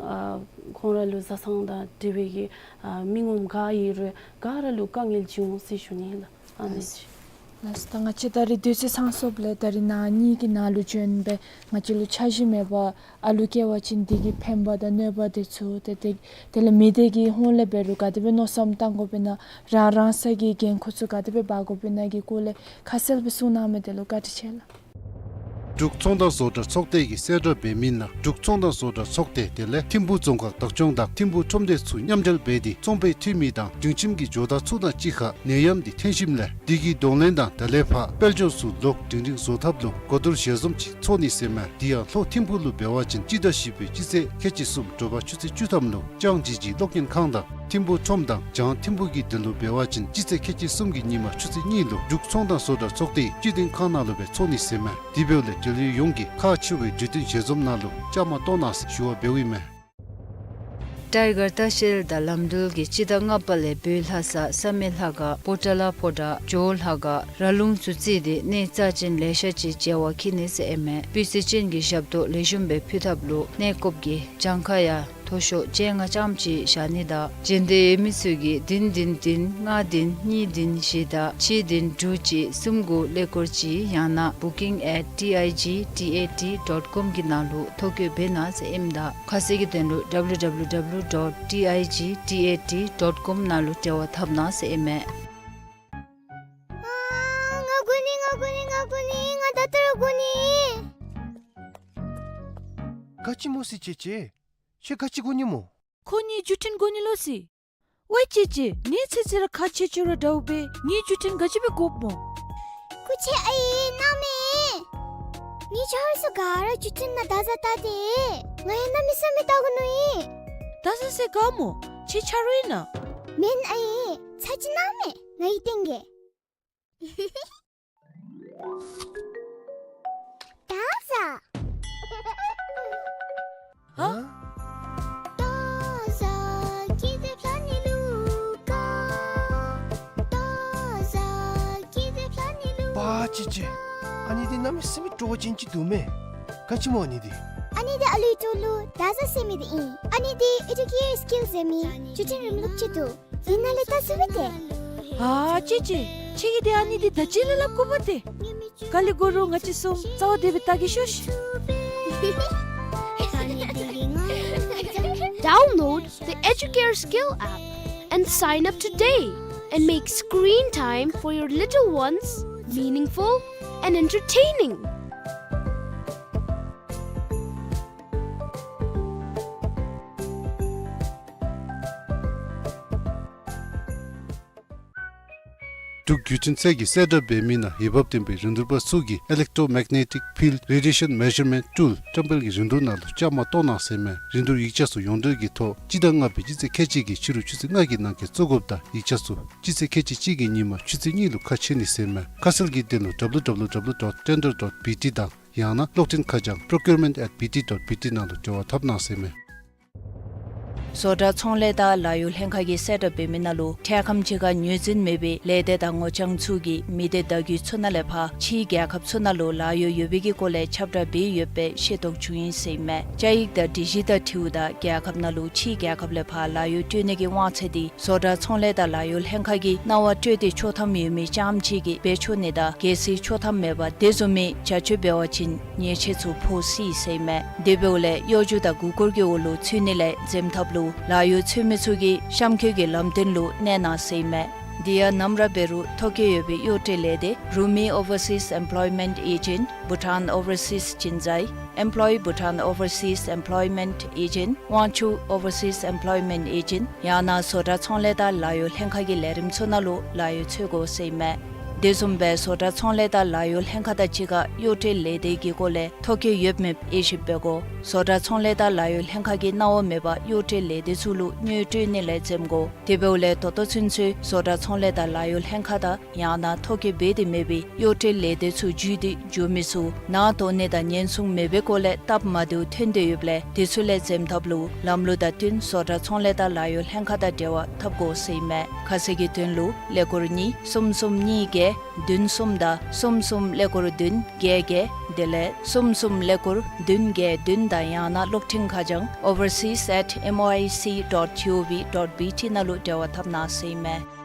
ཨ་ཁོང་ར་ལུ་བཟའ་ཚང་དང་འབྲེལ་བའི་གི་ཨ་མི་ངོམ་ག་ཡོད་རུང་ག་ར་ལུ་དཀའ་ངལ་ཅིག་འོང་ཟེར་ཞུ་ནི་ལགས། ཨ་ནི་ལགས། ལགས་སོ། ད་ང་བཅས་ད་རིས་དུས་ཚོད་ཚང་སོངམ་ལས་ད་རིས་ནཱ་གཉིས་ཀྱི་ནང་ལུ་བྱོན་སྦེ་ང་བཅས་ལུ་འཆར་གཞི་མེད་པར་ཨ་ལུ་སྐྱེ་བ་ཅིན་འདི་གི་ཕན་པ་དང་གནོད་པ་འདི་ཚུ་ཏེ་ཏེ་དེ་ལས་མི་སྡེ་གི་ཧོངས་ལས་འབད་རུང་ག་དེ་སྦེ་མནོ་བསམ་བཏང་དགོ་པས་ན་རང་རང་སོའི་གི་འགན་ཁུར་ཚུ་ག་དེ་སྦེ་འབག་དགོ་པས་ན་གི་སྐོར་ལས་ཁ་གསལ་སྦེ་གསུང་གནང་མི་དེ་ལུ་བཀའ་དྲིན་ཆེ་ལགས། འབྲུག་ཚོང་དང་བཟོ་གྲྭ་ཚོགས་སྡེ་གིས་གསལ་བསྒྲགས་འབད་མི་ནང་འབྲུག་ཚོང་དང་བཟོ་གྲྭ་ཚོགས་སྡེ་དེ་ལས་ཐིམ་ཕུག་རྫོང་ཁག་བདག་སྐྱོང་དང་ཐིམ་ཕུག་ཁྲོམ་སྡེ་ཚུ་མཉམ་འབྲེལ་འབད་དེ་ཚོང་པའི་འཐུས་མི་དང་སྒྲིང་ཁྱིམ་གྱི་ཇོ་བདག་ཚུ་དང་གཅིག་ཁར་ནད་ཡམས་འདི་ཐོན་ཞིནམ་ལས་དེ་གི་གདོང་ལེན་དང་ད་ལས་ཕར་དཔལ་འབྱོར་ཚུ་ལོག་སྒྲིང་སྒྲིང་བཟོ་ཐབས་ལུ་གོ་བསྡུར་ཞལ་འཛོམས་ཅིག་ཚོགས་ནི་ཟེར་མས། དེ་ཡང་ལྷོ་ཐིམ་ཕུག་ལུ་འབད་བ་ཅིན་སྤྱི་ཟླ་བཞི་པའི་སྤྱི་ཚེས་ཁལ་གཅིག་གསུམ་དྲོ་པ་ཆུ་ཚོད་བཅུ་ཐམ་ལུ་ལྕང་ཇི་ཇི་གློག་བརྙན་ཁང་དང་ཐིམ་ཕུག་ཁྲོམ་དང་བྱང་ཐིམ་ཕུག་གི་དེ་ལུ་འབད་བ་ཅིན་སྤྱི་ཚེས་ཁལ་གཅིག་གསུམ་གྱི་ཉིན་མ་ཆུ་ཚོད་གཉིས་ལུ་འབྲུག་ཚོང་དང་བཟོ་གྲྭ་ཚོགས་སྡེའི་སྤྱི་བདུན་ཁང་ནང་ལུ་སྦེ་ཚོགས་ནི་ཟེར་མས། དེ་འབདཝ་ལས་འབྲེལ་ཡོད་ཡོངས་ཀྱིས་ཁག་ཆེ་བའི་གྲོས་བསྟུན་ཞལ་འཛོམས་ནང་ལུ་བཅའ་མར་གཏོགས་གནང་ཟེར་ཞུ་བ་འབདཝ་ཨིན་མས། ཊའི་གར་ལྟ་བཤལ་དང་ལམ་འགྲུལ་གྱིས་སྤྱི་ཟླ་ལྔ་པ་ལས་བོད་ལྷ་ས་བསམ་ཡས་ལྷ་ཁང་པོ་ཏ་ལ་ཕོ་བྲང་ཇོ་བོ་ལྷ་ཁང་ར་ལུང་ཚུ་བརྩིས་ཏེ་གནས་རྩ་ཅན་ལེ་ཤ་ཅིག་མཇལ་བར་འཁྱིད་ནི་ཟེར་ཨིན་མས། སྤུས་ཚད་ཅན་གྱི་ཞབས་ཏོག་ལེགས་ཤོམ་སྦེ་ཕུལ་ཐབས་ལུ་གནས་སྐབས་ཀྱི་གྱངས་ཁ་ཡང་མཐོ་ཤོས་བཅོ་ལྔ་ཙམ་ཅིག་བཞག་ནི་དང་མཇལ་འདོད་ཡོད་མི་ཚུ་གིས་བདུན་བདུན་བདུན་ལྔ་བདུན་གཉིས་བདུན་བཞི་དང་གཅིག་བདུན་དྲུག་གཅིག་གསུམ་དགུ་ཀླད་ཀོར་གཅིག་ཡང་ན་booking at T I G T A T dot com གི་ནང་ལུ་ཐོ་བཀོད་འབད་གནང་ཟེར་ཨིནམ་ད་ཁ་གསལ་གྱི་དོན་ལུ་W W W dot T I G T A T dot com ནང་ལུ་འབྲེལ་བ་འཐབ་གནང་ཟེར་ཨིན་མས། ཨ་ང་དགོ་ནི་ང་དགོ་ནི་ང་དགོ་ནི་ང་ད་ལྟོ་ར་དགོ་ནི། ག་ཅི་སྨོ་སི་ཅེ་ཅེ། ཁྱོད་ག་ཅི་དགོ་ནི་སྨོ། ཁོ་ངེའི་བརྒྱུད་འཕྲིན་དགོ་ནི་ལོ་སི། ཝའི་ཅེ་ཅེ། ངེའི་ཚེ་ཚེ་ར་ཁག་ཆེ་ཆེ་ར་འདྲཝ་སྦེ་ངེའི་བརྒྱུད་འཕྲིན་ག་ཅི་སྦེ་དགོཔ་སྨོ། སྐུ་མཁྱེན་ཨའི་གནང་མས། ངེའི་ཆ་རོགས་ཚུ་ག་ར་བརྒྱུད་འཕྲིན་ནང་བརྡ་བཟའ་བལྟ་སྟེ་ང་ཡང་གནམ་མེད་ས་མེད་བལྟ་དགོ་མནོ་ཡི། བརྡ་བཟའ་ཟེར་ག་སྨོ། ཁྱེད་ཆ་རོགས་ཨིན་ན། མེན་ཨའི། ཚར་གཅིག་གནང་མས། ང་གིས་སྟོན་གེ། བརྡ་བཟའ། ཨ། པ་ཅི་ཅི། ཨ་ནི་འདི་གནམ་མེད་ས་མེད་སྤྲོ་བ་ཅན་ཅིག་འདུག་མས། ག་ཅི་སྨོ་ཨ་ནི་འདི། ཨ་ནི་འདི་ཨ་ལུའི་ཏོ་ལུ་ད་ཟ་ཟེར་མི་འདི་ཨིན། ཨ་ནི་འདི་ཨེ་ཌུ་ཀེར་སི་ཀིལ་ཟེར་མི་བརྒྱུད་འཕྲིན་རིམ་ལུགས་ཅིག་འདུག། ཨིན་ན་ལས་ད་ཟ་བས་ཏེ། ཨ་ཅི་ཅི། ཁྱོད་ཀྱིས་འདི་ཨ་ནི་འདི་ད་ཅི་ལས་སླབ་དགོཔ་ཏེ། ག་ལས་གོ་རུང་ང་བཅས་གསུམ་རྩ་བ་བདེ་སྦེ་ལྟ་གེ་ཤོག་ཤིག། Download the Educare Skill app and sign up today and make screen time for your little ones meaningful and entertaining. འབྲུག་བརྒྱུད་འཕྲིན་ཚད་ཀྱིས་གསལ་བསྒྲགས་འབད་མི་ནང་འོས་འབབ་ལྡན་པའི་རིན་བསྡུར་པ་ཚུ་གིས་Electromagnetic Field Radiation Measurement Tool བཀྲམ་སྤེལ་གྱི་རིན་བསྡུར་ནང་ལུ་བཅའ་མར་གཏོགས་གནང་ཟེར་མས། རིན་བསྡུར་ཡིག་ཆ་ཚུ་ཡོངས་འབྲེལ་གྱི་ཐོག་སྤྱི་ཟླ་ལྔ་པའི་སྤྱི་ཚེས་ཁལ་གཅིག་གི་ཕྱི་རུ་ཆུ་ཚོད་ལྔ་གི་ནང་འཁོད་བཙུགས་དགོཔ་དང་ཡིག་ཆ་ཚུ་སྤྱི་ཚེས་ཁལ་གཅིག་གཅིག་གི་ཉིནམ་ཆུ་ཚོད་གཉིས་ལུ་ཁ་ཕྱེ་ནི་ཟེར་མས། ཁ་གསལ་གྱི་དོན་ལུ་W W W dot tender dot B T དང་ཡང་ན་གློག་འཕྲིན་ཁ་བྱང་procurement at B T dot B T ནང་ལུ་འབྲེལ་བ་འཐབ་གནང་ཟེར་མས། བཟོ་གྲྭ་ཚོང་ལས་དང་ལཱ་གཡོག་ལྷན་ཁག་གིས་གསལ་བསྒྲགས་འབད་མི་ནང་ལུ་འཕྲལ་ཁམས་ཅིག་ཁར་ངོས་འཛིན་མེད་པའི་ལས་སྡེ་དང་ངོ་རྐྱང་ཚུ་གིས་མི་སྡེ་བརྡ་བརྒྱུད་ཚུ་ནང་ལས་ཕར་ཕྱིའི་རྒྱལ་ཁབ་ཚུ་ནང་ལུ་ལཱ་གཡོག་ཡོད་པའི་གི་སྐོར་ལས་ཁྱབ་བསྒྲགས་འབད་ཡོད་པའི་ཤེས་རྟོགས་བྱུང་ཡི་ཟེར་ཨིན་མས། བཅའ་ཡིག་དང་སྒྲིག་གཞི་དང་འཁྲིལཝ་ད་རྒྱལ་ཁབ་ནང་ལུ་ཕྱིའི་རྒྱལ་ཁབ་ལས་ཕར་ལཱ་གཡོག་སྤྲོད་ནི་གི་དབང་ཚད་འདི་བཟོ་གྲྭ་ཚོང་ལས་དང་ལཱ་གཡོག་ལྷན་ཁག་གིས་གནང་བ་སྤྲོད་དེ་ཆོག་ཐམ་ཡོད་མི་རྐྱངམ་ཅིག་གིས་འབད་ཆོག་ནི་དང་གལ་སྲིད་ཆོག་ཐམ་མེད་པར་དེ་བཟུམ་མའི་བྱ་སྤྱོད་འབད་བ་ཅིན་ཉེས་ཆད་ཚུ་ཕོག་སྲིད་ཟེར་ཨིན་མས། དེ་འབདཝ་ལས་གཡོ་སྒྱུ་དང་མགུ་སྐོར་གྱི་འོག་ལུ་ཚུད་ནི་ལས་འཛེམ་ཐབས་ལུ་ལཱ་གཡོག་འཚོལ་མི་ཚུ་གིས་གཤམ་འཁོད་ཀྱི་ལམ་སྟོན་ལུ་གནས་གནང་ཟེར་ཨིན་མས། དེ་ཡང་ནམ་ར་འབད་རུང་ཐོ་བཀོད་ཡོད་པའི་གཡོག་སྤྲོད་ལས་སྡེ་Rumi Overseas Employment Agent, Bhutan Overseas Jinzai, Employee Bhutan Overseas Employment Agent, Wangchuck Overseas Employment Agent ཡང་ན་བཟོ་གྲྭ་ཚོང་ལས་དང་ལཱ་གཡོག་ལྷན་ཁག་གི་ལས་རིམ་ཚུ་ནང་ལུ་ལཱ་གཡོག་འཚོལ་དགོ་ཟེར་ཨིན་མས། དེ་བཟུམ་སྦེ་བཟོ་གྲྭ་ཚོང་ལས་དང་ལཱ་གཡོག་ལྷན་ཁག་དང་གཅིག་ཁར་གཡོག་སྤྲོད་ལས་སྡེ་གི་སྐོར་ལས་ཐོ་བཀོད་ཡོད་མེད་དབྱེ་ཞིབ་འབད་དགོ། བཟོ་གྲྭ་ཚོང་ལས་དང་ལཱ་གཡོག་ལྷན་ཁག་གིས་གནང་བ་མེད་པར་གཡོག་སྤྲོད་ལས་སྡེ་ཚུ་ལུ་དངུལ་སྤྲོད་ནི་ལས་འཛེམ་དགོ། དེ་འབདཝ་ལས་ད་ལྟོ་ཚུན་ཚོད་བཟོ་གྲྭ་ཚོང་ལས་དང་ལཱ་གཡོག་ལྷན་ཁག་དང་ཡང་ན་ཐོ་བཀོད་འབད་དེ་མེད་པའི་གཡོག་སྤྲོད་ལས་སྡེ་ཚུ་བརྒྱུད་དེ་འགྱོ་མི་ཚུ་ནང་དོགས་ནི་དང་ཉེན་སྲུང་མེད་པའི་སྐོར་ལས་སྟབས་མ་བདེཝ་ཐོན་ཏེ་ཡོདཔ་ལས་དེ་ཚུ་ལས་འཛེམ་ཐབས་ལུ་ལམ་ལུགས་དང་བསྟུན་བཟོ་གྲྭ་ཚོང་ལས་དང་ལཱ་གཡོག་ལྷན་ཁག་དང་འབྲེལ་བ་འཐབ་དགོ་ཟེར་ཨིན་མས། ཁ་གསལ་གྱི་དོན་ལུ་ཀླད་ཀོར་གཉིས་གསུམ་གསུམ་གཉིས་བརྒྱད་བདུན་གསུམ་དང་གསུམ་གསུམ་ཀླད་ཀོར་བདུན་བརྒྱད་བརྒྱད་དེ་ལས་གསུམ་གསུམ་ཀླད་ཀོར་བདུན་བརྒྱད་བདུན་དང་ཡང་ན་གློག་འཕྲིན་ཁ་བྱང་overseas at M O I C dot G O V dot B T ནང་ལུ་འབྲེལ་བ་འཐབ་གནང་ཟེར་ཨིན་མས།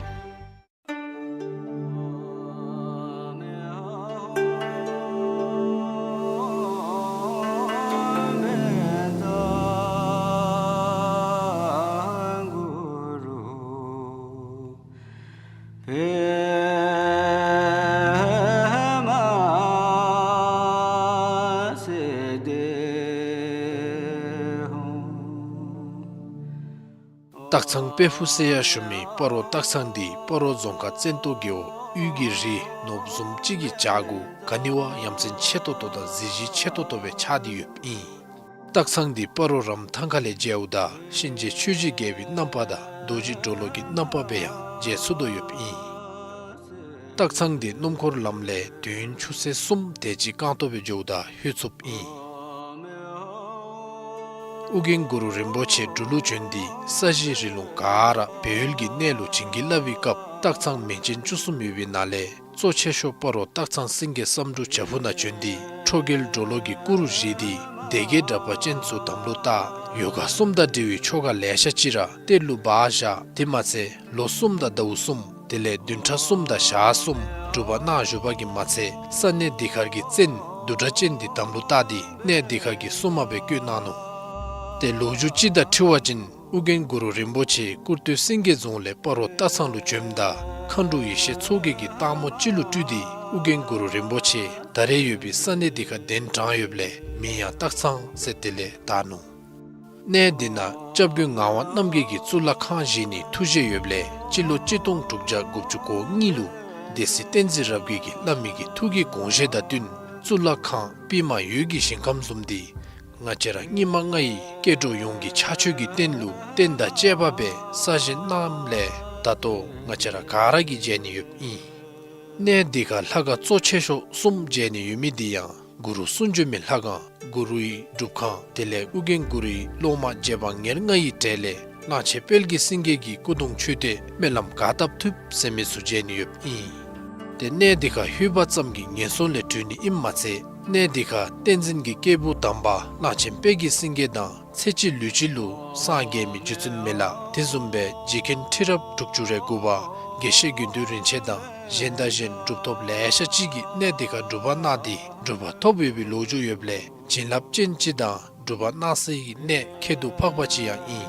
སྟག་ཚང་དཔལ་ཕུག་ཟེར་ཡར་ཞུ་མི་སྤ་རོ་སྟག་ཚང་འདི་སྤ་རོ་རྫོང་ཁག་བཙན་ཏོ་རྒེད་འོག་དབུས་ཀྱི་རི་ནོར་བུ་བཟུམ་ཅིག་གི་བྱག་གུ་ག་ནི་བ་ཡ་མཚན་ཆེ་ཏོག་ཏོ་དང་གཟི་བརྗིད་ཆེ་ཏོག་ཏོ་སྦེ་ཆགས་ཏེ་ཡོདཔ་ཨིན། སྟག་ཚང་འདི་སྤ་རོ་རམ་ཐང་ཁ་ལས་མཇལཝ་ད་གཤིན་རྗེ་ཆོས་ཀྱི་རྒྱལ་པོའི་རྣམ་པ་དང་རྡོ་རྗེ་གྲོ་ལོད་ཀྱི་རྣམ་པ་སྦེ་ཡང་མཇལ་ཚུགས་དོ་ཡོདཔ་ཨིན། སྟག་ཚང་འདི་སྣུམ་འཁོར་ལམ་ལས་དུས་ཡུན་ཆུ་ཚོད་གསུམ་དེ་ཅིག་རྐང་སྟོང་སྦེ་འགྱོཝ་ད་ལྷོད་ཚུགསཔ་ཨིན། ཨོ་རྒྱན་གུ་རུ་རིན་པོ་ཆེ་འབྲུག་ལུ་བྱོན་ཏེ་ས་གཞི་རི་ལུང་ག་ར་སྦས་ཡུལ་གྱི་གནས་ལུ་བྱིན་གྱིས་བརླབས་པའི་སྐབས་སྟག་ཚང་མིང་ཅན་བཅུ་གསུམ་ཡོད་པའི་ནང་ལས་གཙོ་ཆེ་ཤོས་སྤ་རོ་སྟག་ཚང་སེང་གེ་བསམ་འགྲུབ་བྱག་ཕུག་ནང་བྱོན་ཏེ་ཁྲོ་རྒྱལ་གྲོ་ལོད་ཀྱི་སྐུ་རུ་བཞེངས་ཏེ་སྡེ་བརྒྱད་དྲེགས་པ་ཅན་ཚུ་དམ་ལུ་བཏགས། ཡོ་ག་གསུམ་དང་འབྲེལ་བའི་ཆོ་ག་ལེ་ཤ་ཅིག་ར་གཏེར་ལུ་སྦ་བཞག། དེ་མ་ཚད་ལོ་གསུམ་དང་ཟླཝ་གསུམ་དེ་ལས་བདུན་ཕྲག་གསུམ་དང་ཞག་གསུམ་སྒྲུབ་པ་གནང་བཞུགས་པ་གིས་མ་ཚད་ས་གནས་འདི་ཁར་གྱི་བཙན་བདུད་སྒྲ་ཅན་འདི་དམ་ལུ་བཏགས་ཏེ་གནས་འདི་ཁར་གྱི་སྲུང་མ་སྦེ་བསྐོས་གནང་ནུག། ཏེ་ལོ་རྒྱུས་ཅིག་དང་འཁྲིལ་བ་ཅིན་ཨོ་རྒྱན་གུ་རུ་རིན་པོ་ཆེ་སྐུར་སྟོད་སེང་གེ་རྫོང་ལས་སྤ་རོ་སྟག་ཚང་ལུ་བྱོནམ་ད་མཁའ་འགྲོ་ཡེ་ཤེས་མཚོ་རྒྱལ་གྱིས་སྟག་མོ་ཅིག་ལུ་སྤྲུལ་ཏེ་ཨོ་རྒྱན་གུ་རུ་རིན་པོ་ཆེ་ད་རེས་ཡོད་པའི་ས་གནས་འདི་ཁར་གདན་དྲངས་ཡོདཔ་ལས་མིང་ཡང་སྟག་ཚང་ཟེར་དེ་ལས་བཏགས་ནུག། གནས་འདི་ནང་སྐྱབས་མགོན་ངག་དབང་རྣམ་རྒྱལ་གྱིས་གཙུག་ལག་ཁང་བཞེངས་ནིའི་ཐུགས་བཞེད་ཡོདཔ་ལས་སྤྱི་ལོ་གཅིག་སྟོང་དྲུག་བརྒྱ་དགུ་བཅུ་གོ་གཉིས་ལུ་སྡེ་སྲིད་བསྟན་འཛིན་རབ་རྒྱས་ཀྱིས་བླ་མའི་གི་ཐུགས་ཀྱི་དགོངས་བཞེད་དང་བསྟུན་གཙུག་ལག་ཁང་པདྨ་འོད་ཀྱི་ཞིང་ཁམས་བཟུམ་འདི་ང་བཅས་ར་སྙིགས་མ་ལྔ་ཡི་སྐྱེ་འགྲོ་ཡོངས་ཀྱི་ཕྱག་མཆོད་ཀྱི་རྟེན་ལུ་རྟེན་དང་བཅས་པ་སྦེ་གསར་བཞེངས་གནངམ་ལས་ད་ལྟོ་ང་བཅས་ར་ག་ར་གིས་མཇལ་ནི་ཡོདཔ་ཨིན། གནས་འདི་ཁར་ལྷ་ཁང་གཙོ་ཆེ་ཤོས་གསུམ་མཇལ་ནི་ཡོད་མི་འདི་ཡང་ གུ་རུ་གསུང་བྱོན་མའི་ལྷ་ཁང་གུ་རུའི་སྒྲུབ་ཁང་དེ་ལས་ཨོ་རྒྱན་གུ་རུའི་སློབ་མ་རྗེ་འབངས་ཉེར་ལྔ་ཡི་གྲས་ལས་གླང་ཆེན་དཔལ་གྱི་སེང་གེ་གི་སྐུ་གདུང་མཆོད་རྟེན་སྨོན་ལམ་ག་བཏབ་ཐུབ་ཟེར་མི་ཚུ་མཇལ་ནི་ཡོདཔ་ཨིན། ཏེ་གནས་འདི་ཁར་ལྷོད་པ་ཙམ་གྱིས་ངན་སོང་ལས་གྲོལ་ནི་ཨིནམ་མ་ཚད་གནས་འདི་ཁར་བསྟན་འཛིན་གྱི་སྐྱེས་བུ་དམ་པ་གླང་ཆེན་དཔལ་གྱི་སེང་གེ་དང་ཚེ་གཅིག་ལུས་གཅིག་ལུ་སངས་རྒྱས་མི་རྗེ་བཙུན་མི་ལ་དེ་བཟུམ་སྦེ་རྗེ་མཁན་ཁྲི་རབས་དྲུག་ཅུ་རེ་དགུ་པ་དགེ་བཤེས་དགེ་འདུན་རིན་ཆེན་དང་གཞན་དང་གཞན་གྲུབ་ཐོབ་ལེ་ཤ་ཅིག་གིས་གནས་འདི་ཁར་སྒྲུབ་པ་གནང་སྟེ་གྲུབ་པ་ཐོབ་ཡོད་པའི་ལོ་རྒྱུས་ཡོདཔ་ལས་བྱིན་རླབས་ཅན་ཅིག་དང་སྒྲུབ་པ་གནང་སའི་གནས་ཁྱད་དུ་འཕགས་པ་ཅིག་ཡང་ཨིན།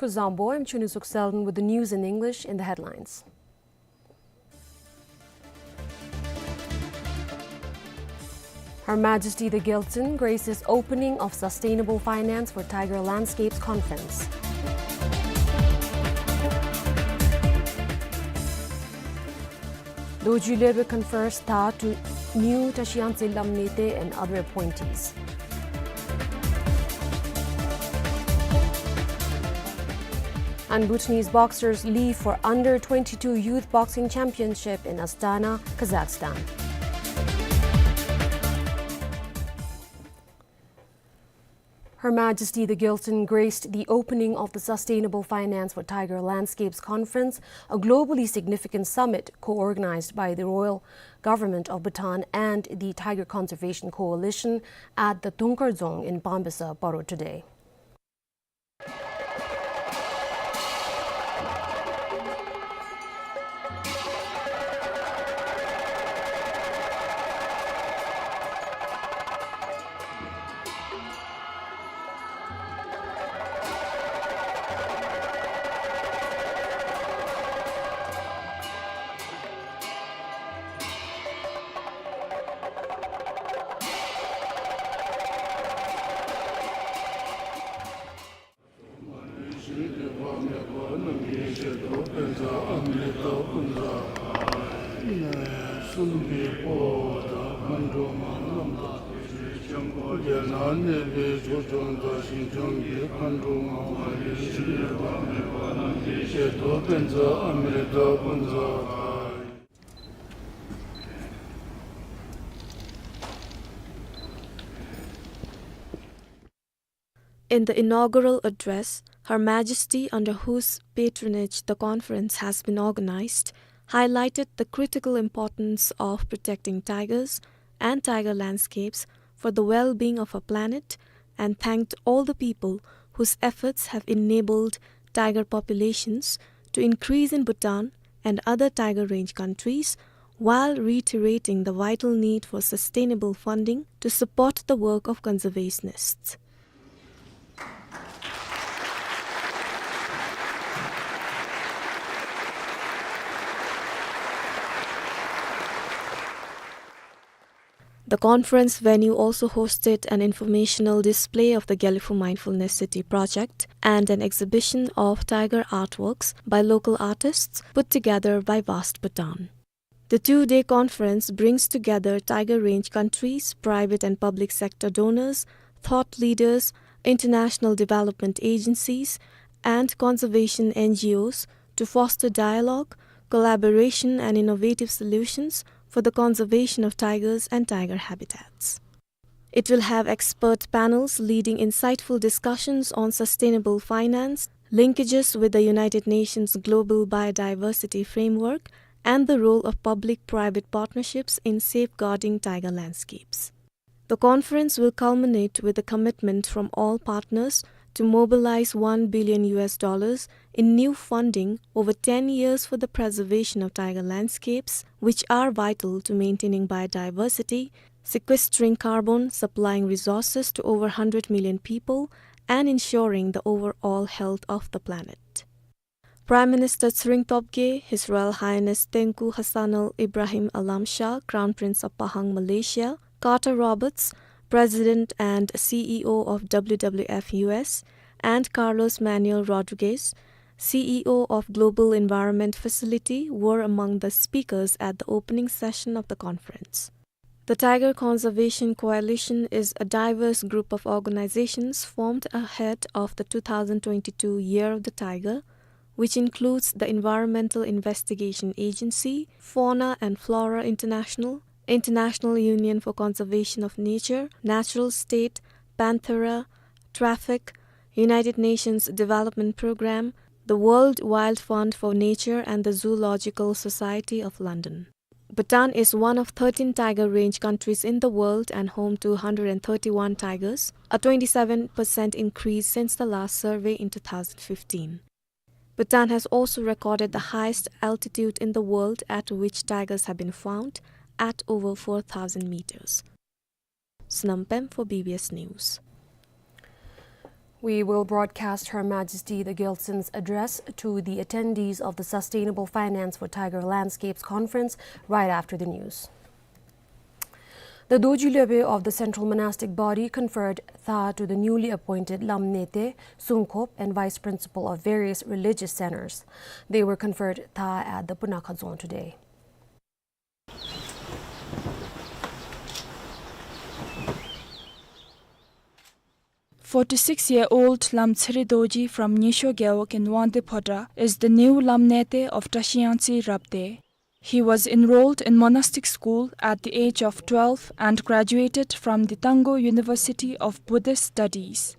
Kuzuzangpo, I'm Chuni Sukselden with the news in English in the headlines. Her Majesty the Gyaltsuen graces opening of Sustainable Finance for Tiger Landscapes Conference. Dorji Lwepoi confers ta to new Trashiang Tselam Mete and other appointees. And Bhutanese boxers leave for under twenty-two Youth Boxing Championship in Astana, Kazakhstan. Her Majesty the Gyaltsuen graced the opening of the Sustainable Finance for Tiger Landscapes Conference, a globally significant summit co-organized by the Royal Government of Bhutan and the Tiger Conservation Coalition, at the Dungkhar Dzong in Pambisaw, Paro today. In the inaugural address, Her Majesty, under whose patronage the conference has been organized, highlighted the critical importance of protecting tigers and tiger landscapes for the well-being of our planet and thanked all the people whose efforts have enabled tiger populations to increase in Bhutan and other tiger range countries, while reiterating the vital need for sustainable funding to support the work of conservationists. The conference venue also hosted an informational display of the Gelephu Mindfulness City project and an exhibition of tiger artworks by local artists put together by VAST Bhutan. The two-day conference brings together tiger range countries, private and public sector donors, thought leaders, international development agencies, and conservation N G Os to foster dialogue, collaboration, and innovative solutions for the conservation of tigers and tiger habitats. It will have expert panels leading insightful discussions on sustainable finance, linkages with the United Nations Global Biodiversity Framework, and the role of public-private partnerships in safeguarding tiger landscapes. The conference will culminate with a commitment from all partners to mobilize one billion U S dollars in new funding over ten years for the preservation of tiger landscapes, which are vital to maintaining biodiversity, sequestering carbon, supplying resources to over hundred million people, and ensuring the overall health of the planet. Prime Minister Tshering Tobgay, His Royal Highness Tengku Hassanal Ibrahim Alam Shah, Crown Prince of Pahang, Malaysia, Carter Roberts, President and C E O of W W F U S, and Carlos Manuel Rodriguez, C E O of Global Environment Facility, were among the speakers at the opening session of the conference. The Tiger Conservation Coalition is a diverse group of organizations formed ahead of the two thousand twenty-two Year of the Tiger, which includes the Environmental Investigation Agency, Fauna and Flora International, International Union for Conservation of Nature, Natural State, Panthera, Traffic, United Nations Development Programme, the World Wild Fund for Nature, and the Zoological Society of London. Bhutan is one of thirteen tiger range countries in the world and home to hundred and thirty-one tigers, a twenty-seven percent increase since the last survey in two thousand fifteen. Bhutan has also recorded the highest altitude in the world at which tigers have been found, at over four thousand meters. Snam Pem for B B S News. We will broadcast Her Majesty the Gyaltsund's address to the attendees of the Sustainable Finance for Tiger Landscapes Conference right after the news. The Dorji Lobey of the Central Monastic Body conferred thā to the newly appointed Lam Nete, Sungkop, and Vice Principal of various religious centers. They were conferred thā at the Punakha Dzong today. Forty-six-year-old Lam Tshiri Dorji from Nyisho Gewog in Wangdue Phodrang is the new Lam Nete of Tashi Yangtse Rabdey. He was enrolled in monastic school at the age of twelve and graduated from the Tanggo University of Buddhist Studies.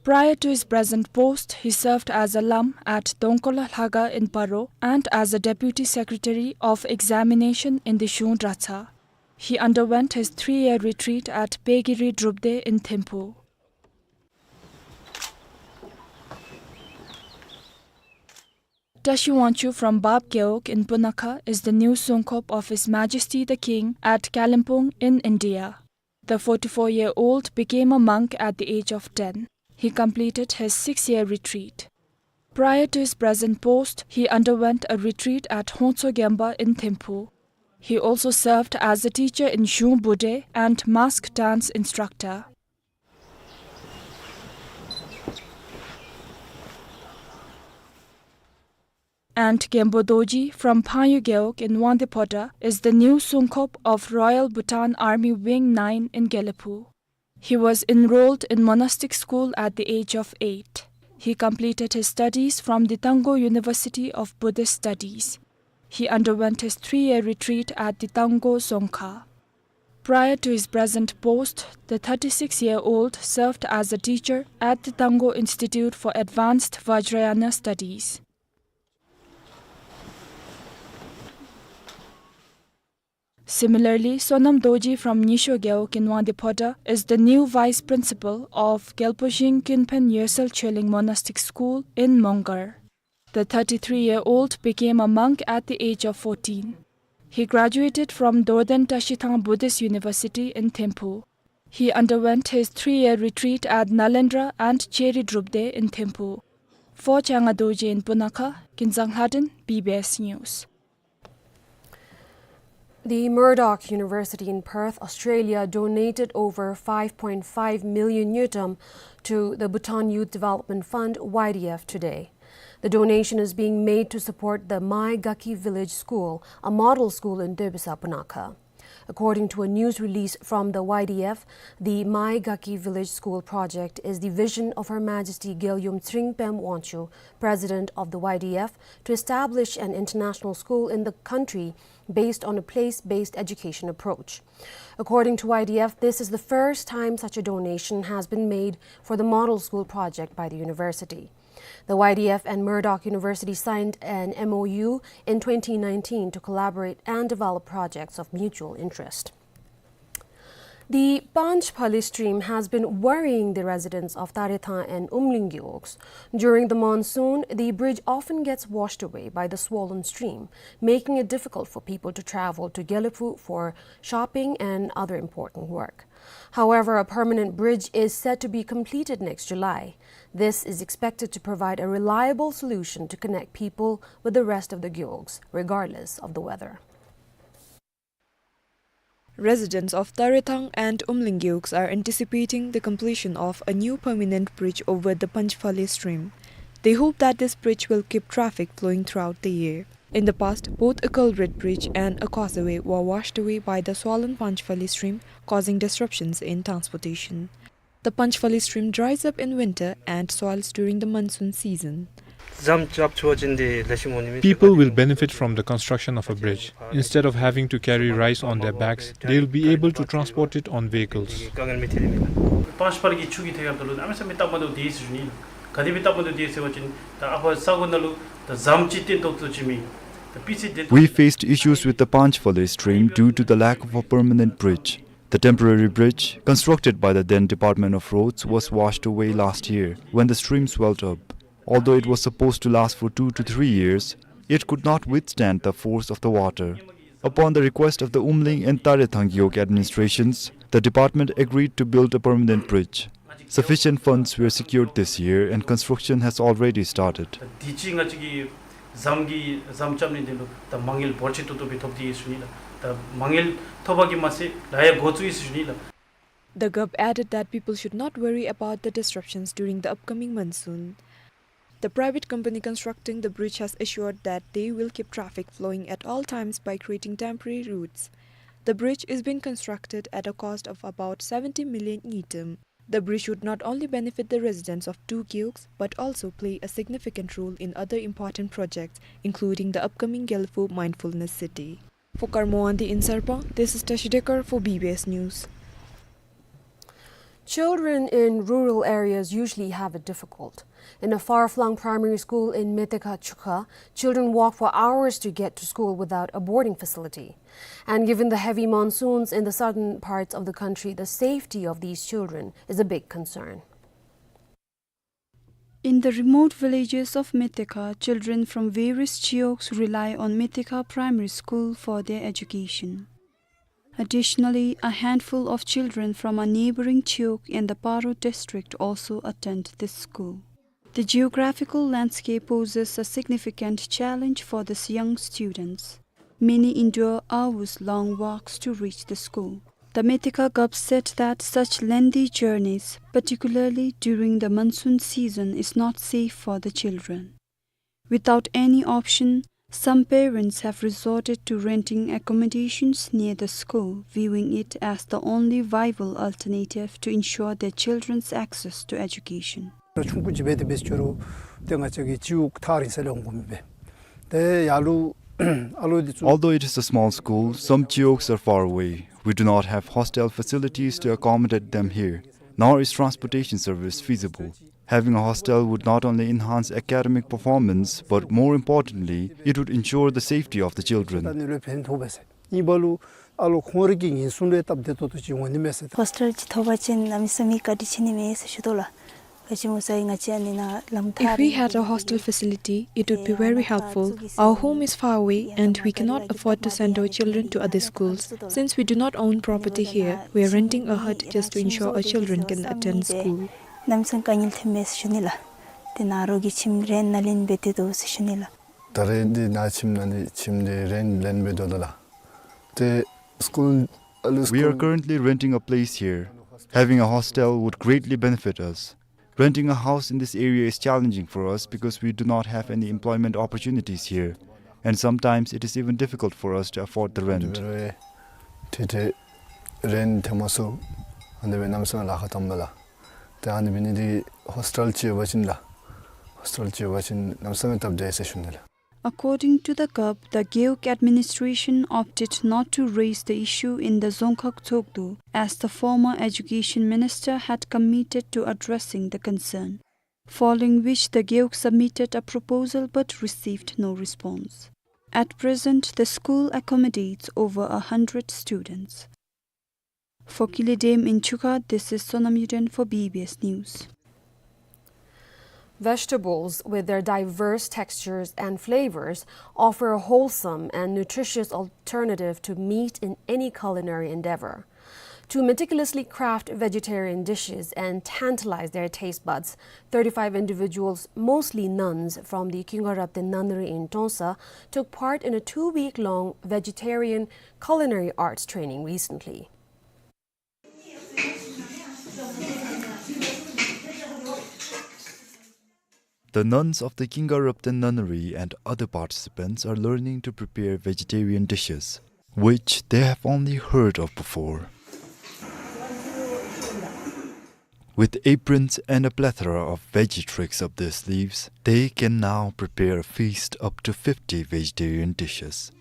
Prior to his present post, he served as a Lam at Dongkola Lhaga in Paro and as a Deputy Secretary of Examination in the Shung Dratshang. He underwent his three-year retreat at Pegiri Drupdey in Thimphu. Tashi Wangchuk from Bab Gewog in Punakha is the new Sungkop of His Majesty the King at Kalimpong in India. The forty-four-year-old became a monk at the age of ten. He completed his six-year retreat. Prior to his present post, he underwent a retreat at Hongtso Gemba in Thimphu. He also served as a teacher in Shung Buddey and mask dance instructor. And Genpo Dorji from Phangyo Gewog in Wangdue Phodrang is the new Sungkop of Royal Bhutan Army Wing nine in Gelephu. He was enrolled in monastic school at the age of eight. He completed his studies from the Tanggo University of Buddhist Studies. He underwent his three-year retreat at the Tanggo Dzongkha. Prior to his present post, the thirty-six-year-old served as a teacher at the Tanggo Institute for Advanced Vajrayana Studies. Similarly, Sonam Dorji from Nyisho Gewog in Wangdue Phodrang is the new vice principal of Gyalpo Zhing Kunphen Yosel Choeling Monastic School in Mongar. The thirty-three-year-old became a monk at the age of fourteen. He graduated from Dorden Tashithang Buddhist University in Thimphu. He underwent his three-year retreat at Nalendra and Cheri Drupdey in Thimphu. For Changa Dorji in Punakha, Kinzang Lhaden, B B S News. The Murdoch University in Perth, Australia, donated over five point five million ngultrum to the Bhutan Youth Development Fund, Y D F, today. The donation is being made to support the My Gaki Village School, a model school in Debisa, Punakha. According to a news release from the Y D F, the My Gaki Village School project is the vision of Her Majesty Gyaltsuen Tshering Pem Wangchuck, President of the Y D F, to establish an international school in the country based on a place-based education approach. According to Y D F, this is the first time such a donation has been made for the model school project by the university. The Y D F and Murdoch University signed an M O U in twenty nineteen to collaborate and develop projects of mutual interest. The Panchphali stream has been worrying the residents of Tarethang and Umling Gewogs. During the monsoon, the bridge often gets washed away by the swollen stream, making it difficult for people to travel to Gelephu for shopping and other important work. However, a permanent bridge is set to be completed next July. This is expected to provide a reliable solution to connect people with the rest of the Gewogs, regardless of the weather. Residents of Tarethang and Umling Gewogs are anticipating the completion of a new permanent bridge over the Panchphali stream. They hope that this bridge will keep traffic flowing throughout the year. In the past, both a culvert bridge and a causeway were washed away by the swollen Panchphali stream, causing disruptions in transportation. The Panchphali stream dries up in winter and swells during the monsoon season. ཟམ་རྐྱབ་ཚུགས་པ་ཅིན་ཏེ་ལེགས་ཤོམ་འོང་ནི་མས། People will benefit from the construction of a bridge. Instead of having to carry rice on their backs, they'll be able to transport it on vehicles. དཀའ་ངལ་མི་ཐོན་ནི་མས་ལགས། པཱནཤ་ཕ་ལི་གི་ཆུ་གི་ཐད་ཁར་ད་ལུ་གནམ་མེད་ས་མེད་སྟབས་མ་བདེཝ་ཏེ་ཡོད་ཟེར་ཞུ་ནི་ལགས། ག་དེ་སྦེ་སྟབས་མ་བདེཝ་ཏེ་ཡོད་ཟེར་བ་ཅིན་ད་ཨ་ཕ་ས་གོ་ནང་ལུ་ད་ཟམ་ཅིག་བཏོན་ཏོག་ཏོ་ཅིག་མེད། ད་པི་སི་ཌེན་We faced issues with the Panchphali stream due to the lack of a permanent bridge. The temporary bridge, constructed by the then Department of Roads, was washed away last year when the stream swelled up. Although it was supposed to last for two to three years, it could not withstand the force of the water. Upon the request of the Umling and Tarethang Gewog administrations, the department agreed to build a permanent bridge. Sufficient funds were secured this year and construction has already started. དུས་ཅི་ང་བཅས་ཀྱི་ཟམ་གྱི་ཟམ་རྐྱབ་ནི་འདི་ལུ་ད་མ་དངུལ་འབོར་ཆེ་ཏོག་ཏོ་སྦེ་ཐོབ་སྟེ་ཡོད་ཟེར་ཞུ་ནི་ལགས། ད་མ་དངུལ་ཐོབ་པ་གིས་མ་ཚད་ད་ཡང་འགོ་བཙུགས་ཡི་ཟེར་ཞུ་ནི་ལགས། The Gup added that people should not worry about the disruptions during the upcoming monsoon. The private company constructing the bridge has assured that they will keep traffic flowing at all times by creating temporary routes. The bridge is being constructed at a cost of about seventy million ngultrum. The bridge would not only benefit the residents of two gewogs, but also play a significant role in other important projects, including the upcoming Gelephu Mindfulness City. For Karmo Wangdi in Sarpang, this is Tashi Dekar for B B S News. Children in rural areas usually have it difficult. In a far-flung primary school in Metekha Chukha, children walk for hours to get to school without a boarding facility. And given the heavy monsoons in the southern parts of the country, the safety of these children is a big concern. In the remote villages of Metekha, children from various gewogs rely on Metekha Primary School for their education. Additionally, a handful of children from a neighboring gewog in the Paro district also attend this school. The geographical landscape poses a significant challenge for these young students. Many endure hours-long walks to reach the school. The Metekha Gup said that such lengthy journeys, particularly during the monsoon season, is not safe for the children. Without any option, some parents have resorted to renting accommodations near the school, viewing it as the only viable alternative to ensure their children's access to education. ཆུང་ཀུ་ཅིག་འབད་དེ་འབད་ཅི་རུང་ཏེ་ང་བཅས་ཀྱི་gewogs་ཐག་རིང་ས་ལས་འོང་དགོ་མི་འབད། ཏེ་ཡར་ལུ་ཨ་ལོ་འདི་ཚུ། Although it is a small school, some gewogs are far away. We do not have hostel facilities to accommodate them here, nor is transportation service feasible. Having a hostel would not only enhance academic performance, but more importantly, it would ensure the safety of the children. ད་ནི་ལོ་ཕན་ཐོགས་པས་ཟེར། གཉིས་པ་ལུ་ཨ་ལོ་ཁོང་རའི་གི་ཉེན་སྲུང་ལུ་སྟབས་བདེ་ཏོག་ཏོ་ཅིག་འོང་ནི་མས་ཟེར། ཧོསི་ཊེལ་ཅིག་ཐོབ་པ་ཅིན་གནམ་མེད་ས་མེད་བཀའ་དྲིན་ཆེ་ནི་མས་ཟེར་ཞུ་དོ་ལགས། ག་ཅི་སྨོ་ཟེར་ང་བཅས་ཨ་ནི་ནང་ལམ་ཐག་རིང་། If we had a hostel facility, it would be very helpful. Our home is far away and we cannot afford to send our children to other schools. Since we do not own property here, we are renting a hut just to ensure our children can attend school. གནམ་མེད་ས་མེད་དཀའ་ངལ་ཐོན་མས་ཟེར་ཞུ་ནི་ལགས། ཏེ་ནཱ་རོགས་ཀྱི་ཁྱིམ་རེནཊ་ནཱ་ལེན་འབད་དེ་འདུག་ཟེར་ཞུ་ནི་ལགས། ད་རེས་འདི་ནཱ་ཁྱིམ་ནང་ནི་ཁྱིམ་འདི་རེནཊ་ལེན་འབད་དོ་ལགས། ཏེ་སི་ཀུལ་ཨ་ལུ། We are སི་ཀུལ། Currently renting a place here. Having a hostel would greatly benefit us. Renting a house in this area is challenging for us because we do not have any employment opportunities here, and sometimes it is even difficult for us to afford the rent. ཏེ་ཏེ་རེནཊ་ཐོན་མ་ཚུགས། ཨ་ནི་སྦེ་གནམ་མེད་ས་མེད་ལཱ་ཁག་བཏངམ་མས་ལགས། ཏེ་ཨ་ནི་འབད་ནི་འདི་ཧོསི་ཊེལ་ཅིག་ཡོད་པ་ཅིན་ལགས། ཧོསི་ཊེལ་ཅིག་ཡོད་པ་ཅིན་གནམ་མེད་ས་མེད་སྟབས་བདེ་ཟེར་ཞུ་ནི་ལགས། According to the Gup, the Gewog administration opted not to raise the issue in the Dzongkhag Tshogdu, as the former education minister had committed to addressing the concern, following which the Gewog submitted a proposal but received no response. At present, the school accommodates over a hundred students. For Kile Dam in Chukha, this is Sonam Yuden for B B S News. Vegetables, with their diverse textures and flavors, offer a wholesome and nutritious alternative to meat in any culinary endeavor. To meticulously craft vegetarian dishes and tantalize their taste buds, thirty-five individuals, mostly nuns from the Kingarapten Nunnery in Trongsa, took part in a two-week-long vegetarian culinary arts training recently. The nuns of the Kingarapten Nunnery and other participants are learning to prepare vegetarian dishes, which they have only heard of before. With aprons and a plethora of veggie tricks up their sleeves, they can now prepare a feast up to fifty vegetarian dishes.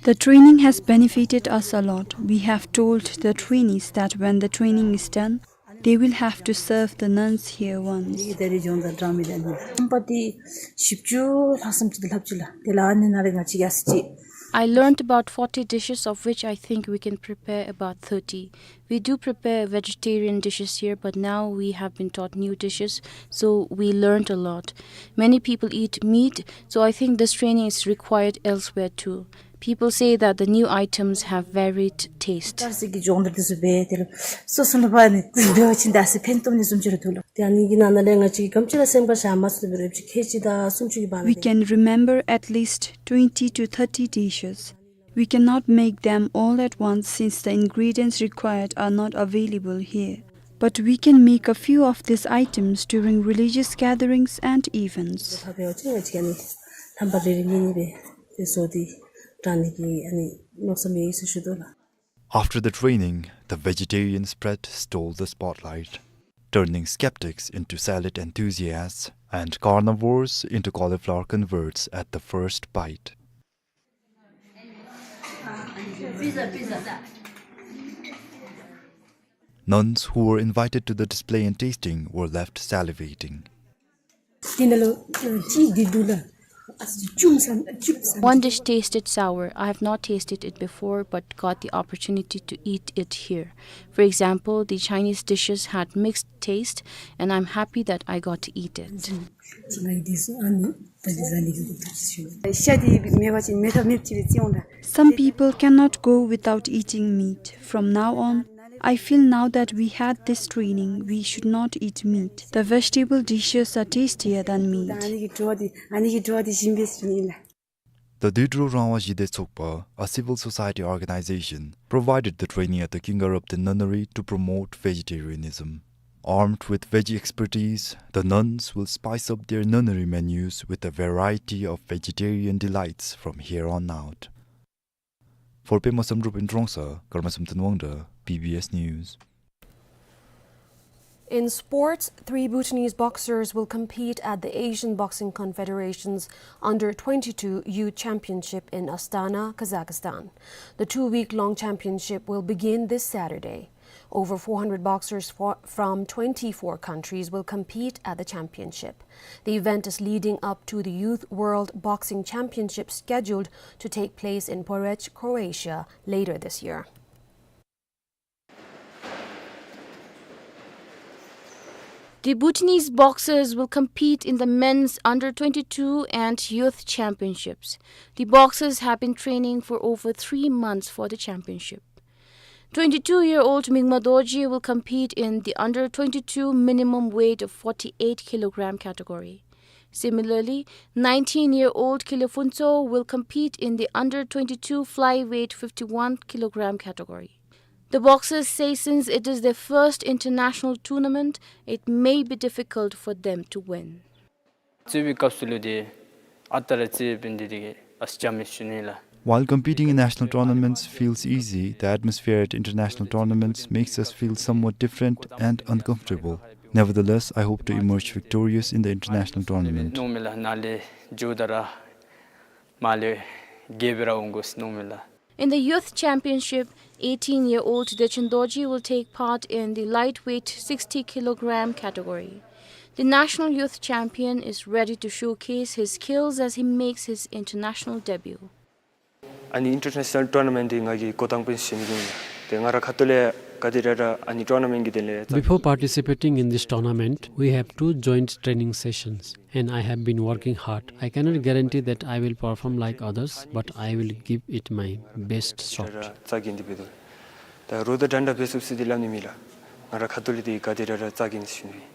The training has benefited us a lot. We have told the trainees that when the training is done, they will have to serve the nuns here once. I learned about forty dishes, of which I think we can prepare about thirty. We do prepare vegetarian dishes here, but now we have been taught new dishes, so we learned a lot. Many people eat meat, so I think this training is required elsewhere too. People say that the new items have varied taste. We can remember at least twenty to thirty dishes. We cannot make them all at once since the ingredients required are not available here. But we can make a few of these items during religious gatherings and events. After the training, the vegetarian spread stole the spotlight, turning skeptics into salad enthusiasts and carnivores into cauliflower converts at the first bite. Nuns who were invited to the display and tasting were left salivating. One dish tasted sour. I have not tasted it before, but got the opportunity to eat it here. For example, the Chinese dishes had mixed taste, and I'm happy that I got to eat it. Some people cannot go without eating meat. From now on, I feel now that we had this training, we should not eat meat. The vegetable dishes are tastier than meat. The Dudru Rangwa Zhide Tsokpa, a civil society organization, provided the training at the Kingarapten Nunnery to promote vegetarianism. Armed with veggie expertise, the nuns will spice up their nunnery menus with a variety of vegetarian delights from here on out. For Pema Samdrup in Trongsa, Karma Samten Wangda, B B S News. In sports, three Bhutanese boxers will compete at the Asian Boxing Confederation's Under twenty-two Youth Championship in Astana, Kazakhstan. The two-week-long championship will begin this Saturday. Over four hundred boxers fro-, from twenty-four countries will compete at the championship. The event is leading up to the Youth World Boxing Championship scheduled to take place in Poreč, Croatia, later this year. The Bhutanese boxers will compete in the men's under twenty-two and youth championships. The boxers have been training for over three months for the championship. Twenty-two-year-old Mingma Dorji will compete in the under twenty-two minimum weight of forty-eight kilogram category. Similarly, nineteen-year-old Kile Phuntsho will compete in the under twenty-two flyweight fifty-one kilogram category. The boxers say since it is their first international tournament, it may be difficult for them to win. ཚུད་པའི་སྐབས་སུ་ལུ་དེ་ཨ་རྟག་ར་ཚུད་པའི་འདི་དེ་གི་ཨ་ཅམ་མི་ཤུ་ནི་ལ། While competing in national tournaments feels easy, the atmosphere at international tournaments makes us feel somewhat different and uncomfortable. Nevertheless, I hope to emerge victorious in the international tournament. ནོ་མི་ལ་ནཱ་ལས་འགྱོ་ད་ར་མ་ལས་རྒྱལ་བ་ར་འོང་དགོ་ཟེར་ནོ་མི་ལ། In the Youth Championship, eighteen-year-old Dechen Dorji will take part in the lightweight sixty kilogram category. The national youth champion is ready to showcase his skills as he makes his international debut. ཨ་ནི་ཨིན་ཊར་ནེ་ཤ་ནཱལ་ཊུར་ན་མེནཊ་འདི་ང་གིས་འགོ་དང་པ་ཨིན་ཟེར་ཞུ་ནི་ཨིན་ལགས། ཏེ་ང་ར་ཁ་ཐུག་ལས་ག་དེ་ར་ར་ཨ་ནི་ཊུར་ན་མེནཊ་གི་དོན་ལས་Before participating in this tournament, we have two joint training sessions, and I have been working hard. I cannot guarantee that I will perform like others, but I will give it my best shot. རྩ་འགེངས་ཏེ་འབད་དོ། ད་རོ་དང་འགྲན་ཟླ་འབད་ཚུགས་ཟེར་འདི་སླབ་ནི་མེད་ལགས། ང་ར་ཁ་ཐུག་ལས་ཏེ་ག་དེ་ར་ར་རྩ་འགེངས་ཏེ་ཞུ་ནི་ཨིན།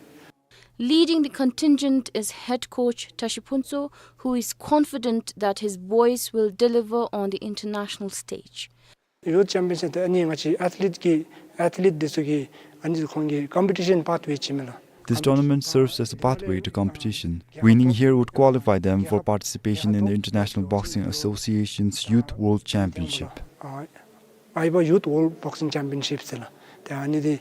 Leading the contingent is head coach Tashi Phuntsho, who is confident that his boys will deliver on the international stage. ཡུཐ་ཅེམ་པི་ཡོན་ཤིཔ་འདི་ཨ་ནི་ང་བཅས་ཨེཐ་ལིཊ་ཀྱི་ཨེཐ་ལིཊ་འདི་ཚུ་གི་ཨ་ནི་ཁོང་གི་ཀམ་པི་ཊི་ཤཱན་པཱཐ་ཝེ་ཅིག་ཨིན་མས་ལགས། This tournament serves as a pathway to competition. Winning here would qualify them for participation in the International Boxing Association's Youth World Championship. ཨ་ཨའི་བ་ཡུཐ་ཝརལཌ་བོག་སིང་ཅེམ་པི་ཡོན་ཤིཔ་ཟེར་ལགས། ཏེ་ཨ་ནི་འདི་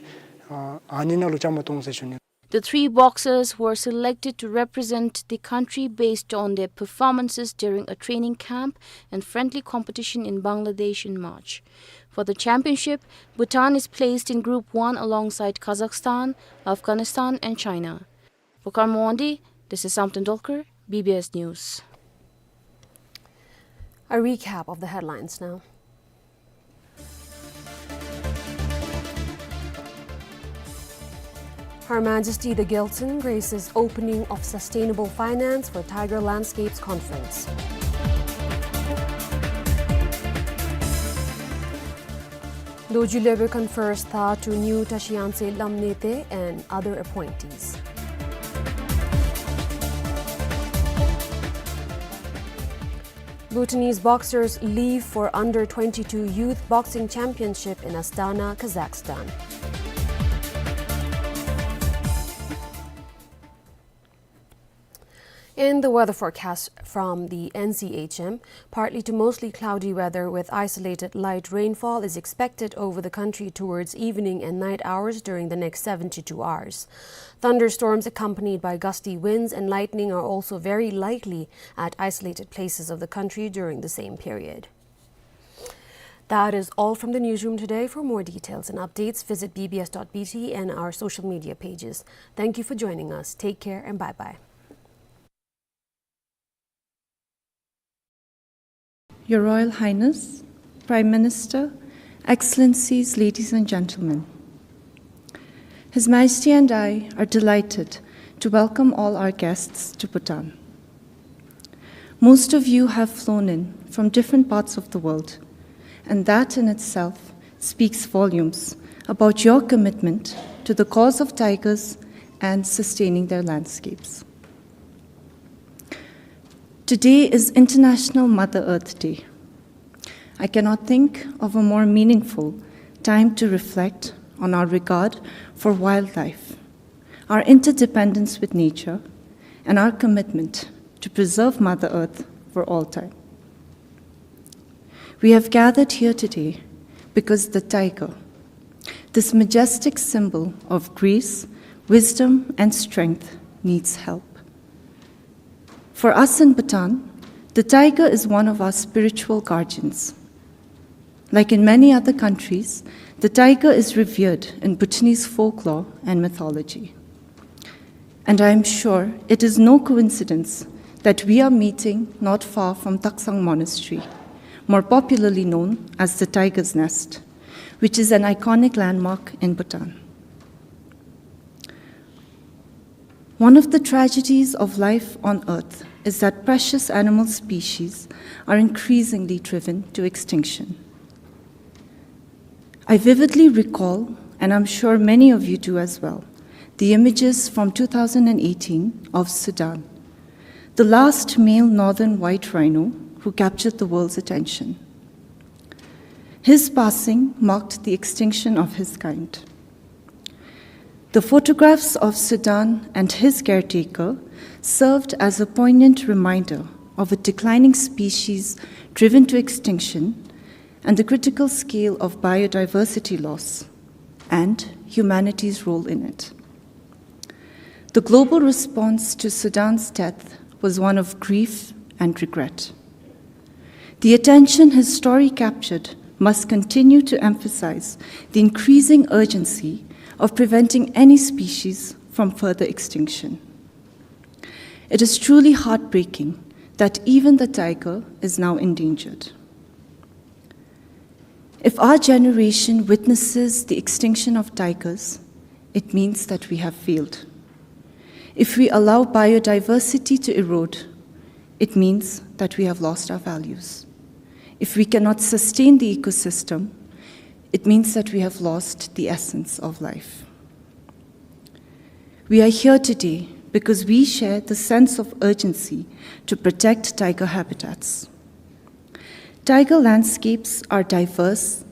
ཨ་ཨ་ནི་ནང་ལུ་བཅའ་མར་གཏོགས་ཟེར་ཞུ་ནི། The three boxers were selected to represent the country based on their performances during a training camp and friendly competition in Bangladesh in March. For the championship, Bhutan is placed in Group one alongside Kazakhstan, Afghanistan, and China. For Karma Wangdi, this is Samten Dolkar, B B S News. A recap of the headlines now. Her Majesty the Gyaltsuen graces opening of Sustainable Finance for Tiger Landscapes Conference. Dorji Lodbrok confers tha to new Tashi Yangtse Lamnete and other appointees. Bhutanese boxers leave for under twenty-two Youth Boxing Championship in Astana, Kazakhstan. In the weather forecast from the N C H M, partly to mostly cloudy weather with isolated light rainfall is expected over the country towards evening and night hours during the next seventy-two hours. Thunderstorms accompanied by gusty winds and lightning are also very likely at isolated places of the country during the same period. That is all from the newsroom today. For more details and updates, visit B B S dot B T and our social media pages. Thank you for joining us. Take care and bye-bye. Your Royal Highness, Prime Minister, Excellencies, ladies and gentlemen. His Majesty and I are delighted to welcome all our guests to Bhutan. Most of you have flown in from different parts of the world, and that in itself speaks volumes about your commitment to the cause of tigers and sustaining their landscapes. Today is International Mother Earth Day. I cannot think of a more meaningful time to reflect on our regard for wildlife, our interdependence with nature, and our commitment to preserve Mother Earth for all time. We have gathered here today because the tiger, this majestic symbol of grace, wisdom, and strength, needs help. For us in Bhutan, the tiger is one of our spiritual guardians. Like in many other countries, the tiger is revered in Bhutanese folklore and mythology. And I am sure it is no coincidence that we are meeting not far from Taksang Monastery, more popularly known as the Tiger's Nest, which is an iconic landmark in Bhutan. One of the tragedies of life on earth is that precious animal species are increasingly driven to extinction. I vividly recall, and I'm sure many of you do as well, the images from two thousand eighteen of Sudan, the last male northern white rhino who captured the world's attention. His passing marked the extinction of his kind. The photographs of Sudan and his caretaker served as a poignant reminder of a declining species driven to extinction and the critical scale of biodiversity loss and humanity's role in it. The global response to Sudan's death was one of grief and regret. The attention his story captured must continue to emphasize the increasing urgency of preventing any species from further extinction. It is truly heartbreaking that even the tiger is now endangered. If our generation witnesses the extinction of tigers, it means that we have failed. If we allow biodiversity to erode, it means that we have lost our values. If we cannot sustain the ecosystem, it means that we have lost the essence of life. We are here today because we share the sense of urgency to protect tiger habitats. Tiger landscapes are diverse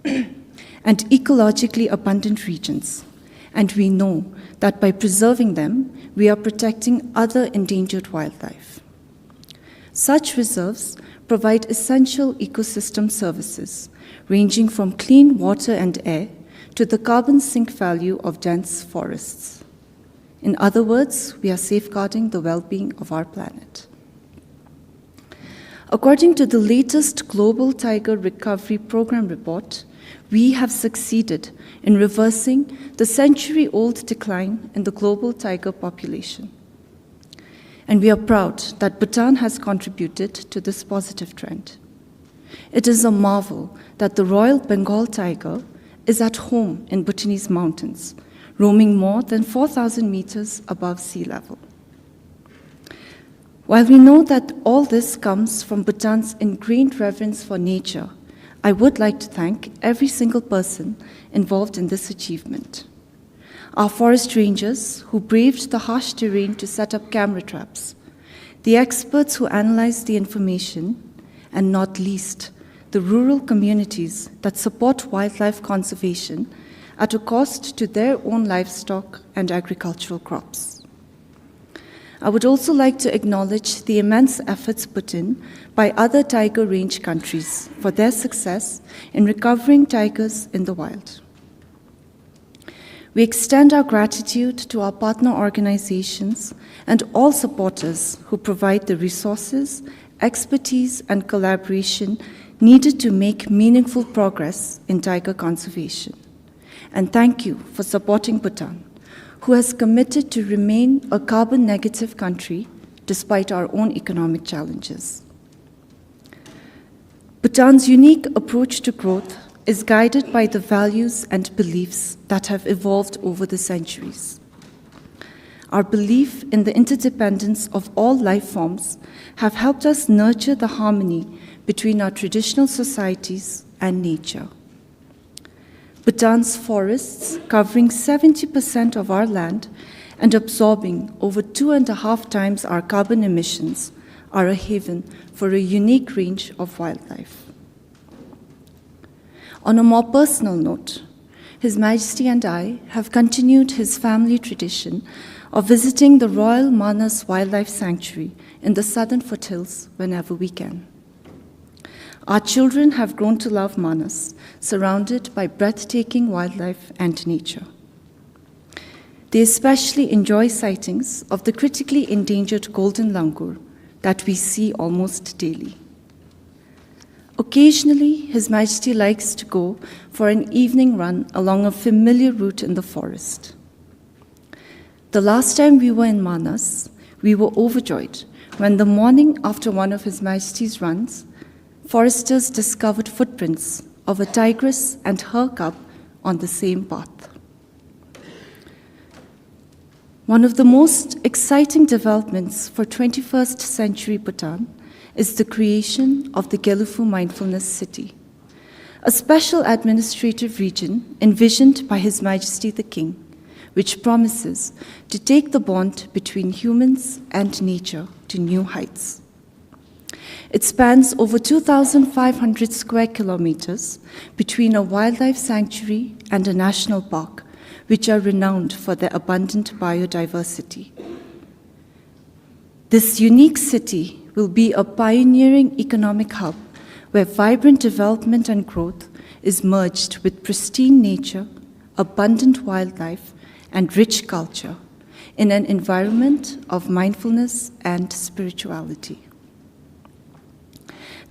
and ecologically abundant regions, and we know that by preserving them, we are protecting other endangered wildlife. Such reserves provide essential ecosystem services, ranging from clean water and air to the carbon sink value of dense forests. In other words, we are safeguarding the well-being of our planet. According to the latest Global Tiger Recovery Program report, we have succeeded in reversing the century-old decline in the global tiger population. And we are proud that Bhutan has contributed to this positive trend. It is a marvel that the Royal Bengal tiger is at home in Bhutanese mountains, roaming more than four thousand meters above sea level. While we know that all this comes from Bhutan's ingrained reverence for nature, I would like to thank every single person involved in this achievement. Our forest rangers who braved the harsh terrain to set up camera traps, the experts who analyzed the information, and not least, the rural communities that support wildlife conservation at a cost to their own livestock and agricultural crops. I would also like to acknowledge the immense efforts put in by other tiger range countries for their success in recovering tigers in the wild. We extend our gratitude to our partner organizations and all supporters who provide the resources, expertise, and collaboration needed to make meaningful progress in tiger conservation. And thank you for supporting Bhutan, who has committed to remain a carbon negative country despite our own economic challenges. Bhutan's unique approach to growth is guided by the values and beliefs that have evolved over the centuries. Our belief in the interdependence of all life forms have helped us nurture the harmony between our traditional societies and nature. Bhutan's forests, covering seventy percent of our land and absorbing over two and a half times our carbon emissions, are a haven for a unique range of wildlife. On a more personal note, His Majesty and I have continued his family tradition of visiting the Royal Manas Wildlife Sanctuary in the Southern Foothills whenever we can. Our children have grown to love Manas, surrounded by breathtaking wildlife and nature. They especially enjoy sightings of the critically endangered golden langur that we see almost daily. Occasionally, His Majesty likes to go for an evening run along a familiar route in the forest. The last time we were in Manas, we were overjoyed when the morning after one of His Majesty's runs, foresters discovered footprints of a tigress and her cub on the same path. One of the most exciting developments for twenty-first century Bhutan is the creation of the Gelephu Mindfulness City, a special administrative region envisioned by His Majesty the King, which promises to take the bond between humans and nature to new heights. It spans over two thousand five hundred square kilometers between a wildlife sanctuary and a national park, which are renowned for their abundant biodiversity. This unique city will be a pioneering economic hub where vibrant development and growth is merged with pristine nature, abundant wildlife, and rich culture in an environment of mindfulness and spirituality.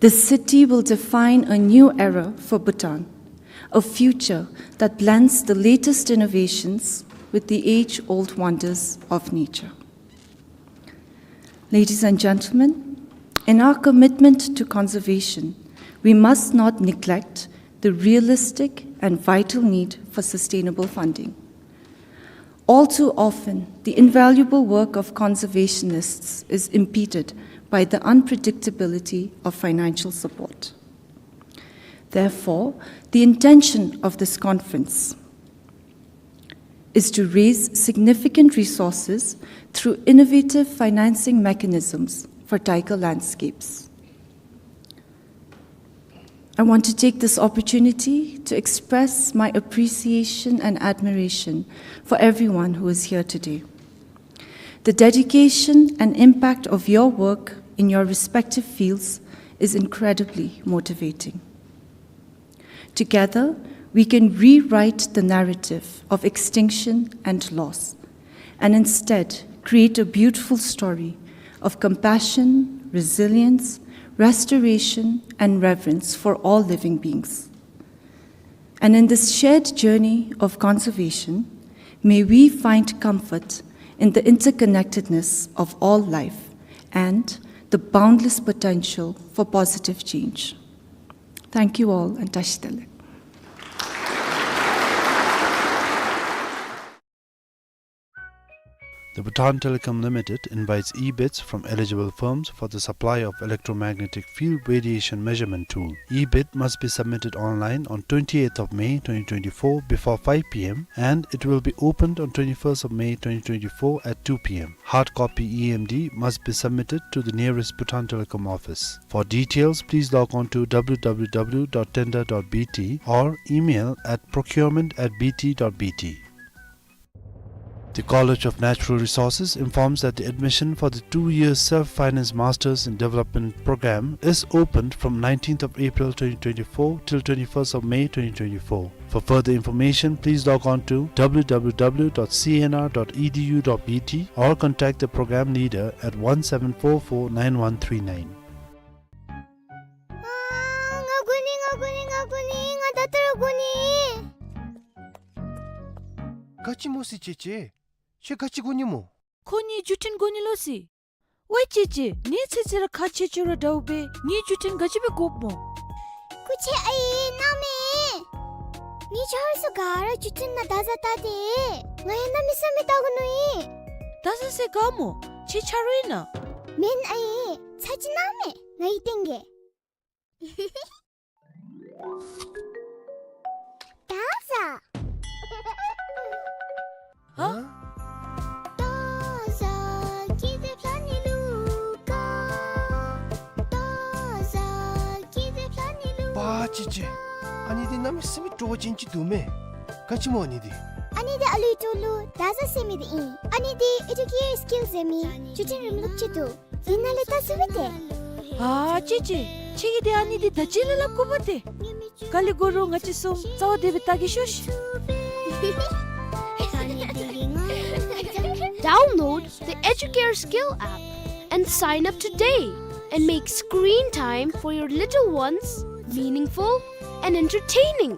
This city will define a new era for Bhutan, a future that blends the latest innovations with the age-old wonders of nature. Ladies and gentlemen, in our commitment to conservation, we must not neglect the realistic and vital need for sustainable funding. All too often, the invaluable work of conservationists is impeded by the unpredictability of financial support. Therefore, the intention of this conference is to raise significant resources through innovative financing mechanisms for tiger landscapes. I want to take this opportunity to express my appreciation and admiration for everyone who is here today. The dedication and impact of your work in your respective fields is incredibly motivating. Together, we can rewrite the narrative of extinction and loss, and instead create a beautiful story of compassion, resilience, restoration, and reverence for all living beings. And in this shared journey of conservation, may we find comfort in the interconnectedness of all life and the boundless potential for positive change. Thank you all, and tashi delek. The Bhutan Telecom Limited invites e-bids from eligible firms for the supply of electromagnetic field radiation measurement tool. E-bid must be submitted online on twenty-eighth of May twenty twenty-four before five p m and it will be opened on twenty-first of May twenty twenty-four at two p m. Hard copy E M D must be submitted to the nearest Bhutan Telecom office. For details, please log on to w w w dot tender dot b t or email at procurement at b t dot b t. The College of Natural Resources informs that the admission for the two-year Self-Finance Masters in Development program is opened from nineteenth of April twenty twenty-four till twenty-first of May twenty twenty-four. For further information, please log on to w w w dot c n r dot e d u dot b t or contact the program leader at one seven four four nine one three nine. ཨ། ང་དགོ་ནི། ང་དགོ་ནི། ང་དགོ་ནི། ང་ད་ལྟོ་ར་དགོ་ནི། ག་ཅི་སྨོ་ཟེར་ཅེ་ཅེ། ཁྱོད་ག་ཅི་དགོ་ནི་སྨོ། ཁོ་ངེའི་བརྒྱུད་འཕྲིན་དགོ་ནི་ལོ་ཟེར། ཝའི་ཅེ་ཅེ། ངེའི་ཚེ་ཚེ་ར་ཁག་ཆེ་ཆེ་ར་འདྲཝ་སྦེ་ངེའི་བརྒྱུད་འཕྲིན་ག་ཅི་སྦེ་དགོཔ་སྨོ། སྐུ་མཁྱེན་ཨའི་གནང་མས། ངེའི་ཆ་རོགས་ཚུ་ག་ར་བརྒྱུད་འཕྲིན་ནང་བརྡ་བཟའ་བལྟ་སྟེ། ང་ཡང་གནམ་མེད་ས་མེད་བལྟ་དགོ་མནོ་ཡི། བརྡ་བཟའ་ཟེར་ག་སྨོ། ཁྱོད་ཆ་རོགས་ཨིན་ན། མེན་ཨའི། ཚར་གཅིག་གནང་མས། ང་གིས་སྟོན་གེ། བརྡ་བཟའ། ཧ། བརྡ་བཟའ་ཀི་ཏེ་ཕ་ནི་ལུ་ཀ། བརྡ་བཟའ་ཀི་ཏེ་ཕ་ནི་ལུ་ཀ། པ་ཅི་ཅི། ཨ་ནི་འདི་གནམ་མེད་ས་མེད་སྤྲོ་བ་ཅན་ཅིག་འདུག་མས། ག་ཅི་སྨོ་ཨ་ནི་འདི། ཨ་ནི་འདི་ཨ་ལུའི་འགྲོ་ལུགས་བརྡ་བཟའ་ཟེར་མི་འདི་ཨིན། ཨ་ནི་འདི་ཨེ་ཌུ་ཀེར་སི་ཀིལ་ཟེར་མི་བརྒྱུད་འཕྲིན་རིམ་ལུགས་ཅིག་འདུག། འདི་ནང་ལས་བལྟ་ཚུགས་པས་ཏེ། ཨ་ཅི་ཅི། ཁྱོད་ཀྱིས་འདི་ཨ་ནི་འདི་ད་ཅི་ལས་སླབ་དགོ་པས་ཏེ། ག་ལས་དགོ་རུང་ང་བཅས་གསུམ་རྩ་བ་བདེ་སྦེ་བལྟ་གེ་ཤོག་ཤིག། Download the Educare Skill app and sign up today and make screen time for your little ones meaningful and entertaining.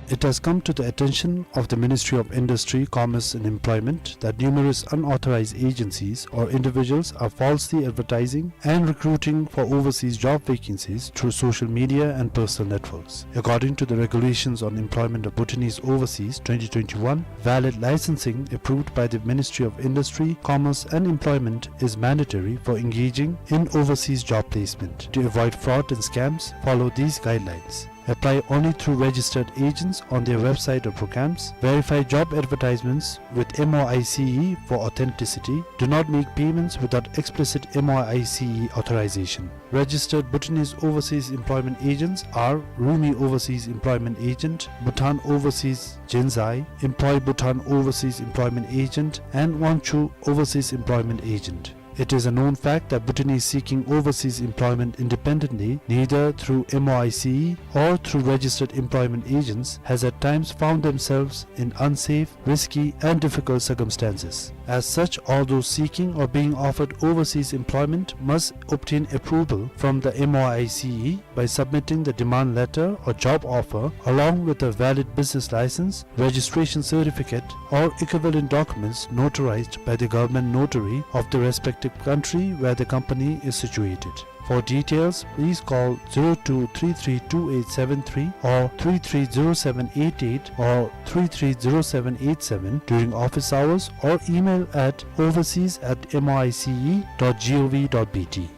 It has come to the attention of the Ministry of Industry, Commerce and Employment that numerous unauthorized agencies or individuals are falsely advertising and recruiting for overseas job vacancies through social media and personal networks. According to the Regulations on Employment of Bhutanese Overseas twenty twenty-one, valid licensing approved by the Ministry of Industry, Commerce and Employment is mandatory for engaging in overseas job placement. To avoid fraud and scams, follow these guidelines. Apply only through registered agents on their website or programs. Verify job advertisements with M O I C E for authenticity. Do not make payments without explicit M O I C E authorization. Registered Bhutanese Overseas Employment Agents are Rumi Overseas Employment Agent, Bhutan Overseas Genzai, Employ Bhutan Overseas Employment Agent, and Wangchu Overseas Employment Agent. It is a known fact that Bhutanese seeking overseas employment independently, neither through M O I C E or through registered employment agents, has at times found themselves in unsafe, risky, and difficult circumstances. As such, all those seeking or being offered overseas employment must obtain approval from the M O I C E by submitting the demand letter or job offer along with a valid business license, registration certificate, or equivalent documents notarized by the government notary of the respective country where the company is situated. For details, please call zero two three three two eight seven three or three three zero seven eight eight or three three zero seven eight seven during office hours or email at overseas at M O I C E dot gov dot B T.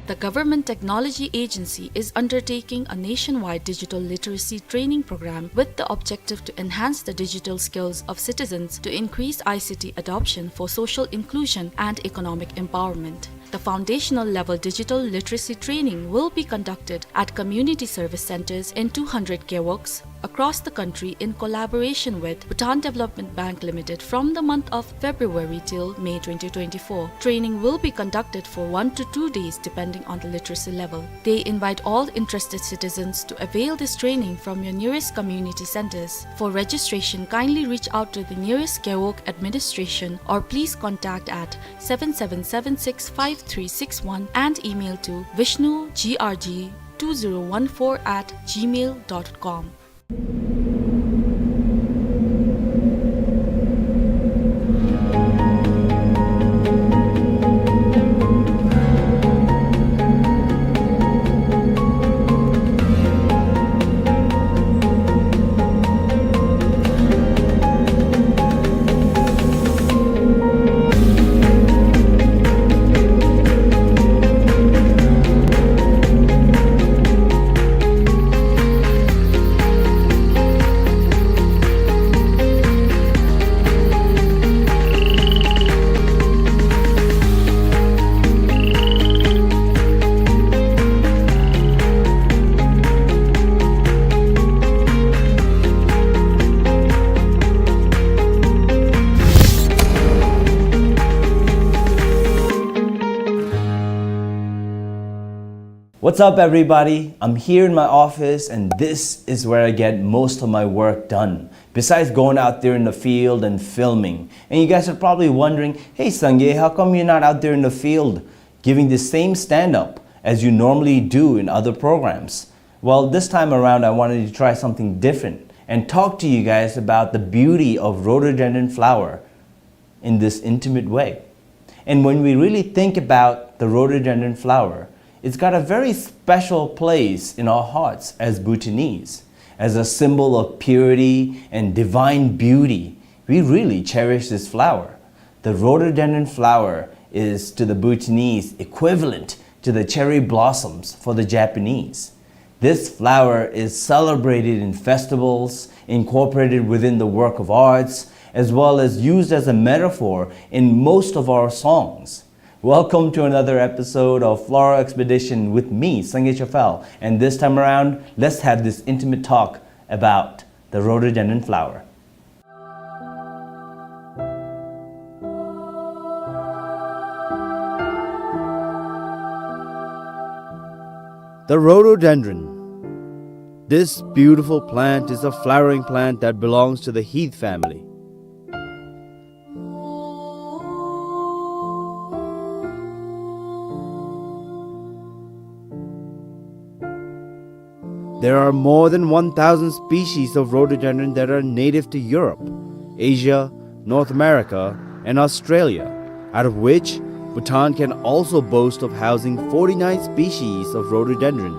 The Government Technology Agency is undertaking a nationwide digital literacy training program with the objective to enhance the digital skills of citizens to increase I C T adoption for social inclusion and economic empowerment. The foundational level digital literacy training will be conducted at community service centers in two hundred gewogs across the country in collaboration with Bhutan Development Bank Limited from the month of February till May twenty twenty-four. Training will be conducted for one to two days depending on the literacy level. They invite all interested citizens to avail this training from your nearest community centers. For registration, kindly reach out to the nearest gewog administration or please contact at seven seven seven six five three six one and email to vishnu G R G two zero one four at gmail dot com. What's up, everybody? I'm here in my office, and this is where I get most of my work done, besides going out there in the field and filming. And you guys are probably wondering, "Hey, Sangay, how come you're not out there in the field giving the same stand-up as you normally do in other programs?" Well, this time around, I wanted to try something different and talk to you guys about the beauty of rhododendron flower in this intimate way. And when we really think about the rhododendron flower, it's got a very special place in our hearts as Bhutanese. As a symbol of purity and divine beauty, we really cherish this flower. The rhododendron flower is, to the Bhutanese, equivalent to the cherry blossoms for the Japanese. This flower is celebrated in festivals, incorporated within the work of arts, as well as used as a metaphor in most of our songs. Welcome to another episode of Floral Expedition with me, Sangay Chafal, and this time around, let's have this intimate talk about the rhododendron flower. The rhododendron. This beautiful plant is a flowering plant that belongs to the heath family. There are more than one thousand species of rhododendron that are native to Europe, Asia, North America, and Australia, out of which Bhutan can also boast of housing forty-nine species of rhododendron.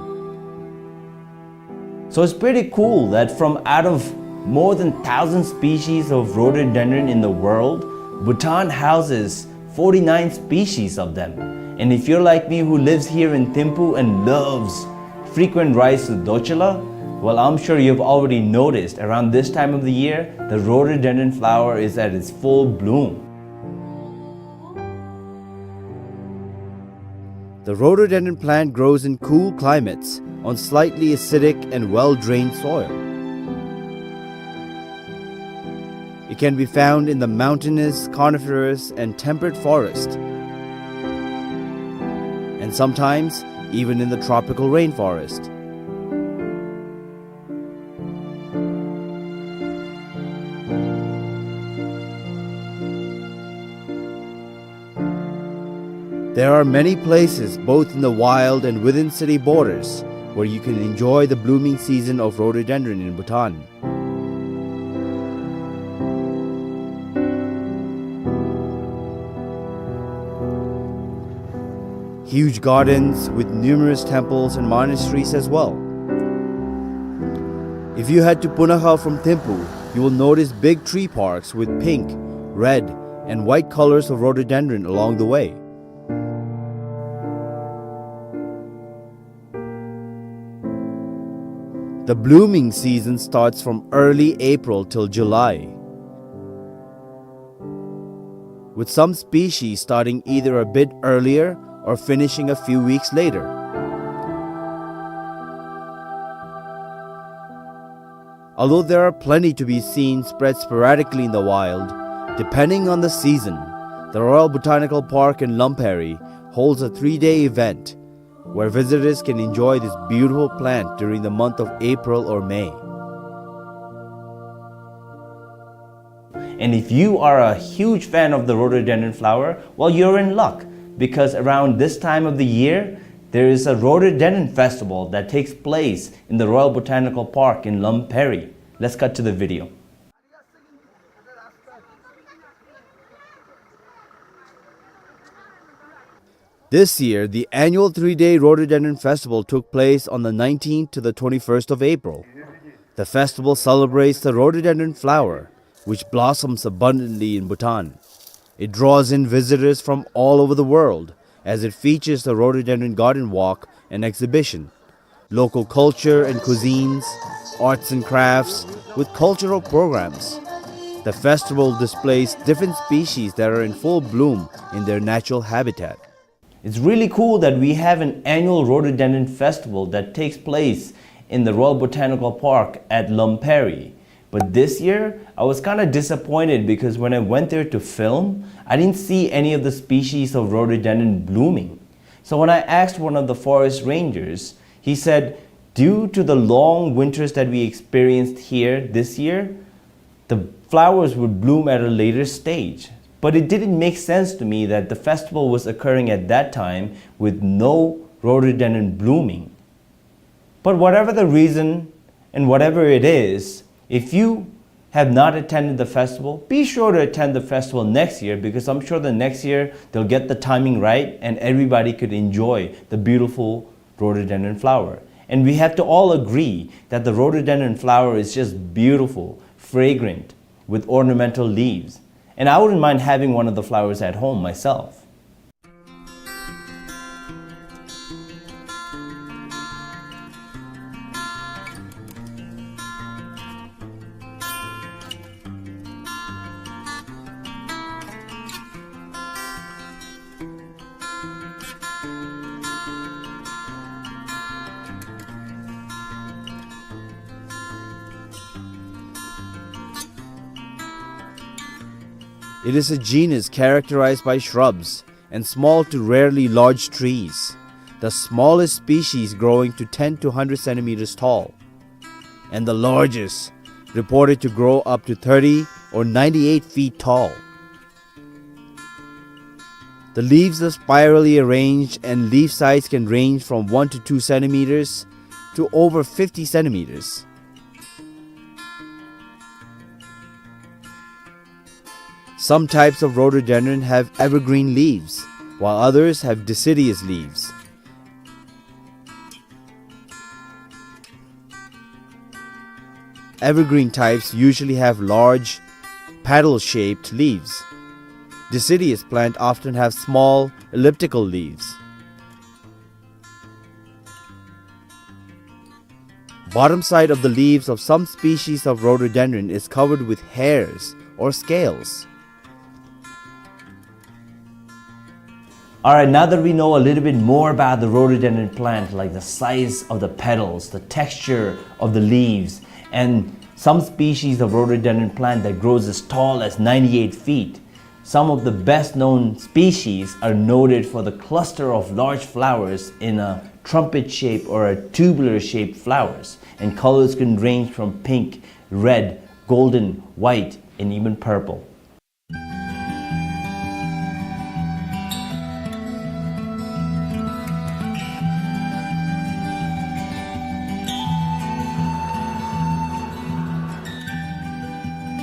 So it's pretty cool that from out of more than thousand species of rhododendron in the world, Bhutan houses forty-nine species of them. And if you're like me, who lives here in Thimphu and loves frequent rides to Dorcula, well, I'm sure you've already noticed around this time of the year, the rhododendron flower is at its full bloom. The rhododendron plant grows in cool climates on slightly acidic and well-drained soil. It can be found in the mountainous, coniferous, and temperate forest, and sometimes even in the tropical rainforest. There are many places, both in the wild and within city borders, where you can enjoy the blooming season of rhododendron in Bhutan. Huge gardens with numerous temples and monasteries as well. If you head to Punakha from Thimphu, you will notice big tree parks with pink, red, and white colors of rhododendron along the way. The blooming season starts from early April till July, with some species starting either a bit earlier or finishing a few weeks later. Although there are plenty to be seen spread sporadically in the wild, depending on the season, the Royal Botanical Park in Lompheri holds a three-day event where visitors can enjoy this beautiful plant during the month of April or May. And if you are a huge fan of the rhododendron flower, well, you're in luck, because around this time of the year, there is a rhododendron festival that takes place in the Royal Botanical Park in Lompheri. Let's cut to the video. This year, the annual three-day Rhododendron Festival took place on the nineteenth to the twenty-first of April. The festival celebrates the rhododendron flower, which blossoms abundantly in Bhutan. It draws in visitors from all over the world, as it features the rhododendron garden walk and exhibition, local culture and cuisines, arts and crafts, with cultural programs. The festival displays different species that are in full bloom in their natural habitat. It's really cool that we have an annual rhododendron festival that takes place in the Royal Botanical Park at Lompheri. But this year, I was kinda disappointed because when I went there to film, I didn't see any of the species of rhododendron blooming. So when I asked one of the forest rangers, he said, due to the long winters that we experienced here this year, the flowers would bloom at a later stage. But it didn't make sense to me that the festival was occurring at that time with no rhododendron blooming. But whatever the reason and whatever it is, if you have not attended the festival, be sure to attend the festival next year, because I'm sure the next year they'll get the timing right and everybody could enjoy the beautiful rhododendron flower. And we have to all agree that the rhododendron flower is just beautiful, fragrant, with ornamental leaves. And I wouldn't mind having one of the flowers at home myself. It is a genus characterized by shrubs and small to rarely large trees, the smallest species growing to ten to hundred centimeters tall, and the largest reported to grow up to thirty or ninety-eight feet tall. The leaves are spirally arranged and leaf size can range from one to two centimeters to over fifty centimeters. Some types of rhododendron have evergreen leaves, while others have deciduous leaves. Evergreen types usually have large, petal-shaped leaves. Deciduous plant often have small, elliptical leaves. Bottom side of the leaves of some species of rhododendron is covered with hairs or scales. All right, now that we know a little bit more about the rhododendron plant, like the size of the petals, the texture of the leaves, and some species of rhododendron plant that grows as tall as ninety-eight feet, some of the best known species are noted for the cluster of large flowers in a trumpet shape or a tubular shaped flowers, and colors can range from pink, red, golden, white, and even purple.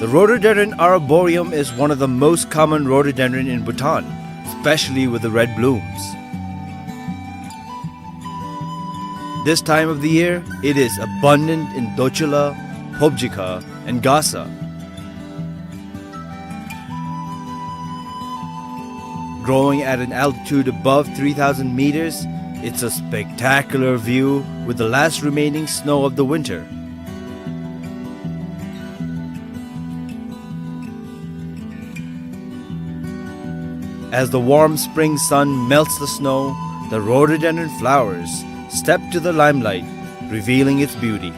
The rhododendron arboreum is one of the most common rhododendron in Bhutan, especially with the red blooms. This time of the year, it is abundant in Dochula, Phobjikha, and Gasa. Growing at an altitude above three thousand meters, it's a spectacular view with the last remaining snow of the winter. As the warm spring sun melts the snow, the rhododendron flowers step to the limelight, revealing its beauty.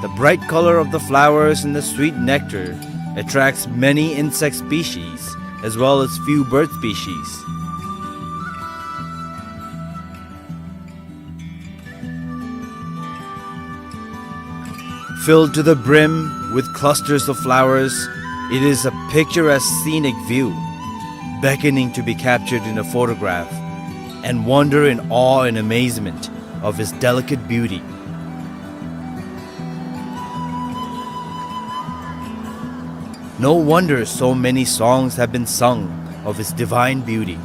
The bright color of the flowers and the sweet nectar attracts many insect species as well as few bird species. Filled to the brim with clusters of flowers, it is a picturesque scenic view, beckoning to be captured in a photograph, and wonder in awe and amazement of its delicate beauty. No wonder so many songs have been sung of its divine beauty.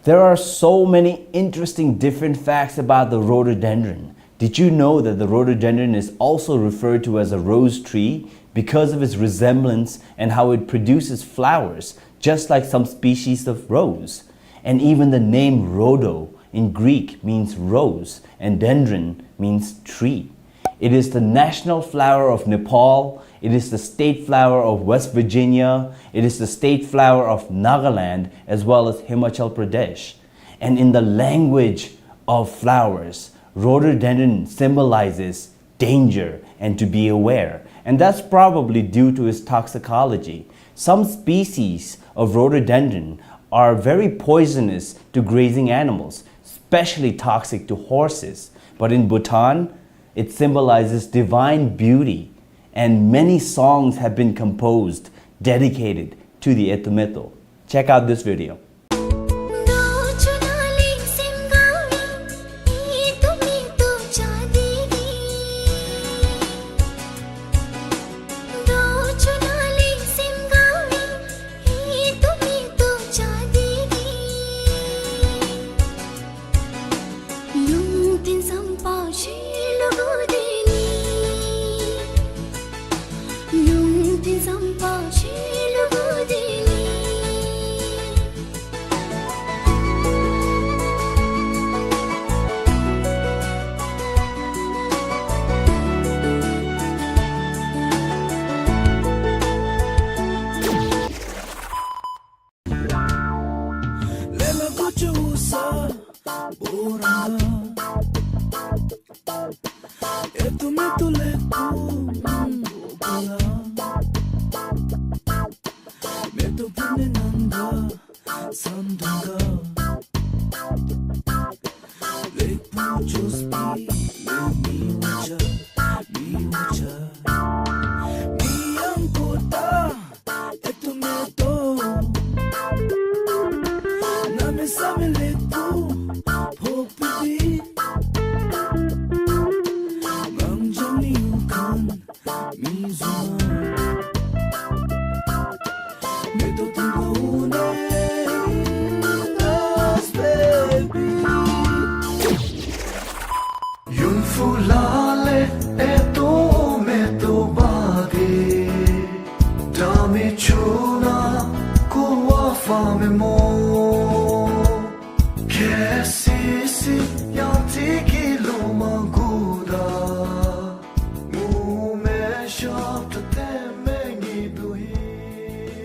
There are so many interesting different facts about the rhododendron. Did you know that the rhododendron is also referred to as a rose tree because of its resemblance and how it produces flowers, just like some species of rose? And even the name rhodo in Greek means rose, and dendron means tree. It is the national flower of Nepal. It is the state flower of West Virginia. It is the state flower of Nagaland, as well as Himachal Pradesh. And in the language of flowers, rhododendron symbolizes danger and to be aware. And that's probably due to its toxicology. Some species of rhododendron are very poisonous to grazing animals, especially toxic to horses. But in Bhutan, it symbolizes divine beauty, and many songs have been composed dedicated to the Etumeto. Check out this video.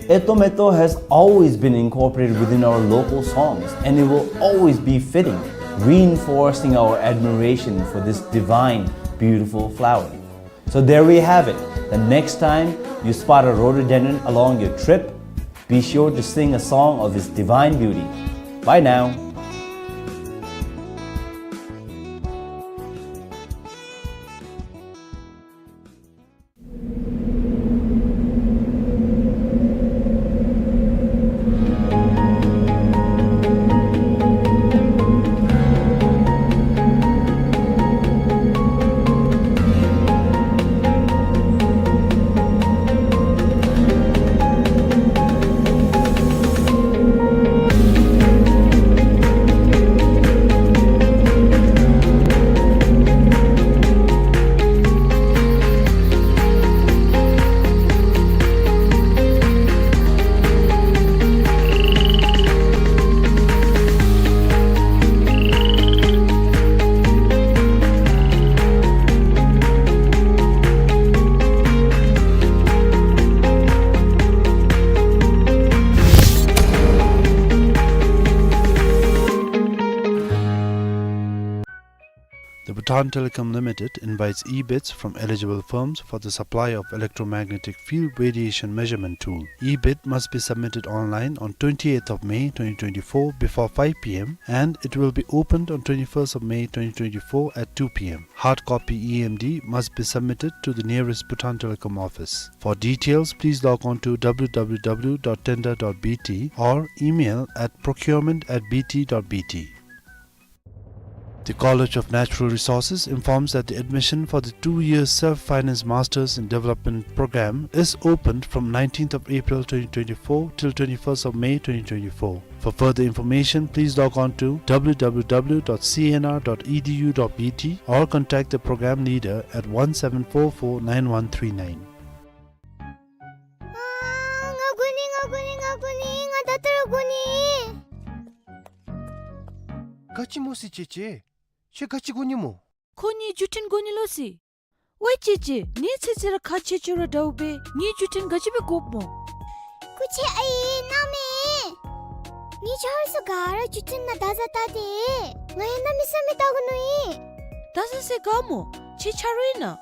Eto Meto has always been incorporated within our local songs, and it will always be fitting, reinforcing our admiration for this divine, beautiful flower. So there we have it. The next time you spot a rhododendron along your trip, be sure to sing a song of its divine beauty. Bye now. The Bhutan Telecom Limited invites e-bids from eligible firms for the supply of electromagnetic field radiation measurement tool. E-bid must be submitted online on twenty-eighth of May twenty twenty-four before five p m and it will be opened on twenty-first of May twenty twenty-four at two p m. Hard copy E M D must be submitted to the nearest Bhutan Telecom office. For details, please log on to w w w dot tender dot b t or email at procurement at b t dot b t. The College of Natural Resources informs that the admission for the two-year Self-Finance Masters in Development program is opened from nineteenth of April twenty twenty-four till twenty-first of May twenty twenty-four. For further information, please log on to w w w dot c n r dot e d u dot b t or contact the program leader at one seven four four nine one three nine. ཨ། ང་དགོ་ནི། ང་དགོ་ནི། ང་དགོ་ནི། ང་ད་ལྟོ་ར་དགོ་ནི། ག་ཅི་སྨོ་ཟེར་ཅེ་ཅེ། ཁྱོད་ག་ཅི་དགོ་ནི་སྨོ། ཁོ་ངེའི་བརྒྱུད་འཕྲིན་དགོ་ནི་ལོ་ཟེར། ཝའི་ཅེ་ཅེ། ངེའི་ཚེ་ཚེ་ར་ཁ་ཆེ་ཆེ་ར་འདྲཝ་སྦེ་ངེའི་བརྒྱུད་འཕྲིན་ག་ཅི་སྦེ་དགོཔ་སྨོ། སྐུ་མཁྱེན་ཨའི་མནའ་མ། ངེའི་ཆ་རོགས་ཚུ་ག་ར་བརྒྱུད་འཕྲིན་ནང་བརྡ་བཟའ་བལྟ་སྟེ། ང་ཡང་གནམ་མེད་ས་མེད་བལྟ་དགོ་མནོ་ཡི། བརྡ་བཟའ་ཟེར་ག་སྨོ། ཁྱེད་ཆ་རོགས་ཨིན་ན།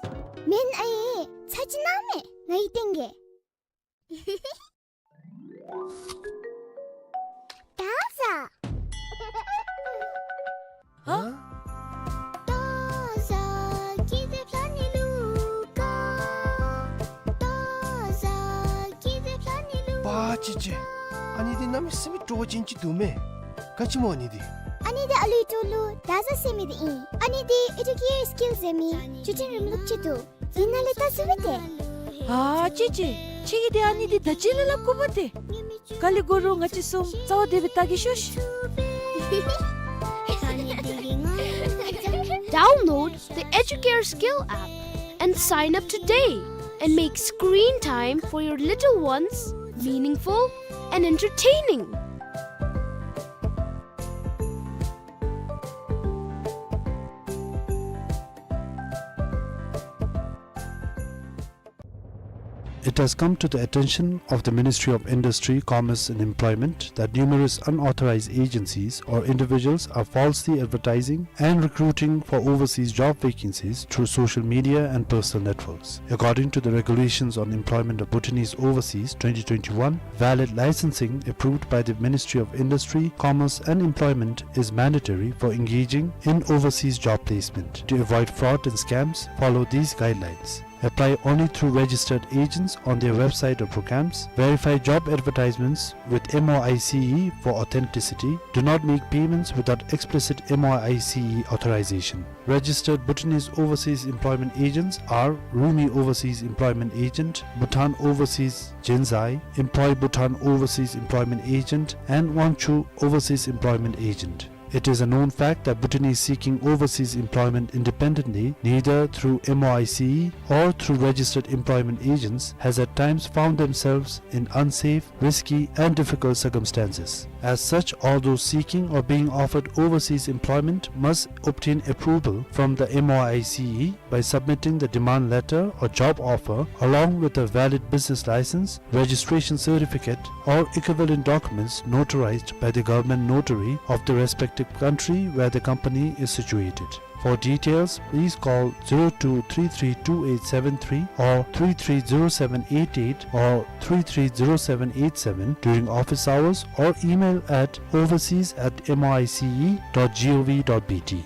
མེན་ཨའི། ཚ་ཅི་མནའ་མ། ང་ཡི་སྟེང་གི། བརྡ་བཟའ། ཧ། བརྡ་བཟའ་ཀི་ཟེ་ཕྱ་ནི་ལུ་ཀ། བརྡ་བཟའ་ཀི་ཟེ་ཕྱ་ནི་ལུ། པ་ཅི་ཅི། ཨ་ནི་འདི་གནམ་མེད་ས་མེད་སྤྲོ་བ་ཅན་ཅིག་འདུག་མས། ག་ཅི་སྨོ་ཨ་ནི་འདི། ཨ་ནི་འདི་ཨ་ལུའི་ཏོ་ལུ་བརྡ་བཟའ་ཟེར་མི་འདི་ཨིན། ཨ་ནི་འདི་ཨེ་ཌུ་ཀེར་སི་ཀིལ་ཟེར་མི་བརྒྱུད་འཕྲིན་རིམ་ལུགས་ཅིག་འདུག། ཨིན་ན་ལས་བལྟ་ཚུགས་པས་ཏེ། ཨ་ཅེ་ཅེ། ཁྱེད་ཀྱིས་འདི་ཨ་ནི་འདི་ད་ཅི་ལས་སླབ་དགོ་པས་ཏེ། ག་ལས་དགོ་རུང་ང་བཅས་གསུམ་རྩ་བ་བདེ་སྦེ་བལྟ་གེ་ཤོག། Download the Educare Skill app and sign up today and make screen time for your little ones meaningful and entertaining. It has come to the attention of the Ministry of Industry, Commerce and Employment that numerous unauthorized agencies or individuals are falsely advertising and recruiting for overseas job vacancies through social media and personal networks. According to the Regulations on Employment of Bhutanese Overseas twenty twenty-one, valid licensing approved by the Ministry of Industry, Commerce and Employment is mandatory for engaging in overseas job placement. To avoid fraud and scams, follow these guidelines. Apply only through registered agents on their website or programs. Verify job advertisements with M O I C E for authenticity. Do not make payments without explicit M O I C E authorization. Registered Bhutanese overseas employment agents are Rumi Overseas Employment Agent, Bhutan Overseas Genzai, Employ Bhutan Overseas Employment Agent, and Wangchuh Overseas Employment Agent. It is a known fact that Bhutanese seeking overseas employment independently, neither through M O I C E or through registered employment agents, has at times found themselves in unsafe, risky, and difficult circumstances. As such, all those seeking or being offered overseas employment must obtain approval from the M O I C E by submitting the demand letter or job offer along with a valid business license, registration certificate, or equivalent documents notarized by the government notary of the respective country where the company is situated. For details, please call zero two three three two eight seven three or three three zero seven eight eight or three three zero seven eight seven during office hours or email at overseas at M O I C E dot G O V dot B T.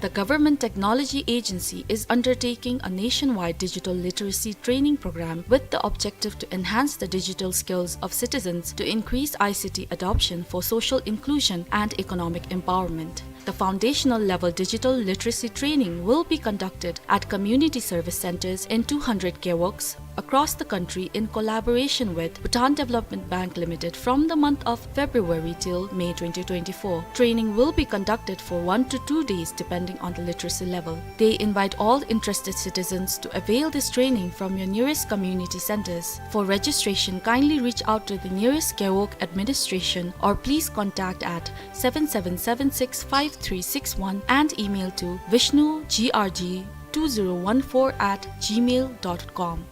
The Government Technology Agency is undertaking a nationwide digital literacy training program with the objective to enhance the digital skills of citizens to increase I C T adoption for social inclusion and economic empowerment. The foundational level digital literacy training will be conducted at community service centers in two hundred gewogs across the country in collaboration with Bhutan Development Bank Limited from the month of February till May twenty twenty-four. Training will be conducted for one to two days depending on the literacy level. They invite all interested citizens to avail this training from your nearest community centers. For registration, kindly reach out to the nearest gewog administration or please contact at seven seven seven six five three six one and email to vishnu G R G two zero one four at gmail dot com.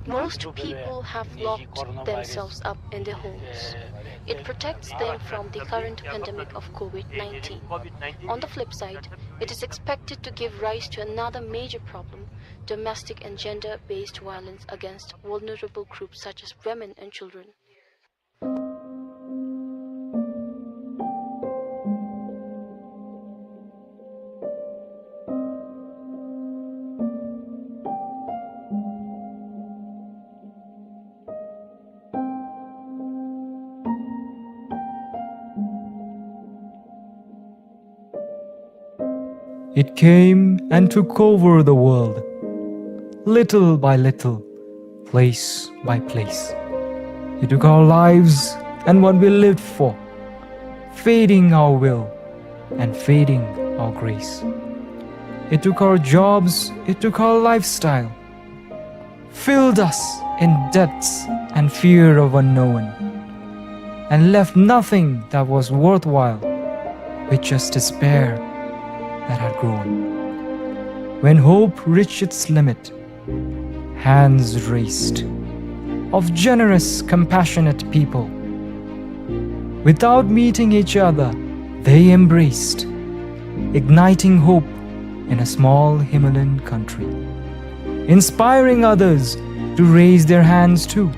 Most people have locked themselves up in their homes. It protects them from the current pandemic of COVID nineteen. On the flip side, it is expected to give rise to another major problem, domestic and gender-based violence against vulnerable groups such as women and children. It came and took over the world, little by little, place by place. It took our lives and what we lived for, fading our will and fading our grace. It took our jobs, it took our lifestyle, filled us in debts and fear of unknown, and left nothing that was worthwhile, with just despair that had grown. When hope reached its limit, hands raised of generous, compassionate people. Without meeting each other, they embraced, igniting hope in a small Himalayan country, inspiring others to raise their hands too,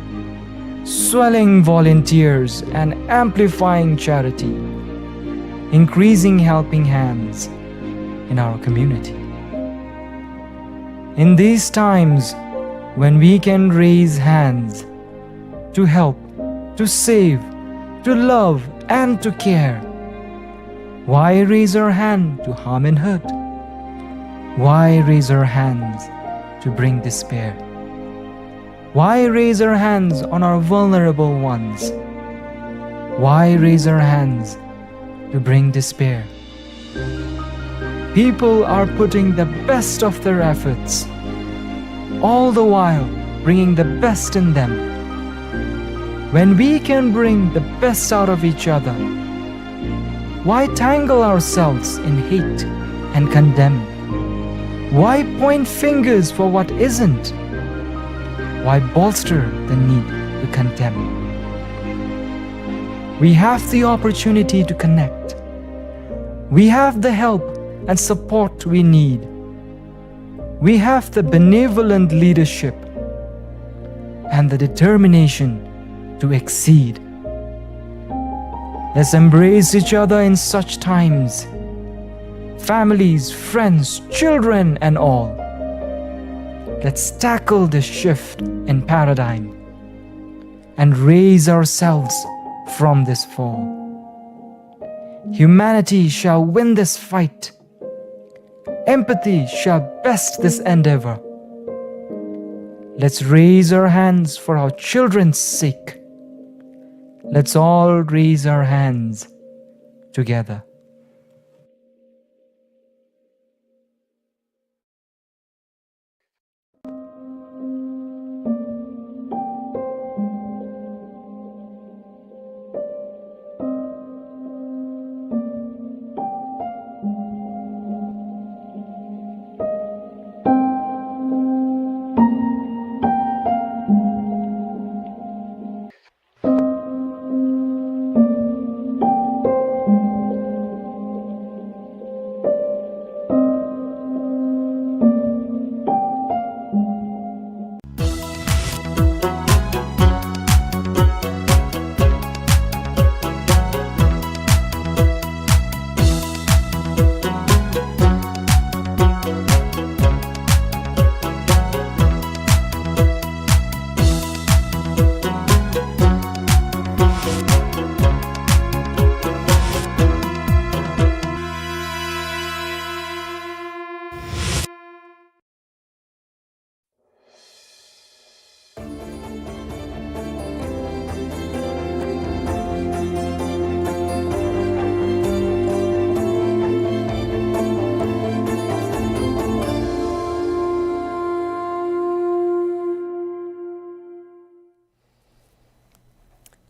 swelling volunteers and amplifying charity, increasing helping hands in our community. In these times when we can raise hands to help, to save, to love, and to care, why raise our hand to harm and hurt? Why raise our hands to bring despair? Why raise our hands on our vulnerable ones? Why raise our hands to bring despair? People are putting the best of their efforts, all the while bringing the best in them. When we can bring the best out of each other, why tangle ourselves in hate and condemn? Why point fingers for what isn't? Why bolster the need to condemn? We have the opportunity to connect, We have the help and support we need. We have the benevolent leadership and the determination to exceed. Let's embrace each other in such times, families, friends, children, and all. Let's tackle this shift in paradigm and raise ourselves from this fall. Humanity shall win this fight. Empathy shall best this endeavor. Let's raise our hands for our children's sake. Let's all raise our hands together.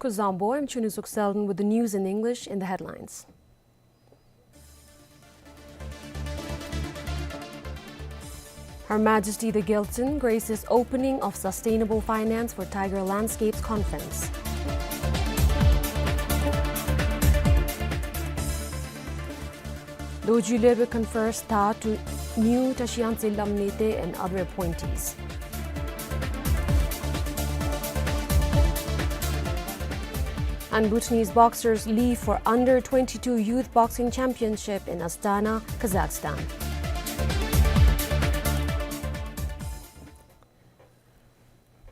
Kuzuzangpo, I'm Chunizuk Selden with the news in English in the headlines. Her Majesty the Gyaltsuen graces opening of Sustainable Finance for Tiger Landscapes Conference. Dorji Lwepoi confers tar to new Tashi Yangtse Lamnete and other appointees. And Bhutanese boxers leave for under twenty-two Youth Boxing Championship in Astana, Kazakhstan.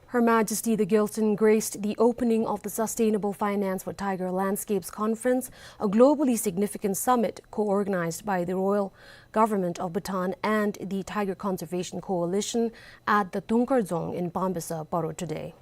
Her Majesty the Gyaltsuen graced the opening of the Sustainable Finance for Tiger Landscapes Conference, a globally significant summit co-organized by the Royal Government of Bhutan and the Tiger Conservation Coalition, at the Dungkar Dzong in Pambysa, Paro today.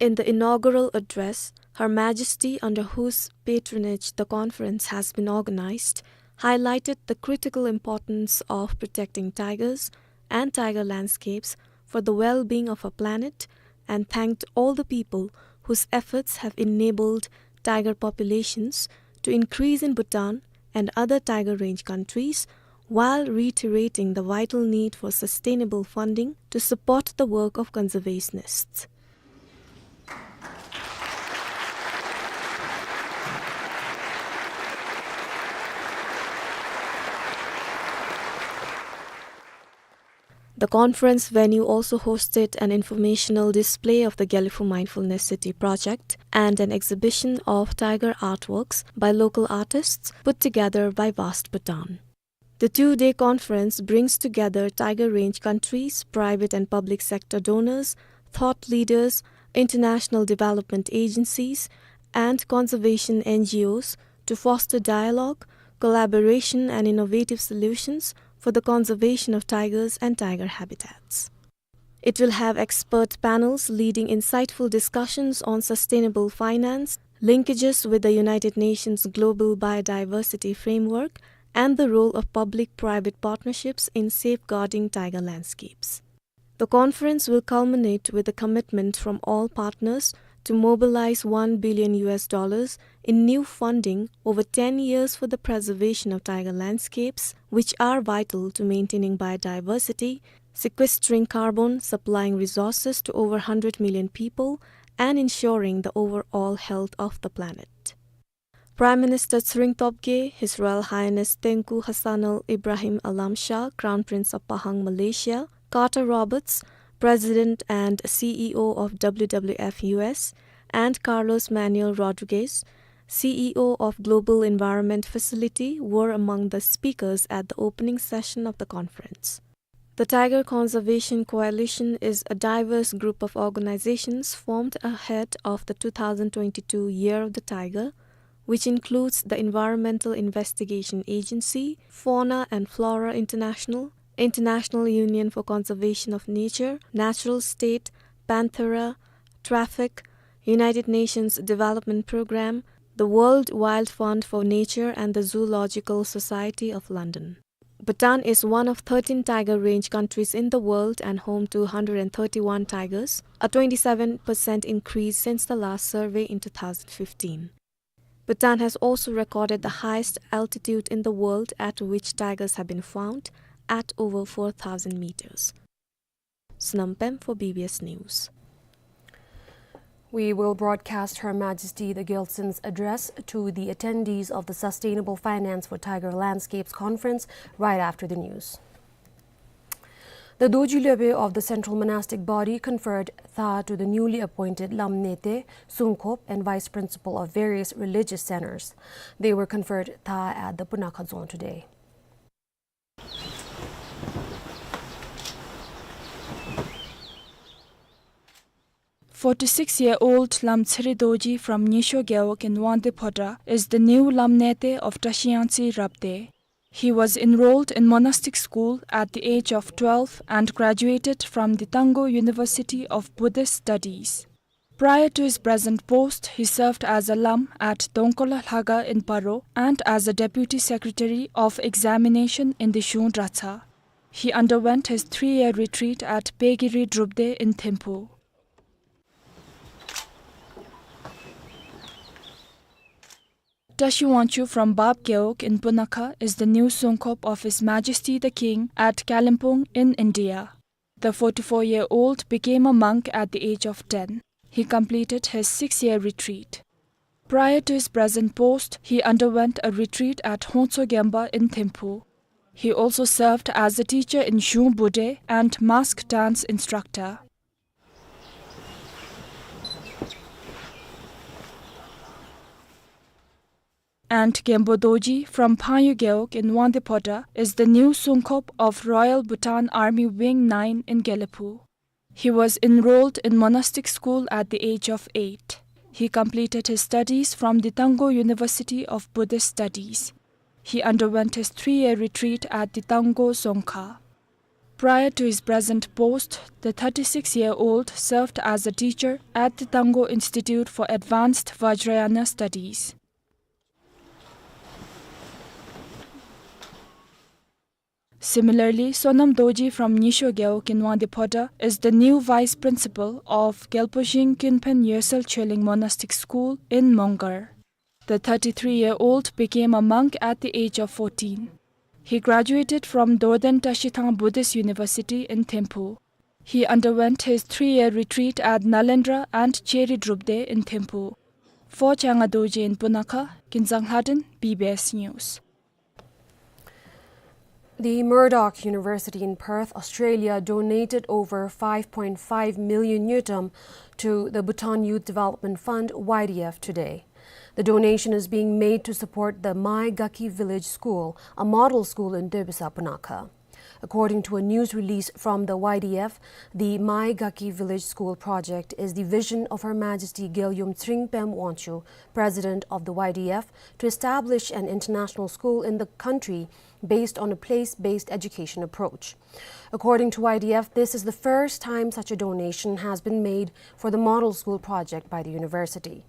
In the inaugural address, Her Majesty, under whose patronage the conference has been organized, highlighted the critical importance of protecting tigers and tiger landscapes for the well-being of our planet and thanked all the people whose efforts have enabled tiger populations to increase in Bhutan and other tiger range countries, while reiterating the vital need for sustainable funding to support the work of conservationists. The conference venue also hosted an informational display of the Gelephu Mindfulness City project and an exhibition of tiger artworks by local artists put together by WAST Bhutan. The two-day conference brings together Tiger Range countries, private and public sector donors, thought leaders, international development agencies, and conservation N G Os to foster dialogue, collaboration, and innovative solutions for the conservation of tigers and tiger habitats. It will have expert panels leading insightful discussions on sustainable finance, linkages with the United Nations Global Biodiversity Framework, and the role of public-private partnerships in safeguarding tiger landscapes. The conference will culminate with a commitment from all partners to mobilize one billion U S dollars in new funding over ten years for the preservation of tiger landscapes, which are vital to maintaining biodiversity, sequestering carbon, supplying resources to over hundred million people, and ensuring the overall health of the planet. Prime Minister Tshering Tobgay, His Royal Highness Tengku Hassanal Ibrahim Alam Shah, Crown Prince of Pahang, Malaysia, Carter Roberts, President and C E O of W W F U S, and Carlos Manuel Rodriguez, C E O of Global Environment Facility, were among the speakers at the opening session of the conference. The Tiger Conservation Coalition is a diverse group of organizations formed ahead of the two thousand twenty-two Year of the Tiger, which includes the Environmental Investigation Agency, Fauna and Flora International, International Union for Conservation of Nature, Natural State, Panthera, Traffic, United Nations Development Programme, the World Wild Fund for Nature, and the Zoological Society of London. Bhutan is one of thirteen tiger range countries in the world and home to hundred and thirty-one tigers, a twenty-seven percent increase since the last survey in two thousand fifteen. Bhutan has also recorded the highest altitude in the world at which tigers have been found, at over four thousand meters. Sonam Pem for B B S News. We will broadcast Her Majesty the Gyaltsund's address to the attendees of the Sustainable Finance for Tiger Landscapes Conference right after the news. The Dorji Lobey of the Central Monastic Body conferred tha to the newly appointed Lam Nete, Songkhop, and Vice Principal of various religious centers. They were conferred tha at the Punakha Dzong today. Forty-six-year-old Lam Tshiri Dorji from Nyisho Gewog in Wangdue Phodrang is the new Lam Nete of Tashi Yangtse Rabdey. He was enrolled in monastic school at the age of twelve and graduated from the Tanggo University of Buddhist Studies. Prior to his present post, he served as a Lam at Dongkola Lhaga in Paro and as a Deputy Secretary of Examination in the Shung Dratshang. He underwent his three-year retreat at Pegiri Drupdey in Thimphu. Tashi Wangchuk from Bap Gewog in Punakha is the new Songkhop of His Majesty the King at Kalimpong in India. The forty-four-year-old became a monk at the age of ten. He completed his six-year retreat. Prior to his present post, he underwent a retreat at Hongtso Gempa in Thimphu. He also served as a teacher in Shung Buddey and mask dance instructor. And Genpo Dorji from Phangyu Gewog in Wangdue Phodrang is the new Songkhop of Royal Bhutan Army Wing nine in Gelephu. He was enrolled in monastic school at the age of eight. He completed his studies from the Tanggo University of Buddhist Studies. He underwent his three-year retreat at the Tanggo Dzongkha. Prior to his present post, the thirty-six-year-old served as a teacher at the Tanggo Institute for Advanced Vajrayana Studies. Similarly, Sonam Dorji from Nyisho Gewog in Wangdue Phodrang is the new vice principal of Gyalpo Zheng Kunphen Yersal Choeling Monastic School in Mongar. The thirty-three-year-old became a monk at the age of fourteen. He graduated from Dorden Tashithang Buddhist University in Thimphu. He underwent his three-year retreat at Nalendra and Cheri Drupdey in Thimphu. For Changa Dorji in Punakha, Kinzang Lhaden, B B S News. The Murdoch University in Perth, Australia, donated over five point five million ngultrum to the Bhutan Youth Development Fund, Y D F, today. The donation is being made to support the Mai Gaki Village School, a model school in Debesa, Punakha. According to a news release from the Y D F, the Mai Gaki Village School project is the vision of Her Majesty Gyalgyom Tshering Pema Wangchuck, President of the Y D F, to establish an international school in the country based on a place-based education approach. According to Y D F, this is the first time such a donation has been made for the model school project by the university.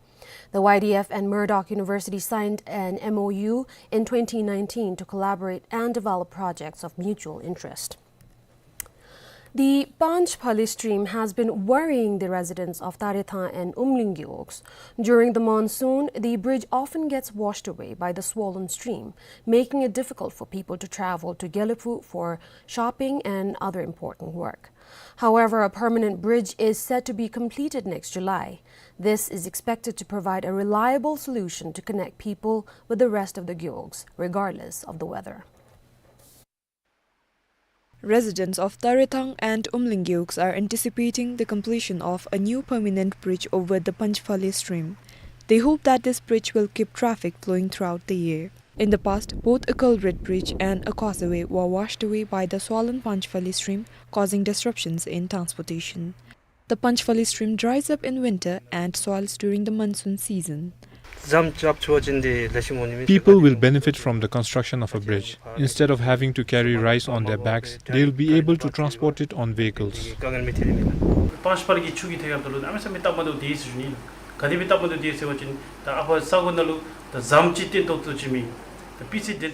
The Y D F and Murdoch University signed an M O U in twenty nineteen to collaborate and develop projects of mutual interest. The Panchphali stream has been worrying the residents of Tarethang and Umling Gewogs. During the monsoon, the bridge often gets washed away by the swollen stream, making it difficult for people to travel to Gelephu for shopping and other important work. However, a permanent bridge is set to be completed next July. This is expected to provide a reliable solution to connect people with the rest of the Gewogs, regardless of the weather. Residents of Tarethang and Umling Gewogs are anticipating the completion of a new permanent bridge over the Panchphali stream. They hope that this bridge will keep traffic flowing throughout the year. In the past, both a culvert bridge and a causeway were washed away by the swollen Panchphali stream, causing disruptions in transportation. The Panchphali stream dries up in winter and swells during the monsoon season. People will benefit from the construction of a bridge. Instead of having to carry rice on their backs, they'll be able to transport it on vehicles.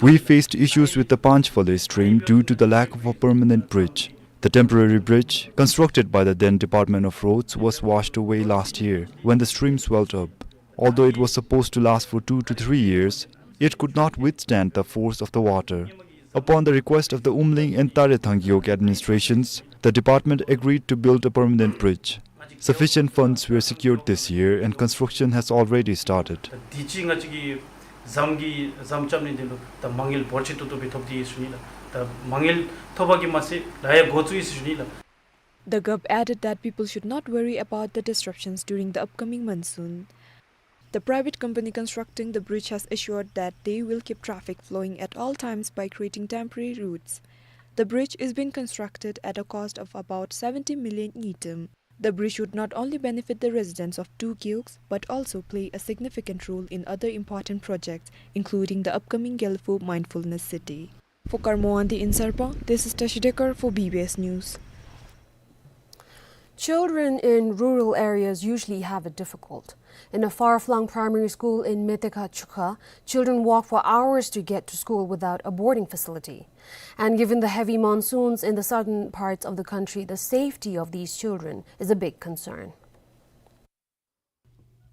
We faced issues with the Panchphali stream due to the lack of a permanent bridge. The temporary bridge, constructed by the then Department of Roads, was washed away last year when the stream swelled up. Although it was supposed to last for two to three years, it could not withstand the force of the water. Upon the request of the Umling and Tarethang Gewog administrations, the department agreed to build a permanent bridge. Sufficient funds were secured this year and construction has already started. ད་དུས་ཅི་ང་བཅས་ཀྱི་ཟམ་གྱི་ཟམ་རྐྱབ་ནི་འདི་ལུ་ད་མ་དངུལ་འབོར་ཆེ་ཏོག་ཏོ་སྦེ་ཐོབ་སྟེ་ཡོད་ཟེར་ཞུ་ནི་ལགས། ད་མ་དངུལ་ཐོབ་པ་གིས་མ་ཚད་ལཱ་ཡང་འགོ་བཙུགས་ཡི་ཟེར་ཞུ་ནི་ལགས། The G O B added that people should not worry about the disruptions during the upcoming monsoon. The private company constructing the bridge has assured that they will keep traffic flowing at all times by creating temporary routes. The bridge is being constructed at a cost of about seventy million ngultrum. The bridge would not only benefit the residents of two gewogs, but also play a significant role in other important projects, including the upcoming Gelephu Mindfulness City. For Karmo Wangdi in Sarpang, this is Tashi Dekar for B B S News. Children in rural areas usually have it difficult. In a far-flung primary school in Metekha Chukha, children walk for hours to get to school without a boarding facility. And given the heavy monsoons in the southern parts of the country, the safety of these children is a big concern.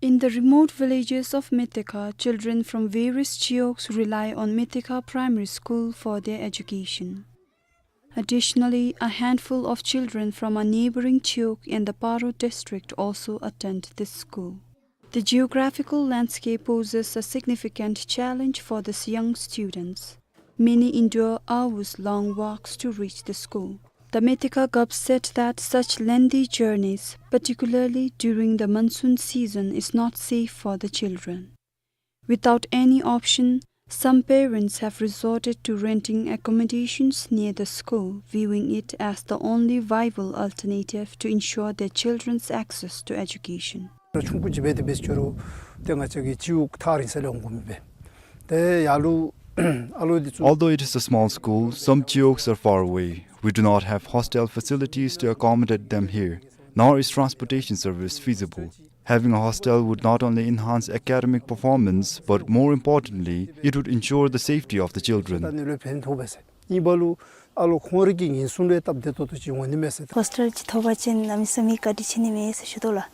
In the remote villages of Metekha, children from various gewogs rely on Metekha Primary School for their education. Additionally, a handful of children from a neighboring gewog in the Paro district also attend this school. The geographical landscape poses a significant challenge for these young students. Many endure hours-long walks to reach the school. The Metekha G O B said that such lengthy journeys, particularly during the monsoon season, is not safe for the children. Without any option, some parents have resorted to renting accommodations near the school, viewing it as the only viable alternative to ensure their children's access to education. ཆུང་ཀུ་ཅིག་འབད་དེ་འབད་ཅི་རུང་ཏེ་ང་བཅས་ཀྱི་སྤྱི་འོག་ཐག་རིང་ས་ལས་འོང་དགོ་མི་འབད། ཏེ་ཡར་ལུ་ཨ་ལོ་འདི་ཚུ། Although it is a small school, some gewogs are far away. We do not have hostel facilities to accommodate them here, nor is transportation service feasible. Having a hostel would not only enhance academic performance, but more importantly, it would ensure the safety of the children. ད་ནི་ལོ་ཕན་ཐོགས་པས་ཟེར། ཨིན་པ་ལུ་ཨ་ལོ་ཁོང་རའི་གི་ཉེན་སྲུང་ལུ་སྟབས་བདེ་ཏོག་ཏོ་ཅིག་འོང་ནི་མས་ཟེར། ཧོསི་ཊེལ་ཅིག་ཐོབ་པ་ཅིན་གནམ་མེད་ས་མེད་བཀའ་དྲིན་ཆེ་ནི་མས་ཟེར་ཞུ་དོ་ལགས།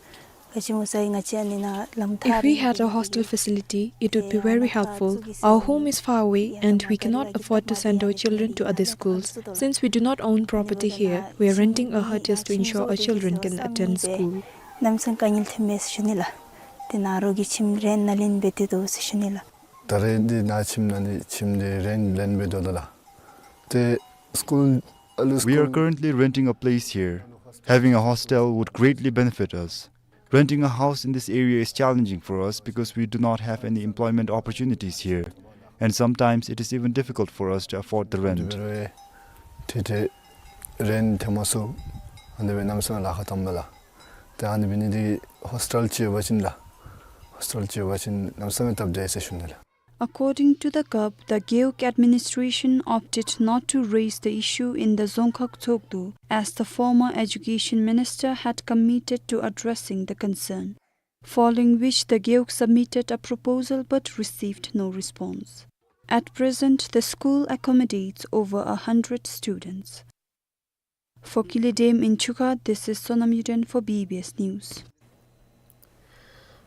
ག་ཅི་སྨོ་ཟེར་ང་བཅས་ཨ་ནི་ནཱ་ལམ་ཐག་རིང་། If we had a hostel facility, it would be very helpful. Our home is far away and we cannot afford to send our children to other schools. Since we do not own property here, we are renting a hut just to ensure our children can attend school. གནམ་མེད་ས་མེད་དཀའ་ངལ་ཐོན་མས་ཟེར་ཞུ་ནི་ལགས། ཏེ་ནཱ་རོགས་ཀྱིས་ཁྱིམ་རེནཊ་ནཱ་ལེན་འབད་དེ་སྡོད་ཟེར་ཞུ་ནི་ལགས། ད་རེས་འདི་ནཱ་ཁྱིམ་ནཱ་ལེན་ཁྱིམ་འདི་རེནཊ་ལེན་འབད་དོ་ལགས། ཏེ་སི་ཀུལ་ཨ་ལུ། We are སི་ཀུལ། Currently renting a place here. Having a hostel would greatly benefit us. Renting a house in this area is challenging for us because we do not have any employment opportunities here, and sometimes it is even difficult for us to afford the rent. ཏེ་རེནཊ་ཐལ་མ་ཚུགས། ཨ་ནི་སྦེ་གནམ་མེད་ས་མེད་ལཱ་ཁག་བཏངམ་མས་ལགས། ཏེ་ཨ་ནི་འབད་ནི་འདི་ཧོསི་ཊལ་ཅིག་ཡོད་པ་ཅིན་ལགས། ཧོསི་ཊལ་ཅིག་ཡོད་པ་ཅིན་གནམ་མེད་ས་མེད་སྟབས་བདེ་ཟེར་ཞུ་ནི་ལགས། According to the Gov, the Gewog administration opted not to raise the issue in the Dzongkhag Tshogdu, as the former education minister had committed to addressing the concern, following which the Gewog submitted a proposal but received no response. At present, the school accommodates over a hundred students. For Kili Dem in Chukha, this is Sonam Yuden for B B S News.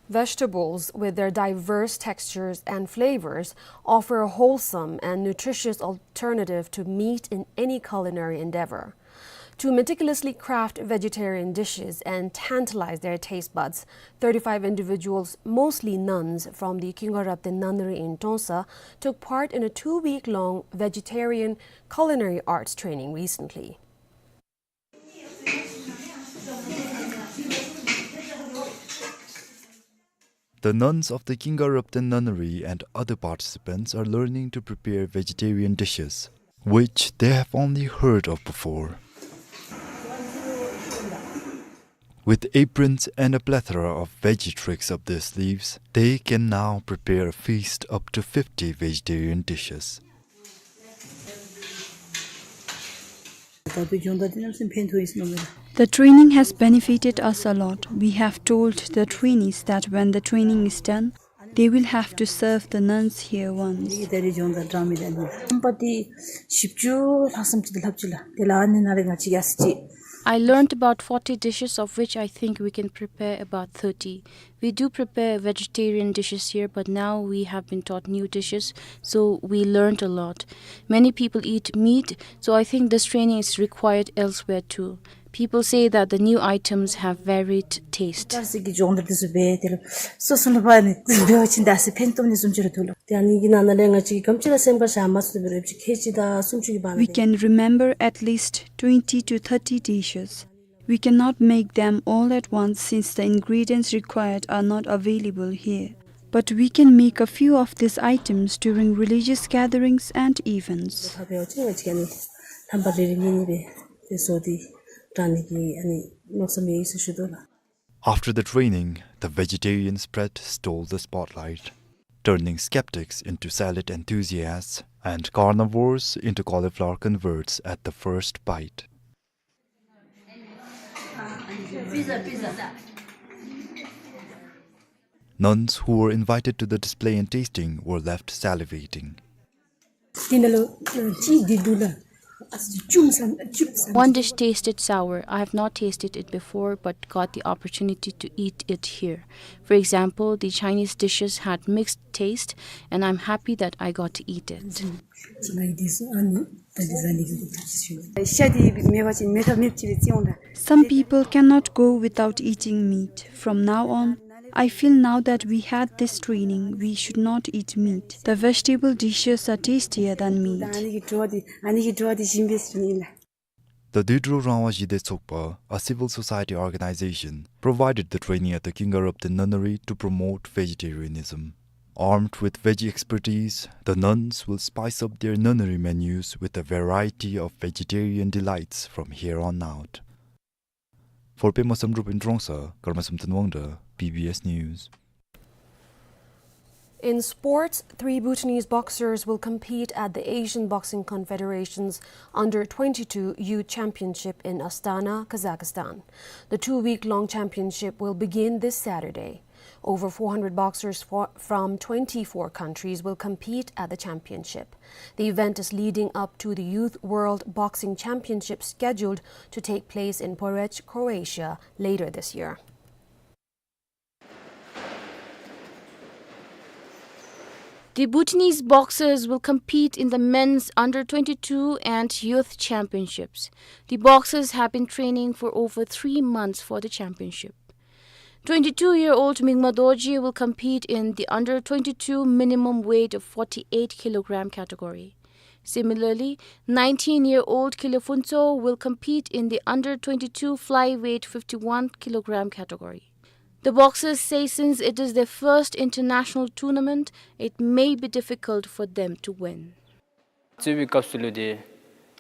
Vegetables, with their diverse textures and flavors, offer a wholesome and nutritious alternative to meat in any culinary endeavor. To meticulously craft vegetarian dishes and tantalize their taste buds, thirty-five individuals, mostly nuns from the Kingarapten Nunnery in Trongsa, took part in a two-week-long vegetarian culinary arts training recently. The nuns of the Kingarapten Nunnery and other participants are learning to prepare vegetarian dishes, which they have only heard of before. With aprons and a plethora of veggie tricks up their sleeves, they can now prepare a feast up to fifty vegetarian dishes. The training has benefited us a lot. We have told the trainees that when the training is done, they will have to serve the nuns here once. I learned about forty dishes, of which I think we can prepare about thirty. We do prepare vegetarian dishes here, but now we have been taught new dishes, so we learned a lot. Many people eat meat, so I think this training is required elsewhere too. People say that the new items have varied taste. We can remember at least twenty to thirty dishes. We cannot make them all at once since the ingredients required are not available here. But we can make a few of these items during religious gatherings and events. After the training, the vegetarian spread stole the spotlight, turning skeptics into salad enthusiasts and carnivores into cauliflower converts at the first bite. Nuns who were invited to the display and tasting were left salivating. One dish tasted sour. I have not tasted it before, but got the opportunity to eat it here. For example, the Chinese dishes had mixed taste, and I'm happy that I got to eat it. Some people cannot go without eating meat. From now on, I feel now that we had this training, we should not eat meat. The vegetable dishes are tastier than meat. The Dudru Rangwa Zhide Tsokpa, a civil society organization, provided the training at the Kingarapten Nunnery to promote vegetarianism. Armed with veggie expertise, the nuns will spice up their nunnery menus with a variety of vegetarian delights from here on out. For Pema Samdrup in Trongsa, Karma Samten Wangda, B B S News. In sports, three Bhutanese boxers will compete at the Asian Boxing Confederation's Under twenty-two Youth Championship in Astana, Kazakhstan. The two-week-long championship will begin this Saturday. Over four hundred boxers for, from twenty-four countries will compete at the championship. The event is leading up to the Youth World Boxing Championship scheduled to take place in Poreč, Croatia, later this year. The Bhutanese boxers will compete in the men's under twenty-two and youth championships. The boxers have been training for over three months for the championship. Twenty-two-year-old Mingma Dorji will compete in the under twenty-two minimum weight of forty-eight kilogram category. Similarly, nineteen-year-old Kile Phuntsho will compete in the under twenty-two flyweight fifty-one kilogram category. The boxers say since it is their first international tournament, it may be difficult for them to win. རྩེད་པའི་སྐབས་སུ་ལུ་འདི་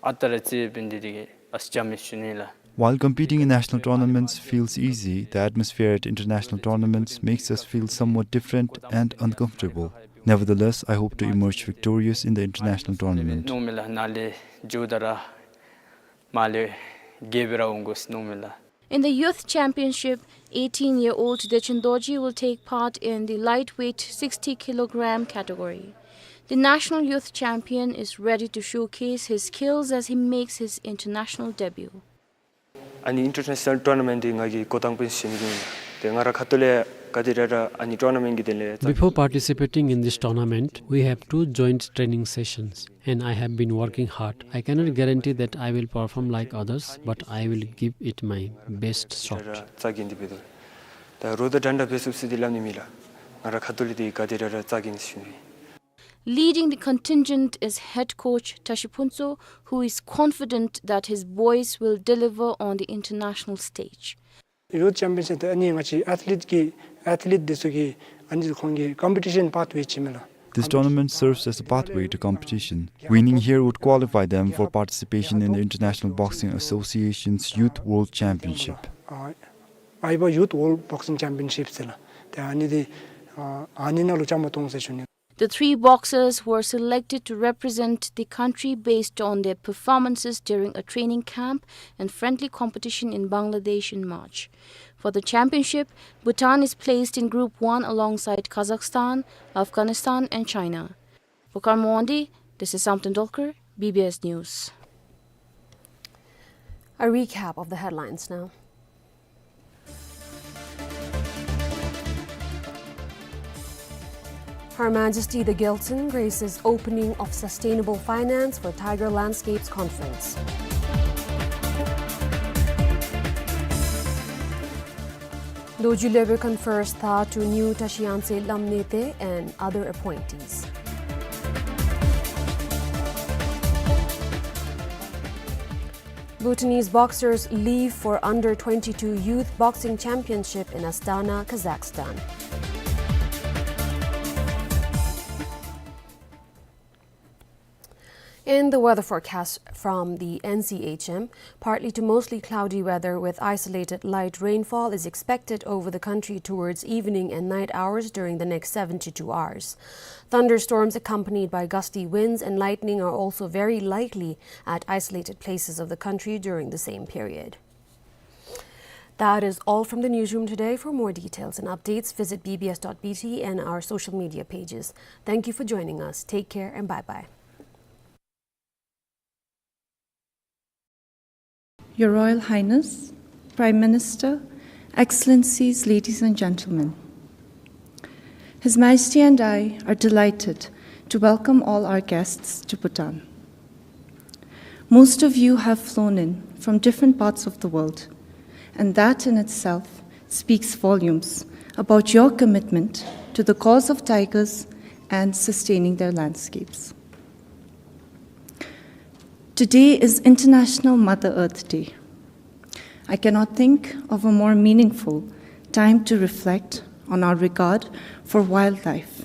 ཨ་རྟག་ར་རྩེདཔ་འདི་འདི་གིས་ཨ་ཙི་འཇམ་མས་ཞུ་ནི་ལགས། While competing in national tournaments feels easy, the atmosphere at international tournaments makes us feel somewhat different and uncomfortable. Nevertheless, I hope to emerge victorious in the international tournament. མནོཝ་མས་ལགས། ནཱ་ལས་འགྱོཝ་ད་ར་མར་ལས་རྒྱལ་པོ་ར་འོང་དགོ་ཟེར་མནོཝ་མས་ལགས། In the youth championship, eighteen-year-old Dechen Dorji will take part in the lightweight sixty kilogram category. The national youth champion is ready to showcase his skills as he makes his international debut. ཨ་ནི་ཨིན་ཊར་ནེ་ཤ་ནཱལ་ཊུར་ན་མེནཊ་འདི་ང་གིས་འགོ་དང་པ་ཨིན་ཟེར་ཞུ་ནི་ཨིན། ཏེ་ང་ར་ཁ་ཐུག་ལས་ག་དེ་ར་ར་ཨ་ནི་ཊུར་ན་མེནཊ་གི་དོན་ལས་རྩ། Before participating in this tournament, we have two joint training sessions, and I have been working hard. I cannot guarantee that I will perform like others, but I will give it my best shot. རྩ་འགེངས་ཏེ་འབད་དོ། ད་རོགས་དང་འདྲན་འདྲ་འབད་ཚུགས་ཟེར་འདི་སླབ་ནི་མེད་ལགས། ང་ར་ཁ་ཐུག་ལས་འདི་ག་དེ་ར་ར་རྩ་འགེངས་ཟེར་ཞུ་ནི་ཨིན། Leading the contingent is head coach Tashi Phuntsho, who is confident that his boys will deliver on the international stage. ཡུཐ་ཅེམ་པི་ཡོན་ཤིཔ་འདི་ཨ་ནི་ང་བཅས་ཨེཐ་ལིཊ་ཀྱི་ཨེཐ་ལིཊ་འདི་ཚུ་གི་ཨ་ནི་ཁོང་གི་ཀམ་པི་ཊི་ཤཱན་པཱཐ་ཝེ་ཅིག་ཨིན་མས་ལགས། This tournament serves as a pathway to competition. Winning here would qualify them for participation in the International Boxing Association's Youth World Championship. ཨ་ཨའི་བ་ཡུཐ་ཝཱལཌ་བོག་སིང་ཅེམ་པི་ཡོན་ཤིཔ་ཟེར་ལགས། ཏེ་ཨ་ནི་འདི་ཨ་ཨ་ནི་ནང་ལུ་བཅའ་མར་གཏོགས་ཟེར་ཞུ་ནི། The three boxers were selected to represent the country based on their performances during a training camp and friendly competition in Bangladesh in March. For the championship, Bhutan is placed in Group one alongside Kazakhstan, Afghanistan, and China. For Kharmon Wangdi, this is Samten Dolkar, B B S News. A recap of the headlines now. Her Majesty the Gyaltsuen graces opening of Sustainable Finance for Tiger Landscapes Conference. Dorji Lodbrok confers tha to new Tashi Yangtse Lamnete and other appointees. Bhutanese boxers leave for under twenty-two Youth Boxing Championship in Astana, Kazakhstan. In the weather forecast from the N C H M, partly to mostly cloudy weather with isolated light rainfall is expected over the country towards evening and night hours during the next seventy-two hours. Thunderstorms accompanied by gusty winds and lightning are also very likely at isolated places of the country during the same period. That is all from the newsroom today. For more details and updates, visit B B S dot B T and our social media pages. Thank you for joining us. Take care and bye-bye. Your Royal Highness, Prime Minister, Excellencies, ladies and gentlemen. His Majesty and I are delighted to welcome all our guests to Bhutan. Most of you have flown in from different parts of the world, and that in itself speaks volumes about your commitment to the cause of tigers and sustaining their landscapes. Today is International Mother Earth Day. I cannot think of a more meaningful time to reflect on our regard for wildlife,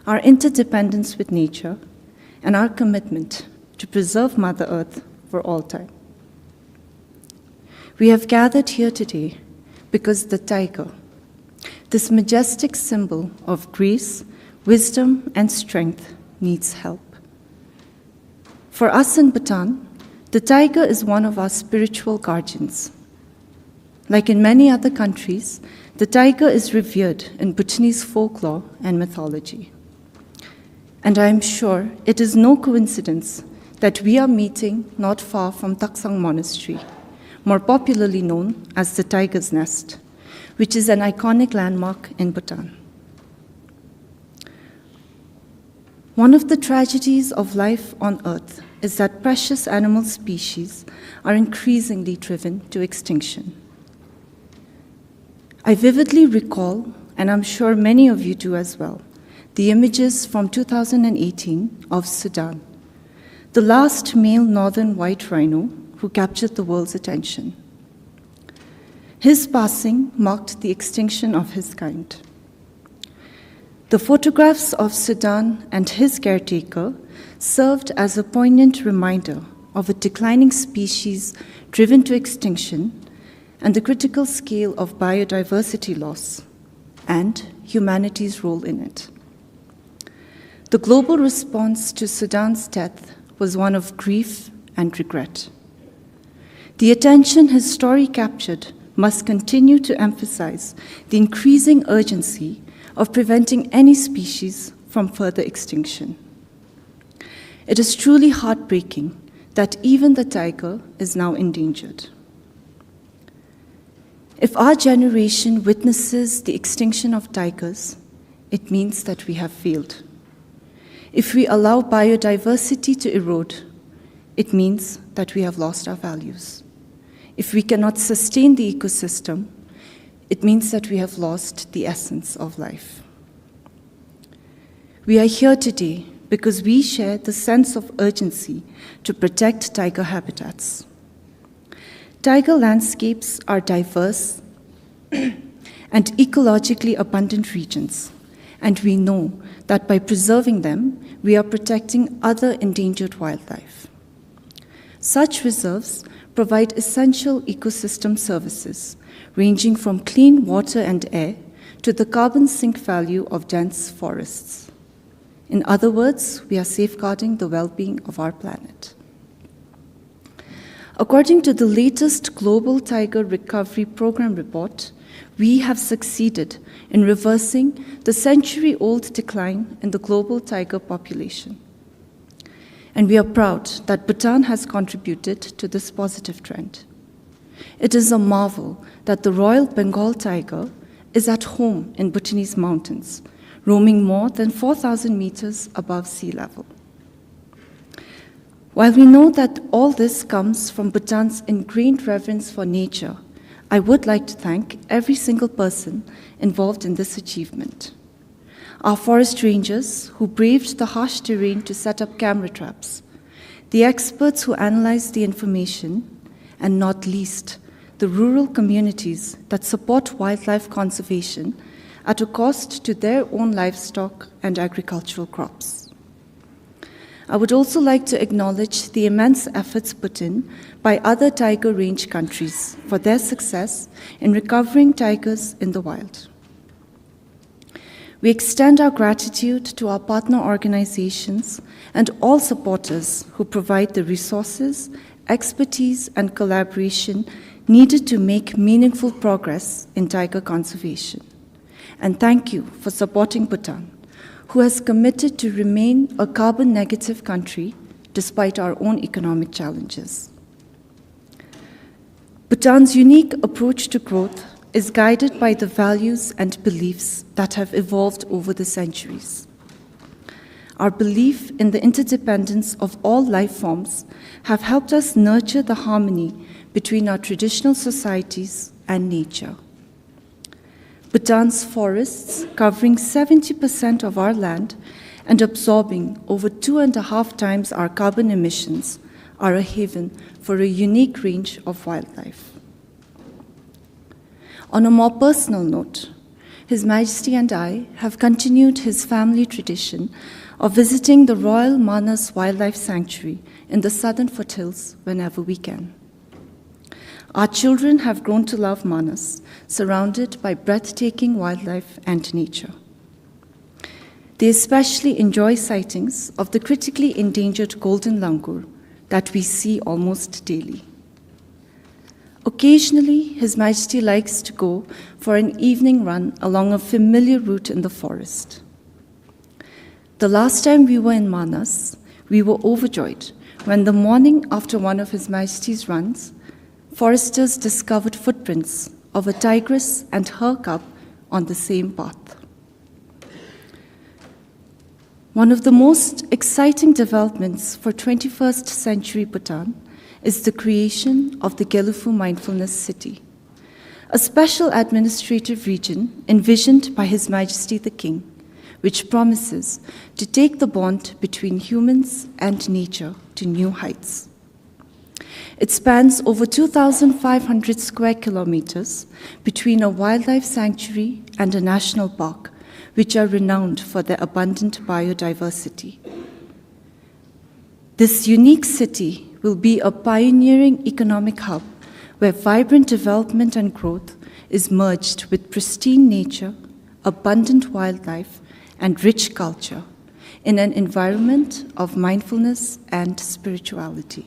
our interdependence with nature, and our commitment to preserve Mother Earth for all time. We have gathered here today because the tiger, this majestic symbol of grace, wisdom, and strength, needs help. For us in Bhutan, the tiger is one of our spiritual guardians. Like in many other countries, the tiger is revered in Bhutanese folklore and mythology. And I am sure it is no coincidence that we are meeting not far from Taksang Monastery, more popularly known as the Tiger's Nest, which is an iconic landmark in Bhutan. One of the tragedies of life on earth is that precious animal species are increasingly driven to extinction. I vividly recall, and I'm sure many of you do as well, the images from two thousand eighteen of Sudan, the last male northern white rhino who captured the world's attention. His passing marked the extinction of his kind. The photographs of Sudan and his caretaker served as a poignant reminder of a declining species driven to extinction and the critical scale of biodiversity loss and humanity's role in it. The global response to Sudan's death was one of grief and regret. The attention his story captured must continue to emphasize the increasing urgency of preventing any species from further extinction. It is truly heartbreaking that even the tiger is now endangered. If our generation witnesses the extinction of tigers, it means that we have failed. If we allow biodiversity to erode, it means that we have lost our values. If we cannot sustain the ecosystem, it means that we have lost the essence of life. We are here today because we share the sense of urgency to protect tiger habitats. Tiger landscapes are diverse and ecologically abundant regions, and we know that by preserving them, we are protecting other endangered wildlife. Such reserves provide essential ecosystem services, ranging from clean water and air to the carbon sink value of dense forests. In other words, we are safeguarding the well-being of our planet. According to the latest Global Tiger Recovery Program report, we have succeeded in reversing the century-old decline in the global tiger population. And we are proud that Bhutan has contributed to this positive trend. It is a marvel that the Royal Bengal tiger is at home in Bhutanese mountains, roaming more than four thousand meters above sea level. While we know that all this comes from Bhutan's ingrained reverence for nature, I would like to thank every single person involved in this achievement. Our forest rangers who braved the harsh terrain to set up camera traps, the experts who analyzed the information, and not least, the rural communities that support wildlife conservation at a cost to their own livestock and agricultural crops. I would also like to acknowledge the immense efforts put in by other tiger range countries for their success in recovering tigers in the wild. We extend our gratitude to our partner organizations and all supporters who provide the resources, expertise, and collaboration needed to make meaningful progress in tiger conservation. And thank you for supporting Bhutan, who has committed to remain a carbon negative country despite our own economic challenges. Bhutan's unique approach to growth is guided by the values and beliefs that have evolved over the centuries. Our belief in the interdependence of all life forms have helped us nurture the harmony between our traditional societies and nature. Bhutan's forests, covering seventy percent of our land and absorbing over two and a half times our carbon emissions, are a haven for a unique range of wildlife. On a more personal note, His Majesty and I have continued his family tradition of visiting the Royal Manas Wildlife Sanctuary in the Southern Foothills whenever we can. Our children have grown to love Manas, surrounded by breathtaking wildlife and nature. They especially enjoy sightings of the critically endangered golden langur that we see almost daily. Occasionally, His Majesty likes to go for an evening run along a familiar route in the forest. The last time we were in Manas, we were overjoyed when the morning after one of His Majesty's runs, foresters discovered footprints of a tigress and her cub on the same path. One of the most exciting developments for twenty-first century Bhutan is the creation of the Gelephu Mindfulness City, a special administrative region envisioned by His Majesty the King, which promises to take the bond between humans and nature to new heights. It spans over two thousand five hundred square kilometers between a wildlife sanctuary and a national park, which are renowned for their abundant biodiversity. This unique city will be a pioneering economic hub where vibrant development and growth is merged with pristine nature, abundant wildlife, and rich culture in an environment of mindfulness and spirituality.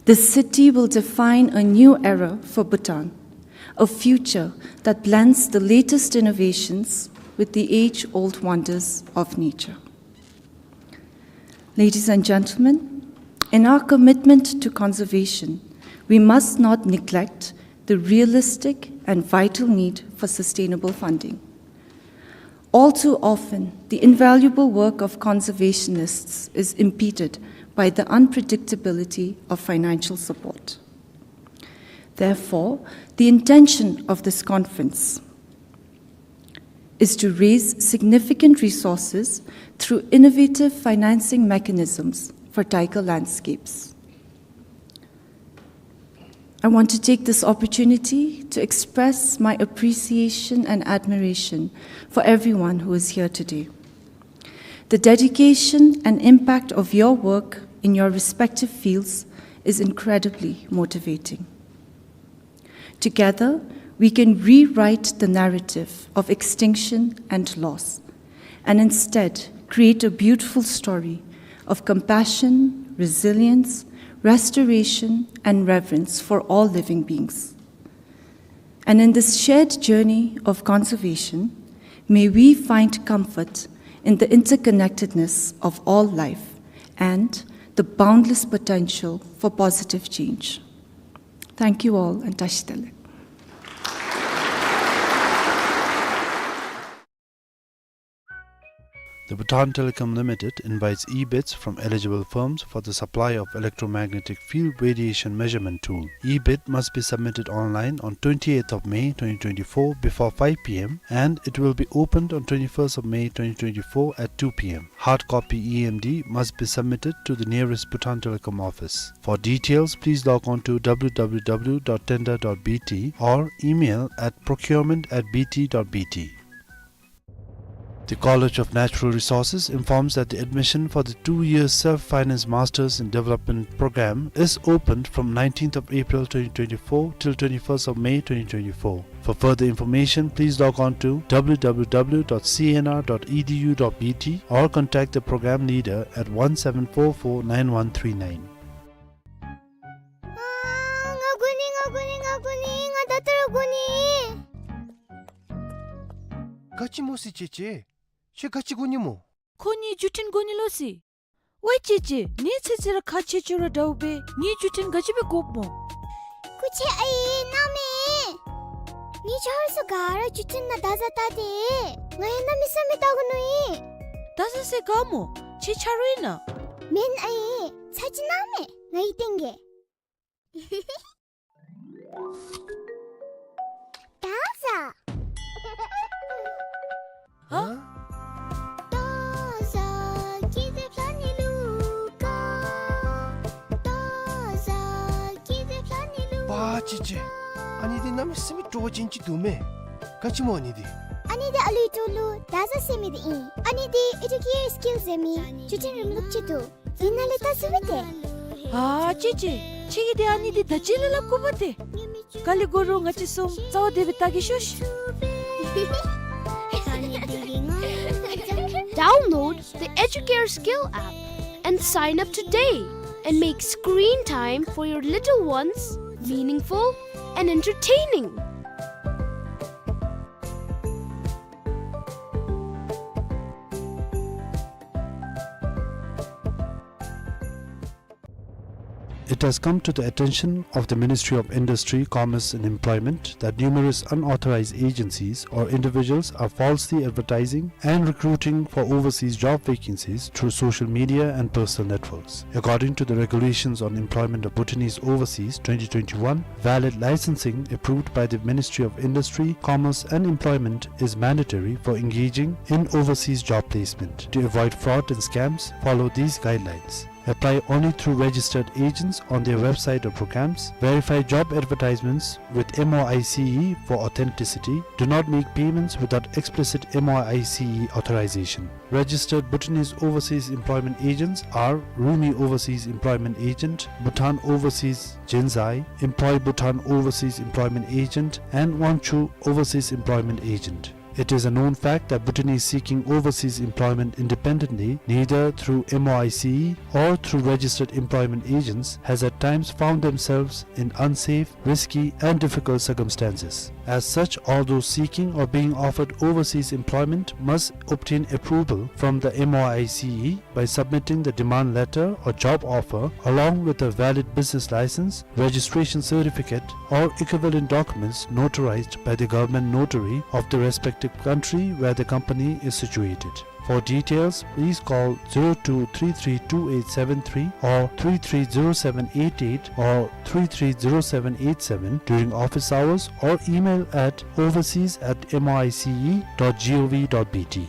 This city will define a new era for Bhutan, a future that blends the latest innovations with the age-old wonders of nature. Ladies and gentlemen, in our commitment to conservation, we must not neglect the realistic and vital need for sustainable funding. All too often, the invaluable work of conservationists is impeded by the unpredictability of financial support. Therefore, the intention of this conference is to raise significant resources through innovative financing mechanisms for tiger landscapes. I want to take this opportunity to express my appreciation and admiration for everyone who is here today. The dedication and impact of your work in your respective fields is incredibly motivating. Together, we can rewrite the narrative of extinction and loss, and instead create a beautiful story of compassion, resilience, restoration, and reverence for all living beings. And in this shared journey of conservation, may we find comfort in the interconnectedness of all life and the boundless potential for positive change. Thank you all, and tashi delek. The Bhutan Telecom Limited invites e-bids from eligible firms for the supply of electromagnetic field radiation measurement tool. E-bid must be submitted online on twenty-eighth of May twenty twenty-four before five p m, and it will be opened on twenty-first of May twenty twenty-four at two p m. Hard copy E M D must be submitted to the nearest Bhutan Telecom office. For details, please log on to w w w dot tender dot b t or email at procurement at b t dot b t. The College of Natural Resources informs that the admission for the two-year Self-Finance Masters in Development program is opened from nineteenth of April twenty twenty-four till twenty-first of May twenty twenty-four. For further information, please log on to w w w dot c n r dot e d u dot b t or contact the program leader at one seven four four nine one three nine. ཨ་ང་དགོ་ནི། ང་དགོ་ནི། ང་དགོ་ནི། ང་ད་ལྟོ་ར་དགོ་ནི། ག་ཅི་སྨོ་ཟེར་ཅེ་ཅེ། ཁྱོད་ག་ཅི་དགོ་ནི་སྨོ། ཁོ་ངེའི་བརྒྱུད་འཕྲིན་དགོ་ནི་ལོ་ཟེར། ཝའི་ཅེ་ཅེ། ངེའི་ཚེ་ཚེ་ར་ཁ་ཆེ་ཆེ་ར་འདྲཝ་སྦེ་ངེའི་བརྒྱུད་འཕྲིན་ག་ཅི་སྦེ་དགོཔ་སྨོ། སྐུ་མཁྱེན་ཨའི་གནམ་མེད། ངེའི་ཆ་རོགས་ཚུ་ག་ར་བརྒྱུད་འཕྲིན་ནང་བརྡ་བཟའ་བལྟ་སྟེ། ང་ཡང་གནམ་མེད་ས་མེད་བལྟ་དགོ་མནོ་ཡི། བརྡ་བཟའ་ཟེར་ག་སྨོ། ཁྱོད་ཆ་རོགས་ཨིན་ན། མེན་ཨའི། ཚ་གྱང་གནམ་མེད་ང་གིས་སྟོན་གེ། བརྡ་བཟའ། ཧ། བརྡ་བཟའ་སྐྱིད་དེ་ཕ་ནི་ལུ་ཀ། བརྡ་བཟའ་སྐྱིད་དེ་ཕ་ནི་ལུ། ཝའི་ཅེ་ཅེ། ཨ་ནི་འདི་གནམ་མེད་ས་མེད་སྤྲོ་བ་ཅན་ཅིག་འདུག་མས། ག་ཅི་སྨོ་ཨ་ནི་འདི། ཨ་ནི་འདི་ཨ་ལུའི་གྲོགས་ལུ་བརྡ་བཟའ་ཟེར་མི་འདི་ཨིན། ཨ་ནི་འདི་ཨེ་ཌུ་ཀེར་སི་ཀིལ་ཟེར་མི་བརྒྱུད་འཕྲིན་རིམ་ལུགས་ཅིག་འདུག། འདི་ནང་ལས་བལྟ་ཚུགས་པས་ཏེ། ཨ་ཅེ་ཅེ། ཁྱོད་ཀྱིས་འདི་ཨ་ནི་འདི་ད་ཅི་ལས་སླབ་དགོཔ་ཏེ། ག་ལས་དགོ་རུང་ང་བཅས་གསུམ་རྩ་བ་བདེ་སྦེ་བལྟ་གེ་ཤོག་ཤིག། Download the Educare Skill app and sign up today and make screen time for your little ones meaningful and entertaining. It has come to the attention of the Ministry of Industry, Commerce and Employment that numerous unauthorized agencies or individuals are falsely advertising and recruiting for overseas job vacancies through social media and personal networks. According to the Regulations on Employment of Bhutanese Overseas twenty twenty-one, valid licensing approved by the Ministry of Industry, Commerce and Employment is mandatory for engaging in overseas job placement. To avoid fraud and scams, follow these guidelines. Apply only through registered agents on their website or programs. Verify job advertisements with M O I C E for authenticity. Do not make payments without explicit M O I C E authorization. Registered Bhutanese overseas employment agents are Rumi Overseas Employment Agent, Bhutan Overseas Jinzai, Employ Bhutan Overseas Employment Agent, and Wangchu Overseas Employment Agent. It is a known fact that Bhutanese seeking overseas employment independently, neither through M O I C E or through registered employment agents, has at times found themselves in unsafe, risky, and difficult circumstances. As such, all those seeking or being offered overseas employment must obtain approval from the M O I C E by submitting the demand letter or job offer along with a valid business license, registration certificate, or equivalent documents notarized by the government notary of the respective country where the company is situated. For details, please call zero two three three two eight seven three or three three zero seven eight eight or three three zero seven eight seven during office hours or email at overseas at M O I C E dot G O V dot B T.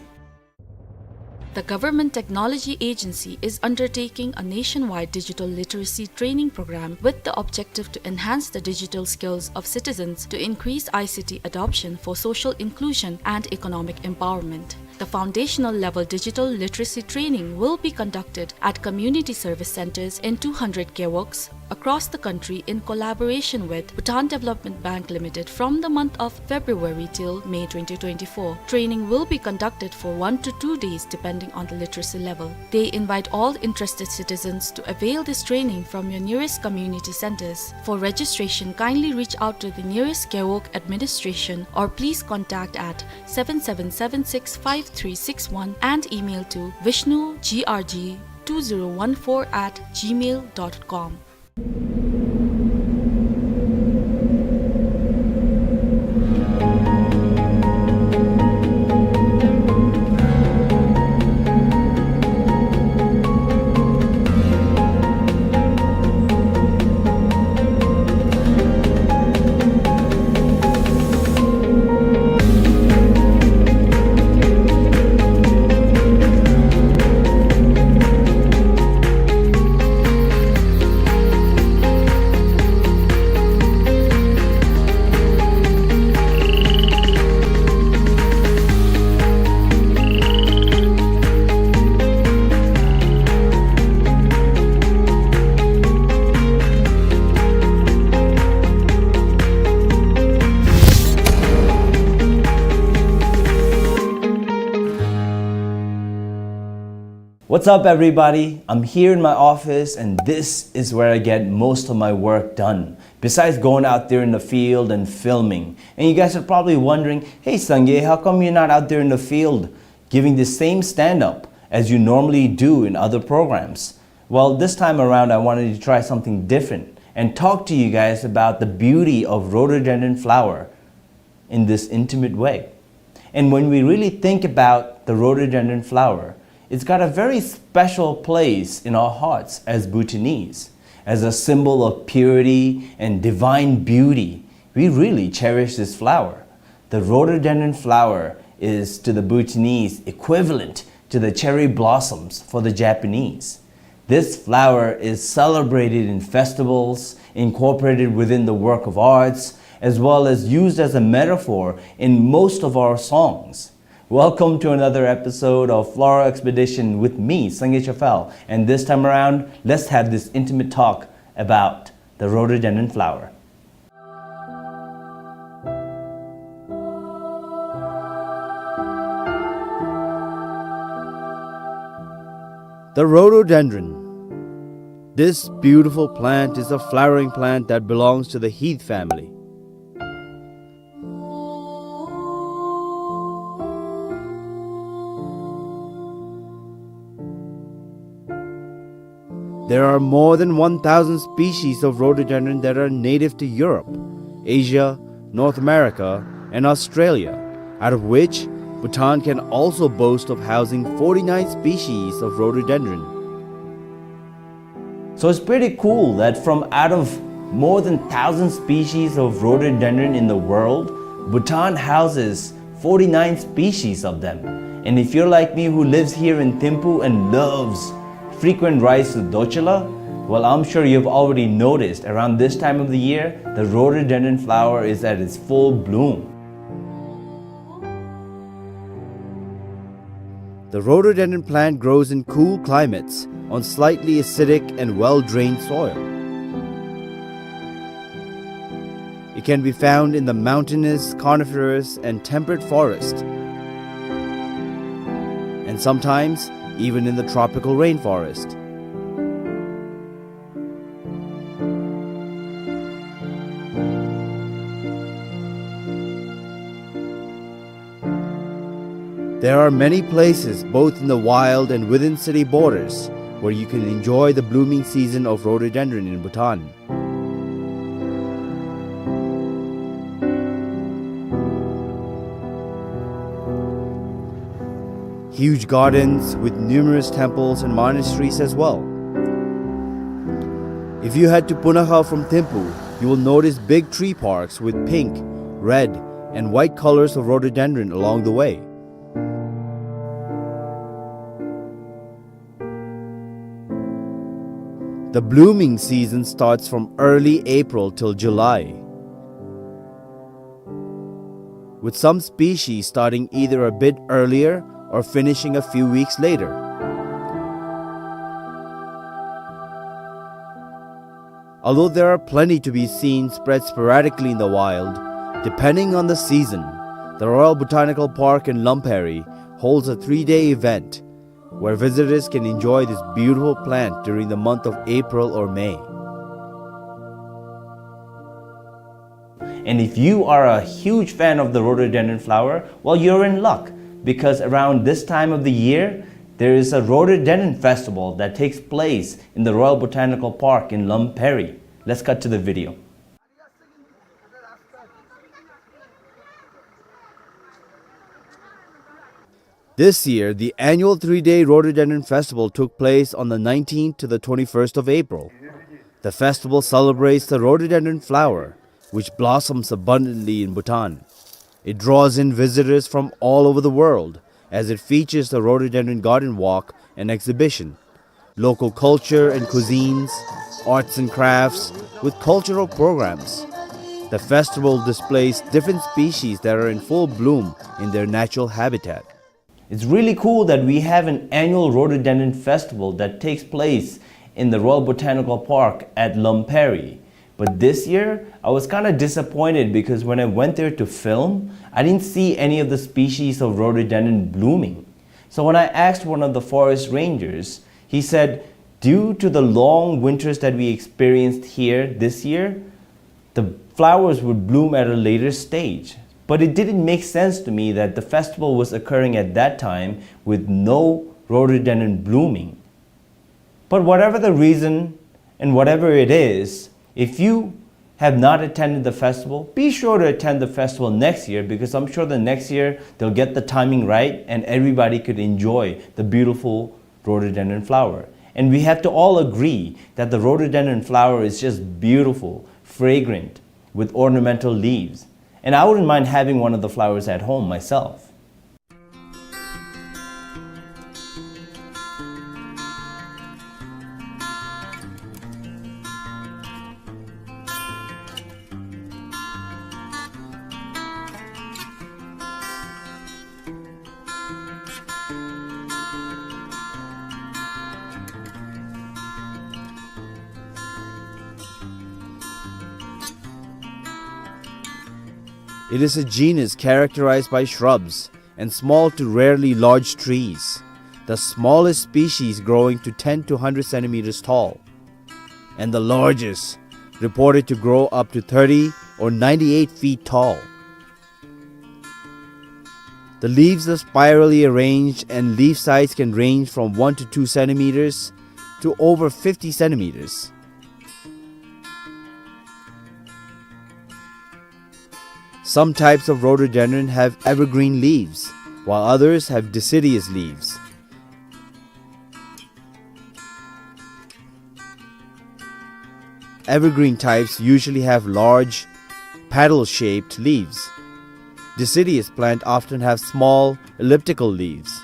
The Government Technology Agency is undertaking a nationwide digital literacy training program with the objective to enhance the digital skills of citizens to increase I C T adoption for social inclusion and economic empowerment. The foundational level digital literacy training will be conducted at community service centers in two hundred gewogs across the country in collaboration with Bhutan Development Bank Limited from the month of February till May twenty twenty-four. Training will be conducted for one to two days depending on the literacy level. They invite all interested citizens to avail this training from your nearest community centers. For registration, kindly reach out to the nearest gewog administration or please contact at seven seven seven six five three six one and email to vishnu G R G two zero one four at gmail dot com. What's up, everybody? I'm here in my office, and this is where I get most of my work done, besides going out there in the field and filming. And you guys are probably wondering, "Hey, Sangay, how come you're not out there in the field giving the same stand-up as you normally do in other programs?" Well, this time around, I wanted to try something different and talk to you guys about the beauty of rhododendron flower in this intimate way. And when we really think about the rhododendron flower, it's got a very special place in our hearts as Bhutanese. As a symbol of purity and divine beauty, we really cherish this flower. The rhododendron flower is, to the Bhutanese, equivalent to the cherry blossoms for the Japanese. This flower is celebrated in festivals, incorporated within the work of arts, as well as used as a metaphor in most of our songs. Welcome to another episode of Floral Expedition with me, Sangay Chafal, and this time around, let's have this intimate talk about the rhododendron flower. The rhododendron. This beautiful plant is a flowering plant that belongs to the heath family. There are more than one thousand species of rhododendron that are native to Europe, Asia, North America, and Australia, out of which Bhutan can also boast of housing forty-nine species of rhododendron. So it's pretty cool that from out of more than thousand species of rhododendron in the world, Bhutan houses forty-nine species of them. And if you're like me, who lives here in Thimphu and loves Frequent rise to Dochila? Well, I'm sure you've already noticed around this time of the year, the rhododendron flower is at its full bloom. The rhododendron plant grows in cool climates on slightly acidic and well-drained soil. It can be found in the mountainous, coniferous, and temperate forest, and sometimes even in the tropical rainforest. There are many places, both in the wild and within city borders, where you can enjoy the blooming season of rhododendron in Bhutan. Huge gardens with numerous temples and monasteries as well. If you head to Punakha from Thimphu, you will notice big tree parks with pink, red, and white colors of rhododendron along the way. The blooming season starts from early April till July, with some species starting either a bit earlier or finishing a few weeks later. Although there are plenty to be seen spread sporadically in the wild, depending on the season, the Royal Botanical Park in Lamperi holds a three-day event where visitors can enjoy this beautiful plant during the month of April or May. And if you are a huge fan of the rhododendron flower, well, you're in luck, because around this time of the year, there is a rhododendron festival that takes place in the Royal Botanical Park in Lamperi. Let's cut to the video. This year, the annual three-day Rhododendron Festival took place on the nineteenth to the twenty-first of April. The festival celebrates the rhododendron flower, which blossoms abundantly in Bhutan. It draws in visitors from all over the world, as it features the rhododendron garden walk and exhibition, local culture and cuisines, arts and crafts, with cultural programs. The festival displays different species that are in full bloom in their natural habitat. It's really cool that we have an annual rhododendron festival that takes place in the Royal Botanical Park at Lamperi. But this year, I was kinda disappointed because when I went there to film, I didn't see any of the species of rhododendron blooming. So when I asked one of the forest rangers, he said, due to the long winters that we experienced here this year, the flowers would bloom at a later stage. But it didn't make sense to me that the festival was occurring at that time with no rhododendron blooming. But whatever the reason and whatever it is, if you have not attended the festival, be sure to attend the festival next year, because I'm sure the next year they'll get the timing right and everybody could enjoy the beautiful rhododendron flower. And we have to all agree that the rhododendron flower is just beautiful, fragrant, with ornamental leaves. And I wouldn't mind having one of the flowers at home myself. It is a genus characterized by shrubs and small to rarely large trees, the smallest species growing to ten to hundred centimeters tall, and the largest, reported to grow up to thirty or ninety-eight feet tall. The leaves are spirally arranged and leaf size can range from one to two centimeters to over fifty centimeters. Some types of rhododendron have evergreen leaves, while others have deciduous leaves. Evergreen types usually have large, paddle-shaped leaves. Deciduous plant often have small, elliptical leaves.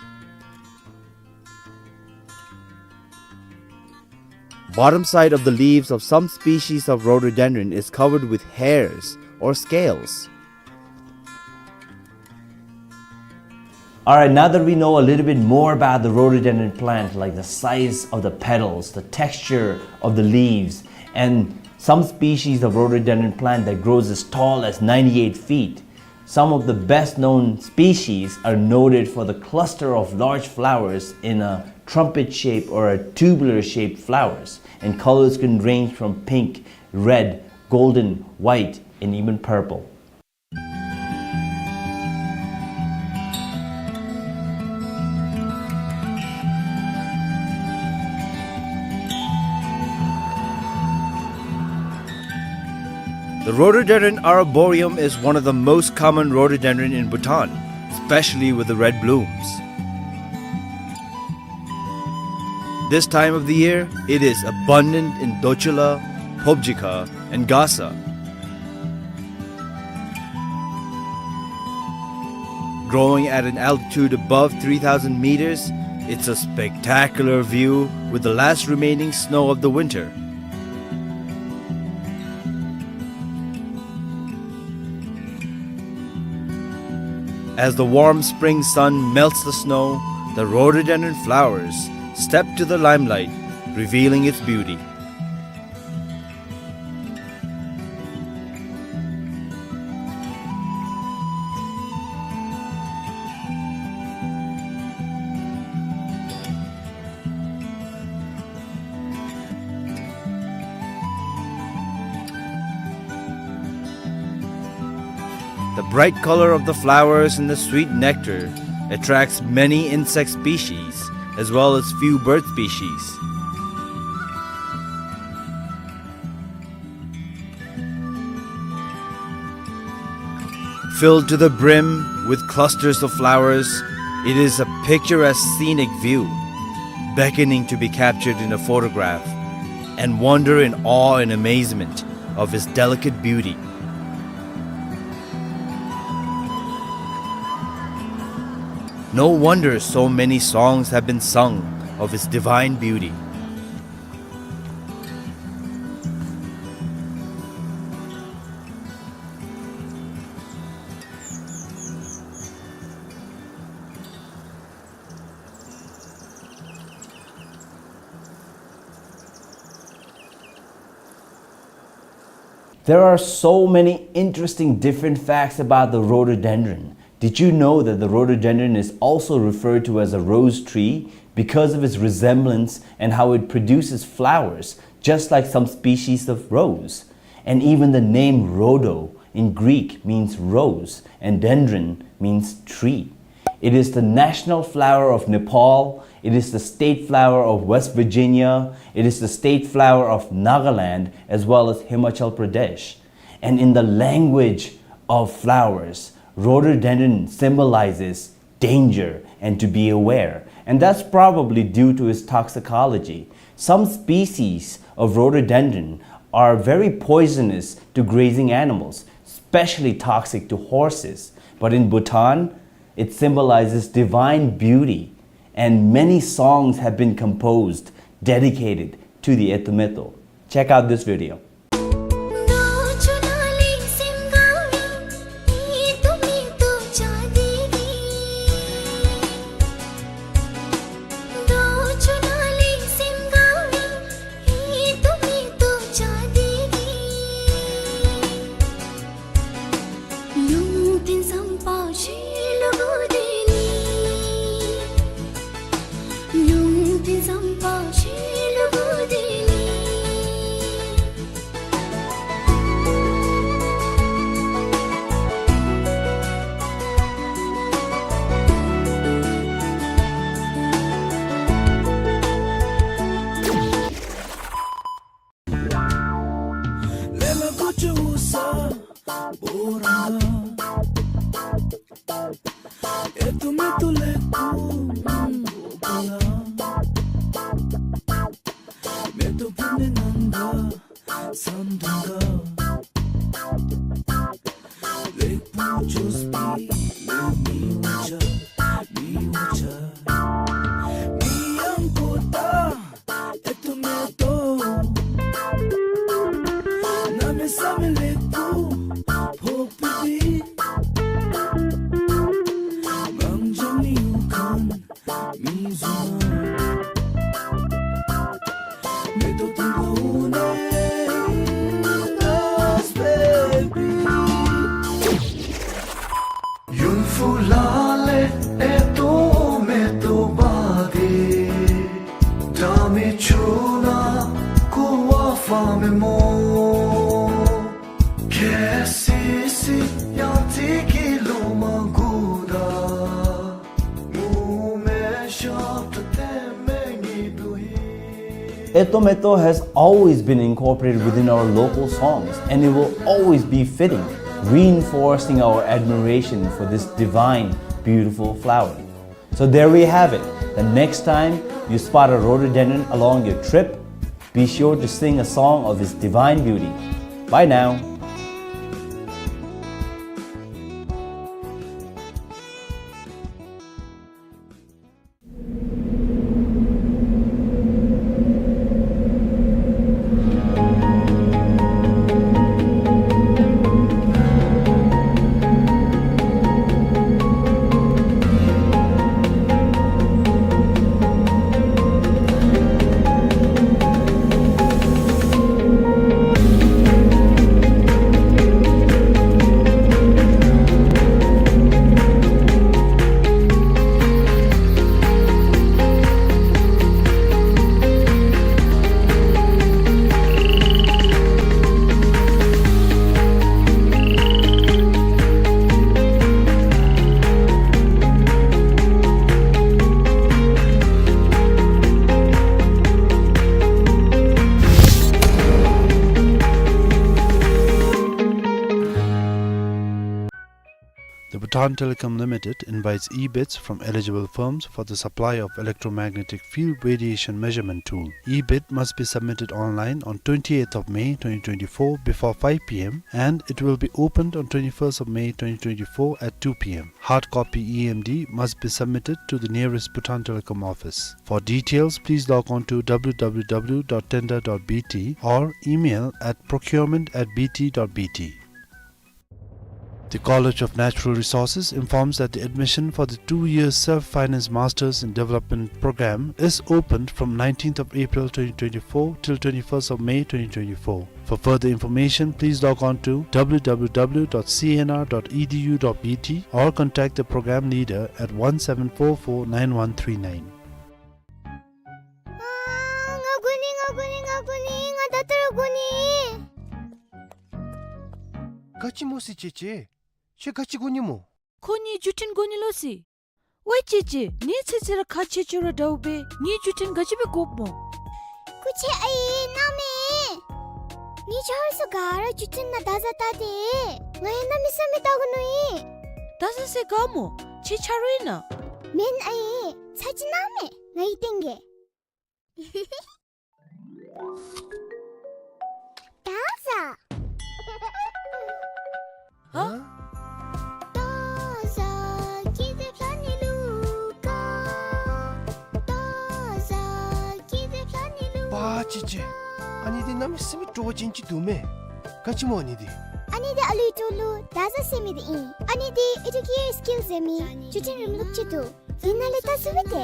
bottom side of the leaves of some species of rhododendron is covered with hairs or scales. Alright, now that we know a little bit more about the rhododendron plant, like the size of the petals, the texture of the leaves, and some species of rhododendron plant that grows as tall as ninety-eight feet, some of the best known species are noted for the cluster of large flowers in a trumpet shape or a tubular shaped flowers, and colors can range from pink, red, golden, white, and even purple. The rhododendron arboreum is one of the most common rhododendron in Bhutan, especially with the red blooms. This time of the year, it is abundant in Dochula, Phobjikha, and Gasa. Growing at an altitude above three thousand meters, it's a spectacular view with the last remaining snow of the winter. As the warm spring sun melts the snow, the rhododendron flowers step to the limelight, revealing its beauty. The bright color of the flowers and the sweet nectar attracts many insect species as well as few bird species. Filled to the brim with clusters of flowers, it is a picturesque scenic view, beckoning to be captured in a photograph, and wonder in awe and amazement of its delicate beauty. No wonder so many songs have been sung of its divine beauty. There are so many interesting different facts about the rhododendron. Did you know that the rhododendron is also referred to as a rose tree because of its resemblance and how it produces flowers just like some species of rose? And even the name rhodo in Greek means rose, and dendron means tree. It is the national flower of Nepal. It is the state flower of West Virginia. It is the state flower of Nagaland as well as Himachal Pradesh. And in the language of flowers, rhododendron symbolizes danger and to be aware. And that's probably due to its toxicology. Some species of rhododendron are very poisonous to grazing animals, especially toxic to horses. But in Bhutan, it symbolizes divine beauty, and many songs have been composed dedicated to the Etumeto. Check out this video. Etometo has always been incorporated within our local songs, and it will always be fitting, reinforcing our admiration for this divine, beautiful flower. So there we have it. The next time you spot a rhododendron along your trip, be sure to sing a song of its divine beauty. Bye now. The Bhutan Telecom Limited invites e-bids from eligible firms for the supply of electromagnetic field radiation measurement tool. E-bid must be submitted online on twenty-eighth of May twenty twenty-four before five p m and it will be opened on twenty-first of May twenty twenty-four at two p m. Hard copy E M D must be submitted to the nearest Bhutan Telecom office. For details, please log on to w w w dot tender dot b t or email at procurement at b t dot b t. The College of Natural Resources informs that the admission for the two-year Self-Finance Masters in Development program is opened from nineteenth of April twenty twenty-four till twenty-first of May twenty twenty-four. For further information, please log on to w w w dot c n r dot e d u dot b t or contact the program leader at one seven four four nine one three nine. ཨ། ང་དགོ་ནི། ང་དགོ་ནི། ང་དགོ་ནི། ང་ད་ལྟོ་ར་དགོ་ནི། ག་ཅི་སྨོ་སི་ཅེ་ཅེ། ཁྱོད་ག་ཅི་དགོ་ནི་སྨོ། ཁོ་ངེའི་བརྒྱུད་འཕྲིན་དགོ་ནི་ལོ་སི། ཝའི་ཅེ་ཅེ། ངེའི་ཚེ་ཚེ་ར་ཁ་ཆེ་ཆེ་ར་འདྲཝ་སྦེ་ངེའི་བརྒྱུད་འཕྲིན་ག་ཅི་སྦེ་དགོཔ་སྨོ། སྐུ་མཁྱེན་ཨའི་གནང་མས། ངེའི་ཆ་རོགས་ཚུ་ག་ར་བརྒྱུད་འཕྲིན་ནང་བརྡ་བཟའ་བལྟ་སྟེ། ང་ཡང་གནམ་མེད་ས་མེད་བལྟ་དགོ་མནོ་ཡི། བརྡ་བཟའ་ཟེར་ག་སྨོ། ཁྱོད་ཆ་རོགས་ཨིན་ན། མེན་ཨའི། ཚར་གཅིག་གནང་མས། ང་གིས་སྟོན་གེ། བརྡ་བཟའ། ཨ། བརྡ་བཟའ་སྐྱིད་དེ་ཕྱ་ནི་ལུ་ཀ། བརྡ་བཟའ་སྐྱིད་དེ་ཕྱ་ནི་ལུ། ཝའི་ཅེ་ཅེ། ཨ་ནི་འདི་གནམ་མེད་ས་མེད་སྤྲོ་བ་ཅན་ཅིག་འདུག་མས། ག་ཅི་སྨོ་ཨ་ནི་འདི། ཨ་ནི་འདི་ཨ་ལུའི་འགྲོ་ལུགས་བརྡ་བཟའ་ཟེར་མི་འདི་ཨིན། ཨ་ནི་འདི་ཨེ་ཌུ་ཀེར་སི་ཀིལ་ཟེར་མི་བརྒྱུད་འཕྲིན་རིམ་ལུགས་ཅིག་འདུག། ཨིན་ན་ལས་བལྟ་ཚུགས་པས་ཏེ།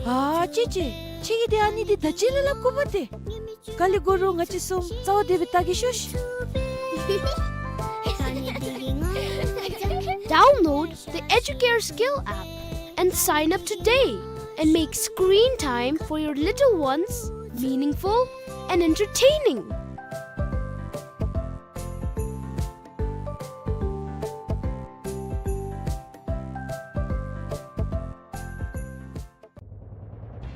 ཨ་ཅེ་ཅེ། ཁྱོད་ཀྱིས་ཏེ་ཨ་ནི་འདི་ད་ཅི་ལས་སླབ་དགོ་པས་ཏེ། ག་ལས་དགོ་རུང་ང་བཅས་གསུམ་རྩ་བ་བདེ་སྦེ་བལྟ་གེ་ཤོག་ཤིག། Download the Educare Skill app and sign up today and make screen time for your little ones meaningful and entertaining.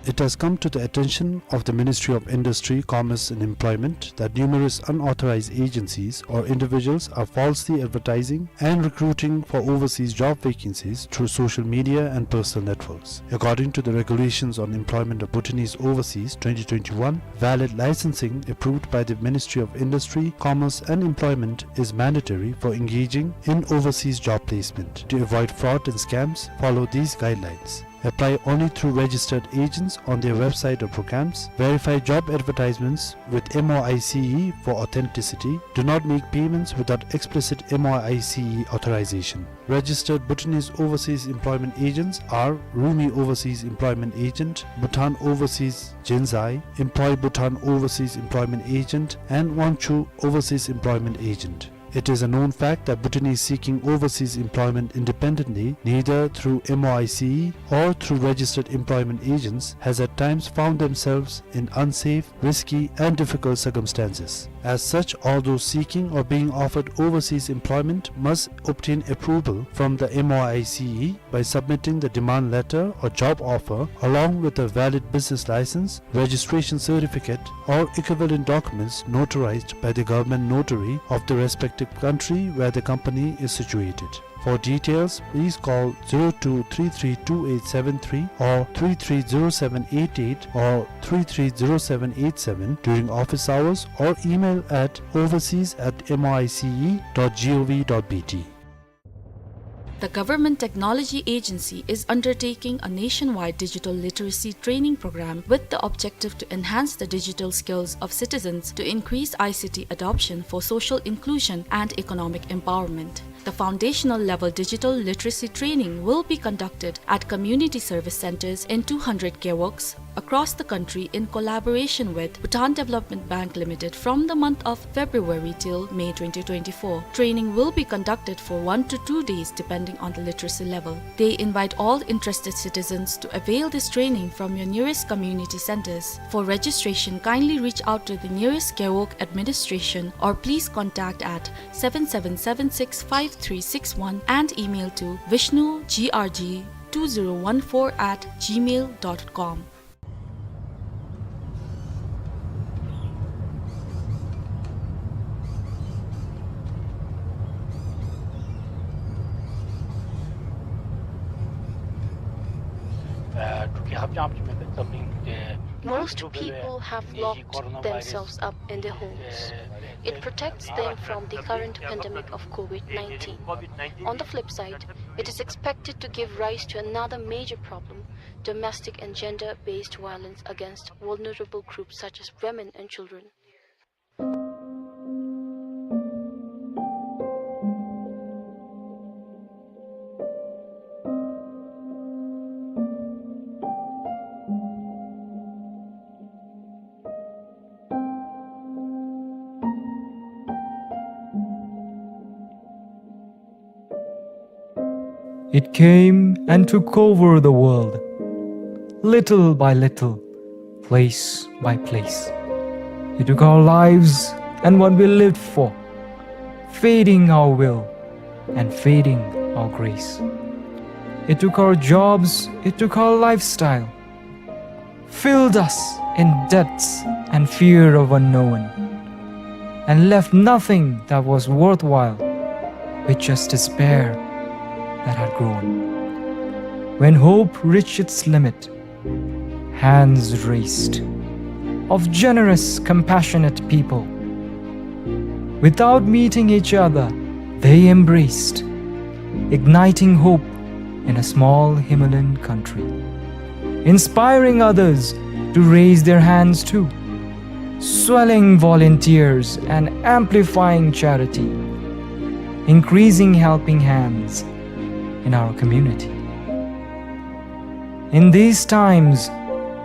It has come to the attention of the Ministry of Industry, Commerce and Employment that numerous unauthorized agencies or individuals are falsely advertising and recruiting for overseas job vacancies through social media and personal networks. According to the Regulations on Employment of Bhutanese Overseas twenty twenty-one, valid licensing approved by the Ministry of Industry, Commerce and Employment is mandatory for engaging in overseas job placement. To avoid fraud and scams, follow these guidelines. Apply only through registered agents on their website or programs. Verify job advertisements with M O I C E for authenticity. Do not make payments without explicit M O I C E authorization. Registered Bhutanese overseas employment agents are Rumi Overseas Employment Agent, Bhutan Overseas Jinzai, Employ Bhutan Overseas Employment Agent, and Wangchu Overseas Employment Agent. It is a known fact that Bhutanese seeking overseas employment independently, neither through M O I C E or through registered employment agents, has at times found themselves in unsafe, risky, and difficult circumstances. As such, all those seeking or being offered overseas employment must obtain approval from the M O I C E by submitting the demand letter or job offer along with a valid business license, registration certificate, or equivalent documents notarized by the government notary of the respective country where the company is situated. For details, please call zero two three three two eight seven three or three three zero seven eight eight or three three zero seven eight seven during office hours or email at overseas at M O I C E dot gov dot B T. The Government Technology Agency is undertaking a nationwide digital literacy training program with the objective to enhance the digital skills of citizens to increase I C T adoption for social inclusion and economic empowerment. The foundational level digital literacy training will be conducted at community service centers in two hundred gewogs across the country in collaboration with Bhutan Development Bank Limited from the month of February till May twenty twenty-four. Training will be conducted for one to two days depending on the literacy level. They invite all interested citizens to avail this training from your nearest community centers. For registration, kindly reach out to the nearest gewog administration or please contact at seven seven seven six five three six one and email to vishnu G R G two zero one four at gmail dot com. Most people have locked themselves up in their homes. It protects them from the current pandemic of COVID nineteen. On the flip side, it is expected to give rise to another major problem, domestic and gender-based violence against vulnerable groups such as women and children. It came and took over the world, little by little, place by place. It took our lives and what we lived for, feeding our will and feeding our grace. It took our jobs, it took our lifestyle, filled us in debts and fear of unknown, and left nothing that was worthwhile, with just despair that had grown. When hope reached its limit, hands raised of generous, compassionate people. Without meeting each other, they embraced, igniting hope in a small Himalayan country, inspiring others to raise their hands too, swelling volunteers and amplifying charity, increasing helping hands in our community. In these times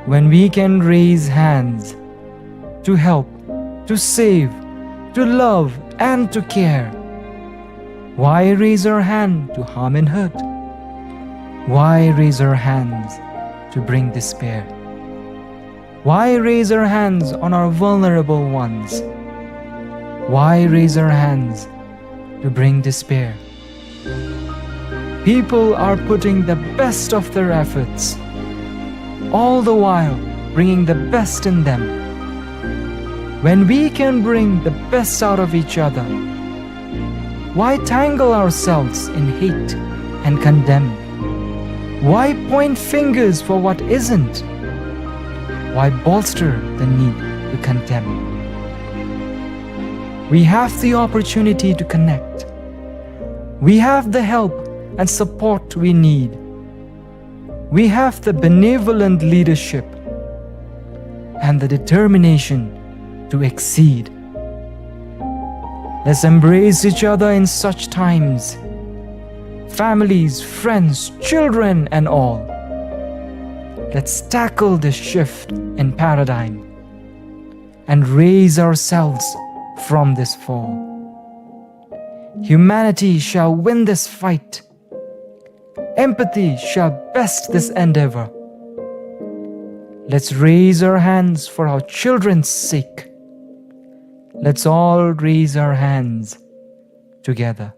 when we can raise hands to help, to save, to love, and to care, why raise our hand to harm and hurt? Why raise our hands to bring despair? Why raise our hands on our vulnerable ones? Why raise our hands to bring despair? People are putting the best of their efforts, all the while bringing the best in them. When we can bring the best out of each other, why tangle ourselves in hate and condemn? Why point fingers for what isn't? Why bolster the need to condemn? We have the opportunity to connect. We have the help and support we need. We have the benevolent leadership and the determination to exceed. Let's embrace each other in such times. Families, friends, children, and all. Let's tackle this shift in paradigm and raise ourselves from this fall. Humanity shall win this fight. Empathy shall best this endeavor. Let's raise our hands for our children's sake. Let's all raise our hands together.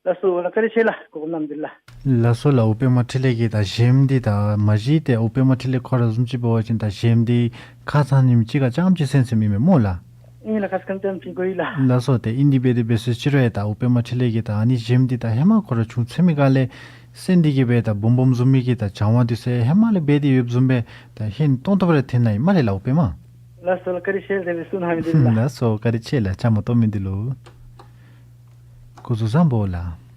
ལགས་སོ་ལགས། བཀའ་དྲིན་ཆེ་ལགས། གོ་སྐབས་གནང་མི་འདི་ལགས། ལགས་སོ་ལགས། ཨོ་པདྨ་འཕྲིན་ལས་ཀྱིས་ད་གཞས་འདི་ད་མ་གཞི་ཏེ་ཨོ་པདྨ་འཕྲིན་ལས་ཁོ་ར་བཟུམ་ཅིག་འབད་བ་ཅིན་ད་གཞས་འདི་ཁ་ཙ་ཉིནམ་ཅིག་ཁར་རྐྱངམ་ཅིག་གསན་གསནམ་ཨིན་མས་སྨོ་ལགས། ཨིན་ལགས། ཁ་ཙ་ཉིནམ་ཅིག་གོ་ཡི་ལགས། ལགས་སོ། ཏེ་ཨིན་དེ་འབད་དེ་འབད་ས་ཅིག་རུང་ཡང་ད་ཨོ་པདྨ་འཕྲིན་ལས་ཀྱིས་ད་ཨ་ནི་གཞས་འདི་ད་ཧེ་མ་ཁོ་ར་ཆུང་ཚད་མི་སྒང་ལས་གསན་ཏེ་གི་སྦེ་ད་བུམ་བུམ་བཟུམ་མའི་གི་ད་སྦྱང་བ་འདི་ཚུ་ཧེ་མ་ལས་འབད་དེ་ཡོདཔ་བཟུམ་སྦེ་ད་ཧིང་སྟོང་ཏོ་སྦེ་ར་འཐོན་ནི་ཨིན་སྨ་རེ་ལགས་ཨོ་པདྨ། ལགས་སོ་ལགས། བཀའ་དྲིན་ཆེ་ལགས། དེ་སྦེ་གསུངས་གནང་མི་འདི་ལགས། ལགས་སོ། བཀའ་དྲིན་ཆེ་ལགས། བཅའ་མར་གཏོགས་མི་འདི་ལུ། སྐུ་གཟུགས་བཟང་པོ་ལགས།